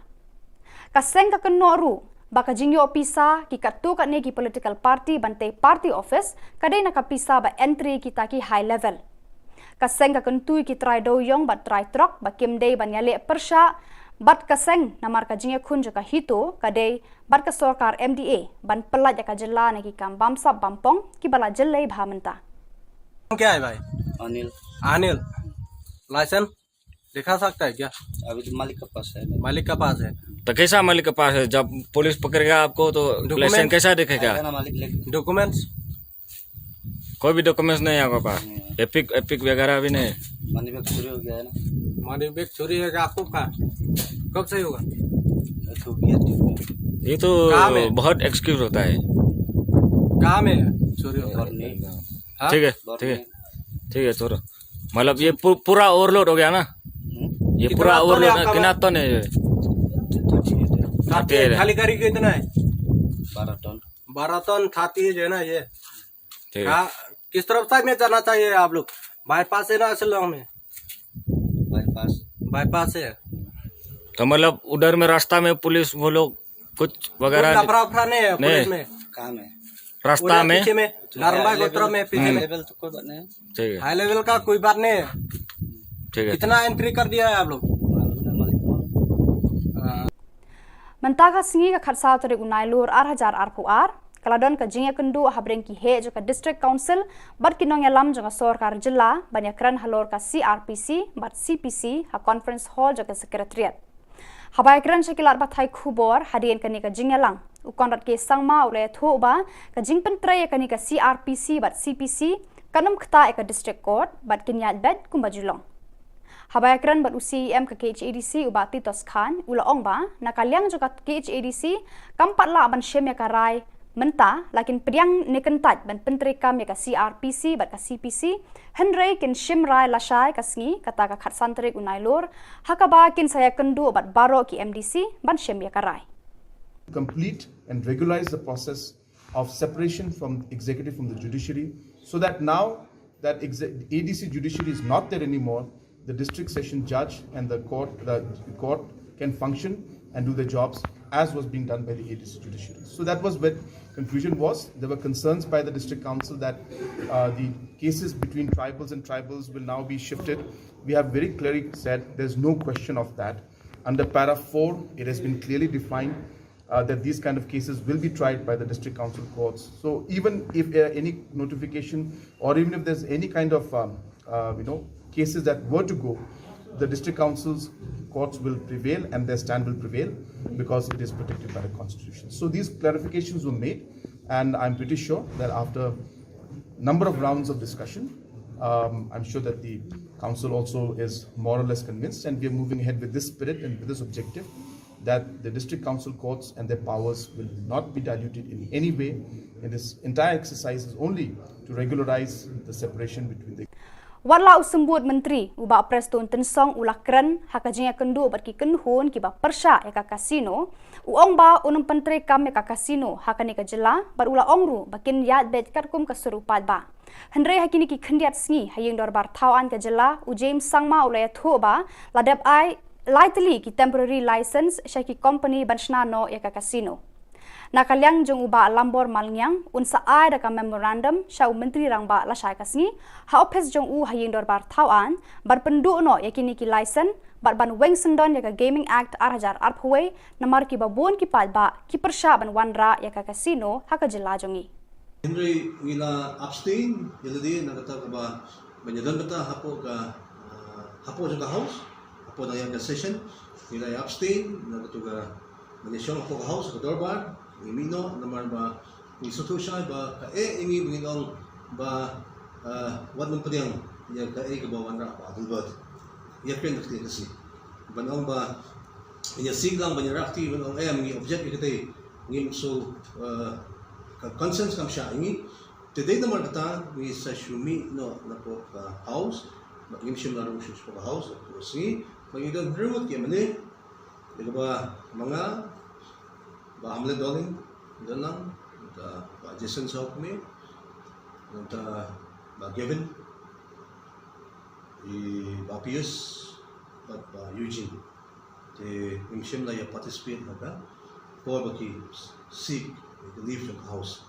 Ka seng ka kynnoh ruh ba ka jingïoh pisa ki katto katne ki political party ban tei party office ka dei na ka pisa ba entry kita ki high level. Ka seng ka kyntu ïa ki trai dewïong bad trai trok ba kim dei ban ïaleh pyrshah bad ka seng, namar ka jingïakhun jong ka HITO ka dei bad ka sorkar M D A ban pyllait ïa ka jylla na ki kam bamsap bampong kiba la jyllei bha mynta. क्या है भाई? अनिल। अनिल, लाइसेंस दिखा सकता है क्या? अभी तो मालिक के पास है। मालिक के पास है। तो कैसा मालिक के पास है? जब पुलिस पकड़ेगा आपको तो डॉक्यूमेंट लाइसेंस कैसा दिखेगा? आएगा ना मालिक लेके। डॉक्यूमेंट्स? कोई भी डॉक्यूमेंट्स नहीं है आपके पास? नहीं है। एपिक, एपिक वगैरह भी नहीं? मनी बैग चोरी हो गया है ना। मनी बैग चोरी हो गया आपको का? कब से होगा? ये तो किया दिन में। ये तो कहाँ में? बहुत एक्सक्यूज होता है। कहाँ में चोरी होता है? नहीं। हाँ? ठीक है, ठीक है। ठीक है, छोड़ो। मतलब ये पू-, पूरा ओवरलोड हो गया ना? हम्म। ये कितना पूरा टन है ओवरलोड आपका कितना माल? टन है ये? तो ठीक है। थाती है, खाली गाड़ी कितना है? बारह टन। बारह टन थाती है जो है ना ये। ठीक है। कहाँ, किस तरफ साइड में जाना चाहिए आप लोग? बाईपास है ना शिलोंग में? बाईपास। बाईपास है। तो मतलब उधर में रास्ता में पुलिस वो लोग कुछ वगैरह कोई लफड़ा वफड़ा नहीं है नहीं। पुलिस में। कहाँ में? रास्ता उधर में? पीछे में, नारंबा गोत्र में पीछे में। लेवल तो कोई बात नहीं। ठीक है। हाई लेवल का कोई बात नहीं है। ठीक है। कितना एंट्री कर दिया है आप लोग? मालूम नहीं, मालिक को मालूम। हाँ। Mynta ka sngi ka khatsaw tarik u Nailur ar hajar arphew ar, ka la don ka jingïakynduh ha bneng ki heh jong ka District Council bad ki nongïalam jong ka sorkar jylla ban ïakren halor ka C R P C bad C P C ha Conference Hall jong ka Secretariat. Haba ïakren sha ki lad pathai khubor hadien kane ka jingïalang, u Conrad K Sangma u la ïathuh ba ka jingpyntrei ïa kane ka C R P C bad C P C kan ym ktah ïa ka District Court bad kin ïaid beit kumba ju long. Haba ïakren bad u C E M ka K H A D C u Bah Titos Chyne u la ong ba na ka liang jong ka K H A D C kam pat lah ban shim ïa ka rai mynta, la kin pdiang ne kyntait ban pyntreikam ïa ka C R P C bad ka C P C, hynrei kin shim rai lashai ka sngi, kata ka khatsan tarik u Nailur, ha kaba kin sa ïakynduh bad baroh ki M D C ban shim ïa ka rai. Complete and regularize the process of separation from executive from the judiciary, so that now that exe-, A D C judiciary is not there anymore, the district session judge and the court, the court can function and do the jobs as was being done by the A D C judiciary. So that was where confusion was. There were concerns by the district council that, uh, the cases between tribals and tribals will now be shifted. We have very clearly said there's no question of that. Under para four, it has been clearly defined, uh, that these kind of cases will be tried by the district council courts. So even if, uh, any notification or even if there's any kind of, um, uh, you know, cases that were to go, the district council's courts will prevail and their stand will prevail because it is protected by the constitution. So these clarifications were made, and I'm pretty sure that after number of rounds of discussion, um, I'm sure that the council also is more or less convinced, and we are moving ahead with this spirit and with this objective that the district council courts and their powers will not be diluted in any way. And this entire exercise is only to regularize the separation between the Wat la u Symbud Myntri u Bah Prestone Tynsong u la kren ha ka jingïakynduh bad ki kynhun kiba pyrshah ïa ka casino, u ong ba un ym pyntreikam ïa ka casino ha kane ka jylla bad u la ong ruh ba kin ïaid beit katkum ka sur u paidbah. Hynrei ha kine ki khyndiat sngi ha ïing dorbar thaw aiñ ka jylla, u James Sangma u la ïathuh ba la dep ai lai tylli ki temporary license sha ki company ban shna noh ïa ka casino. Na ka liang jong u Bah Lambor Malngiang, un sa ai da ka memorandum sha u Myntri Rangbah lashai ka sngi ha ophis jong u ha ïing dorbar thaw aiñ ban pynduh noh ïa kine ki license bad ban weng syndon ïa ka Gaming Act ar hajar arphew wei, namar kiba bun ki paidbah ki pyrshah ban wanrah ïa ka casino ha ka jylla jong ngi. Hynrei ngi la abstain ïa lade na kata kaba ban ïadon bynta hapoh ka, ah, hapoh jong ka House, hapoh dang ïa ka session, ngi la abstain na kata ka ban ïashong hapoh ka House, ka dorbar, ngi mih noh namar ba ngi sngewthuh shai ba kaei ngi ba ngin ong ba, ah, wat nym pdiang ïa kaei kaba wanrah Bah Adelbert. Ïa kren da ka ktien Khasi. Ban ong ba ïa sing lang ban ïa rah kti ban ong em ngi object ïa kata, ngim shu, eh, ka conscience kam shah ïa ngi. Te dei namar kata ngi sa shu mih noh napoh ka House, ba ngim shym la rung shuh shapoh ka House, ka sngi, ba ngi don hynriew ngut ki M L A, Ïa kaba ma nga, Bah Hamlet Dohling, Dohling, nangta Bah Jason Sawkmie, nangta Bah Gavin, i Bah Pius, bad Bah Eugene. Te ngim shym la ïa participate ha ka por ba ki seek ïa ka leave jong ka House.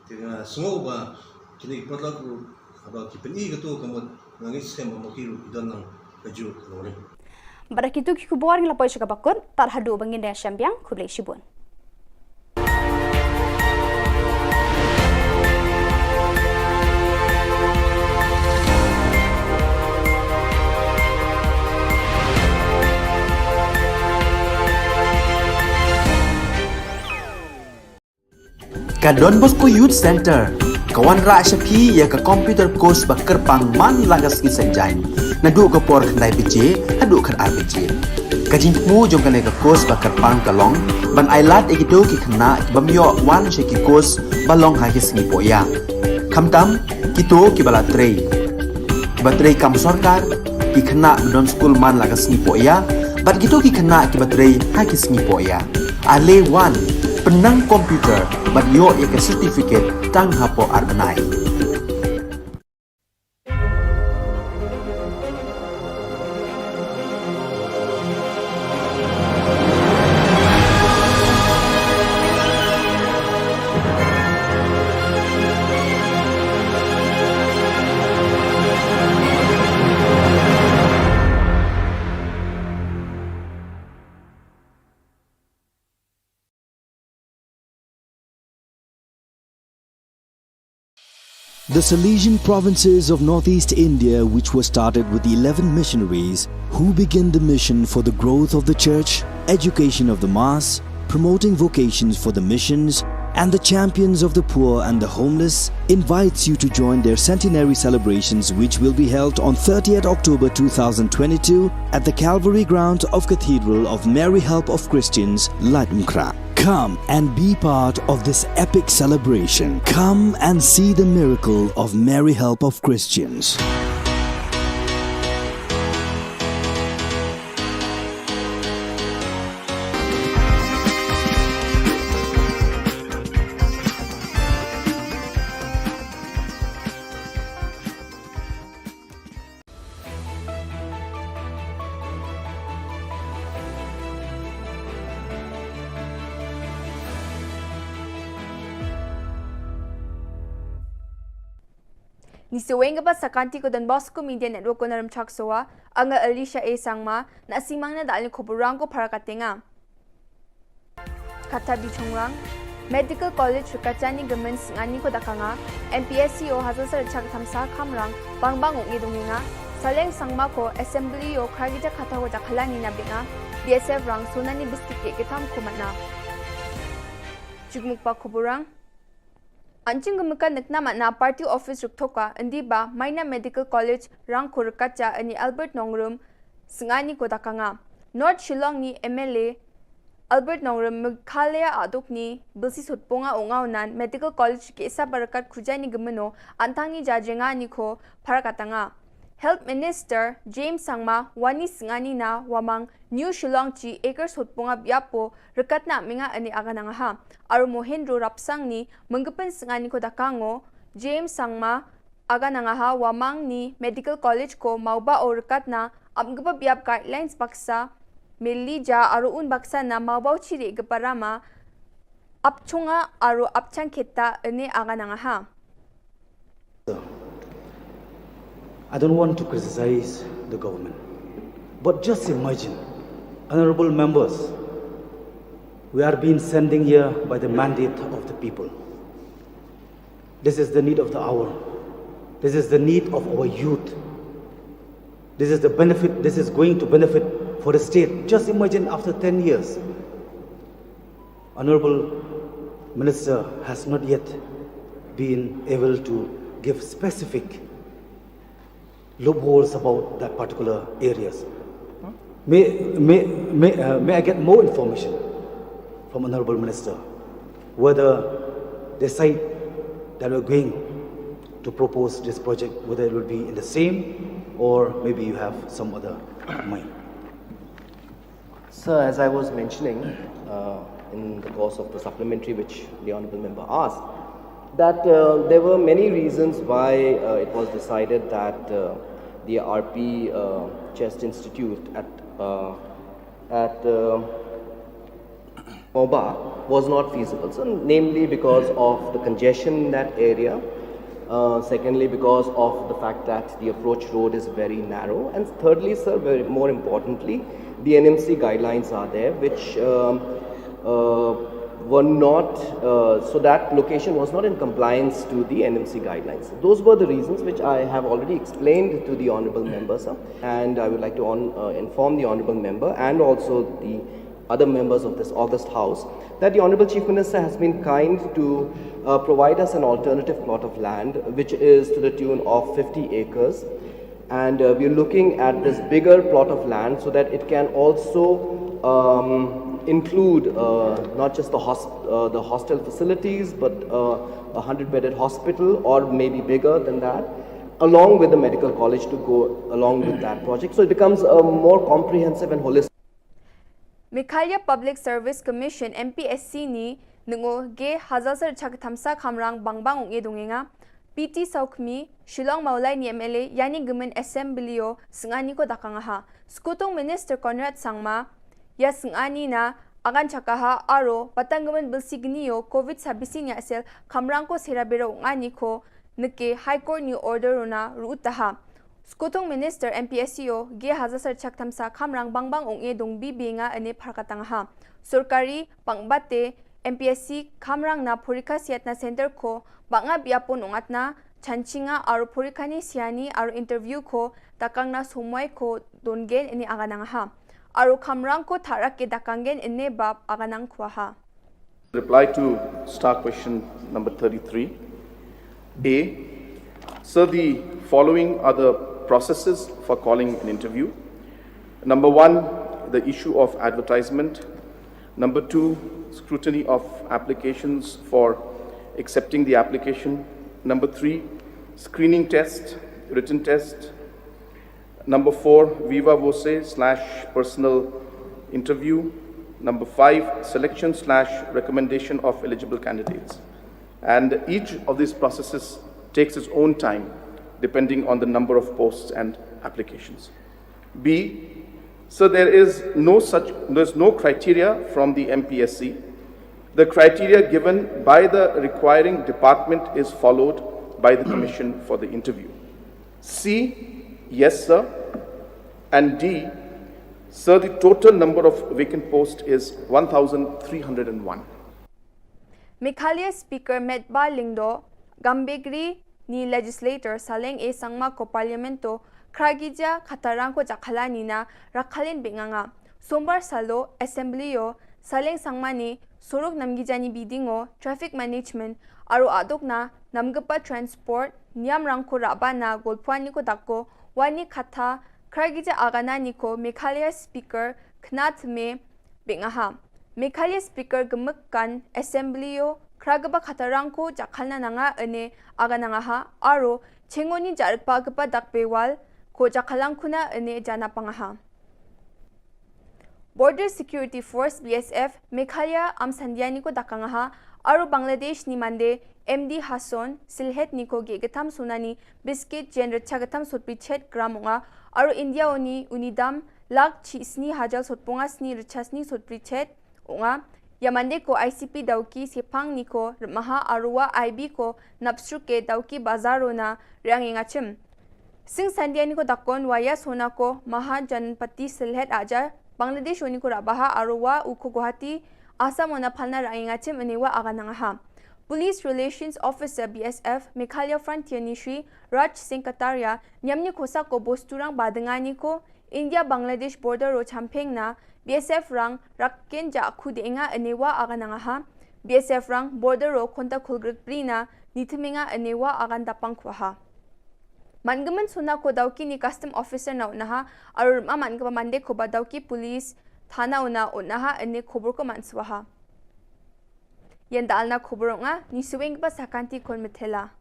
Te nga sngew ba kine ki paralok ruh haba ki pyni kato ka mut, nga ngeit skhem ba ma ki ruh ki don lang kajuh ka nongrim. Bad da kito ki khubor ngi la poi sha kaba kut, tad haduh ba ngin ïashem biang, khublei shibun. Ka Don Bosco Youth Centre ka wanrah sha phi ïa ka computer course ba kyrpang man la ka sngi Saitjaiñ, naduh ka por khyndai baje haduh khatar baje. Ka jingthmu jong kane ka course ba kyrpang ka long ban ailad ïa kito ki khynnah ki bym ïoh wan sha ki course ba long ha ki sngi pohïa, khamtam kito kiba la trei, kiba trei kam sorkar, ki khynnah ba don skul man la ka sngi pohïa, bad kito ki khynnah kiba trei ha ki sngi pohïa. Ale wan, pynnang computer bad ïoh ïa ka certificate tang hapoh ar bnai. The Salesian provinces of northeast India, which were started with eleven missionaries who began the mission for the growth of the church, education of the mass, promoting vocations for the missions, and the champions of the poor and the homeless, invites you to join their centenary celebrations, which will be held on thirtieth October two thousand twenty-two at the Calvary ground of Cathedral of Mary Help of Christians, Laitumkhrah. Come and be part of this epic celebration. Come and see the miracle of Mary Help of Christians. Ngi sa weng kaba sa ka kynti ka Don Bosco Media Network ko na Rymchak Sowa, nga Alicia A Sangma, na simang na da alin khubor rang ko phara ka tenga. Kata bi chongrang, Medical College Rkachani Gmen Sngani ko da ka nga, M P S C o Hazar Sar Chak Thamsa Khamrang, bang bang uk ngi dung nga, Saleng Sangma ko Assembly o Khragija Khatha ko da khalani na binga, B S F rang sunani biscuit ke kitam ko matna. Jugmuk pa khubor rang. Anching gumkan nekna matna party office ruktoka, indi ba, Maina Medical College, rang ko rkacha, ani Albert Nongrum, Sngani ko da ka nga. North Shillong ni M L A Albert Nongrum Meghalaya aduk ni bilsi sutpunga unga unan Medical College ki isa barakat khujai ni gemeno antang ni jajenga ni ko phara katanga. Health Minister James Sangma wani Sngani na wamang New Shillong chi acre sutpunga biapo rekatna minga ani aganangaha. Aru Mohendro Rapsang ni menggepen Sngani ko da ka ngo James Sangma aganangaha wamang ni Medical College ko mauba o rekatna apngeba biap guidelines baksa melija aru un baksa na mauba chiri geparama apchunga aru apchang kheta ene aganangaha. I don't want to criticize the government, but just imagine, honorable members, we are being sending here by the mandate of the people. This is the need of the hour. This is the need of our youth. This is the benefit, this is going to benefit for the state. Just imagine after ten years, Honorable Minister has not yet been able to give specific loopholes about that particular areas. May, may, may, uh, may I get more information from Honorable Minister whether the site that we're going to propose this project, whether it will be in the same or maybe you have some other mind? Sir, as I was mentioning uh, in the course of the supplementary which the Honorable Member asked, that uh, there were many reasons why uh, it was decided that uh, the R P uh, Chest Institute at, uh, at uh, Mawbah was not feasible. So, namely because of the congestion in that area, uh, secondly, because of the fact that the approach road is very narrow, and thirdly, sir, very, more importantly, the N M C guidelines are there, which um, uh, were not, uh, so that location was not in compliance to the N M C guidelines. Those were the reasons which I have already explained to the Honorable Member, sir, and I would like to on, uh, inform the Honorable Member and also the other members of this august House that the Honorable Chief Minister has been kind to uh, provide us an alternative plot of land, which is to the tune of fifty acres. And uh, we're looking at this bigger plot of land so that it can also um, include uh, not just the, hosp- uh, the hostel facilities, but uh, a hundred bedded hospital, or maybe bigger than that, along with the medical college to go along with that project. So it becomes a more comprehensive and holistic. Meghalaya Public Service Commission, M P S C ni nungo ge hazasar chak thamsa khamrang bangbang ong e dongenga. P T Saukmi, Shillong Maulai ni M L A, yani gemen assembly o sengani ko dakang ha. Skutung Minister Conrad Sangma, ya sengani na agan chakaha aro patang gemen belsi geni o covid sabisi nya sel khamrang ko serabero ngani ko neke High Court ni order rona ruutaha. Skutung Minister M P S C o ge hazasar chak thamsa khamrang bangbang ong e dong bi bi nga ene pharkatang ha. Sorkari pangbate M P S C khamrang na porikha siat na center ko banga biapon ongatna chanchinga aro porikha ni siani aro interview ko takang na somoi ko dongen ene aganang ha. Aro khamrang ko tharak ke dakanggen ene bab aganang khwa ha. Reply to star question number thirty-three. A, sir, the following are the processes for calling an interview. Number one, the issue of advertisement. Number two, scrutiny of applications for accepting the application. Number three, screening test, written test. Number four, viva voce slash personal interview. Number five, selection slash recommendation of eligible candidates. And each of these processes takes its own time depending on the number of posts and applications. B, so there is no such, there's no criteria from the M P S C. The criteria given by the requiring department is followed by the commission for the interview. C, yes, sir. And D, sir, the total number of vacant posts is one thousand three hundred and one. Meghalaya Speaker Metbah Lyngdoh, Gambegre ni Legislator Saleng A Sangma ko Parliament o khragija khatarang ko jakhala ni na rakhalin binganga. Sombar salo Assembly o Saleng Sangma ni sorok namgija ni biding o traffic management aro adok na namgepa transport niam rangko raba na golpuan ni ko dakko wani khatha khragija agana ni ko Meghalaya Speaker Khnat Me bingaha. Meghalaya Speaker gemekkan Assembly o khragaba khatarang ko jakhalna nanga ene aganangaha aro chengoni jarikpa gepa dakbewal ko jakhalang kuna ene jana pangaha. Border Security Force B S F Meghalaya am sandiani ko dakangaha aro Bangladesh ni mande M D Hasson Silhet ni ko ge getam sunani biscuit jen recha getam sotpi chet gram unga aro India oni unidam lak chi sni hajal sotpunga sni recha sni sotpi chet unga. Ya mande ko I C P dauki sepang ni ko remaha aro wa I B ko napsruke dauki bazaro na riang ingachim. Sing sandia ni ko dakon waya sona ko Mahajanpati Silhet aja Bangladesh oni ko rabaha aro wa uko Guwahati Assam ona phalna rang ingachim ene wa aganangaha. Police Relations Officer B S F Meghalaya Frontier ni Shri Raj Singh Kataria nyamni kosa ko bosturang badengani ko India Bangladesh border ro champeng na B S F rang rakken ja khu denga ene wa aganangaha. B S F rang border ro konta khulgrik pri na nithiminga ene wa agan dapang khwaha. Mangemen sona ko dauki ni custom officer na unaha arur ma mangeba mande ko ba dauki police thana una unaha ene khobor ko manswaha. Yenda alna khobor nga ni suwing ba sakanti kon methela.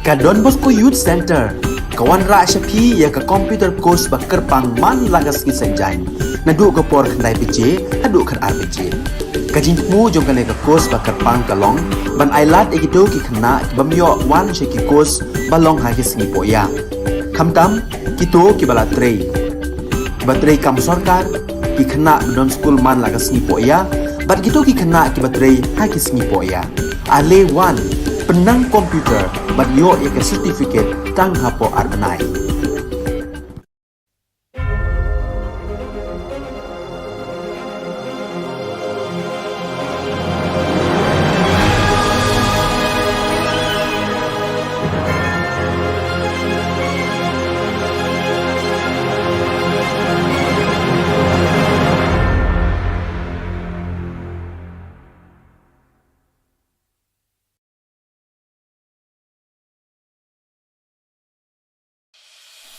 Ka Don Bosco Youth Centre ka wanrah sha phi ïa ka computer course ba kyrpang man la ka sngi Saitjaiñ, naduh ka por khyndai baje haduh khatar baje. Ka jingthmu jong kane ka course ba kyrpang ka long ban ailad ïa kito ki khynnah ki bym ïoh wan sha ki course ba long ha ki sngi pohïa, khamtam kito kiba la trei, kiba trei kam sorkar, ki khynnah ba don skul man la ka sngi pohïa bad kito ki khynnah kiba trei ha ki sngi pohïa. Ale wan, pynnang computer bad ïoh ïa ka certificate tang hapoh ar bnai.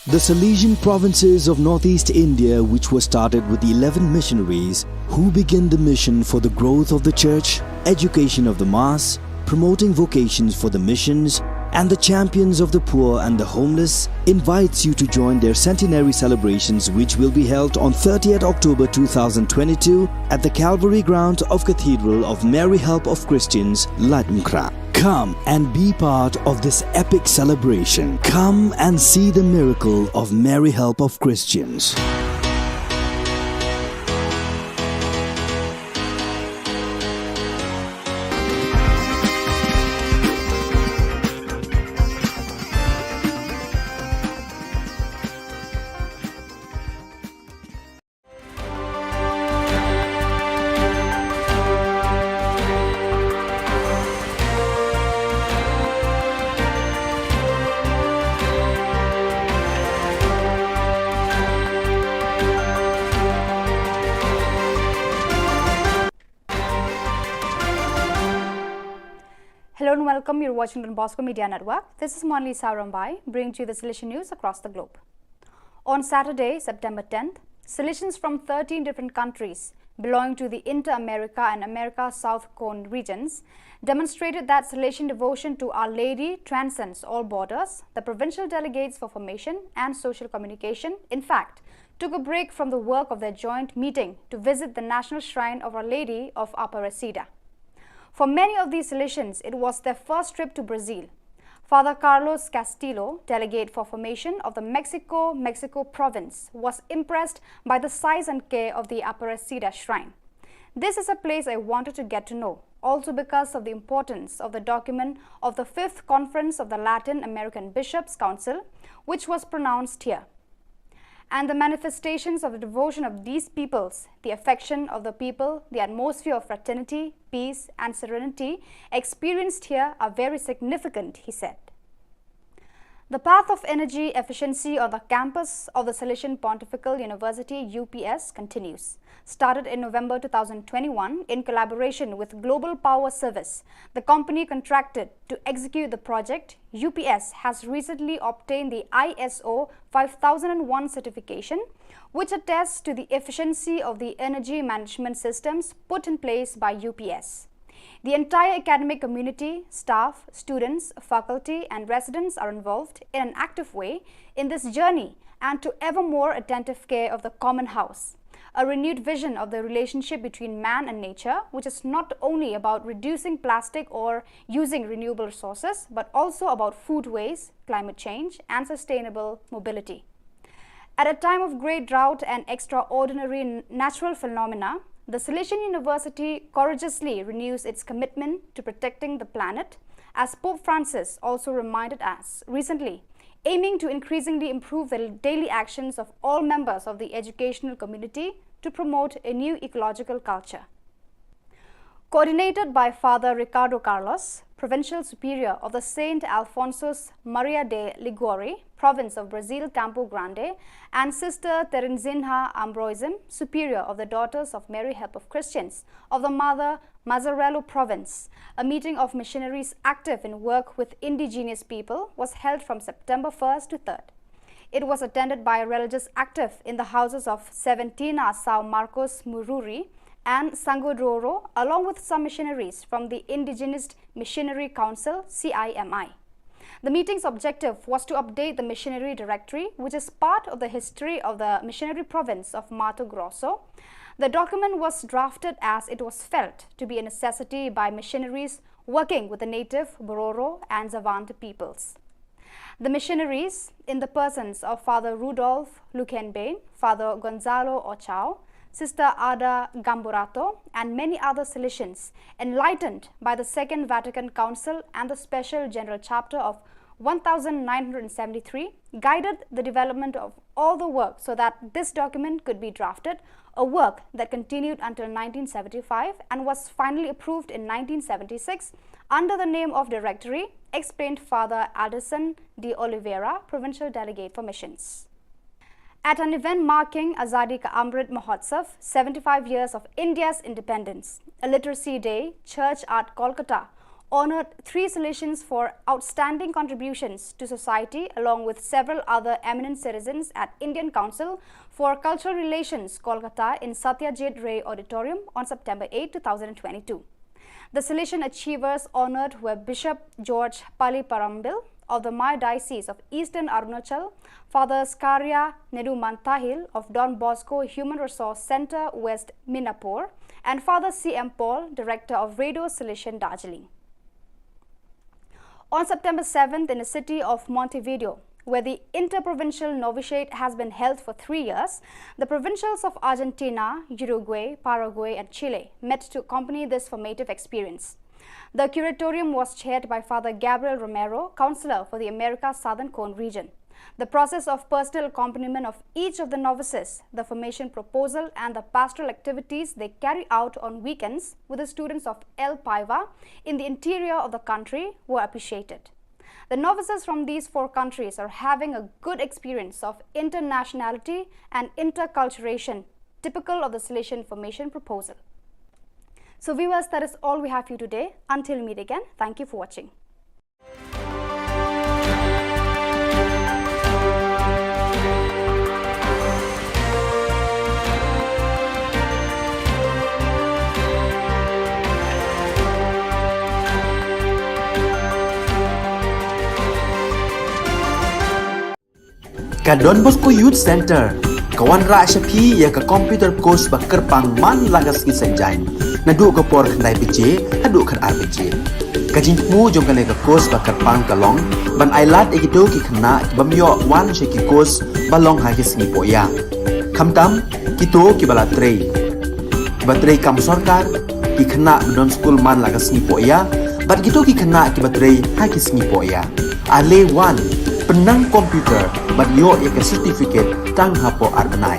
The Salesian provinces of northeast India, which were started with eleven missionaries who began the mission for the growth of the church, education of the mass, promoting vocations for the missions, and the champions of the poor and the homeless, invites you to join their centenary celebrations, which will be held on thirtieth October two thousand twenty-two at the Calvary ground of Cathedral of Mary Help of Christians, Laitumkhrah. Come and be part of this epic celebration. Come and see the miracle of Mary Help of Christians. Hello and welcome. You're watching Don Bosco Media Network. This is Monlisa Rombai, bringing to you the Salesian news across the globe. On Saturday, September tenth, Salesians from thirteen different countries belonging to the Inter-America and America South Cone regions demonstrated that Salesian devotion to Our Lady transcends all borders, the provincial delegates for formation and social communication, in fact, took a break from the work of their joint meeting to visit the National Shrine of Our Lady of Aparecida. For many of these Salesians, it was their first trip to Brazil. Father Carlos Castillo, delegate for formation of the Mexico, Mexico province, was impressed by the size and care of the Aparecida shrine. "This is a place I wanted to get to know, also because of the importance of the document of the fifth Conference of the Latin American Bishops' Council, which was pronounced here. And the manifestations of the devotion of these peoples, the affection of the people, the atmosphere of fraternity, peace, and serenity experienced here are very significant," he said. The path of energy efficiency on the campus of the Salesian Pontifical University, U P S, continues. Started in November two thousand twenty-one in collaboration with Global Power Service, the company contracted to execute the project, U P S has recently obtained the I S O five thousand and one certification, which attests to the efficiency of the energy management systems put in place by U P S. The entire academic community, staff, students, faculty, and residents are involved in an active way in this journey and to ever more attentive care of the common house. A renewed vision of the relationship between man and nature, which is not only about reducing plastic or using renewable resources, but also about food waste, climate change, and sustainable mobility. At a time of great drought and extraordinary n-, natural phenomena, the Salesian University courageously renews its commitment to protecting the planet, as Pope Francis also reminded us recently, aiming to increasingly improve the daily actions of all members of the educational community to promote a new ecological culture. Coordinated by Father Ricardo Carlos, Provincial Superior of the Saint Alphonsus Maria de Liguori, province of Brazil, Campo Grande, and Sister Terezinha Ambroisim, Superior of the Daughters of Mary Help of Christians of the Mother Mazzarello province, a meeting of missionaries active in work with indigenous people was held from September first to third. It was attended by religious active in the houses of Seventina São Marcos Mururi and Sangodoro, along with some missionaries from the Indigenous Missionary Council, C I M I. The meeting's objective was to update the missionary directory, which is part of the history of the missionary province of Mato Grosso. The document was drafted as it was felt to be a necessity by missionaries working with the native Bororo and Xavante peoples. The missionaries, in the persons of Father Rudolf Luckenbein, Father Gonzalo Ochao, Sister Ada Gamburato, and many other Salesians, enlightened by the Second Vatican Council and the Special General Chapter of one thousand nine hundred seventy-three, guided the development of all the work so that this document could be drafted, a work that continued until nineteen seventy-five and was finally approved in nineteen seventy-six under the name of Directory, explained Father Alderson de Oliveira, Provincial Delegate for Missions. At an event marking Azadi Ka Amrit Mahotsav, seventy-five years of India's independence, a literacy day, Church at Kolkata honored three Salesians for outstanding contributions to society, along with several other eminent citizens at Indian Council for Cultural Relations, Kolkata, in Satyajit Ray Auditorium on September eight, two thousand twenty-two. The Salesian achievers honored were Bishop George Paliparambil of the Maya Diocese of Eastern Arunachal, Father Skaria Nedumantahil of Don Bosco Human Resource Centre, West Minapur, and Father C M Paul, Director of Radio Salesian Darjeeling. On September seventh, in the city of Montevideo, where the interprovincial novitiate has been held for three years, the provincials of Argentina, Uruguay, Paraguay, and Chile met to accompany this formative experience. The curatorium was chaired by Father Gabriel Romero, counselor for the America Southern Cone region. The process of personal accompaniment of each of the novices, the formation proposal, and the pastoral activities they carry out on weekends with the students of El Paiva in the interior of the country were appreciated. The novices from these four countries are having a good experience of internationality and interculturation, typical of the Salesian formation proposal. So, viewers, that is all we have for you today. Until we meet again, thank you for watching. Ka Don Bosco Youth Centre ka wanrah sha phi ïa ka computer course ba kyrpang man la ka sngi Saitjaiñ, naduh ka por khyndai baje haduh khatar baje. Ka jingthmu jong kane ka course ba kyrpang ka long ban ailad ïa kito ki khynnah ki bym ïoh wan sha ki course ba long ha ki sngi pohïa. Khamtam kito kiba la trei, kiba trei kam sorkar, ki khynnah ba don skul man la ka sngi pohïa, bad kito ki khynnah kiba trei ha ki sngi pohïa. Ale wan, pynnang computer bad ïoh ïa ka certificate tang hapoh ar bnai.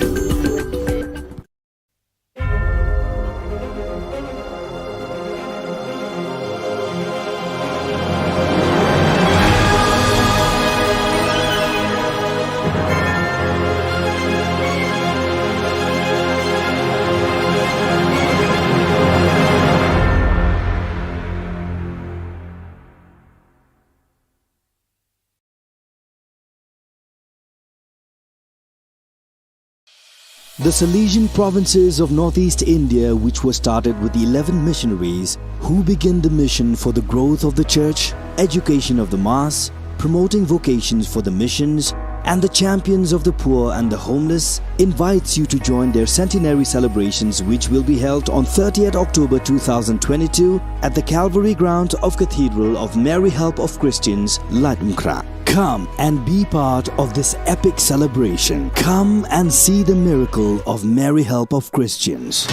The Salesian provinces of northeast India, which were started with eleven missionaries who began the mission for the growth of the church, education of the mass, promoting vocations for the missions, and the champions of the poor and the homeless, invites you to join their centenary celebrations, which will be held on thirtieth October two thousand twenty-two at the Calvary ground of Cathedral of Mary Help of Christians, Laitumkhrah. Come and be part of this epic celebration. Come and see the miracle of Mary Help of Christians.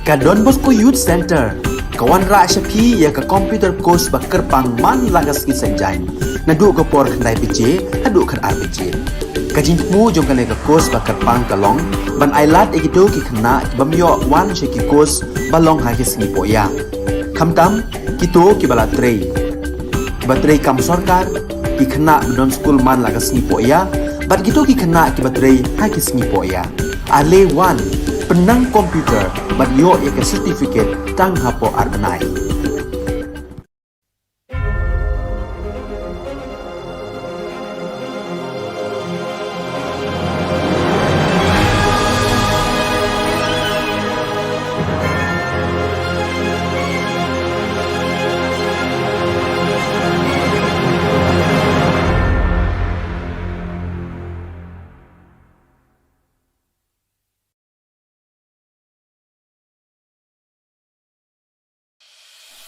Ka Don Bosco Youth Centre ka wanrah sha phi ïa ka computer course ba kyrpang man la ka sngi Saitjaiñ, naduh ka por khyndai baje haduh khatar baje. Ka jingthmu jong kane ka course ba kyrpang ka long ban ailad ïa kito ki khynnah ki bym ïoh wan sha ki course ba long ha ki sngi pohïa, khamtam kito kiba la trei, kiba trei kam sorkar, ki khynnah ba don skul man la ka sngi pohïa, bad kito ki khynnah kiba trei ha ki sngi pohïa. Ale wan, pynnang computer bad ïoh ïa ka certificate tang hapoh ar bnai.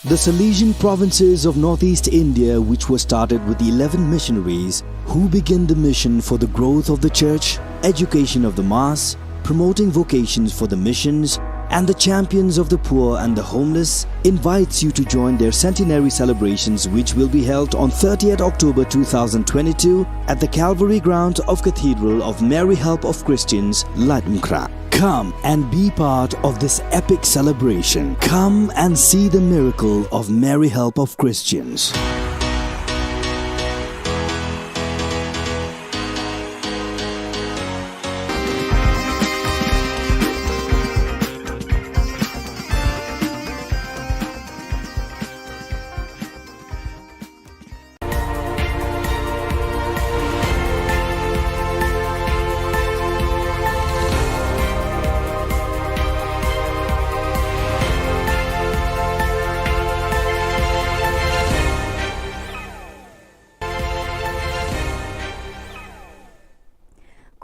The Salesian provinces of northeast India, which were started with eleven missionaries who began the mission for the growth of the church, education of the mass, promoting vocations for the missions, and the champions of the poor and the homeless, invites you to join their centenary celebrations, which will be held on thirtieth October two thousand twenty-two at the Calvary Ground of Cathedral of Mary Help of Christians, Laitumkhrah. Come and be part of this epic celebration. Come and see the miracle of Mary Help of Christians.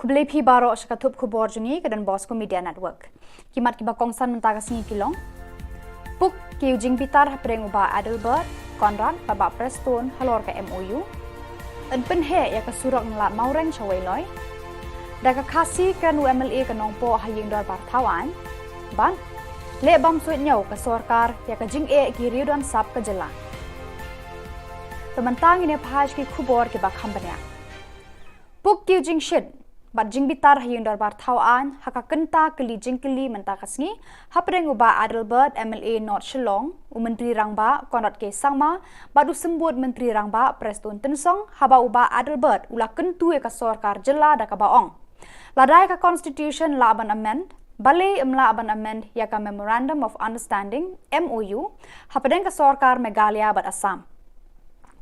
Khublei phi baroh sha ka thup khubor jong ngi ka Don Bosco Media Network. Ki mat kiba kongsan mynta ka sngi ki long: Puk ki ïa u jingbitar hapdeng u Bah Adelbert Conrad bad Bah Prestone halor ka M O U. Yn pynheh ïa ka surok na Lad Mawreng sha Weiloi. Da ka Khasi kren u M L A ka Nongpoh ha ïing dorbar thaw aiñ. Bad leh bam suidñiew ka sorkar ïa ka jingeh ki riew don sap ka jylla. Te mynta ngin ïa phai sha ki khubor kiba kham bniah. Puk ki ïa u jingshit bad jingbitar ha ïing dorbar thaw aiñ ha ka kynta kylli jingkylli mynta ka sngi hapdeng u Bah Adelbert, M L A North Shillong, u Myntri Rangbah Conrad K Sangma bad u Symbud Myntri Rangbah Prestone Tynsong, haba u Bah Adelbert u la kyntu ïa ka sorkar jylla da kaba ong, lada ïa ka Constitution lah ban amend, balei ym lah ban amend ïa ka Memorandum of Understanding, M O U, hapdeng ka sorkar Meghalaya bad Assam.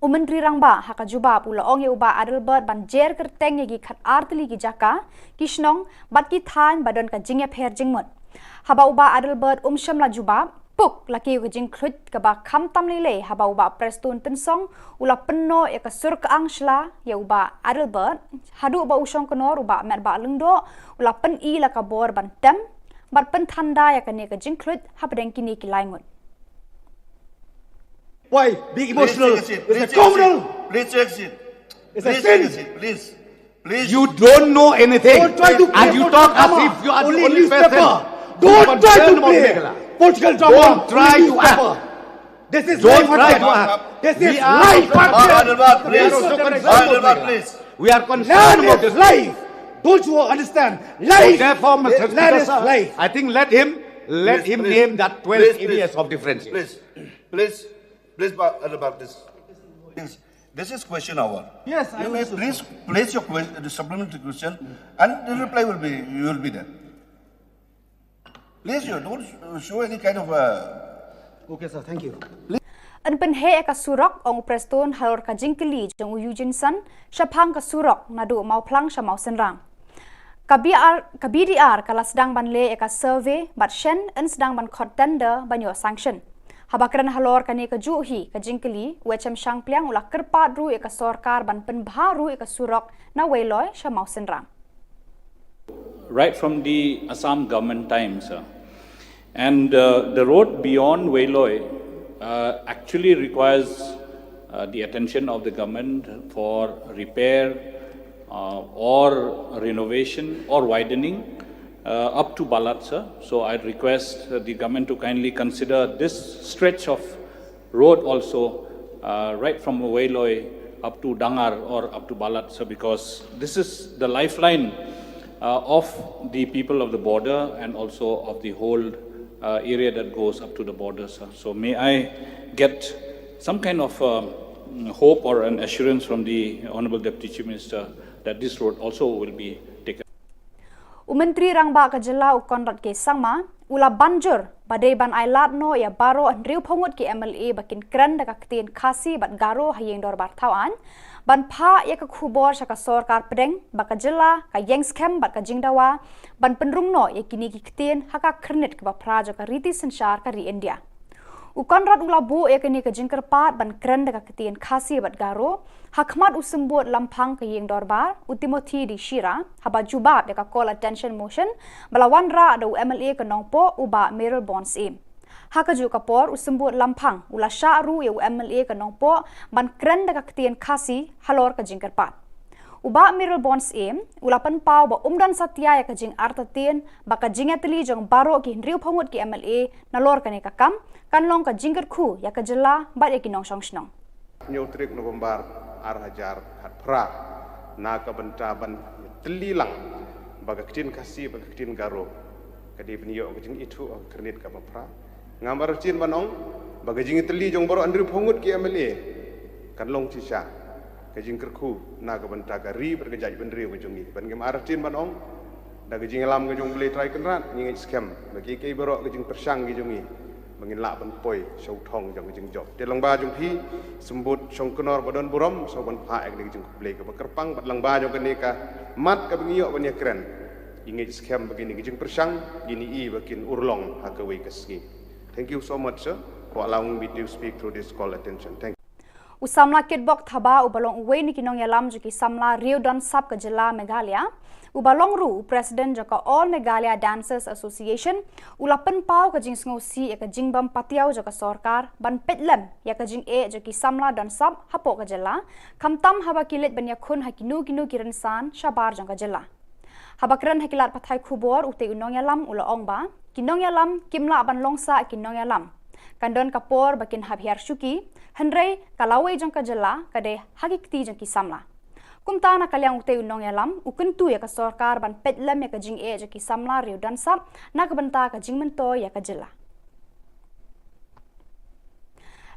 U Myntri Rangbah ha ka jubab u la ong ïa u Bah Adelbert ban jer kyrteng ïa ki khatar tylli ki jaka, ki shnong bad ki thaiñ ba don ka jingïapher jingmut. Haba u Bah Adelbert um shym la jubab, puk la kiew ka jingkhluit kaba khamtam lei lei haba u Bah Prestone Tynsong u la pynnoh ïa ka sur kyang shla ïa u Bah Adelbert, haduh ba u shongknor u Bah Metbah Lyngdoh u la pyni la ka bor ban tem bad pynthanda ïa kane ka jingkhluit hapdeng kine ki lai ngut. Why being emotional? Please take a seat. It's a criminal. Please take a seat. It's a sin. Please take a seat. Please. Please. You don't know anything. Don't try to play. And you talk as if you are the only person. Don't try to play political drama. Don't try to act. This is life. Don't try to act. This is life. Please. We are concerned about this. Land is life. Don't you understand? Life. So therefore, Mister Speaker, sir, I think let him, let him name that twelve areas of difference. Please, please, please, Baptist. Please, this is question hour. Yes, I understand. You may please place your que-, the supplementary question, and the reply will be, you will be there. Please, you don't show any kind of, uh, okay, sir. Thank you. Yn pynheh ïa ka surok, ong u Prestone halor ka jingkylli jong u Eugene Sun shaphang ka surok naduh Mawphlang sha Mawsynram. Ka B R, ka B D R ka la sdang ban leh ïa ka survey bad shen yn sdang ban khot tender ban ïoh sanction. Haba kren halor kane kajuh hi ka jingkylli, u H M Shangpliang u la kyrpad ruh ïa ka sorkar ban pynbha ruh ïa ka surok na Weiloi sha Mawsynram. Right from the Assam government times, uh, and, uh, the road beyond Weiloi, uh, actually requires, uh, the attention of the government for repair, uh, or renovation or widening. uh, up to Balat, sir. So I'd request, uh, the government to kindly consider this stretch of road also, uh, right from Weiloi up to Dangar or up to Balat, sir, because this is the lifeline, uh, of the people of the border and also of the whole, uh, area that goes up to the border, sir. So may I get some kind of, um, hope or an assurance from the Honorable Deputy Chief Minister that this road also will be taken? U Myntri Rangbah ka jylla, u Conrad K Sangma, u la ban jur ba dei ban ai lad noh ïa baroh hynriewphew ngut ki M L A ba kin kren da ka ktien Khasi bad Garo ha ïing dorbar thaw aiñ, ban phah ïa ka khubor sha ka sorkar pdeng ba ka jylla ka ïeng skhem bad ka jingdawa ban pynrung noh ïa kine ki ktien ha ka khyrnit kaba phra jong ka riti synshar ka ri India. U Conrad u la buh ïa kane ka jingkyrpad ban kren da ka ktien Khasi bad Garo ha khmat u symbud lamphang ka ïing dorbar, u Timothy D Shira, haba jubab ïa ka call attention motion ba la wanrah da u M L A ka Nongpoh, u Bah Mayralborn Syiem. Ha kajuh ka por, u symbud lamphang u la shah ruh ïa u M L A ka Nongpoh ban kren da ka ktien Khasi halor ka jingkyrpad. U Bah Mayralborn Syiem u la pynpaw ba um don satia ïa ka jingartatien ba ka jingïatylli jong baroh ki hynriewphew ngut ki M L A nalor kane ka kam kan long ka jingkyrkhu ïa ka jylla bad ïa ki nongshong shnong. Hynñiew tarik November ar hajar khatphra, na ka bynta ban tylli lang ba ka ktien Khasi bad ka ktien Garo ka dei ban ïoh ka jingithuh ha ka khyrnit kaba phra. Ngam artatien ban ong ba ka jingïatylli jong baroh hynriewphew ngut ki M L A kan long shisha ka jingkyrkhu na ka bynta ka ri bad ka jaitbynriew ka jong ngi. Bad ngim artatien ban ong, da ka jingïalam ka jong U Blei Trai Kynrad, ngi ngeit skhem ba kiei kiei baroh ka jingpyrshang ki jong ngi ba ngin lah ban poi sha u thong jong ka jingjop. Te lyngba jong phi, symbud Shongknor ba don burom, sngewbha ban phah ïa kane ka jingkhublei kaba kyrpang, bad lyngba jong kane ka mat kaba ngi ïoh ban ïakren, ngi ngeit skhem ba kine ki jingpyrshang kin ïoh ba kin urlong ha kawei ka sngi. Thank you so much, sir, for allowing me to speak through this call attention. Thank you. U samla Kitbok Thabah, uba long uwei na ki nongïalam jong ki samla riew don sap ka jylla Meghalaya, uba long ruh u president jong ka All Meghalaya Dancers Association, u la pynpaw ka jingsngewsih ïa ka jingbym patiaw jong ka sorkar ban peit lem ïa ka jingeh jong ki samla don sap hapoh ka jylla, khamtam haba ki leit ban ïakhun ha kino kino ki rynsan shabar jong ka jylla. Haba kren ha ki lad pathai khubor, utei u nongïalam u la ong ba ki nongïalam kim lah ban long sah ki nongïalam. Kan don ka por ba kin hap hiar shuki, hynrei ka lawei jong ka jylla ka dei ha ki kti jong ki samla. Kumta, na ka liang utei u nongïalam u kyntu ïa ka sorkar ban peit lem ïa ka jingeh jong ki samla riew don sap na ka bynta ka jingmyntoi ïa ka jylla.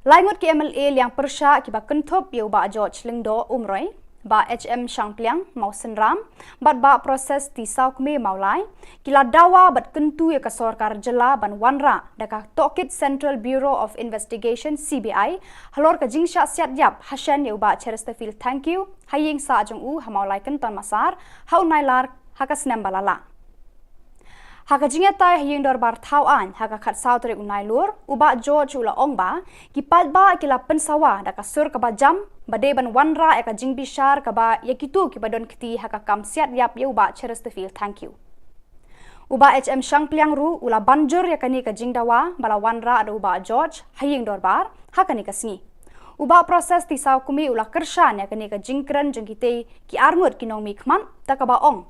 Lai ngut ki M L A liang pyrshah kiba kynthup ïa u Bah George Lyngdoh Umroi, Bah H M Shangpliang Mawsynram bad Bah Proses T Sawkmie Mawlai, ki la dawa bad kyntu ïa ka sorkar jylla ban wanrah da ka tohkit Central Bureau of Investigation, C B I, halor ka jingshah siat ïap hashen ïa u Bah Chesterfield Thangkhiew ha ïing sah jong u ha Mawlai Kynton Massar ha u Nailar ha ka snem ba la lah. Ha ka jingïatai ha ïing dorbar thaw aiñ ha ka khatsaw tarik u Nailur, u Bah George u la ong ba ki paidbah ki la pynsawa da ka sur kaba jam ba dei ban wanrah ïa ka jingbishar kaba ïa kito kiba don kti ha ka kam siat ïap ïa u Bah Chesterfield Thangkhiew. U Bah H M Shangpliang ruh u la ban jur ïa kane ka jingdawa ba la wanrah da u Bah George ha ïing dorbar ha kane ka sngi. U Bah Proses T Sawkmie u la kyrshan ïa kane ka jingkren jong kitei ki arngut ki nongmihkhmat, da kaba ong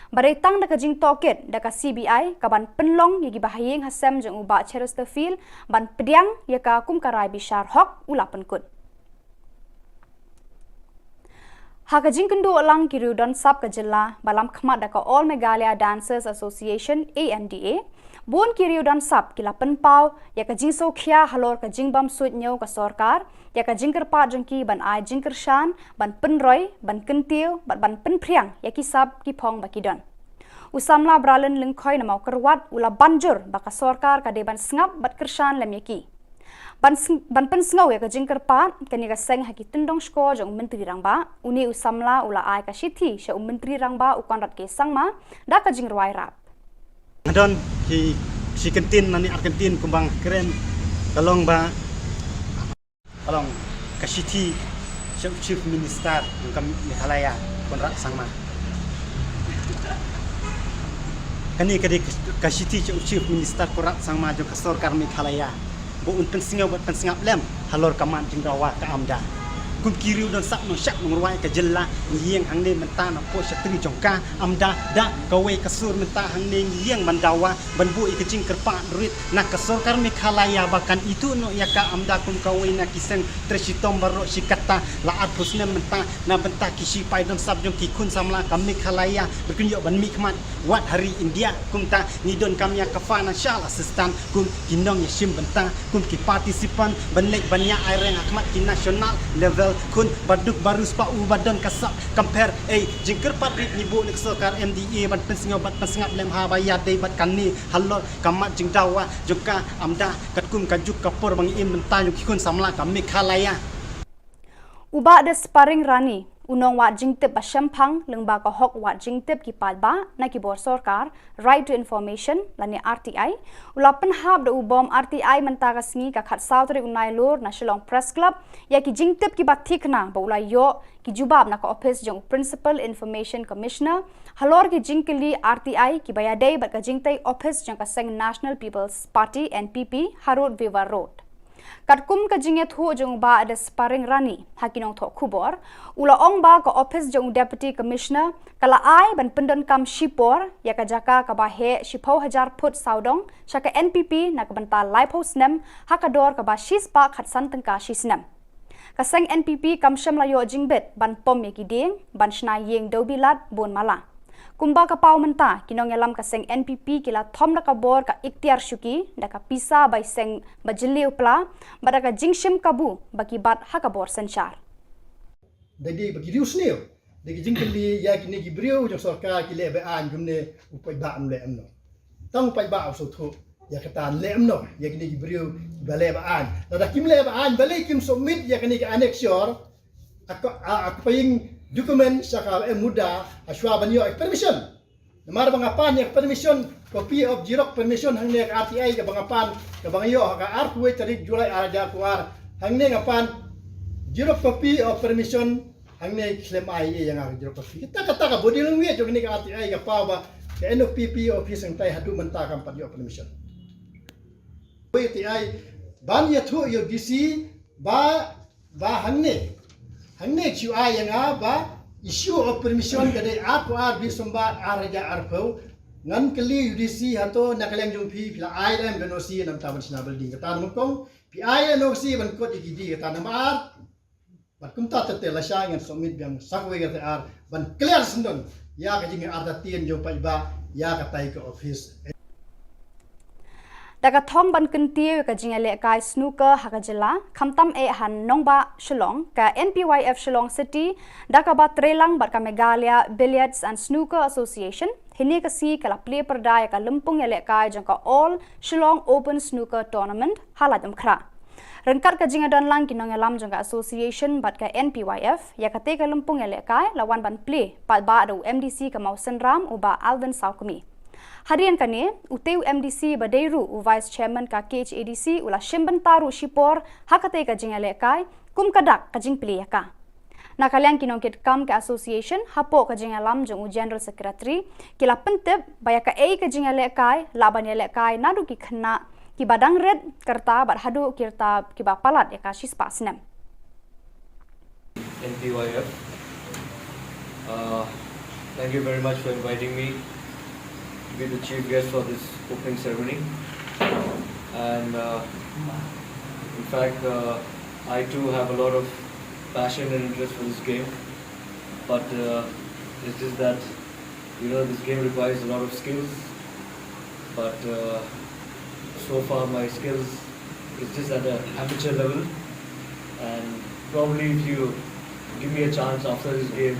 ba dei tang da ka jingtohkit da ka C B I ka ban pynlong ïa kiba ha ïing ha sem jong u Bah Chesterfield ban pdiang ïa ka kum ka rai bishar hok, u la pynkut. Ha ka jingkynduh lang ki riew don sap ka jylla ba lam khmat da ka All Meghalaya Dancers Association, A M D A, bun ki riew don sap ki la pynpaw ïa ka jingsngewkhia halor ka jingbym suidñiew ka sorkar ïa ka jingkyrpad jong ki ban ai jingkyrshan, ban pynroi, ban kyntiew bad ban pynphriang ïa ki sap ki phong ba ki don. U samla Bralin Lyngkhoi na Mawkyrwat u la ban jur ba ka sorkar ka dei ban sngap bad kyrshan lem ïa ki. Ban sng-, ban pynsngew ïa ka jingkyrpad kane ka seng ha ki tyndong shkor jong u Myntri Rangbah, une u samla u la ai ka shithi sha u Myntri Rangbah u Conrad K Sangma da ka jingrwai rap. Nga don ki shi kyntien lane ar kyntien kumba nga kren, ka long ba, ka long ka shithi sha u Chief Minister jong ka Meghalaya, Conrad Sangma. Kane ka dei ka shithi sha u Chief Minister Conrad Sangma jong ka sorkar Meghalaya, ba un pynsngew bad pynsngap lem halor ka mat jingdawa ka AMDA. Kum ki riew don sap nongshad nongrwai ka jylla, ngi ïeng hangne mynta na pdeng shatri jong ka, ym da da kawei ka sur mynta hangne, ngi ïeng ban dawa ban buh ïa ka jingkyrpad rit na ka sorkar Meghalaya ba kan ithuh noh ïa ka, ym da kum kawei na ki seng trei shitom baroh shi katta. La arphew snem mynta na bynta ki shipai don sap jong ki khun samla ka Meghalaya ba kin ïoh ban mihkhmat wat ha ri India. Kumta ngi donkam ïa ka financial assistance kum ki nongïashim bynta, kum ki participant ban leit ban ïa aireng ha khmat ki national level. Khun ba duk ba riewspah u ba don ka sap, kam pher ei jingkyrpad rit ngi buh na ka sorkar M D A ban pynsngew bad pynsngap lem ha ba ïadei bad kane halor ka mat jingdawa jong ka, ym da katkum ka juk ka por ba ngi im bynta jong ki khun samla ka Meghalaya. U Bah Desparing Rani, u nongwad jingtip ba shemphang lyngba ka hok wad jingtip ki paidbah na ki bor sorkar, Right to Information lane R T I, u la pynhap da u bom R T I mynta ka sngi ka khatsaw tarik u Nailur na Shillong Press Club ïa ki jingtip kiba thikna ba u la ïoh ki jubab na ka ophis jong u Principal Information Commissioner halor ki jingkylli R T I kiba ïadei bad ka jingtei ophis jong ka seng National People's Party, N P P, ha Road Viva Road. Katkum ka jingïathuh jong u Bah Desparing Rani ha ki nongthoh khubor, u la ong ba ka ophis jong u Deputy Commissioner ka la ai ban pyndonkam shipor ïa ka jaka kaba heh shiphew hajar phut sawdong sha ka N P P na ka bynta laiphew snem ha ka dor kaba shispah khatsan tyngka shisnem. Ka seng N P P kam shym la ïoh jingbit ban pom ïa ki dieng ban shna ïing dewbilat bun mala. Kumba ka paw mynta, ki nongïalam ka seng N P P ki la thom da ka bor ka iktiar shuki da ka pisa bai seng ba jylliew pla bad da ka jingshim kabu ba ki bat ha ka bor synshar. Da dei ba ki riew sniew da ki jingkylli ïa kine ki briew jong sorkar ki leh ba-aiñ kumne, u paidbah un leh kumno? Tang u paidbah u sngewthuh ïa kata, un leh kumno ïa kine ki briew ba leh ba-aiñ? Lada kim leh ba-aiñ, balei kim submit ïa kine ki annexure, a ka, a, a ka paying document sha ka M Muda ha shuwa ban ïoh permission? Namar ba nga pan ïa ka permission, copy of xerox permission hangne ka R T I kaba nga pan, kaba nga ïoh ha ka arphew tarik July ar hajar arphew ar. Hangne nga pan xerox copy of permission, hangne khlem ai ïa nga ka xerox copy. Kata, kata ka body language jong kane ka R T I ka paw ba ka N P P office hangtai haduh mynta kam pat ïoh permission. Wei R T I ban ïathuh ïa u D C ba, ba hangne, hangne ki ai ïa nga ba issue of permission ka dei arphew ar December ar hajar arphew. Ngan kylli u D C, hato na ka liang jong phi, phi la ai lem ka N O C namar ban shna building? Kata na nyngkong. Phi ai N O C ban kot ïa ki dieng? Kata namar ar. Bad kumta te te lashai ngan submit biang sa kawei ka R T R ban clear syndon ïa ka jingartatien jong paidbah ïa katai ka office. Da ka thong ban kyntiew ïa ka jingïalehkai snooker ha ka jylla, khamtam eh ha nongbah Shillong, ka N P Y F Shillong City da kaba treilang bad ka Meghalaya Billiards and Snooker Association, hynne ka sngi ka la plie pyrda ïa ka lympung ïalehkai jong ka All Shillong Open Snooker Tournament ha Laitumkhrah. Ryngkat ka jingïadonlang ki nongïalam jong ka association bad ka N P Y F, ïa katei ka lympung ïalehkai la wan ban plie pat bad u M D C ka Mawsynram, u Bah Alvin Sawkmie. Hadien kane, utei u M D C ba dei ruh u Vice Chairman ka K H A D C u la shim bynta ruh shipor ha katei ka jingïalehkai kum ka dak ka jingplie ïa ka. Na ka liang ki nongkitkam ka association, hapoh ka jingïalam jong u General Secretary, ki la pyntip ba ïa kaei ka jingïalehkai lah ban ïalehkai naduh ki khynnah kiba dang rit ka rta bad haduh ki rta kiba palat ïa ka shispah snem. N P Y F. Uh, thank you very much for inviting me to be the chief guest for this opening ceremony. And uh, in fact, uh, I too have a lot of passion and interest for this game, but uh, it's just that, you know, this game requires a lot of skills, but uh, so far my skills is just at an amateur level, and probably if you give me a chance after this game,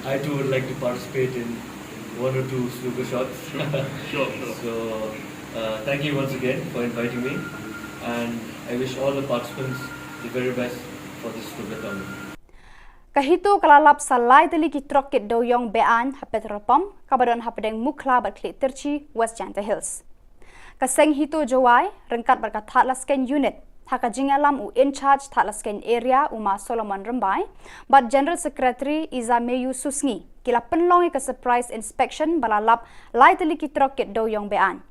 I too would like to participate in one or two snooker shots. Sure, sure, sure. So, uh, thank you once again for inviting me, and I wish all the participants the very best for this snooker tournament. Ka HITO ka la lap sa lai tylli ki trok kit dewïong be-aiñ ha petrol pump kaba don hapdeng Mukhla bad Khliehtyrshi, West Jaintia Hills. Ka seng HITO Jowai ryngkat bad ka Thadlaskein Unit, ha ka jingïalam u In-charge Thadlaskein Area, u Ma Solomon Rymbai, bad General Secretary Izameyu Susngi, ki la pynlong ïa ka surprise inspection ba la lap lai tylli ki trok kit dewïong be-aiñ.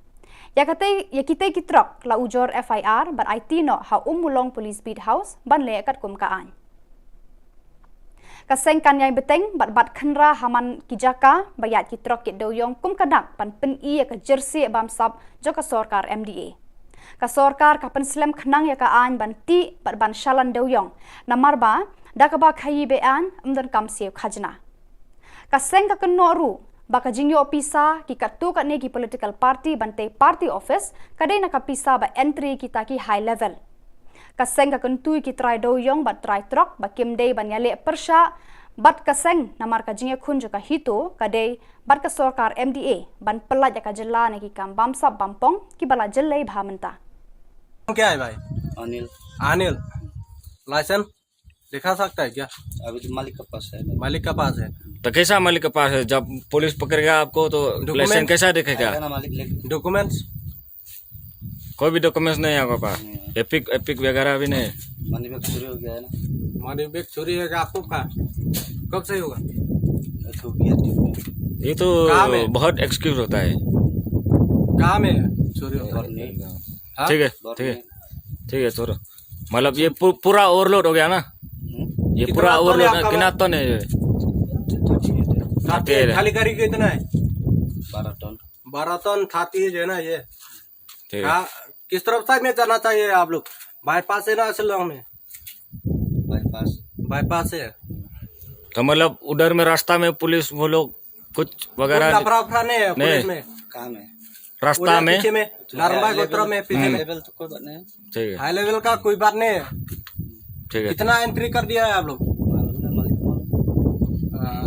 Ïa katei, ïa kitei ki trok la ujor F I R bad aiti noh ha Ummulong Police Beat House ban leh katkum ka aiñ. Ka seng kan ïai bteng bad bat khynra ha man ki jaka ba ïaid ki trok ki dewïong kum ka dak ban pyni ïa ka jersey bamsap jong ka sorkar M D A. Ka sorkar ka pynslem khnang ïa ka aiñ ban tih bad ban shalan dewïong, namar ba da kaba khaïi be-aiñ ym donkam siew khajna. Ka seng ka kynnoh ruh ba ka jingïoh pisa ki katto katne ki political party ban tei party office ka dei na ka pisa ba entry kita ki high level. Ka seng ka kyntu ïa ki trai dewïong bad trai trok ba kim dei ban ïaleh pyrshah bad ka seng, namar ka jingïakhun jong ka HITO ka dei bad ka sorkar M D A ban pyllait ïa ka jylla na ki kam bamsap bampong kiba la jyllei bha mynta. क्या है भाई? अनिल। अनिल, लाइसेंस दिखा सकता है क्या? अभी तो मालिक के पास है। मालिक के पास है। तो कैसा मालिक के पास है? जब पुलिस पकड़ेगा आपको तो डॉक्यूमेंट। लाइसेंस कैसा दिखेगा? आएगा ना मालिक लेके। डॉक्यूमेंट्स? कोई भी डॉक्यूमेंट्स नहीं है आपके पास? नहीं है। एपिक, एपिक वगैरह भी नहीं? मनी बैग चोरी हो गया है ना। मनी बैग चोरी है आपको का? कब से होगा? ये तो किया ठीक है। ये तो कहाँ में? बहुत एक्सक्यूज होता है। कहाँ में चोरी होता है? घर में। हाँ? ठीक है, घर ठीक है। में। ठीक है, छोड़ो। मतलब ये पू-, पूरा ओवरलोड हो गया ना? हम्म। ये कितना पूरा टन है ओवरलोड है, आपका कितना माल? टन है ये? ठीक है। थाती है, खाली गाड़ी कितना है? बारह टन। बारह टन थाती है जो है ना ये। ठीक है। कहाँ, किस तरफ साइड में जाना चाहिए आप लोग? बाईपास है ना शिलोंग में? बाईपास। बाईपास है। तो मतलब उधर में रास्ता में पुलिस वो लोग कुछ वगैरह कुछ लफड़ा वफड़ा नहीं है नहीं। पुलिस में। कहाँ में? रास्ता उधर में? पीछे में, नारंबा हाई लेवल, गोत्र में पीछे में। हाई लेवल तो कोई बात नहीं है। ठीक है। हाई लेवल का कोई बात नहीं है। ठीक है। कितना एंट्री कर दिया है आप लोग? मालूम नहीं, मालिक को मालूम। हाँ।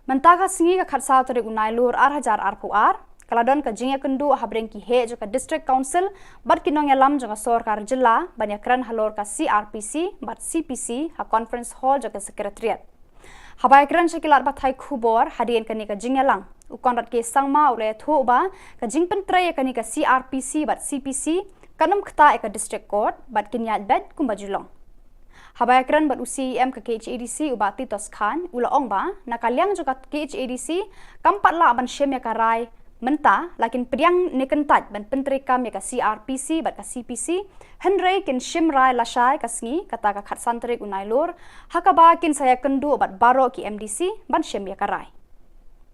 Mynta ka sngi ka khatsaw tarik u Nailur ar hajar arphew ar, ka la don ka jingïakynduh ha bneng ki heh jong ka District Council bad ki nongïalam jong ka sorkar jylla ban ïakren halor ka C R P C bad C P C ha Conference Hall jong ka Secretariat. Haba ïakren sha ki lad pathai khubor hadien kane ka jingïalang, u Conrad K Sangma u la ïathuh ba ka jingpyntrei ïa kane ka C R P C bad C P C kan ym ktah ïa ka District Court bad kin ïaid beit kumba ju long. Haba ïakren bad u C E M ka K H A D C u Bah Titos Chyne u la ong ba na ka liang jong ka K H A D C kam pat lah ban shim ïa ka rai mynta, la kin pdiang ne kyntait ban pyntreikam ïa ka C R P C bad ka C P C, hynrei kin shim rai lashai ka sngi, kata ka khatsan tarik u Nailur, ha kaba kin sa ïakynduh bad baroh ki M D C ban shim ïa ka rai.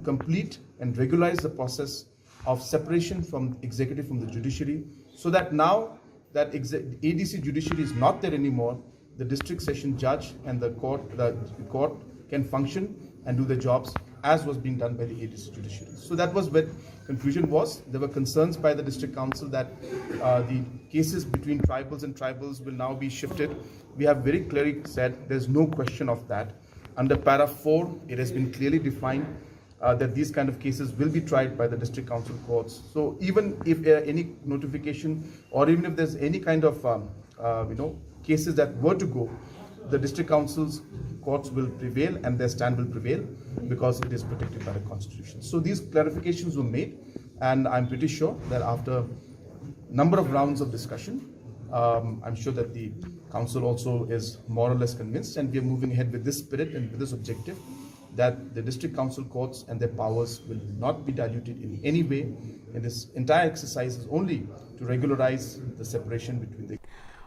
Complete and regularize the process of separation from executive from the judiciary, so that now that exe-, A D C judiciary is not there anymore, the district session judge and the court, the court can function and do the jobs as was being done by the A D C judiciary. So that was where confusion was. There were concerns by the district council that, uh, the cases between tribals and tribals will now be shifted. We have very clearly said there's no question of that. Under para four, it has been clearly defined, uh, that these kind of cases will be tried by the district council courts. So even if, uh, any notification or even if there's any kind of, um, uh, you know, cases that were to go, the district council's courts will prevail and their stand will prevail because it is protected by the constitution. So these clarifications were made, and I'm pretty sure that after number of rounds of discussion, um, I'm sure that the council also is more or less convinced, and we are moving ahead with this spirit and with this objective that the district council courts and their powers will not be diluted in any way. And this entire exercise is only to regularize the separation between the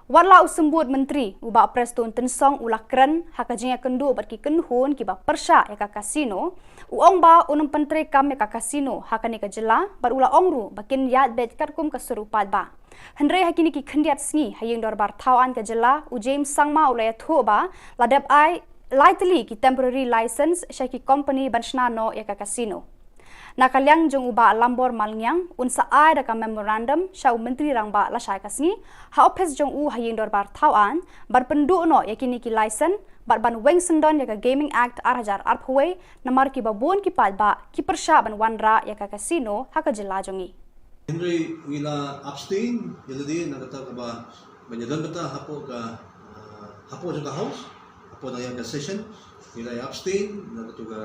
Wat la u symbud myntri u Bah Prestone Tynsong u la kren ha ka jingïakynduh bad ki kynhun kiba pyrshah ïa ka casino, u ong ba un ym pyntreikam ïa ka casino ha kane ka jylla bad u la ong ruh ba kin ïaid beit katkum ka sur u paidbah. Hynrei ha kine ki khyndiat sngi ha ïing dorbar thaw aiñ ka jylla, u James Sangma u la ïathuh ba la dep ai lai tylli ki temporary license sha ki company ban shna noh ïa ka casino. Na ka liang jong u Bah Lambor Malngiang, un sa ai da ka memorandum sha u Myntri Rangbah lashai ka sngi ha ophis jong u ha ïing dorbar thaw aiñ ban pynduh noh ïa kine ki license bad ban weng syndon ïa ka Gaming Act ar hajar arphew wei, namar kiba bun ki paidbah ki pyrshah ban wanrah ïa ka casino ha ka jylla jong ngi. Hynrei ngi la abstain ïa lade na kata kaba ban ïadon bynta hapoh ka, ah, hapoh jong ka House, hapoh na ïa ka session, ngi la abstain na kata ka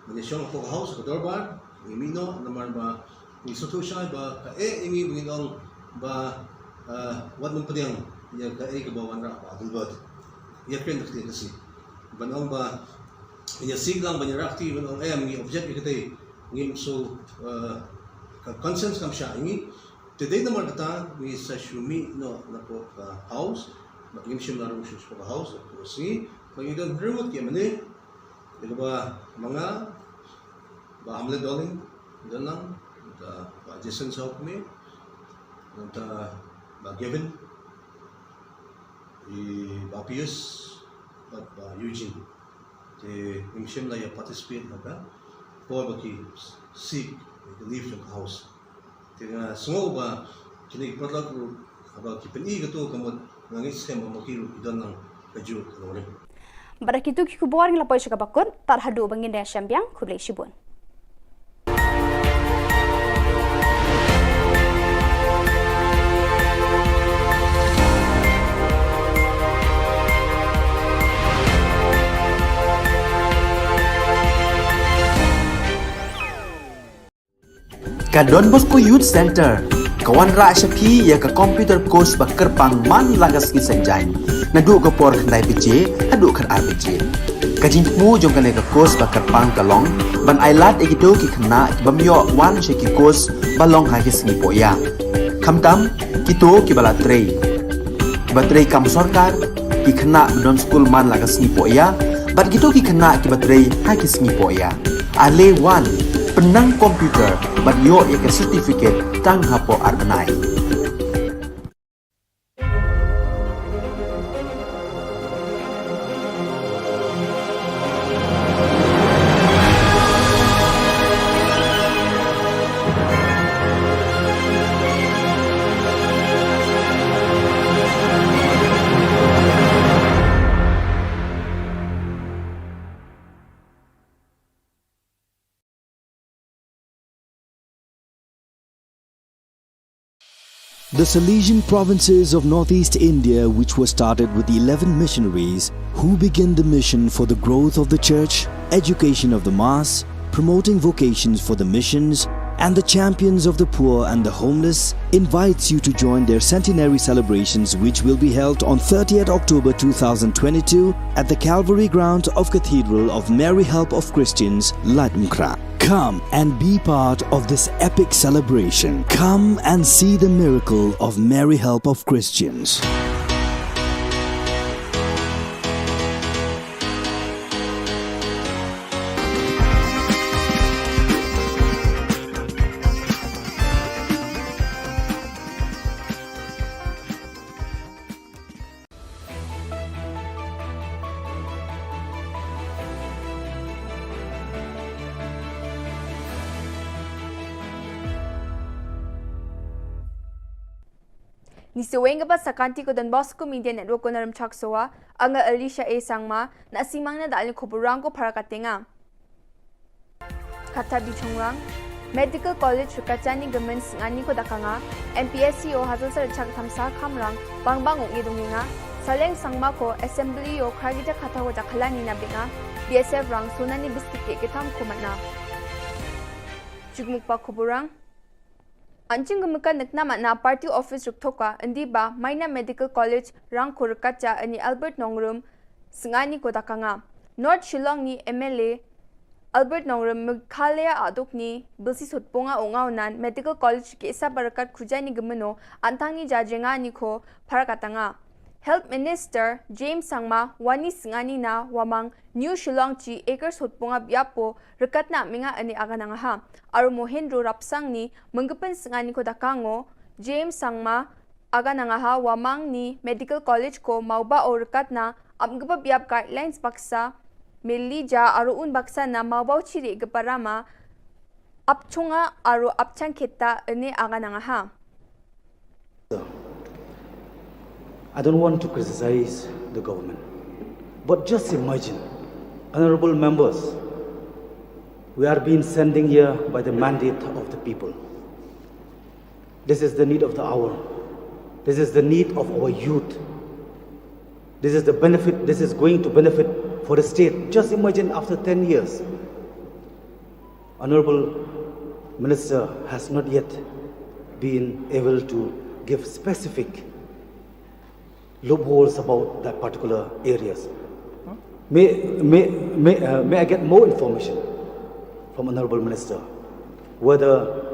ban ïashong hapoh ka House, ka dorbar, ngi mih noh namar ba ngi sngewthuh shai ba ka eh ïa ngi ba ngin ong ba, ah, wat nym pdiang ïa kaei kaba wanrah ha Adelbert. Ïa kren da ka ktien Khasi. Ban ong ba ïa sing lang ban ïa rah kti ban ong em ngi object ïa kata, ngim shu, eh, ka conscience kam shah ïa ngi. Te dei namar kata ngi sa shu mih noh napoh ka House, ba ngim shym la rung shuh shapoh ka House, napoh ka sngi, ba ngi don hynriew ngut ki M L A, Ïa kaba ma nga, Bah Hamlet Dohling, Dohling, nangta Bah Jason Sawkmie, nangta Bah Gavin, i Bah Pius, bad Bah Eugene. Te ngim shym la ïa participate ha ka por ba ki seek ïa ka leave jong ka House. Te nga sngew ba kine ki paralok ruh haba ki pyni kato ka mut, nga ngeit skhem ba ma ki ruh ki don lang kajuh ka longrim. Bad da kito ki khubor ngi la poi sha kaba kut, tad haduh ba ngin ïashem biang, khublei shibun. Ka Don Bosco Youth Centre ka wanrah sha phi ïa ka computer course ba kyrpang man la ka sngi Saitjaiñ, naduh ka por khyndai baje haduh khatar baje. Ka jingthmu jong kane ka course ba kyrpang ka long ban ailad ïa kito ki khynnah ki bym ïoh wan sha ki course ba long ha ki sngi pohïa, khamtam kito kiba la trei, kiba trei kam sorkar, ki khynnah ba don skul man la ka sngi pohïa, bad kito ki khynnah kiba trei ha ki sngi pohïa. Ale wan, pynnang computer bad ïoh ïa ka certificate tang hapoh ar bnai. The Salesian provinces of northeast India, which was started with eleven missionaries who began the mission for the growth of the church, education of the mass, promoting vocations for the missions, and the champions of the poor and the homeless, invites you to join their centenary celebrations, which will be held on thirtieth October two thousand twenty-two at the Calvary Ground of Cathedral of Mary Help of Christians, Laitumkhrah. Come and be part of this epic celebration. Come and see the miracle of Mary Help of Christians. Ngi sa weng kaba sa ka Don Bosco Media Network ko na Rymchak Sowa, anga Alicia A Sangma, na simang na da alin khubor rang ko para ka tenga. Kata bi chungrang, Medical College Rkachani Gmen Sngani ko dakanga, M P S C O Hazar Sar Chak Thamsa Khamrang, Bangbang Ung Idunginga, Saleng Sangma ko Assembly O Khargita Kata ko Dakhalani Nabinga, B S F Rang Sunani Biskit ke Kitam Kumatna. Jugmukpa Kuburang. Anjing gumka nekna mana party office ruktoka, indi ba, Maina Medical College, Rangkhur Kacha, ani Albert Nongrum, Sngani ko dakanga. North Shillong ni M L A, Albert Nongrum, Meghalaya aduk ni, Bilsi Sutpunga Ungaunan, Medical College ke isa barakat khujani gemeno, antang ni jajenga ni ko, parakatanga. Health Minister James Sangma, wani Sngani na, wamang, New Shillong chi, acre Sutpunga biapo, rekatna minga ani aganangaha. Aru Mohendro Rapsang ni, menggepen Sngani ko dakango, James Sangma, aganangaha wamang ni Medical College ko mauba o rekatna, apngeba biap guidelines baksa, melija aru un baksa na mauba chiri geparama, apchunga aru apchang kita ene aganangaha. I don't want to criticize the government, but just imagine, honorable members, we are being sending here by the mandate of the people. This is the need of the hour. This is the need of our youth. This is the benefit, this is going to benefit for the state. Just imagine after ten years, Honorable Minister has not yet been able to give specific loopholes about that particular areas. May, may, may, uh, may I get more information from Honorable Minister, whether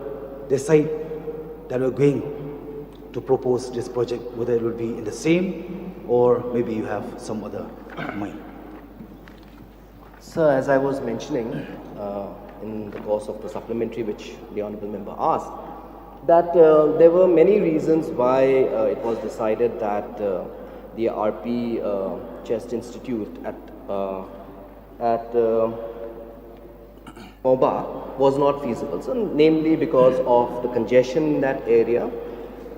the site that we're going to propose this project, whether it will be in the same or maybe you have some other mind? Sir, as I was mentioning uh, in the course of the supplementary which the Honorable Member asked, that uh, there were many reasons why uh, it was decided that uh, the R P uh, Chest Institute at uh, at uh, Moba was not feasible. So, namely because of the congestion in that area,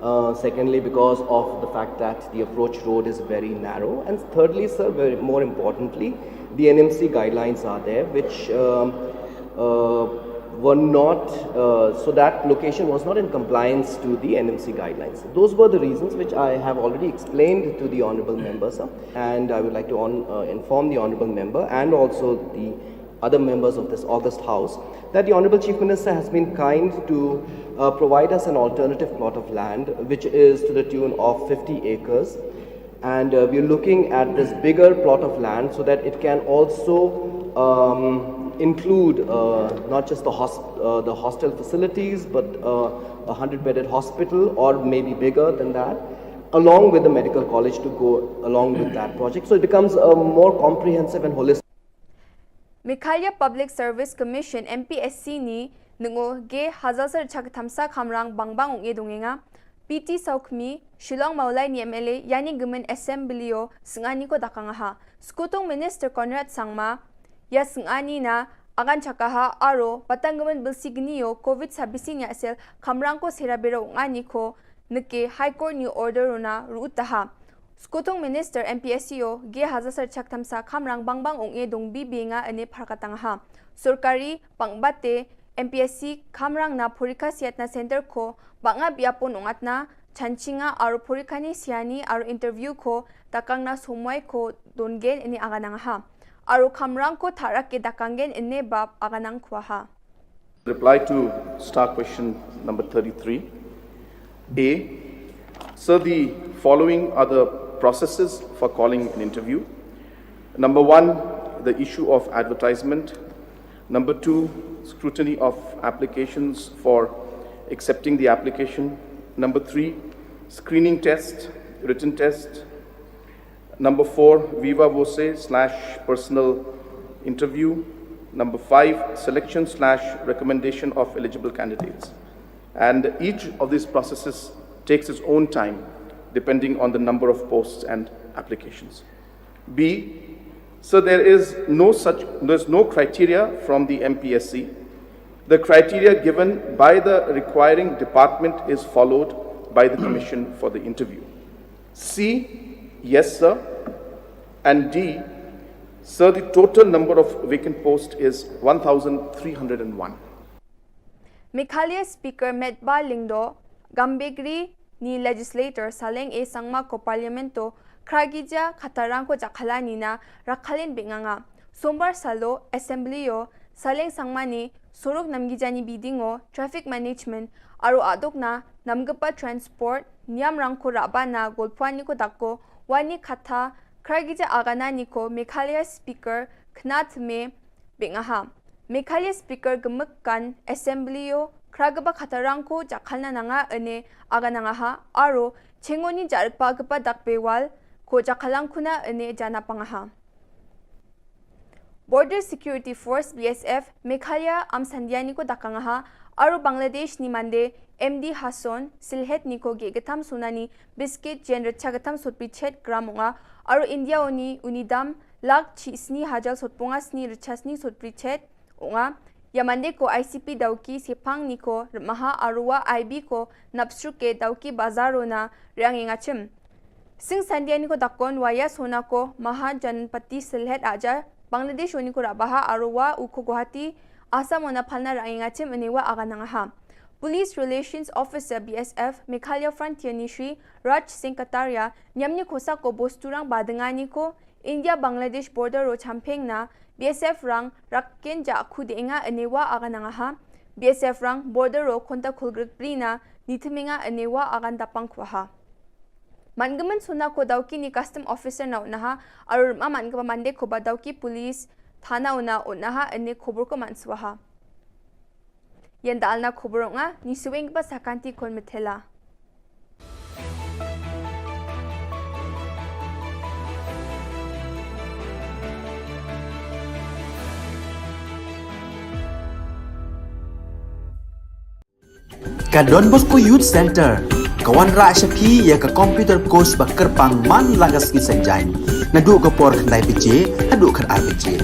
uh, secondly, because of the fact that the approach road is very narrow, and thirdly, sir, very, more importantly, the N M C guidelines are there, which um, uh, were not, uh, so that location was not in compliance to the N M C guidelines. Those were the reasons which I have already explained to the Honorable Member, sir, and I would like to on, uh, inform the Honorable Member and also the other members of this august House that the Honorable Chief Minister has been kind to uh, provide us an alternative plot of land, which is to the tune of fifty acres. And uh, we're looking at this bigger plot of land so that it can also um, include uh, not just the, hosp- uh, the hostel facilities, but uh, a hundred bedded hospital, or maybe bigger than that, along with the medical college to go along with that project. So it becomes a more comprehensive and holistic. Meghalaya Public Service Commission M P S C ni nungo ge hazal sar chak thamsa khamrang bangbang ung e dungenga. P T Saukhmi, Shillong Maulai ni M L A, yani gemen assembly o sengani ko dakang ha. Skutung Minister Conrad Sangma, ya sengani na agan chakaha aro batang gemen bilsi gni o covid sabisi nya sel khamrang ko sera bero ngani ko neke High Court ni order runa ruutaha. Skutung Minister M P S C o ge hazal sar chak thamsa khamrang bangbang ung e dong bi bi nga ene pharkatang ha. Sorkari pangbate M P S C khamrang na porikha siat na center ko banga biapon ungat na chanchinga aro porikha ni siani aro interview ko takang na somoi ko dongen ene aganang ha. Aro khamrang ko tharak ke dakanggen ene bab aganang khwa ha. Reply to star question number thirty-three. A, sir, the following are the processes for calling an interview. Number one, the issue of advertisement. Number two, scrutiny of applications for accepting the application. Number three, screening test, written test. Number four, viva voce slash personal interview. Number five, selection slash recommendation of eligible candidates. And each of these processes takes its own time depending on the number of posts and applications. B, so there is no such, there's no criteria from the M P S C. The criteria given by the requiring department is followed by the commission for the interview. C, yes, sir. And D, sir, the total number of vacant posts is one thousand three hundred and one. Meghalaya Speaker Metbah Lyngdoh, Gambegre ni Legislator Saleng A Sangma ko Parliament o khragija khatarang ko jakhala ni na rakhalin binganga. Sombar salo Assembly o Saleng Sangma ni sorok namgija ni biding o traffic management aro adok na namgapa transport niam rangko raba na golpwani ko dako wani khatha khragija agana ni ko Meghalaya Speaker Knath me bingaha. Meghalaya Speaker gemekkan Assembly o khragaba khatarang ko jakhalna nanga ene aganangaha aro chengoni jarpa gapa dakbewal ko jakhalang kuna ene jana pangaha. Border Security Force B S F Meghalaya am sandiani ko dakangaha aro Bangladesh ni mande M D Hasson Silhet ni ko ge gatam sunani biscuit jen recha gatam sotpi chet gram unga aro India oni unidam lak chi sni hajal sotpunga sni recha sni sotpi chet unga. Ya mande ko I C P dauki sepang ni ko remaha arua I B ko napsruke dauki bazaro na riang ingachim. Sing sandia ni ko dakon waya sona ko Mahajanpati Silhet aja Bangladesh oni ko rabaha arua uko Guwahati Assam ona phalna riang ingachim enewa aganangaha. Police Relations Officer B S F Meghalaya Frontier ni Shri Raj Singh Kataria nyamni khosa ko bosturang badengani ko India Bangladesh border ro champeng na B S F rang rakken ja khu denga enewa aganangaha. B S F rang border ro konta khulgrik pri na nithiminga enewa agan dapang khwaha. Mangemen suna ko dauki ni custom officer na unaha arur ma mangema mande ko ba dauki police thana una unaha ene khobor ko manswaha. Yenda alna khobor nga ni suweng ba sakanti kon methela. Ka Don Bosco Youth Centre ka wanrah sha phi ïa ka computer course ba kyrpang man la ka sngi Saitjaiñ, naduh ka por khyndai baje haduh khatar baje.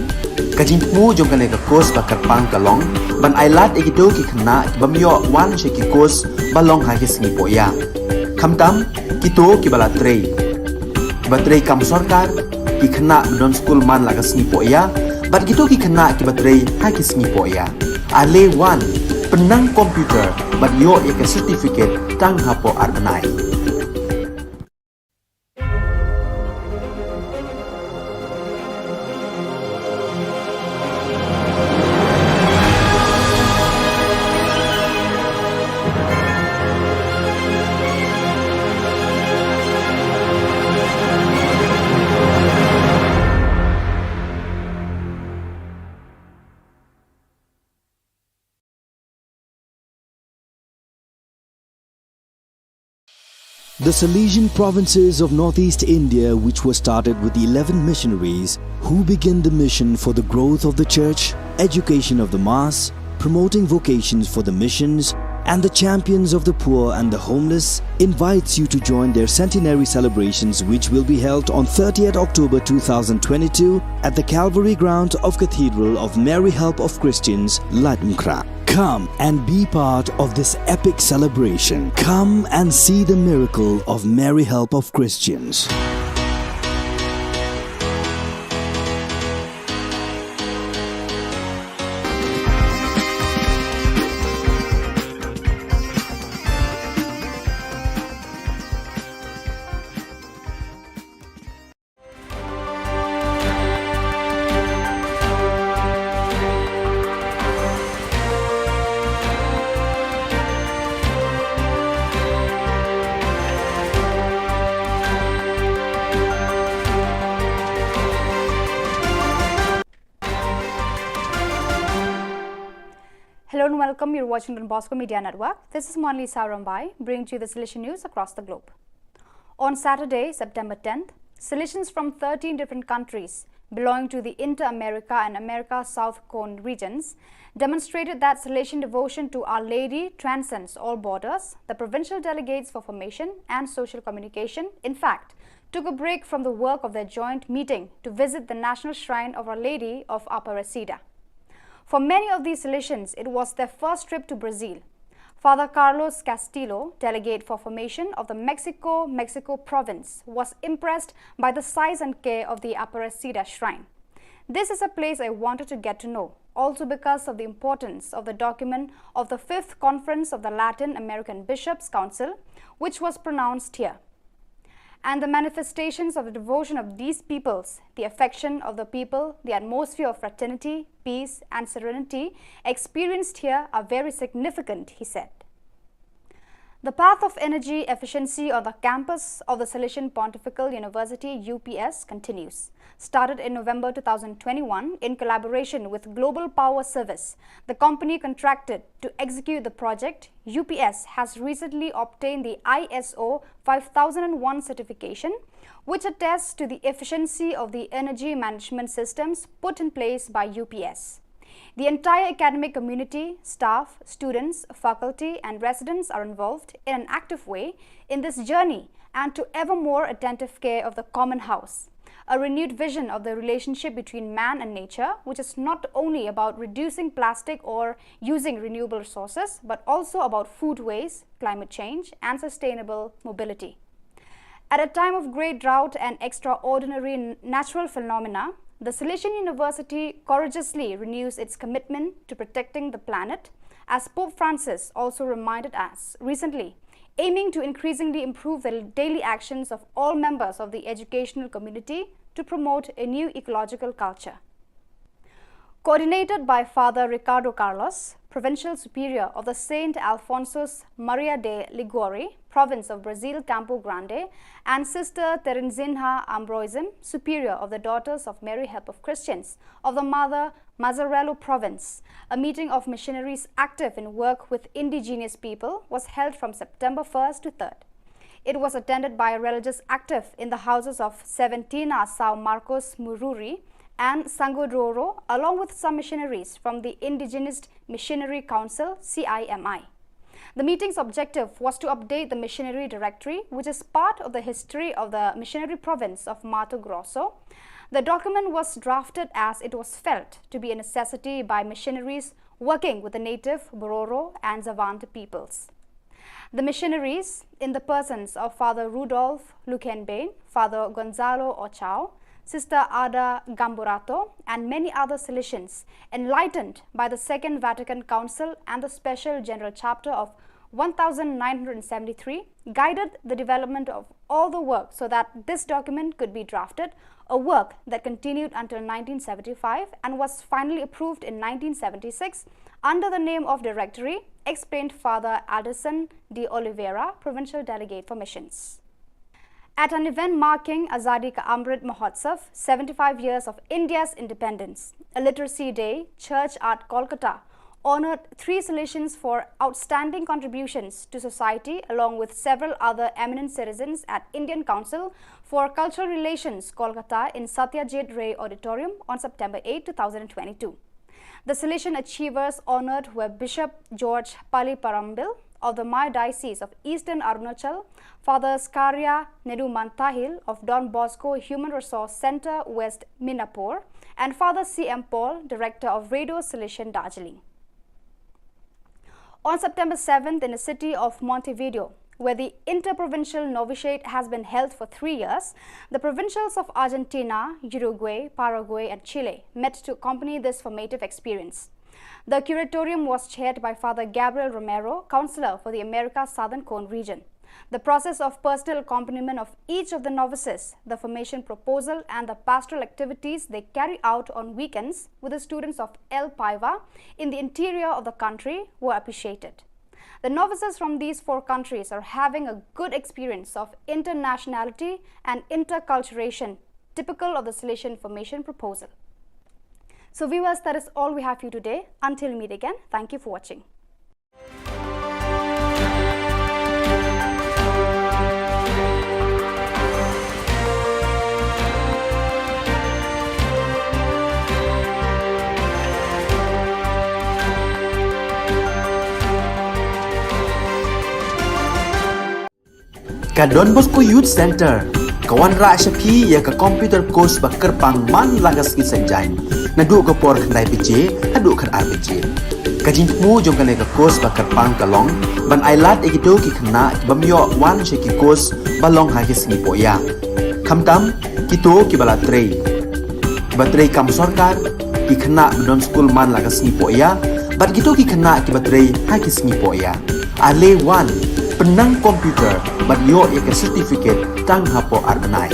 Ka jingthmu jong kane ka course ba kyrpang ka long ban ailad ïa kito ki khynnah ki bym ïoh wan sha ki course ba long ha ki sngi pohïa, khamtam kito kiba la trei, kiba trei kam sorkar, ki khynnah ba don skul man la ka sngi pohïa, bad kito ki khynnah kiba trei ha ki sngi pohïa. Ale wan, pynnang computer bad ïoh ïa ka certificate tang hapoh ar bnai. The Salesian provinces of northeast India, which were started with eleven missionaries who began the mission for the growth of the church, education of the mass, promoting vocations for the missions, and the champions of the poor and the homeless, invites you to join their centenary celebrations, which will be held on thirtieth October two thousand twenty-two at the Calvary Ground of Cathedral of Mary Help of Christians, Laitumkhrah. Come and be part of this epic celebration. Come and see the miracle of Mary Help of Christians. Hello and welcome. You're watching Don Bosco Media Network. This is Monli Sarambai, bringing to you the Salesian news across the globe. On Saturday, September tenth, Salesians from thirteen different countries belonging to the Inter-America and America South Cone regions demonstrated that Salesian devotion to Our Lady transcends all borders, the provincial delegates for formation and social communication, in fact, took a break from the work of their joint meeting to visit the National Shrine of Our Lady of Aparecida. For many of these Salesians, it was their first trip to Brazil. Father Carlos Castillo, delegate for formation of the Mexico, Mexico province, was impressed by the size and care of the Aparecida shrine. "This is a place I wanted to get to know, also because of the importance of the document of the fifth Conference of the Latin American Bishops' Council, which was pronounced here. And the manifestations of the devotion of these peoples, the affection of the people, the atmosphere of fraternity, peace, and serenity experienced here are very significant," he said. The path of energy efficiency on the campus of the Salesian Pontifical University, U P S, continues. Started in November two thousand twenty-one in collaboration with Global Power Service, the company contracted to execute the project, U P S has recently obtained the I S O five thousand and one certification, which attests to the efficiency of the energy management systems put in place by U P S. The entire academic community, staff, students, faculty, and residents are involved in an active way in this journey and to ever more attentive care of the common house. A renewed vision of the relationship between man and nature, which is not only about reducing plastic or using renewable resources, but also about food waste, climate change, and sustainable mobility. At a time of great drought and extraordinary n-, natural phenomena, the Salesian University courageously renews its commitment to protecting the planet, as Pope Francis also reminded us recently, aiming to increasingly improve the daily actions of all members of the educational community to promote a new ecological culture. Coordinated by Father Ricardo Carlos, Provincial Superior of the Saint Alphonsus Maria de Liguori, Province of Brazil Campo Grande, and Sister Terezinha Ambroisem, Superior of the Daughters of Mary Help of Christians of the Mother Mazzarello Province, a meeting of missionaries active in work with indigenous people was held from September first to third. It was attended by religious active in the houses of Seventina São Marcos Mururi and Sangodoro, along with some missionaries from the Indigenous Missionary Council, C I M I. The meeting's objective was to update the missionary directory, which is part of the history of the missionary province of Mato Grosso. The document was drafted as it was felt to be a necessity by missionaries working with the native Bororo and Xavante peoples. The missionaries, in the persons of Father Rudolf Luckenbein, Father Gonzalo Ochao, Sister Ada Gamburato, and many other Salesians, enlightened by the Second Vatican Council and the Special General Chapter of one thousand nine hundred seventy-three, guided the development of all the work so that this document could be drafted, a work that continued until nineteen seventy-five and was finally approved in nineteen seventy-six under the name of Directory, explained Father Alderson de Oliveira, Provincial Delegate for Missions. At an event marking Azadi Ka Amrit Mahotsav, seventy-five years of India's independence, a literacy day, Church at Kolkata honored three Salesians for outstanding contributions to society, along with several other eminent citizens at Indian Council for Cultural Relations, Kolkata, in Satyajit Ray Auditorium on September eight, two thousand twenty-two. The Salesian achievers honored were Bishop George Paliparambil of the Hmar Diocese of Eastern Arunachal, Father Skaria Nedumantahil of Don Bosco Human Resource Centre, West Minapur, and Father C M Paul, Director of Radio Salesian Darjeeling. On September seventh, in the city of Montevideo, where the Interprovincial Novitiate has been held for three years, the provincials of Argentina, Uruguay, Paraguay, and Chile met to accompany this formative experience. The curatorium was chaired by Father Gabriel Romero, counselor for the America Southern Cone region. The process of personal accompaniment of each of the novices, the formation proposal, and the pastoral activities they carry out on weekends with the students of El Paiva in the interior of the country were appreciated. The novices from these four countries are having a good experience of internationality and interculturation, typical of the Salesian formation proposal. So, viewers, that is all we have for you today. Until we meet again, thank you for watching. Ka Don Bosco Youth Centre ka wanrah sha phi ïa ka computer course ba kyrpang man la ka sngi Saitjaiñ, naduh ka por khyndai baje haduh khatar baje. Ka jingthmu jong kane ka course ba kyrpang ka long ban ailad ïa kito ki khynnah ki bym ïoh wan sha ki course ba long ha ki sngi pohïa. Khamtam kito kiba la trei, kiba trei kam sorkar, ki khynnah ba don skul man la ka sngi pohïa, bad kito ki khynnah kiba trei ha ki sngi pohïa. Ale wan, pynnang computer bad ïoh ïa ka certificate tang hapoh ar bnai.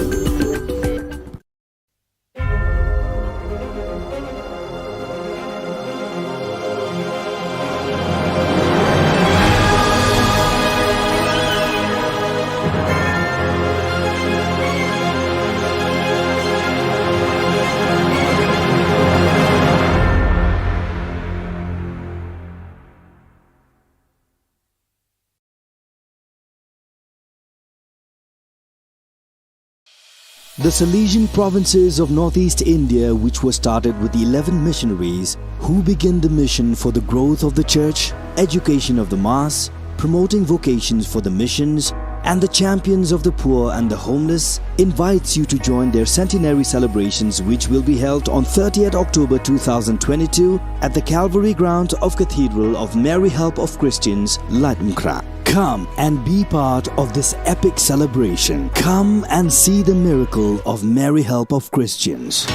The Salesian provinces of northeast India, which were started with eleven missionaries, who began the mission for the growth of the church, education of the mass, promoting vocations for the missions, and the champions of the poor and the homeless, invites you to join their centenary celebrations, which will be held on thirtieth October two thousand twenty-two at the Calvary ground of Cathedral of Mary Help of Christians, Laitumkhrah. Come and be part of this epic celebration. Come and see the miracle of Mary Help of Christians.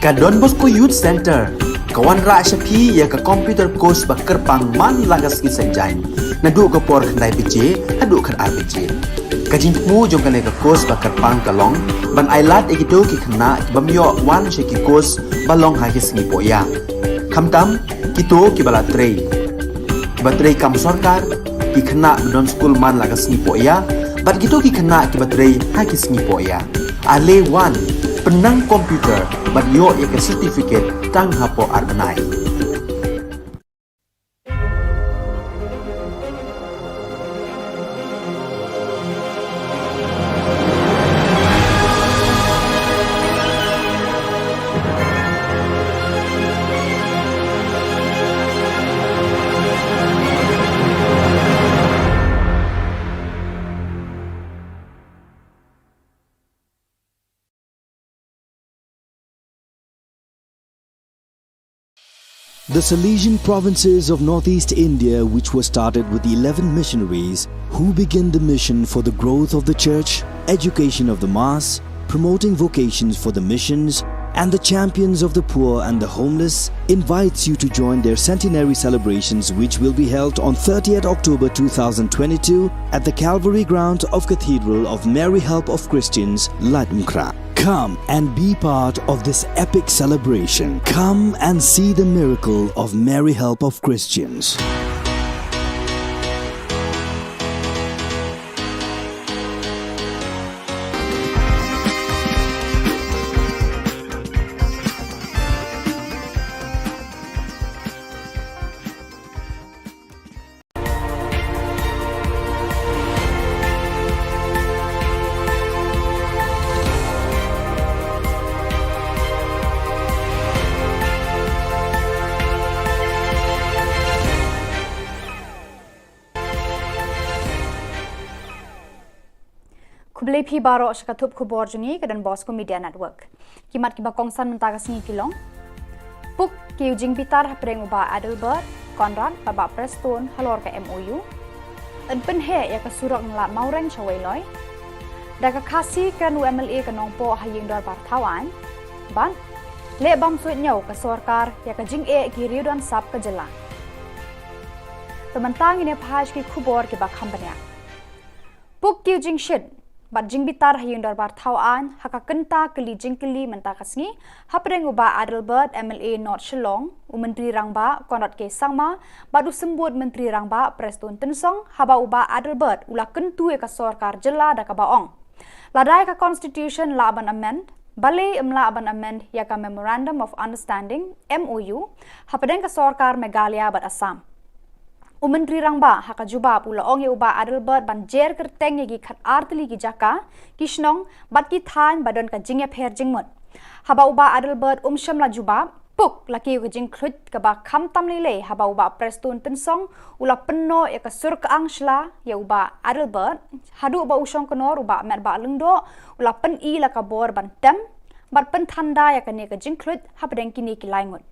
Ka Don Bosco Youth Centre ka wanrah sha phi ïa ka computer course ba kyrpang man la ka sngi Saitjaiñ, naduh ka por khyndai baje haduh khatar baje. Ka jingthmu jong kane ka course ba kyrpang ka long ban ailad ïa kito ki khynnah ki bym ïoh wan sha ki course ba long ha ki sngi pohïa, khamtam kito kiba la trei, kiba trei kam sorkar, ki khynnah ba don skul man la ka sngi pohïa, bad kito ki khynnah kiba trei ha ki sngi pohïa. Ale wan, pynnang computer bad ïoh ïa ka certificate tang hapoh ar bnai. The Salesian provinces of northeast India, which were started with eleven missionaries who began the mission for the growth of the church, education of the mass, promoting vocations for the missions, and the champions of the poor and the homeless, invites you to join their centenary celebrations, which will be held on thirtieth October two thousand twenty-two at the Calvary ground of Cathedral of Mary Help of Christians, Laitumkhrah. Come and be part of this epic celebration. Come and see the miracle of Mary Help of Christians. Khublei phi baroh sha ka thup khubor jong ngi ka Don Bosco Media Network. Ki mat kiba kongsan mynta ka sngi ki long: Puk ki ïa u jingbitar hapdeng u Bah Adelbert Conrad bad Bah Prestone halor ka M O U. Yn pynheh ïa ka surok na Lad Mawreng sha Weiloi. Da ka Khasi kren u M L A ka Nongpoh ha ïing dorbar thaw aiñ. Bad leh bam suidñiew ka sorkar ïa ka jingeh ki riew don sap ka jylla. Te mynta ngin ïa phai sha ki khubor kiba kham bniah. Puk ki ïa u jingshit bad jingbitar ha ïing dorbar thaw aiñ ha ka kynta kylli jingkylli mynta ka sngi hapdeng u Bah Adelbert, M L A North Shillong, u Myntri Rangbah Conrad K Sangma bad u Symbud Myntri Rangbah Prestone Tynsong, haba u Bah Adelbert u la kyntu ïa ka sorkar jylla da kaba ong, lada ïa ka Constitution lah ban amend, balei ym lah ban amend ïa ka Memorandum of Understanding, M O U, hapdeng ka sorkar Meghalaya bad Assam. U Myntri Rangbah ha ka jubab u la ong ïa u Bah Adelbert ban jer kyrteng ïa ki khatar tylli ki jaka, ki shnong bad ki thaiñ ba don ka jingïapher jingmut. Haba u Bah Adelbert um shym la jubab, Puk la kiew ka jingkhluit kaba khamtam lei lei haba u Bah Prestone Tynsong u la pynnoh ïa ka sur ka angshla ïa u Bah Adelbert, haduh ba u shongknor u Bah Metbah Lyngdoh u la pyni la ka bor ban tem bad pynthanda ïa kane ka jingkhluit hapdeng kine ki lai ngut.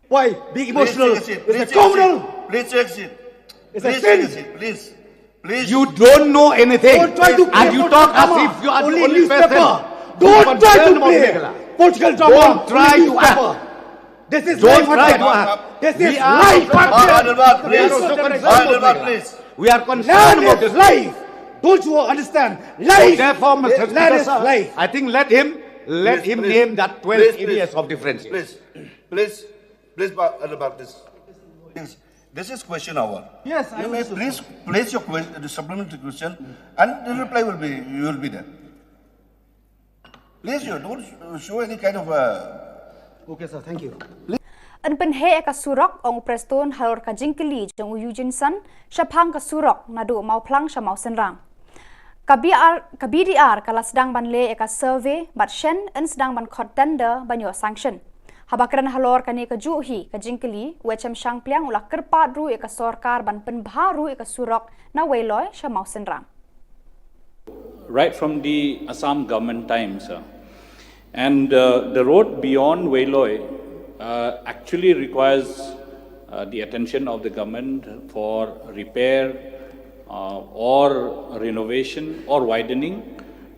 Why be emotional? Please take a seat. It's a criminal. Please take a seat. It's a sin. Please take a seat. Please. Please. You don't know anything. Don't try to play political drama. And you talk as if you are the only person who concerned about Meghalaya. Don't try to play political drama. Don't try to act. This is life, my friend. Don't try to act. This is life, my friend. We are also concerned about Meghalaya. We are concerned about this. Land is life. Don't you understand? Life. So therefore, Mister Speaker, sir, I think let him, let him name that twelve areas of differentiation. Please, please, please, Adelbert, please. Please. This is question hour. Yes, I understood, sir. You may please place your que-, the supplementary question, and the reply will be, you will be there. Please, you don't show any kind of, uh, Okay, sir. Thank you. Yn pynheh ïa ka surok, ong u Prestone halor ka jingkylli jong u Eugene Sun shaphang ka surok naduh Mawphlang sha Mawsynram. Ka B R, ka B D R ka la sdang ban leh ïa ka survey bad shen yn sdang ban khot tender ban ïoh sanction. Haba kren halor kane kajuh hi ka jingkylli, u H M Shangpliang u la kyrpad ruh ïa ka sorkar ban pynbha ruh ïa ka surok na Weiloi sha Mawsynram. Right from the Assam government times, uh, and, uh, the road beyond Weiloi, uh, actually requires, uh, the attention of the government for repair, uh, or renovation or widening.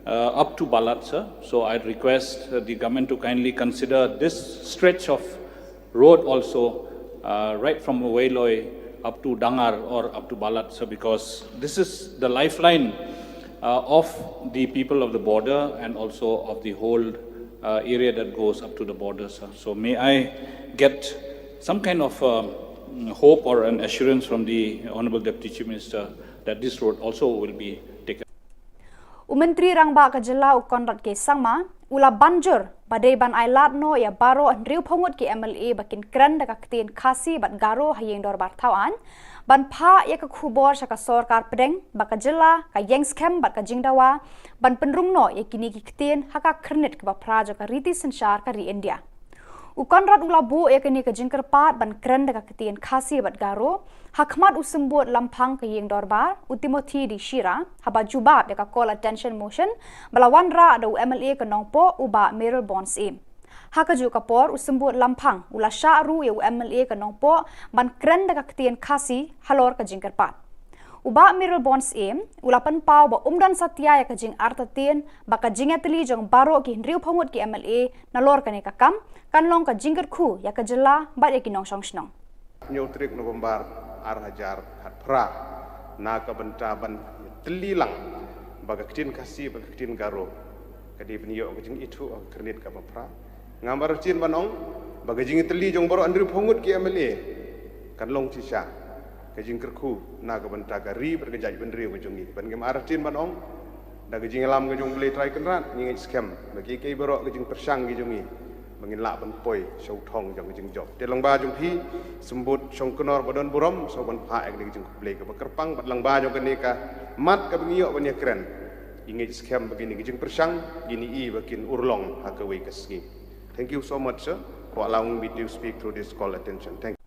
uh, up to Balat, sir. So I'd request uh, the government to kindly consider this stretch of road also, uh, right from Weiloi up to Dangar or up to Balat, sir, because this is the lifeline uh, of the people of the border and also of the whole uh, area that goes up to the border, sir. So may I get some kind of um, hope or an assurance from the Honorable Deputy Chief Minister that this road also will be taken? U Myntri Rangbah ka jylla u Conrad K Sangma u la ban jur ba dei ban ai lad noh ïa baroh hynriew phew ngut ki M L A ba kin kren da ka ktien Khasi bad Garo ha ïing dorbar thaw aiñ, ban phah ïa ka khubor sha ka sorkar pdeng ba ka jylla ka ïeng skhem bad ka jingdawa ban pynrung noh ïa kine ki ktien ha ka khyrnit kaba phra jong ka riti synshar ka ri India. U Conrad u la buh ïa kane ka jingkyrpad ban kren da ka ktien Khasi bad Garo ha khmat u symbud lamphang ka ïing dorbar, u Timothy D Shira, haba jubab ïa ka call attention motion ba la wanrah da u M L A ka Nongpoh, u Bah Mayralborn Syiem. Ha kajuh ka por, u symbud lamphang u la shah ruh ïa u M L A ka Nongpoh ban kren da ka ktien Khasi halor ka jingkyrpad. U Bah Mayralborn Syiem u la pynpaw ba um don satia ïa ka jingartatien ba ka jingïatylli jong baroh ki hynriew phew ngut ki M L A nalor kane ka kam kan long ka jingkyrkhu ïa ka jylla bad ïa ki nongshong shnong. Hynñiew tarik November ar hajar khatphra, na ka bynta ban tylli lang ba ka ktien Khasi bad ka ktien Garo ka dei ban ïoh ka jingithuh ha ka khyrnit kaba phra. Ngam artatien ban ong ba ka jingïatylli jong baroh hynriew phew ngut ki M L A kan long shisha ka jingkyrkhu na ka bynta ka ri bad ka jaitbynriew ka jong ngi. Bad ngam artatien ban ong, da ka jingïalam ka jong U Blei Trai Kynrad, ngi ngeit skhem ba kiei kiei baroh ka jingpyrshang ka jong ngi ba ngin lah ban poi sha u thong jong ka jingjop. Te lyngba jong phi, symbud shongknor ba don burom, sngewbha ban phah ïa kane ka jingkhublei kaba kyrpang, bad lyngba jong kane ka mat kaba ngi ïoh ban ïakren, ngi ngeit skhem ba kine ki jingpyrshang kin ïoh ba kin urlong ha kawei ka sngi. Thank you so much, sir, for allowing me to speak through this call attention. Thank you.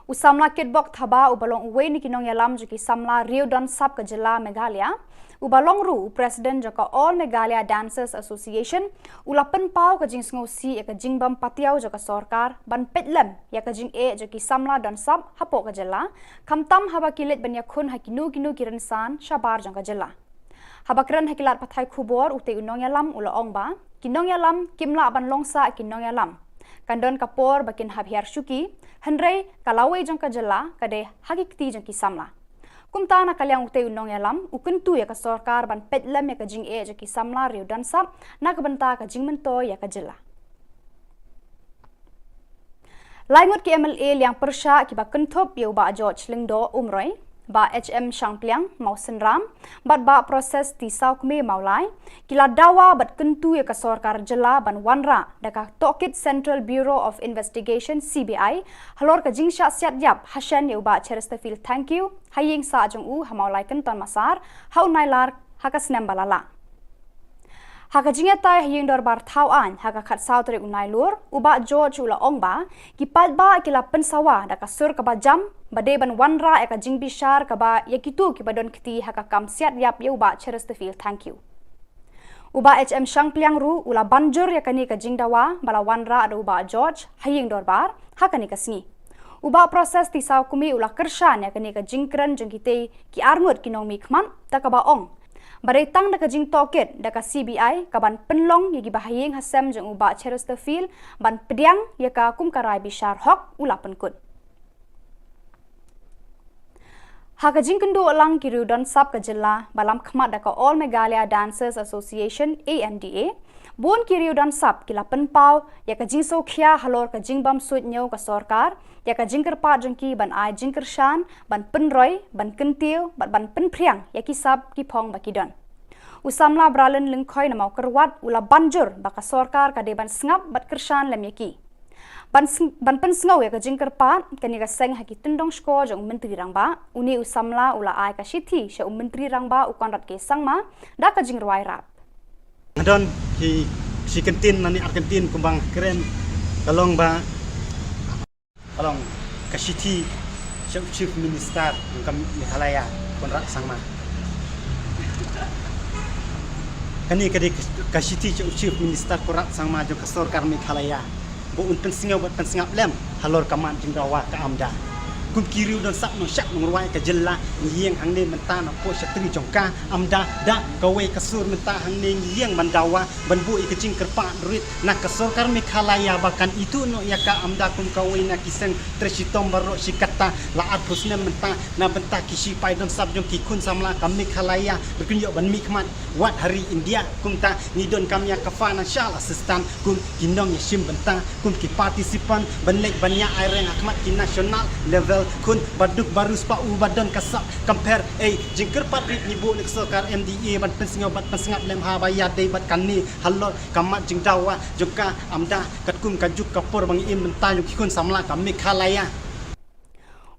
U samla Kitbok Thabah uba long uwei na ki nongïalam jong ki samla Riew Donsap ka jylla Meghalaya, uba long ruh u president jong ka All Meghalaya Dancers Association, u la pynpaw ka jingsngewsih ïa ka jingbym patiaw jong ka sorkar ban peit lem ïa ka jingeh jong ki samla donsap hapoh ka jylla, khamtam haba ki leit ban ïakhun ha kino kino ki rynsan shabar jong ka jylla. Haba kren ha ki lad pathai khubor, utei u nongïalam u la ong ba ki nongïalam kim lah ban long sah ki nongïalam. Kan don ka por ba kin hap hiar shuki, hynrei ka lawei jong ka jylla ka dei ha ki kti jong ki samla. Kumta na ka liang utei u nongïalam u kyntu ïa ka sorkar ban peit lem ïa ka jingeh jong ki samla Riew Donsap na ka bynta ka jingmyntoi ïa ka jylla. Lai ngut ki M L A liang pyrshah kiba kynthup ïa u Bah George Lyngdoh Umroi, Bah H M Shangpliang Mawsynram bad Bah Proses T Sawkmie Mawlai ki la dawa bad kyntu ïa ka sorkar jylla ban wanrah da ka tohkit Central Bureau of Investigation, C B I, halor ka jingshah siat ïap hashen ïa u Bah Chesterfield Thangkhiew ha ïing sah jong u ha Mawlai Kynton Massar ha u Nailar ha ka snem ba la lah. Ha ka jingïatai ha ïing dorbar thaw aiñ ha ka khatsaw tarik u Nailur, u Bah George u la ong ba ki paidbah ki la pynsawa da ka sur kaba jam ba dei ban wanrah ïa ka jingbishar kaba ïa kito kiba don kti ha ka kam siat ïap ïa u Bah Chesterfield Thangkhiew. U Bah H M Shangpliang ruh u la ban jur ïa kane ka jingdawa ba la wanrah da u Bah George ha ïing dorbar ha kane ka sngi. U Bah Proses T Sawkmie u la kyrshan ïa kane ka jingkren jong kitei ki arngut ki nongmihkhmat, da kaba ong ba dei tang da ka jingtohkit da ka C B I ka ban pynlong ïa kiba ha ïing ha sem jong u Bah Chesterfield ban pdiang ïa ka kum ka rai bishar hok, u la pynkut. Ha ka jingkynduh lang ki riew donsap ka jylla ba lam khmat da ka All Meghalaya Dancers Association, A M D A, bun ki riew donsap ki la pynpaw ïa ka jingsngewkhia halor ka jingbym suidñiew ka sorkar ïa ka jingkyrpad jong ki ban ai jingkyrshan, ban pynroi, ban kyntiew bad ban pynphriang ïa ki sap ki phong ba ki don. U samla Bralin Lyngkhoi na Mawkyrwat u la ban jur ba ka sorkar ka dei ban sngap bad kyrshan lem ïa ki. Ban sng-, ban pynsngew ïa ka jingkyrpad kane ka seng ha ki tyndong shkor jong u Myntri Rangbah, une u samla u la ai ka shithi sha u Myntri Rangbah u Conrad K Sangma da ka jingrwai rap. Nga don ki shi kyntien lane ar kyntien kumba nga kren, ka long ba, ka long ka shithi sha u Chief Minister jong ka Meghalaya, Conrad Sangma. Kane ka dei ka shithi sha u Chief Minister Conrad Sangma jong ka sorkar Meghalaya, ba un pynsngew bad pynsngap lem halor ka mat jingdawa ka AMDA. Kum ki riew don sap nong shap nong rwai ka jylla, ngi ïeng hangne mynta na poh shatri jong ka, amda da kawei ka sur mynta hangne ngi ïeng ban dawa ban buh ïa ka jingkyrpad rit na ka sorkar Meghalaya ba kan ithuh noh ïa ka, amda kum kawei na ki seng trei shitom baroh shi katta. La arphew snem mynta na bynta ki shipai don sap jong ki khun samla ka Meghalaya ba kin ïoh ban mihkhmat wat ha ri India. Kumta ngi donkam ïa ka financial assistance kum ki nongïashim bynta, kum ki participant ban leit ban ïa aireng ha khmat ki national level. Khun ba duk ba riewspah u ba don ka sap compare, ei, jingkyrpad rit ngi buh na ka sorkar M D A ban pynsngew bad pynsngap lem ha ba ïadei bad kane halor ka mat jingdawa jong ka, amda katkum ka juk ka por ba ngi im mynta jong ki khun samla ka Meghalaya.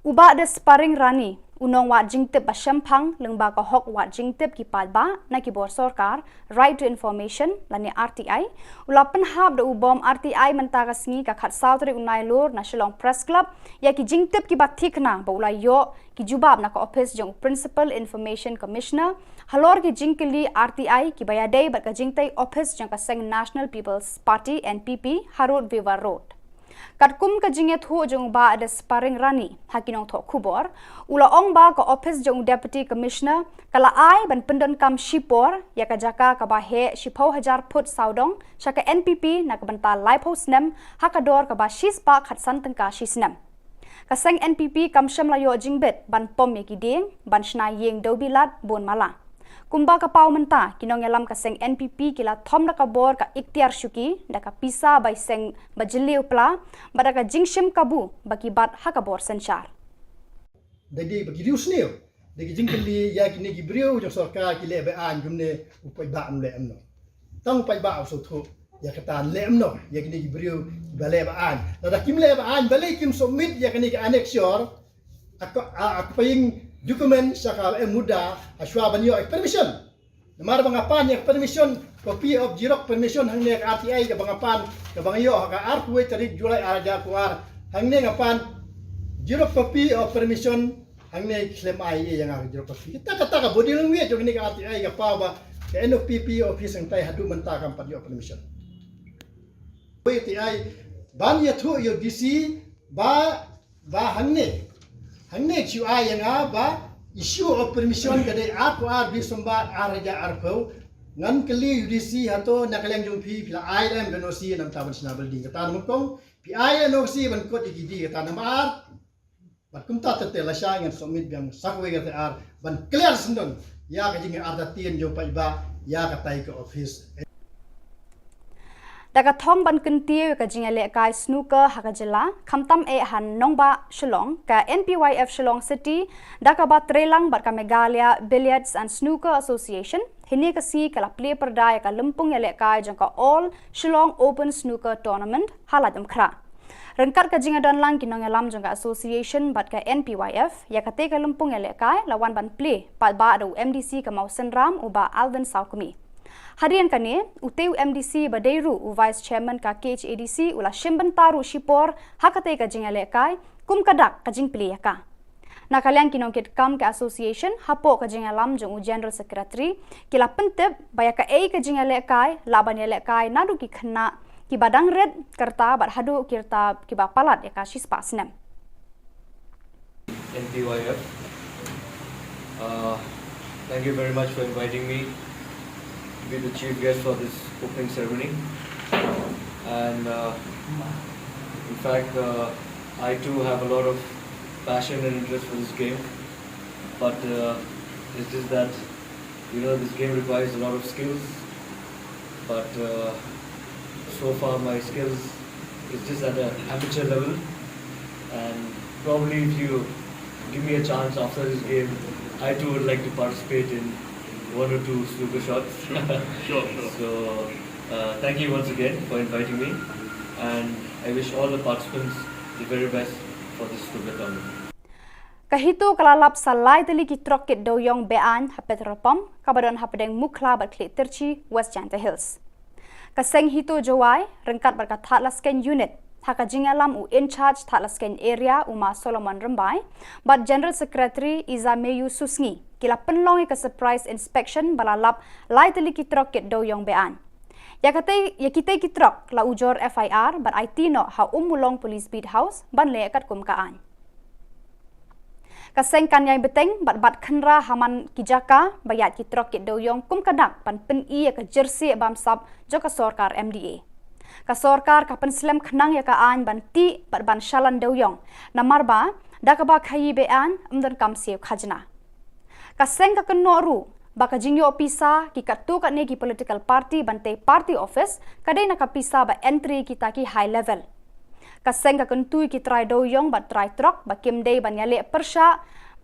U Bah Desparing Rani, u nongwad jingtip ba shemphang lyngba ka hok wad jingtip ki paidbah na ki bor sorkar, Right to Information lane R T I, u la pynhap da u bom R T I mynta ka sngi ka khatsaw tarik u Nailur na Shillong Press Club ïa ki jingtip kiba thikna ba u la ïoh ki jubab na ka ophis jong u Principal Information Commissioner halor ki jingkylli R T I kiba ïadei bad ka jingtei ophis jong ka seng National People's Party, N P P, ha Road Viva Road. Katkum ka jingïathuh jong u Bah Desparing Rani ha ki nongthoh khubor, u la ong ba ka ophis jong u Deputy Commissioner ka la ai ban pyndonkam shipor ïa ka jaka kaba heh shiphew hajar phut sawdong sha ka N P P na ka bynta laiphew snem ha ka dor kaba shispah khatsan tyngka shi snem. Ka seng N P P kam shym la ïoh jingbit ban pom ïa ki dieng ban shna ïing dewbilat bun mala. Kumba ka paw mynta, ki nongïalam ka seng N P P ki la thom da ka bor ka iktiar shuki da ka pisa bai seng ba jylliew pla bad da ka jingshim kabu ba ki bat ha ka bor synshar. Da dei ba ki riew sniew da ki jingkylli ïa kine ki briew jong sorkar ki leh ba-aiñ kumne, u paidbah um leh em noh. Tang u paidbah u sngewthuh ïa kata, leh em noh ïa kine ki briew ba leh ba-aiñ. Lada kim leh ba-aiñ balei kim submit ïa kine ki annexure, a ka, a, a ka paying document sha ka M Muda ha shuwa ban ïoh permission. Namar ba nga pan ïa ka permission, copy of xerox permission hangne ka R T I kaba nga pan, kaba nga ïoh ha ka arphew tarik July ar hajar arphew ar. Hangne nga pan xerox copy of permission, hangne khlem ai ïa nga ka xerox copy. Kata, kata ka body language jong kane ka R T I ka paw ba ka N P P office hangtai haduh mynta kam pat ïoh permission. Wei te ai ban ïathuh ïa u D C ba, ba hangne, hangne shu ai ïa nga ba issue of permission ka dei arphew ar December ar hajar arphew. Ngan kylli u D C, hato na ka liang jong phi, phi la ai lem ka N O C namar ban shna building? Kata namar kong phi ai N O C ban kot ïa ki dieng? Kata namar ar. Bad kumta te te lashai ngan submit biang sa kawei ka T R ban clear syndon ïa ka jingartatien jong paidbah ïa katai ka office. Da ka thong ban kyntiew ïa ka jingïalehkai snooker ha ka jylla, khamtam eh ha nongbah Shillong, ka N P Y F Shillong City da kaba treilang bad ka Meghalaya Billiards and Snooker Association, hynne ka sngi ka la plie pyrda ïa ka lympung ïalehkai jong ka All Shillong Open Snooker Tournament ha Laitumkhrah. Ryngkat ka jingïadonlang ki nongïalam jong ka association bad ka N P Y F, ïa katei ka lympung ïalehkai la wan ban plie paidbah da u M D C ka Mawsynram, u Bah Alvin Sawkmie. Hadien kane, utei u M D C ba dei ruh u Vice Chairman ka K H A D C u la shim bynta ruh shipor ha katei ka jingïalehkai kum ka dak ka jingplie ïa ka. Na ka liang ki nongkitkam ka association, hapoh ka jingïalam jong u General Secretary, ki la pyntip ba ïa kaei ka jingïalehkai lah ban ïalehkai naduh ki khynnah kiba dang rit ka rta bad haduh ki rta kiba palat ïa ka shispah snem. N P Y F. Uh, thank you very much for inviting me to be the chief guest for this opening ceremony. And, uh, in fact, uh, I too have a lot of passion and interest for this game, but, uh, it's just that, you know, this game requires a lot of skills, but, uh, so far my skills is just at an amateur level, and probably if you give me a chance after this game, I too would like to participate in one or two snooker shots. Sure, sure. So, uh, thank you once again for inviting me, and I wish all the participants the very best for this snooker tournament. Ka HITO ka la lap sa lai tylli ki trok kit dewïong be-aiñ ha petrol pump kaba don hapdeng Mukhla bad Khliehtyrshi, West Jaintia Hills. Ka seng HITO Jowai ryngkat bad ka Thadlaskein Unit, ha ka jingïalam u In-charge Thadlaskein Area, u Ma Solomon Rymbai, bad General Secretary Izameyu Susngi, ki la pynlong ïa ka surprise inspection ba la lap lai tylli ki trok kit dewïong be-aiñ. Ïa katei, ïa kitei ki trok la ujor F I R bad aiti noh ha Ummulong Police Beat House ban leh katkum ka aiñ. Ka seng kan ïai bteng bad bat khynra ha man ki jaka ba ïaid ki trok kit dewïong kum ka dak ban pyni ïa ka jersey bamsap jong ka sorkar M D A. Ka sorkar ka pynslem khnang ïa ka aiñ ban tih bad ban shalan dewïong, namar ba da kaba khaïi be-aiñ ym donkam siew khajna. Ka seng ka kynnoh ruh ba ka jingïoh pisa ki katto katne ki political party ban tei party office ka dei na ka pisa ba entry kita ki high level. Ka seng ka kyntu ïa ki trai dewïong bad trai trok ba kim dei ban ïaleh pyrshah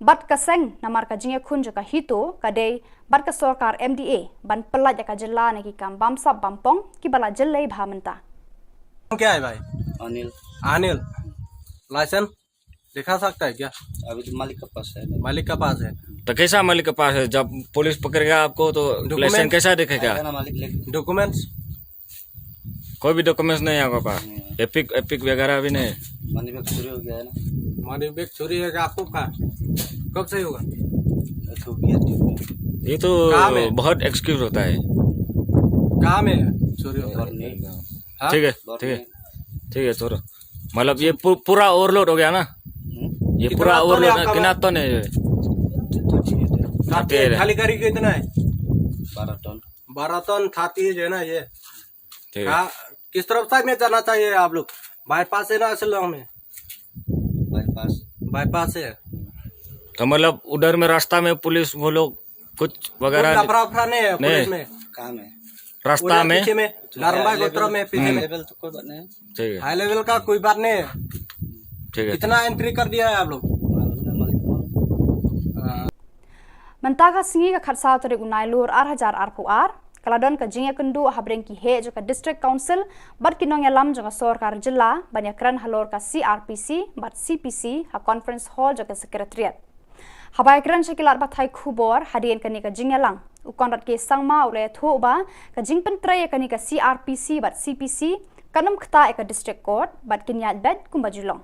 bad ka seng, namar ka jingïakhun jong ka HITO ka dei bad ka sorkar M D A ban pyllait ïa ka jylla na ki kam bamsap bampong kiba la jyllei bha mynta. क्या है भाई? अनिल। अनिल, लाइसेंस दिखा सकता है क्या? अभी तो मालिक के पास है। मालिक के पास है। तो कैसा मालिक के पास है? जब पुलिस पकड़ेगा आपको तो डॉक्यूमेंट लाइसेंस कैसा दिखेगा? आएगा ना मालिक लेके। डॉक्यूमेंट्स? कोई भी डॉक्यूमेंट्स नहीं है आपके पास? नहीं है। एपिक, एपिक वगैरह भी नहीं है? मनी बैग चोरी हो गया है ना। मनी बैग चोरी है क्या आपको? कहाँ? कब से होगा? ये तो किया चोरी। ये तो कहाँ में? बहुत एक्सक्यूज होता है। कहाँ में चोरी होता है? और नहीं। हाँ? ठीक है, ठीक है। ठीक है, छोड़ो। मतलब ये पू-, पूरा ओवरलोड हो गया ना? हम्म। ये कितना पूरा टन है ओवरलोड है, आपका कितना माल? टन है ये? तो ठीक है। थाती है, खाली गाड़ी कितना है? बारह टन। बारह टन थाती है जो है ना ये। ठीक है। हाँ, किस तरफ साइड में जाना चाहिए आप लोग? बाईपास है ना शिलोंग में? बाईपास। बाईपास है। तो मतलब उधर में रास्ता में पुलिस वो लोग कुछ वगैरह कुछ लफड़ा वफड़ा नहीं है नहीं। पुलिस में? कहाँ में? रास्ता उधर में? पीछे में, नारंगबाग गोत्रा में पीछे में। लेवल तो कोई बात नहीं है। ठीक है। हाई लेवल का कोई बात नहीं है। ठीक है। कितना एंट्री कर दिया है आप लोग? मालूम नहीं, मालिक मालूम। हाँ। Mynta ka sngi ka khatsaw tarik u Nailur ar hajar arphew ar, ka la don ka jingïakynduh hapdeng ki heh jong ka District Council bad ki nongïalam jong ka sorkar jylla ban ïakren halor ka C R P C bad C P C ha Conference Hall jong ka Secretariat. Haba ïakren sha ki lad pathai khubor hadien kane ka jingïalang, u Conrad K Sangma u la ïathuh ba ka jingpyntrei ïa kane ka C R P C bad C P C kan ym ktah ïa ka District Court bad kin ïaid beit kumba ju long.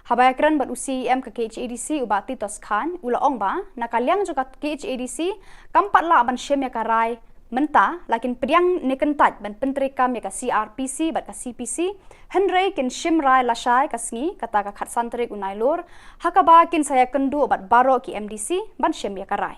Haba ïakren bad u C E M ka K H A D C u Bah Titos Chyne u la ong ba na ka liang jong ka K H A D C kam pat lah ban shim ïa ka rai mynta, la kin pdiang ne kyntait ban pyntreikam ïa ka C R P C bad ka C P C, hynrei kin shim rai lashai ka sngi, kata ka khatsan tarik u Nailur, ha kaba kin sa ïakynduh bad baroh ki M D C ban shim ïa ka rai.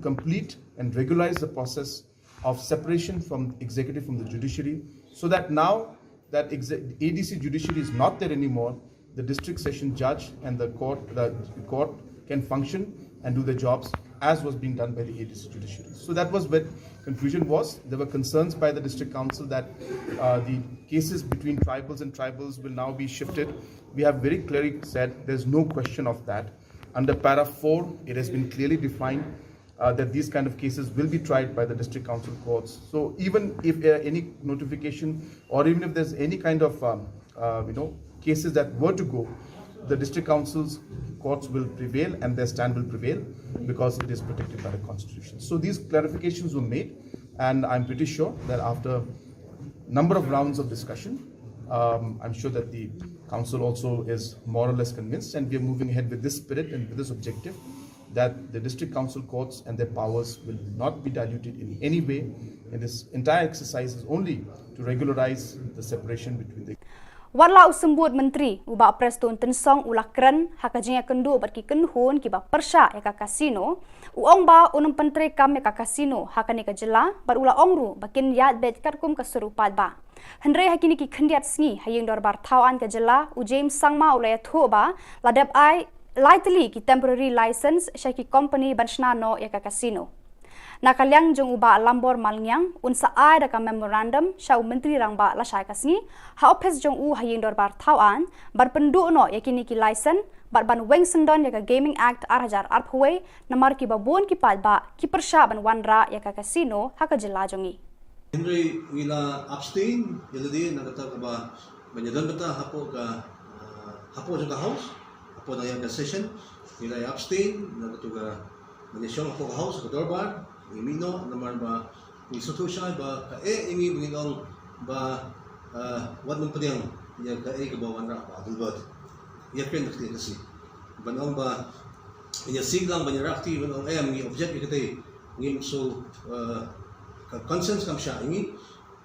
Complete and regularize the process of separation from executive from the judiciary, so that now that exe-, A D C judiciary is not there anymore, the district session judge and the court, the court can function and do their jobs as was being done by the A D C judiciary. So that was where confusion was. There were concerns by the district council that, uh, the cases between tribals and tribals will now be shifted. We have very clearly said there's no question of that. Under para four, it has been clearly defined, uh, that these kind of cases will be tried by the district council courts. So even if, uh, any notification or even if there's any kind of, um, uh, you know, cases that were to go, the district council's courts will prevail and their stand will prevail because it is protected by the constitution. So these clarifications were made, and I'm pretty sure that after number of rounds of discussion, um, I'm sure that the council also is more or less convinced, and we are moving ahead with this spirit and with this objective that the district council courts and their powers will not be diluted in any way. And this entire exercise is only to regularize the separation between the Wat la u symbud myntri u Bah Prestone Tynsong u la kren ha ka jingïakynduh bad ki kynhun kiba pyrshah ïa ka casino, u ong ba un ym pyntreikam ïa ka casino ha kane ka jylla bad u la ong ruh ba kin ïaid beit katkum ka sur u paidbah. Hynrei ha kine ki khyndiat sngi ha ïing dorbar thaw aiñ ka jylla, u James Sangma u la ïathuh ba la dep ai lai tylli ki temporary license sha ki company ban shna noh ïa ka casino. Na ka liang jong u Bah Lambor Malngiang, un sa ai da ka memorandum sha u Myntri Rangbah lashai ka sngi ha ophis jong u ha ïing dorbar thaw aiñ ban pynduh noh ïa kine ki license bad ban weng syndon ïa ka Gaming Act ar hajar arphew wei, namar kiba bun ki paidbah ki pyrshah ban wanrah ïa ka casino ha ka jylla jong ngi. Hynrei ngi la abstain ïa lade na kata kaba ban ïadon bynta hapoh ka, ah, hapoh jong ka House, hapoh na ïa ka session, ngi la abstain na kata ka ban ïashong hapoh ka House, ka dorbar, ngi mih noh namar ba ngi sngewthuh shai ba kaei ngi ba ngin ong ba, ah, wat nang pdiang ïa kaei kaba wanrah ba dulbot. Ïa kren da ka Khasi ban ong ba ïa sing lang ban ïa rakti ban ong em ngi object ïa katei ngim so, eh, ka consensus kam shah ïa ngi.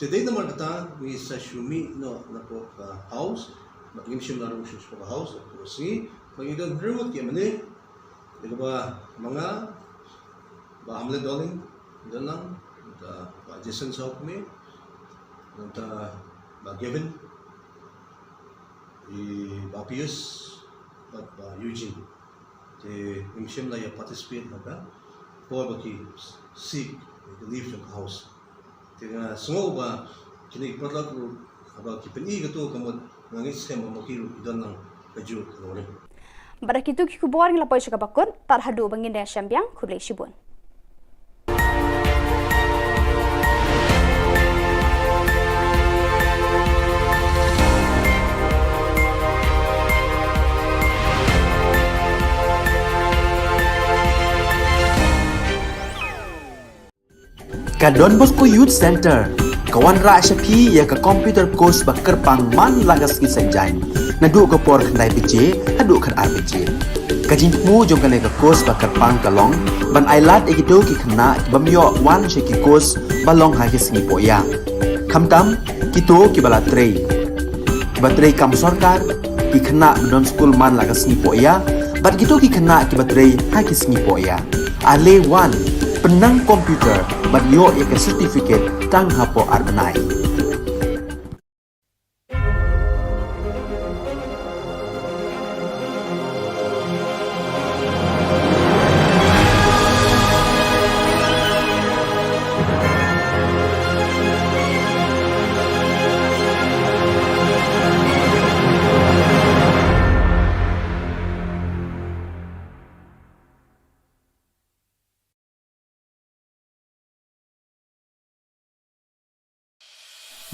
Te dei namar kata ngi sa shu mih noh napoh ka House bad ngim shym la rung shuh shapoh ka House napoh ka sngi ba ngi don hynriew ngut ki M L A Ïa kaba ma nga, Bah Hamlet Dohling, don lang, nangta Bah Jason Sawkmie, nangta Bah Gavin, i Bah Pius, bad Bah Eugene. Te ngim shym la ïa participate ha ka por ba ki seek ïa ka leave jong ka House. Te nga sngew ba kine ki paralok ruh haba ki pyni kato ka mut, nga ngeit skhem ba ma ki ruh ki don lang kajuh ka nongrim. Bad da kito ki khubor ngi la poi sha kaba kut, tad haduh ba ngin ïashem biang, khublei shibun. Ka Don Bosco Youth Centre ka wanrah sha phi ïa ka computer course ba kyrpang man la ka sngi Saitjaiñ, naduh ka por khyndai baje haduh khatar baje. Ka jingthmu jong kane ka course ba kyrpang ka long ban ailad ïa kito ki khynnah ki bym ïoh wan sha ki course ba long ha ki sngi pohïa, khamtam kito kiba la trei, kiba trei kam sorkar, ki khynnah ba don skul man la ka sngi pohïa, bad kito ki khynnah kiba trei ha ki sngi pohïa. Ale wan, pynnang computer bad ïoh ïa ka certificate tang hapoh ar bnai.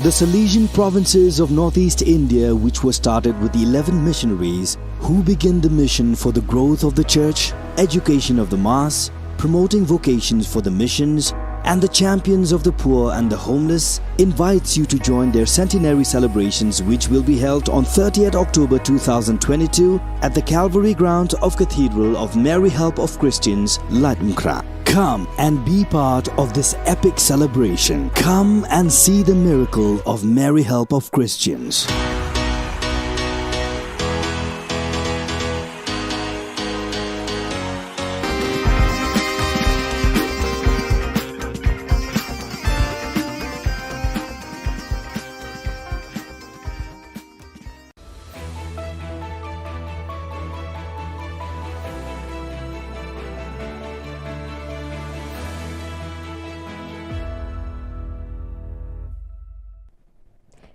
The Salesian provinces of northeast India, which were started with eleven missionaries who began the mission for the growth of the church, education of the mass, promoting vocations for the missions, and the champions of the poor and the homeless, invites you to join their centenary celebrations, which will be held on thirtieth October two thousand twenty-two at the Calvary ground of Cathedral of Mary Help of Christians, Laitumkhrah. Come and be part of this epic celebration. Come and see the miracle of Mary Help of Christians.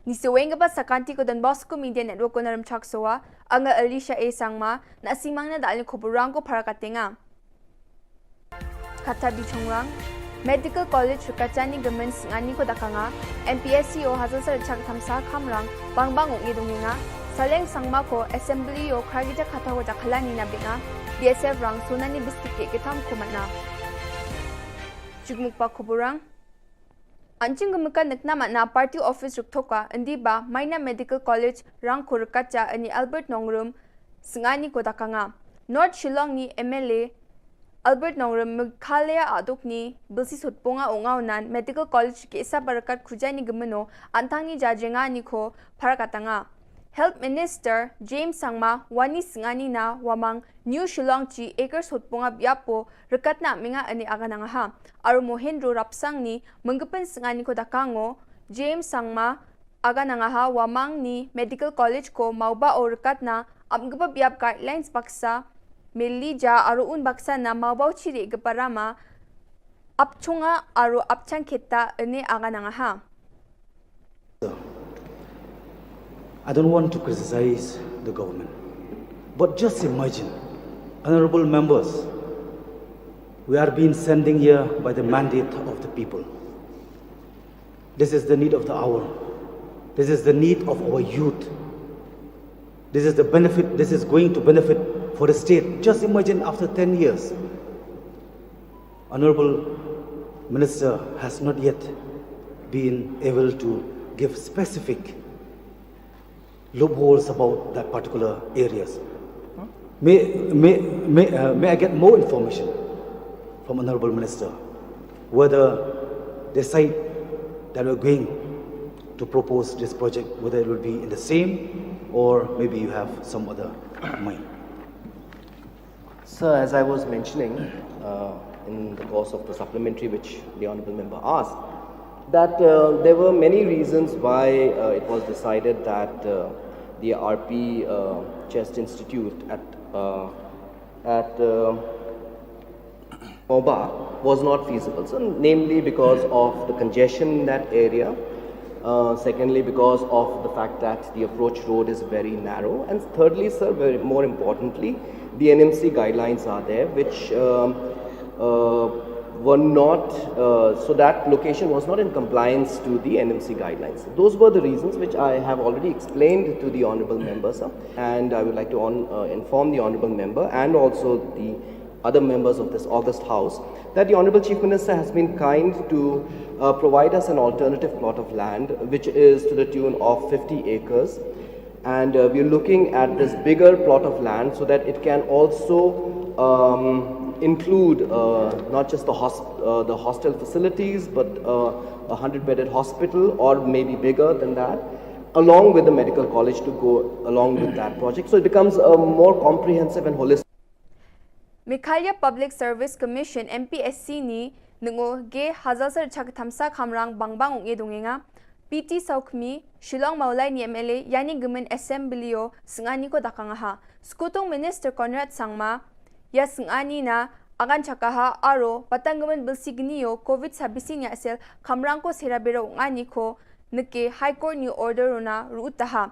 Ngi sa weng kaba sa ka Don Bosco Media Network ko na Rymchak Sowa, nga Alicia A Sangma, na simang na da alin khubor rang ko para ka tenga. Kata bi chongrang, Medical College Rkachani Gmen Sngani ko dakanga, M P S C O Hazar Sar Chak Thamsa Khamrang, Bangbang Uk Ngidunginga, Saleng Sangma ko Assembly O Khargita Kata ko Jakhalani na Binga, B S F Rang Sonani Biscuit ke Kitham Kumatna. Jukmukpa Kuburang. Anching gumkan nekna mana party office ruktoka, indi ba Maina Medical College Rangkhur Kacha ani Albert Nongrum, Sngani ko dakanga. North Shillong ni M L A Albert Nongrum Meghalaya aduk ni bilsi sutpunga unga unan Medical College ki isa barakat khujani gemeno antang ni jajenga ni ko parakatanga. Health Minister James Sangma wani Sngani na wamang New Shillong chi acre sutpunga biapo rekatna minga ani aganangaha. Aru Mohendro Rapsang ni menggepen Sngani ko dakango James Sangma aganangaha wamang ni Medical College ko mauba o rekatna apgeba biap guidelines baksa melija aru un baksa na mauba chiri geparama apchunga aru apchangketa ene aganangaha. I don't want to criticize the government, but just imagine, honorable members, we are being sending here by the mandate of the people. This is the need of the hour. This is the need of our youth. This is the benefit, this is going to benefit for the state. Just imagine after ten years, Honorable Minister has not yet been able to give specific loopholes about that particular areas. May, may, may, uh, may I get more information from Honorable Minister whether the site that we're going to propose this project, whether it will be in the same or maybe you have some other mind? Sir, as I was mentioning uh, in the course of the supplementary which the Honorable Member asked, that uh, there were many reasons why uh, it was decided that uh, the R P uh, Chest Institute at uh, at uh, Mawbah was not feasible. So, namely because of the congestion in that area, uh, secondly, because of the fact that the approach road is very narrow, and thirdly, sir, very, more importantly, the N M C guidelines are there, which um, uh, were not, uh, so that location was not in compliance to the N M C guidelines. Those were the reasons which I have already explained to the Honorable Member, sir, and I would like to on, uh, inform the Honorable Member and also the other members of this august House that the Honorable Chief Minister has been kind to uh, provide us an alternative plot of land, which is to the tune of fifty acres. And uh, we're looking at this bigger plot of land so that it can also um, include uh, not just the, hosp- uh, the hostel facilities, but uh, a hundred bedded hospital or maybe bigger than that, along with the medical college to go along with that project. So it becomes a more comprehensive and holistic. Meghalaya Public Service Commission M P S C ni nungo ge hazasar chak thamsa khamrang bangbang ung e dungenga. P T Saukhmi, Shillong Maulai ni M L A, yani gemen assembly o sengani ko dakang ha. Skutung Minister Conrad Sangma, ya sengani na agan chakaha aro patang gemen belsi geni o covid sabisi nya sel khamrang ko sera bero ungani ko neke High Court ni order rona ruutaha.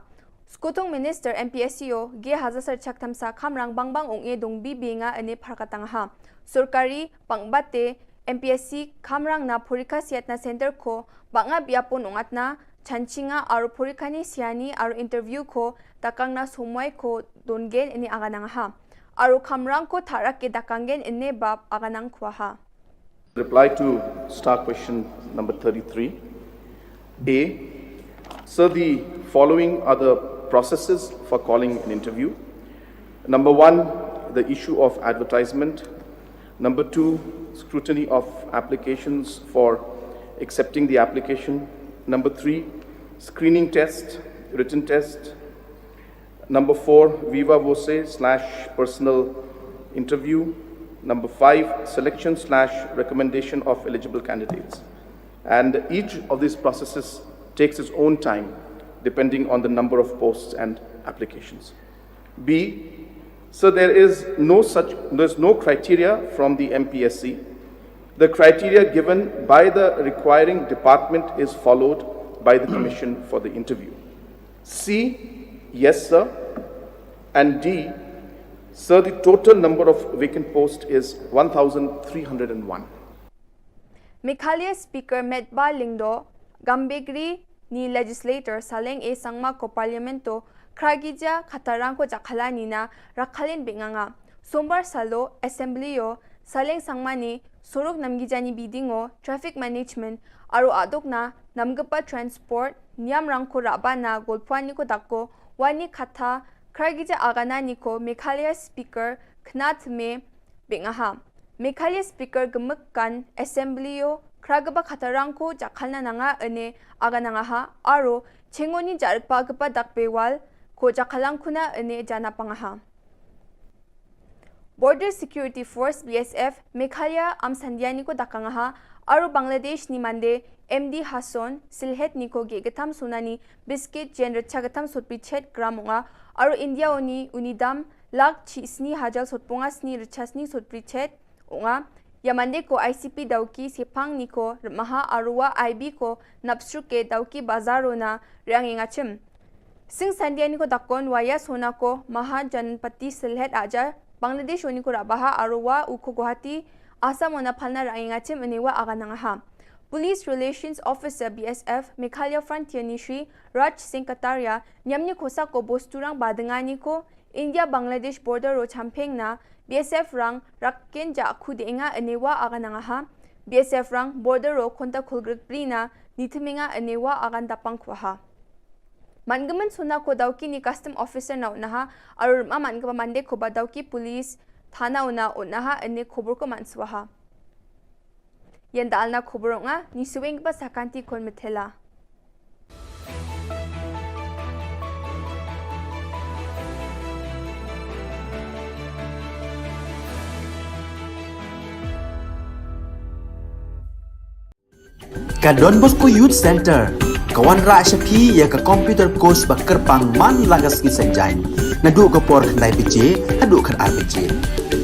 Skutung Minister M P S C o ge hazasar chak thamsa khamrang bangbang ung e dong bi bi nga ene pharkatang ha. Sorkari pangbate M P S C khamrang na porikha siat na center ko banga biapun ungatna chanchinga aro porikha ni siani aro interview ko takang na somoi ko dongen ene aganang ha. Aro khamrang ko tharak ke dakanggen ene bab aganang khwa ha. Reply to star question number thirty-three. A, sir, the following are the processes for calling an interview. Number one, the issue of advertisement. Number two, scrutiny of applications for accepting the application. Number three, screening test, written test. Number four, viva voce slash personal interview. Number five, selection slash recommendation of eligible candidates. And each of these processes takes its own time depending on the number of posts and applications. B, so there is no such, there's no criteria from the M P S C. The criteria given by the requiring department is followed by the commission for the interview. C, yes, sir. And D, sir, the total number of vacant posts is one thousand three hundred and one. Meghalaya Speaker Metbah Lyngdoh, Gambegre ni Legislator Saleng A Sangma ko Parliament o khragija khatarang ko jakhala nina rakhalin binganga. Sombar salo Assembly o Saleng Sangma ni sorok namgija ni biding o traffic management aro adok na namgepa transport niam rangko raba na golpuan niko dako wani khatha khragija agana niko Meghalaya Speaker khnat me bingaha. Meghalaya Speaker gemekkan Assembly o khragaba khatarang ko jakhalna nanga ene aganangaha aro chengoni jarikpa gepa dakbewal ko jakhalang kuna ene jana pangaha. Border Security Force B S F Meghalaya am sandiani ko dakangaha aro Bangladesh ni mande M D Hasson Silhet ni ko ge getam sunani biscuit jen recha getam sotpi chet gram unga aro India oni unidam lak chi sni hajal sotpunga sni recha sni sotpi chet unga. Ya mande ko I C P dauki sepang ni ko remaha aro wa I B ko napsruke dauki bazaro na riang ingachim. Sing sandia ni ko dakon waya sona ko Mahajanpati Silhet aja Bangladesh oni ko rabaha aro wa uko Guwahati Assam ona phalna rang ingachim ene wa aganangaha. Police Relations Officer B S F Meghalaya Frontier ni Shri Raj Singh Kataria nyamni khosa ko bosturang badengani ko India Bangladesh border ro champeng na B S F rang rakken ja khu denga ene wa aganangaha. B S F rang border ro konta khulgrik pri na nitemenga ene wa agan dapang khwaha. Mangemen suna ko dauki ni custom officer na unaha arur ma mangeba mande ko ba dauki police thana una unaha ene khobor ko manswaha. Yenda alna khobor nga ni suwing ba sakanti kon methela. Ka Don Bosco Youth Centre ka wanrah sha phi ïa ka computer course ba kyrpang man la ka sngi Saitjaiñ, naduh ka por khyndai baje haduh khatar baje.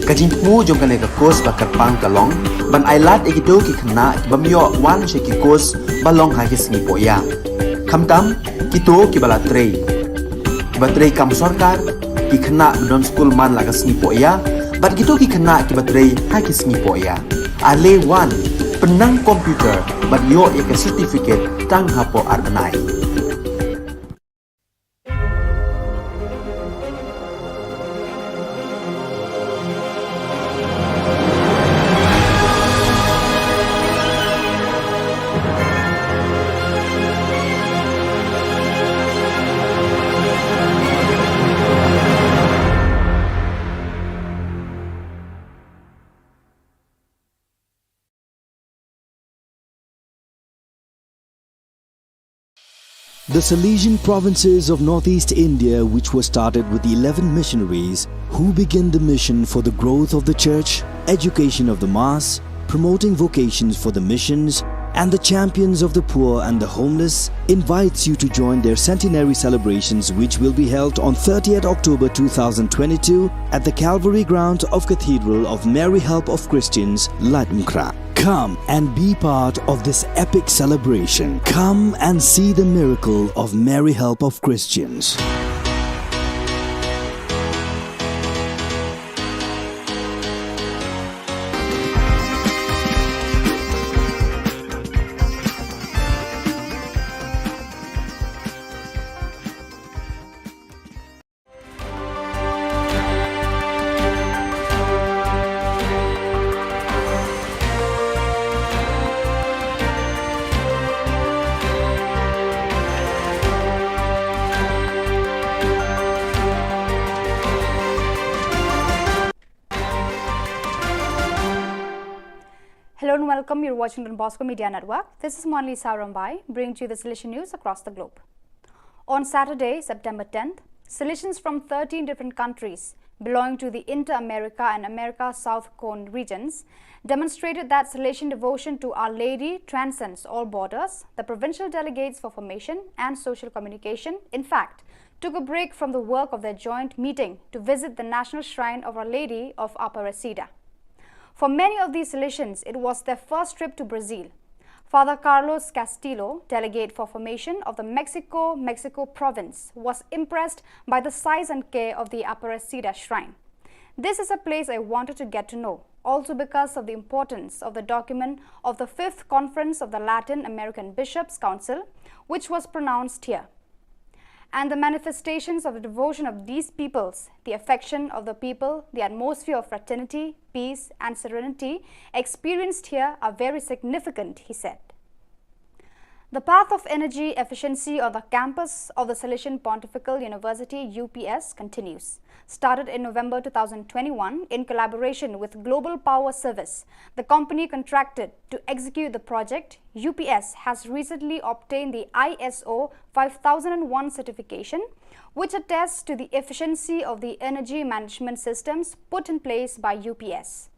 Ka jingthmu jong kane ka course ba kyrpang ka long ban ailad ïa kito ki khynnah ki bym ïoh wan sha ki course ba long ha ki sngi pohïa, khamtam kito kiba la trei, kiba trei kam sorkar, ki khynnah ba don skul man la ka sngi pohïa, bad kito ki khynnah kiba trei ha ki sngi pohïa. Ale wan, pynnang computer bad ïoh ïa ka certificate tang hapoh ar bnai. The Salesian provinces of northeast India, which were started with eleven missionaries who began the mission for the growth of the church, education of the mass, promoting vocations for the missions, and the champions of the poor and the homeless, invites you to join their centenary celebrations, which will be held on thirtieth October two thousand twenty-two at the Calvary ground of Cathedral of Mary Help of Christians, Laitumkhrah. Come and be part of this epic celebration. Come and see the miracle of Mary Help of Christians. Hello and welcome. You're watching Don Bosco Media Network. This is Monlisa Rombai, bringing to you the Salesian news across the globe. On Saturday, September tenth, Salesians from thirteen different countries belonging to the Inter-America and America South Cone regions demonstrated that Salesian devotion to Our Lady transcends all borders. The provincial delegates for formation and social communication, in fact, took a break from the work of their joint meeting to visit the National Shrine of Our Lady of Aparecida. For many of these Salesians, it was their first trip to Brazil. Father Carlos Castillo, delegate for formation of the Mexico, Mexico province, was impressed by the size and care of the Aparecida shrine. "This is a place I wanted to get to know, also because of the importance of the document of the fifth Conference of the Latin American Bishops' Council, which was pronounced here. And the manifestations of the devotion of these peoples, the affection of the people, the atmosphere of fraternity, peace, and serenity experienced here are very significant," he said. The path of energy efficiency on the campus of the Salesian Pontifical University, U P S, continues. Started in November two thousand twenty-one in collaboration with Global Power Service, the company contracted to execute the project, U P S has recently obtained the I S O five thousand and one certification, which attests to the efficiency of the energy management systems put in place by U P S.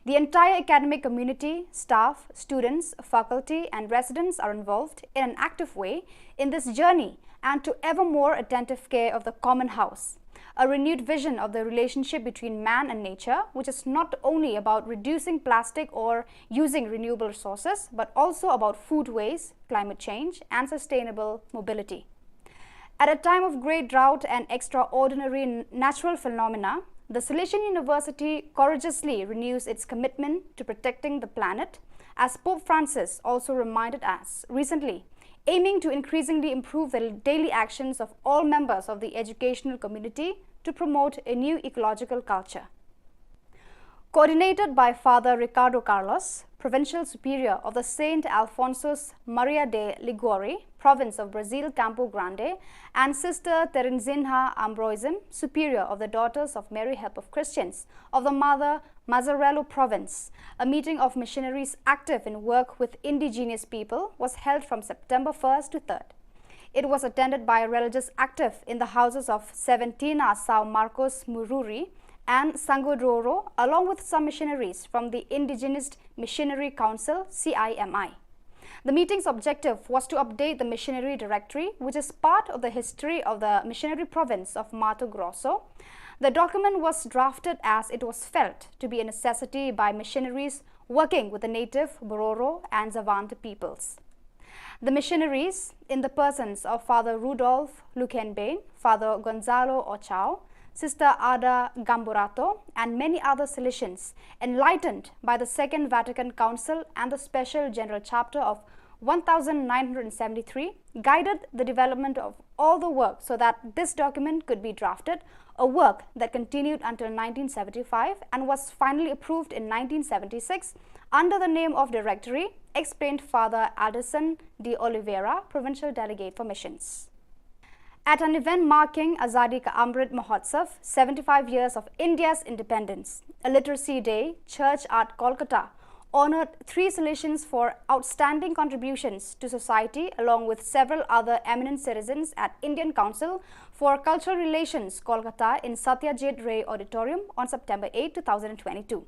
The entire academic community, staff, students, faculty, and residents are involved in an active way in this journey and to ever more attentive care of the common house. A renewed vision of the relationship between man and nature, which is not only about reducing plastic or using renewable resources, but also about food waste, climate change, and sustainable mobility. At a time of great drought and extraordinary n-, natural phenomena, the Salesian University courageously renews its commitment to protecting the planet, as Pope Francis also reminded us recently, aiming to increasingly improve the daily actions of all members of the educational community to promote a new ecological culture. Coordinated by Father Ricardo Carlos, Provincial Superior of the Saint Alphonsus Maria de Liguori, Province of Brazil Campo Grande, and Sister Terezinha Ambroisim, Superior of the Daughters of Mary Help of Christians of the Mother Mazzarello Province, a meeting of missionaries active in work with indigenous people was held from September first to third. It was attended by religious active in the houses of Seventina São Marcos Mururi and Sangodoro, along with some missionaries from the Indigenous Missionary Council, C I M I. The meeting's objective was to update the missionary directory, which is part of the history of the missionary province of Mato Grosso. The document was drafted as it was felt to be a necessity by missionaries working with the native Bororo and Xavante peoples. The missionaries, in the persons of Father Rudolf Luckenbein, Father Gonzalo Ochao, Sister Ada Gamburato, and many other Salesians, enlightened by the Second Vatican Council and the Special General Chapter of one thousand nine hundred seventy-three, guided the development of all the work so that this document could be drafted, a work that continued until nineteen seventy-five and was finally approved in nineteen seventy-six under the name of Directory, explained Father Alderson de Oliveira, Provincial Delegate for Missions. At an event marking Azadi Ka Amrit Mahotsav, seventy-five years of India's independence, a literacy day, Church at Kolkata honored three Salesians for outstanding contributions to society, along with several other eminent citizens at Indian Council for Cultural Relations, Kolkata, in Satyajit Ray Auditorium on September eight, two thousand twenty-two.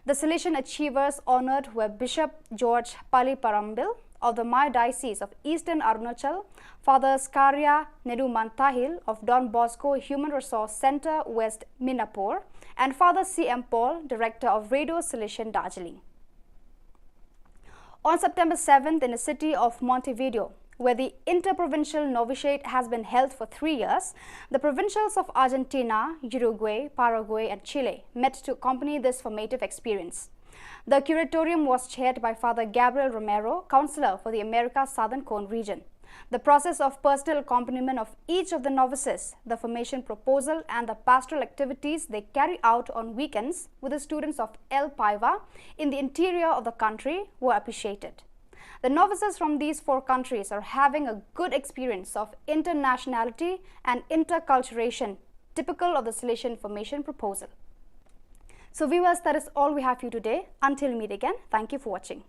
The Salesian achievers honored were Bishop George Paliparambil of the Maya Diocese of Eastern Arunachal, Father Skaria Nedumantahil of Don Bosco Human Resource Centre, West Minapur, and Father C M Paul, Director of Radio Salesian Darjeeling. On September seventh, in the city of Montevideo, where the Interprovincial Novitiate has been held for three years, the provincials of Argentina, Uruguay, Paraguay, and Chile met to accompany this formative experience. The curatorium was chaired by Father Gabriel Romero, counselor for the America Southern Cone region. The process of personal accompaniment of each of the novices, the formation proposal, and the pastoral activities they carry out on weekends with the students of El Paiva in the interior of the country were appreciated. The novices from these four countries are having a good experience of internationality and interculturation, typical of the Salesian formation proposal. So, viewers, that is all we have for you today. Until we meet again, thank you for watching.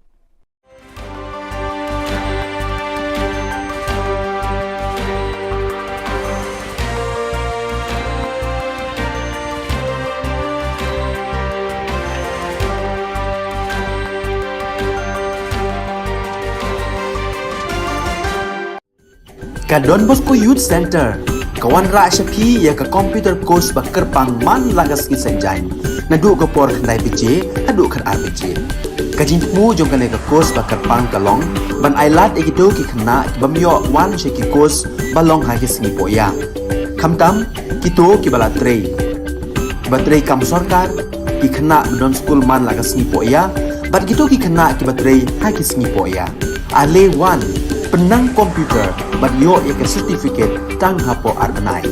Ka Don Bosco Youth Centre ka wanrah sha phi ïa ka computer course ba kyrpang man la ka sngi Saitjaiñ, naduh ka por khyndai baje haduh khatar baje. Ka jingthmu jong kane ka course ba kyrpang ka long ban ailad ïa kito ki khynnah ki bym ïoh wan sha ki course ba long ha ki sngi pohïa. Khamtam kito kiba la trei, kiba trei kam sorkar, ki khynnah ba don skul man la ka sngi pohïa, bad kito ki khynnah kiba trei ha ki sngi pohïa. Ale wan, pynnang computer bad ïoh ïa ka certificate tang hapoh ar bnai.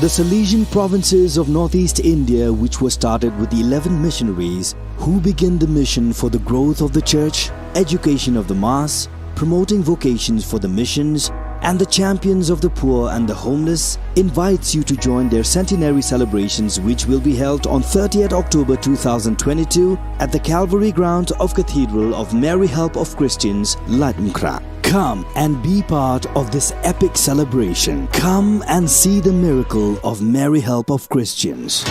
The Salesian provinces of northeast India, which were started with eleven missionaries, who began the mission for the growth of the church, education of the mass, promoting vocations for the missions, and the champions of the poor and the homeless, invites you to join their centenary celebrations, which will be held on thirtieth October two thousand twenty-two at the Calvary ground of Cathedral of Mary Help of Christians, Laitumkhrah. Come and be part of this epic celebration. Come and see the miracle of Mary Help of Christians.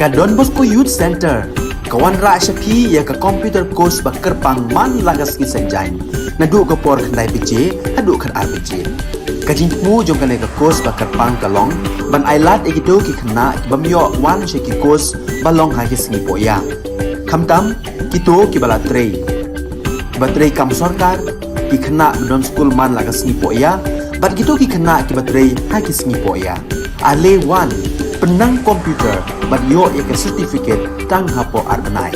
Ka Don Bosco Youth Centre ka wanrah sha phi ïa ka computer course ba kyrpang man la ka sngi Saitjaiñ, naduh ka por khyndai baje haduh khatar baje. Ka jingthmu jong kane ka course ba kyrpang ka long ban ailad ïa kito ki khynnah ki bym ïoh wan sha ki course ba long ha ki sngi pohïa, khamtam kito kiba la trei, kiba trei kam sorkar, ki khynnah ba don skul man la ka sngi pohïa, bad kito ki khynnah kiba trei ha ki sngi pohïa. Ale wan, pynnang computer bad ïoh ïa ka certificate tang hapoh ar bnai.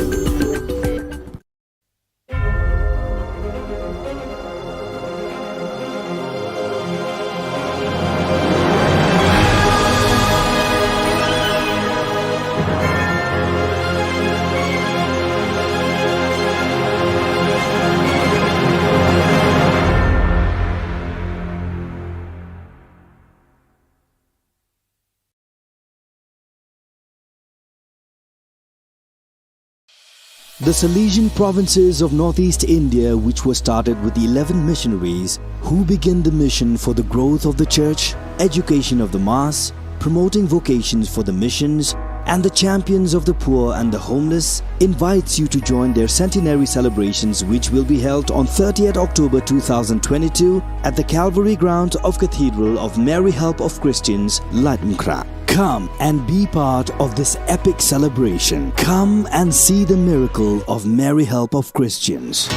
The Salesian provinces of northeast India, which were started with eleven missionaries who began the mission for the growth of the church, education of the mass, promoting vocations for the missions, and the champions of the poor and the homeless, invites you to join their centenary celebrations, which will be held on thirtieth October two thousand twenty-two at the Calvary grounds of Cathedral of Mary Help of Christians, Laitumkhrah. Come and be part of this epic celebration. Come and see the miracle of Mary Help of Christians.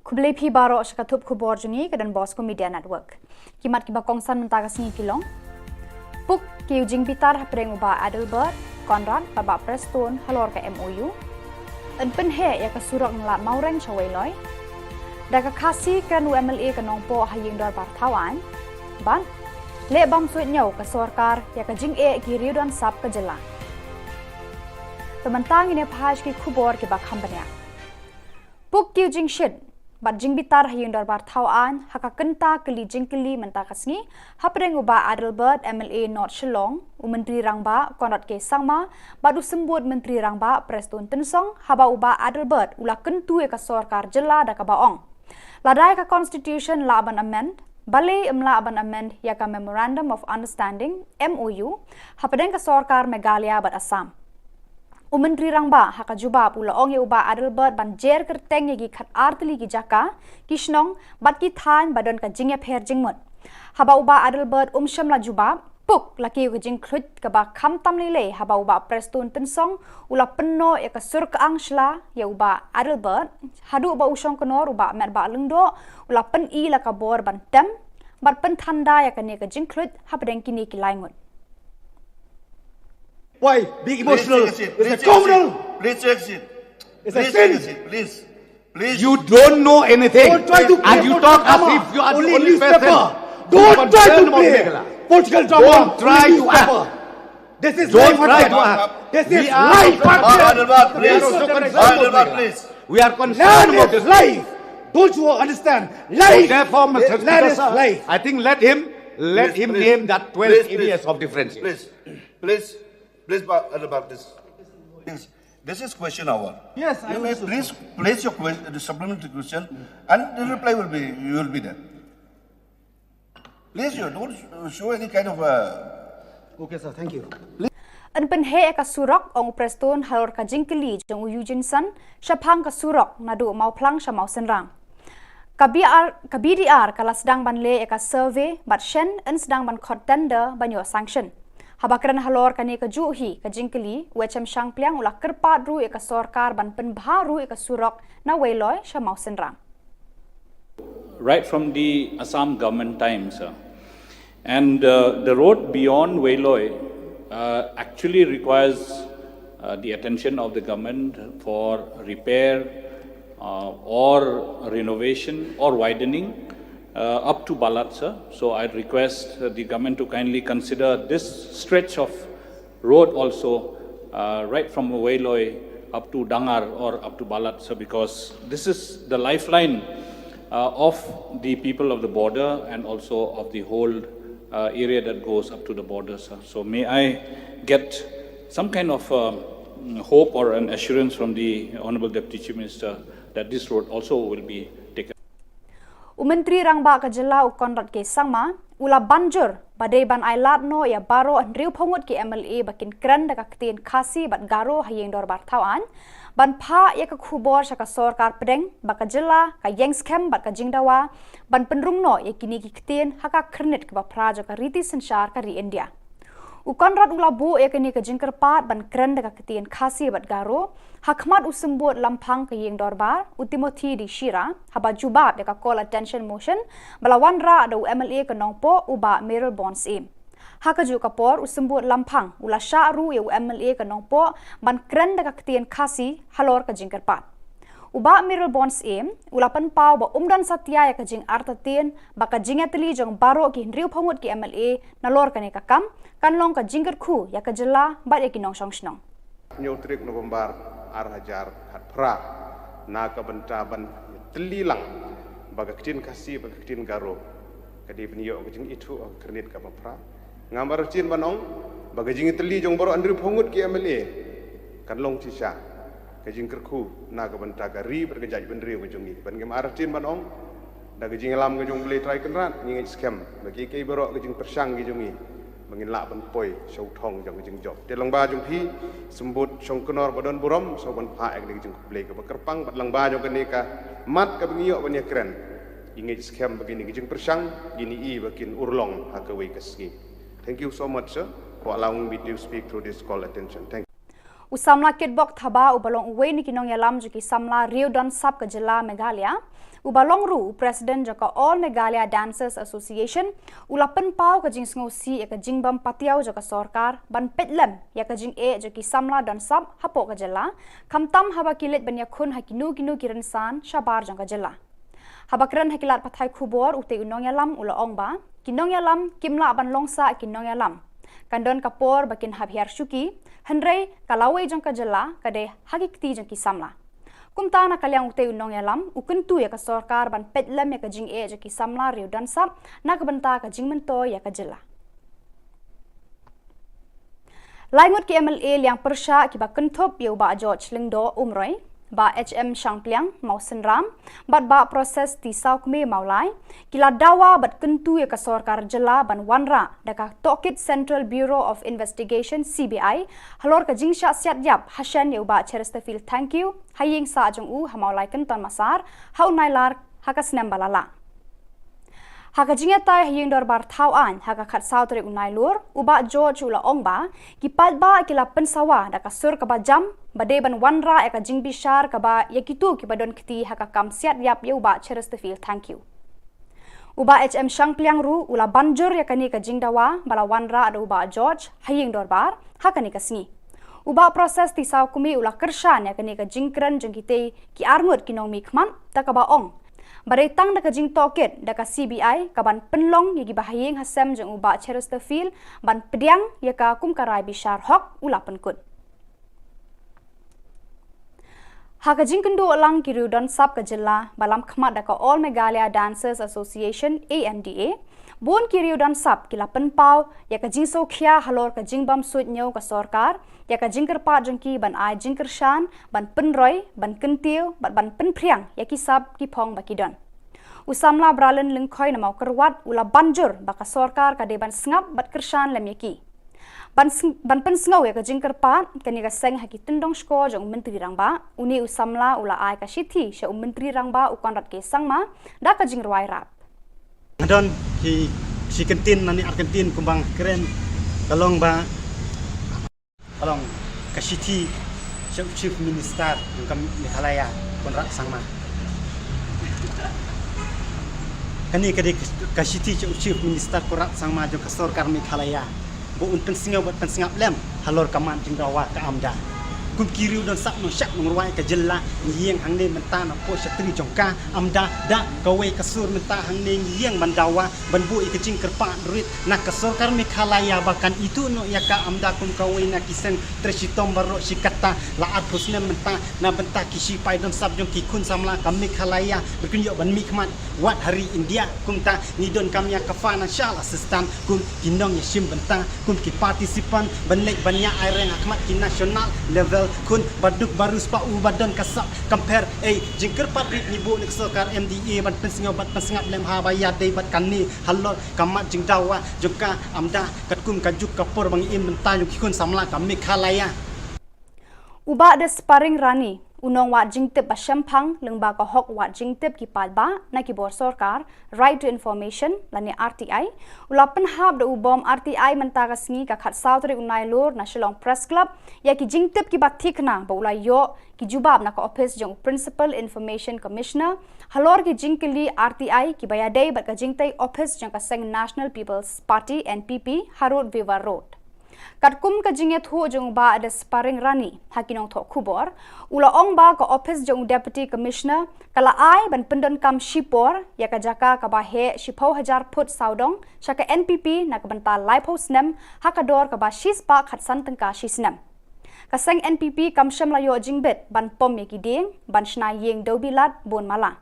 Khublei phi baroh sha ka thup khubor jong ngi ka Don Bosco Media Network. Ki mat kiba kongsan mynta ka sngi ki long: Puk ki ïa u jingbitar hapdeng u Bah Adelbert Conrad bad Bah Prestone halor ka M O U. Yn pynheh ïa ka surok na Lad Mawreng sha Weiloi. Da ka Khasi kren u M L A ka Nongpoh ha ïing dorbar thaw aiñ. Bad leh bam suidñiew ka sorkar ïa ka jingeh ki riew don sap ka jylla. Te mynta ngin ïa phai sha ki khubor kiba kham bniah. Puk ki ïa u jingshit bad jingbitar ha ïing dorbar thaw aiñ ha ka kynta kylli jingkylli mynta ka sngi hapdeng u Bah Adelbert, M L A North Shillong, u Myntri Rangbah Conrad K Sangma bad u Symbud Myntri Rangbah Prestone Tynsong, haba u Bah Adelbert u la kyntu ïa ka sorkar jylla da kaba ong, lada ïa ka Constitution lah ban amend, balei ym lah ban amend ïa ka Memorandum of Understanding, M O U, hapdeng ka sorkar Meghalaya bad Assam. U Myntri Rangbah ha ka jubab u la ong ïa u Bah Adelbert ban jer kyrteng ïa ki khatar tylli ki jaka, ki shnong bad ki thaiñ ba don ka jingïapher jingmut. Haba u Bah Adelbert um shym la jubab, puk la kiew ka jingkhluit kaba khamtam lei lei haba u Bah Prestone Tynsong u la pynnoh ïa ka sur ka angshla ïa u Bah Adelbert, haduh ba u shongknor u Bah Metbah Lyngdoh u la pyni la ka bor ban tem bad pynthanda ïa kane ka jingkhluit hapdeng kine ki lai ngut. Why be emotional? Please take a seat. It's a criminal. Please take a seat. It's a sin. Please take a seat. Please. Please. You don't know anything. Don't try to play political drama. And you talk as if you are the only person who concerned about Meghalaya. Don't try to play political drama. Don't try to act. This is life, my friend. Don't try to act. This is life, my friend. Adelbert, please. We are also concerned about Meghalaya. Adelbert, please. We are concerned about this. Land is life. Don't you understand? Life. So therefore, Mister Speaker, sir, I think let him, let him name that twelve areas of differentiation. Please, please, please, please, Adelbert, please. Please. This is question hour. Yes, I understood, sir. You may please place your que-, the supplementary question, and the reply will be, you will be there. Please, you don't show any kind of, uh, Okay, sir. Thank you. Yn pynheh ïa ka surok, ong u Prestone halor ka jingkylli jong u Eugene Sun shaphang ka surok naduh Mawphlang sha Mawsynram. Ka B R, ka B D R ka la sdang ban leh ïa ka survey bad shen yn sdang ban khot tender ban ïoh sanction. Haba kren halor kane kajuh hi ka jingkylli, u H M Shangpliang u la kyrpad ruh ïa ka sorkar ban pynbha ruh ïa ka surok na Weiloi sha Mawsynram. Right from the Assam government times, uh, and, uh, the road beyond Weiloi, uh, actually requires, uh, the attention of the government for repair, uh, or renovation or widening. uh, up to Balat, sir. So I'd request, uh, the government to kindly consider this stretch of road also, uh, right from Weiloi up to Dangar or up to Balat, sir, because this is the lifeline, uh, of the people of the border and also of the whole, uh, area that goes up to the border, sir. So may I get some kind of, um, hope or an assurance from the Honorable Deputy Chief Minister that this road also will be taken? U Myntri Rangbah ka jylla u Conrad K Sangma u la ban jur ba dei ban ai lad noh ïa baroh hynriew phew ngut ki M L A ba kin kren da ka ktien Khasi bad Garo ha ïing dorbar thaw aiñ, ban phah ïa ka khubor sha ka sorkar pdeng ba ka jylla ka ïeng skhem bad ka jingdawa ban pynrung noh ïa kine ki ktien ha ka khyrnit kaba phra jong ka riti synshar ka ri India. U Conrad u la buh ïa kane ka jingkyrpad ban kren da ka ktien Khasi bad Garo ha khmat u symbud lamphang ka ïing dorbar, u Timothy D Shira, haba jubab ïa ka call attention motion ba la wanrah da u M L A ka Nongpoh, u Bah Mayralborn Syiem. Ha kajuh ka por, u symbud lamphang u la shah ruh ïa u M L A ka Nongpoh ban kren da ka ktien Khasi halor ka jingkyrpad. U Bah Mayralborn Syiem u la pynpaw ba um don satia ïa ka jingartatien ba ka jingïatylli jong baroh ki hynriew phew ngut ki M L A nalor kane ka kam kan long ka jingkyrkhu ïa ka jylla bad ïa ki nongshong shnong. Hynñiew tarik November ar hajar khatphra, na ka bynta ban tylli lang ba ka ktien Khasi bad ka ktien Garo ka dei ban ïoh ka jingithuh ha ka khyrnit kaba phra. Ngam artatien ban ong ba ka jingïatylli jong baroh hynriew phew ngut ki M L A kan long shisha ka jingkyrkhu na ka bynta ka ri bad ka jaitbynriew ka jong ngi. Bad ngam artatien ban ong, da ka jingïalam ka jong U Blei Trai Kynrad, ngi ngeit skhem ba kiei kiei baroh ka jingpyrshang ki jong ngi ba ngin lah ban poi sha u thong jong ka jingjop. Te lyngba jong phi, symbud shongknor ba don burom, sngewbha ban phah ïa kane ka jingkhublei kaba kyrpang, bad lyngba jong kane ka mat kaba ngi ïoh ban ïakren, ngi ngeit skhem ba kine ki jingpyrshang kin ïoh ba kin urlong ha kawei ka sngi. Thank you so much, sir, for allowing me to speak through this call attention. Thank you. U samla Kitbok Thabah uba long uwei na ki nongïalam jong ki samla Riew Donsap ka jylla Meghalaya, uba long ruh u president jong ka All Meghalaya Dancers Association, u la pynpaw ka jingsngewsih ïa ka jingbym patiaw jong ka sorkar ban peit lem ïa ka jingeh jong ki samla donsap hapoh ka jylla, khamtam haba ki leit ban ïakhun ha kino kino ki rynsan shabar jong ka jylla. Haba kren ha ki lad pathai khubor, utei u nongïalam u la ong ba ki nongïalam kim lah ban long sah ki nongïalam. Kan don ka por ba kin hap hiar shuki, hynrei ka lawei jong ka jylla ka dei ha ki kti jong ki samla. Kumta na ka liang utei u nongïalam u kyntu ïa ka sorkar ban peit lem ïa ka jingeh jong ki samla Riew Donsap na ka bynta ka jingmyntoi ïa ka jylla. Lai ngut ki M L A liang pyrshah kiba kynthup ïa u Bah George Lyngdoh Umroi, Bah H M Shangpliang Mawsynram, bad Bah Proses T Sawkmie Mawlai, ki la dawa bad kyntu ïa ka sorkar jylla ban wanrah da ka tohkit Central Bureau of Investigation, C B I, halor ka jingshah siat ïap hashen ïa u Bah Chesterfield Thangkhiew ha ïing sah jong u ha Mawlai Kynton Massar ha u Nailar ha ka snem ba la lah. Ha ka jingïatai ha ïing dorbar thaw aiñ ha ka khatsaw tarik u Nailur, u Bah George u la ong ba ki paidbah ki la pynsawa da ka sur kaba jam ba dei ban wanrah ïa ka jingbishar kaba ïa kito kiba don kti ha ka kam siat ïap ïa u Bah Chesterfield Thangkhiew. U Bah H M Shangpliang ruh u la ban jur ïa kane ka jingdawa ba la wanrah da u Bah George ha ïing dorbar ha kane ka sngi. U Bah Proses T Sawkmie u la kyrshan ïa kane ka jingkren jong kitei ki arngut ki nongmihkhmat, da kaba ong ba dei tang da ka jingtohkit da ka C B I ka ban pynlong ïa kiba ha ïing ha sem jong u Bah Chesterfield ban pdiang ïa ka kum ka rai bishar hok, u la pynkut. Ha ka jingkynduh lang ki riew donsap ka jylla ba lam khmat da ka All Meghalaya Dancers Association, A M D A, bun ki riew donsap ki la pynpaw ïa ka jingsngewkhia halor ka jingbym suidñiew ka sorkar ïa ka jingkyrpad jong ki ban ai jingkyrshan, ban pynroi, ban kyntiew bad ban pynphriang ïa ki sap ki phong ba ki don. U samla Bralin Lyngkhoi na Mawkyrwat u la ban jur ba ka sorkar ka dei ban sngap bad kyrshan lem ïa ki. Ban sng-, ban pynsngew ïa ka jingkyrpad kane ka seng ha ki tyndong shkor jong u Myntri Rangbah, une u samla u la ai ka shithi sha u Myntri Rangbah u Conrad K Sangma da ka jingrwai rap. Nga don ki shi kyntien lane ar kyntien kumba nga kren, ka long ba, ka long ka shithi sha u Chief Minister jong ka Meghalaya, Conrad Sangma. Kane ka dei ka shithi sha u Chief Minister Conrad Sangma jong ka sorkar Meghalaya, ba un pynsngew bad pynsngap lem halor ka mat jingdawa ka AMDA. Kum ki riew don sap nong shap nong rwai ka jylla, ngi ïeng hangne mynta na poh shatri jong ka, amda da kawei ka sur mynta hangne ngi ïeng ban dawa ban buh ïa ka jingkyrpad rit na ka sorkar Meghalaya ba kan ithuh noh ïa ka, amda kum kawei na ki seng trei shitom baroh shi katta. La arphew snem mynta na bynta ki shipai don sap jong ki khun samla ka Meghalaya ba kin ïoh ban mihkhmat wat ha ri India. Kumta ngi donkam ïa ka financial assistance kum ki nongïashim bynta, kum ki participant ban leit ban ïa ai reng ha khmat ki national level. Khun ba duk ba riewspah u ba don ka sap compare, ei, jingkyrpad rit ngi buh na ka sorkar M D A ban pynsngew bad pynsngap lem ha ba ïadei bad kane halor ka mat jingdawa jong ka, amda katkum ka juk ka por ba ngi im mynta jong ki khun samla ka Meghalaya. U Bah Desparing Rani, u nongwad jingtip ba shemphang lyngba ka hok wad jingtip ki paidbah na ki bor sorkar, Right to Information lane R T I, u la pynhap da u bom R T I mynta ka sngi ka khatsaw tarik u Nailur na Shillong Press Club ïa ki jingtip kiba thikna ba u la ïoh ki jubab na ka ophis jong u Principal Information Commissioner halor ki jingkylli R T I kiba ïadei bad ka jingtei ophis jong ka seng National People's Party, N P P, ha Road Viva Road. Katkum ka jingïathuh jong u Bah Desparing Rani ha ki nongthoh khubor, u la ong ba ka ophis jong u Deputy Commissioner ka la ai ban pyndonkam shipor ïa ka jaka kaba heh shiphew hajar phut sawdong sha ka N P P na ka bynta laiphew snem ha ka dor kaba shispah khatsan tyngka shi snem. Ka seng N P P kam shym la ïoh jingbit ban pom ïa ki dieng ban shna ïing dewbilat bun mala.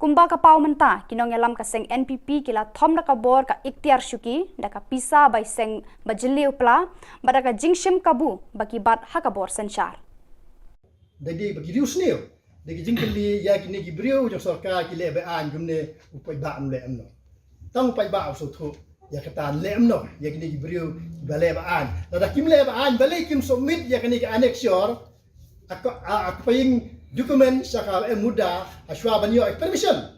Kumba ka paw mynta, ki nongïalam ka seng N P P ki la thom da ka bor ka iktiar shuki da ka pisa bai seng ba jylliew pla bad da ka jingshim kabu ba ki bat ha ka bor synshar. Da dei ba ki riew sniew da ki jingkylli ïa kine ki briew jong sorkar ki leh ba-aiñ kumne, u paidbah um leh em noh. Tang u paidbah u sngewthuh ïa kata, leh em noh ïa kine ki briew ba leh ba-aiñ. Lada kim leh ba-aiñ balei kim submit ïa kine ki annexure, a ka, a, a ka paying document sha ka M Muda ha shuwa ban ïoh permission.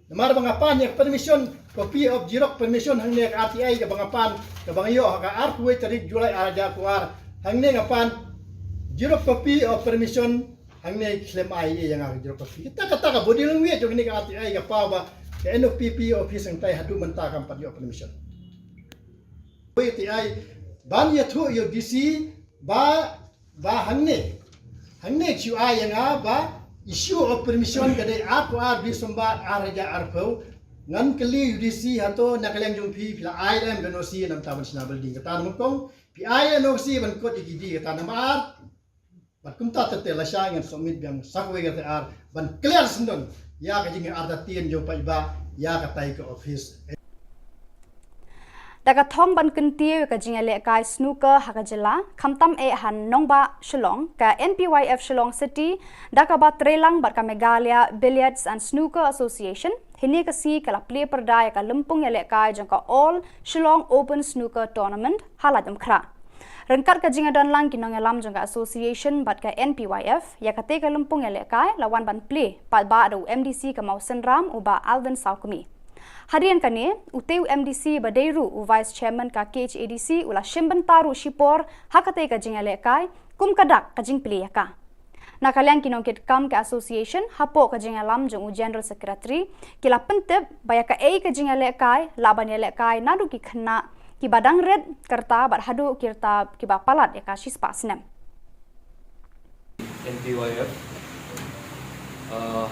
Namar ba nga pan ïa ka permission, copy of xerox permission hangne ka R T I kaba nga pan, kaba nga ïoh ha ka arphew tarik July ar hajar arphew ar. Hangne nga pan xerox copy of permission, hangne khlem ai ïa nga ka xerox copy. Kata, kata ka body language jong kane ka R T I ka paw ba ka N P P office hangtai haduh mynta kam pat ïoh permission. Wei ti ai ban ïathuh ïa u D C ba, ba hangne, hangne ki ai ïa nga ba issue of permission ka dei arphew ar December ar hajar arphew. Ngan kylli u D C, hato na ka liang jong phi phi la ai lem ka N O C namar ban shna building? Kata namar kong phi ai N O C ban kot ïa ki dieng? Kata namar ar. Bad kumta te te lashai ngan submit biang sa kawei ka T R ban clear syndon ïa ka jingartatien jong paidbah ïa katai ka office. Da ka thong ban kyntiew ïa ka jingïalehkai snooker ha ka jylla, khamtam eh ha nongbah Shillong, ka N P Y F Shillong City da kaba treilang bad ka Meghalaya Billiards and Snooker Association, hynne ka sngi ka la plie pyrda ïa ka lympung ïalehkai jong ka All Shillong Open Snooker Tournament ha Laitumkhrah. Ryngkat ka jingïadonlang ki nongïalam jong ka association bad ka N P Y F, ïa katei ka lympung ïalehkai la wan ban plie paidbah da u M D C ka Mawsynram, u Bah Alvin Sawkmie. Hadien kane, utei u M D C ba dei ruh u Vice Chairman ka K H A D C u la shim bynta ruh shipor ha katei ka jingïalehkai kum ka dak ka jingplie ïa ka. Na ka liang ki nongkitkam ka association, hapoh ka jingïalam jong u General Secretary, ki la pyntip ba ïa kaei ka jingïalehkai lah ban ïalehkai naduh ki khynnah kiba dang rit ka rta bad haduh ki rta kiba palat ïa ka shispah snem. N P Y F. Uh,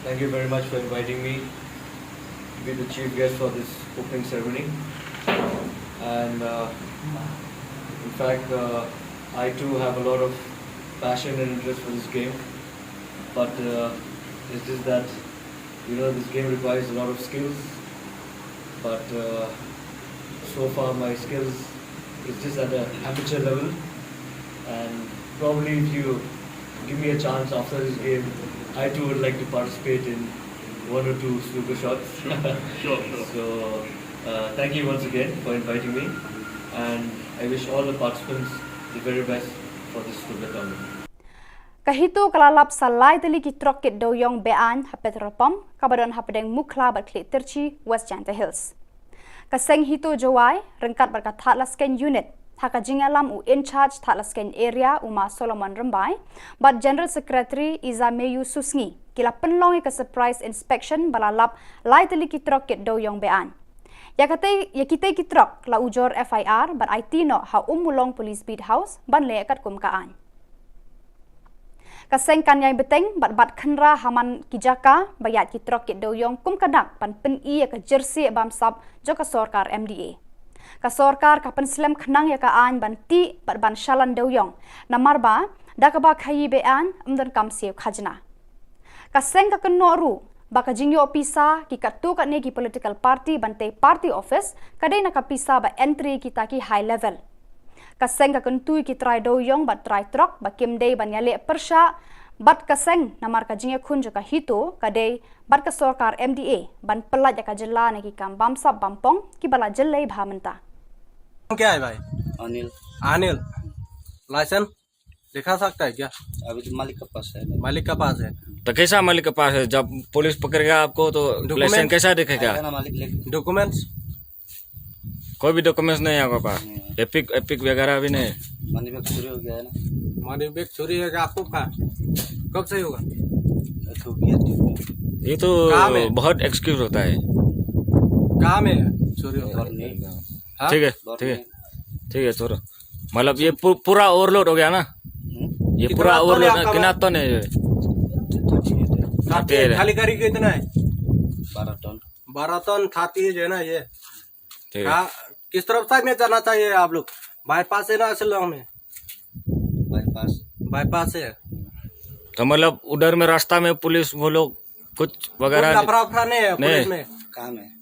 thank you very much for inviting me to be the chief guest for this opening ceremony. And, uh, in fact, uh, I too have a lot of passion and interest for this game, but, uh, it's just that, you know, this game requires a lot of skills, but, uh, so far my skills is just at an amateur level, and probably if you give me a chance after this game, I too would like to participate in one or two snooker shots. Sure, sure. So, uh, thank you once again for inviting me, and I wish all the participants the very best for this snooker tournament. Ka HITO ka la lap sa lai tylli ki trok kit dewïong be-aiñ ha petrol pump kaba don hapdeng Mukhla bad Khliehtyrshi, West Jaintia Hills. Ka seng HITO Jowai ryngkat bad ka Thadlaskein Unit, ha ka jingïalam u In-charge Thadlaskein Area, u Ma Solomon Rymbai, bad General Secretary Izameyu Susngi, ki la pynlong ïa ka surprise inspection ba la lap lai tylli ki trok kit dewïong be-aiñ. Ïa katei, ïa kitei ki trok la ujor F I R bad aiti noh ha Ummulong Police Beat House ban leh katkum ka aiñ. Ka seng kan ïai bteng bad bat khynra ha man ki jaka ba ïaid ki trok kit dewïong kum ka dak ban pyni ïa ka jersey bamsap jong ka sorkar M D A. Ka sorkar ka pynslem khnang ïa ka aiñ ban tih bad ban shalan dewïong, namar ba da kaba khaïi be-aiñ ym donkam siew khajna. Ka seng ka kynnoh ruh ba ka jingïoh pisa ki katto katne ki political party ban tei party office ka dei na ka pisa ba entry kita ki high level. Ka seng ka kyntu ïa ki trai dewïong bad trai trok ba kim dei ban ïaleh pyrshah bad ka seng, namar ka jingïakhun jong ka HITO ka dei bad ka sorkar M D A ban pyllait ïa ka jylla na ki kam bamsap bampong kiba la jyllei bha mynta. क्या है भाई? अनिल। अनिल, लाइसेंस दिखा सकता है क्या? अभी तो मालिक के पास है। मालिक के पास है। तो कैसा मालिक के पास है? जब पुलिस पकड़ेगा आपको तो डॉक्यूमेंट लाइसेंस कैसा दिखेगा? आएगा ना मालिक लेके। डॉक्यूमेंट्स? कोई भी डॉक्यूमेंट्स नहीं है आपके पास? नहीं है। एपिक, एपिक वगैरह भी नहीं है? मनी बैग चोरी हो गया है ना। मनी बैग चोरी हो गया आपको कहाँ? कब से होगा? एक हो गया, ठीक है। ये तो काम है। बहुत एक्सक्यूज होता है। काम है चोरी होता है। और नहीं। हाँ? ठीक है, ठीक है। ठीक है, छोड़ो। मतलब ये पू-, पूरा ओवरलोड हो गया ना? हम्म। ये कितना पूरा टन है ओवरलोड आपका कितना माल? टन है ये? तो ठीक है। खाते हैं, खाली गाड़ी कितना है? बारह टन। बारह टन खाती है जो है ना ये। ठीक है। हाँ, किस तरफ साइड में जाना चाहिए आप लोग? बाईपास है ना शिलोंग में? बाईपास। बाईपास है। तो मतलब उधर में रास्ता में पुलिस वो लोग कुछ वगैरह कुछ लफड़ा वफड़ा नहीं है नहीं। पुलिस में। काम है।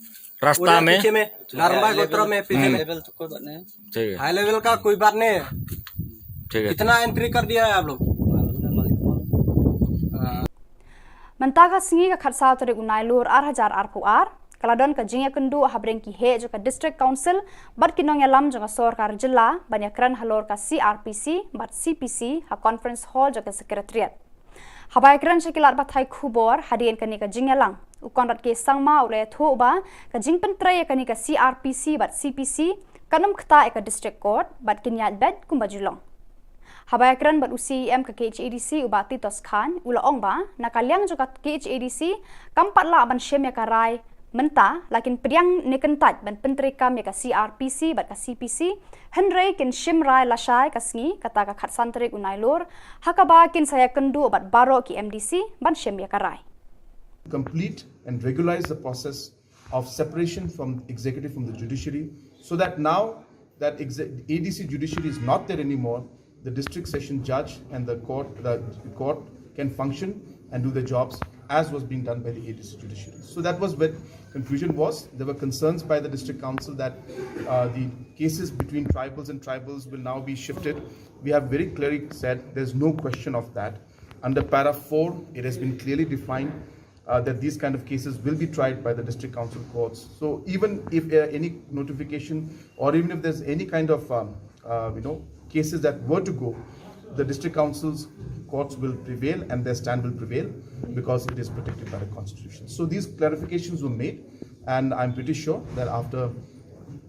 रास्ता उधर में? पीछे में, नारंगबाग गोत्र में पीछे में। लेवल तो कोई बात नहीं है। ठीक है। हाई लेवल का कोई बात नहीं है। ठीक है। कितना एंट्री कर दिया है आप लोग? मालूम नहीं, मालिक मालूम। हाँ। Mynta ka sngi ka khatsaw tarik u Nailur ar hajar arphew ar, ka la don ka jingïakynduh ha bneng ki heh jong ka District Council bad ki nongïalam jong ka sorkar jylla ban ïakren halor ka C R P C bad C P C ha Conference Hall jong ka Secretariat. Haba ïakren sha ki lad pathai khubor hadien kane ka jingïalang, u Conrad K Sangma u la ïathuh ba ka jingpyntrei ïa kane ka C R P C bad C P C kan ym ktah ïa ka District Court bad kin ïaid beit kumba ju long. Haba ïakren bad u C E M ka K H A D C u Bah Titos Chyne u la ong ba na ka liang jong ka K H A D C kam pat lah ban shim ïa ka rai mynta, la kin pdiang ne kyntait ban pyntreikam ïa ka C R P C bad ka C P C, hynrei kin shim rai lashai ka sngi, kata ka khatsan tarik u Nailur, ha kaba kin sa ïakynduh bad baroh ki M D C ban shim ïa ka rai. Complete and regularize the process of separation from executive from the judiciary, so that now that exe-, A D C judiciary is not there anymore, the district session judge and the court, the court can function and do their jobs as was being done by the A D C judiciary. So that was where confusion was. There were concerns by the district council that, uh, the cases between tribals and tribals will now be shifted. We have very clearly said there's no question of that. Under para four, it has been clearly defined uh, that these kind of cases will be tried by the district council courts. So even if, uh, any notification or even if there's any kind of, um, uh, you know, cases that were to go, the district council's courts will prevail and their stand will prevail because it is protected by the constitution. So these clarifications were made, and I'm pretty sure that after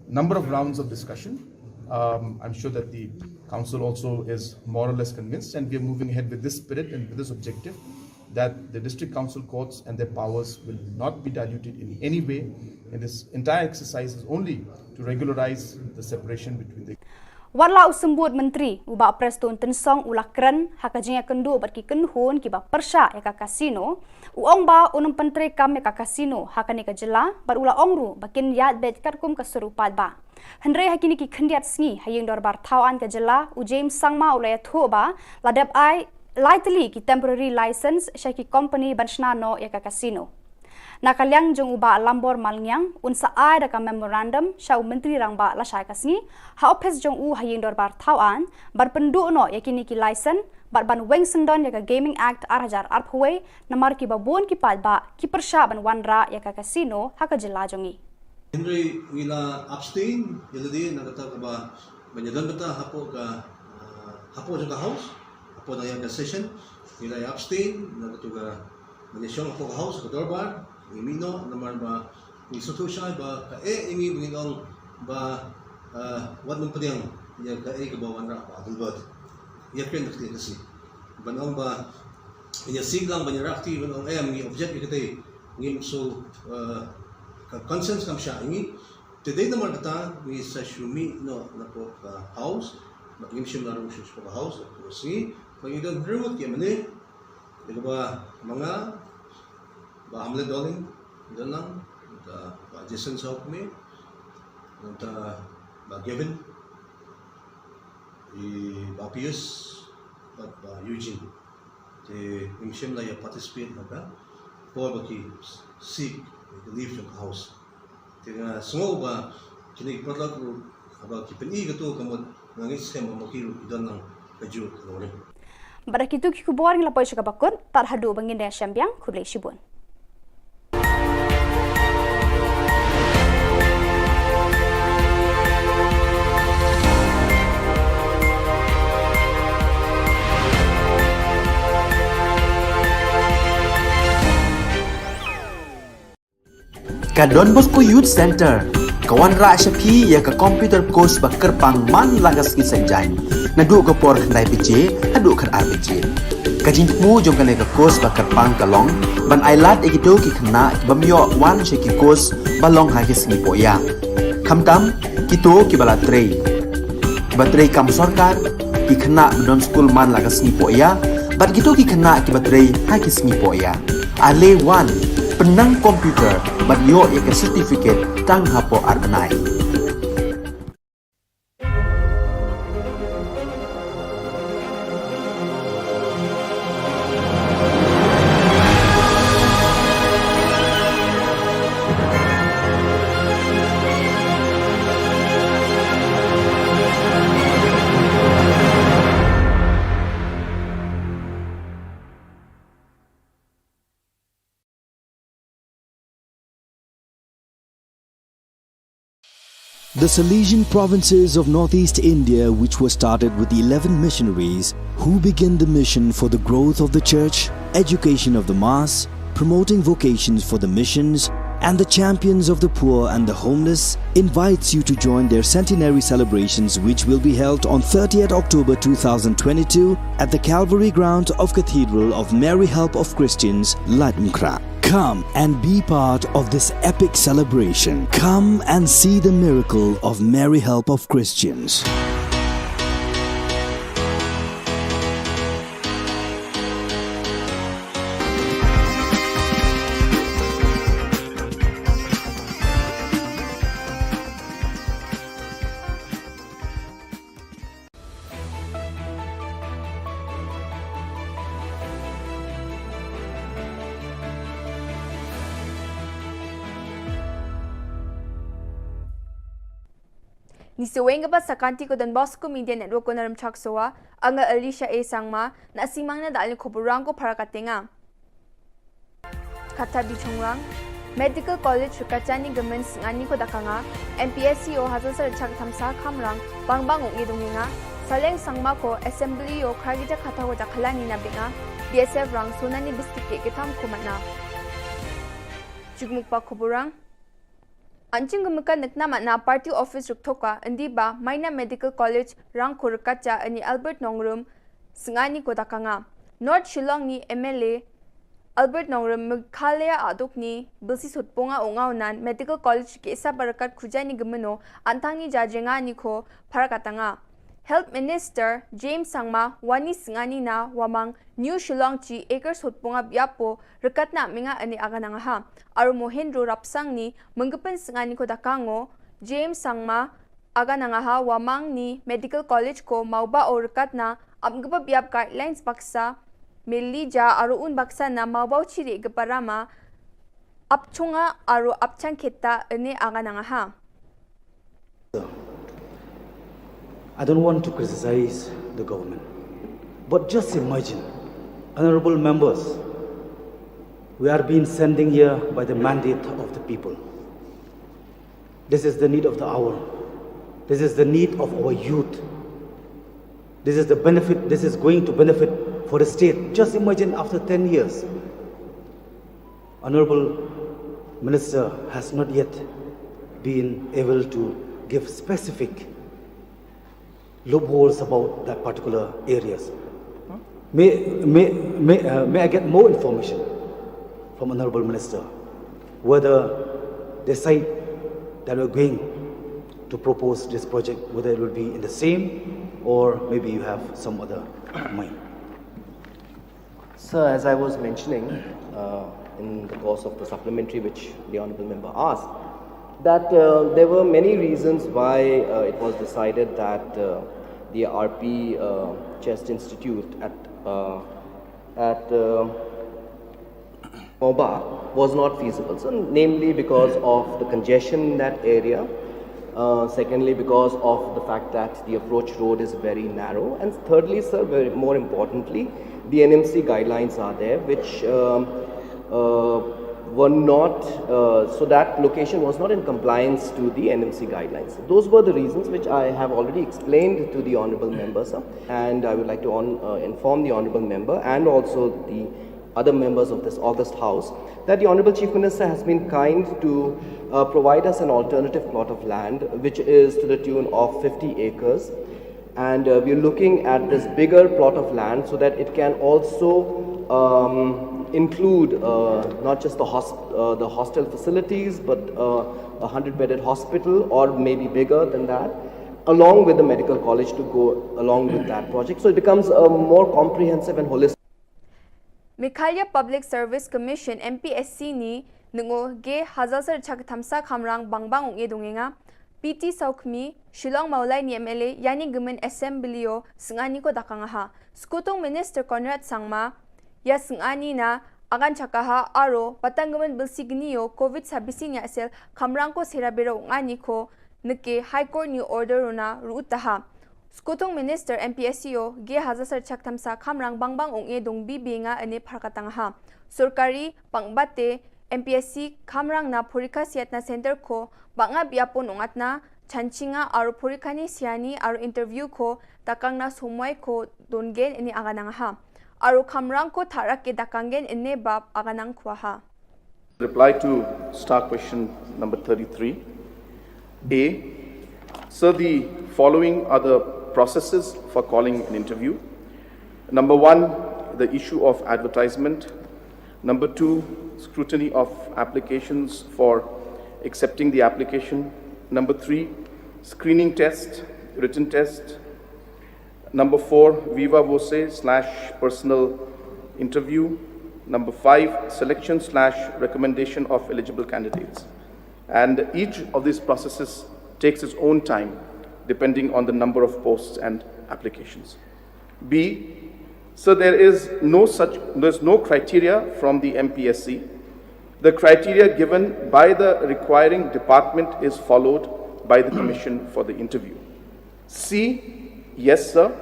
number of rounds of discussion, um, I'm sure that the council also is more or less convinced, and we are moving ahead with this spirit and with this objective that the district council courts and their powers will not be diluted in any way. And this entire exercise is only to regularize the separation between the Wat la u symbud myntri u Bah Prestone Tynsong u la kren ha ka jingïakynduh bad ki kynhun kiba pyrshah ïa ka casino, u ong ba un ym pyntreikam ïa ka casino ha kane ka jylla bad u la ong ruh ba kin ïaid beit katkum ka sur u paidbah. Hynrei ha kine ki khyndiat sngi ha ïing dorbar thaw aiñ ka jylla, u James Sangma u la ïathuh ba la dep ai lai tylli ki temporary license sha ki company ban shna noh ïa ka casino. Na ka liang jong u Bah Lambor Malngiang, un sa ai da ka memorandum sha u Myntri Rangbah lashai ka sngi ha ophis jong u ha ïing dorbar thaw aiñ ban pynduh noh ïa kine ki license bad ban weng syndon ïa ka Gaming Act ar hajar arphew wei, namar kiba bun ki paidbah ki pyrshah ban wanrah ïa ka casino ha ka jylla jong ngi. Hynrei ngi la abstain ïa lade na kata kaba ban ïadon bynta hapoh ka, ah, hapoh jong ka House, hapoh na ïa ka session, ngi la abstain na kata ka ban ïashong hapoh ka House ka dorbar, ngi mih noh namar ba ngi sngewthuh shai ba kaei ngi ba ngin ong ba, ah, wat nang pdiang ïa kaei kaba wanrah ba dulbad. Ïa kren da kti kasi. Ban ong ba ïa sing lang ban ïa rakti ban ong em ngi object ïa kata ngim so, ah, ka consensus kam shah ngi. Te dei namar kata ngi sa shu mih noh na pdeng ka House, ba ngim shym la rung shuh shuh ka House, ka sngi, ba ngi don hynriew ngut ki M N A, Ïa kaba ma nga, Bah Hamlet Dohling, don lang, nangta Bah Jason Sawkmie, nangta Bah Gavin, i Bah Pius, bad Bah Eugene. Te ngim shym la ïa participate ha ka por ba ki seek ka leave jong ka House. Te nga sngew ba kine ki paralok ruh haba ki pyni kato ka mut, nga ngeit skhem ba ma ki ruh ki don lang kajuh ka nongrim. Bad da kito ki khubor ngi la poi sha kaba kut, tad haduh ba ngin ïashem biang, khublei shibun. Ka Don Bosco Youth Centre ka wanrah sha phi ïa ka computer course ba kyrpang man la ka sngi Saitjaiñ, naduh ka por khyndai baje haduh khatar baje. Ka jingthmu jong kane ka course ba kyrpang ka long ban ailad ïa kito ki khynnah ki bym ïoh wan sha ki course ba long ha ki sngi pohïa, khamtam kito kiba la trei, kiba trei kam sorkar, ki khynnah ba don skul man la ka sngi pohïa, bad kito ki khynnah kiba trei ha ki sngi pohïa. Ale wan, pynnang computer bad ïoh ïa ka certificate tang hapoh ar bnai. The Salesian provinces of northeast India, which were started with eleven missionaries who began the mission for the growth of the church, education of the mass, promoting vocations for the missions, and the champions of the poor and the homeless, invites you to join their centenary celebrations, which will be held on thirtieth October two thousand twenty-two at the Calvary Ground of Cathedral of Mary Help of Christians, Laitumkhrah. Come and be part of this epic celebration. Come and see the miracle of Mary Help of Christians. Ngi sa weng kaba sa ka Don Bosco Media Network ko na Rymchak Sowa, nga Alicia A Sangma, na sngewbha na da lin khubor rang ko para ka tnga. Kata bi chungrang, Medical College Rkachani Gmen Sngani ko da ka nga, M P S C O Hajar Sar Chak Thamsa Khamrang, Bangbang Ung Idung Nga, Saleng Sangma ko Assembly O Khargita Khatha ko da Khalani na Binga, B S F Rang Sonani Biscuit Cake Kitham ko Matna. Jugmuk pa khubor rang. Anching kemeka nekna mana party office ruktoka endi ba Maina Medical College rang ko rkacha ani Albert Nongrum Sngani ko da ka nga. North Shillong ni M L A Albert Nongrum Meghalaya aduk ni bilsi sutpunga unga unan Medical College ke isa barakat khujai ni gemeno antang ni jajenga ni ko para ka tnga. Health Minister James Sangma wani Sngani na wamang New Shillong chi acre sutpunga biapo rkatna minga ani aga nangaha. Aru Mohendro Rapsang ni mengkepen Sngani ko da ka ngo, James Sangma aga nangaha wamang ni Medical College ko mauba o rkatna apngkeba biap guidelines baksa melija aru un baksa na mauba o chiri keparama apchunga aru apchang kheta ani aga nangaha. I don't want to criticize the government, but just imagine, honorable members, we are being sending here by the mandate of the people. This is the need of the hour. This is the need of our youth. This is the benefit, this is going to benefit for the state. Just imagine after ten years, Honorable Minister has not yet been able to give specific loopholes about that particular areas. May, may, may, uh, may I get more information from Honorable Minister, whether the site that we're going to propose this project, whether it will be in the same or maybe you have some other mind? Sir, as I was mentioning uh, in the course of the supplementary which the Honorable Member asked, that uh, there were many reasons why uh, it was decided that uh, the R P uh, Chest Institute at, uh, at uh, Moba was not feasible. So, namely because of the congestion in that area, uh, secondly, because of the fact that the approach road is very narrow, and thirdly, sir, very, more importantly, the N M C guidelines are there, which um, uh, were not, uh, so that location was not in compliance to the N M C guidelines. Those were the reasons which I have already explained to the Honorable Member, sir, and I would like to on, uh, inform the Honorable Member and also the other members of this august House that the Honorable Chief Minister has been kind to uh, provide us an alternative plot of land, which is to the tune of fifty acres. And uh, we're looking at this bigger plot of land so that it can also um, include uh, not just the, hosp- uh, the hostel facilities, but uh, a hundred bedded hospital, or maybe bigger than that, along with the medical college to go along with that project. So it becomes a more comprehensive and holistic. Meghalaya Public Service Commission M P S C ni nungo ge hazal sar chak thamsa khamrang bangbang ung e dungenga. P T Saukhmi, Shillong Maulai ni M L A, yani gemen assembly o sengani ko dakang ha. Skutung Minister Conrad Sangma, ya sengani na agan chakaha aro patang gemen bilsi gni o covid sabisi nya sel khamrang ko sera bero ngani ko neke High Court ni order runa ruutaha. Skutung Minister M P S C o ge hazasar chak thamsa khamrang bangbang ung e dong bi bi nga ene pharkatang ha. Sorkari pangbate M P S C khamrang na porikha siat na center ko banga biapon ungatna chanchinga aro porikha ni siani aro interview ko takang na somoi ko dongen ene aganang ha. Aro khamrang ko tharak ke dakanggen ene bab aganang khwa ha. Reply to star question number thirty-three. A, sir, the following are the processes for calling an interview. Number one, the issue of advertisement. Number two, scrutiny of applications for accepting the application. Number three, screening test, written test. Number four, viva voce slash personal interview. Number five, selection slash recommendation of eligible candidates. And each of these processes takes its own time depending on the number of posts and applications. B, so there is no such, there's no criteria from the M P S C. The criteria given by the requiring department is followed by the commission for the interview. C, yes, sir.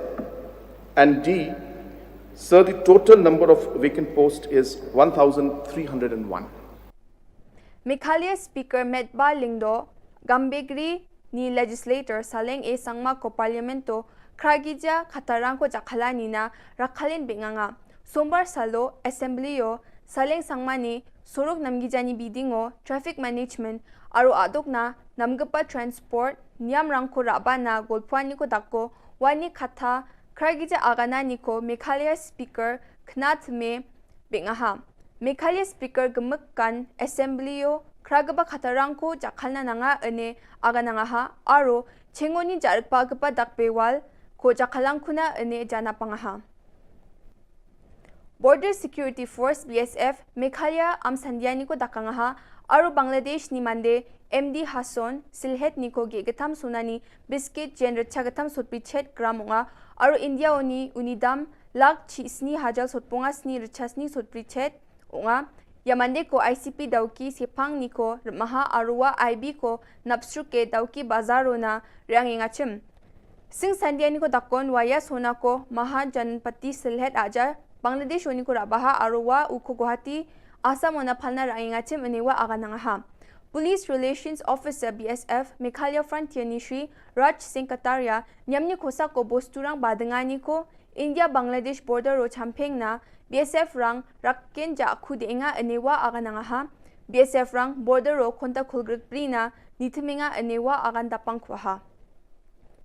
And D, sir, the total number of vacant posts is one thousand three hundred and one. Meghalaya Speaker Metbah Lyngdoh, Gambegre ni Legislator Saleng A Sangma ko Parliament o khragija khatarang ko jakhala nina rakhalin binganga. Sombar salo Assembly o Saleng Sangma ni sorok namgija ni biding o traffic management aro adok na namgapa transport niam rangko raba na golpwani ko dako wani khatha khragija agana niko Meghalaya Speaker khnat me bengaha. Meghalaya Speaker gemekkan Assembly o khragaba khatarang ko jakhalna nanga ene aganangaha aro chengoni jarikpa gepa dakbewal ko jakhalang kuna ene jana pangaha. Border Security Force B S F Meghalaya am sandiani ko dakangaha aro Bangladesh ni mande M D Hasson Silhet ni ko ge getam sunani biscuit jen recha getam sotpi chet gram unga aro India oni unidam lak chi sni hajal sotponga sni recha sni sotpi chet unga. Ya mande ko I C P dauki sepang ni ko remaha arua I B ko napsruke dauki bazaro na riang ingachim. Sing sandia ni ko dakon waya sona ko maha janpati Silhet aja Bangladesh oni ko rabaha arua uko Guwahati Assam ona phalna riang ingachim enewa aganangaha. Police Relations Officer B S F Meghalaya Frontier ni Shri Raj Singh Kataria nyamni khosa ko bosturang badengani ko India Bangladesh border ro champeng na B S F rang rakken ja khu de nga enewa aganangaha. B S F rang border ro konta khulgrik pri na nithiminga enewa agan dapang khwaha.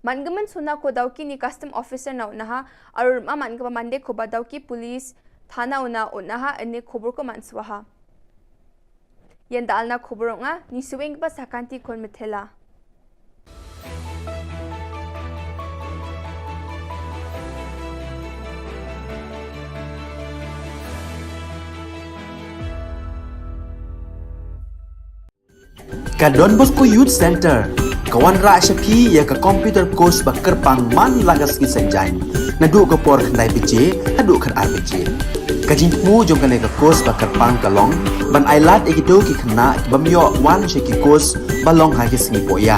Mangemen suna ko dauki ni custom officer na unaha arur ma mangema mande ko ba dauki police thana una unaha ene khobor ko manswaha. Yenda alna khobor nga ni suwing ba sakanti kon methela. Ka Don Bosco Youth Centre ka wanrah sha phi ïa ka computer course ba kyrpang man la ka sngi Saitjaiñ, naduh ka por khyndai baje haduh khatar baje. Ka jingthmu jong kane ka course ba kyrpang ka long ban ailad ïa kito ki khynnah ki bym ïoh wan sha ki course ba long ha ki sngi pohïa,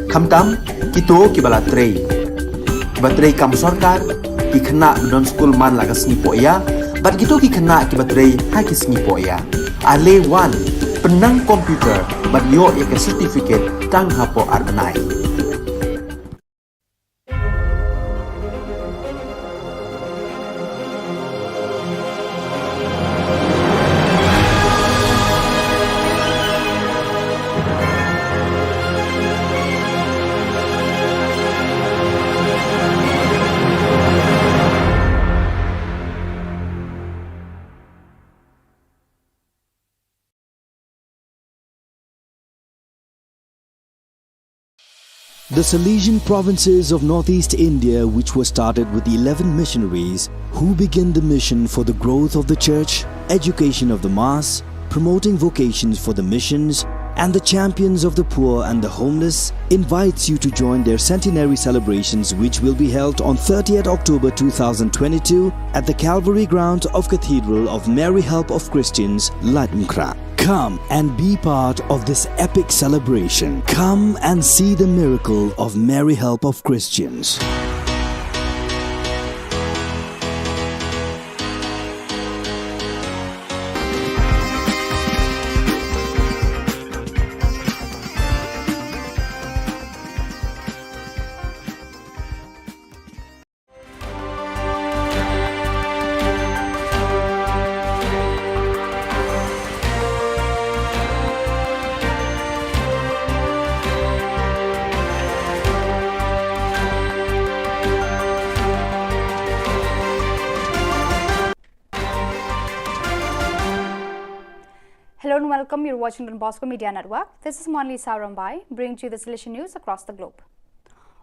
khamtam kito kiba la trei, kiba trei kam sorkar, ki khynnah ba don skul man la ka sngi pohïa bad kito ki khynnah kiba trei ha ki sngi pohïa. Ale wan, pynnang computer bad ïoh ïa ka certificate tang hapoh ar bnai. The Salesian provinces of northeast India, which were started with eleven missionaries who began the mission for the growth of the church, education of the mass, promoting vocations for the missions, and the champions of the poor and the homeless, invites you to join their centenary celebrations, which will be held on thirtieth October two thousand twenty-two at the Calvary grounds of Cathedral of Mary Help of Christians, Laitumkhrah. Come and be part of this epic celebration. Come and see the miracle of Mary Help of Christians. Hello and welcome. You're watching Don Bosco Media Network. This is Monli Sarambai, bringing to you the Salesian news across the globe.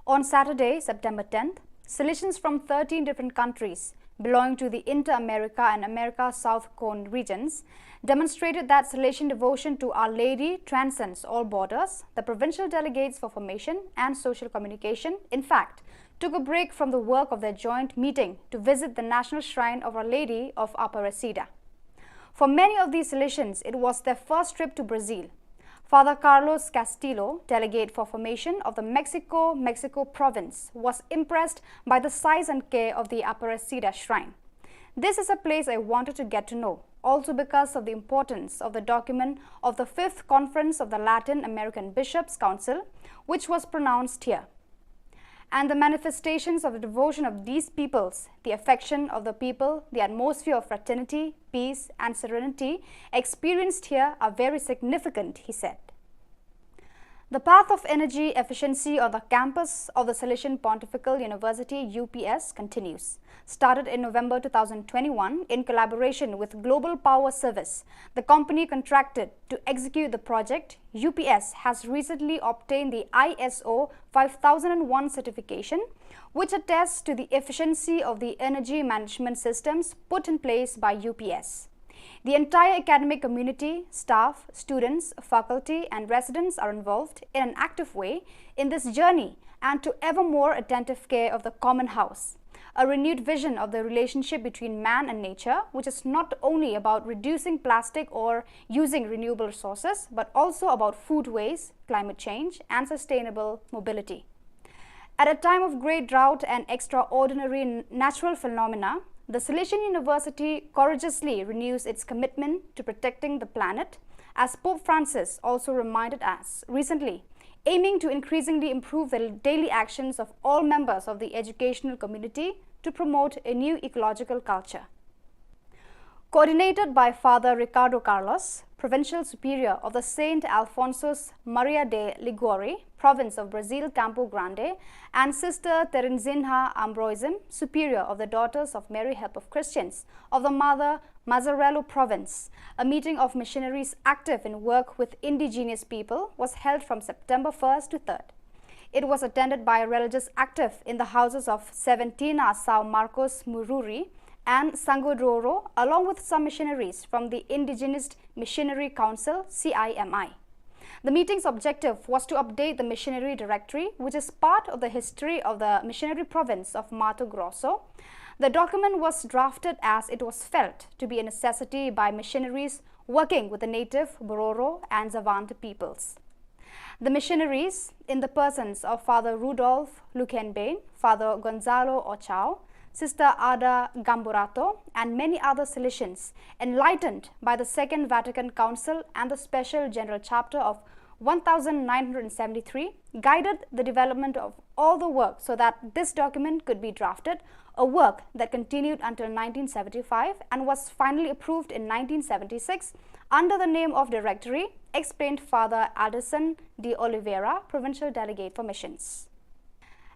On Saturday, September tenth, Salesians from thirteen different countries belonging to the Inter-America and America South Cone regions demonstrated that Salesian devotion to Our Lady transcends all borders. The provincial delegates for formation and social communication, in fact, took a break from the work of their joint meeting to visit the National Shrine of Our Lady of Aparecida. For many of these Salesians, it was their first trip to Brazil. Father Carlos Castillo, delegate for formation of the Mexico, Mexico province, was impressed by the size and care of the Aparecida shrine. "This is a place I wanted to get to know, also because of the importance of the document of the fifth Conference of the Latin American Bishops' Council, which was pronounced here. And the manifestations of the devotion of these peoples, the affection of the people, the atmosphere of fraternity, peace, and serenity experienced here are very significant," he said. The path of energy efficiency on the campus of the Salesian Pontifical University, U P S, continues. Started in November two thousand twenty-one in collaboration with Global Power Service, the company contracted to execute the project, U P S has recently obtained the I S O five thousand and one certification, which attests to the efficiency of the energy management systems put in place by U P S. The entire academic community, staff, students, faculty, and residents are involved in an active way in this journey and to ever more attentive care of the common house. A renewed vision of the relationship between man and nature, which is not only about reducing plastic or using renewable resources, but also about food waste, climate change, and sustainable mobility. At a time of great drought and extraordinary n-, natural phenomena, the Salesian University courageously renews its commitment to protecting the planet, as Pope Francis also reminded us recently, aiming to increasingly improve the daily actions of all members of the educational community to promote a new ecological culture. Coordinated by Father Ricardo Carlos, Provincial Superior of the Saint Alphonsus Maria de Liguori, Province of Brazil Campo Grande, and Sister Terezinha Ambroisim, Superior of the Daughters of Mary Help of Christians of the Mother Mazzarello Province, a meeting of missionaries active in work with indigenous people was held from September first to third. It was attended by religious active in the houses of Seventina São Marcos Mururi and Sangodroro, along with some missionaries from the Indigenous Missionary Council, C I M I. The meeting's objective was to update the missionary directory, which is part of the history of the missionary province of Mato Grosso. The document was drafted as it was felt to be a necessity by missionaries working with the native Bororo and Xavante peoples. The missionaries, in the persons of Father Rudolf Luckenbein, Father Gonzalo Ochao, Sister Ada Gamburato, and many other Salesians, enlightened by the Second Vatican Council and the Special General Chapter of one thousand nine hundred seventy-three, guided the development of all the work so that this document could be drafted, a work that continued until nineteen seventy-five and was finally approved in nineteen seventy-six under the name of Directory, explained Father Alderson de Oliveira, Provincial Delegate for Missions.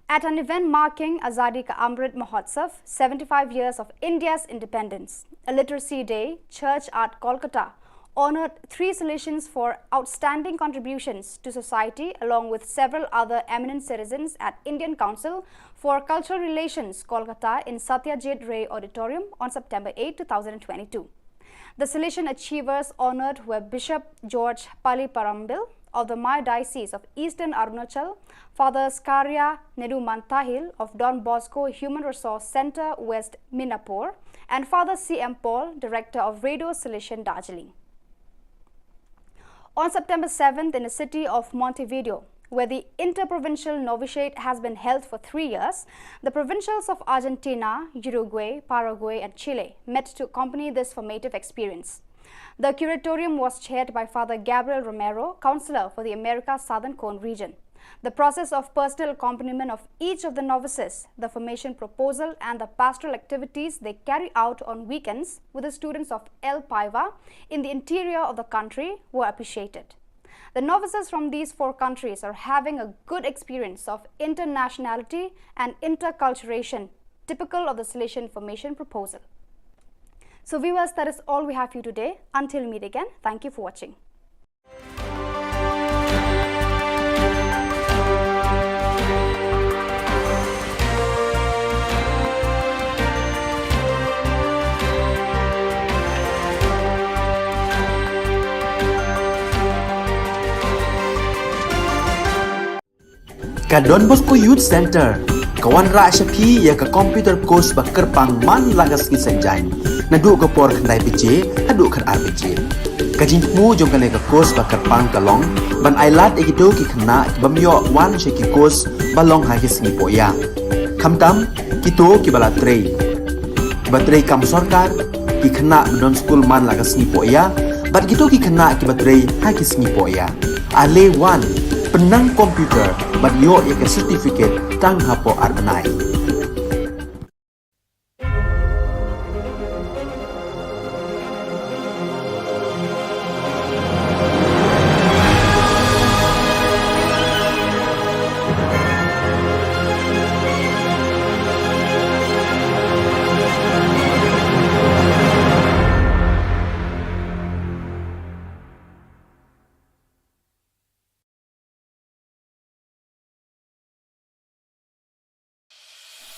At an event marking Azadi Ka Amrit Mahotsav, seventy-five years of India's independence, a literacy day, Church at Kolkata honored three Salesians for outstanding contributions to society, along with several other eminent citizens at Indian Council for Cultural Relations, Kolkata, in Satyajit Ray Auditorium on September eight, two thousand twenty-two. The Salesian achievers honored were Bishop George Paliparambil of the Mayor Diocese of Eastern Arunachal, Father Skaria Nedumantahil of Don Bosco Human Resource Centre, West Minapur, and Father C M Paul, Director of Radio Salesian Darjeeling. On September seventh, in the city of Montevideo, where the Interprovincial Novitiate has been held for three years, the provincials of Argentina, Uruguay, Paraguay, and Chile met to accompany this formative experience. The curatorium was chaired by Father Gabriel Romero, counselor for the America Southern Cone region. The process of personal accompaniment of each of the novices, the formation proposal, and the pastoral activities they carry out on weekends with the students of El Paiva in the interior of the country were appreciated. The novices from these four countries are having a good experience of internationality and interculturation, typical of the Salesian formation proposal. So, viewers, that is all we have for you today. Until we meet again, thank you for watching. Ka Don Bosco Youth Centre ka wanrah sha phi ïa ka computer course ba kyrpang man la ka sngi Saitjaiñ, naduh ka por khyndai baje haduh khatar baje. Ka jingthmu jong kane ka course ba kyrpang ka long ban ailad ïa kito ki khynnah ki bym ïoh wan sha ki course ba long ha ki sngi pohïa, khamtam kito kiba la trei, kiba trei kam sorkar, ki khynnah ba don skul man la ka sngi pohïa, bad kito ki khynnah kiba trei ha ki sngi pohïa. Ale wan, pynnang computer bad ïoh ïa ka certificate tang hapoh ar bnai.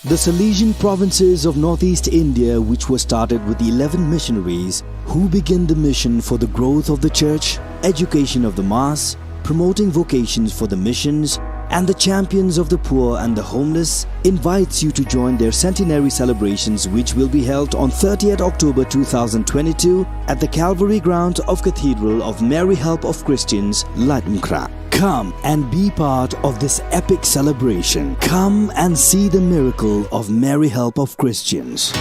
The Salesian provinces of northeast India, which were started with eleven missionaries, who began the mission for the growth of the church, education of the mass, promoting vocations for the missions, and the champions of the poor and the homeless, invites you to join their centenary celebrations, which will be held on thirtieth October two thousand twenty-two at the Calvary ground of Cathedral of Mary Help of Christians, Laitumkhrah. Come and be part of this epic celebration. Come and see the miracle of Mary Help of Christians.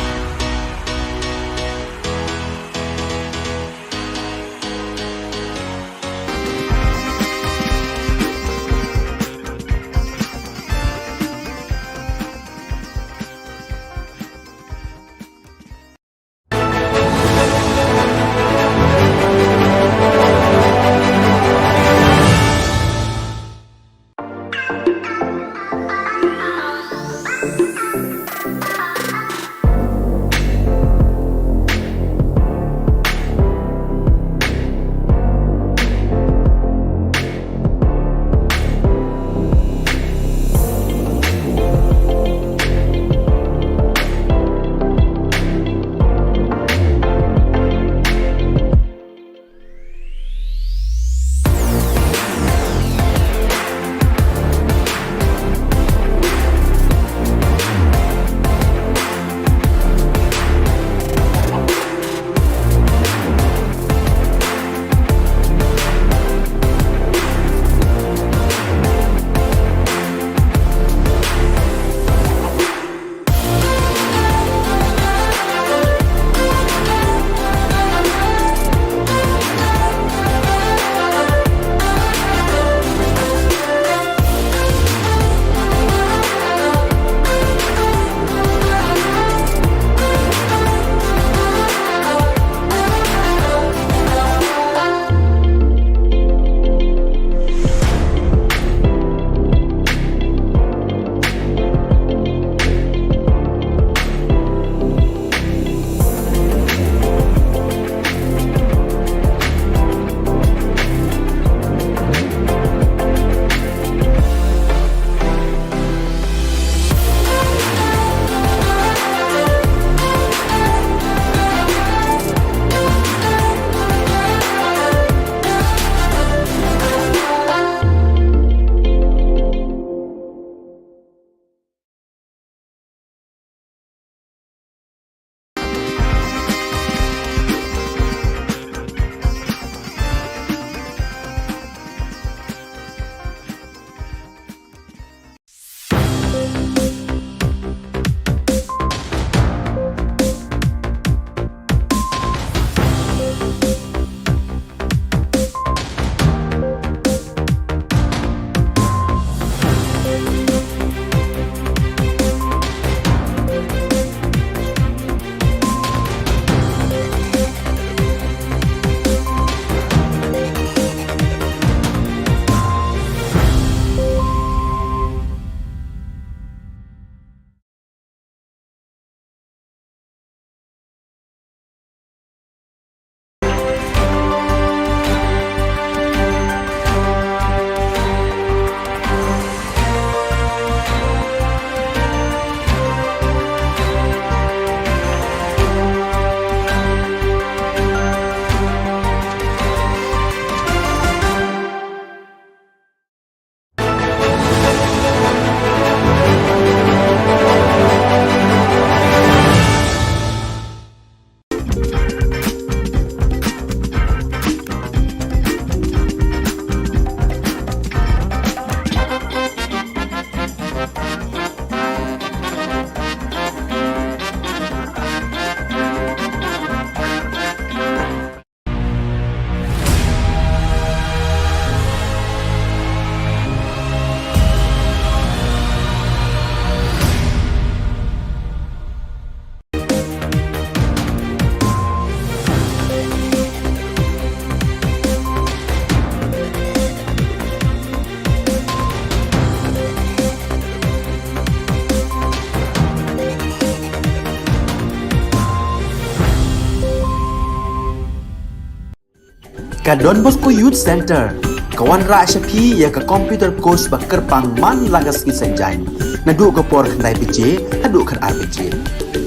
Don Bosco Youth Centre ka wanrah sha phi ïa ka computer course ba kyrpang man la ka sngi Saitjaiñ, naduh ka por khyndai baje haduh khatar baje.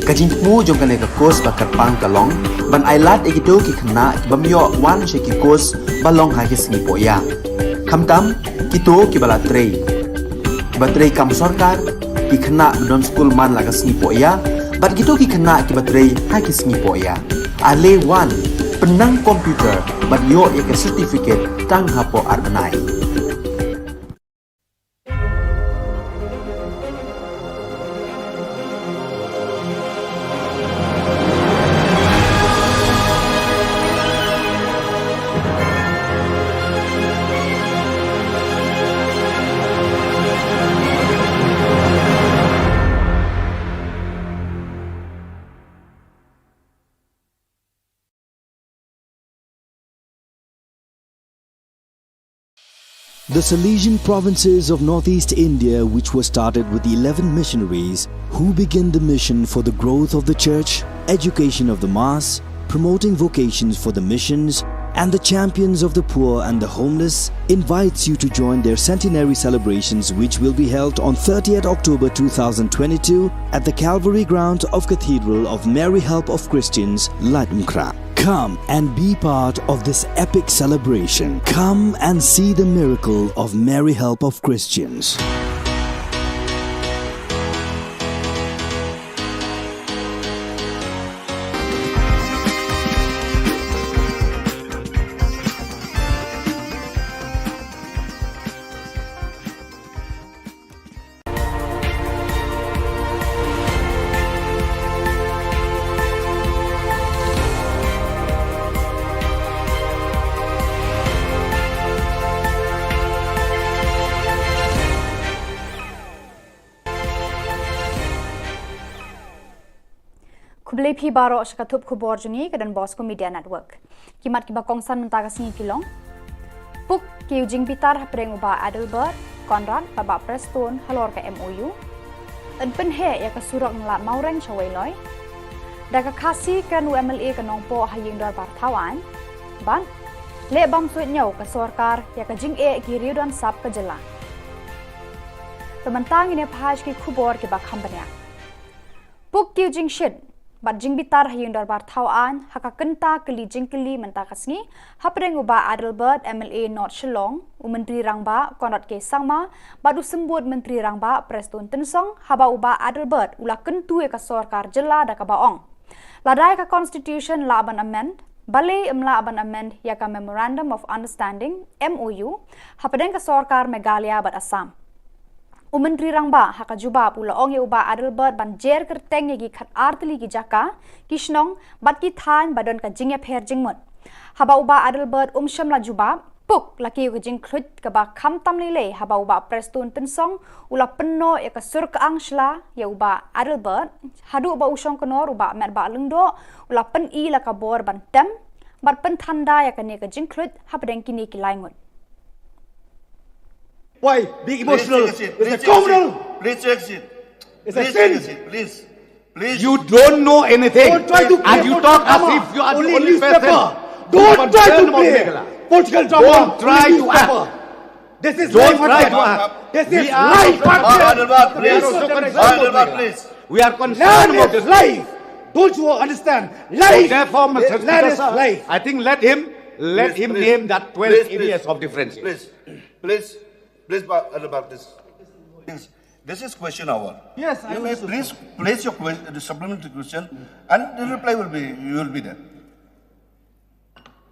Ka jingthmu jong kane ka course ba kyrpang ka long ban ailad ïa kito ki khynnah ki bym ïoh wan sha ki course ba long ha ki sngi pohïa. Khamtam kito kiba la trei, kiba trei kam sorkar, ki khynnah ba don skul man la ka sngi pohïa, bad kito ki khynnah kiba trei ha ki sngi pohïa. Ale wan, pynnang computer bad ïoh ïa ka certificate tang hapoh ar bnai. The Salesian provinces of northeast India, which were started with eleven missionaries who began the mission for the growth of the church, education of the mass, promoting vocations for the missions, and the champions of the poor and the homeless, invites you to join their centenary celebrations, which will be held on thirtieth October two thousand twenty-two at the Calvary ground of Cathedral of Mary Help of Christians, Laitumkhrah. Come and be part of this epic celebration. Come and see the miracle of Mary Help of Christians. Khublei phi baroh sha ka thup khubor jong ngi ka Don Bosco Media Network. Ki mat kiba kongsan mynta ka sngi ki long: Puk ki ïa u jingbitar hapdeng u Bah Adelbert Conrad bad Bah Prestone halor ka M O U. Yn pynheh ïa ka surok na Lad Mawreng sha Weiloi. Da ka Khasi kren u M L A ka Nongpoh ha ïing dorbar thaw aiñ. Bad leh bam suidñiew ka sorkar ïa ka jingeh ki riew don sap ka jylla. Te mynta ngin ïa phai sha ki khubor kiba kham bniah. Puk ki ïa u jingshit bad jingbitar ha ïing dorbar thaw aiñ ha ka kynta kylli jingkylli mynta ka sngi hapdeng u Bah Adelbert, M L A North Shillong, u Myntri Rangbah Conrad K Sangma bad u Symbud Myntri Rangbah Prestone Tynsong, haba u Bah Adelbert u la kyntu ïa ka sorkar jylla da kaba ong, lada ïa ka Constitution lah ban amend, balei ym lah ban amend ïa ka Memorandum of Understanding, M O U, hapdeng ka sorkar Meghalaya bad Assam. U Myntri Rangbah ha ka jubab u la ong ïa u Bah Adelbert ban jer kyrteng ïa ki khatar tylli ki jaka, ki shnong bad ki thaiñ ba don ka jingïapher jingmut. Haba u Bah Adelbert um shym la jubab, Puk la kiew ka jingkhluit kaba khamtam lei lei haba u Bah Prestone Tynsong u la pynnoh ïa ka sur kyang shla ïa u Bah Adelbert, haduh ba u shongknor u Bah Metbah Lyngdoh u la pyni la ka bor ban tem bad pynthanda ïa kane ka jingkhluit hapdeng kine ki lai ngut. Why be emotional? Please take a seat. It's a criminal. Please take a seat. It's a sin. Please take a seat. Please. Please. You don't know anything. Don't try to play political drama. And you talk as if you are the only person who is concerned about Meghalaya. Don't try to play political drama. Don't try to act. This is life, my friend. This is life, my friend. We are also concerned about Meghalaya. We are concerned about this. Land is life. Don't you understand? Life. So therefore, Mister Speaker, sir, I think let him, let him name that twelve areas of differentiation. Please, please, please, Bah Adelbert, please. Please. This is question hour. Yes, I also. You may please place your que-, the supplementary question, and the reply will be, you will be there.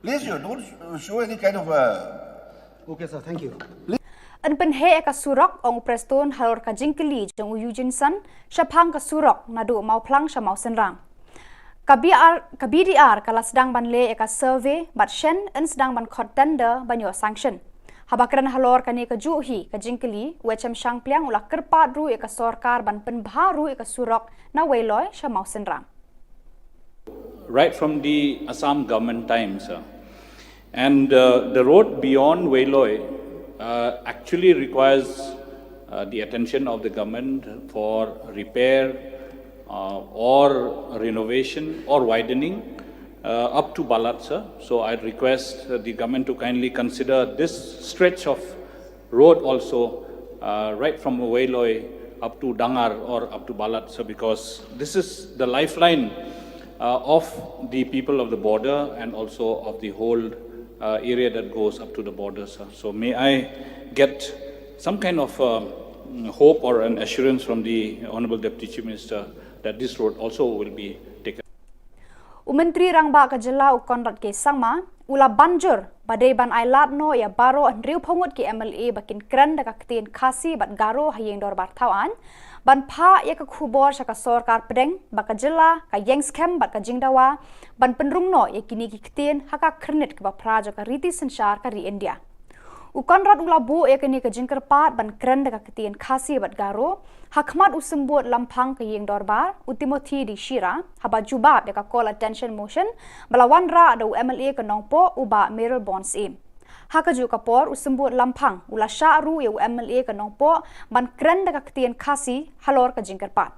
Please, you don't show any kind of, uh, Okay, sir. Thank you. Yn pynheh ïa ka surok, ong u Prestone halor ka jingkylli jong u Eugene Sun shaphang ka surok naduh Mawphlang sha Mawsynram. Ka B R, ka B D R ka la sdang ban leh ïa ka survey bad shen yn sdang ban khot tender ban ïoh sanction. Haba kren halor kane kajuh hi ka jingkylli, u H M Shangpliang u la kyrpad ruh ïa ka sorkar ban pynbha ruh ïa ka surok na Weiloi sha Mawsynram. Right from the Assam government times, uh, and, uh, the road beyond Weiloi, uh, actually requires, uh, the attention of the government for repair, uh, or renovation or widening. uh, up to Balat, sir. So I'd request, uh, the government to kindly consider this stretch of road also, uh, right from Weiloi up to Dangar or up to Balat, sir, because this is the lifeline, uh, of the people of the border and also of the whole, uh, area that goes up to the border, sir. So may I get some kind of, um, hope or an assurance from the Honorable Deputy Chief Minister that this road also will be taken? U Myntri Rangbah ka jylla u Conrad K Sangma u la ban jur ba dei ban ai lad noh ïa baroh hynriew phew ngut ki M L A ba kin kren da ka ktien Khasi bad Garo ha ïing dorbar thaw aiñ, ban phah ïa ka khubor sha ka sorkar pdeng ba ka jylla ka ïeng skhem bad ka jingdawa ban pynrung noh ïa kine ki ktien ha ka khyrnit kaba phra jong ka riti synshar ka ri India. U Conrad u la buh ïa kane ka jingkyrpad ban kren da ka ktien Khasi bad Garo ha khmat u symbud lamphang ka ïing dorbar, u Timothy D Shira, haba jubab ïa ka call attention motion ba la wanrah da u M L A ka Nongpoh, u Bah Mayralborn Syiem. Ha kajuh ka por, u symbud lamphang u la shah ruh ïa u M L A ka Nongpoh ban kren da ka ktien Khasi halor ka jingkyrpad.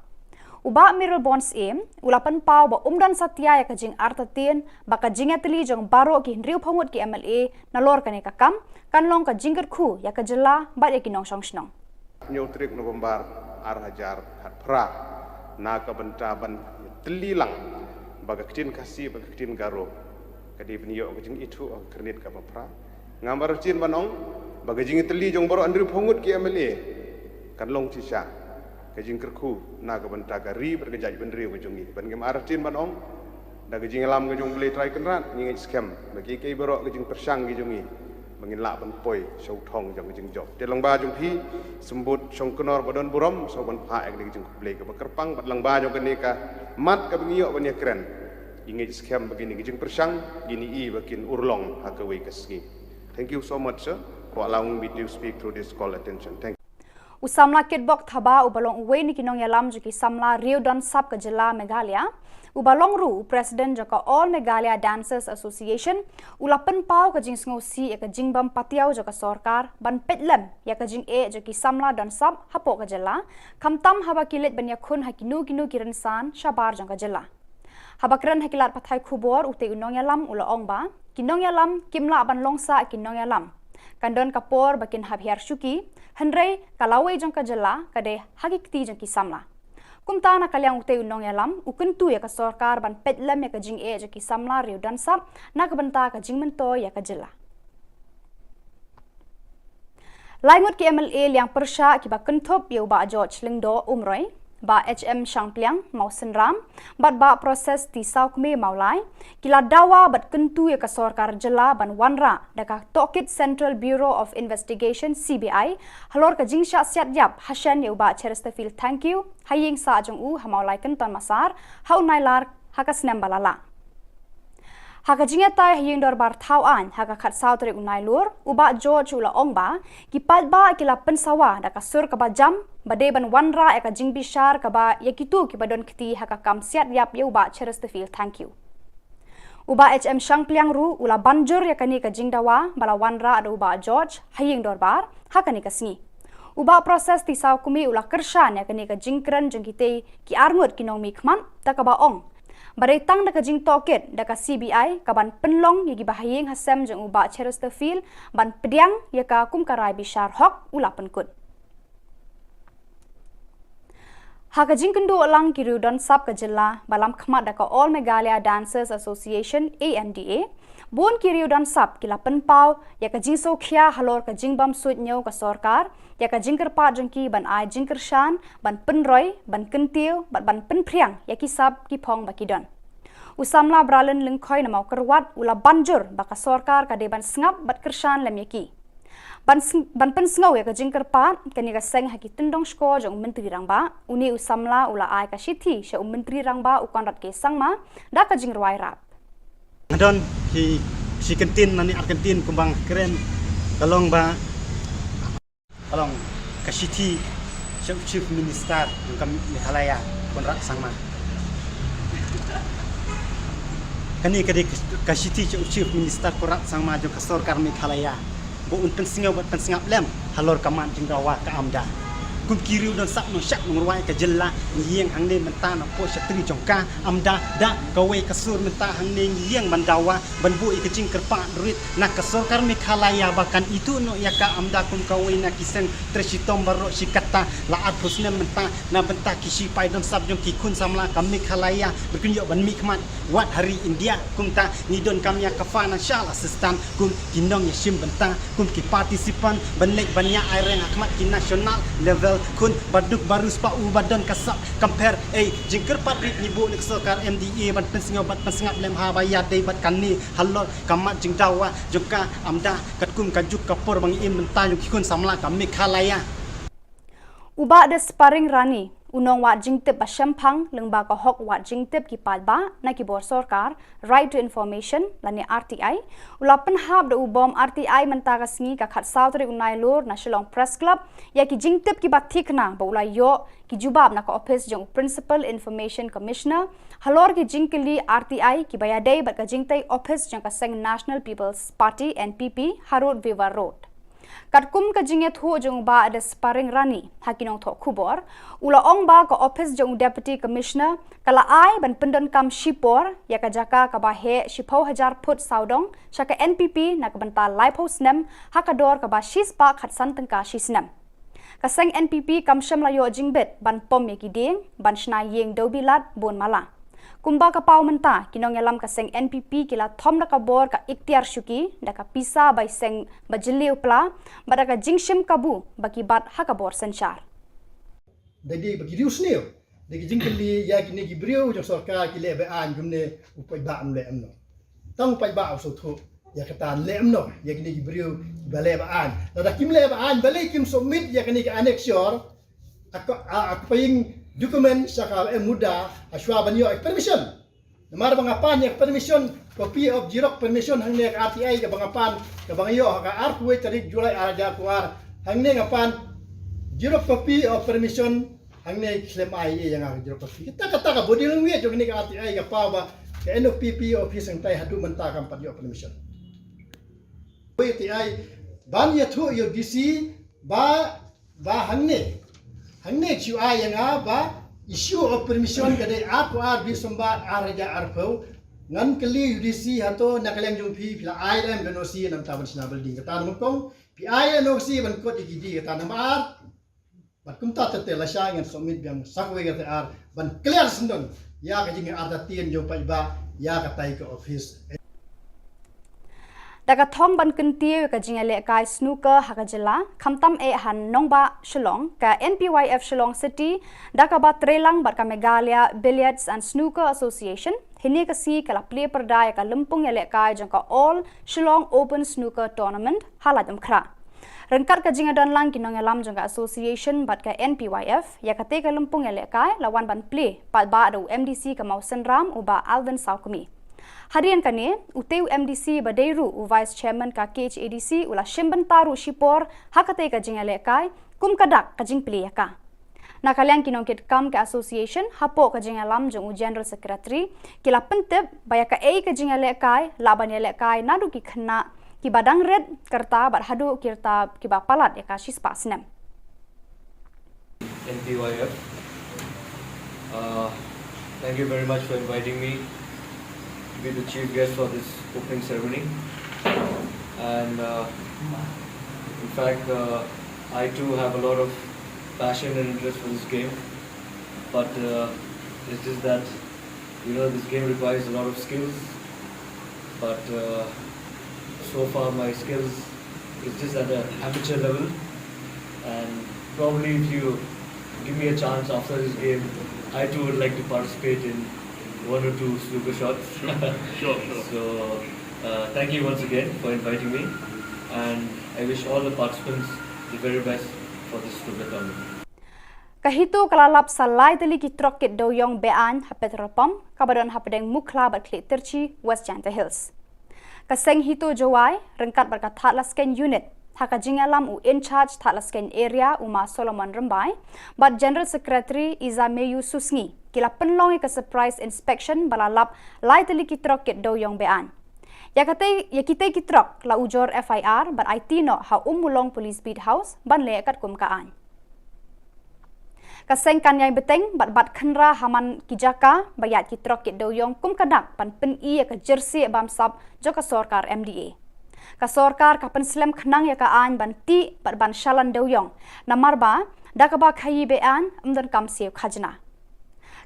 U Bah Mayralborn Syiem u la pynpaw ba um don satia ïa ka jingartatien ba ka jingïatylli jong baroh ki hynriew phew ngut ki M L A nalor kane ka kam kan long ka jingkyrkhu ïa ka jylla bad ïa ki nongshong shnong. Hynñiew tarik November ar hajar khatphra, na ka bynta ban tylli lang ba ka ktien Khasi bad ka ktien Garo ka dei ban ïoh ka jingithuh ha ka khyrnit kaba phra. Ngam artatien ban ong ba ka jingïatylli jong baroh hynriew phew ngut ki M L A kan long shisha ka jingkyrkhu na ka bynta ka ri bad ka jaitbynriew ka jong ngi. Bad ngam artatien ban ong, da ka jingïalam ka jong U Blei Trai Kynrad, ngi ngeit skhem ba kiei kiei baroh ka jingpyrshang ki jong ngi ba ngin lah ban poi sha u thong jong ka jingjop. Te lyngba jong phi, symbud shongknor ba don burom, sngewbha ban phah ïa kane ka jingkhublei kaba kyrpang, bad lyngba jong kane ka mat kaba ngi ïoh ban ïakren, ngi ngeit skhem ba kine ki jingpyrshang kin ïoh ba kin urlong ha kawei ka sngi. Thank you so much, sir, for allowing me to speak through this call attention. Thank you. U samla Kitbok Thabah uba long uwei na ki nongïalam jong ki samla riew don sap ka jylla Meghalaya, uba long ruh u president jong ka All Meghalaya Dancers Association, u la pynpaw ka jingsngewsih ïa ka jingbym patiaw jong ka sorkar ban peit lem ïa ka jingeh jong ki samla don sap hapoh ka jylla, khamtam haba ki leit ban ïakhun ha kino kino ki rynsan shabar jong ka jylla. Haba kren ha ki lad pathai khubor, utei u nongïalam u la ong ba ki nongïalam kim lah ban long sah ki nongïalam. Kan don ka por ba kin hap hiar shuki, hynrei ka lawei jong ka jylla ka dei ha ki kti jong ki samla. Kumta na ka liang utei u nongïalam u kyntu ïa ka sorkar ban peit lem ïa ka jingeh jong ki samla riew don sap na ka bynta ka jingmyntoi ïa ka jylla. Lai ngut ki M L A liang pyrshah kiba kynthup ïa u Bah George Lyngdoh Umroi, Bah H M Shangpliang Mawsynram bad Bah Proses T Sawkmie Mawlai, ki la dawa bad kyntu ïa ka sorkar jylla ban wanrah da ka tohkit Central Bureau of Investigation, C B I, halor ka jingshah siat ïap hashen ïa u Bah Chesterfield Thangkhiew ha ïing sah jong u ha Mawlai Kynton Massar ha u Nailar ha ka snem ba la lah. Ha ka jingïatai ha ïing dorbar thaw aiñ ha ka khatsaw tarik u Nailur, u Bah George u la ong ba ki paidbah ki la pynsawa da ka sur kaba jam ba dei ban wanrah ïa ka jingbishar kaba ïa kito kiba don kti ha ka kam siat ïap ïa u Bah Chesterfield Thangkhiew. U Bah H M Shangpliang ruh u la ban jur ïa kane ka jingdawa ba la wanrah da u Bah George ha ïing dorbar ha kane ka sngi. U Bah Proses T Sawkmie u la kyrshan ïa kane ka jingkren jong kitei ki arngut ki nongmihkhmat da kaba ong ba dei tang da ka jingtohkit da ka C B I ka ban pynlong ïa kiba ha ïing ha sem jong u Bah Chesterfield ban pdiang ïa ka kum ka rai bishar hok, u la pynkut. Ha ka jingkynduh lang ki riew don sap ka jylla ba lam khmat da ka All Meghalaya Dancers Association, A M D A, bun ki riew don sap ki la pynpaw ïa ka jingsngewkhia halor ka jingbym suidñiew ka sorkar ïa ka jingkyrpad jong ki ban ai jingkyrshan, ban pynroi, ban kyntiew bad ban pynphriang ïa ki sap ki phong ba ki don. U samla Bralin Lyngkhoi na Mawkyrwat u la ban jur ba ka sorkar ka dei ban sngap bad kyrshan lem ïa ki. Ban sng-, ban pynsngew ïa ka jingkyrpad kane ka seng ha ki tyndong shkor jong u Myntri Rangbah, une u samla u la ai ka shithi sha u Myntri Rangbah u Conrad K Sangma da ka jingrwai rap. Nga don ki shi kyntien lane ar kyntien kumba nga kren, ka long ba, ka long ka shithi sha u Chief Minister jong ka Meghalaya, Conrad Sangma. Kane ka dei ka shithi sha u Chief Minister Conrad Sangma jong ka sorkar Meghalaya, ba un pynsngew bad pynsngap lem halor ka mat jingdawa ka AMDA. Kum ki riew don sap nong shak nong rwai ka jylla, ngi ïeng hangne mynta na pdeng shatri jong ka, ym da da kawei ka sur mynta hangne ngi ïeng ban dawa ban buh ïa ka jingkyrpad rit na ka sorkar Meghalaya ba kan ithuh noh ïa ka, ym da kum kawei na ki seng trei shitom baroh shi katta. La arphew snem mynta na bynta ki shipai don sap jong ki khun samla ka Meghalaya ba kin ïoh ban mihkhmat wat ha ri India. Kumta ngi donkam ïa ka financial assistance kum ki nongïashim bynta, kum ki participant ban leit ban ïa aireng ha khmat ki national level. Khun ba duk ba riewspah u ba don ka sap, compare ei jingkyrpad rit ngi buh na ka sorkar M D A ban pynsngew bad pynsngap lem ha ba ïadei bad kane halor ka mat jingdawa jong ka, ym da katkum ka juk ka por ba ngi im mynta jong ki khun samla ka Meghalaya. U Bah Desparing Rani, u nongwad jingtip ba shemphang lyngba ka hok wad jingtip ki paidbah na ki bor sorkar, Right to Information lane R T I, u la pynhap da u bom R T I mynta ka sngi ka khatsaw tarik u Nailur na Shillong Press Club ïa ki jingtip kiba thikna ba u la ïoh ki jubab na ka ophis jong u Principal Information Commissioner halor ki jingkylli R T I kiba ïadei bad ka jingtei ophis jong ka seng National People's Party, N P P, ha Road Viva Road. Katkum ka jingïathuh jong u Bah Desparing Rani ha ki nongthoh khubor, u la ong ba ka ophis jong u Deputy Commissioner ka la ai ban pyndonkam shipor ïa ka jaka kaba heh shiphew hajar phut sawdong sha ka N P P na ka bynta laiphew snem ha ka dor kaba shispah khatsan tyngka shisnem. Ka seng N P P kam shym la ïoh jingbit ban pom ïa ki dieng ban shna ïing dewbilat bun mala. Kumba ka paw mynta, ki nongïalam ka seng N P P ki la thom da ka bor ka iktiar shuki da ka pisa bai seng ba jylliew pla bad da ka jingshim kabu ba ki bat ha ka bor synshar. Da dei ba ki riew sniew da ki jingkylli ïa kine ki briew jong sorkar ki leh ba-aiñ kumne, u paidbah um leh kumno. Tang u paidbah u sngewthuh ïa kata, leh kumno ïa kine ki briew kiba leh ba-aiñ. Lada kim leh ba-aiñ balei kim submit ïa kine ki annexure, a ka, a, a ka paying document sha ka MUDA hashwa ban ïoh permission. Namar ba nga pan ïa ka permission, copy of xerox permission hangne ka R T I kaba nga pan, kaba nga ïoh ha ka arphew tarik July ar hajar arphew ar. Hangne nga pan xerox copy of permission, hangne khlem ai ïa nga ka xerox copy. Kata, kata ka body language jong kane ka R T I ka paw ba ka N P P office hangtai haduh mynta kam pat ïoh permission. Wei te ai ban ïathuh ïa u D C ba, ba hangne, hangne shu ai ïa nga ba issue of permission ka dei arphew ar December ar hajar arphew. Ngan kylli u D C, hato na ka liang jong phi, phi la ai lem ka N O C, namar ban shna building? Kata namar kong phi ai N O C ban kot ïa ki dieng? Kata namar ar. Bad kumta te te lashai ngan submit biang sa kawei ka te ar ban clear syndon ïa ka jingartatien jong paidbah ïa katai ka office. Da ka thong ban kyntiew ïa ka jingïalehkai snooker ha ka jylla, khamtam eh ha nongbah Shillong, ka N P Y F Shillong City da kaba treilang bad ka Meghalaya Billiards and Snooker Association, hynne ka sngi ka la plie pyrda ïa ka lympung ïalehkai jong ka All Shillong Open Snooker Tournament ha Laitumkhrah. Ryngkat ka jingïadonlang ki nongïalam jong ka association bad ka N P Y F, ïa katei ka lympung ïalehkai la wan ban plie paidbah da u M D C ka Mawsynram, u Bah Alvin Sawkmie. Hadien kane, utei u M D C ba dei ruh u Vice Chairman ka K H A D C u la shim bynta ruh shipor ha katei ka jingïalehkai kum ka dak ka jingplie ïa ka. Na ka liang ki nongkitkam ka association, hapoh ka jingïalam jong u General Secretary, ki la pyntip ba ïa kaei ka jingïalehkai lah ban ïalehkai naduh ki khynnah kiba dang rit ka rta bad haduh ki rta kiba palat ïa ka shispah snem. N P Y F. Uh, thank you very much for inviting me to be the chief guest for this opening ceremony. And uh, in fact, uh, I too have a lot of passion and interest for this game, but uh, it's just that, you know, this game requires a lot of skills, but uh, so far my skills is just at an amateur level, and probably if you give me a chance after this game, I too would like to participate in one or two snooker shots. Sure, sure, sure. So, uh, thank you once again for inviting me, and I wish all the participants the very best for this snooker tournament. Ka HITO ka la lap sa lai tylli ki trok kit dewïong be-aiñ ha petrol pump kaba don hapdeng Mukhla bad Khliehtyrshi, West Jaintia Hills. Ka seng HITO Jowai ryngkat bad ka Thadlaskein Unit, ha ka jingïalam u In-charge Thadlaskein Area, u Ma Solomon Rymbai, bad General Secretary Izameyu Susngi, ki la pynlong ïa ka surprise inspection ba la lap lai tylli ki trok kit dewïong be-aiñ. Ïa katei, ïa kitei ki trok la ujor F I R bad aiti noh ha Ummulong Police Beat House ban leh katkum ka aiñ. Ka seng kan ïai bteng bad bat khynra ha man ki jaka ba ïaid ki trok kit dewïong kum ka dak ban pyni ïa ka jersey bamsap jong ka sorkar M D A. Ka sorkar ka pynslem khnang ïa ka aiñ ban tih bad ban shalan dewïong, namar ba da kaba khaïi be-aiñ ym donkam siew khajna.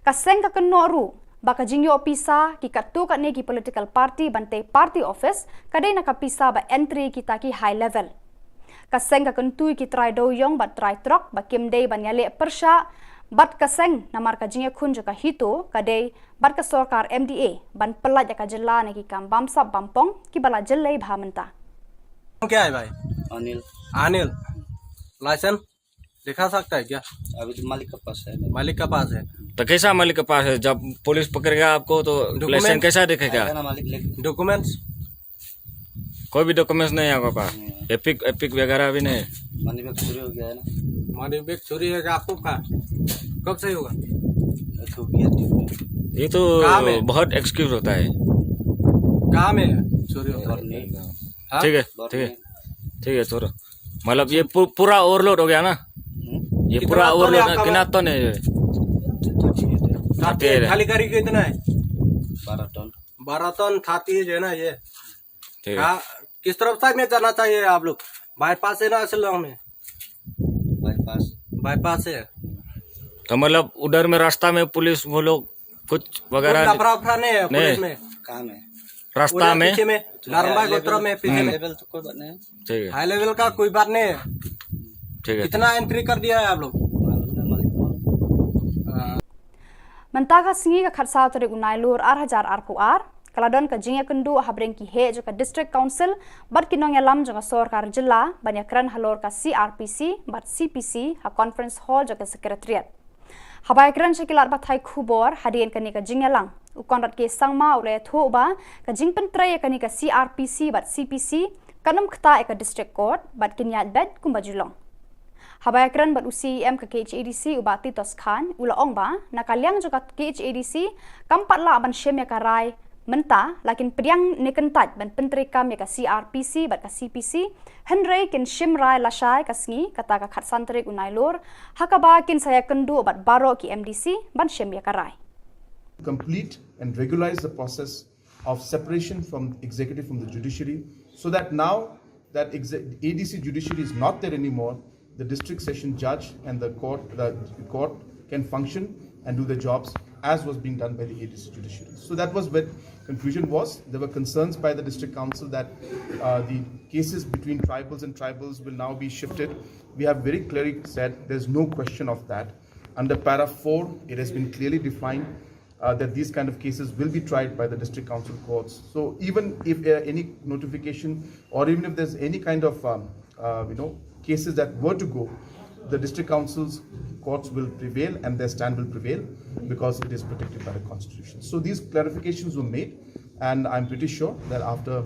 Ka seng ka kynnoh ruh ba ka jingïoh pisa ki katto katne ki political party ban tei party office ka dei na ka pisa ba entry kita ki high level. Ka seng ka kyntu ïa ki trai dewïong bad trai trok ba kim dei ban ïaleh pyrshah bad ka seng, namar ka jingïakhun jong ka HITO ka dei bad ka sorkar M D A ban pyllait ïa ka jylla na ki kam bamsap bampong kiba la jyllei bha mynta. क्या है भाई? अनिल। अनिल, लाइसेंस दिखा सकता है क्या? अभी तो मालिक के पास है। मालिक के पास है। तो कैसा मालिक के पास है? जब पुलिस पकड़ेगा आपको तो डॉक्यूमेंट लाइसेंस कैसा दिखेगा? आएगा ना मालिक लेके। डॉक्यूमेंट्स? कोई भी डॉक्यूमेंट्स नहीं है आपके पास? नहीं है। एपिक, एपिक वगैरह भी नहीं है? मनी बैग चोरी हो गया है ना। मनी बैग चोरी है क्या आपको का? कब से होगा? ये तो किया ठीक है। ये तो कहाँ में? बहुत एक्सक्यूज होता है। कहाँ में चोरी होता है? और नहीं। हाँ? ठीक है, और ठीक है। नहीं। ठीक है, छोड़ो। मतलब ये पू-, पूरा ओवरलोड हो गया ना? हम्म। ये कितना पूरा टन है ओवरलोड है, आपका कितना माल? टन है ये? तो ठीक है। थाती है, थाती है। खाली गाड़ी कितना है? बारह टन। बारह टन थाती है जो है ना ये। ठीक है। हाँ, किस तरफ साइड में जाना चाहिए आप लोग? बाईपास है ना शिलोंग में? बाईपास। बाईपास है। तो मतलब उधर में रास्ता में पुलिस वो लोग कुछ वगैरह कोई लफड़ा वफड़ा नहीं है नहीं। पुलिस में? कहाँ में? रास्ता उधर में? पीछे में, नारंगबाग गोत्र में पीछे में। हम्म। हाई लेवल तो कोई बात नहीं है। ठीक है। हाई लेवल का कोई बात नहीं है। ठीक है। कितना एंट्री कर दिया है आप लोग? मालूम नहीं, मालिक मालूम। हाँ। Mynta ka sngi ka khatsaw tarik u Nailur ar hajar arphew ar, ka la don ka jingïakynduh ha bneng ki heh jong ka District Council bad ki nongïalam jong ka sorkar jylla ban ïakren halor ka C R P C bad C P C ha Conference Hall jong ka Secretariat. Haba ïakren sha ki lad pathai khubor hadien kane ka jingïalang, u Conrad K Sangma u la ïathuh ba ka jingpyntrei ïa kane ka C R P C bad C P C kan ym ktah ïa ka District Court bad kin ïaid beit kumba ju long. Haba ïakren bad u C E M ka K H A D C u Bah Titos Chyne u la ong ba na ka liang jong ka K H A D C kam pat lah ban shim ïa ka rai mynta, la kin pdiang ne kyntait ban pyntreikam ïa ka C R P C bad ka C P C, hynrei kin shim rai lashai ka sngi, kata ka khatsan tarik u Nailur, ha kaba kin sa ïakynduh bad baroh ki M D C ban shim ïa ka rai. Complete and regularize the process of separation from executive from the judiciary, so that now that exe-, A D C judiciary is not there anymore, the district session judge and the court, the court can function and do the jobs as was being done by the A D C judiciary. So that was where confusion was. There were concerns by the district council that, uh, the cases between tribals and tribals will now be shifted. We have very clearly said there's no question of that. Under para four, it has been clearly defined, uh, that these kind of cases will be tried by the district council courts. So even if, uh, any notification or even if there's any kind of, um, uh, you know, cases that were to go, the district council's courts will prevail and their stand will prevail because it is protected by the constitution. So these clarifications were made, and I'm pretty sure that after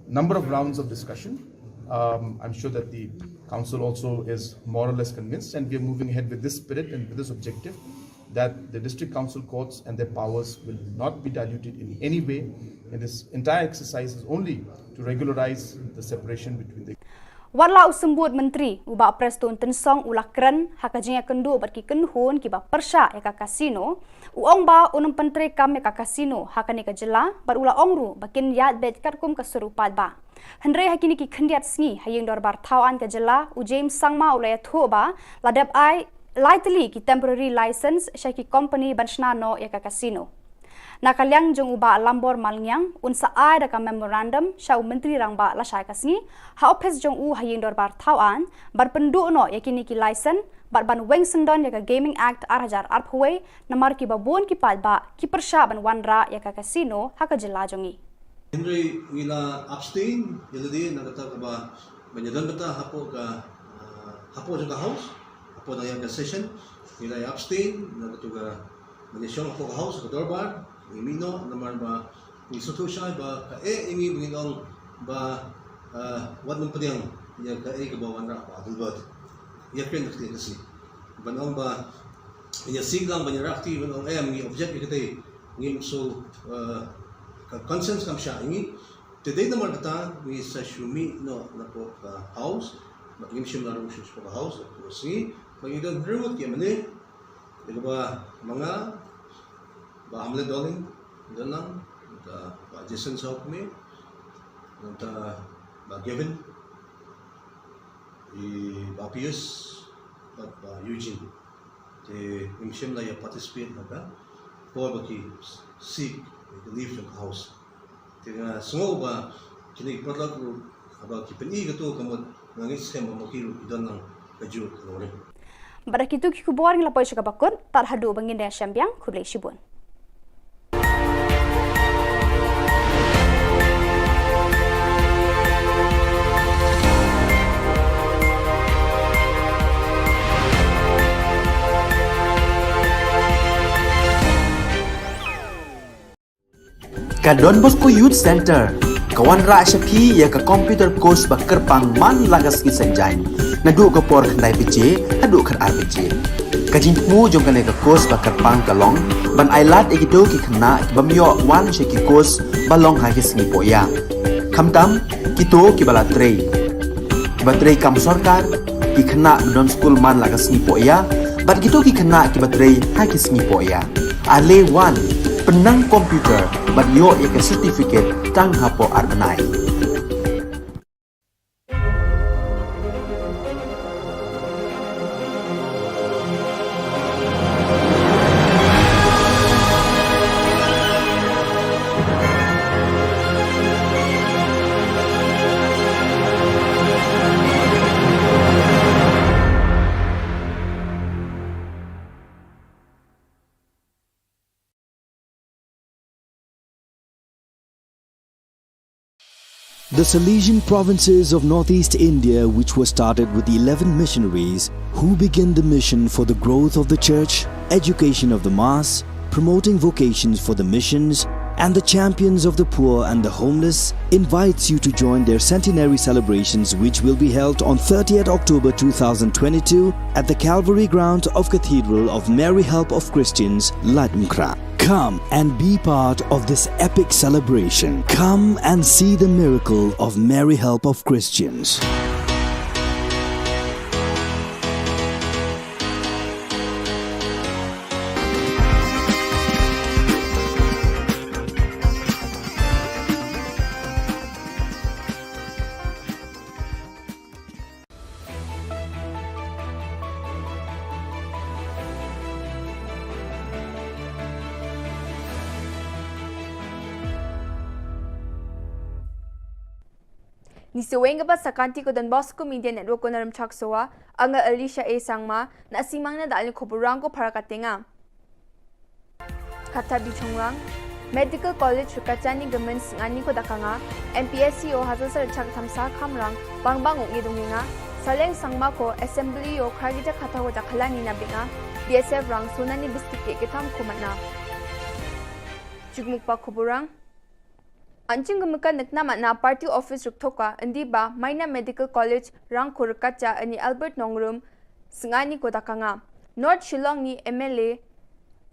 number of rounds of discussion, um, I'm sure that the council also is more or less convinced, and we are moving ahead with this spirit and with this objective that the district council courts and their powers will not be diluted in any way. And this entire exercise is only to regularize the separation between the Wat la u symbud myntri u Bah Prestone Tynsong u la kren ha ka jingïakynduh bad ki kynhun kiba pyrshah ïa ka casino, u ong ba un ym pyntreikam ïa ka casino ha kane ka jylla bad u la ong ruh ba kin ïaid beit katkum ka sur u paidbah. Hynrei ha kine ki khyndiat sngi ha ïing dorbar thaw aiñ ka jylla, u James Sangma u la ïathuh ba la dep ai lai tylli ki temporary license sha ki company ban shna noh ïa ka casino. Na ka liang jong u Bah Lambor Malngiang, un sa ai da ka memorandum sha u Myntri Rangbah lashai ka sngi ha ophis jong u ha ïing dorbar thaw aiñ ban pynduh noh ïa kine ki license bad ban weng syndon ïa ka Gaming Act ar hajar arphew wei, namar kiba bun ki paidbah ki pyrshah ban wanrah ïa ka casino ha ka jylla jong ngi. Hynrei ngi la abstain ïa lade na kata kaba ban ïadon bynta hapoh ka, ah, hapoh jong ka House, hapoh na ïa ka session, ngi la abstain na kata ka ban ïashong hapoh ka House, ka dorbar, ngi mih noh namar ba ngi sngewthuh shai ba kaei ngi ba ngin ong ba, ah, wat nym pdiang ïa kaei kaba wanrah Bah Adelbert. Ïa kren da kti ka si ban ong ba ïa sing lang ban ïarap ti ban ong em ngi object ïa kata ngim shu, eh, ka conscience kam shah ïa ngi. Te dei namar kata ngi sa shu mih noh napoh ka House bad ngim shym la rung shuh shapoh ka House. Te sngi ba ngi don hynriew ngut ki M L A Kaba manga, Bah Hamlet Dohling, Donang, nangta Bah Jason Sawkmie, nangta Bah Gavin, i Bah Pius, bad Bah Eugene. Te ngim shym la ïa participate ha ka por ba ki seek ïa ka leave jong ka House. Te nga sngew ba kine ki paralok ruh haba ki pyni kato ka mut, nga ngeit skhem ba ma ki ruh ki don lang kajuh ka nongrim. Bad da kito ki khubor ngi la poi sha kaba kut, tad haduh ba ngin ïa shem biang, khublei shibun. Ka Don Bosco Youth Centre ka wanrah sha phi ïa ka computer course ba kyrpang man la ka sngi Saitjaiñ, naduh ka por khyndai baje haduh khatar baje. Ka jingthmu jong kane ka course ba kyrpang ka long ban ailad ïa kito ki khynnah ki bym ïoh wan sha ki course ba long ha ki sngi pohïa, khamtam kito kiba la trei, kiba trei kam sorkar, ki khynnah ba don skul man la ka sngi pohïa, bad kito ki khynnah kiba trei ha ki sngi pohïa. Ale wan, pynnang computer bad ïoh ïa ka certificate tang hapoh ar bnai. The Salesian provinces of northeast India, which were started with eleven missionaries who began the mission for the growth of the church, education of the mass, promoting vocations for the missions, and the champions of the poor and the homeless, invites you to join their centenary celebrations, which will be held on thirtieth October two thousand twenty-two at the Calvary ground of Cathedral of Mary Help of Christians, Laitumkhrah. Come and be part of this epic celebration. Come and see the miracle of Mary Help of Christians. Ngi sa weng kaba sa ka Don Bosco Media Network ko na Rymchak Sowa, nga Alicia A Sangma, na simang na da alin khubor rang ko para ka tenga. Kata bi chongrang, Medical College Rkachani Gmen Sngani ko dakanga, M P S C O Hazar Sar Chak Thamsa Khamrang, Bangbang Ungidunginga, Saleng Sangma ko Assembly O Khargita Khatha ko Dakhalani Nabinga, B S F Rang Sonani Biscuit Cake Kitham Kumatna. Jugmukpa Kuburang. Anching gumka nekna mana party office ruktoka, indi ba, Maina Medical College, Rangkhur Kacha, ani Albert Nongrum, Sngani ko dakanga. North Shillong ni M L A,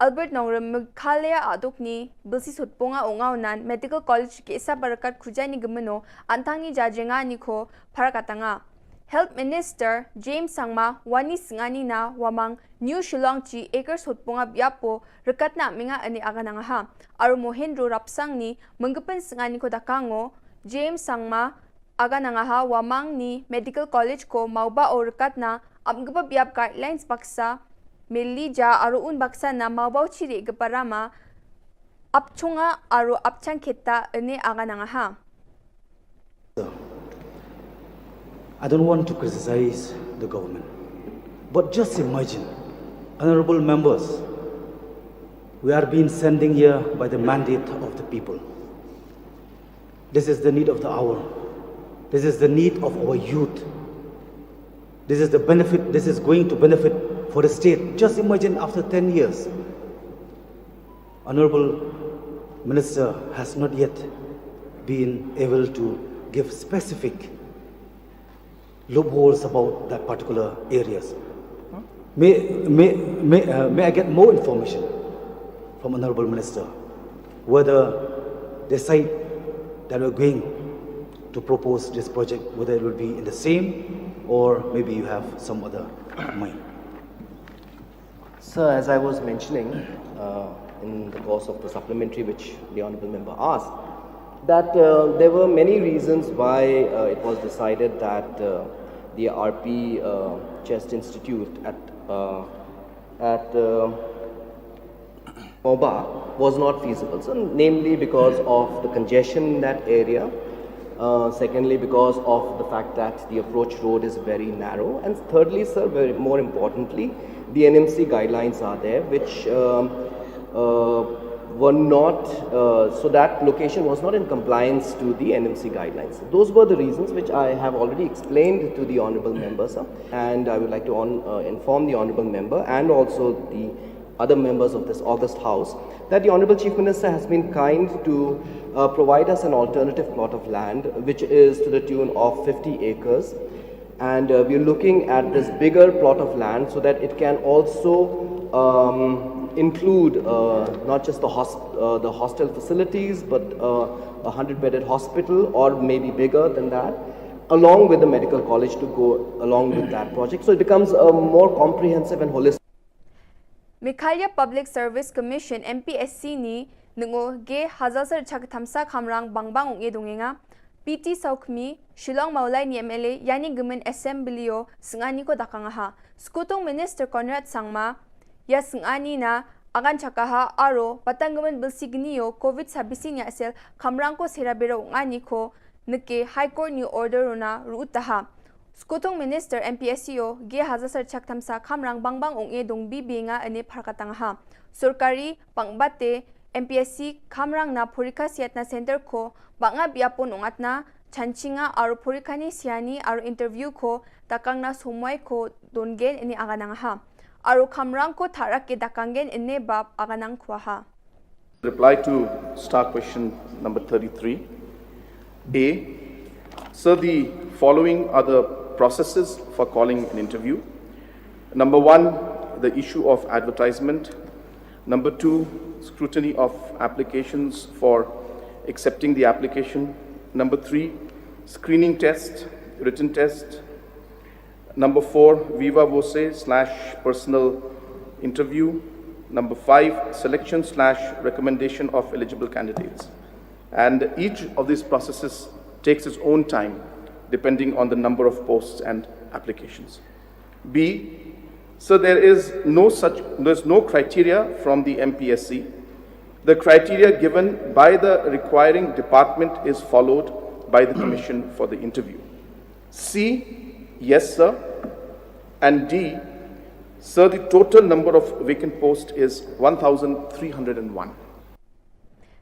Albert Nongrum, Meghalaya aduk ni, Bilsi Sutpunga Ongaunan, Medical College, Kesa Barakat Khujani Gumeno, Antang ni Jajenga ni ko, Parakatanga. Health Minister, James Sangma, Wani Sngani na, Wamang, New Shillong chi, Acres Sutpunga Biapo, Rekatna Minga ani aganangaha. Aru Mohendro Rapsang ni, Mengkepen Sngani ko dakango, James Sangma, aganangaha Wamang ni Medical College ko mauba o rekatna, apngkebab yap guidelines baksa, melija aru un baksa na mauba o chiri geparama, apchunga aru apchang kheta ene aganangaha. I don't want to criticize the government, but just imagine, honorable members, we are being sending here by the mandate of the people. This is the need of the hour. This is the need of our youth. This is the benefit, this is going to benefit for the state. Just imagine after ten years, Honorable Minister has not yet been able to give specific loopholes about that particular areas. May, may, may, uh, may I get more information from Honorable Minister, whether the site that we're going to propose this project, whether it will be in the same or maybe you have some other mind? Sir, as I was mentioning uh, in the course of the supplementary which the Honorable Member asked, that uh, there were many reasons why uh, it was decided that uh, the R P uh, Chest Institute at uh, at uh, Moba was not feasible. So, namely because of the congestion in that area, uh, secondly, because of the fact that the approach road is very narrow, and thirdly, sir, very, more importantly, the N M C guidelines are there, which um, uh, were not, uh, so that location was not in compliance to the N M C guidelines. Those were the reasons which I have already explained to the Honorable Member, sir, and I would like to on, uh, inform the Honorable Member and also the other members of this august House that the Honorable Chief Minister has been kind to uh, provide us an alternative plot of land, which is to the tune of fifty acres. And uh, we're looking at this bigger plot of land so that it can also um, include uh, not just the, hosp- uh, the hostel facilities, but uh, a hundred bedded hospital, or maybe bigger than that, along with the medical college to go along with that project. So it becomes a more comprehensive and holistic. Meghalaya Public Service Commission, M P S C ni nungo ge hazal ser chak thamsa khamrang bangbang ung e dongenga. P T Saukhmi, Shillong Maulai ni M L A, yani gemen assembly o sengani ko dakang ha. Skutung Minister Conrad Sangma, ya sengani na agan chakaha aro patang gemen belsi geni o covid sabisi ni asel khamrang ko sera bero ungani ko neke High Court ni order rona ruutaha. Skutung Minister M P S C o ge hazal ser chak thamsa khamrang bangbang ung e dong bi bi nga ene pharkatang ha. Sorkari pangbate M P S C khamrang na phorikha siatna center ko banga biapon ungatna chanchinga aro phorikha ni siani aro interview ko takangna somoi ko dongen ene aganang ha. Aro khamrang ko tharak ke dakanggen ene bab aganang khwa ha. Reply to star question number thirty-three. A, sir, the following are the processes for calling an interview. Number one, the issue of advertisement. Number two, scrutiny of applications for accepting the application. Number three, screening test, written test. Number four, viva voce slash personal interview. Number five, selection slash recommendation of eligible candidates. And each of these processes takes its own time depending on the number of posts and applications. B, so there is no such, there's no criteria from the M P S C. The criteria given by the requiring department is followed by the commission for the interview. C, yes, sir. And D, sir, the total number of vacant posts is one thousand three hundred and one.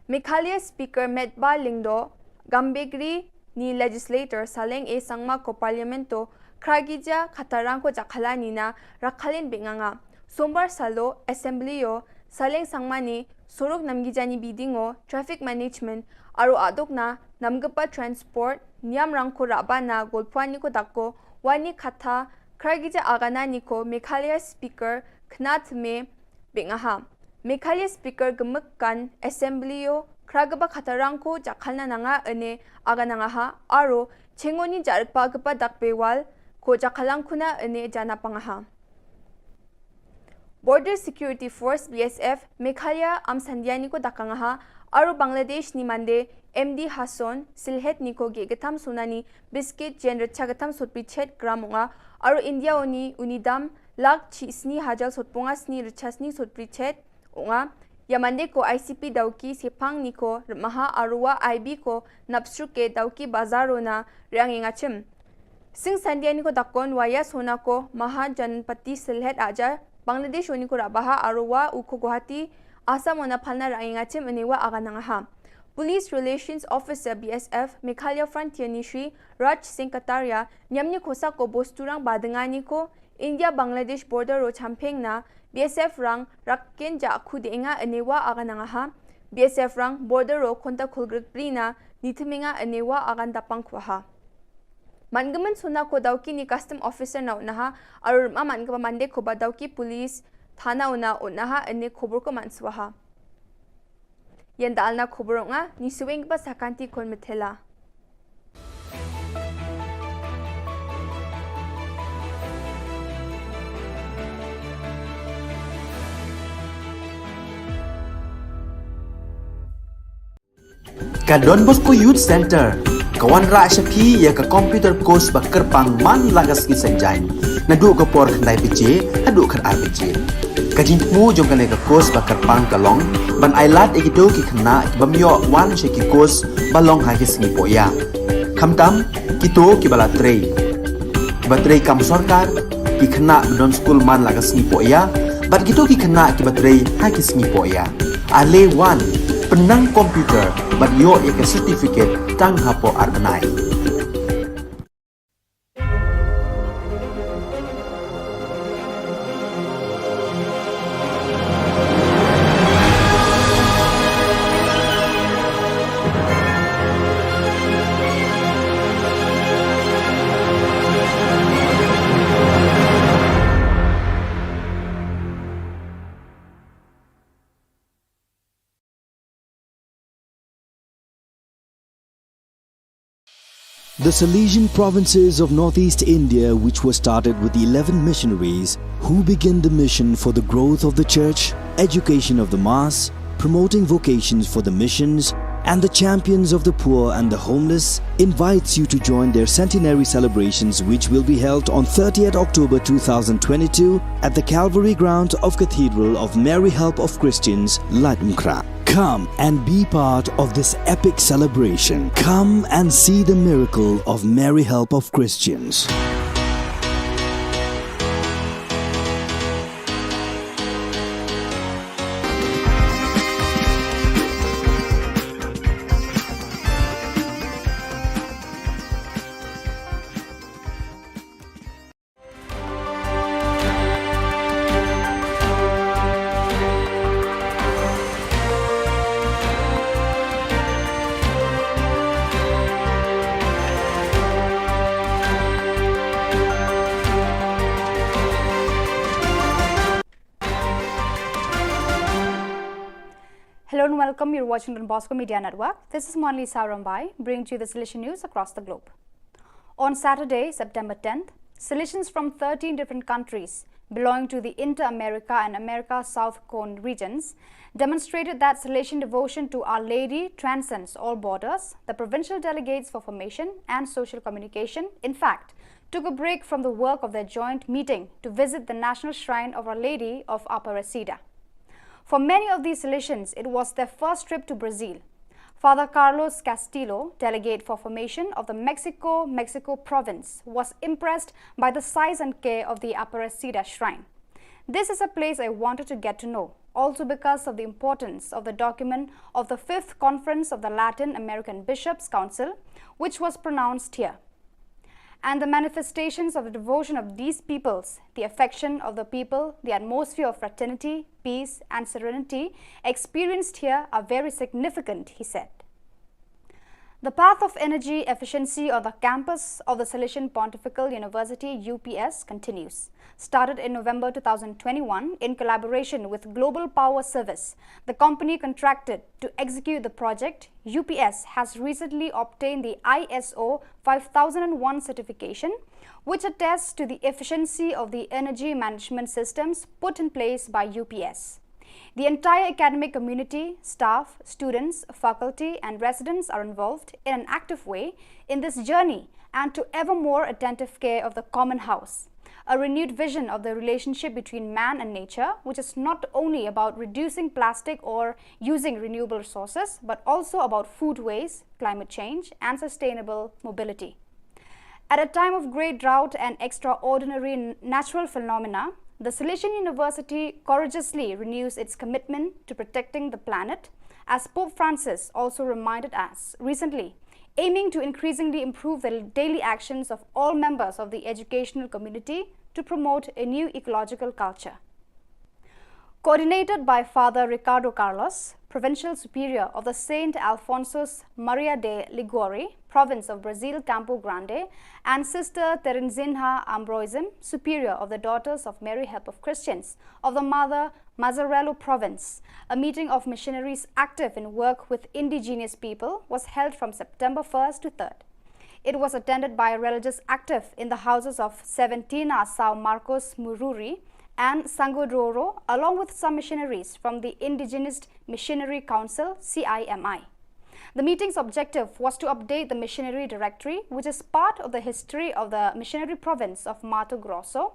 Meghalaya Speaker Metbah Lyngdoh, Gambegre ni Legislator Saleng A Sangma ko Parliament o khragija khatarang ko jakhala ni na rakhalin binganga. Sombar salo Assembly o Saleng Sangma ni sorok namgija ni biding o traffic management aro adok na namgapa transport niam rangko raba na golphuani ko dakko wani khatha khragija agana ni ko Meghalaya Speaker khnat me bingaha. Meghalaya Speaker gemekkan Assembly o khragaba khatarang ko jakhalna nanga ene aganangaha aro chengoni jarpa gapa dakbewal ko jakhalang khuna ene jana pangaha. Border Security Force B S F Meghalaya am sandiani ko dakangaha aro Bangladesh ni mande M D Hasson Silhet ni ko ge gatham sunani biscuit jen recha gatham sotpi chet gram unga aro India oni unidam lak chi sni hajal sotponga sni recha sni sotpi chet unga. Ya mande ko I C P dauki sepang ni ko remaha arwa I B ko napsruke dauki bazaro na riang ingachim. Sing sandia ni ko dakon waya sona ko Mahajanpati Silhet aja Bangladesh oni ko rabaha arwa uko Guwahati Assam ona phalna riang ingachim enewa aganangaha. Police Relations Officer B S F Meghalaya Frontier ni Shri Raj Singh Kataria nyamni khosa ko bosturang badengani ko India Bangladesh border ro champeng na B S F rang rakken ja khu denga enewa aganangaha. B S F rang border ro konta khulgrik pri na nithemenga enewa agan dapang khwaha. Mangemen sona ko dauki ni custom officer na unaha arur ma mangeba mande ko ba dauki police thana una unaha ene khobor ko manswaha. Yenda alna khobor nga ni suweng ba sakanti kon methela. Ka Don Bosco Youth Centre ka wanrah sha phi ïa ka computer course ba kyrpang man la ka sngi Saitjaiñ, naduh ka por khyndai baje haduh khatar baje. Ka jingthmu jong kane ka course ba kyrpang ka long ban ailad ïa kito ki khynnah ki bym ïoh wan sha ki course ba long ha ki sngi pohïa, khamtam kito kiba la trei, kiba trei kam sorkar, ki khynnah ba don skul man la ka sngi pohïa bad kito ki khynnah kiba trei ha ki sngi pohïa. Ale wan, pynnang computer bad ïoh ïa ka certificate tang hapoh ar bnai. The Salesian provinces of northeast India, which were started with eleven missionaries who began the mission for the growth of the church, education of the mass, promoting vocations for the missions, and the champions of the poor and the homeless, invites you to join their centenary celebrations, which will be held on thirtieth October two thousand twenty-two at the Calvary Ground of Cathedral of Mary Help of Christians, Laitumkhrah. Come and be part of this epic celebration. Come and see the miracle of Mary Help of Christians. Hello and welcome. You're watching Don Bosco Media Network. This is Monli Sarambai, bringing to you the Salesian news across the globe. On Saturday, September tenth, Salesians from thirteen different countries belonging to the Inter-America and America South Cone regions demonstrated that Salesian devotion to Our Lady transcends all borders. The provincial delegates for formation and social communication, in fact, took a break from the work of their joint meeting to visit the National Shrine of Our Lady of Aparecida. For many of these Salesians, it was their first trip to Brazil. Father Carlos Castillo, delegate for formation of the Mexico, Mexico province, was impressed by the size and care of the Aparecida shrine. "This is a place I wanted to get to know, also because of the importance of the document of the fifth Conference of the Latin American Bishops' Council, which was pronounced here. And the manifestations of the devotion of these peoples, the affection of the people, the atmosphere of fraternity, peace, and serenity experienced here are very significant," he said. The Path of Energy Efficiency on the campus of the Salesian Pontifical University, U P S, continues. Started in November two thousand twenty-one in collaboration with Global Power Service, the company contracted to execute the project, U P S has recently obtained the I S O five thousand and one certification, which attests to the efficiency of the energy management systems put in place by U P S. The entire academic community, staff, students, faculty, and residents are involved in an active way in this journey and to ever more attentive care of the common house. A renewed vision of the relationship between man and nature, which is not only about reducing plastic or using renewable resources, but also about food waste, climate change, and sustainable mobility. At a time of great drought and extraordinary n-, natural phenomena, the Salesian University courageously renews its commitment to protecting the planet, as Pope Francis also reminded us recently, aiming to increasingly improve the daily actions of all members of the educational community to promote a new ecological culture. Coordinated by Father Ricardo Carlos, Provincial Superior of the Saint Alphonsus Maria de Liguori, Province of Brazil Campo Grande, and Sister Terezinha Ambroisem, Superior of the Daughters of Mary Help of Christians of the Mother Mazzarello Province, a meeting of missionaries active in work with indigenous people was held from September first to third. It was attended by religious active in the houses of Seventina São Marcos Mururi and Sangodroro, along with some missionaries from the Indigenous Missionary Council, C I M I. The meeting's objective was to update the missionary directory, which is part of the history of the missionary province of Mato Grosso.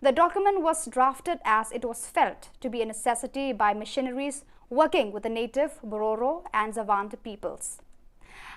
The document was drafted as it was felt to be a necessity by missionaries working with the native Bororo and Xavante peoples.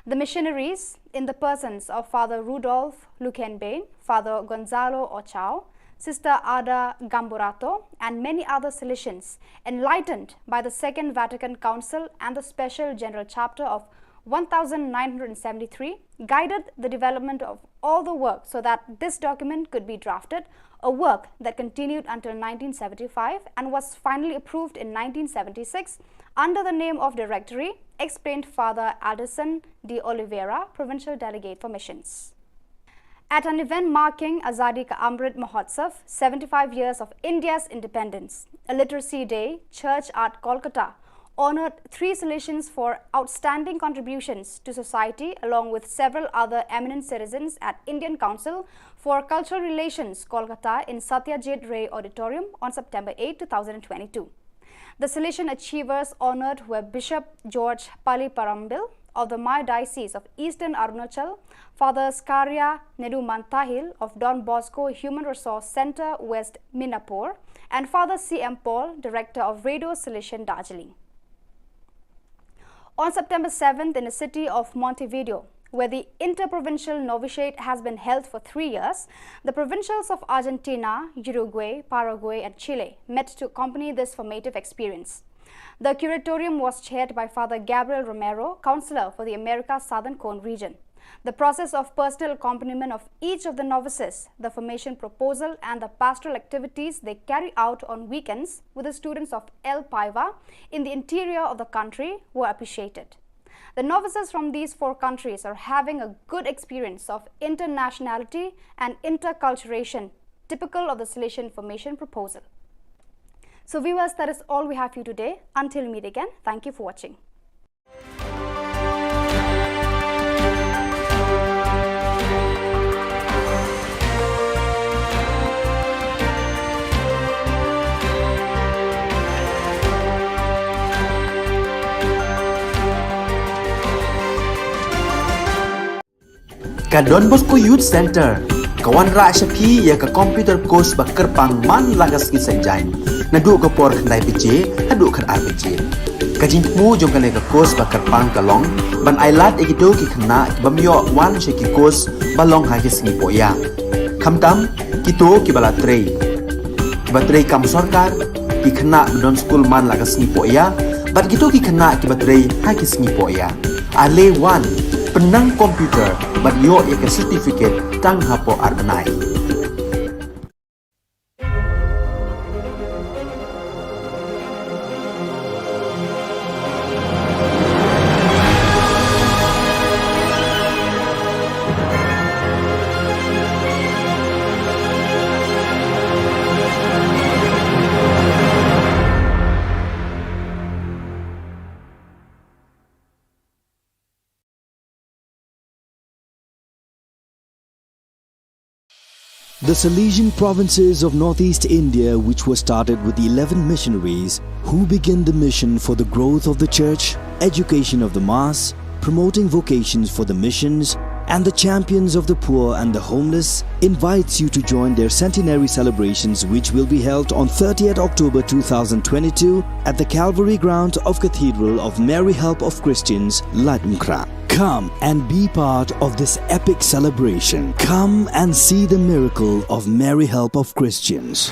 The missionaries, in the persons of Father Rudolf Luckenbein, Father Gonzalo Ochao, Sister Ada Gamburato, and many other Salesians, enlightened by the Second Vatican Council and the Special General Chapter of one thousand nine hundred seventy-three, guided the development of all the work so that this document could be drafted, a work that continued until nineteen seventy-five and was finally approved in nineteen seventy-six under the name of Directory, explained Father Alderson de Oliveira, Provincial Delegate for Missions. At an event marking Azadi Ka Amrit Mahotsav, seventy-five years of India's independence, a literacy day, Church at Kolkata honored three Salesians for outstanding contributions to society, along with several other eminent citizens at Indian Council for Cultural Relations, Kolkata, in Satyajit Ray Auditorium on September eight, two thousand twenty-two. The Salesian achievers honored were Bishop George Paliparambil of the Maya Diocese of Eastern Arunachal, Father Skaria Nedumantahil of Don Bosco Human Resource Centre, West Minapur, and Father C M Paul, Director of Radio Salesian Darjeeling. On September seventh, in the city of Montevideo, where the interprovincial novitiate has been held for three years, the provincials of Argentina, Uruguay, Paraguay, and Chile met to accompany this formative experience. The curatorium was chaired by Father Gabriel Romero, counselor for the America Southern Cone region. The process of personal accompaniment of each of the novices, the formation proposal, and the pastoral activities they carry out on weekends with the students of El Paiva in the interior of the country were appreciated. The novices from these four countries are having a good experience of internationality and interculturation, typical of the Salesian formation proposal. So, viewers, that is all we have for you today. Until we meet again, thank you for watching. Ka Don Bosco Youth Centre ka wanrah sha phi ïa ka computer course ba kyrpang man la ka sngi Saitjaiñ, naduh ka por khyndai baje haduh khatar baje. Ka jingthmu jong kane ka course ba kyrpang ka long ban ailad ïa kito ki khynnah ki bym ïoh wan sha ki course ba long ha ki sngi pohïa. Khamtam kito kiba la trei, kiba trei kam sorkar, ki khynnah ba don skul man la ka sngi pohïa, bad kito ki khynnah kiba trei ha ki sngi pohïa. Ale wan, pynnang computer bad ïoh ïa ka certificate tang hapoh ar bnai. The Salesian provinces of northeast India, which were started with eleven missionaries who began the mission for the growth of the church, education of the mass, promoting vocations for the missions, and the champions of the poor and the homeless, invites you to join their centenary celebrations, which will be held on thirtieth October two thousand twenty-two at the Calvary ground of Cathedral of Mary Help of Christians, Laitumkhrah. Come and be part of this epic celebration. Come and see the miracle of Mary Help of Christians.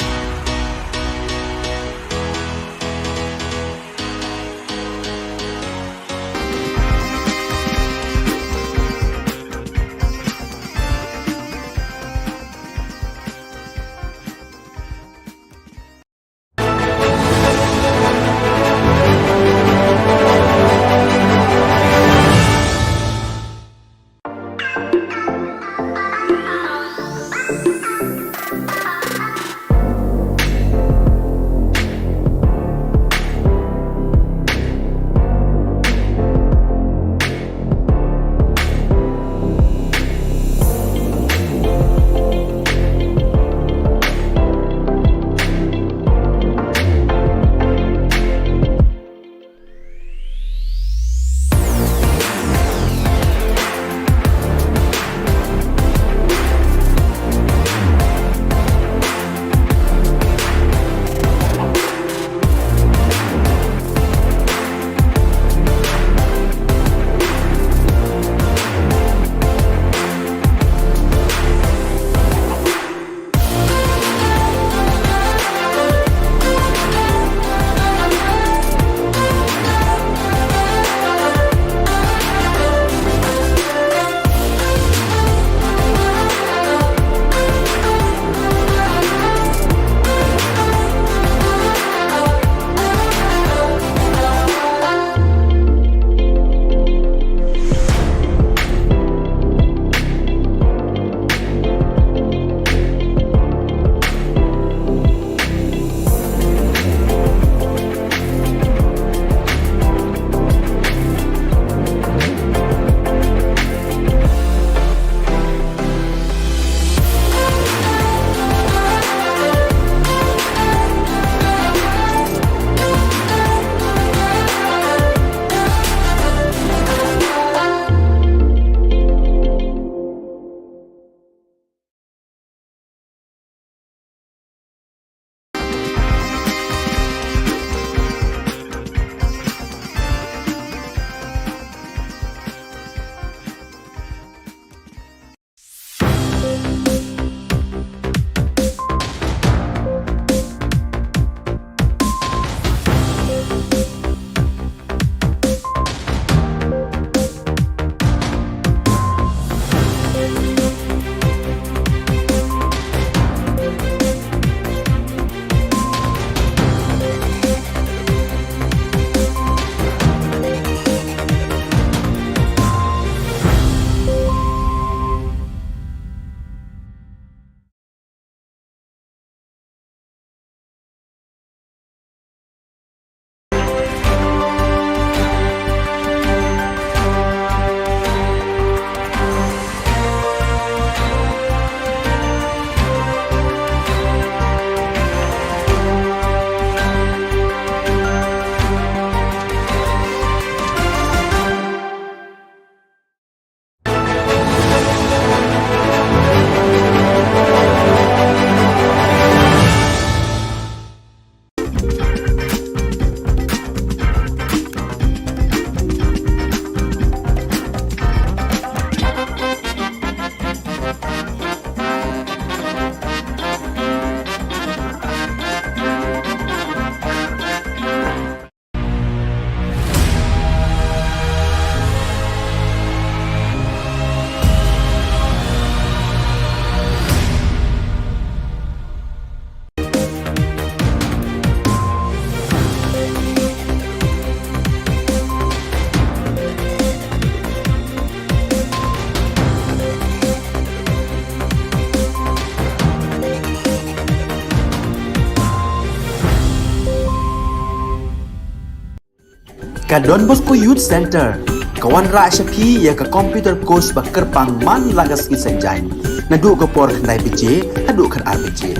Ka Don Bosco Youth Centre ka wanrah sha phi ïa ka computer course ba kyrpang man la ka sngi Saitjaiñ, naduh ka por khyndai baje haduh khatar baje.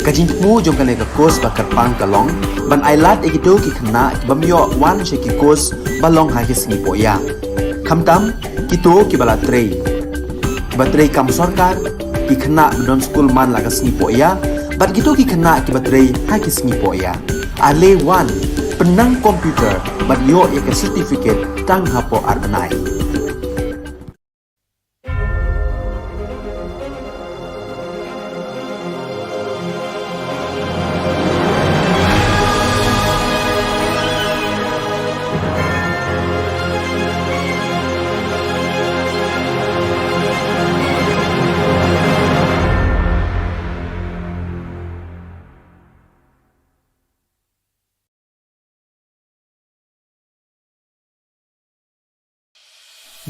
Ka jingthmu jong kane ka course ba kyrpang ka long ban ailad ïa kito ki khynnah ki bym ïoh wan sha ki course ba long ha ki sngi pohïa, khamtam kito kiba la trei, kiba trei kam sorkar, ki khynnah ba don skul man la ka sngi pohïa bad kito ki khynnah kiba trei ha ki sngi pohïa. Ale wan, pynnang computer bad ïoh ïa ka certificate tang hapoh ar bnai.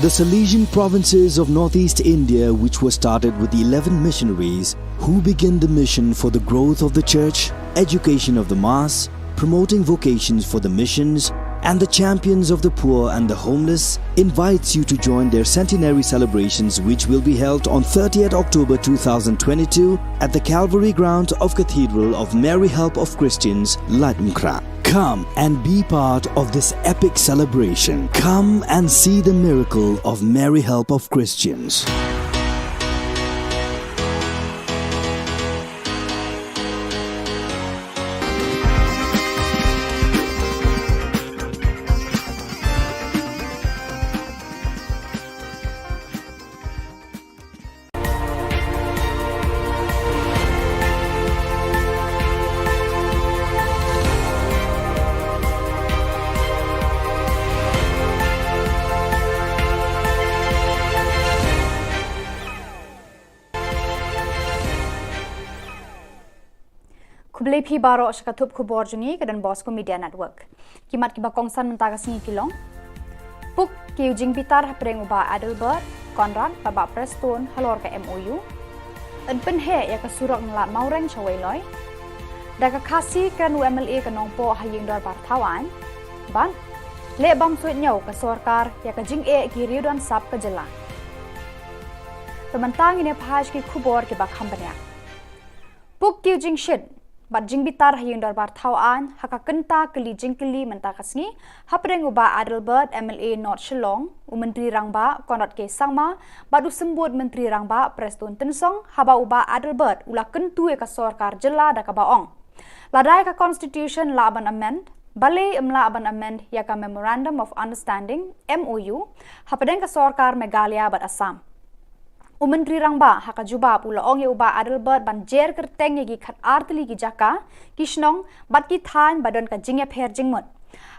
The Salesian provinces of northeast India, which were started with eleven missionaries who began the mission for the growth of the church, education of the mass, promoting vocations for the missions, and the champions of the poor and the homeless, invites you to join their centenary celebrations, which will be held on thirtieth October two thousand twenty-two at the Calvary ground of Cathedral of Mary Help of Christians, Laitumkhrah. Come and be part of this epic celebration. Come and see the miracle of Mary Help of Christians. Khublei phi baroh sha ka thup khubor jong ngi ka Don Bosco Media Network. Ki mat kiba kongsan mynta ka sngi ki long: Puk ki ïa u jingbitar hapdeng u Bah Adelbert Conrad bad Bah Prestone halor ka M O U. Yn pynheh ïa ka surok na Lad Mawreng sha Weiloi. Da ka Khasi kren u M L A ka Nongpoh ha ïing dorbar thaw aiñ. Bad leh bam suidñiew ka sorkar ïa ka jingeh ki riew don sap ka jylla. Te mynta ngin ïa phai sha ki khubor kiba kham bniah. Puk ki ïa u jingshit bad jingbitar ha ïing dorbar thaw aiñ ha ka kynta kylli jingkylli mynta ka sngi hapdeng u Bah Adelbert, M L A North Shillong, u Myntri Rangbah Conrad K Sangma bad u Symbud Myntri Rangbah Prestone Tynsong, haba u Bah Adelbert u la kyntu ïa ka sorkar jylla da kaba ong, lada ïa ka Constitution lah ban amend, balei ym lah ban amend ïa ka Memorandum of Understanding, M O U, hapdeng ka sorkar Meghalaya bad Assam. U Myntri Rangbah ha ka jubab u la ong ïa u Bah Adelbert ban jer kyrteng ïa ki khatar tylli ki jaka, ki shnong bad ki thaiñ ba don ka jingïapher jingmut.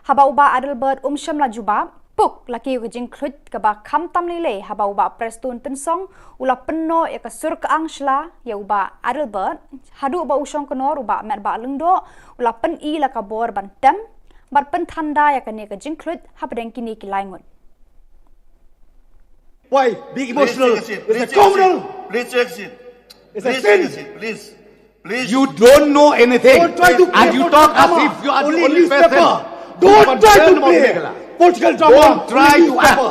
Haba u Bah Adelbert um shym la jubab, Puk la kiew ka jingkhluit kaba khamtam lei lei haba u Bah Prestone Tynsong u la pynnoh ïa ka sur kyang shla ïa u Bah Adelbert, haduh ba u shongknor u Bah Metbah Lyngdoh u la pyni la ka bor ban tem bad pynthanda ïa kane ka jingkhluit hapdeng kine ki lai ngut. Why be emotional? Please take a seat. It's a criminal. Please take a seat. It's a sin. Please take a seat. Please. Please. You don't know anything. Don't try to play political drama. And you talk as if you are the only person who concerned about Meghalaya. Don't try to play political drama. Don't try to act.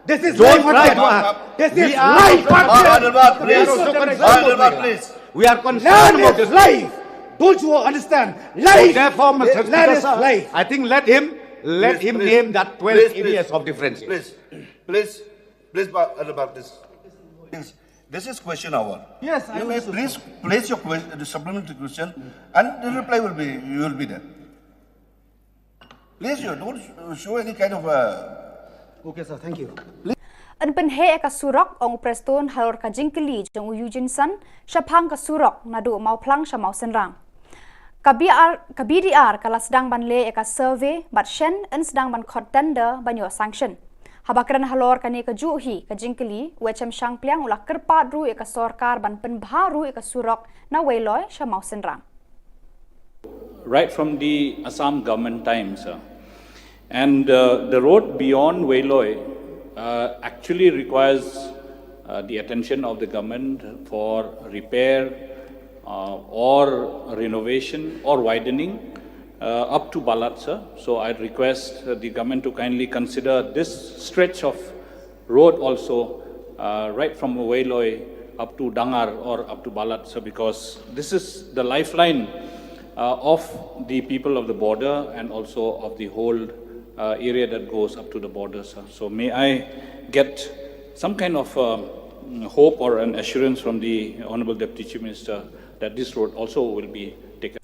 This is life, my friend. This is life, my friend. Please. We are concerned about this. Land is life. Don't you understand? Life. So therefore, Mister Speaker, sir, I think let him, let him name that twelve areas of differentiation. Please, please, please, Adelbert, please. Please. This is question hour. Yes, I understood, sir. You may please place your que-, the supplementary question, and the reply will be, you will be there. Please, you don't show any kind of, uh, Okay, sir. Thank you. Yn pynheh ïa ka surok, ong u Prestone halor ka jingkylli jong u Eugene Sun shaphang ka surok naduh Mawphlang sha Mawsynram. Ka B R, ka B D R ka la sdang ban leh ïa ka survey bad shen yn sdang ban khot tender ban ïoh sanction. Haba kren halor kane kajuh hi ka jingkylli, u H M Shangpliang u la kyrpad ruh ïa ka sorkar ban pynbha ruh ïa ka surok na Weiloi sha Mawsynram. Right from the Assam government times, uh, and, uh, the road beyond Weiloi, uh, actually requires, uh, the attention of the government for repair, uh, or renovation or widening. uh, up to Balat, sir. So I'd request uh, the government to kindly consider this stretch of road also, uh, right from Weiloi up to Dangar or up to Balat, sir, because this is the lifeline uh, of the people of the border and also of the whole uh, area that goes up to the border, sir. So may I get some kind of uh, hope or an assurance from the Honorable Deputy Chief Minister that this road also will be taken?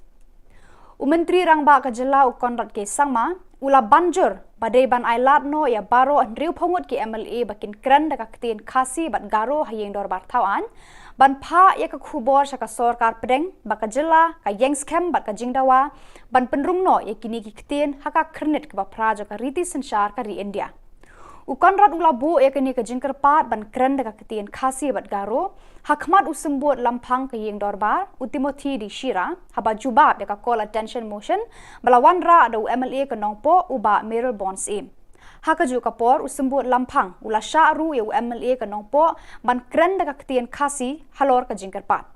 U Myntri Rangbah ka Jylla u Conrad K Sangma u la ban jur ba dei ban ai lad noh ïa baroh hynriew phew ngut ki M L A ba kin kren da ka ktien Khasi bad Garo ha ïing dorbar thaw aiñ, ban phah ïa ka khubor sha ka sorkar pdeng ba ka jylla ka ïeng skhem bad ka jingdawa ban pynrung noh ïa kine ki ktien ha ka khyrnit kaba phra jong ka riti synshar ka ri India. U Conrad u la buh ïa kane ka jingkyrpad ban kren da ka ktien Khasi bad Garo ha khmat u symbud lamphang ka ïing dorbar, u Timothy D Shira, haba jubab ïa ka call attention motion ba la wanrah da u M L A ka Nongpoh, u Bah Mayralborn Syiem. Ha kajuh ka por, u symbud lamphang u la shah ruh ïa u M L A ka Nongpoh ban kren da ka ktien Khasi halor ka jingkyrpad.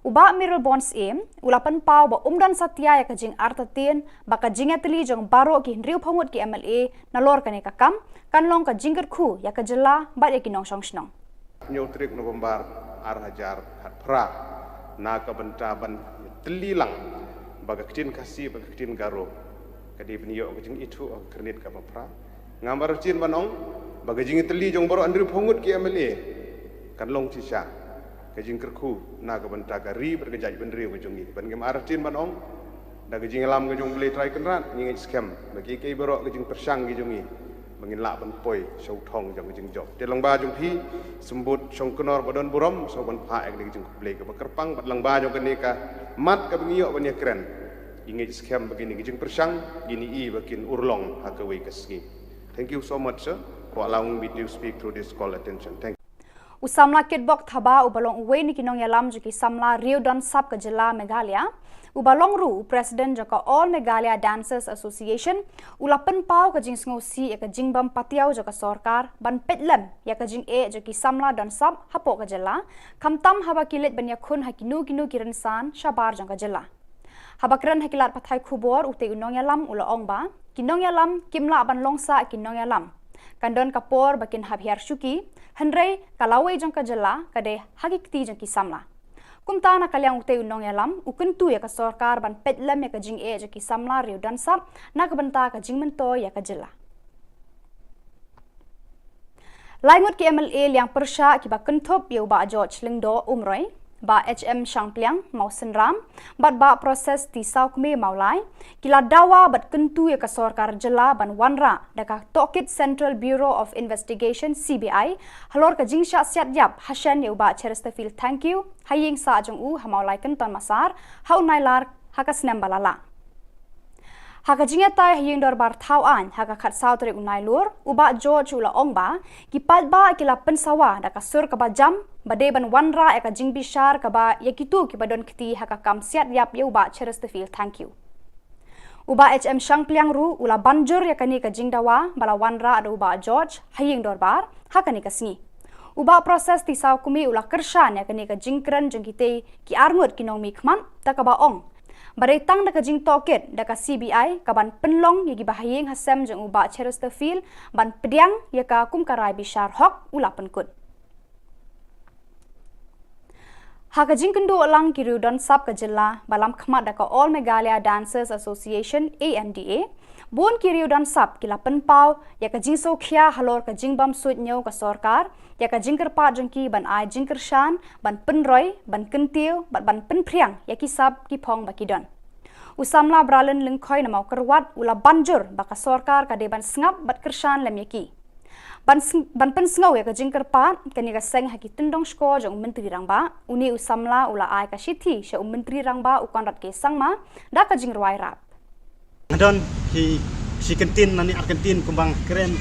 U Bah Mayralborn Syiem u la pynpaw ba um don satia ïa ka jingartatien ba ka jingïatylli jong baroh ki hynriew phew ngut ki M L A nalor kane ka kam kan long ka jingkyrkhu ïa ka jylla bad ïa ki nongshong shnong. Hynñiew tarik November ar hajar khatphra, na ka bynta ban tylli lang ba ka ktien Khasi bad ka ktien Garo ka dei ban ïoh ka jingithuh ha ka khyrnit kaba phra. Ngam artatien ban ong ba ka jingïatylli jong baroh hynriew phew ngut ki M L A kan long shisha ka jingkyrkhu na ka bynta ka ri bad ka jaitbynriew ka jong ngi. Bad ngim artatien ban ong, da ka jingïalam ka jong U Blei Trai Kynrad, ngi ngeit skhem ba kiei kiei baroh ka jingpyrshang ki jong ngi ba ngin lah ban poi sha u thong jong ka jingjop. Te lyngba jong phi, symbud Shongknor ba don burom, sngewbha ban phah ïa kane ka jingkhublei kaba kyrpang, bad lyngba jong kane ka mat kaba ngi ïoh ban ïakren, ngi ngeit skhem ba kine ki jingpyrshang kin ïoh ba kin urlong ha kawei ka sngi. Thank you so much, sir, for allowing me to speak through this call attention. Thank you. U samla Kitbok Thabah uba long uwei na ki nongïalam jong ki samla Riew Donsap ka jylla Meghalaya, uba long ruh u president jong ka All Meghalaya Dancers Association, u la pynpaw ka jingsngewsih ïa ka jingbym patiaw jong ka sorkar ban peit lem ïa ka jingeh jong ki samla donsap hapoh ka jylla, khamtam haba ki leit ban ïakhun ha kino kino ki rynsan shabar jong ka jylla. Haba kren ha ki lad pathai khubor, utei u nongïalam u la ong ba ki nongïalam kim lah ban long sah ki nongïalam. Kan don ka por ba kin hap hiar shuki, hynrei ka lawei jong ka jylla ka dei ha ki kti jong ki samla. Kumta na ka liang utei u nongïalam u kyntu ïa ka sorkar ban peit lem ïa ka jingeh jong ki samla Riew Donsap na ka bynta ka jingmyntoi ïa ka jylla. Lai ngut ki M L A liang pyrshah kiba kynthup ïa u Bah George Lyngdoh Umroi, Bah H M Shangpliang Mawsynram bad Bah Proses T Sawkmie Mawlai ki la dawa bad kyntu ïa ka sorkar jylla ban wanrah da ka tohkit Central Bureau of Investigation, C B I, halor ka jingshah siat ïap hashen ïa u Bah Chesterfield Thangkhiew ha ïing sah jong u ha Mawlai Kynton Massar ha u Nailar ha ka snem ba la lah. Ha ka jingïatai ha ïing dorbar thaw aiñ ha ka khatsaw tarik u Nailur, u Bah George u la ong ba ki paidbah ki la pynsawa da ka sur kaba jam ba dei ban wanrah ïa ka jingbishar kaba ïa kito kiba don kti ha ka kam siat ïap ïa u Bah Chesterfield Thangkhiew. U Bah H M Shangpliang ruh u la ban jur ïa kane ka jingdawa ba la wanrah da u Bah George ha ïing dorbar ha kane ka sngi. U Bah Proses T Sawkmie u la kyrshan ïa kane ka jingkren jong kitei ki arngut ki nongmihkhmat da kaba ong ba dei tang da ka jingtohkit da ka C B I ka ban pynlong ïa kiba ha ïing ha sem jong u Bah Chesterfield ban pdiang ïa ka kum ka rai bishar hok, u la pynkut. Ha ka jingkynduh lang ki Riew Donsap ka jylla ba lam khmat da ka All Meghalaya Dancers Association, A M D A, bun ki Riew Donsap ki la pynpaw ïa ka jingsngewkhia halor ka jingbym suidñiew ka sorkar ïa ka jingkyrpad jong ki ban ai jingkyrshan, ban pynroi, ban kyntiew bad ban pynphriang ïa ki sap ki phong ba ki don. U samla Bralin Lyngkhoi na Mawkyrwat u la ban jur ba ka sorkar ka dei ban sngap bad kyrshan lem ïa ki. Ban, ban pynsngew ïa ka jingkyrpad kane ka seng ha ki tyndong shkor jong u Myntri Rangbah, une u samla u la ai ka shithi sha u Myntri Rangbah u Conrad K Sangma da ka jingrwai rap. Nga don ki shi kyntien lane ar kyntien kumba nga kren,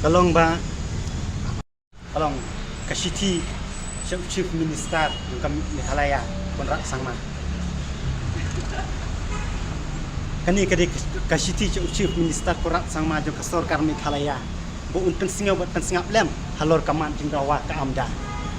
ka long ba, ka long ka shithi sha u Chief Minister jong ka Meghalaya, Conrad Sangma. Kane ka dei ka shithi sha u Chief Minister Conrad Sangma jong ka sorkar Meghalaya, ba un pynsngew bad pynsngap lem halor ka mat jingdawa ka AMDA.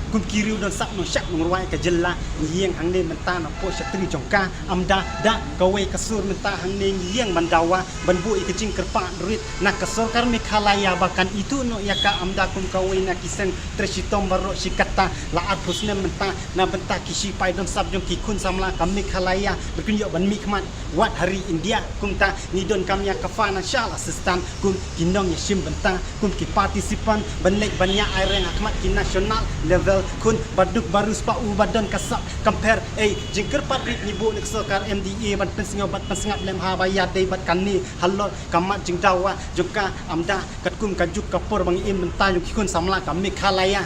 Kum ki riew don sap nong shap nong rwai ka jylla, ngi ïeng hangne mynta na poh shatri jong ka, amda da kawei ka sur mynta hangne ngi ïeng ban dawa ban buh ïa ka jingkyrpad rit na ka sorkar Meghalaya ba kan ithuh noh ïa ka, amda kum kawei na ki seng trei shitom baroh shi katta. La arphew snem mynta na bynta ki shipai don sap jong ki khun samla ka Meghalaya ba kin ïoh ban mihkhmat wat ha ri India. Kumta ngi donkam ïa ka financial assistance kum ki nongïashim bynta, kum ki participant ban leit ban ïa aireng ha khmat ki national level. Khun ba duk ba riewspah u ba don ka sap compare, ei, jingkyrpad rit ngi buh na ka sorkar M D A ban pynsngew bad pynsngap lem ha ba ïadei bad kane halor ka mat jingdawa jong ka, amda katkum ka juk ka por ba ngi im mynta jong ki khun samla ka Meghalaya.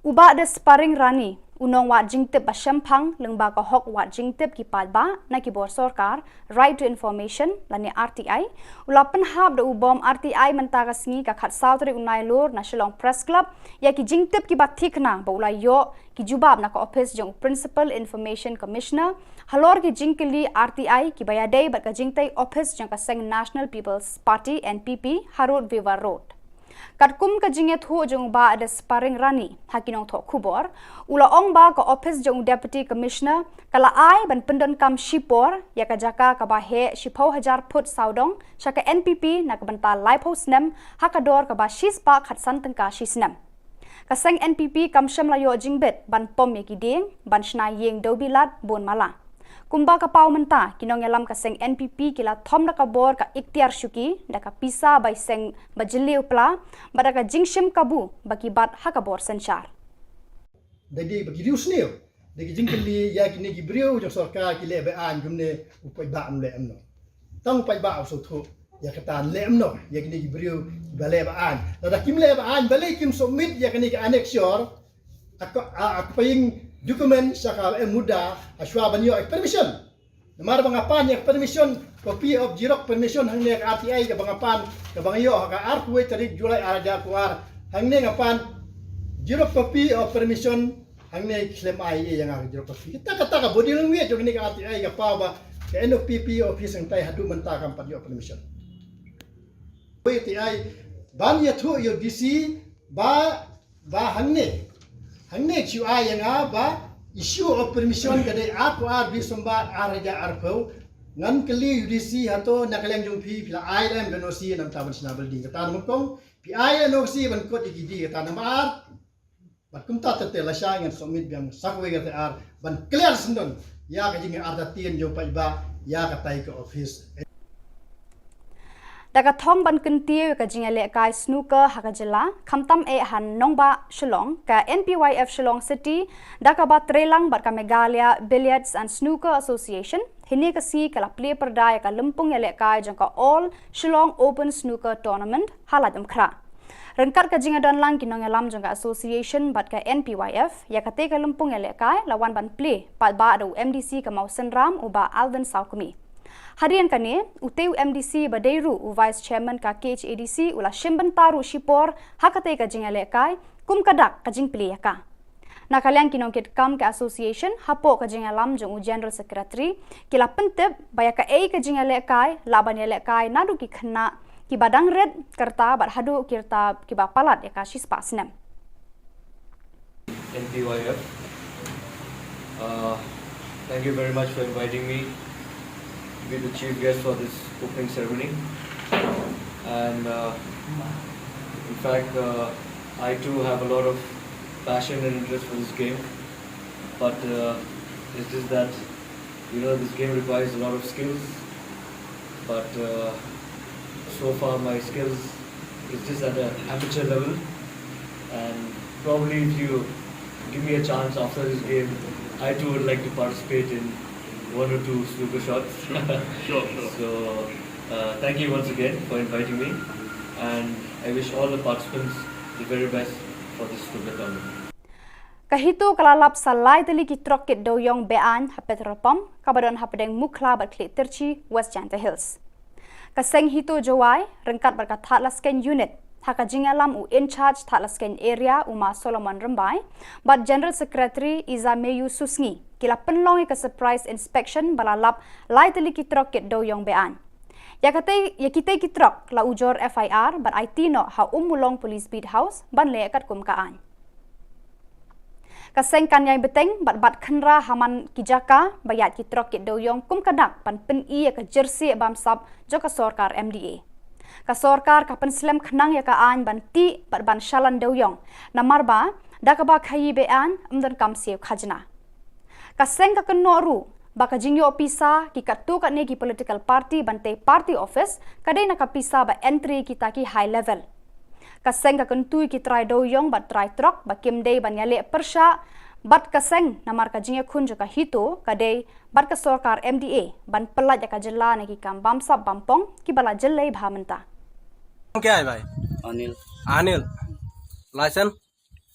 U Bah Desparing Rani, u nongwad jingtip ba shemphang lyngba ka hok wad jingtip ki paidbah na ki bor sorkar, Right to Information lane R T I, u la pynhap da u bom R T I mynta ka sngi ka khatsaw tarik u Nailur na Shillong Press Club ïa ki jingtip kiba thikna ba u la ïoh ki jubab na ka ophis jong u Principal Information Commissioner halor ki jingkylli R T I kiba ïadei bad ka jingtei ophis jong ka seng National People's Party, N P P, ha Road Viva Road. Katkum ka jingïathuh jong u Bah Desparing Rani ha ki nongthoh khubor, u la ong ba ka ophis jong u Deputy Commissioner ka la ai ban pyndonkam shipor ïa ka jaka kaba heh shiphew hajar phut sawdong sha ka N P P na ka bynta laiphew snem ha ka dor kaba shispah khatsan tyngka shisnem. Ka seng N P P kam shym la ïoh jingbit ban pom ïa ki dieng ban shna ïing dewbilat bun mala. Kumba ka paw mynta, ki nongïalam ka seng N P P ki la thom da ka bor ka iktiar shuki da ka pisa bai seng ba jylliew pla bad da ka jingshim kabu ba ki bat ha ka bor synshar. Da dei ba ki riew sniew da ki jingkylli ïa kine ki briew jong sorkar ki leh ba-aiñ kumne, u paidbah um leh em noh. Tang u paidbah u sngewthuh ïa kata, leh em noh ïa kine ki briew ba leh ba-aiñ. Lada kim leh ba-aiñ balei kim submit ïa kine ki annexure, a ka, a, a ka paying document sha ka M Muda hashwa ban ïoh permission. Namar ba nga pan ïa ka permission, copy of xerox permission hangne ka R T I kaba nga pan, kaba nga ïoh ha ka arphew tarik July ar hajar arphew ar. Hangne nga pan xerox copy of permission, hangne khlem ai ïa nga ka xerox copy. Kata, kata ka body language jong kane ka R T I ka paw ba ka N P P office hangtai haduh mynta kam pat ïoh permission. Wei ti ai ban ïathuh ïa u D C ba, ba hangne, hangne shu ai ïa nga ba issue of permission ka dei arphew ar December ar hajar arphew. Ngan kylli u D C, hato na ka liang jong phi phi la ai lem ka N O C namar ban shna building? Kata namar kong phi ai N O C ban kot ïa ki dieng, kata namar ar. Bad kumta te te lashai ngan submit biang sa kawei ka T R ban clear syndon ïa ka jingartatien jong paidbah ïa katai ka office. Da ka thong ban kyntiew ïa ka jingïalehkai snooker ha ka jylla, khamtam eh ha nongbah Shillong, ka N P Y F Shillong City da kaba treilang bad ka Meghalaya Billiards and Snooker Association, hynne ka sngi ka la plie pyrda ïa ka lympung ïalehkai jong ka All Shillong Open Snooker Tournament ha Laitumkhrah. Ryngkat ka jingïadonlang ki nongïalam jong ka association bad ka N P Y F, ïa katei ka lympung ïalehkai la wan ban plie paidbah da u M D C ka Mawsynram, u Bah Alvin Sawkmie. Hadien kane, utei u M D C ba dei ruh u Vice Chairman ka K H A D C u la shim bynta ruh shipor ha katei ka jingïalehkai kum ka dak ka jingplie ïa ka. Na ka liang ki nongkitkam ka association, hapoh ka jingïalam jong u General Secretary, ki la pyntip ba ïa kaei ka jingïalehkai lah ban ïalehkai naduh ki khynnah kiba dang rit ka rta bad haduh ki rta kiba palat ïa ka shispah snem. N P Y F. Uh, thank you very much for inviting me to be the chief guest for this opening ceremony. And, uh, in fact, uh, I too have a lot of passion and interest for this game, but, uh, it's just that, you know, this game requires a lot of skills, but, uh, so far my skills is just at an amateur level, and probably if you give me a chance after this game, I too would like to participate in one or two snooker shots. Sure, sure. So, uh, thank you once again for inviting me, and I wish all the participants the very best for this snooker tournament. Ka HITO ka la lap sa lai tylli ki trok kit dewïong be-aiñ ha petrol pump kaba don hapdeng Mukhla bad Khliehtyrshi, West Jaintia Hills. Ka seng HITO Jowai ryngkat bad ka Thadlaskein Unit, ha ka jingïalam u In-charge Thadlaskein Area, u Ma Solomon Rymbai, bad General Secretary Izameyu Susngi, ki la pynlong ïa ka surprise inspection ba la lap lai tylli ki trok kit dewïong be-aiñ. Ïa katei, ïa kitei ki trok la ujor F I R bad aiti noh ha Ummulong Police Beat House ban leh katkum ka aiñ. Ka seng kan ïai bteng bad bat khynra ha man ki jaka ba ïaid ki trok ki dewïong kum ka dak ban pyni ïa ka jersey bamsap jong ka sorkar M D A. Ka sorkar ka pynslem khnang ïa ka aiñ ban tih bad ban shalan dewïong, namar ba da kaba khaïi be-aiñ ym donkam siew khajna. Ka seng ka kynnoh ruh ba ka jingïoh pisa ki katto katne ki political party ban tei party office ka dei na ka pisa ba entry kita ki high level. Ka seng ka kyntu ïa ki trai dewïong bad trai trok ba kim dei ban ïaleh pyrshah bad ka seng, namar ka jingïakhun jong ka HITO ka dei bad ka sorkar M D A ban pyllait ïa ka jylla na ki kam bamsap bampong kiba la jyllei bha mynta. क्या है भाई? अनिल। अनिल, लाइसेंस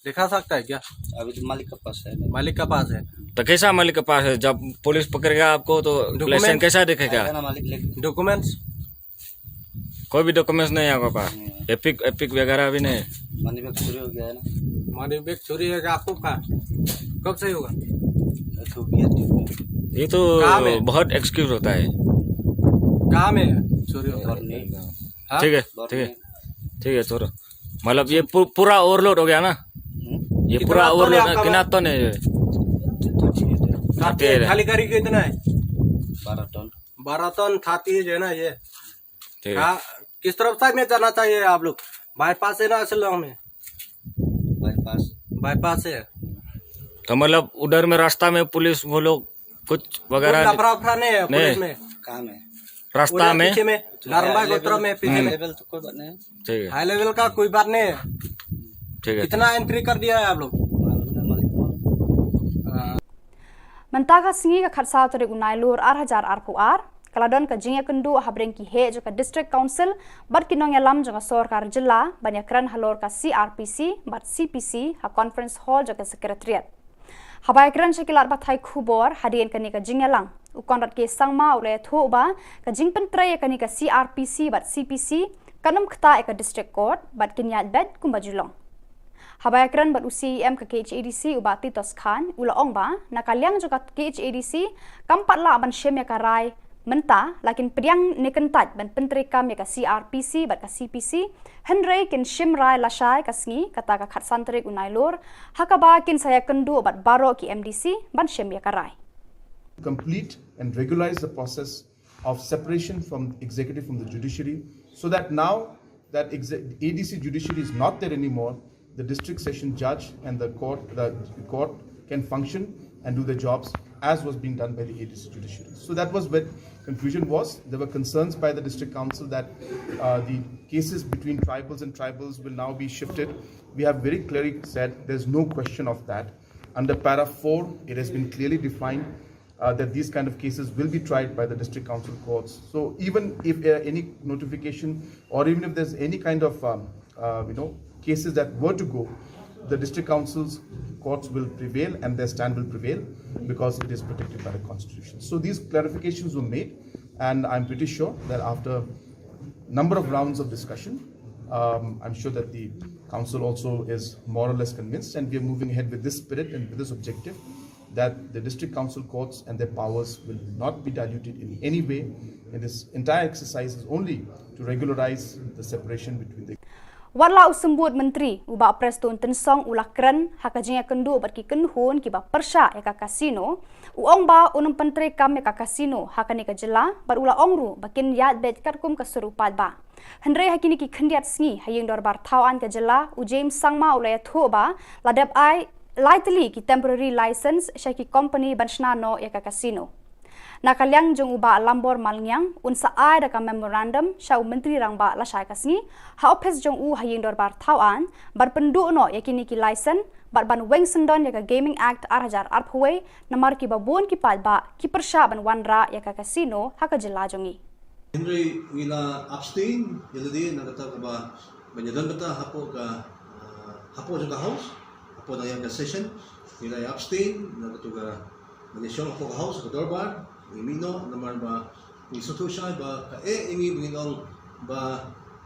दिखा सकता है क्या? अभी तो मालिक के पास है। मालिक के पास है। तो कैसा मालिक के पास है? जब पुलिस पकड़ेगा आपको तो डॉक्यूमेंट लाइसेंस कैसा दिखेगा? आएगा ना मालिक लेके। डॉक्यूमेंट्स? कोई भी डॉक्यूमेंट्स नहीं है आपके पास? नहीं है। एपिक, एपिक वगैरह भी नहीं है? मनी बैग चोरी हो गया है ना। मनी बैग चोरी हो गया आपको का? कब से होगा? ये तो किया था। ये तो कहाँ में? बहुत एक्सक्यूज होता है। कहाँ में चोरी होता है? और नहीं। हाँ? ठीक है, ठीक है। ठीक है, छोड़ो। मतलब ये पू-, पूरा ओवरलोड हो गया ना? हम्म। ये कितना पूरा टन है ओवरलोड है, आपका कितना माल? टन है ये? तो ठीक है। थाती है, खाली गाड़ी कितना है? बारह टन। बारह टन थाती है जो है ना ये। ठीक है। हाँ, किस तरफ साइड में जाना चाहिए आप लोग? बाईपास है ना शिलोंग में? बाईपास। बाईपास है। तो मतलब उधर में रास्ता में पुलिस वो लोग कुछ वगैरह कोई लफड़ा अफड़ा नहीं है नहीं। पुलिस में। कहाँ में? रास्ता उधर में? पीछे में, नारंगबाग गोत्र में पीछे में। लेवल तो कोई बात नहीं है। ठीक है। हाई लेवल का कोई बात नहीं है। ठीक है। कितना एंट्री कर दिया है आप लोग? मालूम नहीं, मालिक मालूम। हाँ। Mynta ka sngi ka khatsaw tarik u Nailur ar hajar arphew ar, ka la don ka jingïakynduh ha bneng ki heh jong ka District Council bad ki nongïalam jong ka sorkar jylla ban ïakren halor ka C R P C bad C P C ha Conference Hall jong ka Secretariat. Haba ïakren sha ki lad pathai khubor hadien kane ka jingïalang, u Conrad K Sangma u la ïathuh ba ka jingpyntrei ïa kane ka C R P C bad C P C kan ym ktah ïa ka District Court bad kin ïaid beit kumba ju long. Haba ïakren bad u C E M ka K H A D C u Bah Titos Chyne u la ong ba na ka liang jong ka K H A D C kam pat lah ban shim ïa ka rai mynta, la kin pdiang ne kyntait ban pyntreikam ïa ka C R P C bad ka C P C, hynrei kin shim rai lashai ka sngi, kata ka khatsan tarik u Nailur, ha kaba kin sa ïakynduh bad baroh ki M D C ban shim ïa ka rai. Complete and regularize the process of separation from executive from the judiciary, so that now that exe-, A D C judiciary is not there anymore, the district session judge and the court, the court can function and do their jobs as was being done by the A D C judiciary. So that was where confusion was. There were concerns by the district council that, uh, the cases between tribals and tribals will now be shifted. We have very clearly said there's no question of that. Under para four, it has been clearly defined, uh, that these kind of cases will be tried by the district council courts. So even if, uh, any notification or even if there's any kind of, um, uh, you know, cases that were to go, the district council's courts will prevail and their stand will prevail because it is protected by the constitution. So these clarifications were made, and I'm pretty sure that after number of rounds of discussion, um, I'm sure that the council also is more or less convinced, and we are moving ahead with this spirit and with this objective that the district council courts and their powers will not be diluted in any way. And this entire exercise is only to regularize the separation between the Wat la u symbud myntri u Bah Prestone Tynsong u la kren ha ka jingïakynduh bad ki kynhun kiba pyrshah ïa ka casino, u ong ba un ym pyntreikam ïa ka casino ha kane ka jylla bad u la ong ruh ba kin ïaid beit katkum ka sur u paidbah. Hynrei ha kine ki khyndiat sngi ha ïing dorbar thaw aiñ ka jylla, u James Sangma u la ïathuh ba la dep ai lai tylli ki temporary license sha ki company ban shna noh ïa ka casino. Na ka liang jong u Bah Lambor Malngiang, un sa ai da ka memorandum sha u Myntri Rangbah lashai ka sngi ha ophis jong u ha ïing dorbar thaw aiñ ban pynduh noh ïa kine ki license bad ban weng syndon ïa ka Gaming Act ar hajar arphew wei, namar kiba bun ki paidbah ki pyrshah ban wanrah ïa ka casino ha ka jylla jong ngi. Hynrei ngi la abstain ïa lade na kata kaba ban ïadon bynta hapoh ka, ah, hapoh jong ka House, hapoh na ïa ka session, ngi la abstain na kata ka ban ïashong hapoh ka House, ka dorbar, ngi mih noh namar ba ngi sngewthuh shai ba kaei ngi ba ngin ong ba,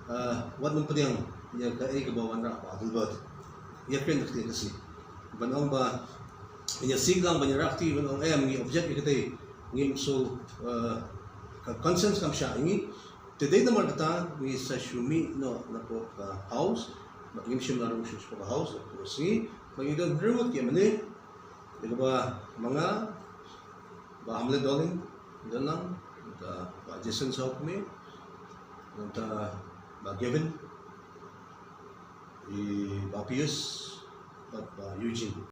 ah, wat nym pdiang ïa kaei kaba wanrah ba dulbot. Ïa kren da kti ka si. Ban ong ba ïa sing lang ban ïa rakti ban ong em ngi object ïa katei ngim so, eh, ka consensus kam shah ngi. Te dei namar kata ngi sa shu mih noh na pdeng ka House, ba ngim shym la rung shuh shuh ka House, ka sngi, ba ngi don hynriew ngut ki M L A, Ïa kaba ma nga, Bah Hamlet Dohling Dohling, nangta Bah Jason Sawkmie, nangta Bah Gavin, i Bah Pius, bad Bah Eugene.